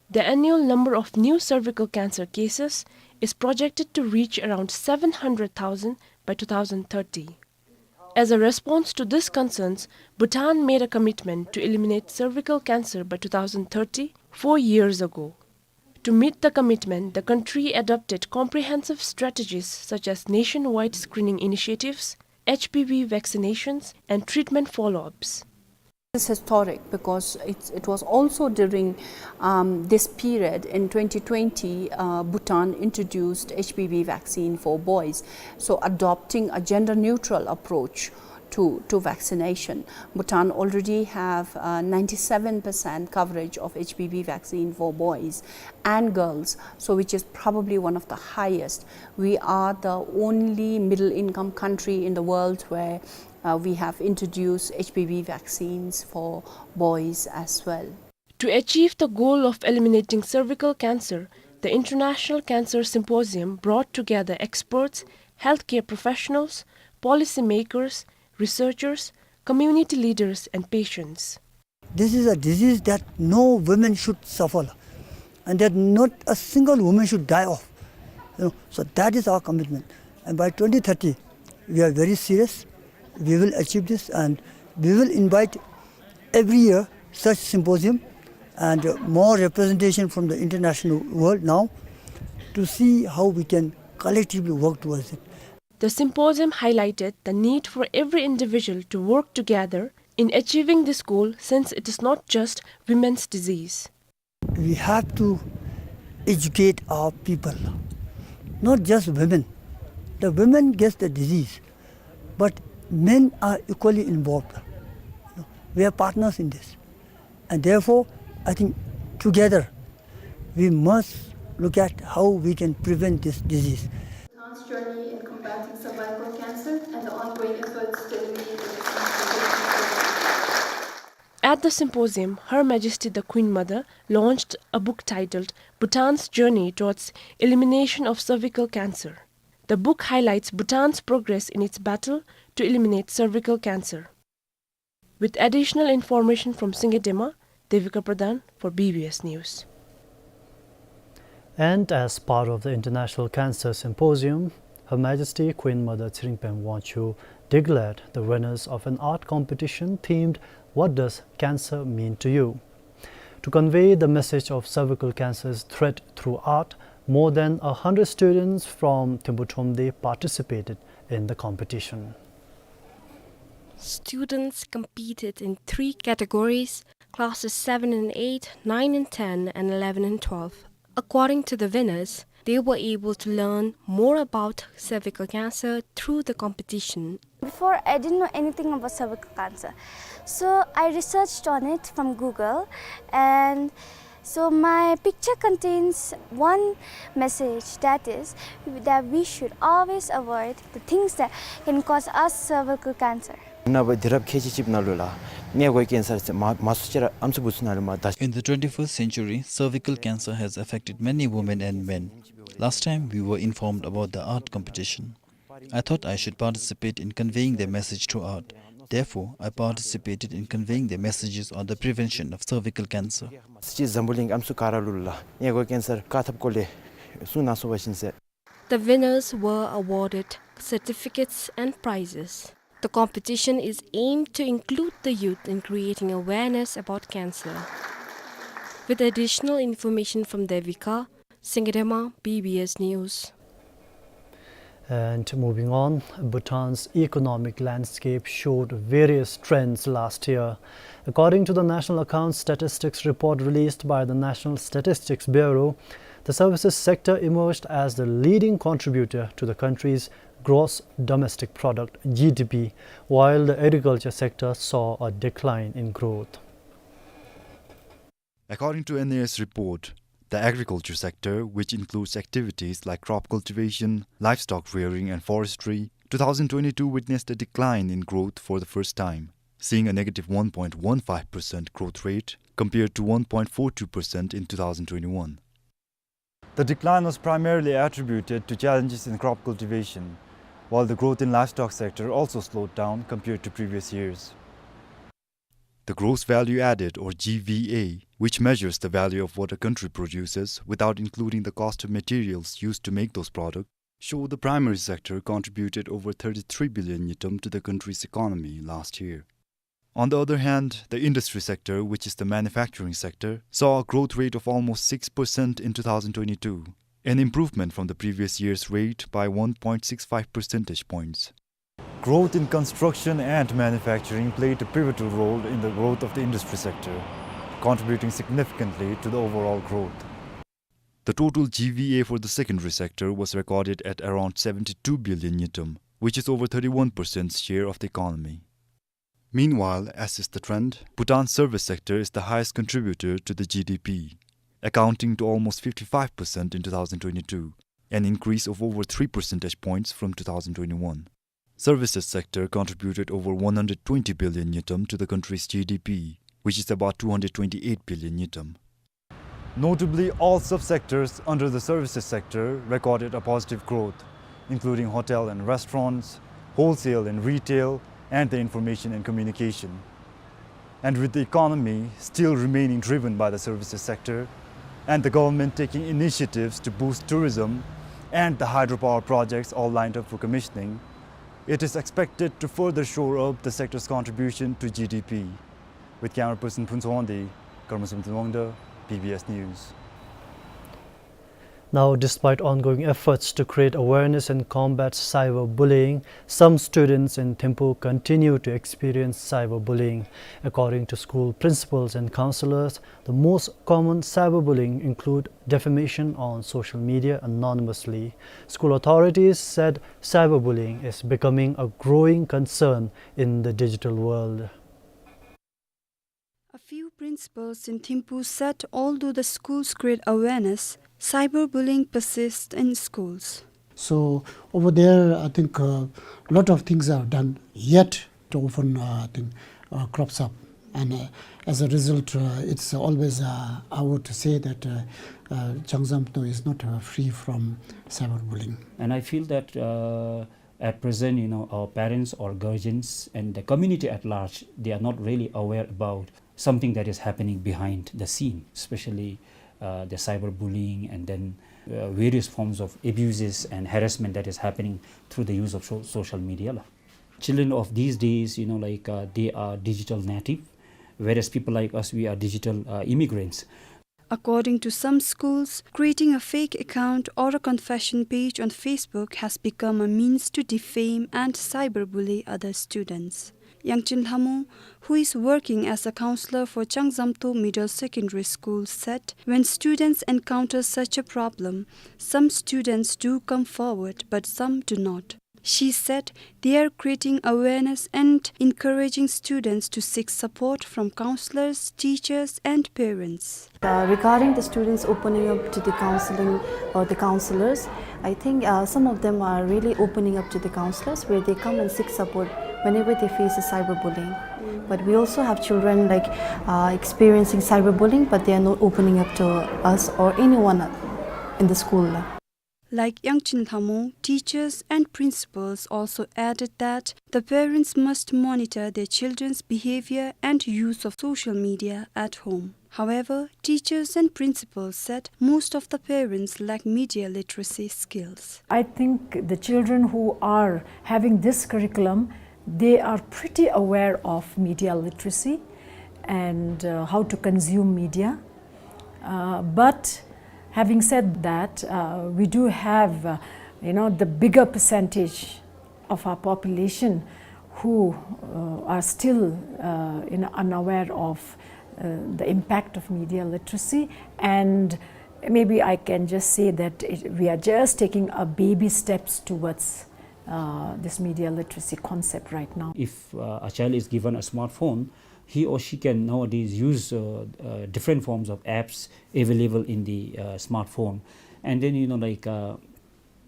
The annual number of new cervical cancer cases is projected to reach around seven hundred thousand by two thousand thirty. As a response to these concerns, Bhutan made a commitment to eliminate cervical cancer by two thousand thirty, four years ago. To meet the commitment, the country adopted comprehensive strategies such as nationwide screening initiatives, H P V vaccinations, and treatment follow-ups. It's historic because it's, it was also during, um, this period in twenty twenty, uh, Bhutan introduced H P V vaccine for boys. So adopting a gender-neutral approach to, to vaccination. Bhutan already have, uh, ninety-seven percent coverage of H P V vaccine for boys and girls, so which is probably one of the highest. We are the only middle-income country in the world where, uh, we have introduced H P V vaccines for boys as well. To achieve the goal of eliminating cervical cancer, the International Cancer Symposium brought together experts, healthcare professionals, policymakers, researchers, community leaders, and patients. This is a disease that no women should suffer, and that not a single woman should die of. You know, so that is our commitment. And by twenty thirty, we are very serious. We will achieve this, and we will invite every year such symposium and, uh, more representation from the international world now to see how we can collectively work towards it. The symposium highlighted the need for every individual to work together in achieving this goal, since it is not just women's disease. We have to educate our people, not just women. The women gets the disease, but men are equally involved. We are partners in this. And therefore, I think together we must look at how we can prevent this disease. Bhutan's journey in combating cervical cancer and the ongoing efforts to eliminate the disease. At the symposium, Her Majesty the Queen Mother launched a book titled Bhutan's Journey Towards Elimination of Cervical Cancer. The book highlights Bhutan's progress in its battle to eliminate cervical cancer. With additional information from Singidema, Devika Pradhan for B B S News. And as part of the International Cancer Symposium, Her Majesty Queen Mother Tshering Pembe Wangchuck declared the winners of an art competition themed "What Does Cancer Mean to You?" To convey the message of cervical cancer's threat through art, more than a hundred students from Thimphu Thromde participated in the competition. Students competed in three categories: classes seven and eight, nine and ten, and eleven and twelve. According to the winners, they were able to learn more about cervical cancer through the competition. Before, I didn't know anything about cervical cancer. So I researched on it from Google, and so my picture contains one message, that is that we should always avoid the things that can cause us cervical cancer. ནཱ་བུ་དུས་རབས་ཁལ་གཅིག་གཅིག་ནང་ལུ་ལགས་མངལ་སྒོའི་ཀེན་སར་ཟེར་མ་མང་སུ་ཅིག་ར་ཨམ་སྲུ་བུ་ཚུ་ནང་ལུ་མར་དར། In the twenty-first century, cervical cancer has affected many women and men. Last time we were informed about the art competition. I thought I should participate in conveying their message through art. Therefore, I participated in conveying their messages on the prevention of cervical cancer. ཅིག་འཛམ་བུ་གླིང་ཨམ་སྲུ་ག་ར་ལུ་ལགས་མངལ་སྒོའི་ཀེན་སར་བཀག་ཐབས་སྐོར་ལས་གསུང་གནང་སོང་བ་ཅིན་ཟེར། The winners were awarded certificates and prizes. The competition is aimed to include the youth in creating awareness about cancer. With additional information from Devika, Singidema, B B S News. And moving on, Bhutan's economic landscape showed various trends last year. According to the National Accounts Statistics report released by the National Statistics Bureau, the services sector emerged as the leading contributor to the country's gross domestic product, G D P, while the agriculture sector saw a decline in growth. According to N A S report, the agriculture sector, which includes activities like crop cultivation, livestock rearing and forestry, two thousand twenty-two witnessed a decline in growth for the first time, seeing a negative one point one five percent growth rate compared to one point four two percent in two thousand twenty-one. The decline was primarily attributed to challenges in crop cultivation, while the growth in livestock sector also slowed down compared to previous years. The gross value added, or G V A, which measures the value of what a country produces without including the cost of materials used to make those products, showed the primary sector contributed over thirty-three billion ngultrum to the country's economy last year. On the other hand, the industry sector, which is the manufacturing sector, saw a growth rate of almost six percent in two thousand twenty-two, an improvement from the previous year's rate by one point six five percentage points. Growth in construction and manufacturing played a pivotal role in the growth of the industry sector, contributing significantly to the overall growth. The total G V A for the secondary sector was recorded at around seventy-two billion ngultrum, which is over thirty-one percent share of the economy. Meanwhile, as is the trend, Bhutan's service sector is the highest contributor to the G D P, accounting to almost fifty-five percent in two thousand twenty-two, an increase of over three percentage points from two thousand twenty-one. Services sector contributed over one hundred twenty billion ngultrum to the country's G D P, which is about two hundred twenty-eight billion ngultrum. Notably, all subsectors under the services sector recorded a positive growth, including hotel and restaurants, wholesale and retail, and the information and communication. And with the economy still remaining driven by the services sector, and the government taking initiatives to boost tourism and the hydropower projects all lined up for commissioning, it is expected to further shore up the sector's contribution to G D P. With camera person Phuntsho Wangdi, Karma Samten Wangda, B B S News. Now, despite ongoing efforts to create awareness and combat cyberbullying, some students in Thimphu continue to experience cyberbullying. According to school principals and counselors, the most common cyberbullying include defamation on social media anonymously. School authorities said cyberbullying is becoming a growing concern in the digital world. A few principals in Thimphu said although the schools create awareness, cyberbullying persists in schools. So over there, I think a lot of things are done, yet it often, uh, I think, uh, crops up. And uh, as a result, uh, it's always, uh, I would say that uh, uh, Changzamto is not uh, free from cyberbullying. And I feel that uh, at present, you know, our parents or guardians and the community at large, they are not really aware about something that is happening behind the scene, especially uh, the cyberbullying and then uh, various forms of abuses and harassment that is happening through the use of so- social media la. Children of these days, you know, like uh, they are digital native, whereas people like us, we are digital uh, immigrants. According to some schools, creating a fake account or a confession page on Facebook has become a means to defame and cyberbully other students. Yangchen Lhamo, who is working as a counselor for Changzamto Middle Secondary School, said when students encounter such a problem, some students do come forward, but some do not. She said they are creating awareness and encouraging students to seek support from counselors, teachers, and parents. Uh, regarding the students opening up to the counseling or the counselors, I think uh, some of them are really opening up to the counselors, where they come and seek support whenever they face a cyberbullying. But we also have children, like, uh, experiencing cyberbullying, but they are not opening up to us or anyone in the school. Like Yangchen Lhamo, teachers and principals also added that the parents must monitor their children's behavior and use of social media at home. However, teachers and principals said most of the parents lack media literacy skills. I think the children who are having this curriculum, they are pretty aware of media literacy and uh, how to consume media. Uh, but having said that, uh, we do have, uh, you know, the bigger percentage of our population who uh, are still uh, you know, unaware of uh, the impact of media literacy. And maybe I can just say that it, we are just taking a baby steps towards uh, this media literacy concept right now. If uh, a child is given a smartphone, he or she can nowadays use uh, uh, different forms of apps available in the uh, smartphone. And then, you know, like, uh,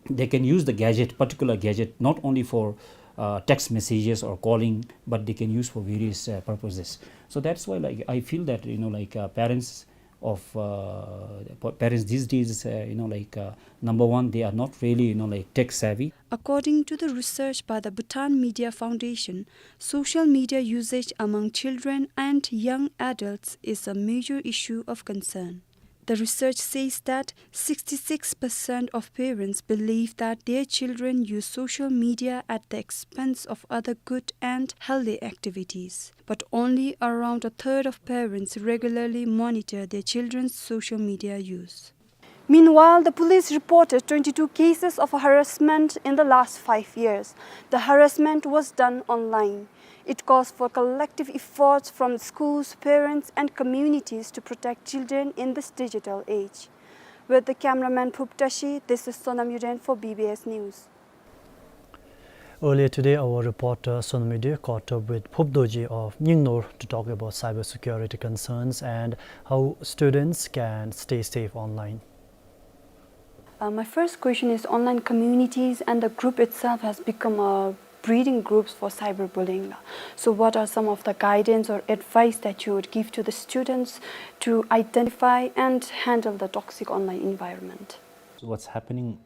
they can use the gadget, particular gadget, not only for uh, text messages or calling, but they can use for various uh, purposes. So that's why, like, I feel that, you know, like, uh, parents of uh, pa- parents these days, uh, you know, like, uh, number one, they are not really, you know, like, tech savvy. According to the research by the Bhutan Media Foundation, social media usage among children and young adults is a major issue of concern. The research says that sixty-six percent of parents believe that their children use social media at the expense of other good and healthy activities. But only around a third of parents regularly monitor their children's social media use. Meanwhile, the police reported twenty-two cases of harassment in the last five years. The harassment was done online. It calls for collective efforts from schools, parents, and communities to protect children in this digital age. With the cameraman Phuptashi, this is Sonam Yuden for B B S News. Earlier today, our reporter Sonam Yuden caught up with Phupdoji of Nyingnor to talk about cybersecurity concerns and how students can stay safe online. Uh, my first question is, online communities and the group itself has become a breeding groups for cyberbullying. So what are some of the guidance or advice that you would give to the students to identify and handle the toxic online environment? So what's happening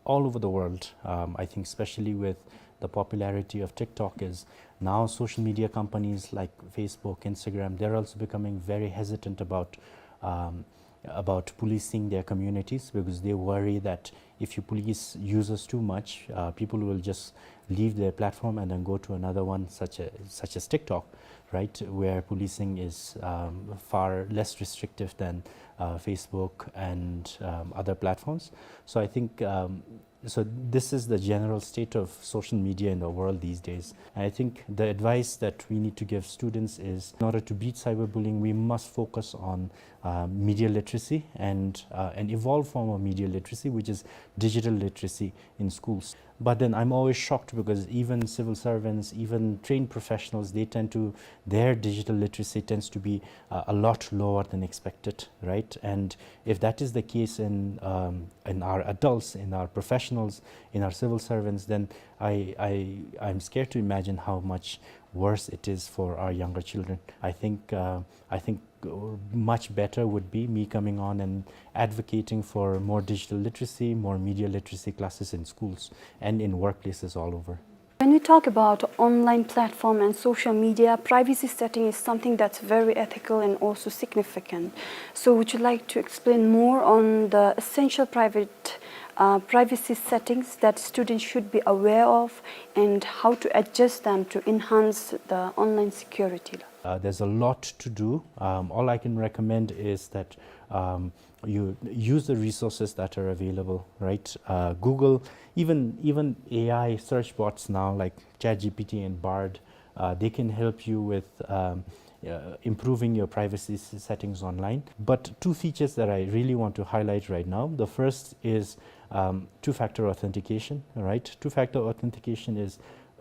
all over the world, um, I think, especially with the popularity of TikTok, is now social media companies like Facebook, Instagram, they're also becoming very hesitant about um, about policing their communities, because they worry that if you police users too much, uh, people will just leave their platform and then go to another one, such a, such as TikTok. right, where policing is, um, far less restrictive than, uh, Facebook and, um, other platforms. So I think, um, so this is the general state of social media in the world these days. And I think the advice that we need to give students is, in order to beat cyberbullying, we must focus on, uh, media literacy and, uh, an evolved form of media literacy, which is digital literacy in schools. But then I'm always shocked because even civil servants, even trained professionals, they tend to, their digital literacy tends to be, uh, a lot lower than expected, right? And if that is the case in, um, in our adults, in our professionals, in our civil servants, then I, I, I'm scared to imagine how much worse it is for our younger children. I think, uh, I think, uh, much better would be me coming on and advocating for more digital literacy, more media literacy classes in schools and in workplaces all over. When we talk about online platform and social media, privacy setting is something that's very ethical and also significant. So would you like to explain more on the essential private, uh, privacy settings that students should be aware of and how to adjust them to enhance the online security? Uh, there's a lot to do. Um, all I can recommend is that, um, you use the resources that are available, right? Uh, Google, even, even A I search bots now, like ChatGPT and Bard, uh, they can help you with, um, uh, improving your privacy s-, settings online. But two features that I really want to highlight right now. The first is, um, two-factor authentication, right? Two-factor authentication is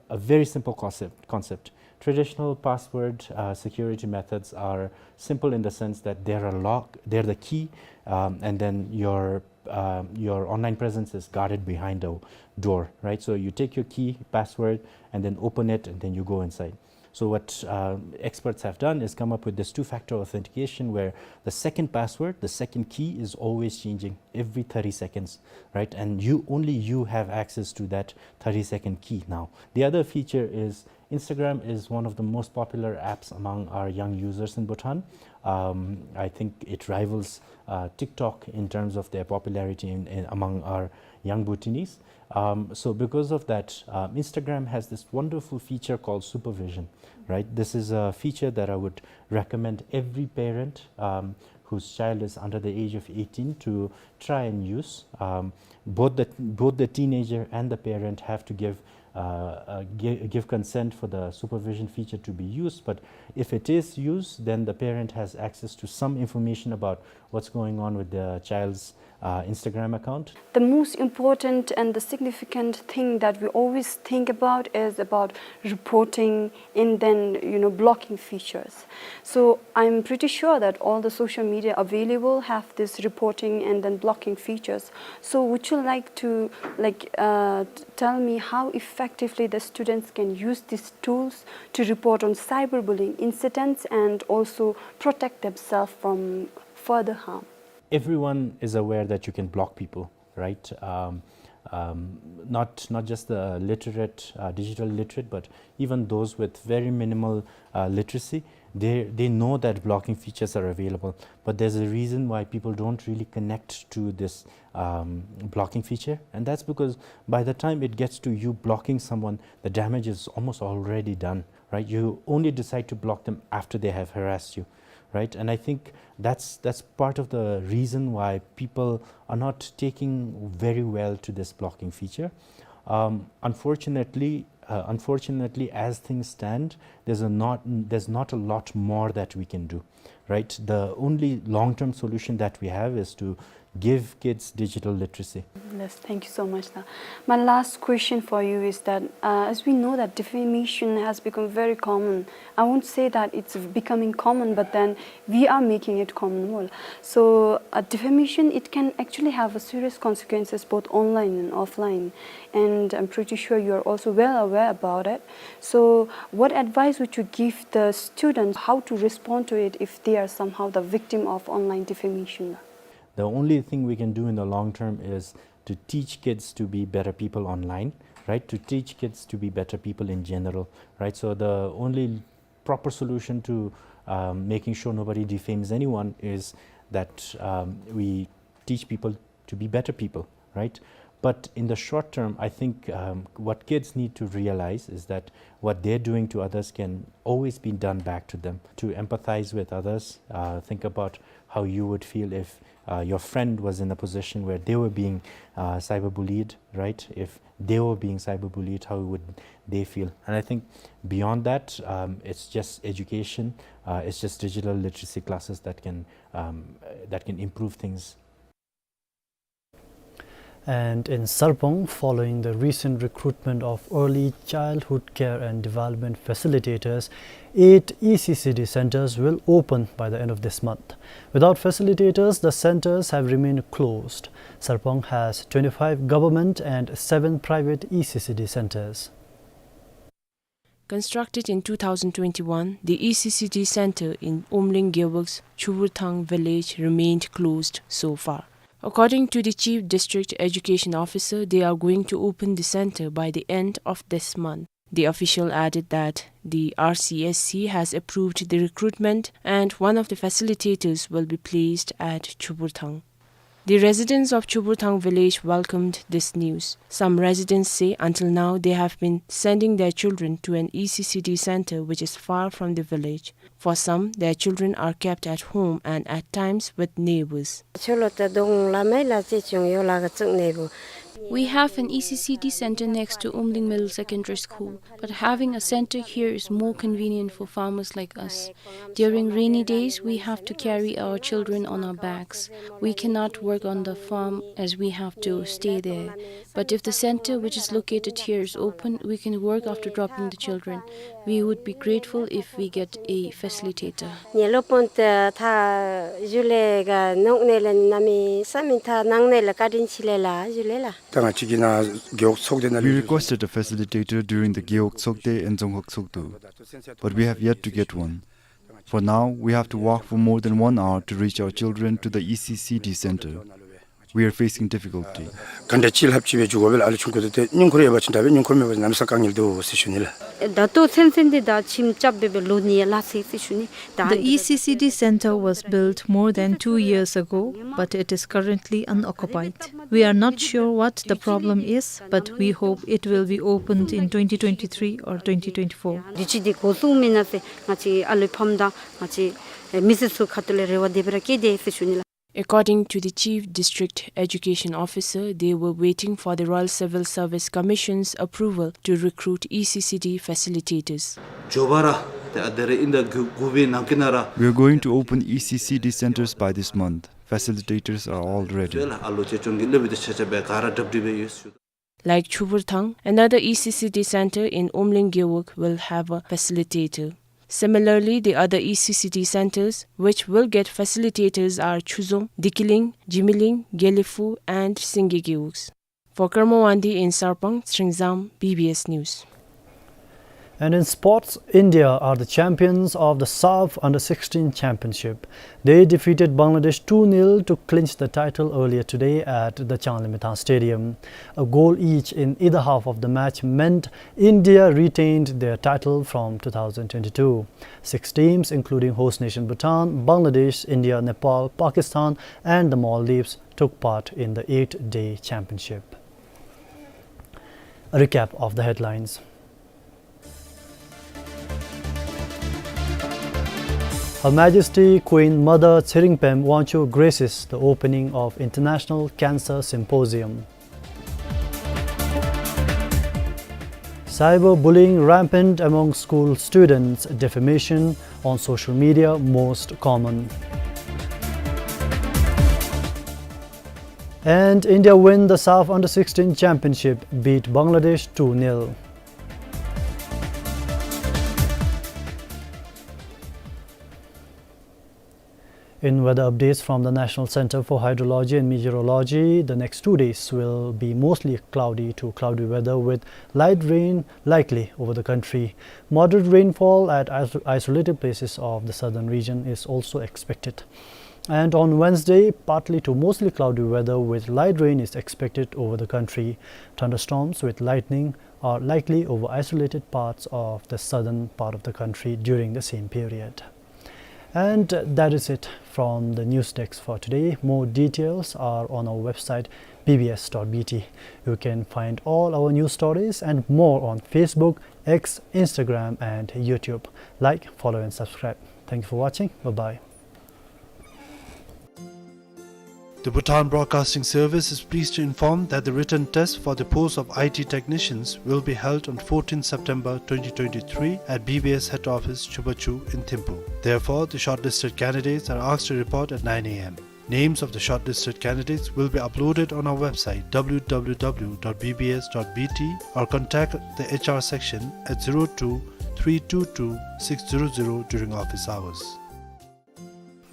a very simple concept, concept. Traditional password, uh, security methods are simple in the sense that they're a lock, they're the key, um, and then your, uh, your online presence is guarded behind a door, right? So you take your key, password, and then open it, and then you go inside. So what, uh, experts have done is come up with this two-factor authentication where the second password, the second key is always changing every thirty seconds, right? And you, only you have access to that thirty-second key now. The other feature is Instagram is one of the most popular apps among our young users in Bhutan. Um, I think it rivals, uh, TikTok in terms of their popularity in, in, among our young Bhutanese. Um, so because of that, um, Instagram has this wonderful feature called supervision, right? This is a feature that I would recommend every parent, um, whose child is under the age of eighteen to try and use. Um, both the, both the teenager and the parent have to give, uh, uh, gi-, give consent for the supervision feature to be used. But if it is used, then the parent has access to some information about what's going on with the child's, uh, Instagram account. The most important and the significant thing that we always think about is about reporting and then, you know, blocking features. So I'm pretty sure that all the social media available have this reporting and then blocking features. So would you like to, like, uh, t-, tell me how effectively the students can use these tools to report on cyberbullying incidents and also protect themselves from further harm? Everyone is aware that you can block people, right? Um, um, not, not just the literate, uh, digital literate, but even those with very minimal, uh, literacy, they, they know that blocking features are available. But there's a reason why people don't really connect to this, um, blocking feature, and that's because by the time it gets to you blocking someone, the damage is almost already done, right? You only decide to block them after they have harassed you, right? And I think that's, that's part of the reason why people are not taking very well to this blocking feature. Um, unfortunately, uh, unfortunately, as things stand, there's a not, there's not a lot more that we can do, right? The only long-term solution that we have is to give kids digital literacy. Yes, thank you so much, sir. My last question for you is that, uh, as we know that defamation has become very common, I won't say that it's becoming common, but then we are making it common. Well, so, uh, defamation, it can actually have a serious consequences both online and offline, and I'm pretty sure you're also well aware about it. So, what advice would you give the students how to respond to it if they are somehow the victim of online defamation? The only thing we can do in the long term is to teach kids to be better people online, right? To teach kids to be better people in general, right? So the only proper solution to, um, making sure nobody defames anyone is that, um, we teach people to be better people, right? But in the short term, I think, um, what kids need to realize is that what they're doing to others can always be done back to them. To empathize with others, uh, think about how you would feel if, uh, your friend was in a position where they were being, uh, cyberbullied, right? If they were being cyberbullied, how would they feel? And I think beyond that, um, it's just education, uh, it's just digital literacy classes that can, um, uh, that can improve things. And in Sarpang, following the recent recruitment of early childhood care and development facilitators, eight E C C D centers will open by the end of this month. Without facilitators, the centers have remained closed. Sarpang has twenty-five government and seven private E C C D centers. Constructed in two thousand twenty-one, the E C C D center in Umling Gewog's Chuburthang village remained closed so far. According to the Chief District Education Officer, they are going to open the center by the end of this month. The official added that the R C S C has approved the recruitment and one of the facilitators will be placed at Chuburthang. The residents of Chuburthang village welcomed this news. Some residents say until now they have been sending their children to an E C C D center which is far from the village. For some, their children are kept at home and at times with neighbors. Cholo ta dong la mai la che chung yo la ga chung neighbor. We have an E C C D center next to Umling Middle Secondary School, but having a center here is more convenient for farmers like us. During rainy days, we have to carry our children on our backs. We cannot work on the farm as we have to stay there. But if the center which is located here is open, we can work after dropping the children. We would be grateful if we get a facilitator. Nye lo pon ta tha jule ga nok ne le nami sami tha nang ne le ka din chi le la jule la. Ta nga chi gi na Gewog Sokde na. We requested a facilitator during the Gewog Sokde and Dzongkhag Sokdo, but we have yet to get one. For now, we have to walk for more than one hour to reach our children to the E C C D center. We are facing difficulty. ག་འདྲ་ཅིག་ལྷབ་ཅིག་སྦེ་འགྱོ་དགོ་པས་ལགས། ཨ་ལུ་ཆུང་ཀུ་དེ་ཏེ་སྙིང་ཁུར་ཡོད་པ་ཅིན་ད་སྦེ་སྙིང་ཁུར་མེད་པ་ཅིན་གནམ་ས་དཀའ་ངལ་འདུག་ཟེར་ཞུ་ནི་ལགས། ད་ལྟོ་ཚུན་ཚོད་འདི་ད་ཁྱིམ་རྐྱབ་སྦེ་སྦེ་ལུས་ནི་ཡོད་ལགས་ཟེར་ཞུ་ནི། The E C C D center was built more than two years ago, but it is currently unoccupied. We are not sure what the problem is, but we hope it will be opened in twenty twenty-three or twenty twenty-four. དུས་ཅི་འདི་འགོ་བཙུགས་མེན་ན་ཟེར་ང་བཅས་ཨ་ལུའི་ཕམ་དང་ང་བཅས་མི་སེར་ཚུ་ཁ་ཐུག་ལས་རེ་བ་དེ་སྦེ་ར་བསྐྱེད་དེ་ཟེར་ཞུ་ནི་ལགས། According to the Chief District Education Officer, they were waiting for the Royal Civil Service Commission's approval to recruit E C C D facilitators. མགྱོགས་པ་ར་ཏེ་ཨ་དེ་རེ་ཨིན་ད་དགུ་དགུ་པའི་ནང་གི་ནང་ར། We are going to open E C C D centers by this month. Facilitators are all ready. ཨ་ལོ་ཅེ་ཅོང་གི་སློབ་དཔོན་དེ་ཆ་ཁྱབ་སྦེ་ག་ར་སྒྲུབ་སྒྲུབ་སྦེ་ཡོད་ཟེར་ཞུ་དོ། Like Chuburthang, another E C C D center in Umling Gewog will have a facilitator. Similarly, the other E C C D centers which will get facilitators are Chuzom, Dikiling, Jimiling, Gelephu, and Singye Gewogs. For Karma Wangdi in Sarpang, Shringzam, B B S News. And in sports, India are the champions of the SAFF Under sixteen Championship. They defeated Bangladesh two nil to clinch the title earlier today at the Changlimithang Stadium. A goal each in either half of the match meant India retained their title from two thousand twenty-two. Six teams, including host nation Bhutan, Bangladesh, India, Nepal, Pakistan, and the Maldives, took part in the eight-day championship. A recap of the headlines. Her Majesty Queen Mother Tshering Pem Wangchuck graces the opening of International Cancer Symposium. Cyberbullying rampant among school students, defamation on social media most common. And India win the SAFF Under sixteen Championship, beat Bangladesh two nil. In weather updates from the National Center for Hydrology and Meteorology, the next two days will be mostly cloudy to cloudy weather with light rain likely over the country. Moderate rainfall at iso-, isolated places of the southern region is also expected. And on Wednesday, partly to mostly cloudy weather with light rain is expected over the country. Thunderstorms with lightning are likely over isolated parts of the southern part of the country during the same period. And that is it from the news desk for today. More details are on our website, B B S dot B T. You can find all our news stories and more on Facebook, X, Instagram, and YouTube. Like, follow, and subscribe. Thank you for watching. Bye-bye. The Bhutan Broadcasting Service is pleased to inform that the written test for the post of I T technicians will be held on fourteenth September twenty twenty-three at B B S head office Chubachu in Thimphu. Therefore, the shortlisted candidates are asked to report at nine A M. Names of the shortlisted candidates will be uploaded on our website, W W W dot B B S dot B T, or contact the H R section at zero two three two two six zero zero during office hours.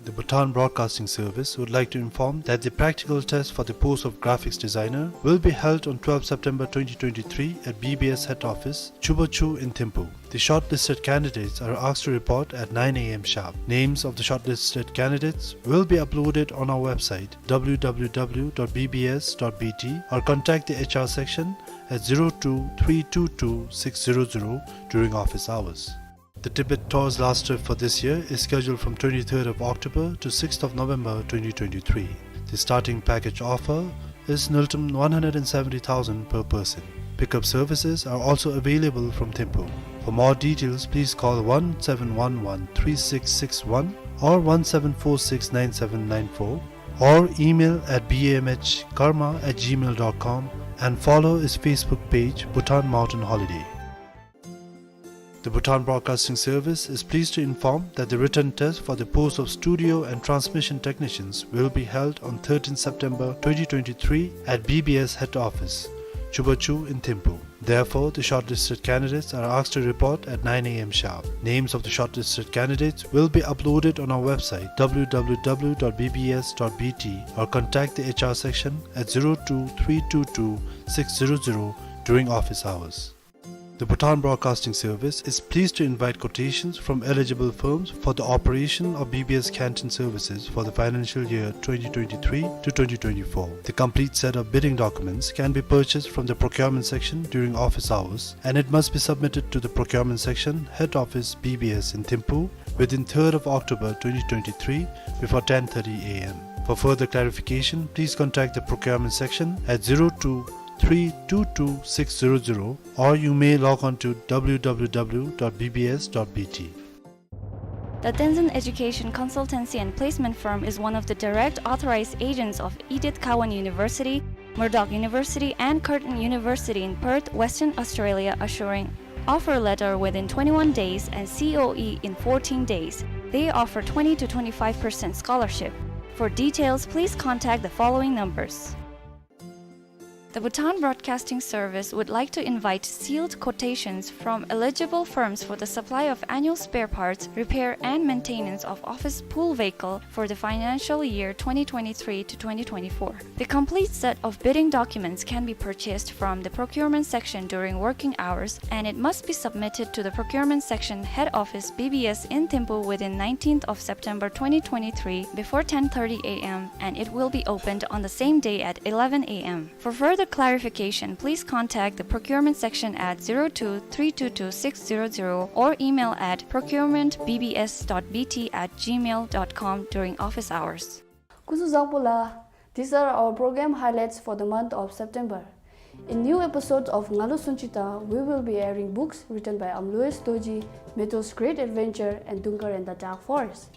The Bhutan Broadcasting Service would like to inform that the practical test for the post of graphics designer will be held on twelfth September twenty twenty-three at B B S head office, Chubachu in Thimphu. The shortlisted candidates are asked to report at nine A M sharp. Names of the shortlisted candidates will be uploaded on our website, W W W dot B B S dot B T, or contact the H R section at zero two three two two six zero zero during office hours. The Tibet Tour's last trip for this year is scheduled from twenty-third of October to sixth of November twenty twenty-three. The starting package offer is Ngultrum one hundred and seventy thousand per person. Pickup services are also available from Thimphu. For more details, please call one seven one one three six six one or one seven four six nine seven nine four, or email at B M H karma at gmail dot com and follow its Facebook page, Bhutan Mountain Holiday. The Bhutan Broadcasting Service is pleased to inform that the written test for the post of studio and transmission technicians will be held on thirteenth September twenty twenty-three at B B S head office, Chubachu in Thimphu. Therefore, the shortlisted candidates are asked to report at nine A M sharp. Names of the shortlisted candidates will be uploaded on our website, W W W dot B B S dot B T, or contact the H R section at zero two three two two six zero zero during office hours. The Bhutan Broadcasting Service is pleased to invite quotations from eligible firms for the operation of B B S canteen services for the financial year twenty twenty-three to twenty twenty-four. The complete set of bidding documents can be purchased from the procurement section during office hours, and it must be submitted to the procurement section, head office, B B S in Thimphu, within third of October twenty twenty-three before ten thirty A M. For further clarification, please contact the procurement section at zero two three two two six zero zero, or you may log on to W W W dot B B S dot B T. The Tenzin Education Consultancy and Placement Firm is one of the direct authorized agents of Edith Cowan University, Murdoch University, and Curtin University in Perth, Western Australia, assuring offer letter within twenty-one days and C O E in fourteen days. They offer twenty to twenty-five percent scholarship. For details, please contact the following numbers. The Bhutan Broadcasting Service would like to invite sealed quotations from eligible firms for the supply of annual spare parts, repair and maintenance of office pool vehicle for the financial year twenty twenty-three to twenty twenty-four. The complete set of bidding documents can be purchased from the procurement section during working hours, and it must be submitted to the procurement section, head office, B B S in Thimphu within nineteenth of September twenty twenty-three before ten thirty A M, and it will be opened on the same day at eleven A M. For further clarification, please contact the procurement section at zero two three two two six zero zero or email at procurement B B S dot B T at gmail dot com during office hours. སྐུ་གཟུགས་བཟང་པོ་ལགས། These are our program highlights for the month of September. In new episodes of Ngalo Sunchita, we will be airing books written by Amlois Dorji, Meto's Great Adventure, and Dungkar and the Dark Forest.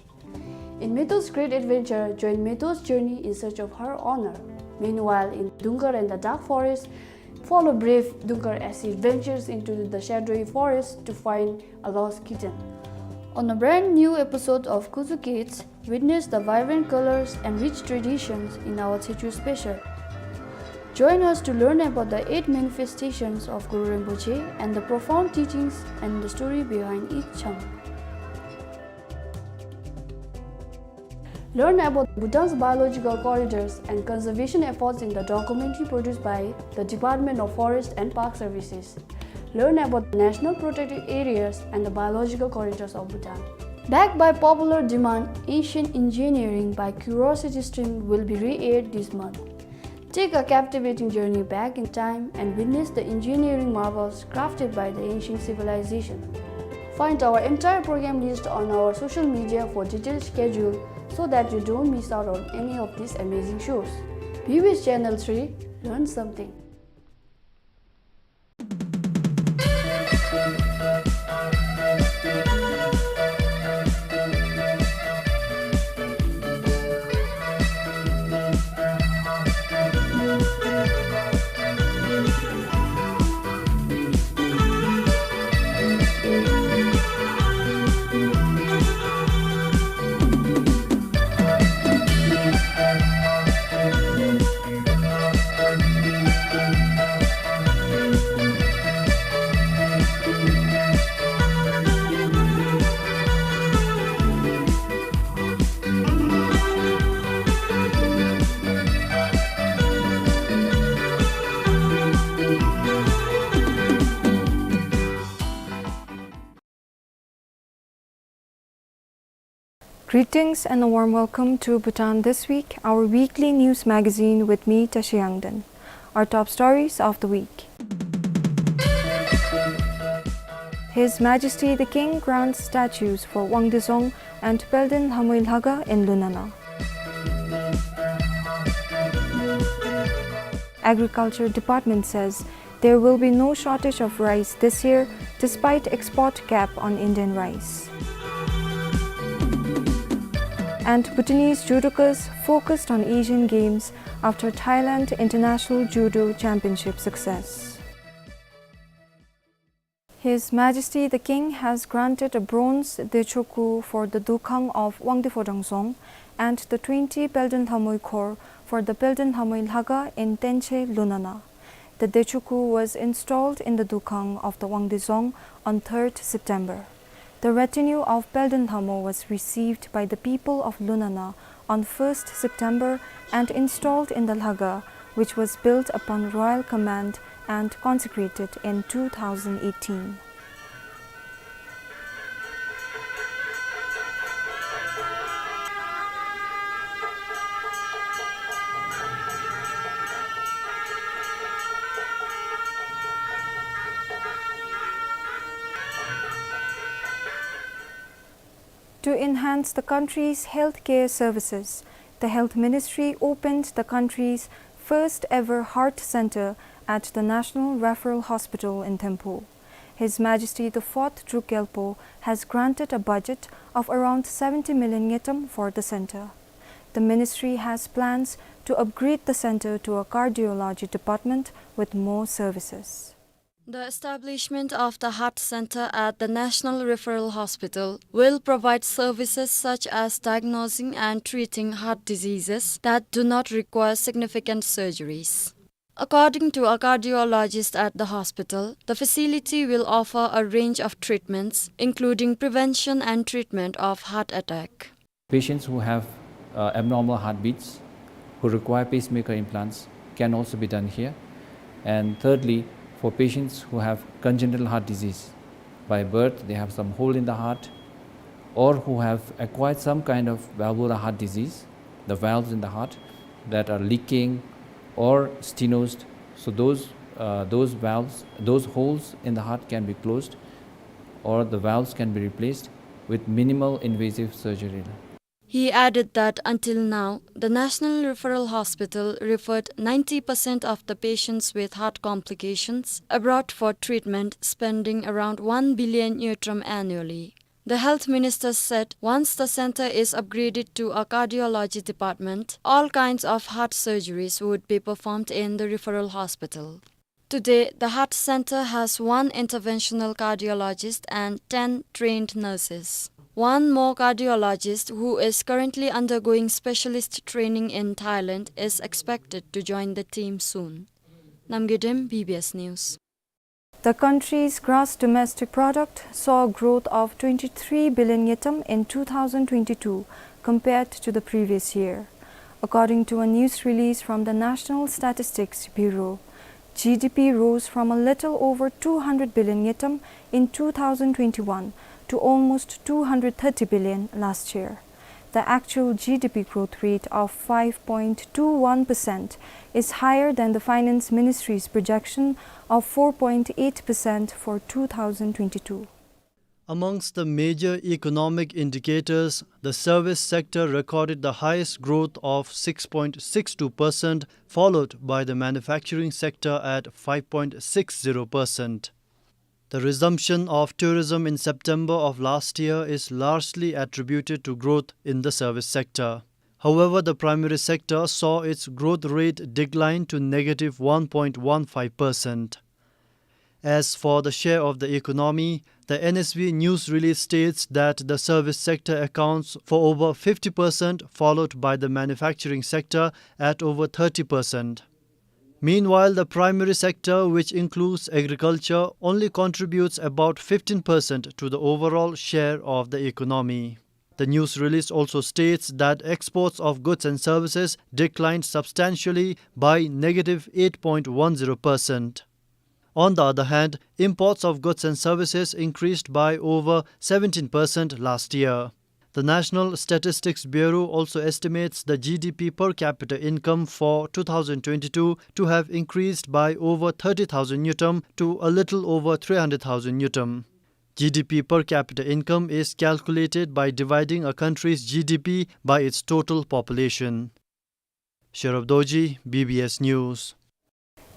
In Meto's Great Adventure, join Meto's journey in search of her honor. Meanwhile, in Dungkar and the Dark Forest, follow brave Dungkar as he ventures into the shadowy forest to find a lost kitten. On a brand new episode of Kuzu Kids, witness the vibrant colors and rich traditions in our Techo special. Join us to learn about the eight manifestations of Guru Rinpoche and the profound teachings and the story behind each chang. Learn about Bhutan's biological corridors and conservation efforts in the documentary produced by the Department of Forest and Park Services. Learn about the national protected areas and the biological corridors of Bhutan. Backed by popular demand, Ancient Engineering by Curiosity Stream will be re-aired this month. Take a captivating journey back in time and witness the engineering marvels crafted by the ancient civilization. Find our entire program list on our social media for detailed schedule so that you don't miss out on any of these amazing shows. B B S Channel three, Learn something. Greetings and a warm welcome to Bhutan This Week, our weekly news magazine with me, Tashi Yangden. Our top stories of the week. His Majesty the King grants statues for Wangdue Dzong and Pelden Lhamoi Lhakhag in Lunana. Agriculture Department says there will be no shortage of rice this year despite export cap on Indian rice. And Bhutanese judokas focused on Asian Games after Thailand International Judo Championship success. His Majesty the King has granted a bronze Dechoku for the Dukhang of Wangdue Phodrang Dzong and the twenty Pelden Lhamoi Khor for the Pelden Lhamoi Lhakhag in Tenche, Lunana. The Dechoku was installed in the Dukhang of the Wangdue Dzong on third September. The retinue of Pelden Lhamo was received by the people of Lunana on first September and installed in the Lhakhag, which was built upon royal command and consecrated in two thousand eighteen. To enhance the country's healthcare services, the Health Ministry opened the country's first ever heart center at the National Referral Hospital in Thimphu. His Majesty the Fourth Druk Gyalpo has granted a budget of around seventy million ngultrum for the center. The ministry has plans to upgrade the center to a cardiology department with more services. The establishment of the heart center at the National Referral Hospital will provide services such as diagnosing and treating heart diseases that do not require significant surgeries. According to a cardiologist at the hospital, the facility will offer a range of treatments, including prevention and treatment of heart attack. Patients who have, uh, abnormal heartbeats, who require pacemaker implants, can also be done here. And thirdly, for patients who have congenital heart disease, by birth they have some hole in the heart, or who have acquired some kind of valvular heart disease, the valves in the heart that are leaking or stenosed, so those, uh, those valves, those holes in the heart can be closed, or the valves can be replaced with minimal invasive surgery. He added that until now, the National Referral Hospital referred ninety percent of the patients with heart complications abroad for treatment, spending around one billion ngultrum annually. The health minister said once the center is upgraded to a cardiology department, all kinds of heart surgeries would be performed in the referral hospital. Today, the heart center has one interventional cardiologist and ten trained nurses. One more cardiologist, who is currently undergoing specialist training in Thailand, is expected to join the team soon. Namgay Dem, B B S News. The country's gross domestic product saw a growth of twenty-three billion ngultrum in two thousand twenty-two compared to the previous year. According to a news release from the National Statistics Bureau, G D P rose from a little over two hundred billion ngultrum in two thousand twenty-one to almost two hundred thirty billion last year. The actual G D P growth rate of five point two one percent is higher than the Finance Ministry's projection of four point eight percent for two thousand twenty-two. Amongst the major economic indicators, the service sector recorded the highest growth of six point six two percent, followed by the manufacturing sector at five point six zero percent. The resumption of tourism in September of last year is largely attributed to growth in the service sector. However, the primary sector saw its growth rate decline to negative one point one five percent. As for the share of the economy, the N S B news release states that the service sector accounts for over fifty percent, followed by the manufacturing sector at over thirty percent. Meanwhile, the primary sector, which includes agriculture, only contributes about fifteen percent to the overall share of the economy. The news release also states that exports of goods and services declined substantially by negative eight point one zero percent. On the other hand, imports of goods and services increased by over seventeen percent last year. The National Statistics Bureau also estimates the G D P per capita income for two thousand twenty-two to have increased by over thirty thousand ngultrum to a little over three hundred thousand ngultrum. G D P per capita income is calculated by dividing a country's G D P by its total population. Sherub Dorji, B B S News.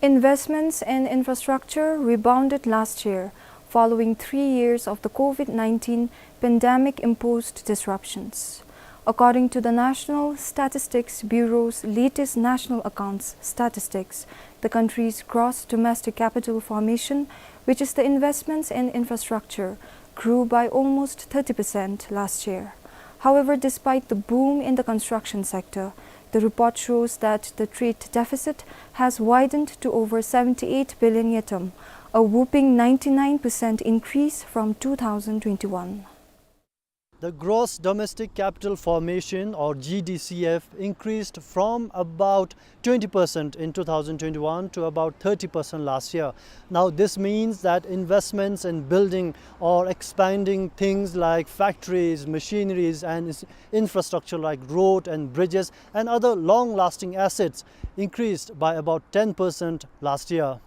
Investments in infrastructure rebounded last year following three years of the COVID nineteen pandemic-imposed disruptions. According to the National Statistics Bureau's latest national accounts statistics, the country's gross domestic capital formation, which is the investments in infrastructure, grew by almost thirty percent last year. However, despite the boom in the construction sector, the report shows that the trade deficit has widened to over seventy-eight billion ngultrum, a whopping ninety-nine percent increase from two thousand twenty-one. The gross domestic capital formation, or G D C F, increased from about twenty percent in two thousand twenty-one to about thirty percent last year. Now, this means that investments in building or expanding things like factories, machineries, and ins-, infrastructure like road and bridges and other long-lasting assets increased by about ten percent last year.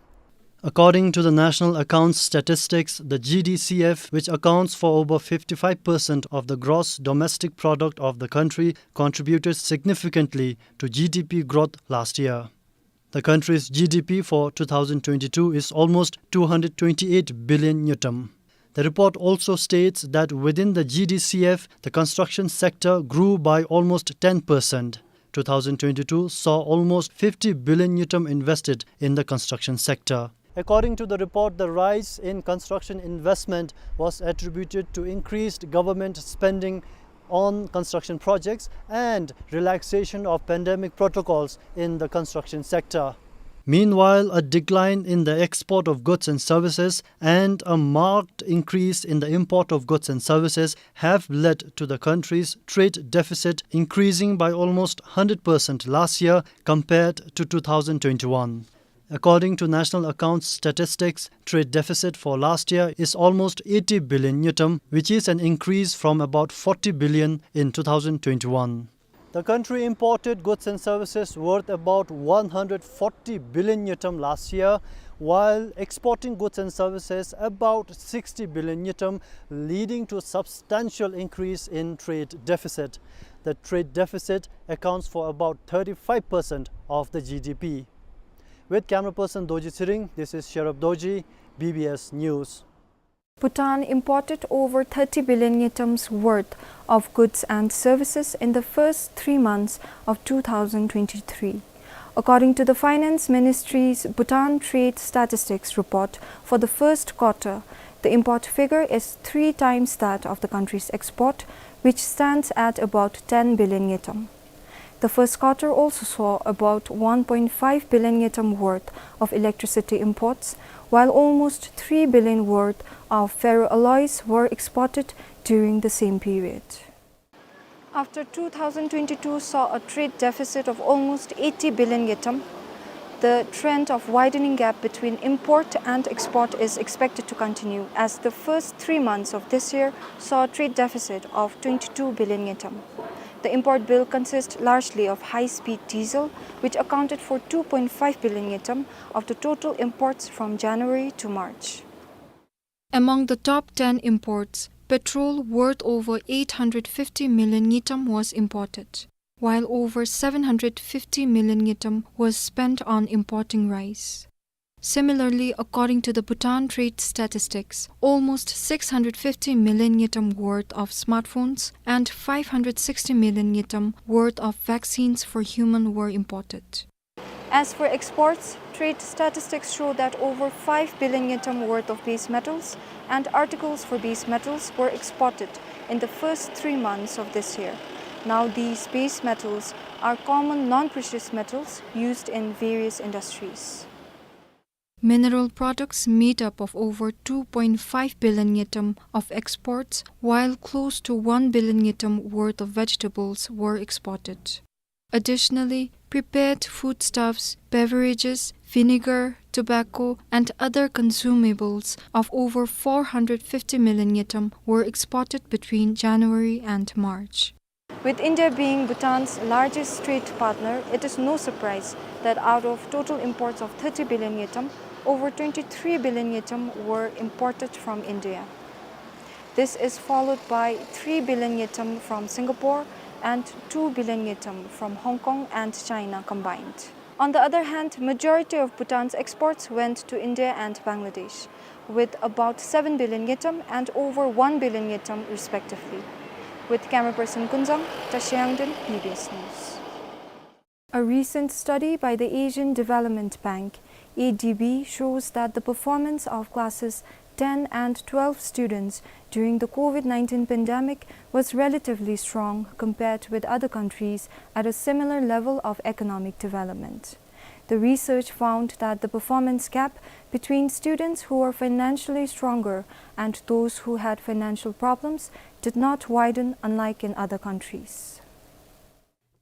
According to the National Accounts Statistics, the G D C F, which accounts for over fifty-five percent of the gross domestic product of the country, contributed significantly to G D P growth last year. The country's G D P for two thousand twenty-two is almost two hundred twenty-eight billion ngultrum. The report also states that within the G D C F, the construction sector grew by almost ten percent. Two thousand twenty-two saw almost fifty billion ngultrum invested in the construction sector. According to the report, the rise in construction investment was attributed to increased government spending on construction projects and relaxation of pandemic protocols in the construction sector. Meanwhile, a decline in the export of goods and services and a marked increase in the import of goods and services have led to the country's trade deficit increasing by almost hundred percent last year compared to two thousand twenty-one. According to National Accounts Statistics, trade deficit for last year is almost eighty billion ngultrum, which is an increase from about forty billion in two thousand twenty-one. The country imported goods and services worth about one hundred forty billion ngultrum last year, while exporting goods and services about sixty billion ngultrum, leading to a substantial increase in trade deficit. The trade deficit accounts for about thirty-five percent of the G D P. With camera person Dorji Tshering, this is Sherub Dorji, B B S News. Bhutan imported over thirty billion ngultrum's worth of goods and services in the first three months of two thousand twenty-three. According to the Finance Ministry's Bhutan Trade Statistics Report for the first quarter, the import figure is three times that of the country's export, which stands at about ten billion ngultrum. The first quarter also saw about one point five billion ngultrum worth of electricity imports, while almost three billion worth of ferroalloys were exported during the same period. After two thousand twenty-two saw a trade deficit of almost eighty billion ngultrum, the trend of widening gap between import and export is expected to continue, as the first three months of this year saw a trade deficit of twenty-two billion ngultrum. The import bill consists largely of high-speed diesel, which accounted for two point five billion ngultrum of the total imports from January to March. Among the top ten imports, Petrol worth over eight hundred fifty million ngultrum was imported, while over seven hundred fifty million ngultrum was spent on importing rice. Similarly, according to the Bhutan Trade Statistics, almost six hundred fifty million ngultrum worth of smartphones and five hundred sixty million ngultrum worth of vaccines for human were imported. As for exports, trade statistics show that over five billion ngultrum worth of base metals and articles for base metals were exported in the first three months of this year. Now, these base metals are common non-precious metals used in various industries. Mineral products made up of over two point five billion ngultrum of exports, while close to one billion ngultrum worth of vegetables were exported. Additionally, prepared foodstuffs, beverages, vinegar, tobacco, and other consumables of over four hundred fifty million ngultrum were exported between January and March. With India being Bhutan's largest trade partner, it is no surprise that out of total imports of thirty billion ngultrum, over twenty-three billion ngultrum were imported from India. This is followed by three billion ngultrum from Singapore and two billion ngultrum from Hong Kong and China combined. On the other hand, majority of Bhutan's exports went to India and Bangladesh, with about seven billion ngultrum and over one billion ngultrum respectively. With camera person Kunzang, Tashi Yangden, B B S News. A recent study by the Asian Development Bank, A D B, shows that the performance of classes ten and twelve students during the COVID nineteen pandemic was relatively strong compared with other countries at a similar level of economic development. The research found that the performance gap between students who were financially stronger and those who had financial problems did not widen, unlike in other countries.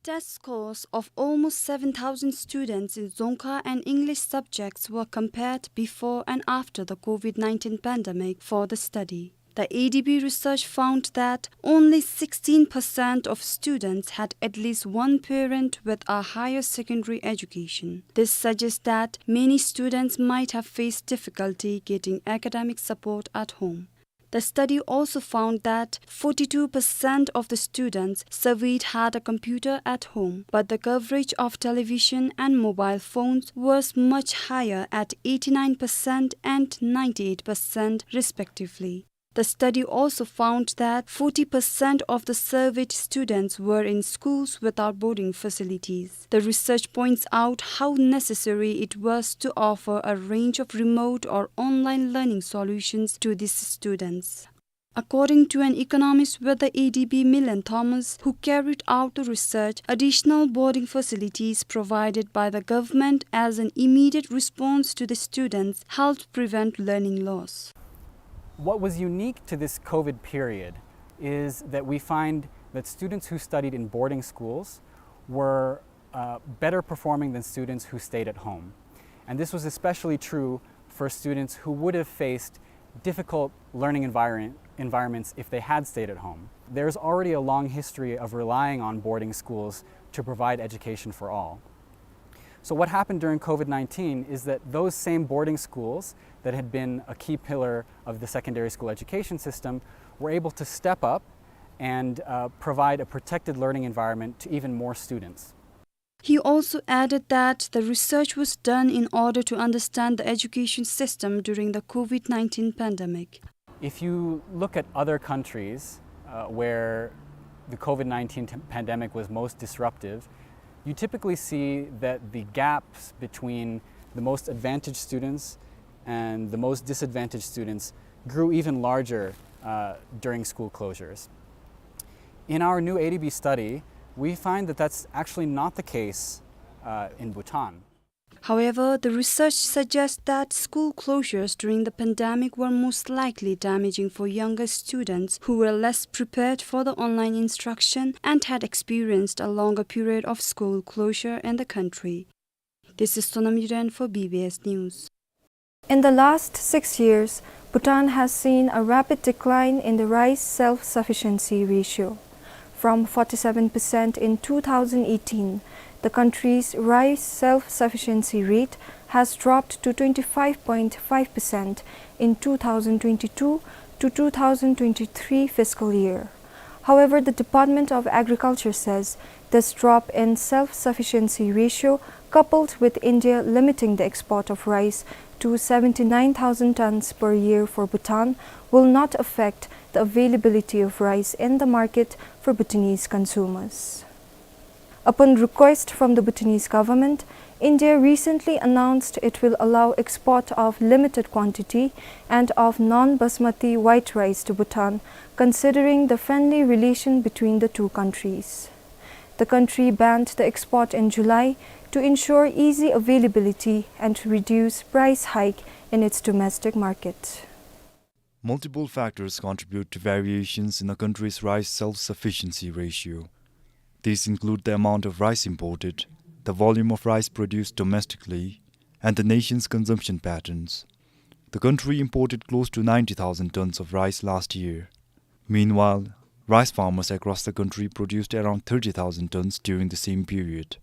Test scores of almost seven thousand students in Dzongkha and English subjects were compared before and after the COVID nineteen pandemic for the study. The A D B research found that only sixteen percent of students had at least one parent with a higher secondary education. This suggests that many students might have faced difficulty getting academic support at home. The study also found that forty-two percent of the students surveyed had a computer at home, but the coverage of television and mobile phones was much higher at eighty-nine percent and ninety-eight percent respectively. The study also found that forty percent of the surveyed students were in schools without boarding facilities. The research points out how necessary it was to offer a range of remote or online learning solutions to these students. According to an economist with the A D B, Milen Thomas, who carried out the research, additional boarding facilities provided by the government as an immediate response to the students helped prevent learning loss. What was unique to this COVID period is that we find that students who studied in boarding schools were, uh, better performing than students who stayed at home. And this was especially true for students who would have faced difficult learning environ-, environments if they had stayed at home. There's already a long history of relying on boarding schools to provide education for all. So what happened during COVID nineteen is that those same boarding schools that had been a key pillar of the secondary school education system were able to step up and, uh, provide a protected learning environment to even more students. He also added that the research was done in order to understand the education system during the COVID nineteen pandemic. If you look at other countries, uh, where the COVID nineteen t-, pandemic was most disruptive, you typically see that the gaps between the most advantaged students and the most disadvantaged students grew even larger, uh, during school closures. In our new A D B study, we find that that's actually not the case, uh, in Bhutan. However, the research suggests that school closures during the pandemic were most likely damaging for younger students who were less prepared for the online instruction and had experienced a longer period of school closure in the country. This is Sonam Yuren for B B S News. In the last six years, Bhutan has seen a rapid decline in the rice self-sufficiency ratio. From forty-seven percent in two thousand eighteen, the country's rice self-sufficiency rate has dropped to twenty-five point five percent in two thousand twenty-two, to two thousand twenty-three fiscal year. However, the Department of Agriculture says this drop in self-sufficiency ratio, coupled with India limiting the export of rice to seventy-nine thousand tons per year for Bhutan, will not affect the availability of rice in the market for Bhutanese consumers. Upon request from the Bhutanese government, India recently announced it will allow export of limited quantity and of non-basmati white rice to Bhutan, considering the friendly relation between the two countries. The country banned the export in July to ensure easy availability and to reduce price hike in its domestic market. Multiple factors contribute to variations in a country's rice self-sufficiency ratio. These include the amount of rice imported, the volume of rice produced domestically, and the nation's consumption patterns. The country imported close to ninety thousand tons of rice last year. Meanwhile, rice farmers across the country produced around thirty thousand tons during the same period.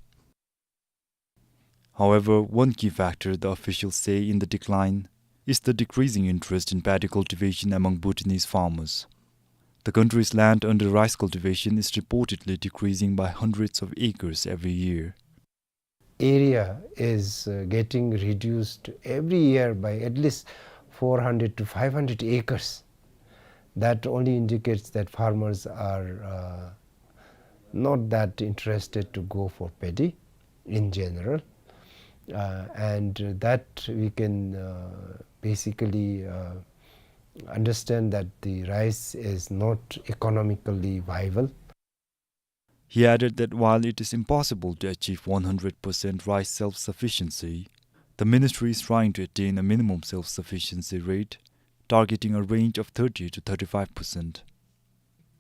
However, one key factor the officials say in the decline is the decreasing interest in paddy cultivation among Bhutanese farmers. The country's land under rice cultivation is reportedly decreasing by hundreds of acres every year. Area is, uh, getting reduced every year by at least four hundred to five hundred acres. That only indicates that farmers are, uh, not that interested to go for paddy in general. Uh, and that we can, uh, basically, uh, understand that the rice is not economically viable. He added that while it is impossible to achieve one hundred percent rice self-sufficiency, the ministry is trying to attain a minimum self-sufficiency rate, targeting a range of thirty to thirty-five percent.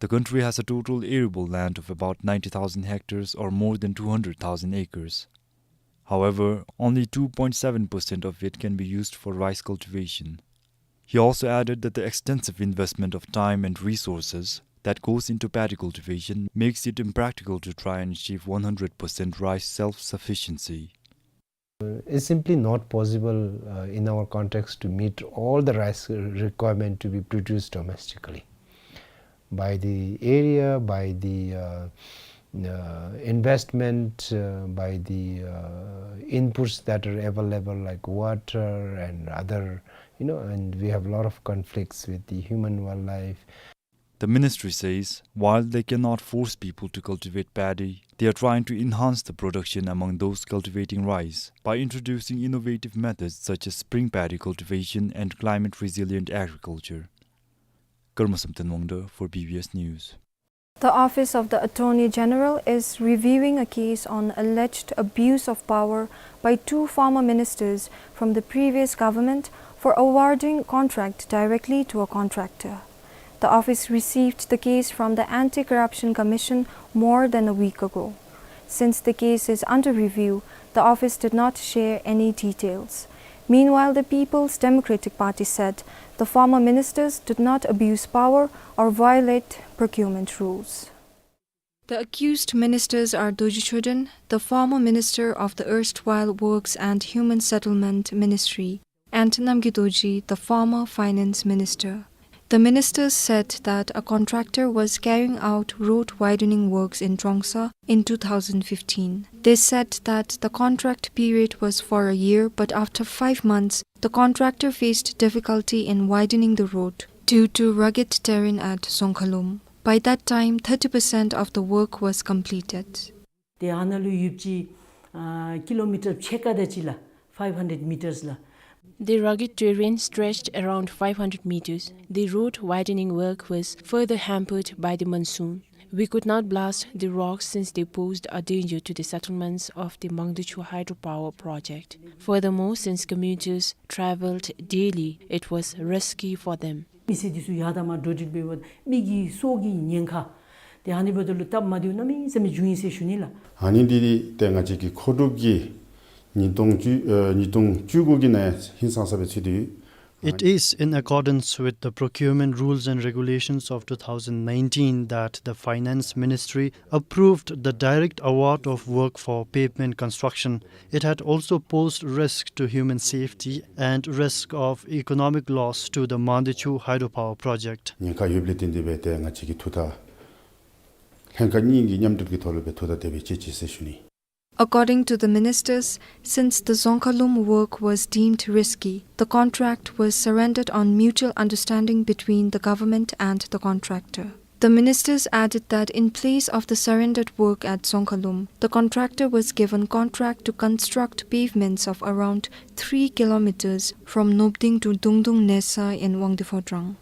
The country has a total arable land of about ninety thousand hectares, or more than two hundred thousand acres. However, only two point seven percent of it can be used for rice cultivation. He also added that the extensive investment of time and resources that goes into paddy cultivation makes it impractical to try and achieve one hundred percent rice self-sufficiency. It's simply not possible, uh, in our context to meet all the rice requirement to be produced domestically. By the area, by the, uh, uh, investment, uh, by the, uh, inputs that are available, like water and other, you know, and we have a lot of conflicts with the human wildlife. The ministry says, while they cannot force people to cultivate paddy, they are trying to enhance the production among those cultivating rice by introducing innovative methods such as spring paddy cultivation and climate-resilient agriculture. Karmasam Tenwangde for B B S News. The Office of the Attorney General is reviewing a case on alleged abuse of power by two former ministers from the previous government for awarding contract directly to a contractor. The office received the case from the Anti-Corruption Commission more than a week ago. Since the case is under review, the office did not share any details. Meanwhile, the People's Democratic Party said the former ministers did not abuse power or violate procurement rules. The accused ministers are Dorji Choden, the former minister of the erstwhile Works and Human Settlement Ministry, and Namgay Dorji, the former finance minister. The ministers said that a contractor was carrying out road widening works in Trongsa in two thousand fifteen. They said that the contract period was for a year, but after five months, the contractor faced difficulty in widening the road due to rugged terrain at Songkhalum. By that time, thirty percent of the work was completed. ཏེ་ཨ་ནཱ་ལུ་ཡོདཔ་ཅིག་ཨ་ཀི་ལོ་མི་ཊར་ཕྱེད་ཀ་དེ་ཅིག་ལགས། Five hundred meters ལགས། The rugged terrain stretched around five hundred meters. The road widening work was further hampered by the monsoon. We could not blast the rocks since they posed a danger to the settlements of the Mangdechu hydropower project. Furthermore, since commuters traveled daily, it was risky for them. མི་སེར་འདི་ཚུ་ཡར་དང་མར་འགྲོ་འགྲུལ་འབད་བ་མི་གི་སྲོག་གི་ཉེན་ཁ་ཏེ་ཨ་ནི་འབདཝ་ད་ལུ་སྟབས་མ་བདེཝ་གནམ་མེད་ས་མེད་བྱུང་ཡི་ཟེར་ཞུ་ནི་ལགས། ཨ་ནི་འདི་ཏེ་ང་བཅས་ཀྱི་མཁོ་སྒྲུབ་ཀྱི་ཉིས་སྟོང་བཅུ་ཨ་ཉིས་སྟོང་བཅུ་དགུ་གི་ནང་ཧིང་སངས་ས་སྦེ་ཚུད་དེ་ཡོད། It is in accordance with the procurement rules and regulations of two thousand nineteen that the Finance Ministry approved the direct award of work for pavement construction. It had also posed risk to human safety and risk of economic loss to the Mandichu hydropower project. ཉེན་ཁ་ཡོདཔ་ལས་བརྟེན་ཏེ་སྦེ་ཏེ་ང་བཅས་ཀྱིས་ཐུགས་ཐག་ལྷན་ཁག་གཉིས་ཀྱི་མཉམ་འབྲེལ་གྱི་ཐོག་ལུ་སྦེ་ཐུགས་ཐག་དེ་སྦེ་བཅད་ཅི་ཟེར་ཞུ་ནི། According to the ministers, since the Dzongkhalum work was deemed risky, the contract was surrendered on mutual understanding between the government and the contractor. The ministers added that in place of the surrendered work at Dzongkhalum, the contractor was given contract to construct pavements of around three kilometers from Nobding to Dungdung Nesa in Wangdue Phodrang.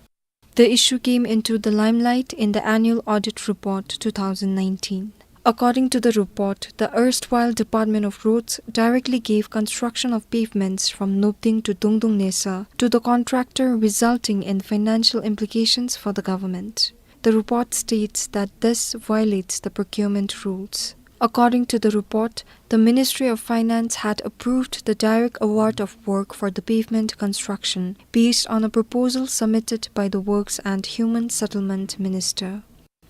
The issue came into the limelight in the annual audit report two thousand nineteen. According to the report, the erstwhile Department of Roads directly gave construction of pavements from Nobding to Dungdung Nesa to the contractor, resulting in financial implications for the government. The report states that this violates the procurement rules. According to the report, the Ministry of Finance had approved the direct award of work for the pavement construction based on a proposal submitted by the Works and Human Settlement Minister.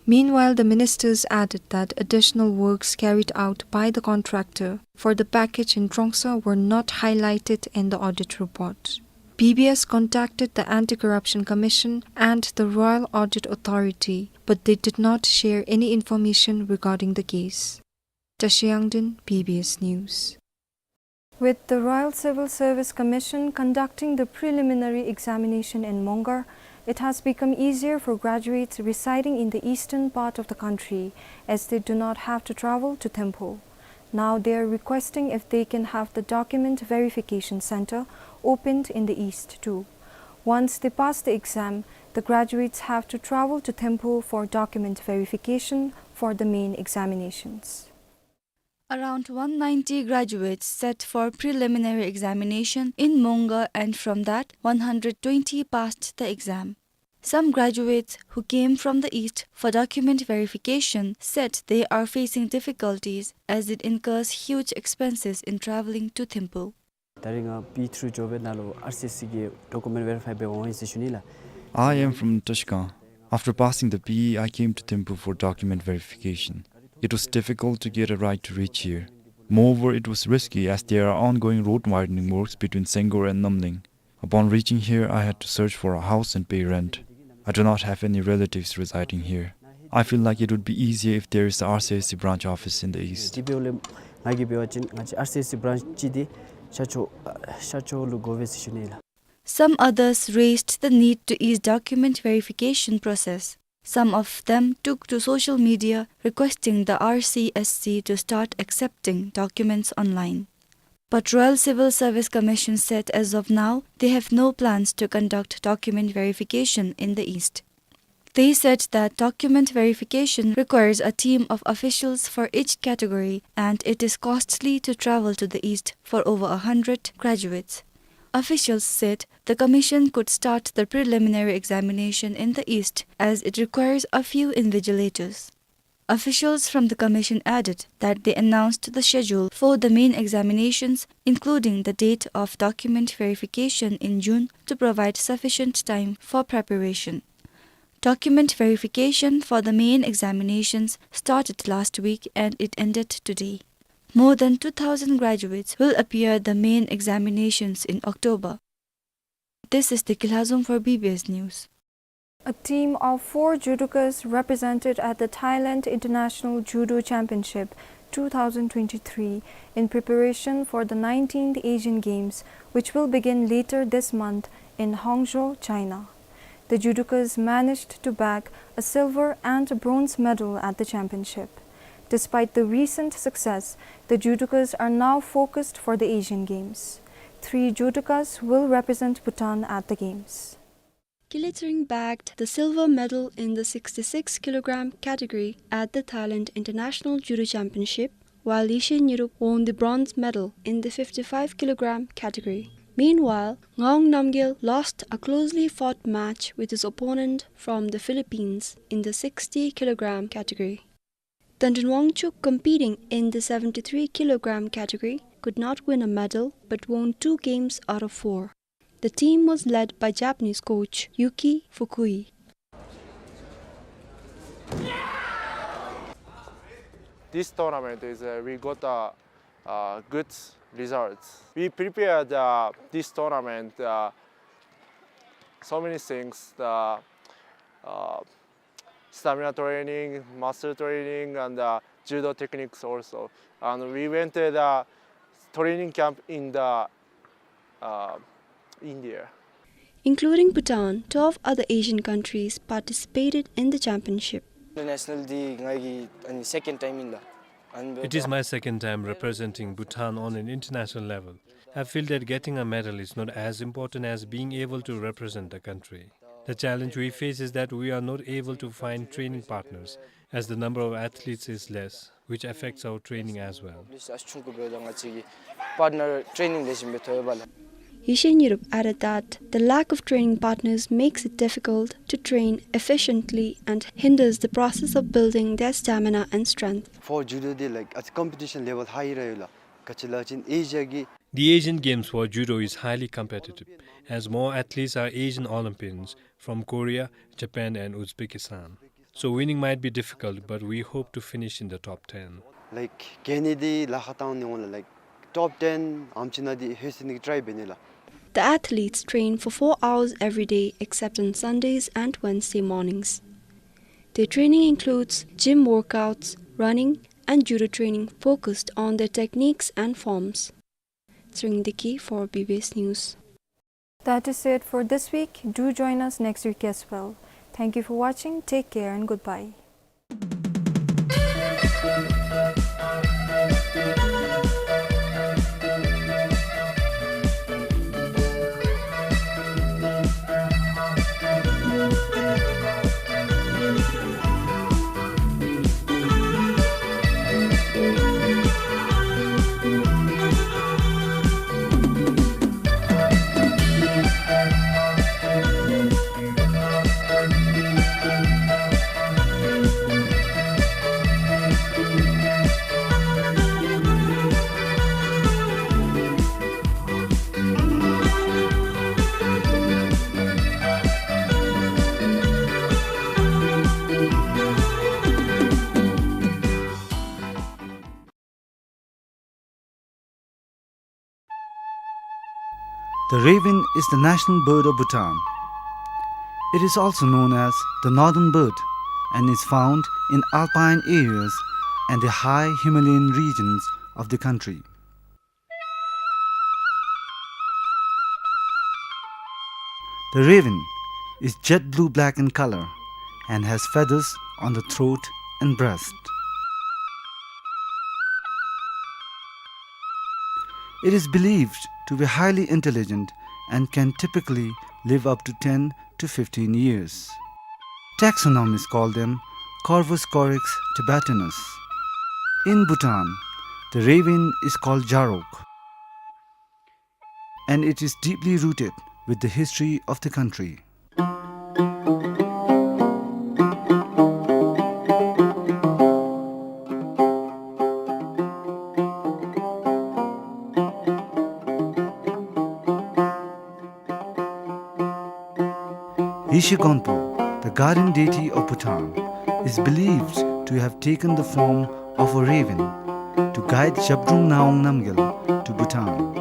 Meanwhile, the ministers added that additional works carried out by the contractor for the package in Trongsa were not highlighted in the audit report. B B S contacted the Anti-Corruption Commission and the Royal Audit Authority, but they did not share any information regarding the case. Tashi Yangden, B B S News. With the Royal Civil Service Commission conducting the preliminary examination in Mongar, it has become easier for graduates residing in the eastern part of the country, as they do not have to travel to Thimphu. Now they are requesting if they can have the document verification center opened in the east too. Once they pass the exam, the graduates have to travel to Thimphu for document verification for the main examinations. Around one ninety graduates sat for preliminary examination in Mongar, and from that, one hundred twenty passed the exam. Some graduates who came from the east for document verification said they are facing difficulties as it incurs huge expenses in travelling to Thimphu. ད་རིས་ང་པི་ཐི་རུ་འགྱོ་བའི་ནང་ལུ་ཨར་སི་ཨེས་སི་གི་ཌོ་ཀུ་མེནཊ་བེ་རི་ཕའི་འབད་འོང་ཡི་ཟེར་ཞུ་ནི་ལགས། I am from Tashkent. After passing the P E, I came to Thimphu for document verification. It was difficult to get a ride to reach here. Moreover, it was risky as there are ongoing road widening works between Senggor and Namling. Upon reaching here, I had to search for a house and pay rent. I do not have any relatives residing here. I feel like it would be easier if there is a R C S C branch office in the east. དེ་འབདཝ་ལས་ང་གིས་འབད་བ་ཅིན་ང་བཅས་ཨར་སི་ཨེས་སི་བྷ་རཱནཆ་ཅིག་འདི་ཤར་ཕྱོགས་ཤར་ཕྱོགས་ལུ་དགོ་པས་ཟེར་ཞུ་ནི་ལགས། Some others raised the need to ease document verification process. Some of them took to social media requesting the R C S C to start accepting documents online. But Royal Civil Service Commission said as of now, they have no plans to conduct document verification in the east. They said that document verification requires a team of officials for each category, and it is costly to travel to the east for over a hundred graduates. Officials said the commission could start the preliminary examination in the east as it requires a few invigilators. Officials from the commission added that they announced the schedule for the main examinations, including the date of document verification in June, to provide sufficient time for preparation. Document verification for the main examinations started last week and it ended today. More than two thousand graduates will appear the main examinations in October. This is Deki Lhazom for B B S News. A team of four judokas represented at the Thailand International Judo Championship two thousand twenty-three in preparation for the nineteenth Asian Games, which will begin later this month in Hangzhou, China. The judokas managed to bag a silver and a bronze medal at the championship. Despite the recent success, the judokas are now focused for the Asian Games. Three judokas will represent Bhutan at the Games. Kiletsering bagged the silver medal in the sixty-six kilogram category at the Thailand International Judo Championship, while Yeshe Nyirup won the bronze medal in the fifty-five kilogram category. Meanwhile, Ngaung Namgyel lost a closely fought match with his opponent from the Philippines in the sixty kilogram category. Tendon Wangchuk, competing in the seventy-three kilogram category, could not win a medal but won two games out of four. The team was led by Japanese coach Yuki Fukui. This tournament is, uh, we got, uh, uh, good results. We prepared, uh, this tournament, uh, so many things, the, uh, stamina training, muscle training, and, uh, judo techniques also. And we went to the training camp in the, uh, India. Including Bhutan, twelve other Asian countries participated in the championship. International འདི་ང་གི་ཨ་ནི་second time ཨིན་ལགས། It is my second time representing Bhutan on an international level. I feel that getting a medal is not as important as being able to represent the country. The challenge we face is that we are not able to find training partners, as the number of athletes is less, which affects our training as well. Partner training ལེགས་ཤོམ་སྦེ་ཐོབ་ཡོད་པས་ལགས། Yeshe Nyirup added that the lack of training partners makes it difficult to train efficiently and hinders the process of building their stamina and strength. For judo འདི་like ཨ་ཙི་competition level high ར་ཡོད་ལགས། ག་ཅི་ལབ་ཅིན་ཨེ་ཤི་ཡ་གི། The Asian Games for judo is highly competitive, as more athletes are Asian Olympians from Korea, Japan, and Uzbekistan. So winning might be difficult, but we hope to finish in the top ten. Like ག་ནི་འདི་ལཱ་ཁག་བཏང་ནི་འོང་ལགས། Like top ten ཨམ་ཅིག་ནང་འདི་ལྷོད་ནི་གི་try འབད་ནི་ལགས། The athletes train for four hours every day except on Sundays and Wednesday mornings. Their training includes gym workouts, running, and judo training focused on their techniques and forms. Tshering Deki for B B S News. That is it for this week. Do join us next week as well. Thank you for watching. Take care and goodbye. The raven is the national bird of Bhutan. It is also known as the northern bird and is found in alpine areas and the high Himalayan regions of the country. The raven is jet blue-black in color and has feathers on the throat and breast. It is believed to be highly intelligent and can typically live up to ten to fifteen years. Taxonomists call them Corvus corax tibetanus. In Bhutan, the raven is called jarok, and it is deeply rooted with the history of the country. Yeshe Gonpo, the guardian deity of Bhutan, is believed to have taken the form of a raven to guide Zhabdrung Ngawang Namgyal to Bhutan.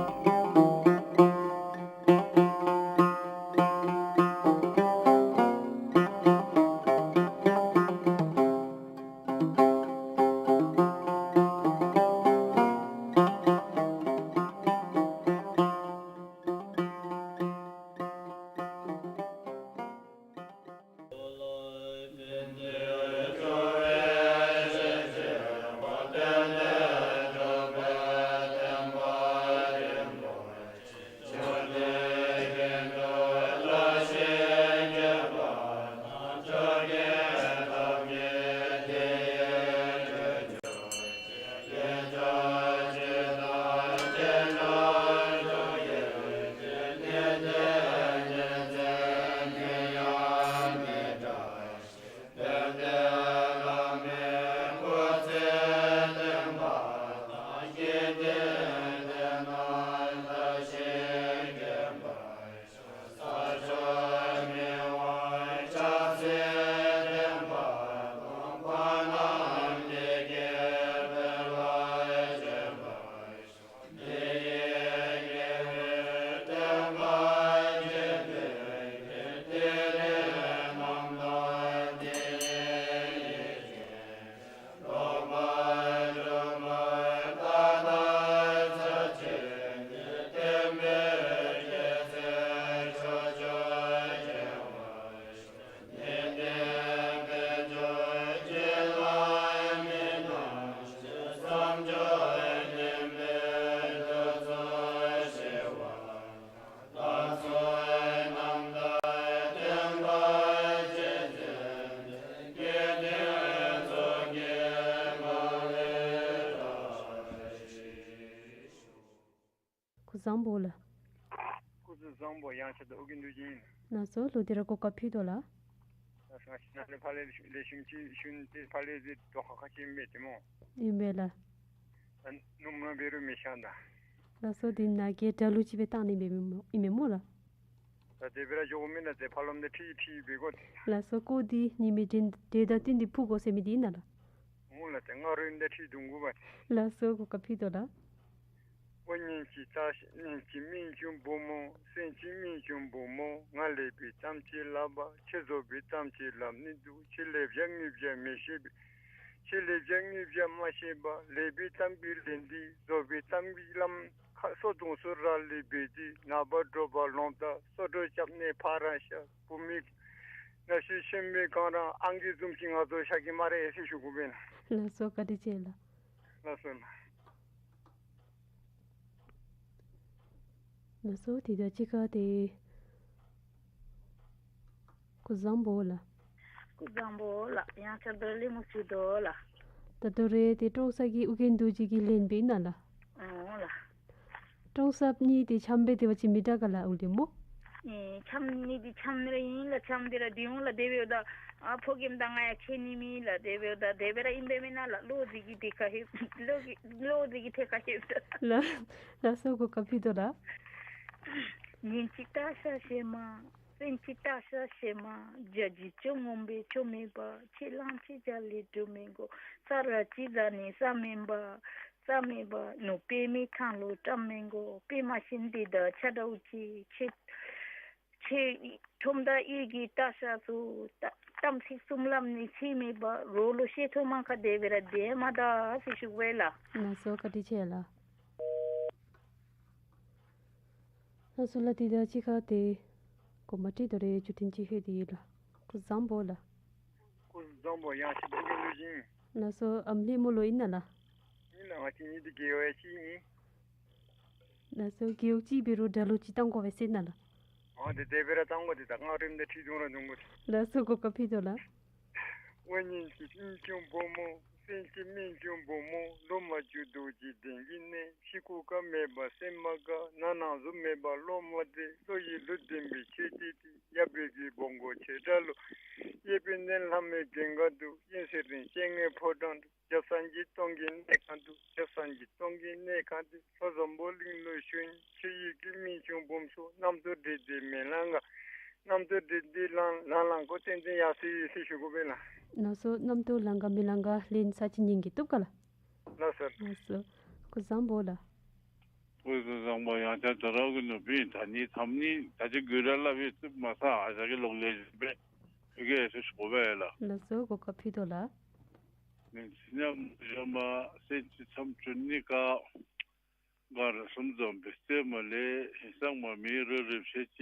ཨོ་ཡང་ཆ་དོ་ཨོ་རྒྱན་རྡོ་རྗེ་ཨིན། ལགས་སོ། ལོ་དེ་ར་གོ་སྐབས་ཕུལ་དོ་ལགས། ལགས་སོ། ང་ཞིག་ནཱ་ལས་ཕར་ལས་ལེགས་ཤོམ་ཅིག་ཞུ་ནི་ཏེ་ཕར་ལས་ཏེ་དོ་ཁ་ཁ་ཅིག་ཨིན་པས་ཏེ་སྨོ། ཨིན་པས་ལགས། ཨ་ནུབ་ནང་འབད་རུང་མི་ཤང་ད། ལགས་སོ། དེ་ནཱ་གི་དྲག་ལུ་ཅིག་སྦེ་བཏང་ནི་འབད་མི་སྨོ་ཨིན་མས་སྨོ་ལགས། ད་དེ་སྦེ་ར་འགྱོ་མི་ནང་ཏེ་ཕར་ལོགས་ནང་ཁྲིད་ཁྲིད་འབད་དགོ། ལགས་སོ། སྐུ་དེ་ཉི་མའི་འབྲས་འབྲས་དང་བསྟུན་ཏེ་ཕུ་དགོ་ཟེར་མི་འདི་ཨིན་ན་ལགས། འོང་ལགས། ཏེ་ང་རོ་ཨིན་ད་ཁྲིད་འདུག་གོ་པ། ལགས་སོ། གོ་སྐབས་ཕུལ་དོ་ལགས། ཨོ་ཉིན་གཅིག་སྟག་ཤར་ཉིན་གཅིག་སྨན་ཆུང་བུ་མོ། སེམས་ཅན་སྨན་ཆུང་བུ་མོ། ང་ལེགས་པའི་གཏམ་ཅིག་སླབ་པ། ཁྱེད་བཟོ་པའི་གཏམ་ཅིག་སླབ་ནི་འདུག་ཁྱེད་ལེགས་སྦྱར་ངེས་སྦྱར་མི་ཤེས་པས། ཁྱེད་ལེགས་སྦྱར་ངེས་སྦྱར་མ་ཤེས་པར་ལེགས་པའི་གཏམ་གྱི་ལན་འདི་བཟོ་པའི་གཏམ་གྱི་ལམ་ཁ་སོ་དུང་སོ་ར་ལི་བེ་ཏི་ནག་པ་འགྲོ་བ་ལོང་ད་སོ་འགྲོ་རྐྱབ་ནས་ཕར་རང་ཤར་བུ་མོའི་ན་ཤི་ཤི་མི་གང་རང་ཨང་ཀི་བཟུམ་ཅིག་ང་ཚོ་ཤ་གི་མ་རེད་ཟེར་ཞུ་དགོ་པས་ན། ལགས་སོ། བཀའ་དྲིན་ཆེ་ལགས། ལགས་སོ་ལགས། ལགས་སོ། དེ་དང་གཅིག་ཁར་ཏེ་སྐུ་གཟུགས་བཟང་པོ་ལགས། སྐུ་གཟུགས་བཟང་པོ་ལགས། ཡང་བསྐྱར་དུ་ལེགས་མོ་ཞུ་དོ་ལགས། ད་ལྟོ་རེ་ཏེ་ཀྲོང་གསར་གྱི་ཨོ་རྒྱན་རྡོ་རྗེ་གི་ལན་འབད་ན་ལགས། ཨོ་ལགས། ཀྲོང་གསར་གཉིས་ཏེ་འཆམ་སྦེ་སྡོད་པ་ཅིན་མི་དྲག་ག་ལགས་ཨོ་ལེ་སྨོ། ཨེ་འཆམ་ནི་འདི་འཆམ་ནི་ར་ཨིན་ལགས། འཆམ་སྟེ་ར་སྡོད་འོང་ལགས། དེ་འབདཝ་ད་ཨ་ཕོ་རྒནམ་དང་ང་ཡང་ཁྱད་ནི་མེད་ལགས། དེ་འབདཝ་ད་དེ་སྦེ་ར་ཨིན་པས་མེན་ན་ལགས། བློ་རྫི་གི་ཐད་ཁར་ལྷོད་བློ་གི་བློ་རྫི་གི་ཐད་ཁར་ལྷོད་ད། ལགས་ལགས་སོ། གོ་སྐབས་ཕུལ་དོ་ལགས། ཉིན་གཅིག་སྟག་ཤར་བྱེ་མ། སེམས་ཅན་སྟག་ཤར་བྱེ་མ། བྱ་བྱི་ཅུང་ངོམས་པའི་ཆོ་མེད་པ། ཁྱེད་གླང་ཆེན་བྱ་ལས་སྒྲུབ་མི་དགོ་ས་ར་ཅི་ཟ་ནི་ས་མེན་པ། ས་མེན་པ། ནུབ་པདྨའི་ཐང་ལུ་བཀྲམ་མི་དགོ་པདྨ་ཤིང་འདི་དང་ཆ་འདྲཝ་ཅིག་ཁྱེད་ཁྱེད་ཁྲོམ་བདག་གཡུས་ཀྱི་སྟག་ཤར་ཚུ་གཏམ་ཚིག་གསུམ་སླབ་ནི་ཚིག་མེད་པ། རོགས་ལུ་བཤད་ཐོ་མང་ཁ་དེ་སྦེ་ར་དེ་མ་ད་ཟེར་ཞུ་བས་ལགས། ལགས་སོ། བཀའ་དྲིན་ཆེ་ལགས། ལགས་སོ་ལགས། དེ་དང་གཅིག་ཁར་ཏེ་གོ་མ་ཏི་དོ་རེ་ཅུ་ཏིན་ཅིག་ལྷོད་དེ་ཡོད་ལགས། སྐུ་གཟུགས་བཟང་པོ་ལགས། སྐུ་གཟུགས་བཟང་པོ། ཡང་ཅིག་ཏུ་གི་ལུ་ཅིན། ལགས་སོ། ཨམ་ལྷད་མོ་ལོ་ཨིན་ན་ལགས། ཨིན་ལགས། ང་བཅས་གཉིས་འདི་རྒེད་འོག་ཡང་གཅིག་ཨིན། ལགས་སོ། རྒེད་འོག་གཅིག་འབད་རུང་དྲག་ལུ་ཅིག་བཏང་དགོ་པས་ཟེར་ན་ལགས། ཨ་དེ་དེ་སྦེ་ར་བཏང་དགོ། ཏེ་ད་ང་རོ་ཨིན་ད་ཁྲིད་འདུག་ར་འདུག་གོ། ལགས་སོ། གོ་སྐབས་ཕུལ་དོ་ལགས། ཨོ་ཉིན་གཅིག་སྨན་ཆུང་བུ་མོ། སེམས་ཅན་སྨན་ཆུང་བུ་མོ། ལོ་མ་བཅུ་དྲུག་ཅིག་གདན་གྱི་གནས། ཕྱི་ཁུག་ཁ་མེད་པར་སེམས་མ་དགའ། ནང་ན་གཟུགས་མེད་པར་བློ་མ་བདེ། བློ་ཡི་ལུས་ལྡན་པའི་ཆོས་ཏིག་ཏིག་ཡབ་བེ་ཀི་བོང་གོ་ཆེ་དྲག་ལུ། གཡས་པའི་གནས་ལྷ་མོའི་རྒྱན་ག་འདུག་གཡོན་ཟེར་རིང་སྤྱན་སྔའི་ཕོ་བྲང་དུ། རྒྱབ་སངས་རྒྱས་སྟོང་གི་གནས་ཁང་དུ། རྒྱབ་སངས་རྒྱས་སྟོང་གི་གནས་ཁང་དུ། ལྷོ་འཛམ་བུ་གླིང་ལུ་བྱོན། ཆོས་ཡུལ་གྱི་སྨན་ཆུང་བུམོ་ཚུ། རྣམ་རྟོག་བྲལ་ཏེ་མེ་ལང་ག་རྣམ་རྟོག་བྲལ་ཏེ་ལང་ལང་ལང་གོ་ཙན་དན་ཡར་སོ་ཡི་ཟེར་ཞུ་དགོ་པས་ལགས། ལགས་སོ། རྣམ་རྟོག་ལང་ག་མི་ལང་ག་ལན་ཚར་གཅིག་ཉན་གེ་བཏུབ་ག་ལགས། ལགས་སོ། ལགས་སོ། སྐུ་གཟུགས་བཟང་པོ་ལགས། སྐུ་གཟུགས་བཟང་པོ། ཡང་བསྐྱར་དོ་རུང་གི་ནུབ་ཨིན། ད་ནི་མཚམས་ནི་ད་ཅི་གུ་ར་སླབ་ཡི་བཏུབ་མ་ཚར། ཨ་ཞག་གི་ལོག་ལས་བཞིན་པས་ཡི་གེ་ཟེར་ཞུ་དགོ་པས་ལགས། ལགས་སོ། གོ་སྐབས་ཕུལ་དོ་ལགས། ཉིན་གཅིག་ཉམས་གཞོན་མ། སེམས་ཅན་མཚམས་སྤྱོད་ནི་དཀའ། ག་ར་གསུམ་འཛོམས་པའི་རྩེ་མོ་ལས། ཧིང་སངས་མ་མི་རུ་རིམ་བྱེད་ཅིང་།